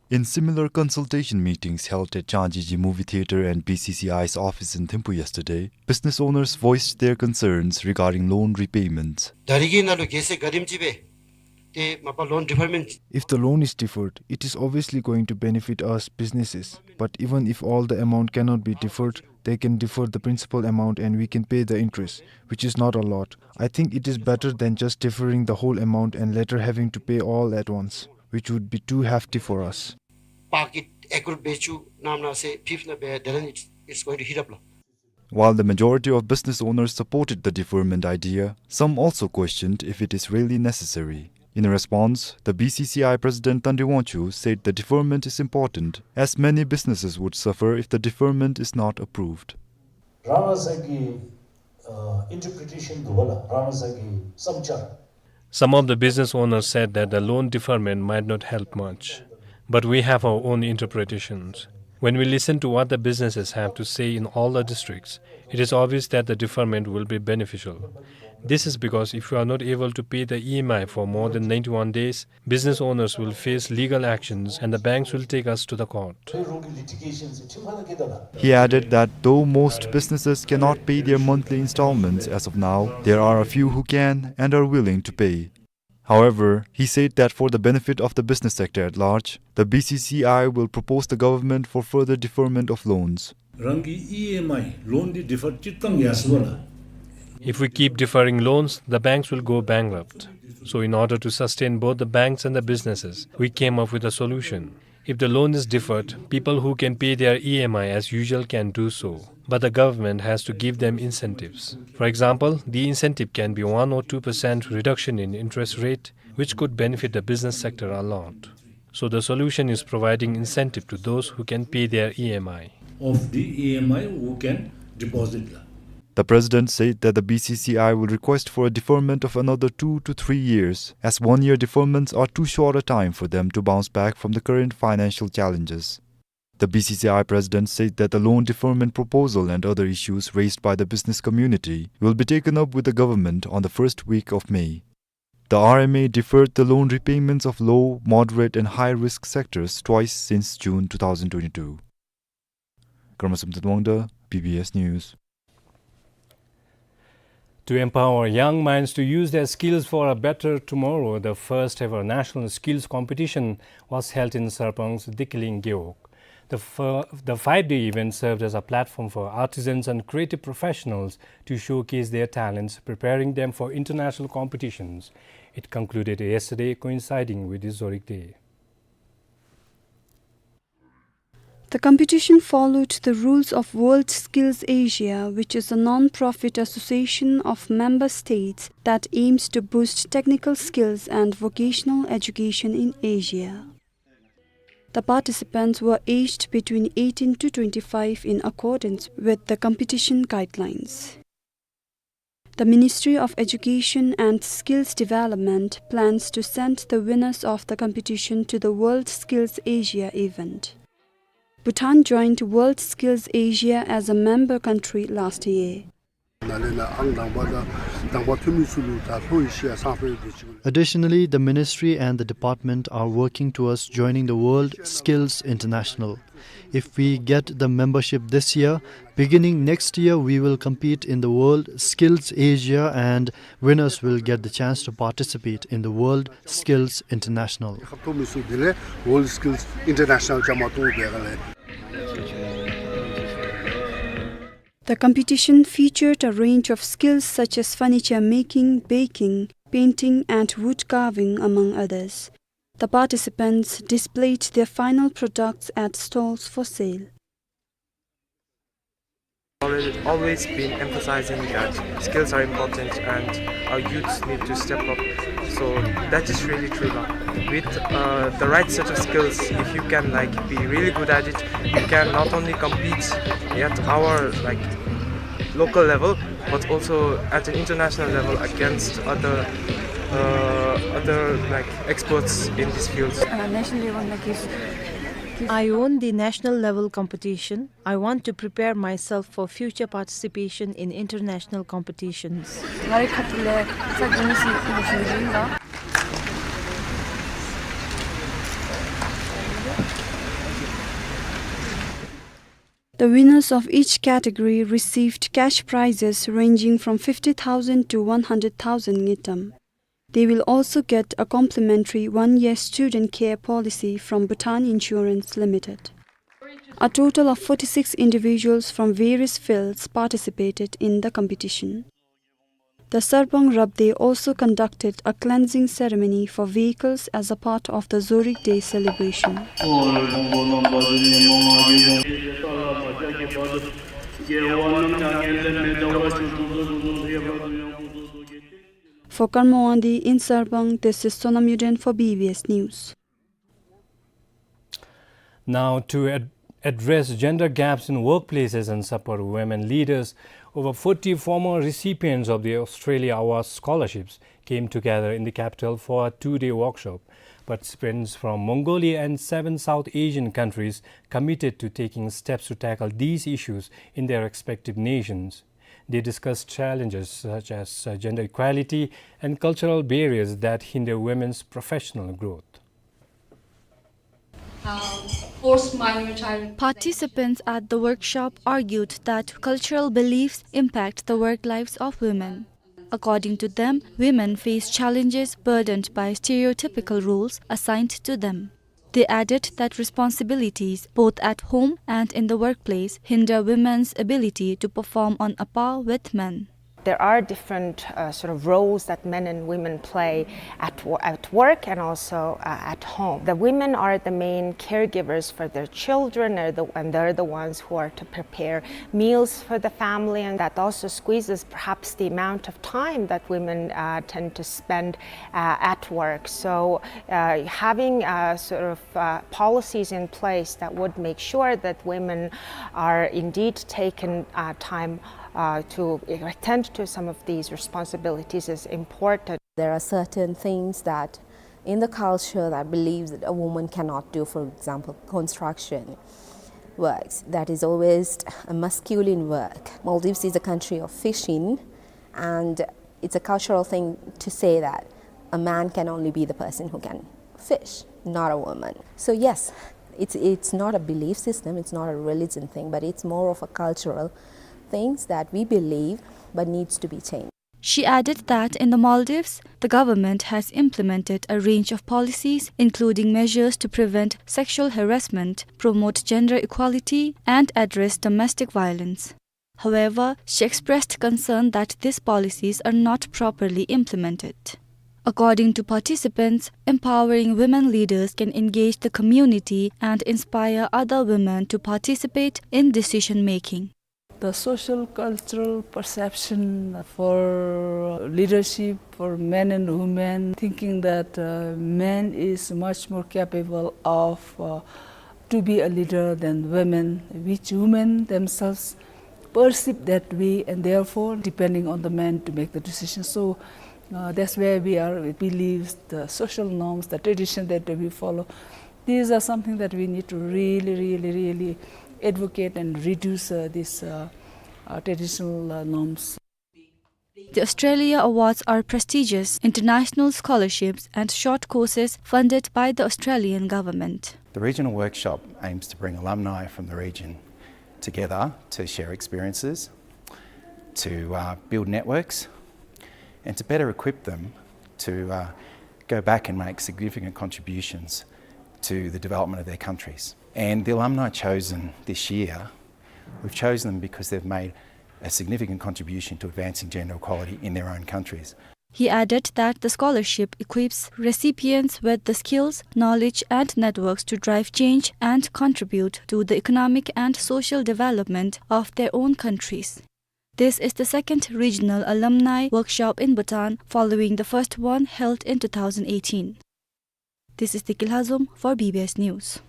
In similar consultation meetings held at Changiji Movie Theatre and B C C I's office in Thimphu yesterday, business owners voiced their concerns regarding loan repayments. ད་རེས་ཀྱི་ནང་ལུ་གལ་སྲིད་ག་དེམ་ཅིག་སྦེ་ཏེ་མ་པ་loan deferment If the loan is deferred, it is obviously going to benefit us businesses. But even if all the amount cannot be deferred, they can defer the principal amount and we can pay the interest, which is not a lot. I think it is better than just deferring the whole amount and later having to pay all at once, which would be too hefty for us. Pocket accrued value ནང་ན་ཟེར་fifth ནང་འབད་དེ་ལས་it's, it's going to heat up ལགས། While the majority of business owners supported the deferment idea, some also questioned if it is really necessary. In response, the B C C I president Tandi Wangchuk said the deferment is important, as many businesses would suffer if the deferment is not approved. རང་རང་སོའི་ཨ་interpretation འདུག་པ་ལགས། རང་རང་སོའི་བསམ་འཆར། Some of the business owners said that the loan deferment might not help much, but we have our own interpretations. When we listen to what the businesses have to say in all the districts, it is obvious that the deferment will be beneficial. This is because if you are not able to pay the E M I for more than ninety-one days, business owners will face legal actions and the banks will take us to the court. He added that though most businesses cannot pay their monthly installments as of now, there are a few who can and are willing to pay. However, he said that for the benefit of the business sector at large, the B C C I will propose the government for further deferment of loans. རང་གི་E M I loan འདི་defer ཅིག་བཏང་ཡར་སོང་བ་ལགས། If we keep deferring loans, the banks will go bankrupt. So in order to sustain both the banks and the businesses, we came up with a solution. If the loan is deferred, people who can pay their E M I as usual can do so. But the government has to give them incentives. For example, the incentive can be one or two percent reduction in interest rate, which could benefit the business sector a lot. So the solution is providing incentive to those who can pay their E M I. Of the E M I who can deposit ལགས། The president said that the B C C I will request for a deferment of another two to three years, as one-year deferments are too short a time for them to bounce back from the current financial challenges. The B C C I president said that the loan deferment proposal and other issues raised by the business community will be taken up with the government on the first week of May. The R M A deferred the loan repayments of low, moderate and high-risk sectors twice since June two thousand twenty-two. Karma Samten Wangda, B B S News. To empower young minds to use their skills for a better tomorrow, the first ever national skills competition was held in Sarpang's Dikling Gewog. The fir-, the five-day event served as a platform for artisans and creative professionals to showcase their talents, preparing them for international competitions. It concluded yesterday, coinciding with the Zorig Day. The competition followed the rules of World Skills Asia, which is a non-profit association of member states that aims to boost technical skills and vocational education in Asia. The participants were aged between eighteen to twenty-five in accordance with the competition guidelines. The Ministry of Education and Skills Development plans to send the winners of the competition to the World Skills Asia event. Bhutan joined World Skills Asia as a member country last year. Additionally, the ministry and the department are working towards joining the World Skills International. If we get the membership this year, beginning next year, we will compete in the World Skills Asia, and winners will get the chance to participate in the World Skills International. The competition featured a range of skills such as furniture making, baking, painting, and wood carving, among others. The participants displayed their final products at stalls for sale. Already, always been emphasizing that skills are important and our youths need to step up. So that is really true now. With, uh, the right set of skills, if you can, like, be really good at it, you can not only compete at our, like, local level, but also at an international level against other, uh, other, like, experts in these fields. Uh, national level, like, is I won the national level competition. I want to prepare myself for future participation in international competitions. The winners of each category received cash prizes ranging from fifty thousand to one hundred thousand ngultrum. They will also get a complimentary one-year student care policy from Bhutan Insurance Limited. A total of forty-six individuals from various fields participated in the competition. The Sarpang Rabdey also conducted a cleansing ceremony for vehicles as a part of the Zorig Day celebration. For Karma Wangdi in Sarpang, this is Sonam Yuden for B B S News. Now, to ad-, address gender gaps in workplaces and support women leaders, over forty former recipients of the Australia Award scholarships came together in the capital for a two-day workshop. Participants from Mongolia and seven South Asian countries committed to taking steps to tackle these issues in their respective nations. They discussed challenges such as, uh, gender equality and cultural barriers that hinder women's professional growth. Um, forced minor child. Participants at the workshop argued that cultural beliefs impact the work lives of women. According to them, women face challenges burdened by stereotypical roles assigned to them. They added that responsibilities, both at home and in the workplace, hinder women's ability to perform on a par with men. There are different, uh, sort of roles that men and women play at wo-, at work and also, uh, at home. The women are the main caregivers for their children, are the, and they're the ones who are to prepare meals for the family, and that also squeezes perhaps the amount of time that women, uh, tend to spend, uh, at work. So, uh, having, uh, sort of, uh, policies in place that would make sure that women are indeed taken, uh, time Uh, to attend to some of these responsibilities is important. There are certain things that in the culture that believes that a woman cannot do, for example, construction works. That is always a masculine work. Maldives is a country of fishing, and it's a cultural thing to say that a man can only be the person who can fish, not a woman. So yes, it's, it's not a belief system, it's not a religion thing, but it's more of a cultural things that we believe but needs to be changed. She added that in the Maldives, the government has implemented a range of policies, including measures to prevent sexual harassment, promote gender equality, and address domestic violence. However, she expressed concern that these policies are not properly implemented. According to participants, empowering women leaders can engage the community and inspire other women to participate in decision-making. The social cultural perception for leadership, for men and women, thinking that, uh, men is much more capable of, uh, to be a leader than women, which women themselves perceive that way, and therefore depending on the men to make the decision. So, uh, that's where we are. We believe the social norms, the tradition that we follow, these are something that we need to really, really, really advocate and reduce, uh, this, uh, uh, traditional, uh, norms. The Australia Awards are prestigious international scholarships and short courses funded by the Australian government. The regional workshop aims to bring alumni from the region together to share experiences, to, uh, build networks, and to better equip them to, uh, go back and make significant contributions to the development of their countries. And the alumni chosen this year, we've chosen them because they've made a significant contribution to advancing gender equality in their own countries. He added that the scholarship equips recipients with the skills, knowledge, and networks to drive change and contribute to the economic and social development of their own countries. This is the second regional alumni workshop in Bhutan, following the first one held in two thousand eighteen. This is Deki Lhazom for B B S News.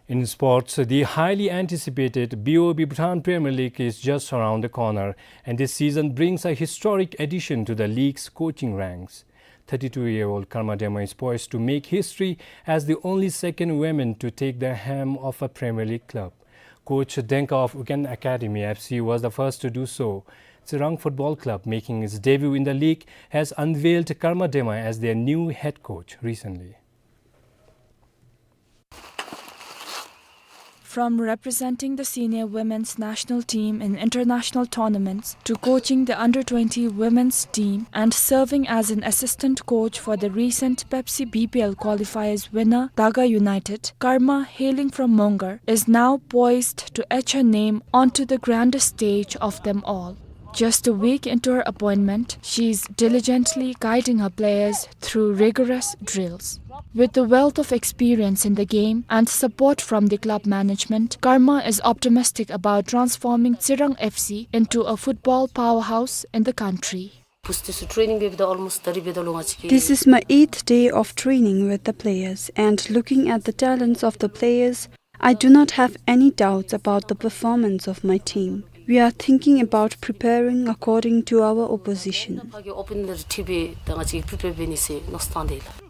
In sports, the highly anticipated B O B Bhutan Premier League is just around the corner, and this season brings a historic addition to the league's coaching ranks. Thirty-two-year-old Karma Dema is poised to make history as the only second woman to take the helm of a Premier League club. Coach Dengka of Uken Academy F C was the first to do so. Tsirang Football Club, making its debut in the league, has unveiled Karma Dema as their new head coach recently. From representing the senior women's national team in international tournaments to coaching the under twenty women's team and serving as an assistant coach for the recent Pepsi B P L qualifiers winner Daga United, Karma, hailing from Mongar, is now poised to etch her name onto the grandest stage of them all. Just a week into her appointment, she is diligently guiding her players through rigorous drills. With the wealth of experience in the game and support from the club management, Karma is optimistic about transforming Tsirang F C into a football powerhouse in the country. This is my eighth day of training with the players, and looking at the talents of the players, I do not have any doubts about the performance of my team. We are thinking about preparing according to our opposition.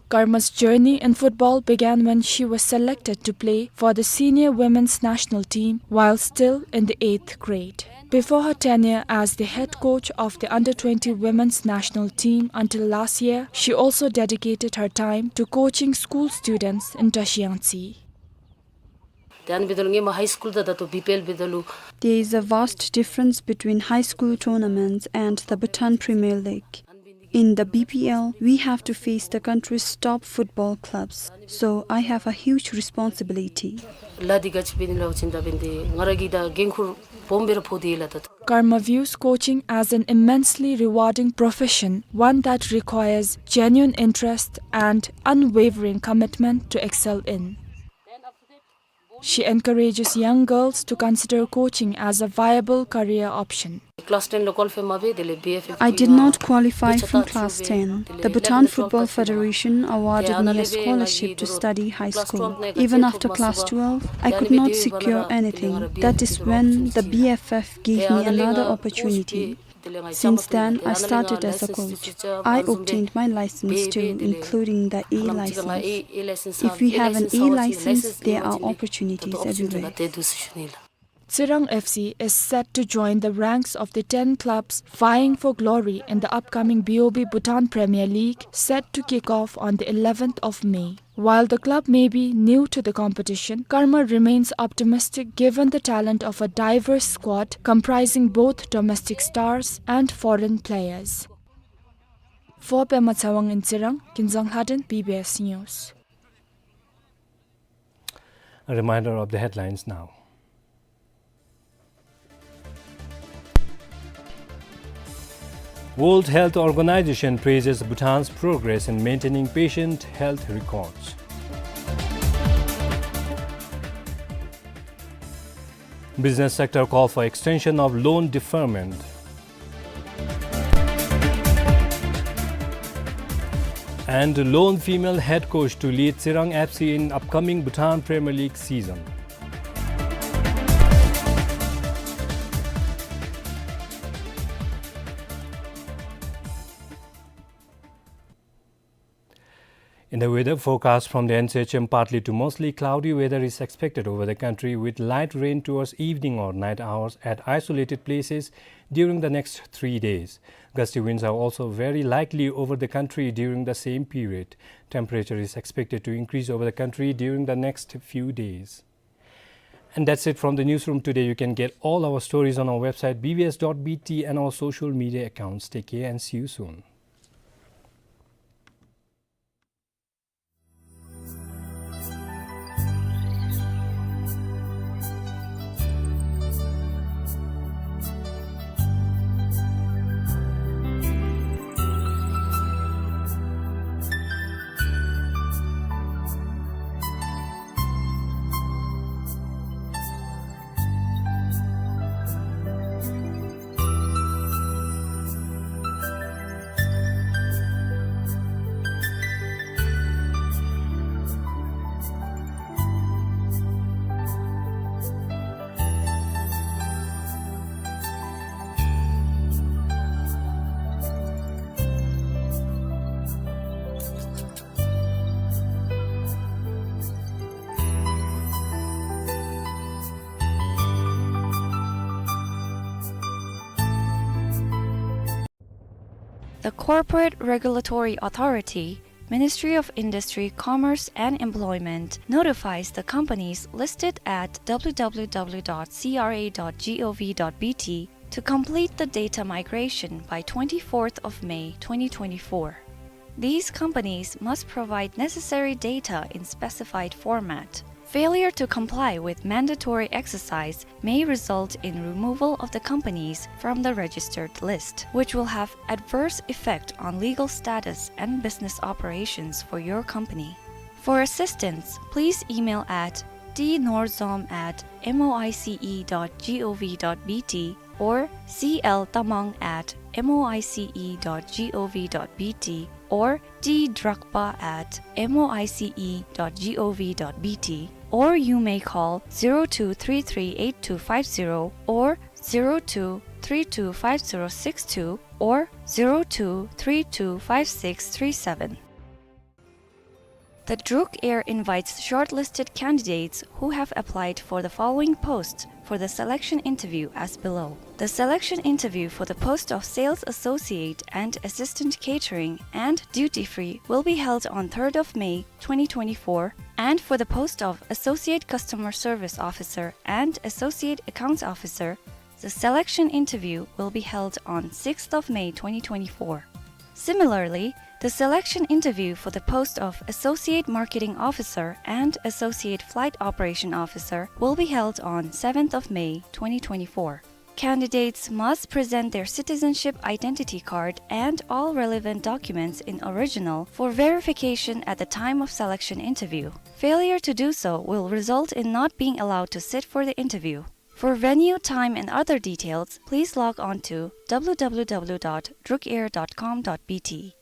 Karma's journey in football began when she was selected to play for the senior women's national team while still in the eighth grade. Before her tenure as the head coach of the under twenty women's national team until last year, she also dedicated her time to coaching school students in Tashi Yangtse. There is a vast difference between high school tournaments and the Bhutan Premier League. In the B P L, we have to face the country's top football clubs, so I have a huge responsibility. Karma views coaching as an immensely rewarding profession, one that requires genuine interest and unwavering commitment to excel in. She encourages young girls to consider coaching as a viable career option. Class ten ལུ་ཀོ་ལི་ཕའི་མ་འབད། དེ་ལས་བི་ཨེཕ་ཨེཕ་I did not qualify from class ten. The Bhutan Football Federation awarded me a scholarship to study high school. Even after class twelve, I could not secure anything. That is when the B F F gave me another opportunity. Since then, I started as a coach. I obtained my license too, including the A license. If we have an A license, there are opportunities everywhere. Tsirang F C is set to join the ranks of the ten clubs vying for glory in the upcoming B O B Bhutan Premier League, set to kick off on the eleventh of May. While the club may be new to the competition, Karma remains optimistic given the talent of a diverse squad comprising both domestic stars and foreign players. For Pema Tshewang in Tsirang, Kinzang Lhaden, B B S News. A reminder of the headlines now. World Health Organization praises Bhutan's progress in maintaining patient health records. Business sector call for extension of loan deferment. And lone female head coach to lead Tsirang F C in upcoming Bhutan Premier League season. In the weather forecast from the N C H M, partly to mostly cloudy weather is expected over the country, with light rain towards evening or night hours at isolated places during the next three days. Gusty winds are also very likely over the country during the same period. Temperature is expected to increase over the country during the next few days. And that's it from the newsroom today. You can get all our stories on our website, B B S dot B T, and our social media accounts. Take care and see you soon. The Corporate Regulatory Authority, Ministry of Industry, Commerce and Employment notifies the companies listed at W W W dot C R A dot G O V dot B T to complete the data migration by twenty-fourth of May twenty twenty-four. These companies must provide necessary data in specified format. Failure to comply with mandatory exercise may result in removal of the companies from the registered list, which will have adverse effect on legal status and business operations for your company. For assistance, please email at T Norzom at M O I C E dot G O V dot B T or C L Tamang at M O I C E dot G O V dot B T or T Drakpa at M O I C E dot G O V dot B T, or you may call zero two three three eight two five zero or zero two three two five zero six two or zero two three two five six three seven. The Druk Air invites shortlisted candidates who have applied for the following posts for the selection interview as below. The selection interview for the post of Sales Associate and Assistant Catering and Duty Free will be held on third of May twenty twenty-four, and for the post of Associate Customer Service Officer and Associate Accounts Officer, the selection interview will be held on sixth of May twenty twenty-four. Similarly, the selection interview for the post of Associate Marketing Officer and Associate Flight Operation Officer will be held on seventh of May twenty twenty-four. Candidates must present their citizenship identity card and all relevant documents in original for verification at the time of selection interview. Failure to do so will result in not being allowed to sit for the interview. For venue, time, and other details, please log on to w w w dot drukair dot com dot b t.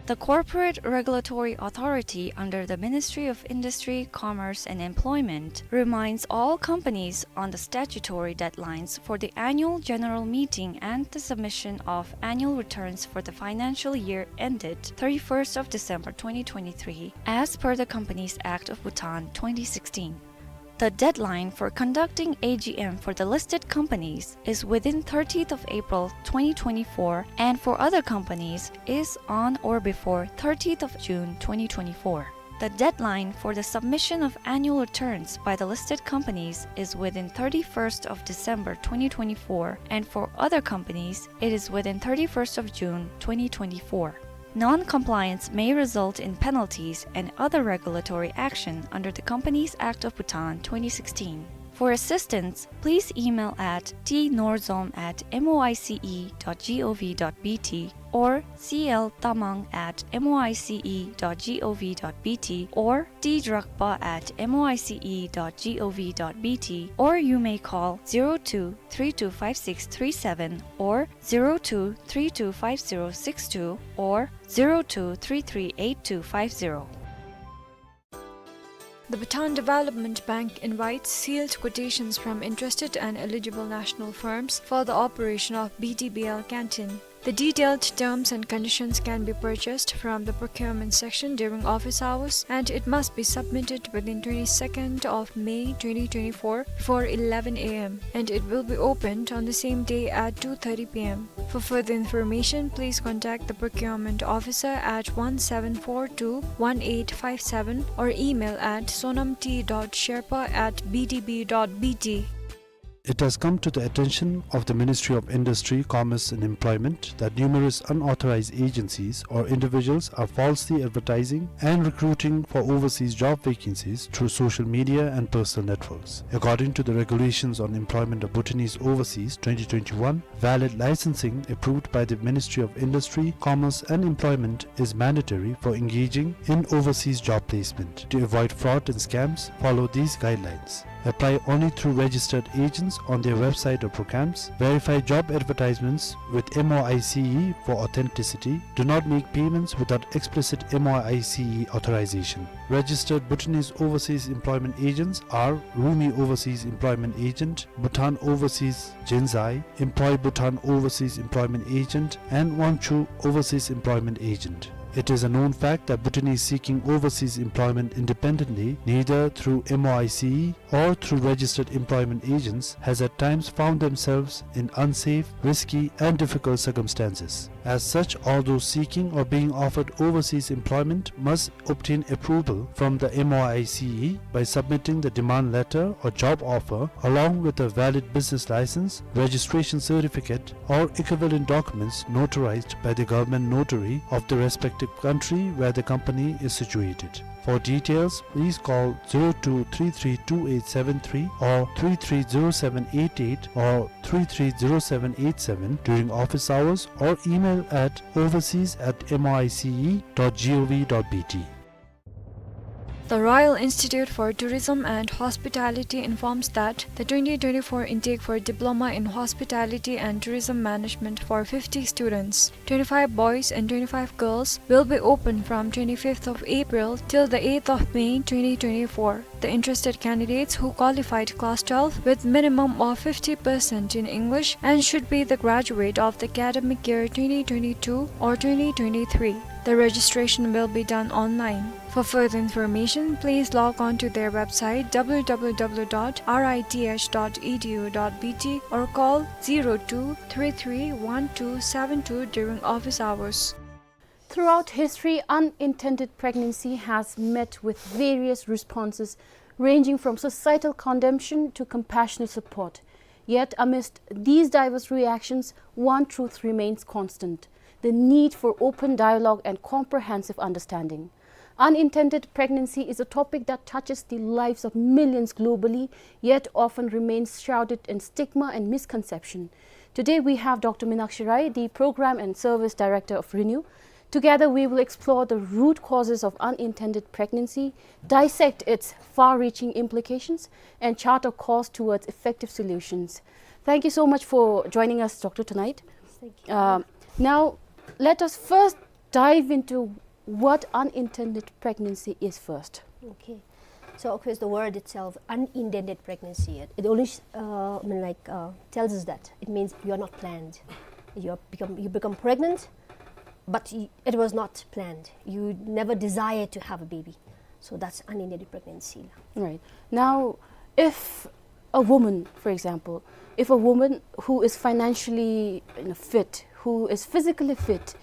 The corporate regulatory authority under the Ministry of Industry, Commerce, and Employment reminds all companies on the statutory deadlines for the annual general meeting and the submission of annual returns for the financial year ended thirty-first of December twenty twenty-three, as per the Companies Act of Bhutan twenty sixteen. The deadline for conducting A G M for the listed companies is within thirtieth of April twenty twenty-four, and for other companies is on or before thirtieth of June twenty twenty-four. The deadline for the submission of annual returns by the listed companies is within thirty-first of December twenty twenty-four, and for other companies, it is within thirty-first of June twenty twenty-four. Non-compliance may result in penalties and other regulatory action under the Companies Act of Bhutan twenty sixteen. For assistance, please email at t norzom at moice dot gov dot b t or c l tamang at moice dot gov dot b t or t drakpa at moice dot gov dot b t, or you may call zero two three two five six three seven or zero two three two five zero six two or zero two three three eight two five zero. The Bhutan Development Bank invites sealed quotations from interested and eligible national firms for the operation of B D B L canteen. The detailed terms and conditions can be purchased from the procurement section during office hours, and it must be submitted within twenty-second of May twenty twenty-four before eleven a m, and it will be opened on the same day at two thirty p m. For further information, please contact the procurement officer at one seven four two one eight five seven or email at sonam t dot sherpa at b d b dot b t. It has come to the attention of the Ministry of Industry, Commerce and Employment that numerous unauthorized agencies or individuals are falsely advertising and recruiting for overseas job vacancies through social media and personal networks. According to the Regulations on Employment of Bhutanese Overseas twenty twenty-one, valid licensing approved by the Ministry of Industry, Commerce and Employment is mandatory for engaging in overseas job placement. To avoid fraud and scams, follow these guidelines. Apply only through registered agents on their website or programs. Verify job advertisements with M O I C E for authenticity. Do not make payments without explicit M O I C E authorization. Registered Bhutanese overseas employment agents are Rumi Overseas Employment Agent, Bhutan Overseas Jinzai, Employ Bhutan Overseas Employment Agent, and Wangchu Overseas Employment Agent. It is a known fact that Bhutanese seeking overseas employment independently, neither through M O I C E or through registered employment agents, has at times found themselves in unsafe, risky, and difficult circumstances. As such, all those seeking or being offered overseas employment must obtain approval from the M O I C E by submitting the demand letter or job offer along with a valid business license, registration certificate, or equivalent documents notarized by the government notary of the respective country where the company is situated. For details, please call zero two three three two eight seven three or three three zero seven eight eight or three three zero seven eight seven during office hours or email at overseas at M O I C E dot gov dot B T. The Royal Institute for Tourism and Hospitality informs that the twenty twenty-four intake for Diploma in Hospitality and Tourism Management for fifty students, twenty-five boys and twenty-five girls, will be open from twenty-fifth of April till the eighth of May twenty twenty-four. The interested candidates who qualified class twelve with minimum of fifty percent in English and should be the graduate of the academic year twenty twenty-two or twenty twenty-three. The registration will be done online. For further information, please log on to their website w w w dot r i t h dot e d u dot b t or call zero two three three one two seven two during office hours. Throughout history, unintended pregnancy has met with various responses, ranging from societal condemnation to compassionate support. Yet, amidst these diverse reactions, one truth remains constant: the need for open dialogue and comprehensive understanding. Unintended pregnancy is a topic that touches the lives of millions globally, yet often remains shrouded in stigma and misconception. Today, we have Doctor Minakshi Rai, the Program and Service Director of RENEW, Together, we will explore the root causes of unintended pregnancy, dissect its far-reaching implications, and chart a course towards effective solutions. Thank you so much for joining us, Doctor, tonight. Thank you. Um, now, let us first dive into what unintended pregnancy is first. Okay. So, of course, the word itself, unintended pregnancy, it, it only, uh, I mean, like, uh, tells us that it means you are not planned. You are become, you become pregnant, but y-, it was not planned. You never desired to have a baby. So that's unintended pregnancy. Right. Now, if a woman, for example, if a woman who is financially, you know, fit, who is physically fit,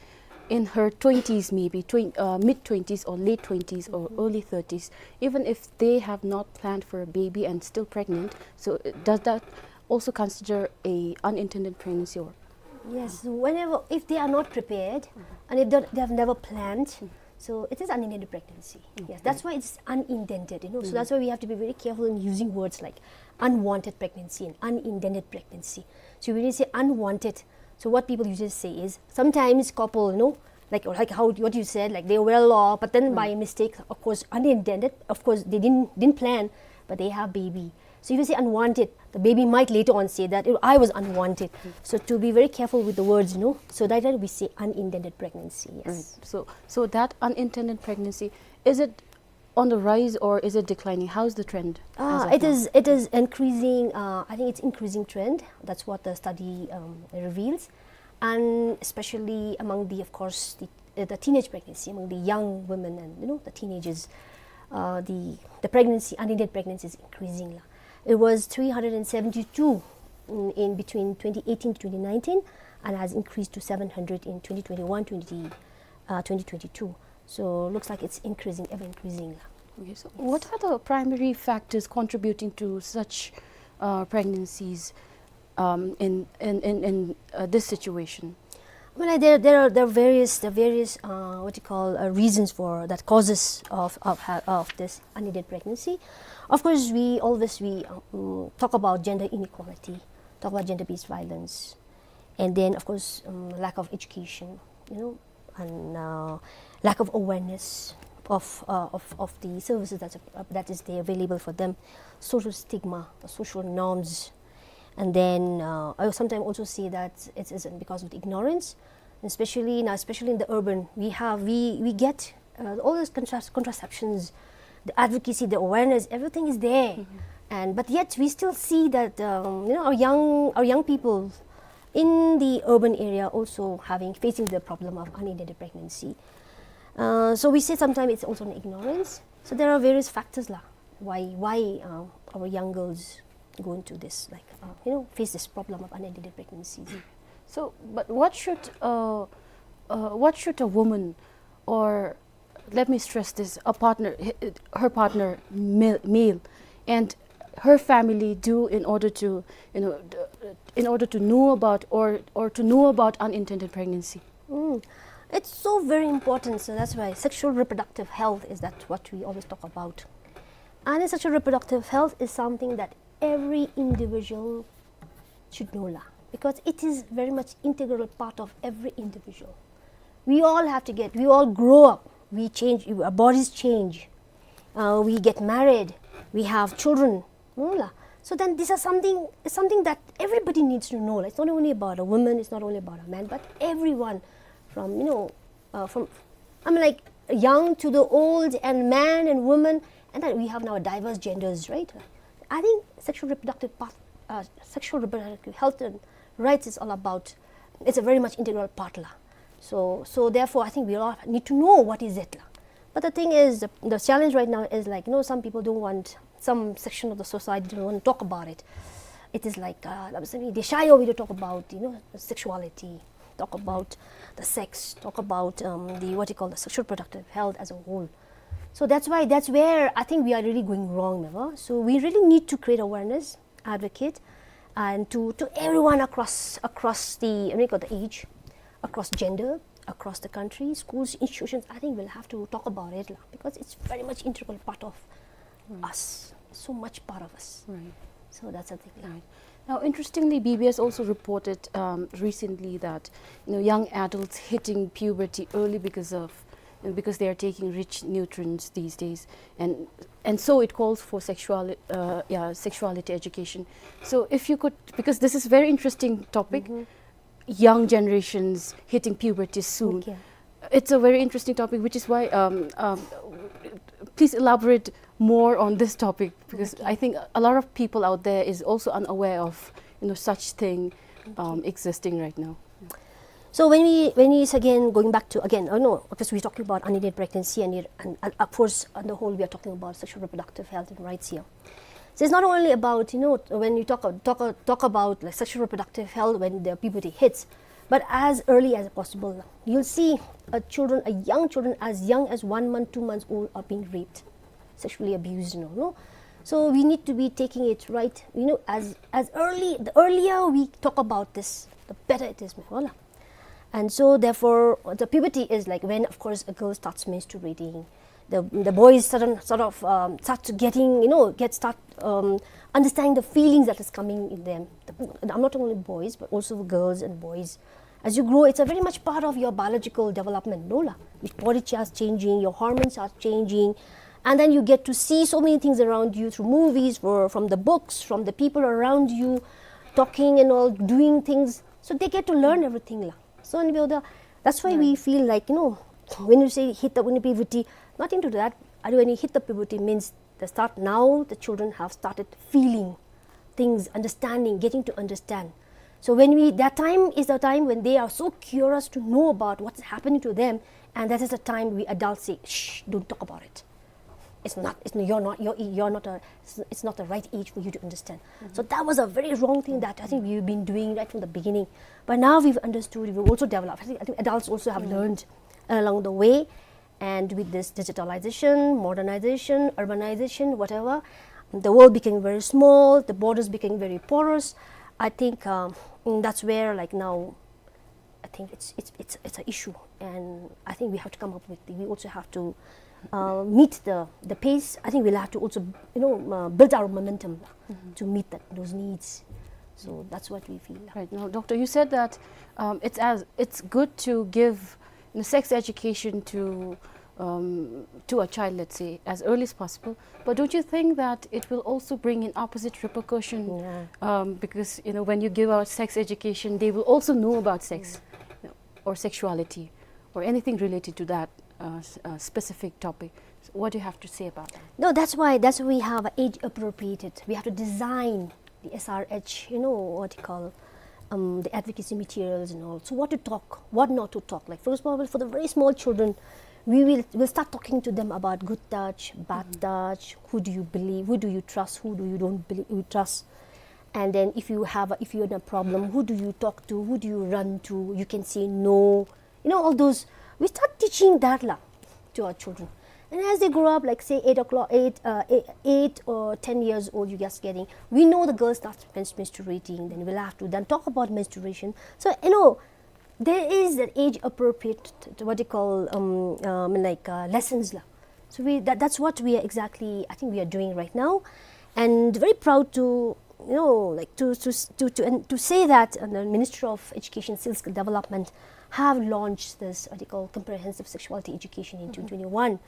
in her twenties, maybe twen-, uh, mid twenties or late twenties or early thirties, even if they have not planned for a baby and still pregnant, so, uh, does that also consider a unintended pregnancy or? Yes, whenever, if they are not prepared, and if they, they have never planned, so it is unintended pregnancy. Yes, okay, that's why it's unintended, you know. So that's why we have to be very careful in using words like unwanted pregnancy and unintended pregnancy. So when you say unwanted, so what people usually say is, sometimes couple, you know, like, like how, what you said, like, they were well off, but then by mistake, of course, unintended, of course, they didn't, didn't plan, but they have baby. So if you say unwanted, the baby might later on say that, "Oh, I was unwanted." So to be very careful with the words, you know, so that we say unintended pregnancy, yes. Right. So, so that unintended pregnancy, is it on the rise or is it declining? How's the trend as of now? Ah, it is, it is increasing, uh, I think it's increasing trend. That's what the study, um, reveals. And especially among the, of course, the, uh, the teenage pregnancy, among the young women and, you know, the teenagers, uh, the, the pregnancy, unintended pregnancy is increasing la. It was three hundred and seventy-two in, in between twenty eighteen to twenty nineteen and has increased to seven hundred in twenty twenty-one, twenty, uh, twenty twenty-two. So looks like it's increasing, ever increasing la. Okay, so what are the primary factors contributing to such, uh, pregnancies, um, in, in, in, in, uh, this situation? Well, there, there are, there are various, there are various, uh, what you call, uh, reasons for that, causes of, of ha-, of this unintended pregnancy. Of course, we always, we, um, talk about gender inequality, talk about gender-based violence, and then, of course, um, lack of education, you know, and, uh, lack of awareness of, uh, of, of the services that's, uh, that is there available for them, social stigma, the social norms, and then, uh, I sometimes also see that it is because of the ignorance, especially now, especially in the urban, we have, we, we get, uh, all those contras-, contraceptions, the advocacy, the awareness, everything is there. And, but yet we still see that, um, you know, our young, our young people in the urban area also having, facing the problem of unintended pregnancy. Uh, so we say sometimes it's also an ignorance. So there are various factors la, why, why, uh, our young girls go into this, like, uh, you know, face this problem of unintended pregnancies. So, but what should, uh, uh, what should a woman, or let me stress this, a partner, h-, her partner, male, male, and her family do in order to, you know, d-, in order to know about or, or to know about unintended pregnancy? Mm. It's so very important, so that's why sexual reproductive health is that what we always talk about. And sexual reproductive health is something that every individual should know la, because it is very much integral part of every individual. We all have to get, we all grow up, we change, our bodies change, uh, we get married, we have children, no la. So then these are something, something that everybody needs to know la. It's not only about a woman, it's not only about a man, but everyone from, you know, uh, from, I mean, like, young to the old, and man and woman, and then we have now diverse genders, right? I think sexual reproductive path, uh, sexual reproductive health and rights is all about, it's a very much integral part la. So, so therefore, I think we all need to know what is it la. But the thing is, the, the challenge right now is, like, you know, some people don't want, some section of the society don't want to talk about it. It is like, uh, they shy away to talk about, you know, sexuality, talk about the sex, talk about, um, the, what you call, the sexual productive health as a whole. So that's why, that's where I think we are really going wrong, never? So we really need to create awareness, advocate, and to, to everyone across, across the, what you call, the age, across gender, across the country, schools, institutions, I think we'll have to talk about it la, because it's very much integral part of us, so much part of us. Right. So that's the thing. Right. Now, interestingly, B B S also reported, um, recently that, you know, young adults hitting puberty early because of, you know, because they are taking rich nutrients these days, and and so it calls for sexual, uh, yeah, sexuality education. So if you could, because this is very interesting topic, young generations hitting puberty soon. Okay. It's a very interesting topic, which is why, um, um, please elaborate more on this topic, because I think a lot of people out there is also unaware of, you know, such thing, um, existing right now. So when we, when we, again, going back to, again, oh no, because we're talking about unintended pregnancy and, it, and, and of course, on the whole, we are talking about sexual reproductive health and rights here. So it's not only about, you know, when you talk, talk, talk about, like, sexual reproductive health when the puberty hits, but as early as possible. You'll see, uh, children, uh, young children as young as one month, two months old are being raped, sexually abused, you know, no? So we need to be taking it right, you know, as, as early, the earlier we talk about this, the better it is, meh, voila. And so therefore, the puberty is, like, when, of course, a girl starts menstruating, the, the boys sudden, sort of, um, start to getting, you know, get, start, um, understanding the feelings that is coming in them. The, I'm not only boys, but also girls and boys. As you grow, it's a very much part of your biological development, no la? Your body starts changing, your hormones are changing, and then you get to see so many things around you through movies, for, from the books, from the people around you, talking and all, doing things. So they get to learn everything la. So, and we are the, that's why we feel like, you know, when you say hit the, when you puberty, nothing to that. When you hit the puberty means the start now, the children have started feeling things, understanding, getting to understand. So when we, that time is the time when they are so curious to know about what's happening to them, and that is the time we adults say, "Shh, don't talk about it. It's not, it's not, you're not, you're, you're not a, it's, it's not the right age for you to understand." So that was a very wrong thing that I think we've been doing right from the beginning. But now we've understood, we've also developed. I think, I think adults also have learned along the way. And with this digitalization, modernization, urbanization, whatever, the world became very small, the borders became very porous. I think, um, mm, that's where, like, now, I think it's, it's, it's, it's an issue, and I think we have to come up with, we also have to, uh, meet the, the pace. I think we'll have to also, you know, uh, build our momentum to meet that, those needs. So that's what we feel. Right. Now, doctor, you said that, um, it's as, it's good to give, you know, sex education to, um, to a child, let's say, as early as possible. But don't you think that it will also bring in opposite repercussion? Yeah. Um, because, you know, when you give out sex education, they will also know about sex, you know, or sexuality, or anything related to that, uh, s-, uh, specific topic. So what do you have to say about that? No, that's why, that's why we have age appropriated. We have to design the S R H, you know, what you call, um, the advocacy materials and all. So what to talk, what not to talk. Like, for example, for the very small children, we will, we'll start talking to them about good touch, bad touch, who do you believe, who do you trust, who do you don't believe, you trust. And then if you have a, if you're in a problem, who do you talk to, who do you run to? You can say no. You know, all those, we start teaching that la to our children. And as they grow up, like, say, eight o'clock, eight, uh, eight, eight or ten years old, you just getting, we know the girl starts mens-, menstruating, then we'll have to then talk about menstruation. So, you know, there is that age appropriate, what you call, um, um, like, uh, lessons la. So we, that, that's what we are exactly, I think we are doing right now. And very proud to, you know, like, to, to, to, to, and to say that, uh, the Ministry of Education Skills Development have launched this, what they call, comprehensive sexuality education in twenty twenty-one.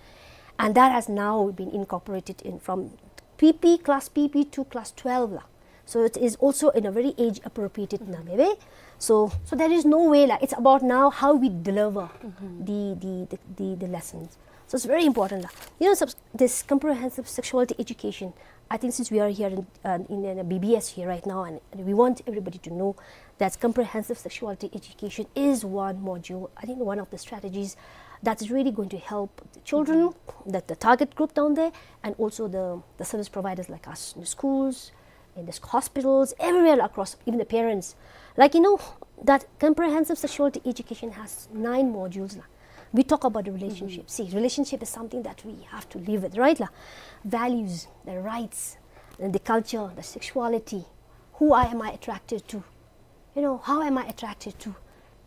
And that has now been incorporated in from P P, class P P to class twelve la. So it is also in a very age appropriate na, maybe. So, so there is no way la. It's about now how we deliver the, the, the, the, the lessons. So it's very important la. You know, subs-, this comprehensive sexuality education, I think since we are here in, uh, in, in a B B S here right now, and, and we want everybody to know that comprehensive sexuality education is one module, I think one of the strategies that's really going to help the children, that the target group down there, and also the, the service providers like us in the schools, in the hospitals, everywhere across, even the parents. Like, you know, that comprehensive sexuality education has nine modules la. We talk about the relationship. See, relationship is something that we have to live with, right la? Values, the rights, and the culture, the sexuality. Who I, am I attracted to? You know, how am I attracted to?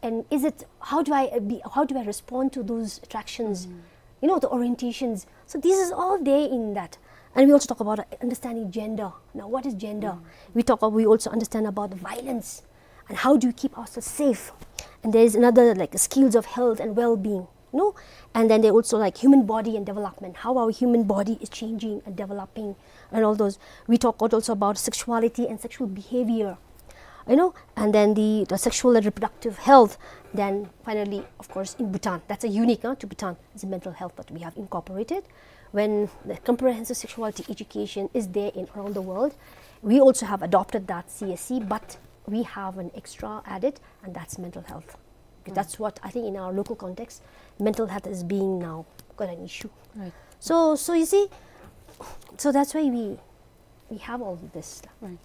And is it, how do I, uh, be, how do I respond to those attractions? You know, the orientations. So this is all there in that. And we also talk about understanding gender. Now, what is gender? We talk, we also understand about the violence and how do we keep ourselves safe. And there is another, like, skills of health and well-being, no? And then they also, like, human body and development, how our human body is changing and developing and all those. We talk also about sexuality and sexual behavior, you know, and then the, the sexual and reproductive health. Then finally, of course, in Bhutan, that's a unique, uh, to Bhutan, is the mental health that we have incorporated. When the comprehensive sexuality education is there in around the world, we also have adopted that C S C, but we have an extra added, and that's mental health. Because that's what I think in our local context, mental health is being now quite an issue. Right. So, so you see, so that's why we, we have all this. Right.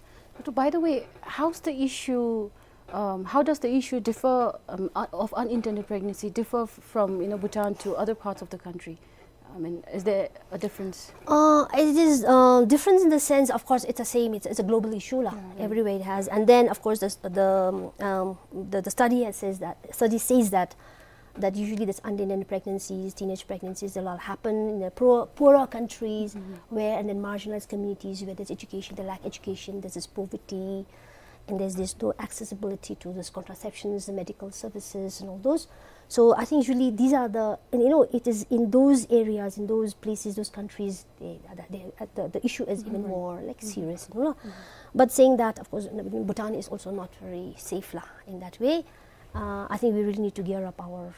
But by the way, how's the issue, um, how does the issue differ, um, uh, of unintended pregnancy differ f-, from, you know, Bhutan to other parts of the country? I mean, is there a difference? Uh, it is, uh, difference in the sense, of course, it's the same. It's, it's a global issue, lah. Yeah, yeah. Everywhere it has. And then, of course, the, the, um, the, the study has says that, study says that, that usually this unintended pregnancies, teenage pregnancies, they all happen in the poor, poorer countries where, and then marginalized communities where there's education, they lack education, there's this poverty, and there's this no accessibility to those contraceptions, the medical services, and all those. So I think usually these are the, and, you know, it is in those areas, in those places, those countries, they, they, uh, the, the issue is even more, like, serious, you know. But saying that, of course, Bhutan is also not very safe, lah, in that way. Uh, I think we really need to gear up our,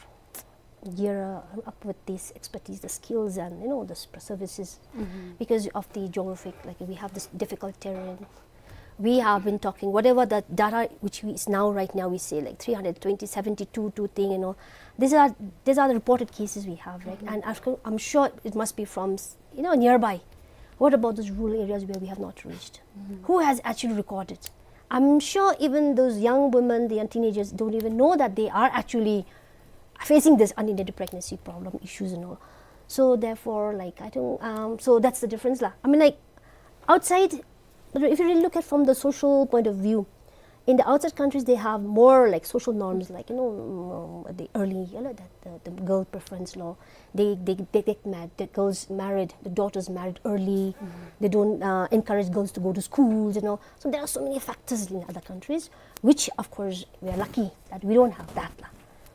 gear, uh, up with this expertise, the skills, and, you know, the s-, services, because of the geographic, like, we have this difficult terrain. We have been talking, whatever the data which we, is now, right now, we say, like, three hundred twenty, seventy-two, two thing, you know. These are, these are the reported cases we have, right? And I've, I'm sure it must be from, s-, you know, nearby. What about those rural areas where we have not reached? Who has actually recorded? I'm sure even those young women, the young teenagers don't even know that they are actually facing this unintended pregnancy problem issues and all. So therefore, like, I don't, um, so that's the difference, lah. I mean, like, outside, but if you really look at from the social point of view, in the outside countries, they have more, like, social norms, like, you know, um, the early, you know, the, the, the girl preference law. They, they, they get married, the girls married, the daughters married early. They don't, uh, encourage girls to go to schools, you know. So there are so many factors in other countries, which, of course, we are lucky that we don't have that, lah.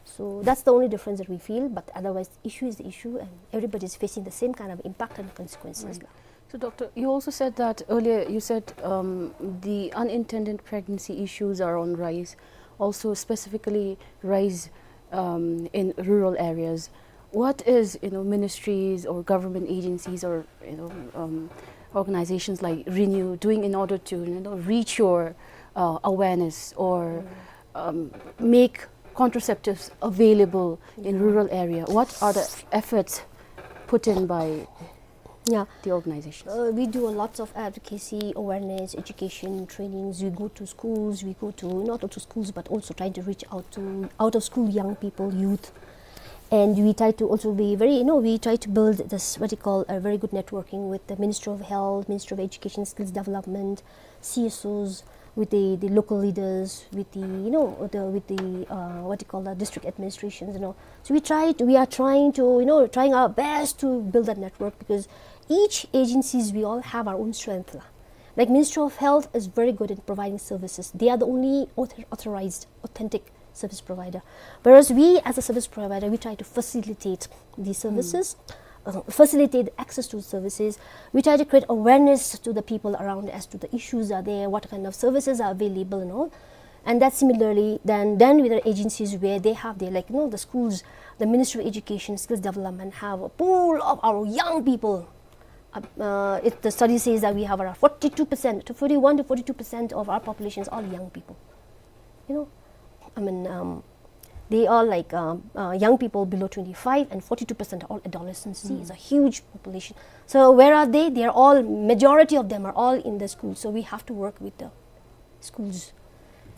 So that's the only difference that we feel, but otherwise, the issue is the issue, and everybody is facing the same kind of impact and consequences, lah. So, Doctor, you also said that earlier, you said, um, the unintended pregnancy issues are on rise, also specifically rise, um, in rural areas. What is, you know, ministries or government agencies or, you know, um, organizations like Renew doing in order to, you know, reach your, uh, awareness or, um, make contraceptives available in rural area? What are the efforts put in by the organizations? Uh, we do a lots of advocacy, awareness, education, trainings. We go to schools, we go to, not only schools, but also trying to reach out to out of school young people, youth. And we try to also be very, you know, we try to build this, what you call, a very good networking with the Ministry of Health, Ministry of Education, Skills Development, C S Os, with the, the local leaders, with the, you know, the, with the, uh, what you call, the district administrations, you know. So we try to, we are trying to, you know, trying our best to build that network, because each agencies, we all have our own strength, lah. Like, Ministry of Health is very good in providing services. They are the only author-, authorized, authentic service provider. Whereas we, as a service provider, we try to facilitate the services, uh, facilitate access to services. We try to create awareness to the people around as to the issues are there, what kind of services are available and all. And that similarly, then, then with the agencies where they have their, like, you know, the schools, the Ministry of Education, Skills Development have a pool of our young people. Uh, uh, it, the study says that we have around forty-two percent, to forty-one to forty-two percent of our population is all young people. You know, I mean, um, they are, like, um, uh, young people below twenty-five, and forty-two percent are all adolescents. See, it's a huge population. So where are they? They are all, majority of them are all in the school. So we have to work with the schools.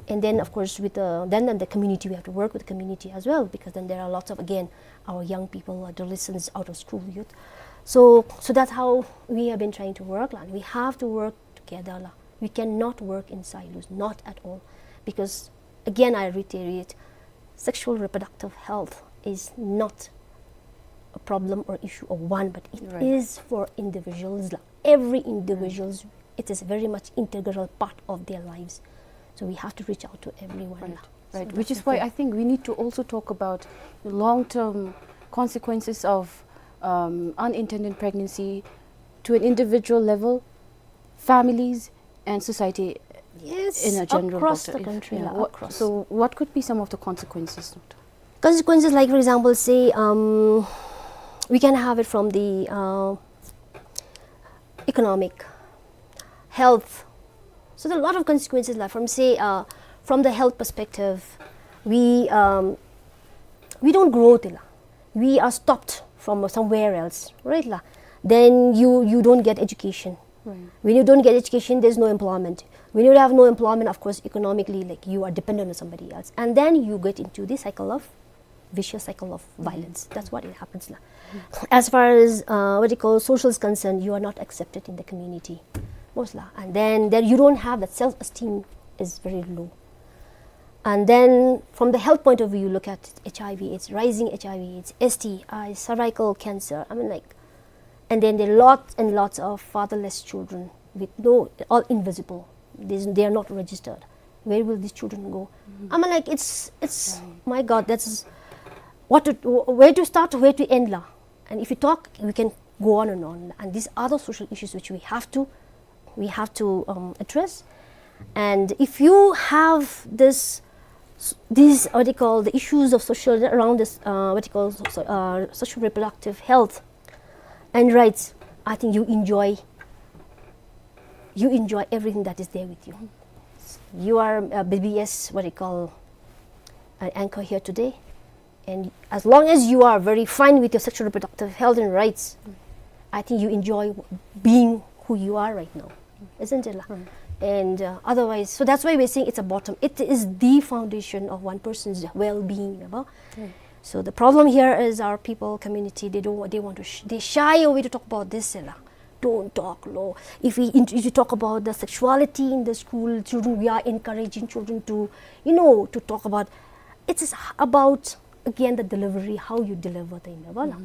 And then, of course, with the, then, then the community, we have to work with the community as well, because then there are lots of, again, our young people, adolescents, out of school youth. So, so that's how we have been trying to work, lah. We have to work together, lah. We cannot work in silos, not at all, because, again, I reiterate, sexual reproductive health is not a problem or issue of one, but it is for individuals, lah. every individual's, it is very much integral part of their lives. So we have to reach out to everyone. Right, right. Which is why I think we need to also talk about the long-term consequences of, um, unintended pregnancy to an individual level, families, and society in a general, across the country, yeah, la, what, across. So what could be some of the consequences, doctor? Consequences, like, for example, say, um, we can have it from the, uh, economic, health. So there are a lot of consequences, like, from, say, uh, from the health perspective, we, um, we don't grow, tila. We are stopped from somewhere else, right, la? Then you, you don't get education. Right. When you don't get education, there's no employment. When you have no employment, of course, economically, like, you are dependent on somebody else. And then you get into the cycle of, vicious cycle of violence. That's what it happens, la. As far as, uh, what you call, social is concerned, you are not accepted in the community, most la. And then, then you don't have that, self-esteem is very low. And then from the health point of view, you look at H I V AIDS, rising H I V AIDS, S T I, cervical cancer. I mean, like, and then there are lots and lots of fatherless children with no, all invisible. There's, they are not registered. Where will these children go? I mean, like, it's, it's, my God, that's what to, where to start, where to end, la. And if you talk, we can go on and on. And these are the social issues which we have to, we have to, um, address. And if you have this, s-, these, what you call, the issues of social, around this, uh, what you call, so, so, uh, social reproductive health and rights, I think you enjoy, you enjoy everything that is there with you. You are a B B S, what you call, an anchor here today. And as long as you are very fine with your sexual reproductive health and rights, I think you enjoy being who you are right now, isn't it, la? Right. And, uh, otherwise, so that's why we're saying it's a bottom. It is the foundation of one person's well-being, you know? Right. So the problem here is our people, community, they don't wa-, they want to sh-, they shy away to talk about this, la. Don't talk, lo. If we int-, if you talk about the sexuality in the school, children, we are encouraging children to, you know, to talk about, it is about, again, the delivery, how you deliver the, you know, la.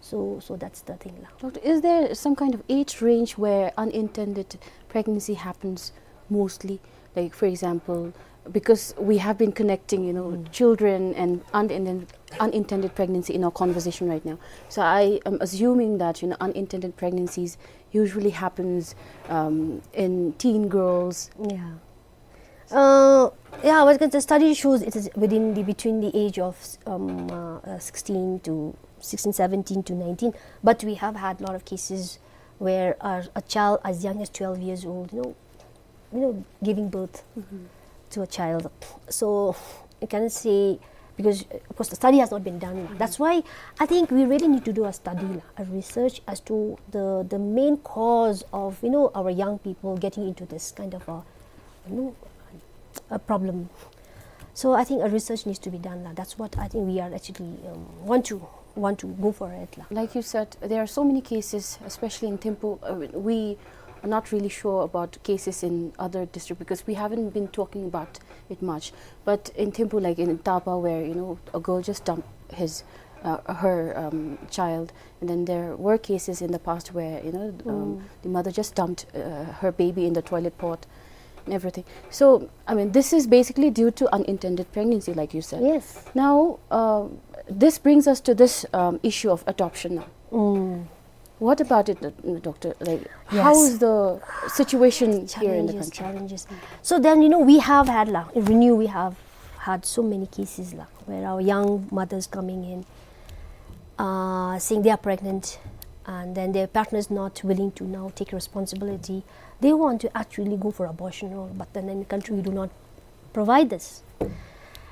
So, so that's the thing, la. Doctor, is there some kind of age range where unintended pregnancy happens mostly? Like, for example, because we have been connecting, you know, children and unintended, unintended pregnancy in our conversation right now. So I am assuming that, you know, unintended pregnancies usually happens, um, in teen girls. Yeah. Uh, yeah, what can the study shows it is within the, between the age of, um, uh, uh, sixteen to, sixteen, seventeen to nineteen. But we have had a lot of cases where a, a child as young as twelve years old, you know, you know, giving birth to a child. So you can say, because, uh, of course, the study has not been done. That's why I think we really need to do a study, la, a research as to the, the main cause of, you know, our young people getting into this kind of a, you know, a problem. So I think a research needs to be done, la. That's what I think we are actually, um, want to, want to go for it, la. Like you said, there are so many cases, especially in Thimphu. Uh, we are not really sure about cases in other district because we haven't been talking about it much. But in Thimphu, like in Tapa, where, you know, a girl just dumped his, uh, her, um, child, and then there were cases in the past where, you know, um, the mother just dumped, uh, her baby in the toilet pot and everything. So, I mean, this is basically due to unintended pregnancy, like you said. Yes. Now, uh, this brings us to this, um, issue of adoption now. What about it, uh, doctor? Like, how is the situation here in the country? Challenges, challenges. So then, you know, we have had, la, in Renew, we have had so many cases, la, where our young mothers coming in, uh, saying they are pregnant, and then their partner is not willing to now take responsibility. They want to actually go for abortion, all, but then in the country we do not provide this.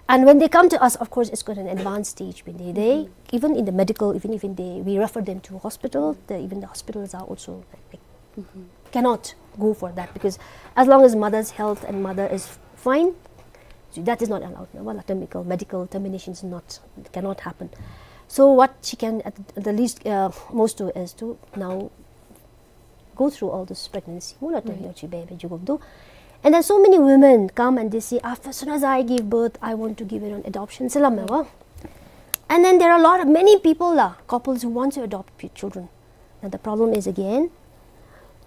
And when they come to us, of course, it's got an advanced stage. When they, they even in the medical, even, even they, we refer them to hospital. The, even the hospitals are also, like, cannot go for that, because as long as mother's health and mother is fine, so that is not allowed. No, well, termical, medical termination is not, cannot happen. So what she can at the least, uh, most do is to now go through all this pregnancy. Right. And then so many women come and they say, "After, as soon as I give birth, I want to give it on adoption." Salam, right. And then there are a lot of, many people, la, couples who want to adopt p-, children. Now the problem is again,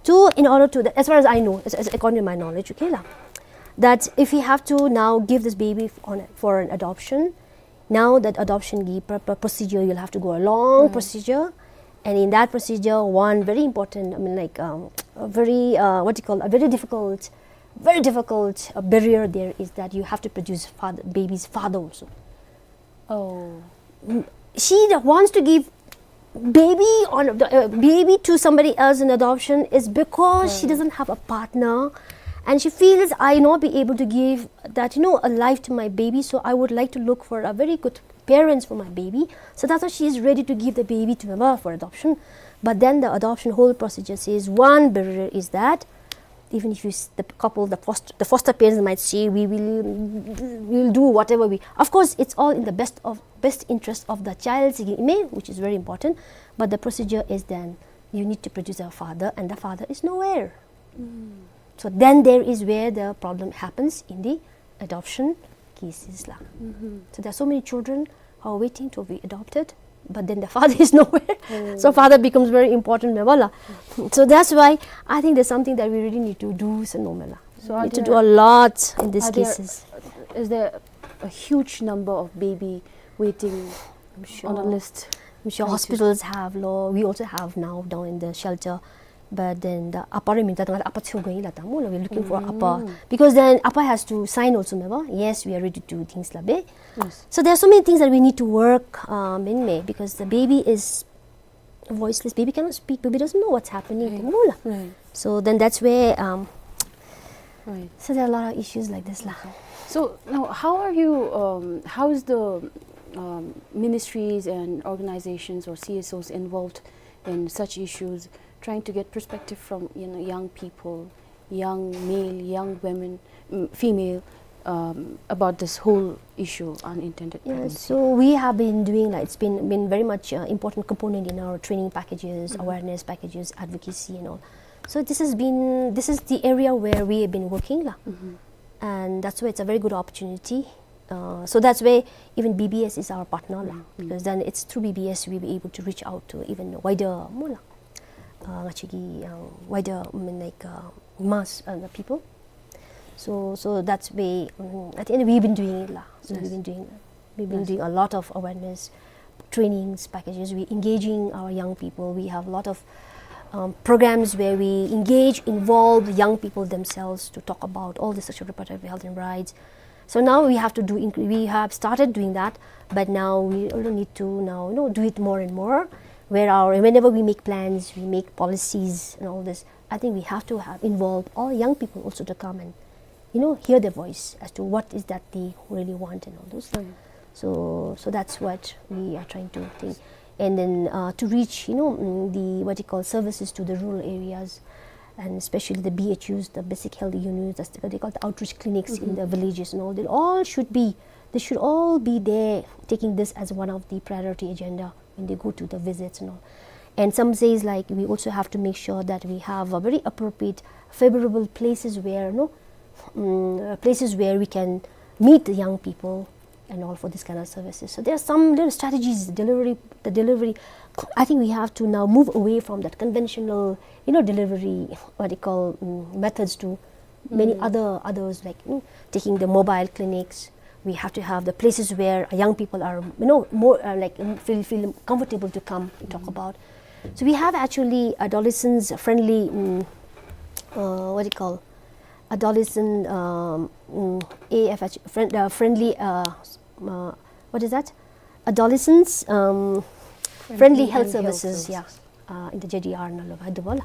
So in order to, as far as I know, as, as according to my knowledge, okay, la, that if we have to now give this baby on, for an adoption, now that adoption ki pr-, pr-, procedure, you'll have to go a long procedure, and in that procedure, one very important, I mean, like, um, a very, uh, what you call, a very difficult, very difficult, uh, barrier there is that you have to produce father, baby's father also. Oh. She wants to give baby on the, uh, baby to somebody else in adoption is because she doesn't have a partner, and she feels, "I not be able to give that, you know, a life to my baby, so I would like to look for a very good parents for my baby." So that's why she is ready to give the baby to mama for adoption. But then the adoption whole procedure says one barrier is that even if you s-, the couple, the foster, the foster parents might say, "We will, we will do whatever we," of course, it's all in the best of, best interest of the child, which is very important. But the procedure is then you need to produce a father, and the father is nowhere. So then there is where the problem happens in the adoption cases la. So there are so many children who are waiting to be adopted, but then the father is nowhere. So father becomes very important, meva la. So that's why I think there's something that we really need to do, so no mela. So we need to do a lot in these cases. Is there a huge number of baby waiting on a list? I'm sure hospitals have, lo, we also have now down in the shelter. But then the apa re minta tanga apa chu going la tamu la, we're looking for apa. Because then apa has to sign also, meva. Yes, we are ready to do things la be. So there are so many things that we need to work, um, in me, because the baby is voiceless. Baby cannot speak. Baby doesn't know what's happening. Tamu la. So then that's where, um, so there are a lot of issues like this la. So now, how are you, um, how is the, um, ministries and organizations or C S Os involved in such issues, trying to get perspective from, you know, young people, young male, young women, mm, female, um, about this whole issue, unintended pregnancy? So we have been doing, like, it's been, been very much, uh, important component in our training packages, awareness packages, advocacy and all. So this has been, this is the area where we have been working la. And that's why it's a very good opportunity. Uh, so that's why even B B S is our partner la, because then it's through B B S we be able to reach out to even wider, mo la, uh, actually, uh, wider, I mean, like, uh, mass, uh, the people. So, so that's why, um, at the end we've been doing it la. So we've been doing, we've been doing a lot of awareness trainings packages. We engaging our young people. We have a lot of, um, programs where we engage, involve young people themselves to talk about all the sexual reproductive health and rights. So now we have to do, inc-, we have started doing that, but now we also need to now, you know, do it more and more. Where our, whenever we make plans, we make policies and all this, I think we have to have involve all young people also to come and, you know, hear their voice as to what is that they really want and all those. So, so that's what we are trying to think. And then, uh, to reach, you know, mm, the, what you call, services to the rural areas, and especially the B H Us, the basic health units, that's what they call the outreach clinics in the villages and all. They all should be, they should all be there, taking this as one of the priority agenda when they go to the visits and all. And some says, like, we also have to make sure that we have a very appropriate, favorable places where, no, mm, uh, places where we can meet the young people and all for this kind of services. So there are some little strategies, delivery, the delivery. I think we have to now move away from that conventional, you know, delivery, what they call, mm, methods to many other, others, like, you know, taking the mobile clinics. We have to have the places where young people are, you know, more, uh, like, mm, feel, feel comfortable to come and talk about. So we have actually adolescents friendly, mm, uh, what do you call, adolescent, um, mm, A F H, friend, uh, friendly, uh, s-, uh, what is that? Adolescents, um, friendly health services, yeah. Uh, in the J D R na lo, Hyderabad.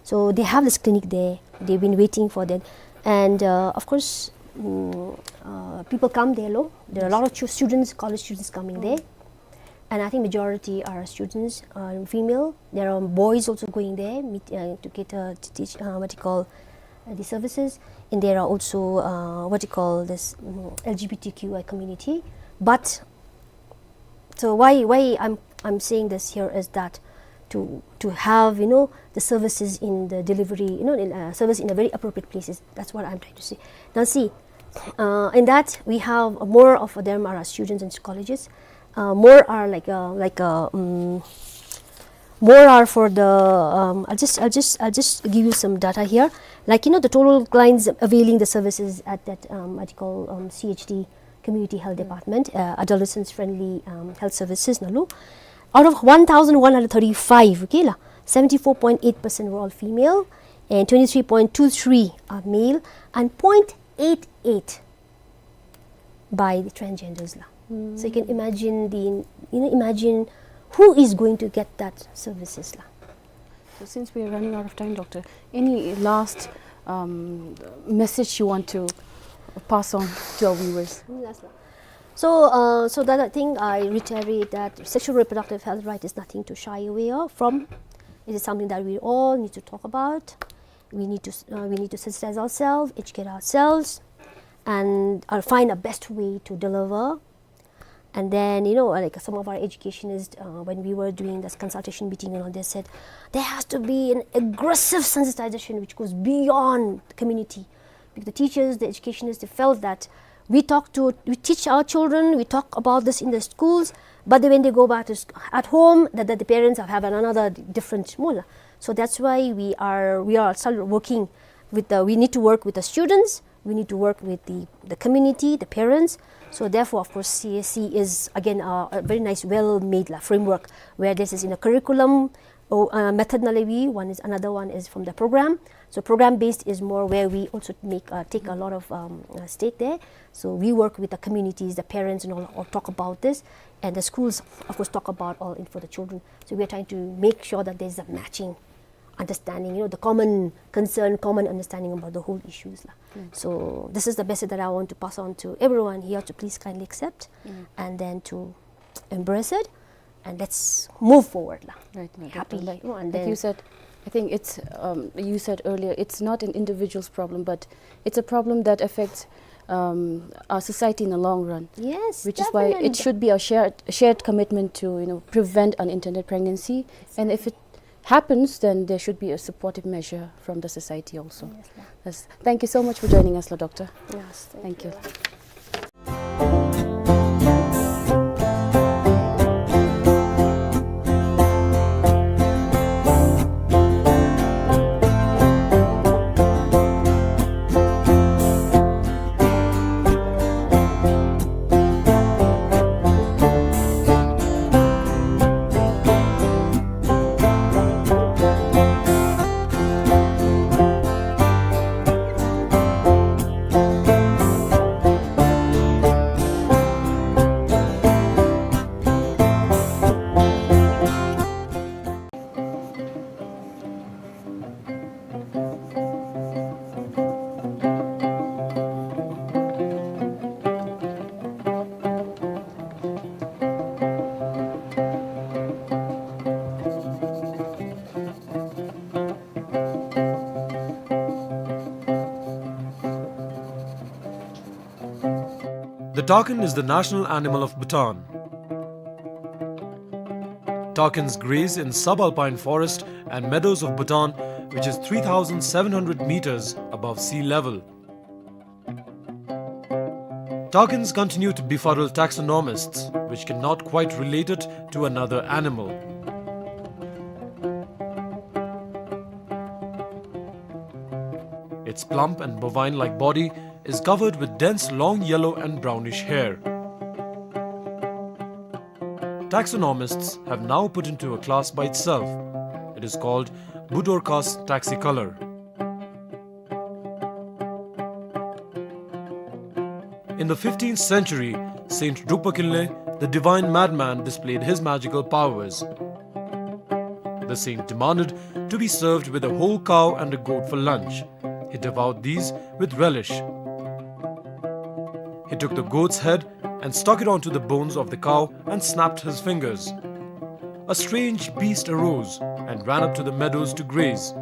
So they have this clinic there. They've been waiting for that. And, uh, of course, mm, uh, people come there, lo. There are a lot of chu-, students, college students coming there. And I think majority are students, uh, female. There are boys also going there, meet, uh, to get, uh, to teach, uh, what you call, uh, the services. And there are also, uh, what you call this, mm, L G B T Q I community. But so why, why I'm, I'm saying this here is that to, to have, you know, the services in the delivery, you know, in, uh, service in a very appropriate places. That's what I'm trying to say. Now see, uh, in that we have more of them are students in colleges. Uh, more are like, uh, like, uh, mm, More are for the, um, I'll just, I'll just, I'll just give you some data here. Like, you know, the total clients availing the services at that, um, what you call, um, C H D, Community Health Department, uh, adolescents friendly, um, health services, nalu. Out of one thousand one hundred thirty-five, okay la, seventy-four point eight percent were all female, and twenty-three point two three are male, and point eight eight by the transgenders la. So you can imagine the, you know, imagine who is going to get that services la. So since we are running out of time, Doctor, any last, um, message you want to pass on to our viewers? Last la. So, uh, so that I think I reiterate that sexual reproductive health right is nothing to shy away of, from. It is something that we all need to talk about. We need to s-, uh, we need to sensitize ourselves, educate ourselves, and, uh, find a best way to deliver. And then, you know, like, some of our educationists, uh, when we were doing this consultation meeting and all, they said there has to be an aggressive sensitization which goes beyond the community. Because the teachers, the educationists, they felt that we talk to, we teach our children, we talk about this in the schools, but then when they go back to sc-, at home, that, that the parents have, have another d-, different mula. So that's why we are, we are still working with the, we need to work with the students, we need to work with the, the community, the parents. So therefore, of course, C A C is again a, a very nice, well-made la, framework where this is in a curriculum, oh, uh, method na le bi, one is, another one is from the program. So program based is more where we also make, uh, take a lot of, um, uh, stake there. So we work with the communities, the parents and all, all talk about this. And the schools, of course, talk about all in for the children. So we are trying to make sure that there's a matching understanding, you know, the common concern, common understanding about the whole issues la. So this is the message that I want to pass on to everyone here to please kindly accept and then to embrace it, and let's move forward la. Right, right, right. Happy, like, you know, and like then you said, I think it's, um, you said earlier, it's not an individual's problem, but it's a problem that affects, um, our society in the long run. Yes, which is why it definitely should be a shared, shared commitment to, you know, prevent unintended pregnancy. And if it happens, then there should be a supportive measure from the society also. Yes, ma'am. Yes. Thank you so much for joining us, la Doctor. Yes, thank you. Thank you. The takin is the national animal of Bhutan. Takins graze in subalpine forest and meadows of Bhutan, which is three thousand seven hundred meters above sea level. Takins continue to befuddle taxonomists, which cannot quite relate it to another animal. Its plump and bovine-like body is covered with dense long yellow and brownish hair. Taxonomists have now put into a class by itself. It is called Budorcas taxicolor. In the fifteenth century, Saint Drukpa Kinley, the divine madman, displayed his magical powers. The saint demanded to be served with a whole cow and a goat for lunch. He devoured these with relish. He took the goat's head and stuck it onto the bones of the cow and snapped his fingers. A strange beast arose and ran up to the meadows to graze.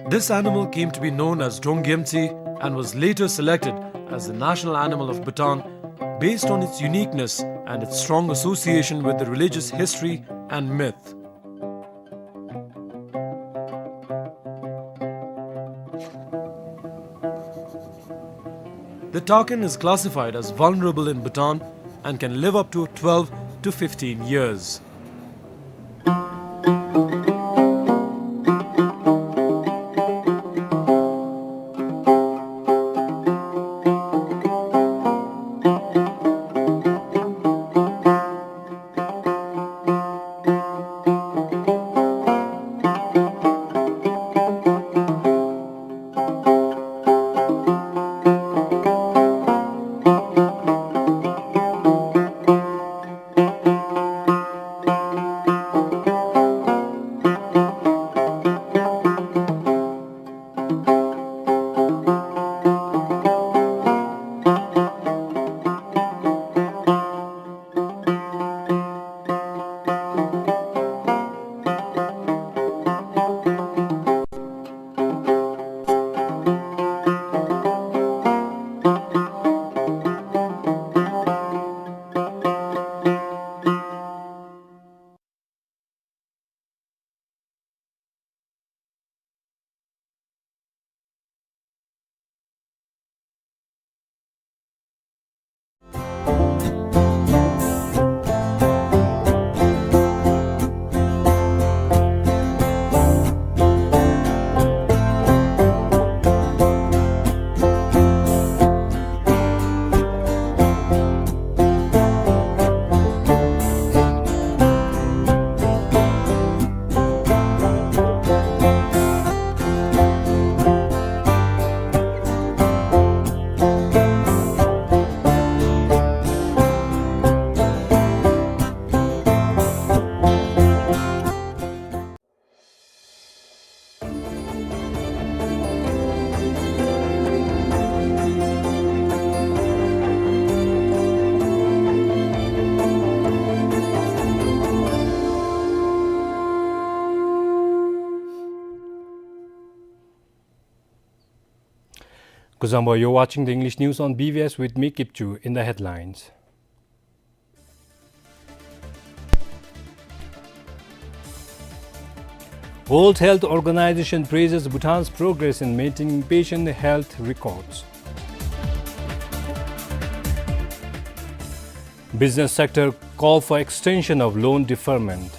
This animal came to be known as Drongyemtsi and was later selected as the national animal of Bhutan based on its uniqueness and its strong association with the religious history and myth. The takin is classified as vulnerable in Bhutan and can live up to twelve to fifteen years. Kuzuzangpo, you're watching the English news on B B S with me, Kipchu. In the headlines, World Health Organization praises Bhutan's progress in maintaining patient health records. Business sector call for extension of loan deferment.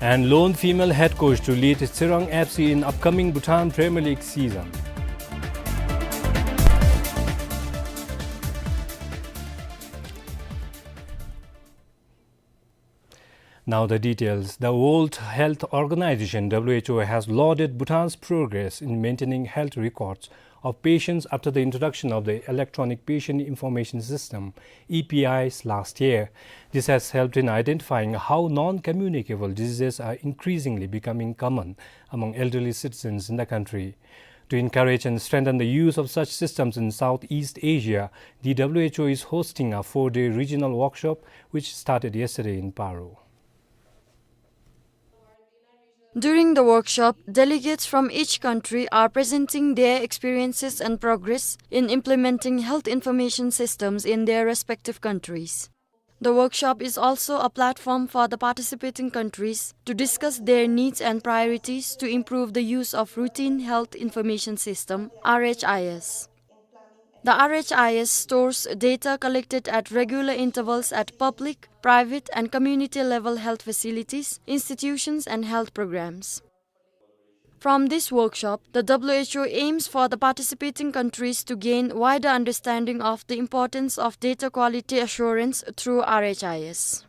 And lone female head coach to lead Tsirang F C in upcoming Bhutan Premier League season. Now the details. The World Health Organization, W H O, has lauded Bhutan's progress in maintaining health records of patients after the introduction of the Electronic Patient Information System, E P Is, last year. This has helped in identifying how non-communicable diseases are increasingly becoming common among elderly citizens in the country. To encourage and strengthen the use of such systems in Southeast Asia, the W H O is hosting a four-day regional workshop, which started yesterday in Paro. During the workshop, delegates from each country are presenting their experiences and progress in implementing health information systems in their respective countries. The workshop is also a platform for the participating countries to discuss their needs and priorities to improve the use of routine health information system, R H I S. The R H I S stores data collected at regular intervals at public, private, and community-level health facilities, institutions, and health programs. From this workshop, the W H O aims for the participating countries to gain wider understanding of the importance of data quality assurance through R H I S.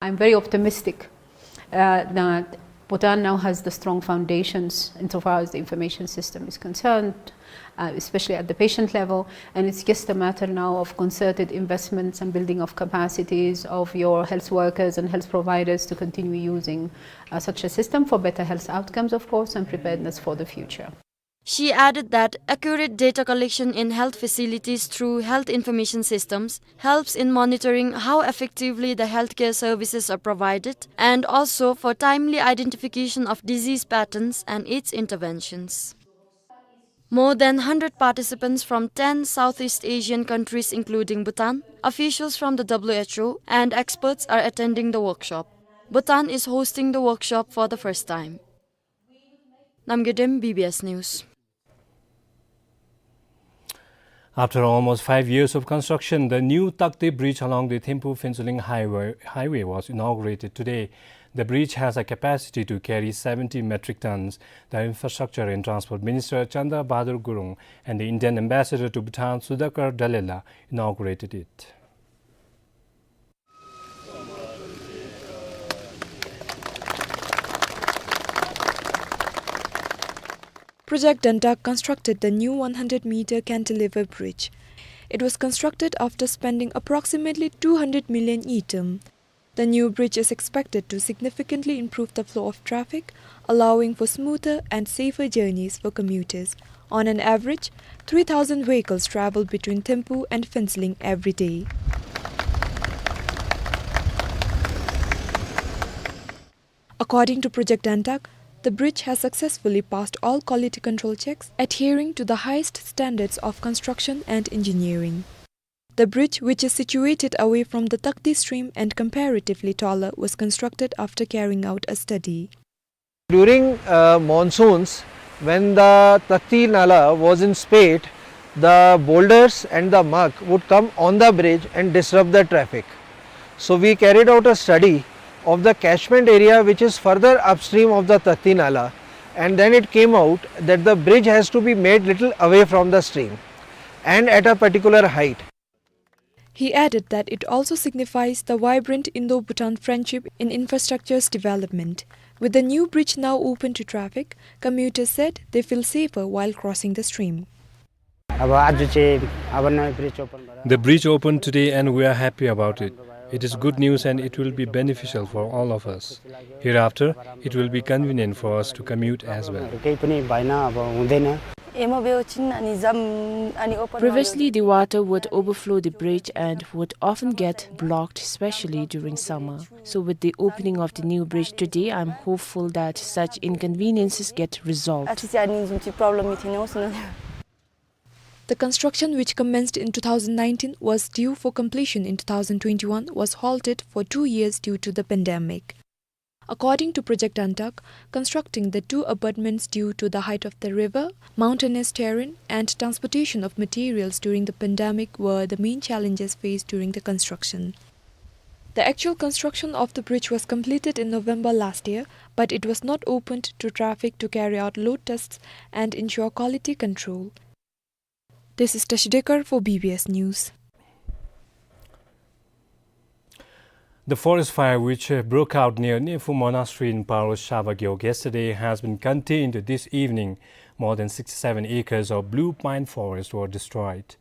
I'm very optimistic, uh, that Bhutan now has the strong foundations insofar as the information system is concerned, uh, especially at the patient level, and it's just a matter now of concerted investments and building of capacities of your health workers and health providers to continue using, uh, such a system for better health outcomes, of course, and preparedness for the future. She added that accurate data collection in health facilities through health information systems helps in monitoring how effectively the healthcare services are provided and also for timely identification of disease patterns and its interventions. More than hundred participants from ten Southeast Asian countries, including Bhutan, officials from the W H O, and experts are attending the workshop. Bhutan is hosting the workshop for the first time. Namgay Dem, B B S News. After almost five years of construction, the new Takte Bridge along the Thimphu Phuentsholing highway, highway was inaugurated today. The bridge has a capacity to carry seventy metric tons. The Infrastructure and Transport Minister Chanda Bahadur Gurung and the Indian Ambassador to Bhutan, Sudhakar Dallela, inaugurated it. Project Dantak constructed the new one hundred meter cantilever bridge. It was constructed after spending approximately two hundred million ngultrum. The new bridge is expected to significantly improve the flow of traffic, allowing for smoother and safer journeys for commuters. On an average, three thousand vehicles travel between Thimphu and Phuentsholing every day. According to Project Dantak, the bridge has successfully passed all quality control checks, adhering to the highest standards of construction and engineering. The bridge, which is situated away from the Takte stream and comparatively taller, was constructed after carrying out a study. During, uh, monsoons, when the Takte Nala was in spate, the boulders and the muck would come on the bridge and disrupt the traffic. So we carried out a study of the catchment area which is further upstream of the Takte Nala, and then it came out that the bridge has to be made little away from the stream and at a particular height. He added that it also signifies the vibrant Indo-Bhutan friendship in infrastructure's development. With the new bridge now open to traffic, commuters said they feel safer while crossing the stream. अब आज चाहिँ, अब नयाँ bridge open भएर The bridge opened today and we are happy about it. It is good news and it will be beneficial for all of us. Hereafter, it will be convenient for us to commute as well. केही पनि भएन, अब हुँदैन। एमओ बेउ छिन अनि जाम अनि open Previously, the water would overflow the bridge and would often get blocked, especially during summer. So with the opening of the new bridge today, I'm hopeful that such inconveniences get resolved. आछि चाहिँ अनि जुन चाहिँ problem यि थिएन होस् न। The construction, which commenced in two thousand nineteen, was due for completion in two thousand twenty-one, was halted for two years due to the pandemic. According to Project Dantak, constructing the two abutments due to the height of the river, mountainous terrain, and transportation of materials during the pandemic were the main challenges faced during the construction. The actual construction of the bridge was completed in November last year, but it was not opened to traffic to carry out load tests and ensure quality control. This is Tashi Dekar for B B S News. The forest fire which, uh, broke out near Nephu Monastery in Paro Shavak Gewog yesterday has been contained this evening. More than sixty-seven acres of blue pine forest were destroyed.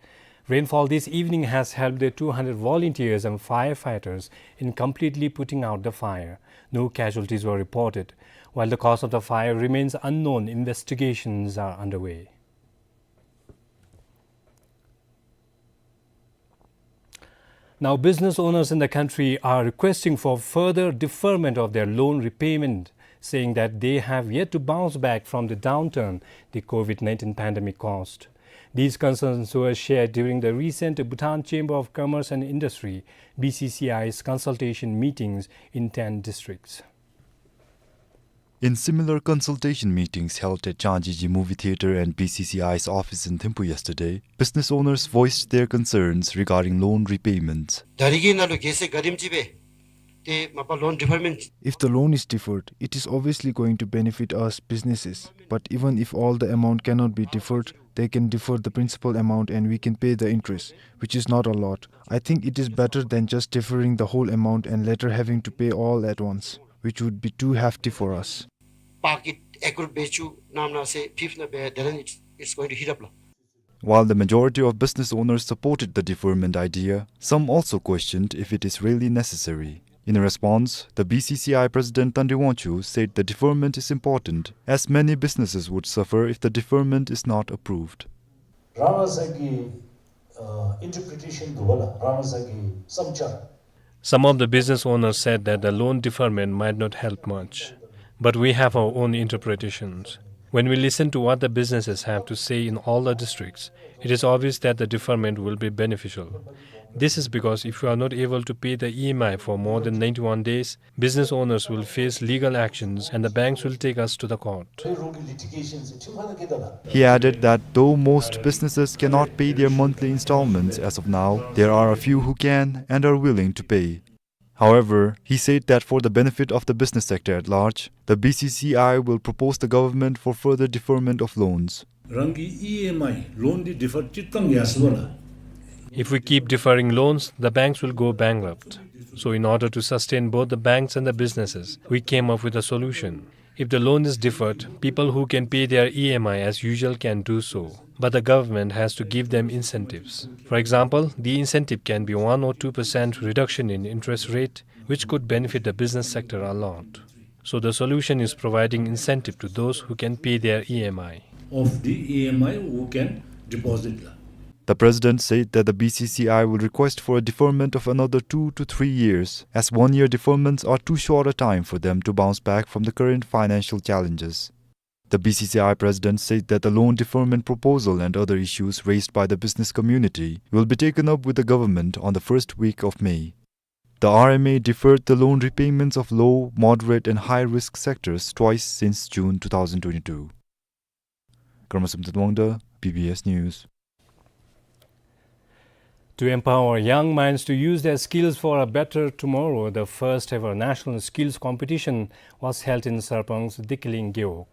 Rainfall this evening has helped the two hundred volunteers and firefighters in completely putting out the fire. No casualties were reported. While the cause of the fire remains unknown, investigations are underway. Now, business owners in the country are requesting for further deferment of their loan repayment, saying that they have yet to bounce back from the downturn the COVID nineteen pandemic caused. These concerns were shared during the recent Bhutan Chamber of Commerce and Industry, B C C I's consultation meetings in ten districts. In similar consultation meetings held at Changjijiu Movie Theatre and B C C I's office in Thimphu yesterday, business owners voiced their concerns regarding loan repayments. ད་རེས་ཀྱི་ནང་ལུ་གལ་སྲིད་ག་དེམ་ཅིག་སྦེ་ཏེ་མ་པ་loan deferment If the loan is deferred, it is obviously going to benefit us businesses. But even if all the amount cannot be deferred, they can defer the principal amount and we can pay the interest, which is not a lot. I think it is better than just deferring the whole amount and later having to pay all at once, which would be too hefty for us. པ་ཀི་ཨེ་ཀར་བརྒྱད་ཅུ་གནམ་ན་སེ་ཕིབས་ན་སྦེ་དེ་ལས་it's, it's going to heat up ལགས། While the majority of business owners supported the deferment idea, some also questioned if it is really necessary. In response, the B C C I president Tanri Wangchuk said the deferment is important, as many businesses would suffer if the deferment is not approved. རང་རང་སོ་གི་ཨ་interpretation འདུག་པ་ལགས། རང་རང་སོ་གི་བསམ་འཆར། Some of the business owners said that the loan deferment might not help much, but we have our own interpretations. When we listen to what the businesses have to say in all the districts, it is obvious that the deferment will be beneficial. This is because if you are not able to pay the E M I for more than ninety-one days, business owners will face legal actions and the banks will take us to the court. He added that though most businesses cannot pay their monthly installments as of now, there are a few who can and are willing to pay. However, he said that for the benefit of the business sector at large, the B C C I will propose the government for further deferment of loans. རང་གི་ཨི་ཨེམ་ཨའི་ལོན་འདི་ཌི་ཕར་ཅིག་བཏང་ཡར་སོང་བ་ལ། If we keep deferring loans, the banks will go bankrupt. So in order to sustain both the banks and the businesses, we came up with a solution. If the loan is deferred, people who can pay their E M I as usual can do so, but the government has to give them incentives. For example, the incentive can be one or two percent reduction in interest rate, which could benefit the business sector a lot. So the solution is providing incentive to those who can pay their E M I. Of the E M I who can deposit la. The president said that the B C C I will request for a deferment of another two to three years, as one-year deferments are too short a time for them to bounce back from the current financial challenges. The B C C I president said that the loan deferment proposal and other issues raised by the business community will be taken up with the government on the first week of May. The R M A deferred the loan repayments of low, moderate and high-risk sectors twice since June two thousand twenty-two. Karma Samten Wangda, B B S News. To empower young minds to use their skills for a better tomorrow, the first ever national skills competition was held in Sarpang's Dikling Gewog.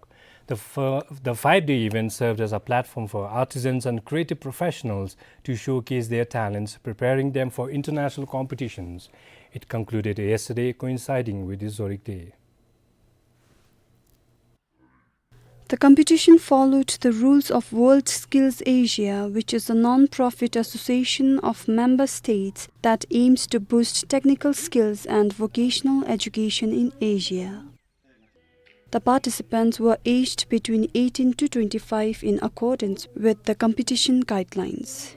The fir-, the five-day event served as a platform for artisans and creative professionals to showcase their talents, preparing them for international competitions. It concluded yesterday, coinciding with the Zorig Day. The competition followed the rules of World Skills Asia, which is a non-profit association of member states that aims to boost technical skills and vocational education in Asia. The participants were aged between eighteen to twenty-five in accordance with the competition guidelines.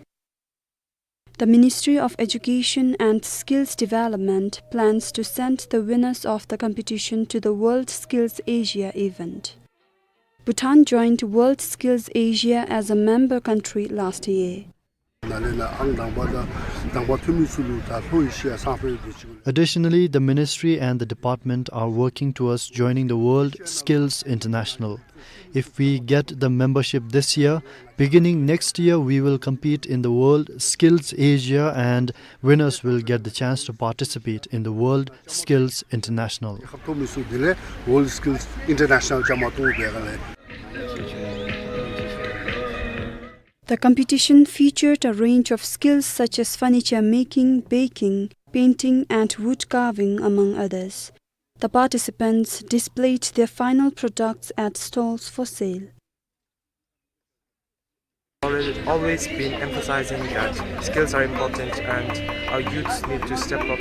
The Ministry of Education and Skills Development plans to send the winners of the competition to the World Skills Asia event. Bhutan joined World Skills Asia as a member country last year. Additionally, the ministry and the department are working towards joining the World Skills International. If we get the membership this year, beginning next year, we will compete in the World Skills Asia, and winners will get the chance to participate in the World Skills International. The competition featured a range of skills such as furniture making, baking, painting, and wood carving, among others. The participants displayed their final products at stalls for sale. Already always been emphasizing that skills are important and our youths need to step up.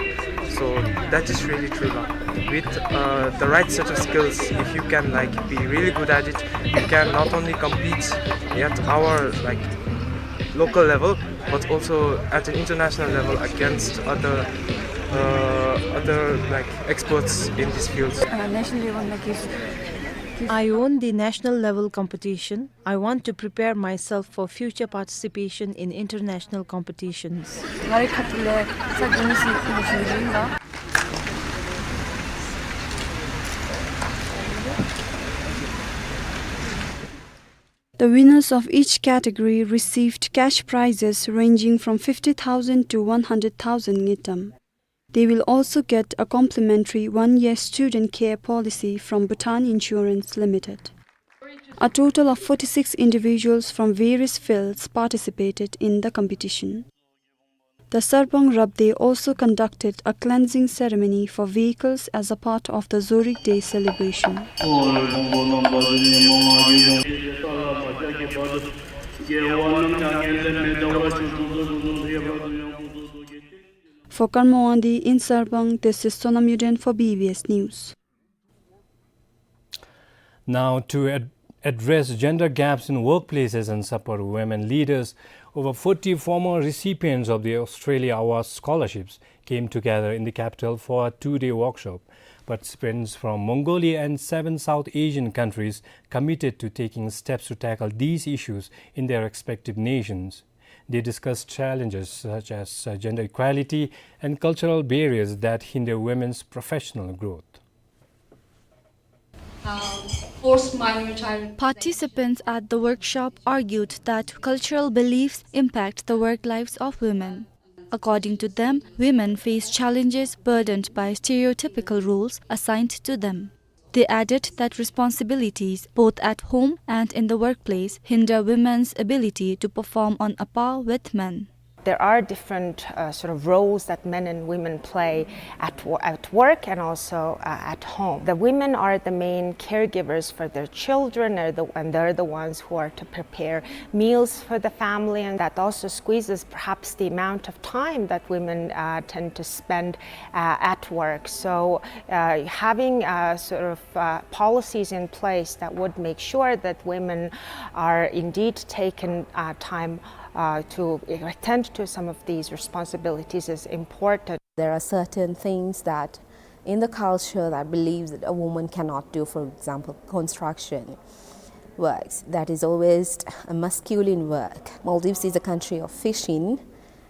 So that is really true now. With, uh, the right set of skills, if you can, like, be really good at it, you can not only compete at our, like, local level, but also at an international level against other, uh, other, like, experts in these fields. Uh, national level में किस, किस I won the national level competition. I want to prepare myself for future participation in international competitions. हमारे खतले सगुनी सी machine. The winners of each category received cash prizes ranging from fifty thousand to one hundred thousand ngultrum. They will also get a complimentary one-year student care policy from Bhutan Insurance Limited. A total of forty-six individuals from various fields participated in the competition. The Sarpang Rabdey also conducted a cleansing ceremony for vehicles as a part of the Zorig Day celebration. For Karma Wangdi in Sarpang, this is Sonam Yuden for B B S News. Now, to ad-, address gender gaps in workplaces and support women leaders, over forty former recipients of the Australia Awards scholarships came together in the capital for a two-day workshop. Participants from Mongolia and seven South Asian countries committed to taking steps to tackle these issues in their respective nations. They discussed challenges such as, uh, gender equality and cultural barriers that hinder women's professional growth. Um, forced minor child Participants at the workshop argued that cultural beliefs impact the work lives of women. According to them, women face challenges burdened by stereotypical roles assigned to them. They added that responsibilities, both at home and in the workplace, hinder women's ability to perform on a par with men. There are different, uh, sort of roles that men and women play at wo-, at work and also, uh, at home. The women are the main caregivers for their children, are the, and they're the ones who are to prepare meals for the family, and that also squeezes perhaps the amount of time that women, uh, tend to spend, uh, at work. So, uh, having, uh, sort of, uh, policies in place that would make sure that women are indeed taken, uh, time uh, to attend to some of these responsibilities is important. There are certain things that in the culture that believes that a woman cannot do, for example, construction works. That is always a masculine work. Maldives is a country of fishing,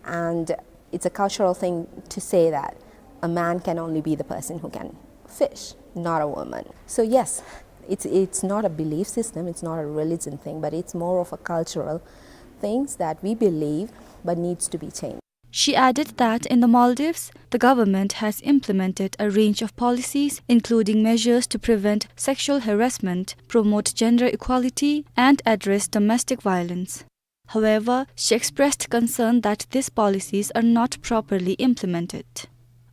and it's a cultural thing to say that a man can only be the person who can fish, not a woman. So yes, it's, it's not a belief system, it's not a religion thing, but it's more of a cultural things that we believe but needs to be changed. She added that in the Maldives, the government has implemented a range of policies, including measures to prevent sexual harassment, promote gender equality, and address domestic violence. However, she expressed concern that these policies are not properly implemented.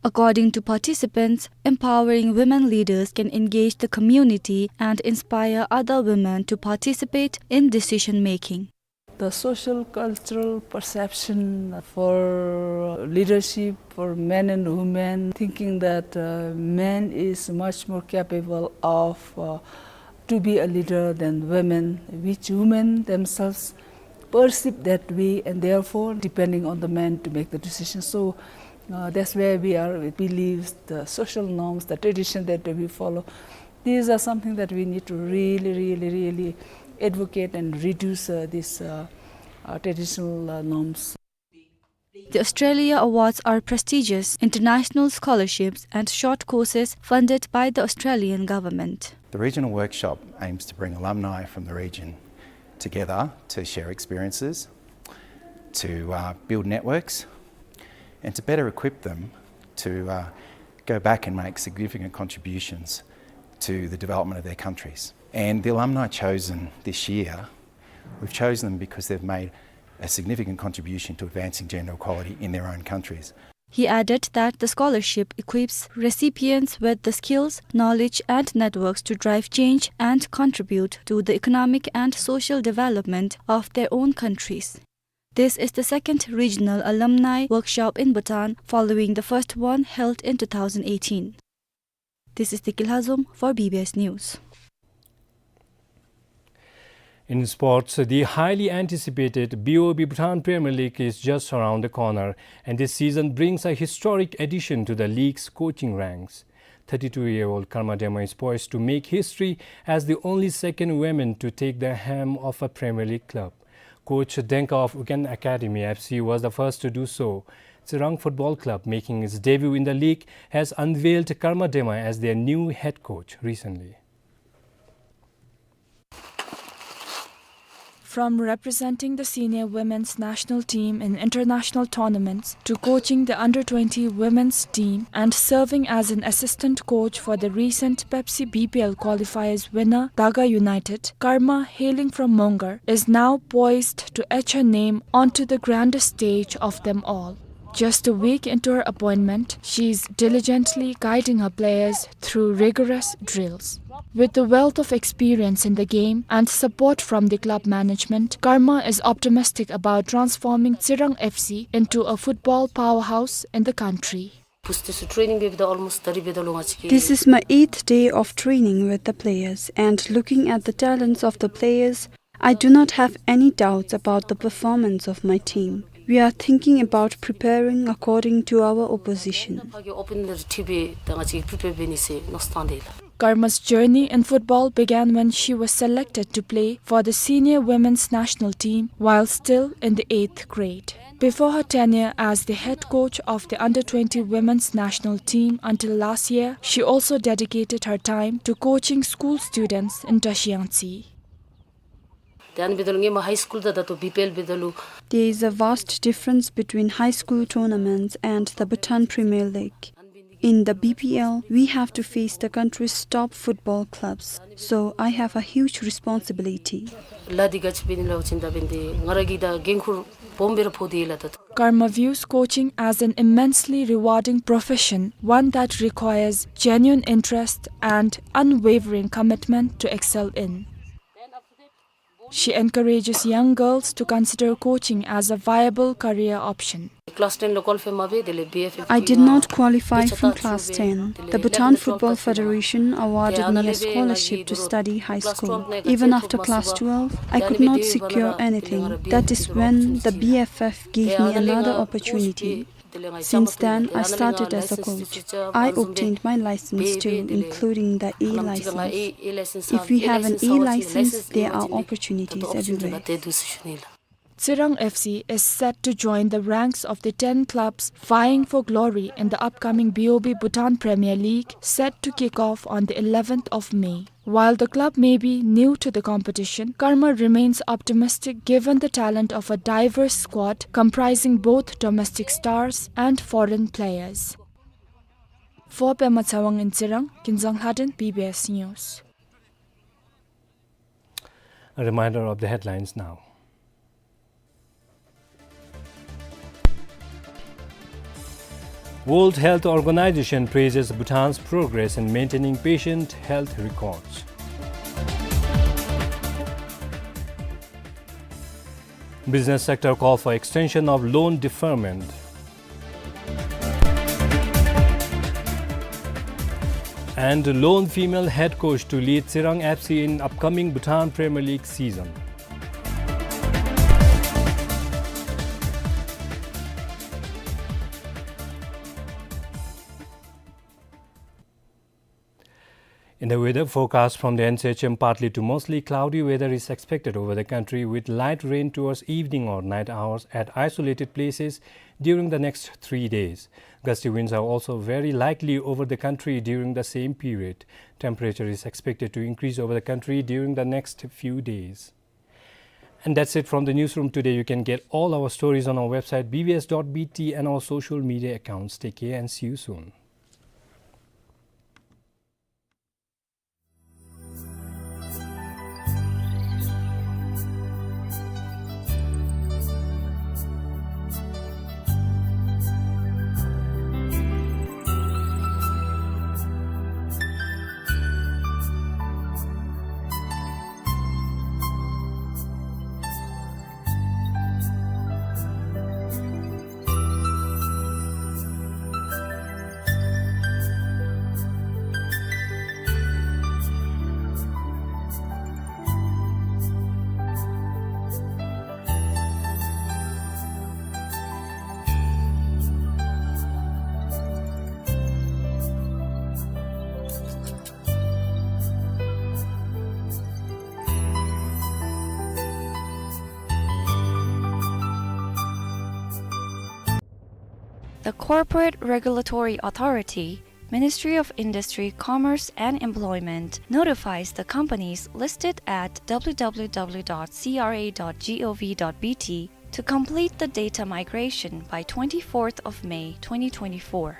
According to participants, empowering women leaders can engage the community and inspire other women to participate in decision-making. The social cultural perception for leadership for men and women, thinking that, uh, men is much more capable of, uh, to be a leader than women, which women themselves perceive that way, and therefore depending on the men to make the decision. So, uh, that's where we are with beliefs, the social norms, the tradition that we follow. These are something that we need to really, really, really advocate and reduce, uh, these, uh, uh, traditional, uh, norms. The Australia Awards are prestigious international scholarships and short courses funded by the Australian government. The regional workshop aims to bring alumni from the region together to share experiences, to, uh, build networks, and to better equip them to, uh, go back and make significant contributions to the development of their countries. And the alumni chosen this year, we've chosen them because they've made a significant contribution to advancing gender equality in their own countries. He added that the scholarship equips recipients with the skills, knowledge, and networks to drive change and contribute to the economic and social development of their own countries. This is the second regional alumni workshop in Bhutan, following the first one held in two thousand eighteen. This is Deki Lhazom for B B S News. In sports, the highly anticipated B O B Bhutan Premier League is just around the corner, and this season brings a historic addition to the league's coaching ranks. Thirty-two-year-old Karma Dema is poised to make history as the only second woman to take the helm of a Premier League club. Coach Denka of Uken Academy F C was the first to do so. Tsirang Football Club, making its debut in the league, has unveiled Karma Dema as their new head coach recently. From representing the senior women's national team in international tournaments to coaching the under twenty women's team and serving as an assistant coach for the recent Pepsi B P L qualifiers winner Daga United, Karma, hailing from Mongar, is now poised to etch her name onto the grandest stage of them all. Just a week into her appointment, she is diligently guiding her players through rigorous drills. With the wealth of experience in the game and support from the club management, Karma is optimistic about transforming Tsirang F C into a football powerhouse in the country. This is my eighth day of training with the players, and looking at the talents of the players, I do not have any doubts about the performance of my team. We are thinking about preparing according to our opposition. ཕ་གི་ཨོ་པེ་ནར་ཁྲིད་སྦེ་ད་ང་བཅས་པྲི་པེར་འབད་ནི་ཟེར་མནོ་བསམ་བཏང་སྟེ་ཡོད་ལགས། Karma's journey in football began when she was selected to play for the senior women's national team while still in the eighth grade. Before her tenure as the head coach of the under twenty women's national team until last year, she also dedicated her time to coaching school students in Trashiang Tsi. དེ་ཨ་ནི་འབདཝ་ད་ལུ་ངེའི་མ་ཧའི་སི་ཀུལ་དང་ད་ལྟོ་བི་པི་ཨེལ་འབདཝ་ད་ལུ། There is a vast difference between high school tournaments and the Bhutan Premier League. In the B P L, we have to face the country's top football clubs, so I have a huge responsibility. ལཱ་འདི་ག་ཅི་འབད་ནི་ལགས་ཟེར་བ་ཅིན་ད་འབདན་ཏེ་ང་ར་གིས་ད་འགན་ཁུར་སྦོམ་སྦེ་ར་ཕོག་སྟེ་ཡོད་ལགས་ད་ལྟོ། Karma views coaching as an immensely rewarding profession, one that requires genuine interest and unwavering commitment to excel in. She encourages young girls to consider coaching as a viable career option. Class ten ལུ་ཀོ་ལི་ཕའི་མ་འབད། དེ་ལས་བི་ཨེཕ་ཨེཕ་I did not qualify from class ten. The Bhutan Football Federation awarded me a scholarship to study high school. Even after class twelve, I could not secure anything. That is when the B F F gave me another opportunity. Since then, I started as a coach. I obtained my license too, including the A license. If we have an A license, there are opportunities everywhere. Tsirang F C is set to join the ranks of the ten clubs vying for glory in the upcoming B O B Bhutan Premier League, set to kick off on the eleventh of May. While the club may be new to the competition, Karma remains optimistic given the talent of a diverse squad comprising both domestic stars and foreign players. For Pema Tsewang in Tsirang, Kinzang Lhaden, B B S News. A reminder of the headlines now. World Health Organization praises Bhutan's progress in maintaining patient health records. Business sector call for extension of loan deferment. And lone female head coach to lead Tsirang F C in upcoming Bhutan Premier League season. In the weather forecast from the N C H M, partly to mostly cloudy weather is expected over the country, with light rain towards evening or night hours at isolated places during the next three days. Gusty winds are also very likely over the country during the same period. Temperature is expected to increase over the country during the next few days. And that's it from the newsroom today. You can get all our stories on our website B B S dot B T and our social media accounts. Take care and see you soon. The Corporate Regulatory Authority, Ministry of Industry, Commerce and Employment, notifies the companies listed at W W W dot C R A dot gov dot B T to complete the data migration by twenty-fourth of May twenty twenty-four.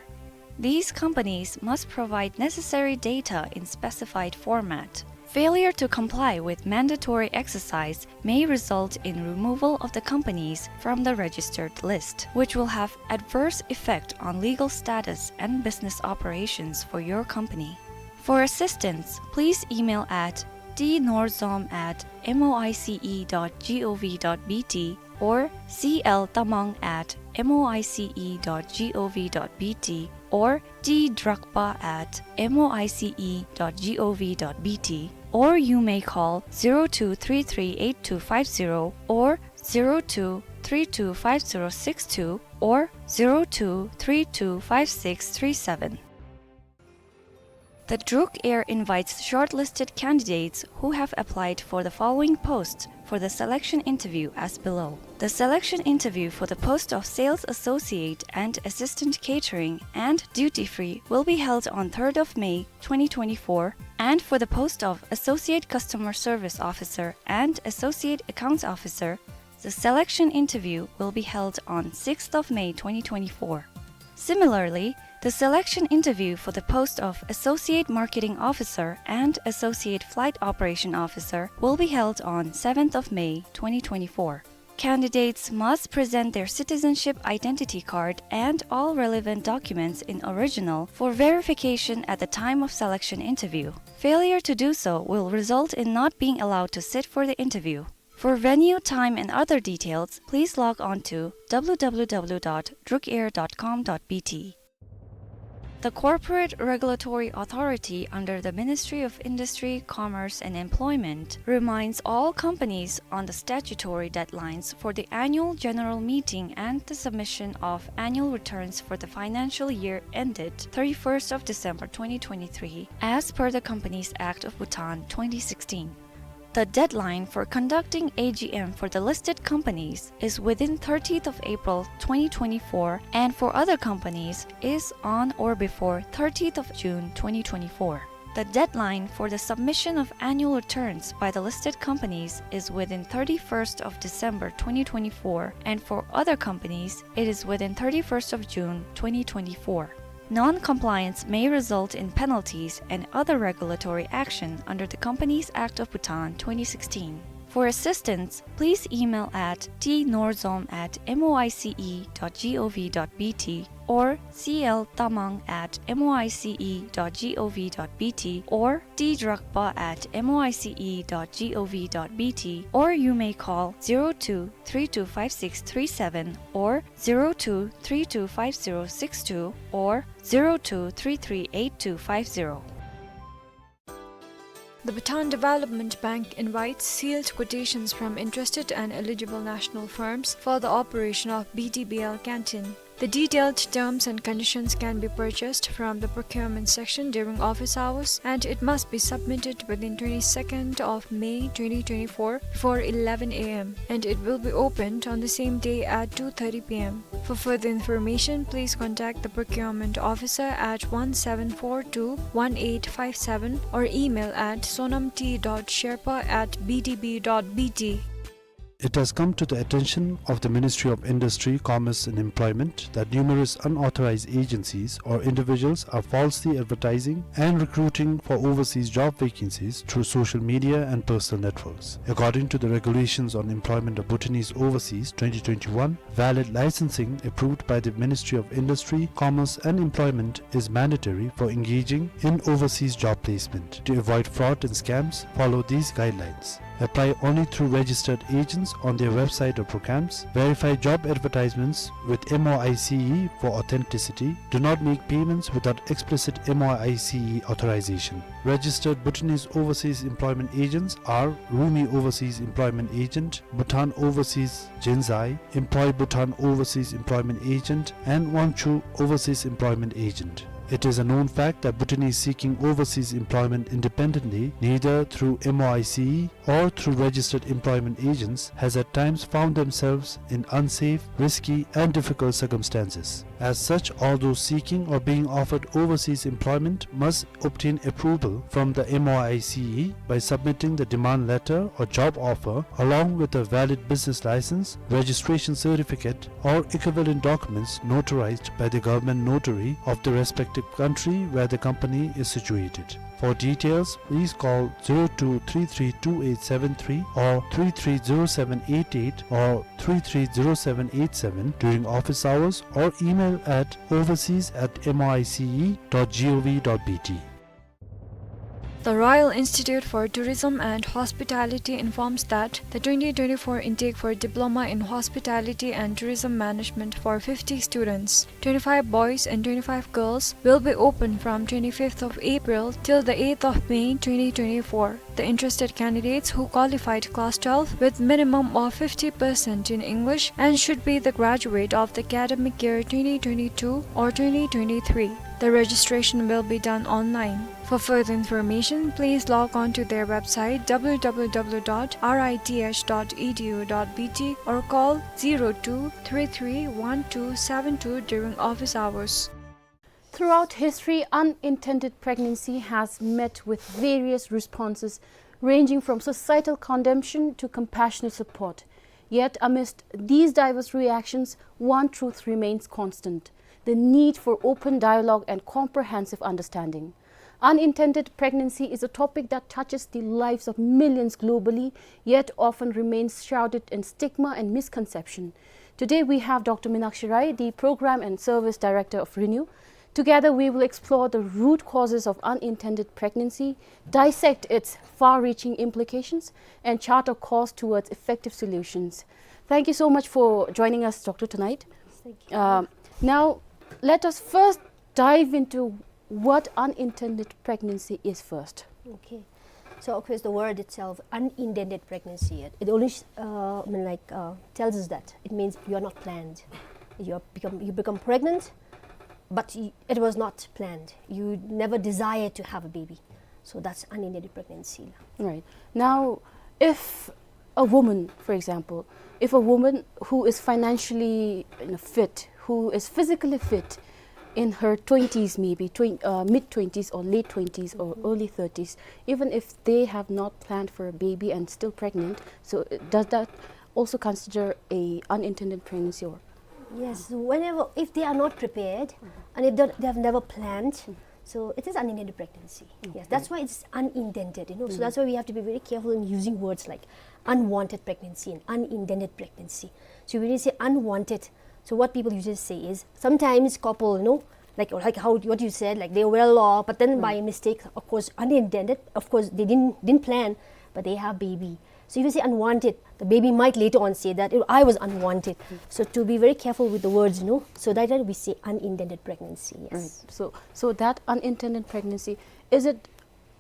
These companies must provide necessary data in specified format. Failure to comply with mandatory exercise may result in removal of the companies from the registered list, which will have adverse effect on legal status and business operations for your company. For assistance, please email at T Norzom at M O I C E dot gov dot B T or C L Tamang at M O I C E dot gov dot B T or T Drakpa at M O I C E dot gov dot B T, or you may call zero two three three eight two five zero or zero two three two five zero six two or zero two three two five six three seven. The Druk Air invites shortlisted candidates who have applied for the following posts for the selection interview as below. The selection interview for the post of Sales Associate and Assistant Catering and Duty Free will be held on third of May twenty twenty-four, and for the post of Associate Customer Service Officer and Associate Accounts Officer, the selection interview will be held on sixth of May twenty twenty-four. Similarly, the selection interview for the post of Associate Marketing Officer and Associate Flight Operation Officer will be held on seventh of May twenty twenty-four. Candidates must present their citizenship identity card and all relevant documents in original for verification at the time of selection interview. Failure to do so will result in not being allowed to sit for the interview. For venue, time, and other details, please log on to w w w dot drukair dot com dot b t. The Corporate Regulatory Authority under the Ministry of Industry, Commerce and Employment reminds all companies on the statutory deadlines for the annual general meeting and the submission of annual returns for the financial year ended thirty-first of December twenty twenty-three, as per the Companies Act of Bhutan twenty sixteen. The deadline for conducting A G M for the listed companies is within thirtieth of April twenty twenty-four, and for other companies is on or before thirtieth of June twenty twenty-four. The deadline for the submission of annual returns by the listed companies is within thirty-first of December twenty twenty-four, and for other companies, it is within thirty-first of June twenty twenty-four. Non-compliance may result in penalties and other regulatory action under the Companies Act of Bhutan twenty sixteen. For assistance, please email at t norzom at moice dot gov dot b t or c l tamang at moice dot gov dot b t or t drakpa at moice dot gov dot b t, or you may call zero two three two five six three seven or zero two three two five zero six two or zero two three three eight two five zero. The Bhutan Development Bank invites sealed quotations from interested and eligible national firms for the operation of B D B L canteen. The detailed terms and conditions can be purchased from the procurement section during office hours, and it must be submitted within twenty-second of May twenty twenty-four before eleven a m, and it will be opened on the same day at two thirty p m. For further information, please contact the procurement officer at one seven four two one eight five seven or email at sonamti dot sherpa at b d b dot b t. It has come to the attention of the Ministry of Industry, Commerce and Employment that numerous unauthorized agencies or individuals are falsely advertising and recruiting for overseas job vacancies through social media and personal networks. According to the Regulations on Employment of Bhutanese Overseas twenty twenty-one, valid licensing approved by the Ministry of Industry, Commerce and Employment is mandatory for engaging in overseas job placement. To avoid fraud and scams, follow these guidelines. Apply only through registered agents on their website or programs. Verify job advertisements with M O I C E for authenticity. Do not make payments without explicit M O I C E authorization. Registered Bhutanese Overseas Employment Agents are Rumi Overseas Employment Agent, Bhutan Overseas Jinzai, Employ Bhutan Overseas Employment Agent, and Wangchu Overseas Employment Agent. It is a known fact that Bhutanese seeking overseas employment independently, neither through M O I C E or through registered employment agents, has at times found themselves in unsafe, risky, and difficult circumstances. As such, all those seeking or being offered overseas employment must obtain approval from the M O I C E by submitting the demand letter or job offer along with a valid business license, registration certificate, or equivalent documents notarized by the government notary of the respective country where the company is situated. For details, please call zero two three three two eight seven three or three three zero seven eight eight or three three zero seven eight seven during office hours or email at overseas at M O I C E dot gov dot B T. The Royal Institute for Tourism and Hospitality informs that the twenty twenty-four intake for Diploma in Hospitality and Tourism Management for fifty students, twenty-five boys and twenty-five girls, will be open from twenty-fifth of April till the eighth of May twenty twenty-four. The interested candidates who qualified class twelve with minimum of fifty percent in English and should be the graduate of the academic year twenty twenty-two or twenty twenty-three. The registration will be done online. For further information, please log on to their website w w w dot r i t h dot e d u dot b t or call zero two three three one two seven two during office hours. Throughout history, unintended pregnancy has met with various responses, ranging from societal condemnation to compassionate support. Yet, amidst these diverse reactions, one truth remains constant: the need for open dialogue and comprehensive understanding. Unintended pregnancy is a topic that touches the lives of millions globally, yet often remains shrouded in stigma and misconception. Today, we have Doctor Minakshi Rai, the Program and Service Director of RENEW. Together, we will explore the root causes of unintended pregnancy, dissect its far-reaching implications, and chart a course towards effective solutions. Thank you so much for joining us, Doctor, tonight. Thank you. Um, now, let us first dive into what unintended pregnancy is first. Okay. So, of course, the word itself, unintended pregnancy, it, it only, uh, I mean, like, uh, tells us that it means you are not planned. You are become, you become pregnant, but y-, it was not planned. You never desired to have a baby. So that's unintended pregnancy. Right. Now, if a woman, for example, if a woman who is financially, you know, fit, who is physically fit in her twenties, maybe twen-, uh, mid twenties or late twenties or early thirties, even if they have not planned for a baby and still pregnant, so, uh, does that also consider a unintended pregnancy or? Yes, whenever, if they are not prepared and if they, they have never planned, so it is unintended pregnancy. Yes, okay, that's why it's unintended, you know. So that's why we have to be very careful in using words like unwanted pregnancy and unintended pregnancy. So when you say unwanted, so what people usually say is sometimes couple, you know, like, like how, what you said, like, they were well off, but then by mistake, of course, unintended, of course, they didn't, didn't plan, but they have baby. So if you say unwanted, the baby might later on say that, "Oh, I was unwanted." So to be very careful with the words, you know, so that time we say unintended pregnancy, yes. Right. So, so that unintended pregnancy, is it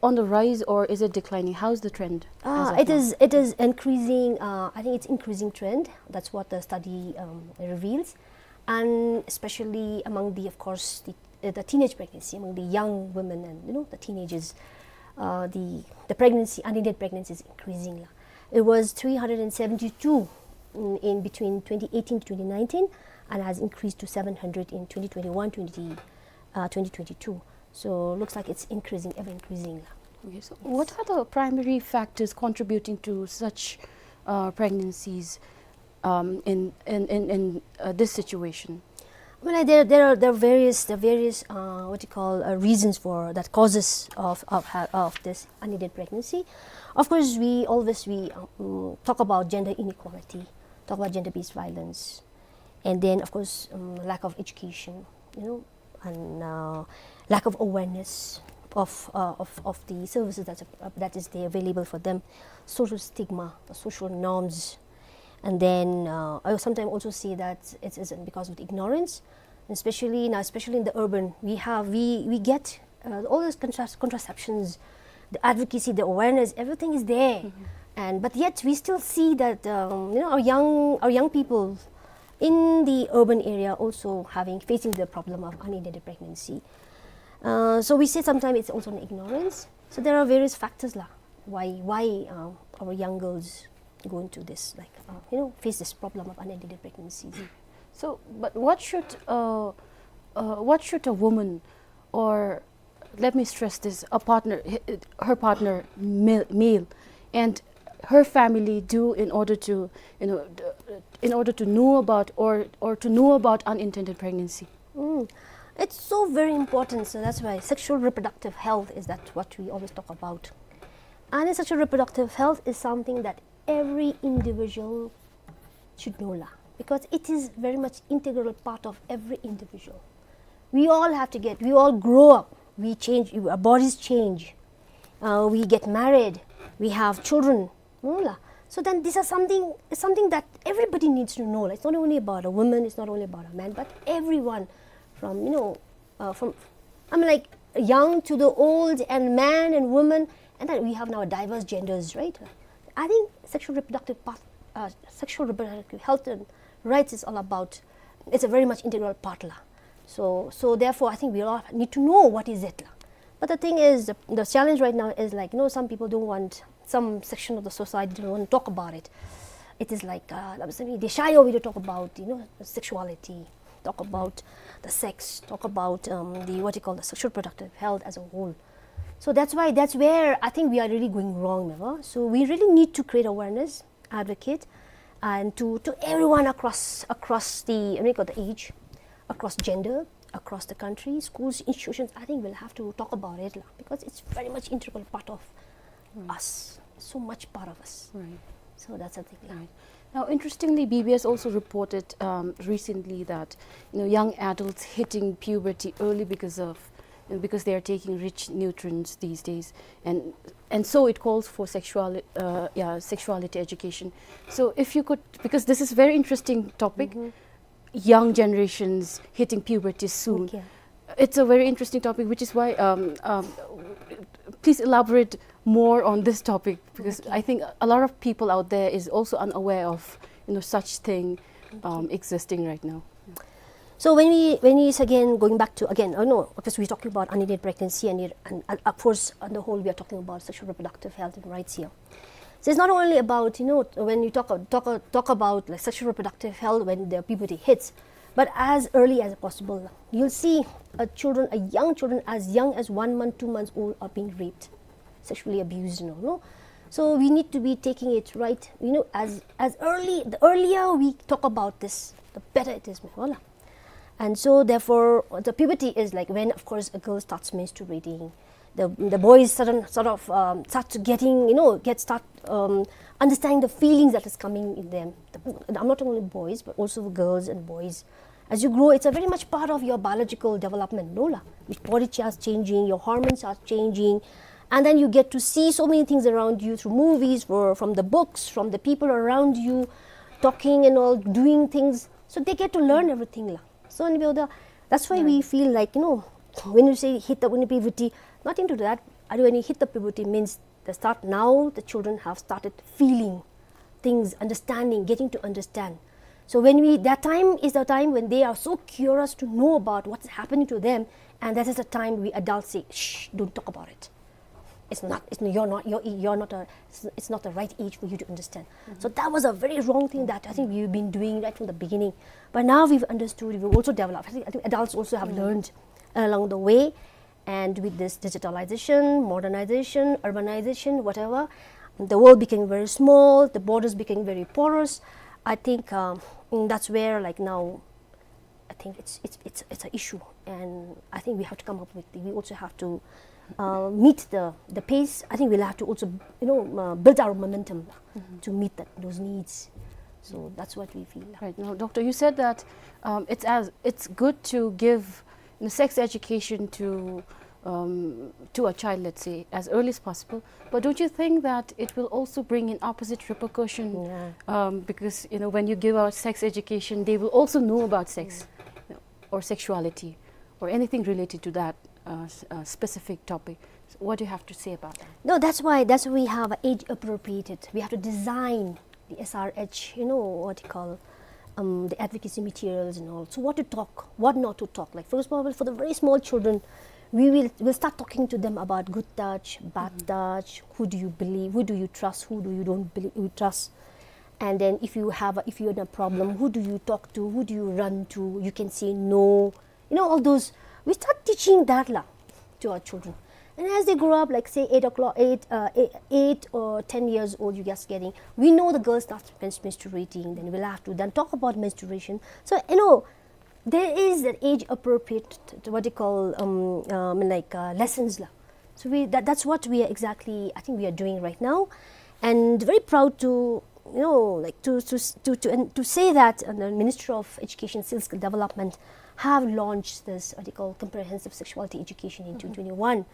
on the rise or is it declining? How's the trend as of now? Uh, it is, it is increasing, uh, I think it's increasing trend. That's what the study, um, reveals. And especially among the, of course, the, uh, the teenage pregnancy, among the young women and, you know, the teenagers, uh, the, the pregnancy, unintended pregnancy is increasing. It was three hundred and seventy-two in, in between twenty eighteen to twenty nineteen and has increased to seven hundred in twenty twenty-one, twenty, uh, twenty twenty-two. So looks like it's increasing, ever increasing. Okay, so what are the primary factors contributing to such, uh, pregnancies, um, in, in, in, in, uh, this situation? Well, there, there are, there are various, there are various, uh, what you call, uh, reasons for that, causes of, of ha-, of this unintended pregnancy. Of course, we always, we, um, talk about gender inequality, talk about gender-based violence, and then, of course, um, lack of education, you know, and, uh, lack of awareness of, uh, of, of the services that's, uh, that is there available for them, social stigma, the social norms, and then, uh, I sometimes also see that it is because of the ignorance, especially now, especially in the urban, we have, we, we get, uh, all those contras-, contraceptions, the advocacy, the awareness, everything is there, and but yet we still see that, um, you know, our young, our young people in the urban area also having, facing the problem of unintended pregnancy. Uh, so we say sometimes it's also an ignorance. So there are various factors lah, why, why, uh, our young girls go into this, like, uh, you know, face this problem of unintended pregnancies. So, but what should, uh, uh, what should a woman, or let me stress this, a partner, h-, h-, her partner, male, male, and her family do in order to, you know, d-, in order to know about or, or to know about unintended pregnancy? Mm. It's so very important. So that's why sexual reproductive health is that what we always talk about. And sexual reproductive health is something that every individual should know lah, because it is very much integral part of every individual. We all have to get, we all grow up, we change, our bodies change, Uh, we get married, we have children, no la. So then these are something, something that everybody needs to know la. It's not only about a woman, it's not only about a man, but everyone, from, you know, uh, from, I mean, like, young to the old, and man and woman, and then we have now diverse genders, right? I think sexual reproductive part, uh, sexual reproductive health and rights is all about, it's a very much integral part la. So, so therefore, I think we all need to know what is it la. But the thing is, the, the challenge right now is, like, you know, some people don't want, some section of the society don't want to talk about it. It is like, uh, they shy away to talk about, you know, sexuality, talk about the sex, talk about, um, the, what you call, the sexual reproductive health as a whole. So that's why, that's where I think we are really going wrong, never. So we really need to create awareness, advocate, and to, to everyone across, across the, what you call, the age, across gender, across the country, schools, institutions. I think we'll have to talk about it la, because it's very much integral part of us, so much part of us. Right. So that's the thing la. Right. Now, interestingly, B B S also reported, um, recently that, you know, young adults hitting puberty early because of, you know, because they are taking rich nutrients these days, and, and so it calls for sexual, uh, yeah, sexuality education. So if you could, because this is a very interesting topic, young generations hitting puberty soon. Okay. It's a very interesting topic, which is why, um, um, please elaborate more on this topic, because I think a lot of people out there is also unaware of, you know, such thing, um, existing right now. So when we, when we, again, going back to, again, oh no, because we're talking about unintended pregnancy and, it, and, and of course, on the whole, we are talking about sexual reproductive health and rights here. So it's not only about, you know, when you talk, talk, talk about, like, sexual reproductive health when the puberty hits, but as early as possible. You'll see, uh, children, uh, young children as young as one month, two months old are being raped, sexually abused, you know, no? So we need to be taking it right, you know, as, as early, the earlier we talk about this, the better it is, wala. And so therefore, the puberty is, like, when, of course, a girl starts menstruating, the, the boys sudden, sort of, um, start to getting, you know, get, start, um, understanding the feelings that is coming in them. The, I'm not only boys, but also girls and boys. As you grow, it's a very much part of your biological development, no la? Your body starts changing, your hormones are changing, and then you get to see so many things around you through movies, for, from the books, from the people around you, talking and all, doing things. So they get to learn everything la. So, and we, that's why we feel like, you know, when you say hit the, when puberty, nothing to do that. When you hit the puberty means the start, now the children have started feeling things, understanding, getting to understand. So when we, that time is the time when they are so curious to know about what's happening to them, and that is the time we adults say, "Shh, don't talk about it. It's not, it's, you're not, you're, you're not a, it's, it's not the right age for you to understand." So that was a very wrong thing that I think we've been doing right from the beginning. But now we've understood, we've also developed. I think, I think adults also have learned along the way. And with this digitalization, modernization, urbanization, whatever, the world became very small, the borders became very porous. I think, um, mm, that's where, like, now, I think it's, it's, it's, it's an issue, and I think we have to come up with, we also have to, uh, meet the, the pace. I think we'll have to also, you know, uh, build our momentum to meet that, those needs. So that's what we feel. Right. Now, Doctor, you said that, um, it's as, it's good to give, you know, sex education to, um, to a child, let's say, as early as possible. But don't you think that it will also bring in opposite repercussion? Yeah. Um, because, you know, when you give out sex education, they will also know about sex, you know, or sexuality, or anything related to that, uh, s-, uh, specific topic. So what do you have to say about that? No, that's why, that's why we have age appropriated. We have to design the S R H, you know, what you call, um, the advocacy materials and all. So what to talk, what not to talk. Like, for example, for the very small children, we will, we'll start talking to them about good touch, bad touch, who do you believe, who do you trust, who do you don't believe, you trust. And then if you have a, if you're in a problem, who do you talk to, who do you run to? You can say no. You know, all those, we start teaching that la to our children. And as they grow up, like, say, eight o'clock, eight, uh, eight, eight or ten years old, you just getting, we know the girl starts mens-, menstruating, then we'll have to then talk about menstruation. So, you know, there is an age appropriate, what you call, um, um, like, uh, lessons la. So we, that, that's what we are exactly, I think we are doing right now. And very proud to, you know, like, to, to, to, to, and to say that, uh, the Ministry of Education, Skill Development have launched this, what you call, comprehensive sexuality education in twenty twenty-one.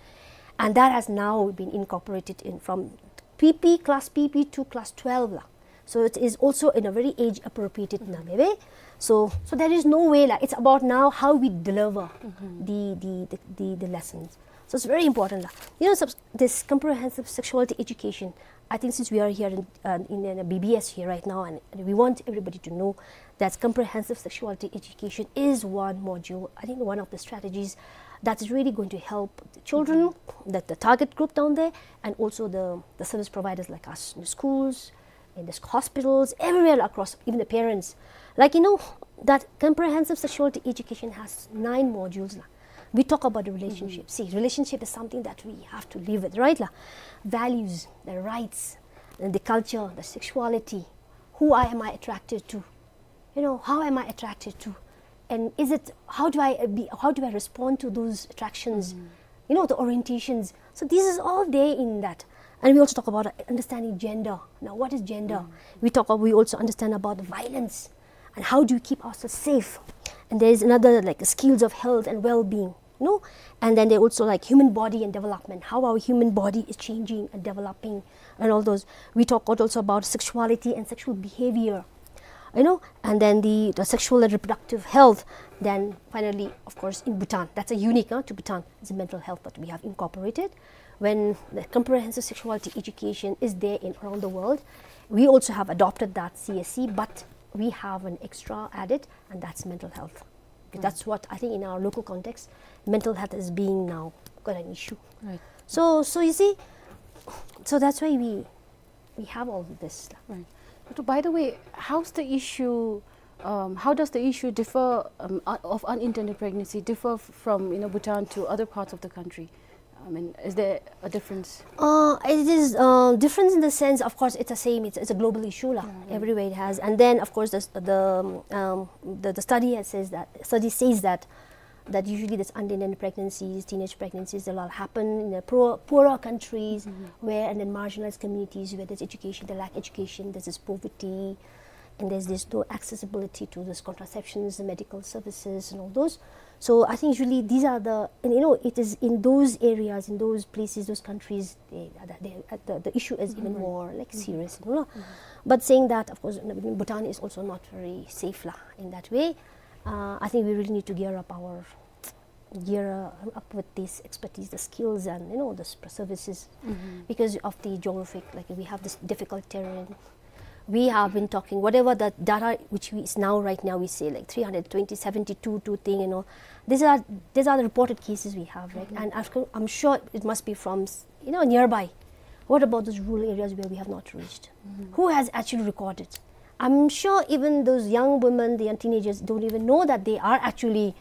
And that has now been incorporated in from P P, class P P to class twelve la. So it is also in a very age appropriated manner. So, so there is no way la. It's about now how we deliver the, the, the, the, the lessons. So it's very important la. You know, subs-, this comprehensive sexuality education, I think since we are here in, uh, in, in a B B S here right now, and we want everybody to know that comprehensive sexuality education is one module, I think one of the strategies that is really going to help the children, that the target group down there, and also the, the service providers like us in the schools, in the hospitals, everywhere across, even the parents. Like, you know, that comprehensive sexuality education has nine modules la. We talk about the relationship. See, relationship is something that we have to live with, right la? Values, the rights, and the culture, the sexuality. Who I, am I attracted to? You know, how am I attracted to? And is it, how do I, uh, be, how do I respond to those attractions? You know, the orientations. So this is all there in that. And we also talk about, uh, understanding gender. Now, what is gender? We talk, we also understand about the violence and how do we keep ourselves safe. And there is another, like, skills of health and well-being, you know? And then they also, like, human body and development, how our human body is changing and developing and all those. We talk about also about sexuality and sexual behavior, you know, and then the, the sexual and reproductive health. Then finally, of course, in Bhutan, that's a unique, uh, to Bhutan, is the mental health that we have incorporated. When the comprehensive sexuality education is there in around the world, we also have adopted that C S E, but we have an extra added, and that's mental health. That's what I think in our local context, mental health is being now quite an issue. Right. So, so you see, so that's why we, we have all this. Right. But by the way, how's the issue, um, how does the issue differ, um, uh, of unintended pregnancy differ f-, from, you know, Bhutan to other parts of the country? I mean, is there a difference? Uh, it is, uh, difference in the sense, of course, it's the same. It's, it's a global issue la. Everywhere it has. And then, of course, the, the, um, the, the study has says that, study says that, that usually this unintended pregnancies, teenage pregnancies, they'll all happen in the poor, poorer countries where, and then marginalized communities where there's education, they lack education, there's this poverty, and there's this no accessibility to this contraceptions, the medical services, and all those. So I think usually these are the, and, you know, it is in those areas, in those places, those countries, they, they, uh, the, the issue is even more, like, serious, you know. But saying that, of course, Bhutan is also not very safe la in that way. Uh, I think we really need to gear up our, gear, uh, up with this expertise, the skills, and, you know, the s-, services, because of the geographic, like, we have this difficult terrain. We have been talking, whatever the data which we, is now, right now, we say, like, three hundred twenty, seventy-two, two thing, you know. These are, these are the reported cases we have, right? And after, I'm sure it must be from, s-, you know, nearby. What about those rural areas where we have not reached? Who has actually recorded? I'm sure even those young women, the young teenagers don't even know that they are actually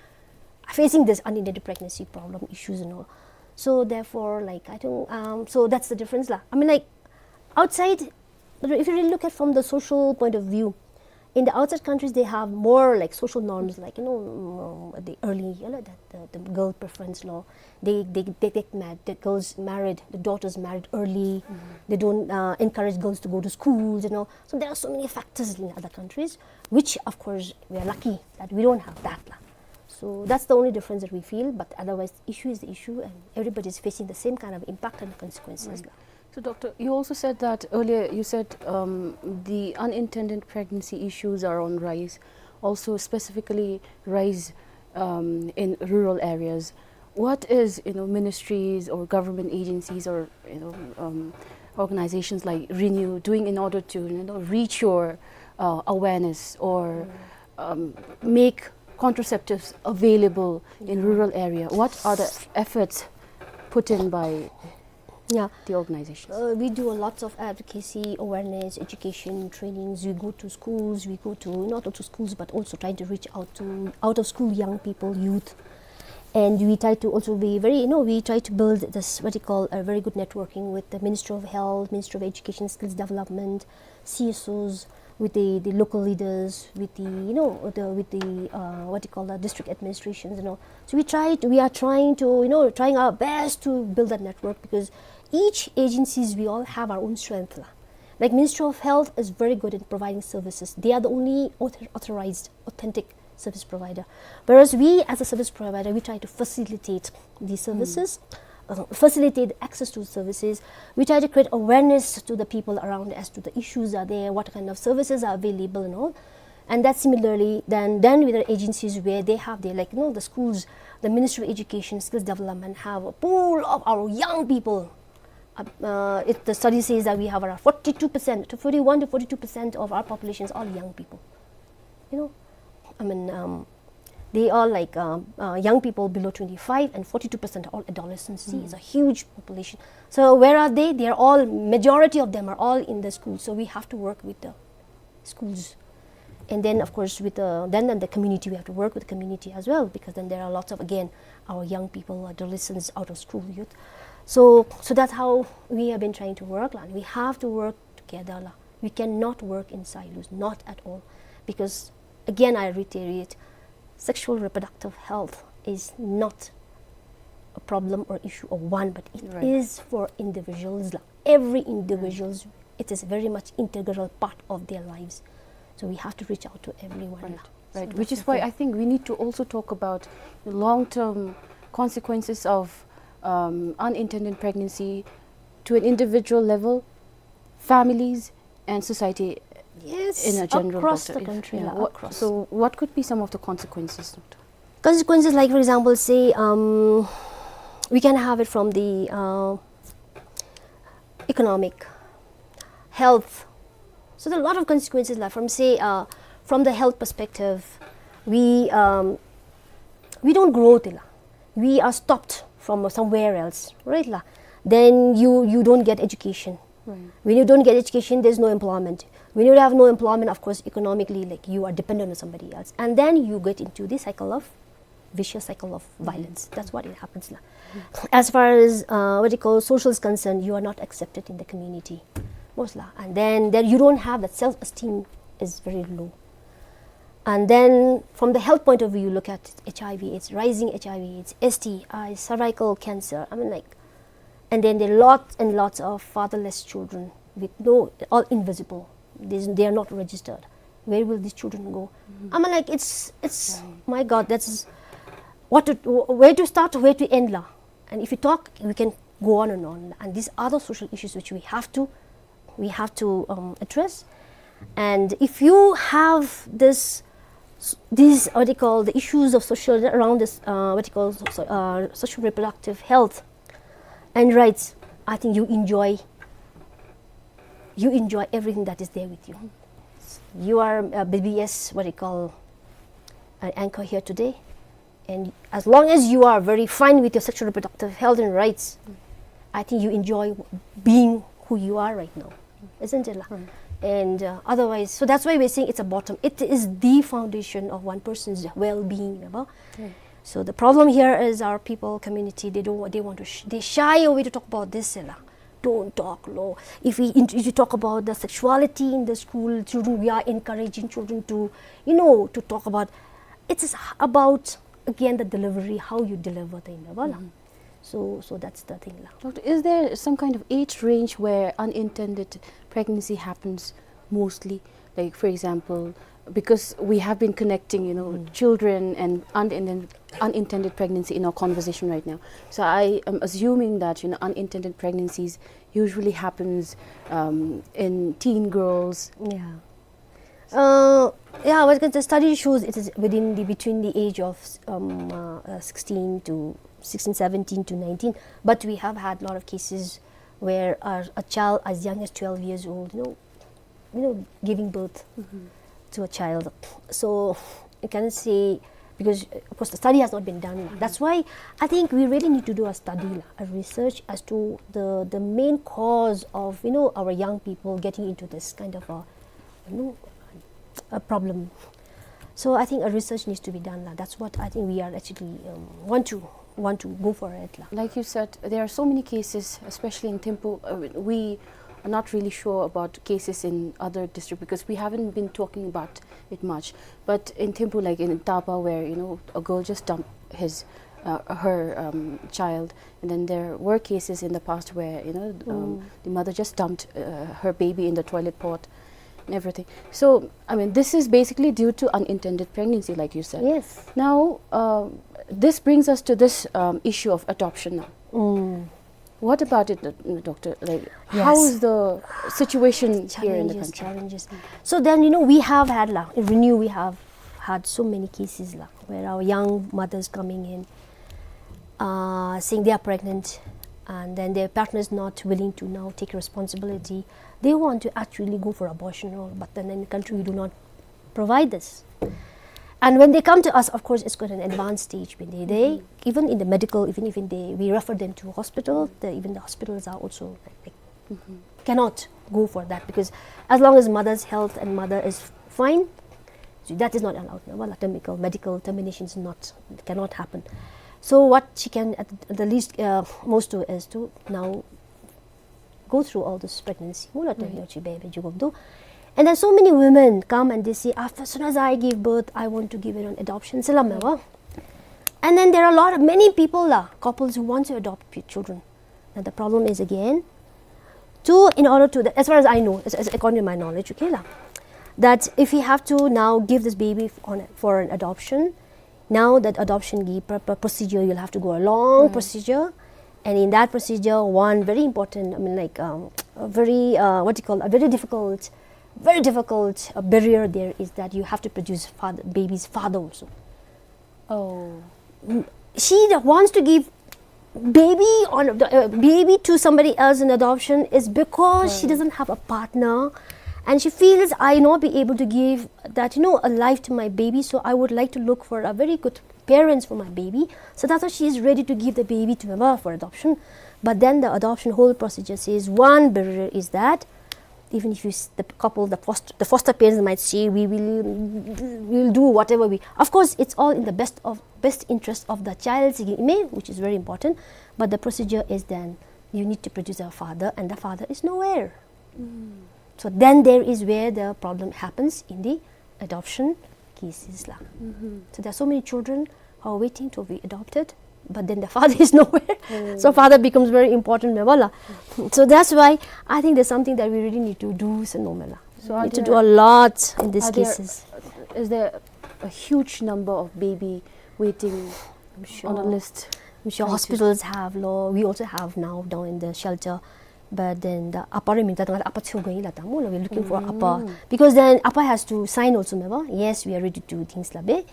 facing this unintended pregnancy problem issues and all. So therefore, like, I think, um, so that's the difference la. I mean, like, outside, but if you really look at from the social point of view, in the outside countries, they have more, like, social norms, like, you know, mm, the early, you know, the, the, the girl preference la. They, they, they get married, the girls married, the daughters married early. They don't, uh, encourage girls to go to schools, you know. So there are so many factors in other countries, which, of course, we are lucky that we don't have that la. So that's the only difference that we feel, but otherwise, the issue is the issue, and everybody is facing the same kind of impact and consequences la. So, Doctor, you also said that earlier, you said, um, the unintended pregnancy issues are on rise, also specifically rise, um, in rural areas. What is, you know, ministries or government agencies or, you know, um, organizations like Renew doing in order to, you know, reach your, uh, awareness or, um, make contraceptives available in rural area? What are the efforts put in by, yeah, the organizations? Uh, we do a lots of advocacy, awareness, education, trainings. We go to schools, we go to, not only schools, but also trying to reach out to out of school young people, youth. And we try to also be very, you know, we try to build this, what you call, a very good networking with the Ministry of Health, Ministry of Education, Skills Development, C S Os, with the, the local leaders, with the, you know, the, with the, uh, what you call that, district administrations, you know. So we try to, we are trying to, you know, trying our best to build that network, because each agencies, we all have our own strength la. Like, Ministry of Health is very good in providing services. They are the only author-, authorized, authentic service provider. Whereas we, as a service provider, we try to facilitate these services. uh, facilitate access to services. We try to create awareness to the people around as to the issues are there, what kind of services are available and all. And that similarly, then, then with the agencies where they have their, like, you know, the schools, the Ministry of Education, Skills Development have a pool of our young people. Uh, uh, it, the study says that we have around forty-two percent to forty-one to forty-two percent of our population is all young people. You know, I mean, um, they are like, um, uh, young people below twenty-five, and forty-two percent are all adolescents. See, it's a huge population. So where are they? They are all, majority of them are all in the school. So we have to work with the schools. And then, of course, with the, then, then the community, we have to work with the community as well, because then there are lots of, again, our young people, adolescents, out of school youth. So, so that's how we have been trying to work la. We have to work together la. We cannot work in silos, not at all. Because, again, I reiterate, sexual reproductive health is not a problem or issue of one, but it Right. is for individuals la. Every individuals, it is very much integral part of their lives. So we have to reach out to everyone la. Right. So Right. Which that's is the why thing. I think we need to also talk about the long-term consequences of, um, unintended pregnancy to an individual level, families, and society Yes, in a general, across doctor, the if, country yeah, la, what, across. So what could be some of the consequences, doctor? Consequences, like, for example, say, um, we can have it from the, uh, economic, health. So there are a lot of consequences la, from, say, uh, from the health perspective, we, um, we don't grow, te la. We are stopped from somewhere else, right la? Then you, you don't get education. Right. When you don't get education, there's no employment. When you have no employment, of course, economically, like, you are dependent on somebody else. And then you get into the cycle of, vicious cycle of violence. That's what it happens la. As far as, uh, what you call, social is concerned, you are not accepted in the community. Most la. And then, then you don't have that self-esteem is very low. And then from the health point of view, you look at H I V AIDS, rising H I V AIDS, S T I, cervical cancer. I mean, like, and then there are lots and lots of fatherless children with no, all invisible. There's, they are not registered. Where will these children go? I mean, like, it's, it's, my God, that's what to, where to start, where to end la. And if you talk, we can go on and on. And these are the social issues which we have to, we have to, um, address. And if you have this, s-, these, what you call, the issues of social, around this, uh, what you call, so, uh, social reproductive health and rights, I think you enjoy, you enjoy everything that is there with you. You are a B B S, what you call, an anchor here today. And as long as you are very fine with your sexual reproductive health and rights, I think you enjoy being who you are right now, isn't it la? And, uh, otherwise, so that's why we're saying it's a bottom. It is the foundation of one person's well-being, you know? So the problem here is our people, community, they don't, they want to, sh-, they shy away to talk about this, you know? Don't talk, lo. If we int-, if you talk about the sexuality in the school, children, we are encouraging children to, you know, to talk about, it is about, again, the delivery, how you deliver the, you know, la. So, so that's the thing la. Doctor, is there some kind of age range where unintended pregnancy happens mostly? Like, for example, because we have been connecting, you know, children and unintended, unintended pregnancy in our conversation right now. So I am assuming that, you know, unintended pregnancies usually happens, um, in teen girls. Yeah. Uh, yeah, well, the study shows it is within the, between the age of, um, uh, uh, sixteen to, sixteen, seventeen to nineteen. But we have had a lot of cases where a, a child as young as twelve years old, you know, you know, giving birth to a child. So you can say, because, uh, of course, the study has not been done. That's why I think we really need to do a study la, a research as to the, the main cause of, you know, our young people getting into this kind of a, you know, a problem. So I think a research needs to be done la. That's what I think we are actually, um, want to, want to go for it la. Like you said, there are so many cases, especially in Thimphu. Uh, we are not really sure about cases in other district because we haven't been talking about it much. But in Thimphu, like in Taba, where, you know, a girl just dumped his, uh, her, um, child, and then there were cases in the past where, you know, um, the mother just dumped, uh, her baby in the toilet pot and everything. So, I mean, this is basically due to unintended pregnancy, like you said. Yes. Now, um, this brings us to this, um, issue of adoption now. Mm. What about it, uh, doctor? Like, how is the situation here in the country? Challenges, challenges. So then, you know, we have had, la, in Renew, we have had so many cases, la, where our young mothers coming in, uh, saying they are pregnant, and then their partner is not willing to now take responsibility. They want to actually go for abortion, or, but then in the country we do not provide this. And when they come to us, of course, it's quite an advanced stage. When they, they, even in the medical, even, even they, we refer them to hospital. The, even the hospitals are also, like, cannot go for that, because as long as mother's health and mother is fine, so that is not allowed. No, well, medical, medical termination is not, cannot happen. So what she can at the least, uh, most do is to now go through all this pregnancy. Mula tengyo chi baby jugum do. And then so many women come and they say, "After, as soon as I give birth, I want to give it on adoption." Salam wa. And then there are a lot of, many people, la, couples who want to adopt p-, children. And the problem is again, to, in order to, as far as I know, as, as according to my knowledge, okay, la, that if we have to now give this baby f-, on, for an adoption, now that adoption ki pr-, pr-, procedure, you'll have to go a long procedure. And in that procedure, one very important, I mean, like, um, a very, uh, what you call, a very difficult, very difficult, uh, barrier there is that you have to produce father, baby's father also. Oh. Mm, she that wants to give baby on the, uh, baby to somebody else in adoption is because she doesn't have a partner, and she feels, "I not be able to give that, you know, a life to my baby, so I would like to look for a very good parents for my baby." So that's why she is ready to give the baby to her for adoption. But then the adoption whole procedure says one barrier is that even if you s-, the couple, the foster, the foster parents might say, "We will, we will do whatever we," of course, it's all in the best of, best interest of the child, which is very important. But the procedure is then you need to produce a father, and the father is nowhere. So then there is where the problem happens in the adoption cases la. So there are so many children who are waiting to be adopted, but then the father is nowhere. So father becomes very important, me wa la. So that's why I think there's something that we really need to do, so no me la. So are there, need to do a lot in these cases. Is there a huge number of baby waiting on a list? I'm sure hospitals have, lo, we also have now down in the shelter. But then the apa re minta tanga apa chu going la ta mo la, we're looking for apa. Because then apa has to sign also, me wa. Yes, we are ready to do things la be.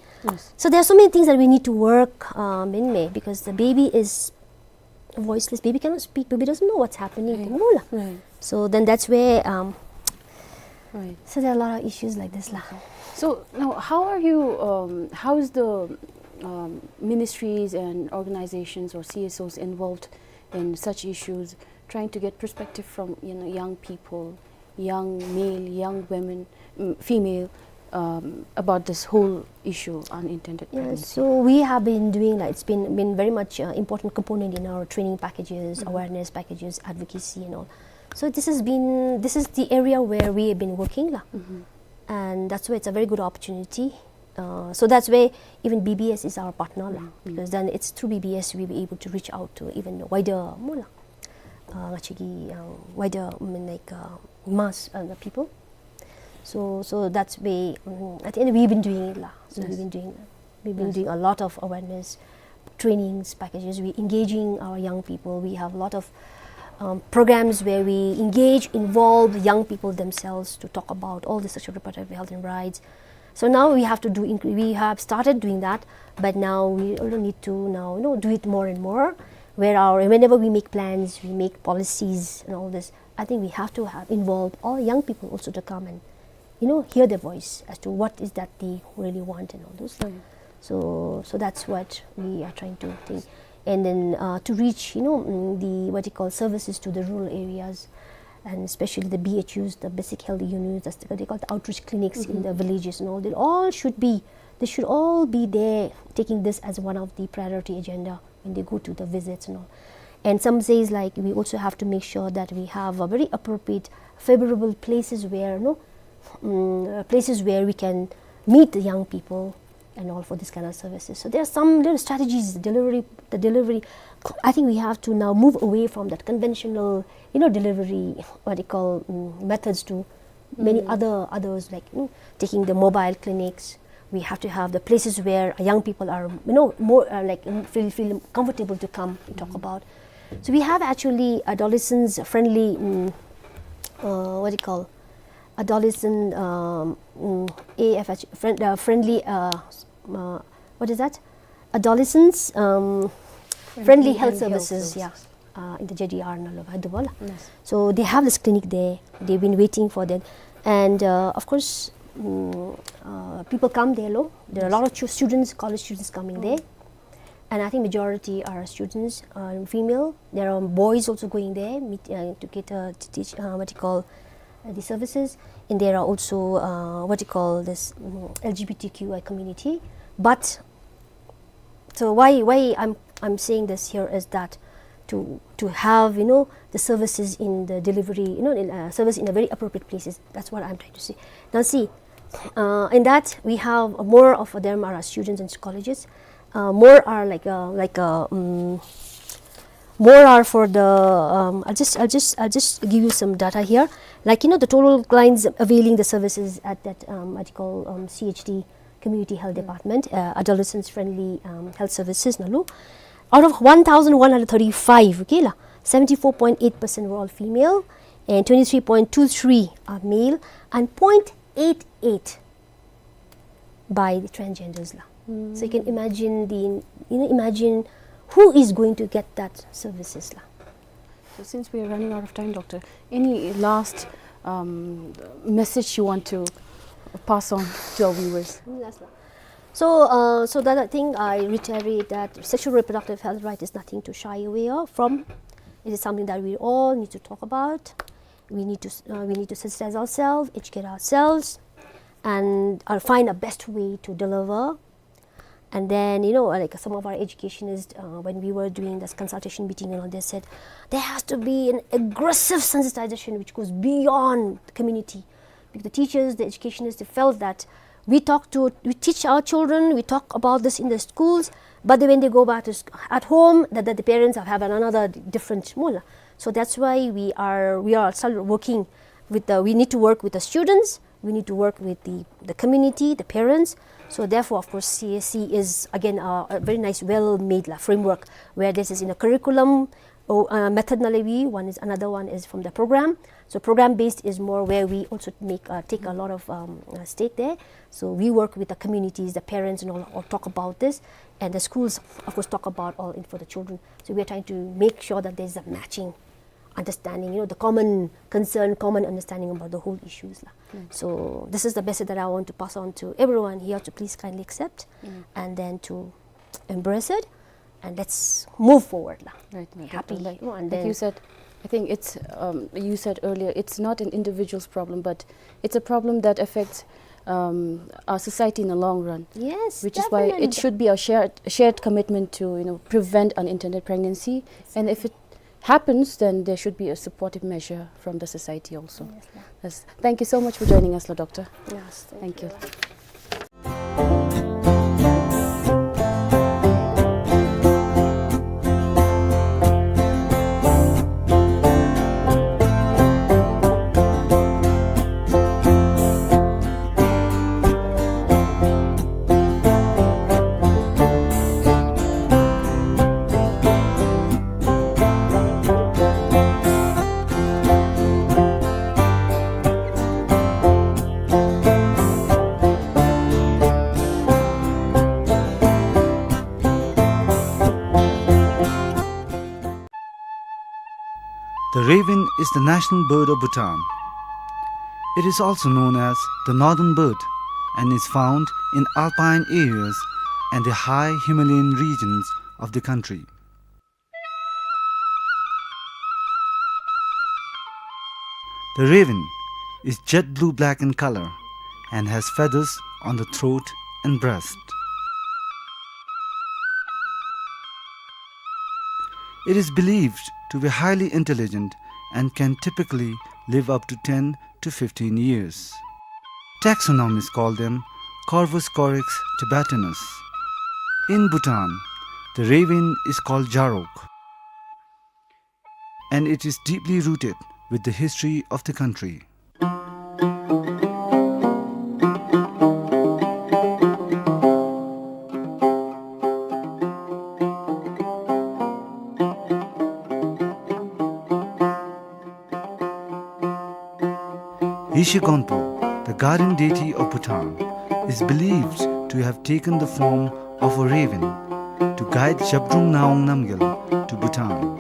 So there are so many things that we need to work, um, in me, because the baby is voiceless. Baby cannot speak. Baby doesn't know what's happening. Right. Mo la. So then that's where, um, so there are a lot of issues like this la. So now, how are you, um, how is the, um, ministries and organizations or C S Os involved in such issues, trying to get perspective from, you know, young people, young male, young women, mm, female, um, about this whole issue, unintended pregnancy? So we have been doing, like, it's been, been very much, uh, important component in our training packages, awareness packages, advocacy and all. So this has been, this is the area where we have been working la. And that's why it's a very good opportunity. Uh, so that's why even B B S is our partner la, because then it's through B B S we were able to reach out to even wider, mo la, uh, actually, uh, wider, I mean, like, uh, mass, uh, the people. So, so that's why, um, at the end we've been doing it la. So we've been doing, we've been doing a lot of awareness trainings packages. We engaging our young people. We have a lot of, um, programs where we engage, involve the young people themselves to talk about all the sexual reproductive health and rights. So now we have to do, inc-, we have started doing that, but now we also need to now, you know, do it more and more. Where our, whenever we make plans, we make policies and all this, I think we have to have involve all young people also to come and, you know, hear their voice as to what is that they really want and all those. So, so that's what we are trying to think. And then, uh, to reach, you know, mm, the, what you call, services to the rural areas, and especially the B H Us, the basic health units, that's the, what they call the outreach clinics in the villages and all. They all should be, they should all be there, taking this as one of the priority agenda when they go to the visits and all. And some says, like, we also have to make sure that we have a very appropriate, favorable places where, no, mm, uh, places where we can meet the young people and all for this kind of services. So there are some little strategies, delivery, the delivery. I think we have to now move away from that conventional, you know, delivery, what you call, mm, methods to many other, others, like, you know, taking the mobile clinics. We have to have the places where young people are, you know, more, uh, like, mm, feel, feel comfortable to come and talk about. So we have actually adolescents friendly, mm, uh, what do you call, adolescent, um, mm, A F H, friend, uh, friendly, uh, uh, what is that? Adolescents, um, friendly health services, yeah, uh, in the J D R ནང་ལུ་འདུག་པ་ལགས། Yes. So they have this clinic there. They've been waiting for that. And, uh, of course, mm, uh, people come there, lo. There are a lot of chu-, students, college students coming there. And I think majority are students, uh, female. There are boys also going there, meet, uh, to get, uh, to teach, uh, what you call, uh, the services. And there are also, uh, what you call this, mm, L G B T Q I community. But so why, why I'm, I'm saying this here is that to, to have, you know, the services in the delivery, you know, in, uh, service in a very appropriate places. That's what I'm trying to say. Now see, uh, in that we have more of them are students in colleges. Uh, more are like, uh, like, uh, mm, more are for the, um, I'll just, I'll just, I'll just give you some data here. Like, you know, the total clients availing the services at that, um, what you call, um, C H D, Community Health Department, uh, adolescents friendly, um, health services ནང་ལུ། Out of one thousand one hundred thirty-five, okay ལགས, seventy-four point eight percent were all female and twenty-three point two three are male and point eight eight by the transgenders ལགས། So you can imagine the, you know, imagine who is going to get that services ལགས. So since we are running out of time, Doctor, any last, um, message you want to pass on to our viewers? Last one. So, uh, so that I think I reiterate that sexual reproductive health right is nothing to shy away of, from. It is something that we all need to talk about. We need to, uh, we need to sensitize ourselves, educate ourselves, and, uh, find a best way to deliver. And then, you know, like, some of our educationists, uh, when we were doing this consultation meeting and all, they said there has to be an aggressive sensitization which goes beyond the community. Because the teachers, the educationists, they felt that we talk to, we teach our children, we talk about this in the schools, but then when they go back to sc-, at home, that, that the parents have, have another different mula. So that's why we are, we are still working with the, we need to work with the students, we need to work with the, the community, the parents. So therefore, of course, C S C is again a, a very nice, well-made la, framework where this is in a curriculum or, uh, method ནང་ལས་བྱུང་། One is, another one is from the program. So program based is more where we also make, uh, take a lot of, um, uh, stake there. So we work with the communities, the parents and all, all talk about this. And the schools, of course, talk about all in for the children. So we are trying to make sure that there's a matching understanding, you know, the common concern, common understanding about the whole issues la. So this is the message that I want to pass on to everyone here to please kindly accept and then to embrace it, and let's move forward la. Right, right, happily, Doctor. Like, you know, and like then you said, I think it's, um, you said earlier, it's not an individual's problem, but it's a problem that affects, um, our society in the long run. Yes, which is why it definitely should be a shared, shared commitment to, you know, prevent unintended pregnancy. And if it happens, then there should be a supportive measure from the society also. Yes, ma'am. Yes. Thank you so much for joining us, la, Doctor. Yes, thank you. Thank you. The raven is the national bird of Bhutan. It is also known as the northern bird and is found in alpine areas and the high Himalayan regions of the country. The raven is jet blue-black in color and has feathers on the throat and breast. It is believed to be highly intelligent and can typically live up to ten to fifteen years. Taxonomists call them Corvus corax tibetanus. In Bhutan, the raven is called jarok, and it is deeply rooted with the history of the country. Yeshe Gonpo, the guardian deity of Bhutan, is believed to have taken the form of a raven to guide Zhabdrung Ngawang Namgyal to Bhutan.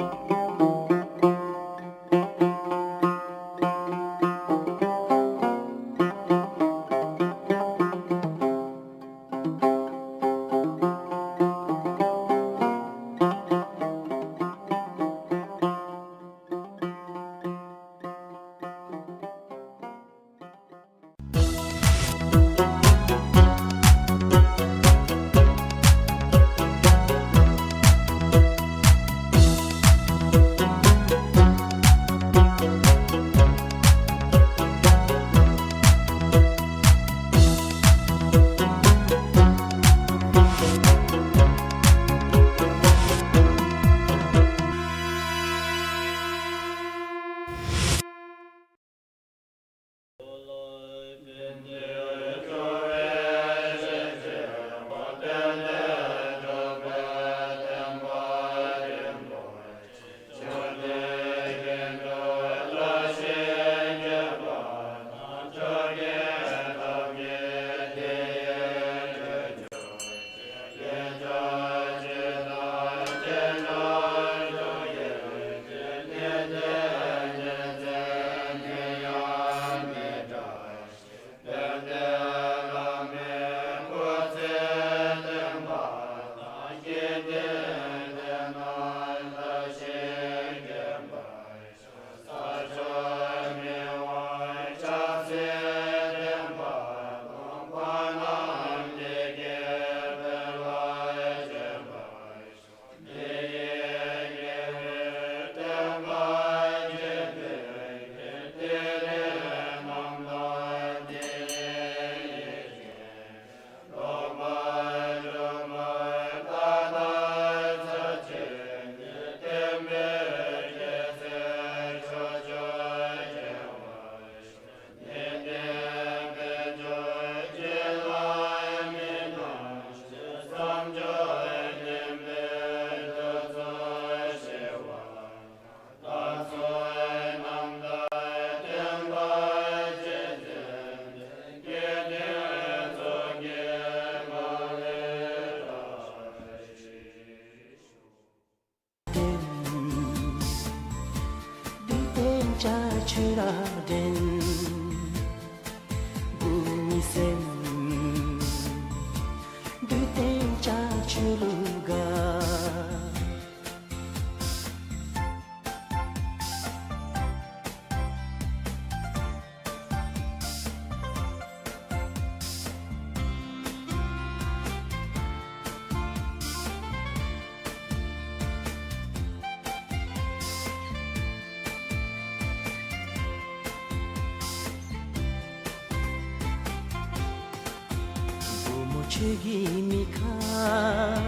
བུམོ་ཁྱོད་ཀྱི་མིག་ཁར་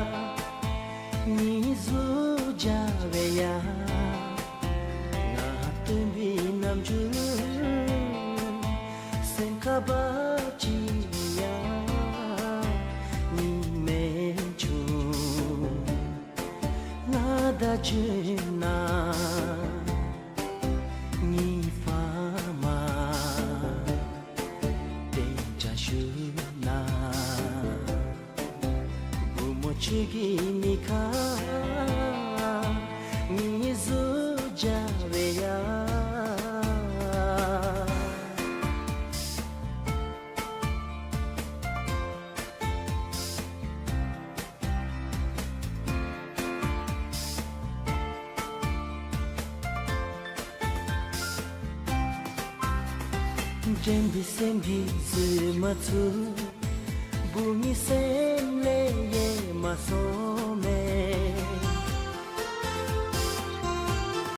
མིག་གཟུགས་འཇའ་འོད་ཡལ། ང་སྟོན་པའི་རྣམ་འགྱུར་སེམས་ཁར་བབས་ཅི་ཡང་མིག་མི་ཆུང་། ང་དང་བརྗོད་ན་གཉིས་ཕ་མ་དེ་ཅིག་ཞུ་ན། བུམོ་ཁྱོད་ཀྱི་མིག་ཁར་མིག་གཟུགས་འཇའ་འོད་ཡལ། དྲན་པའི་སེམས་ཀྱིས་བཟོད་མ་ཚུགས། བུ་གཉིས་སེམས་ལས་ཡལ་མ་སོང་མེད།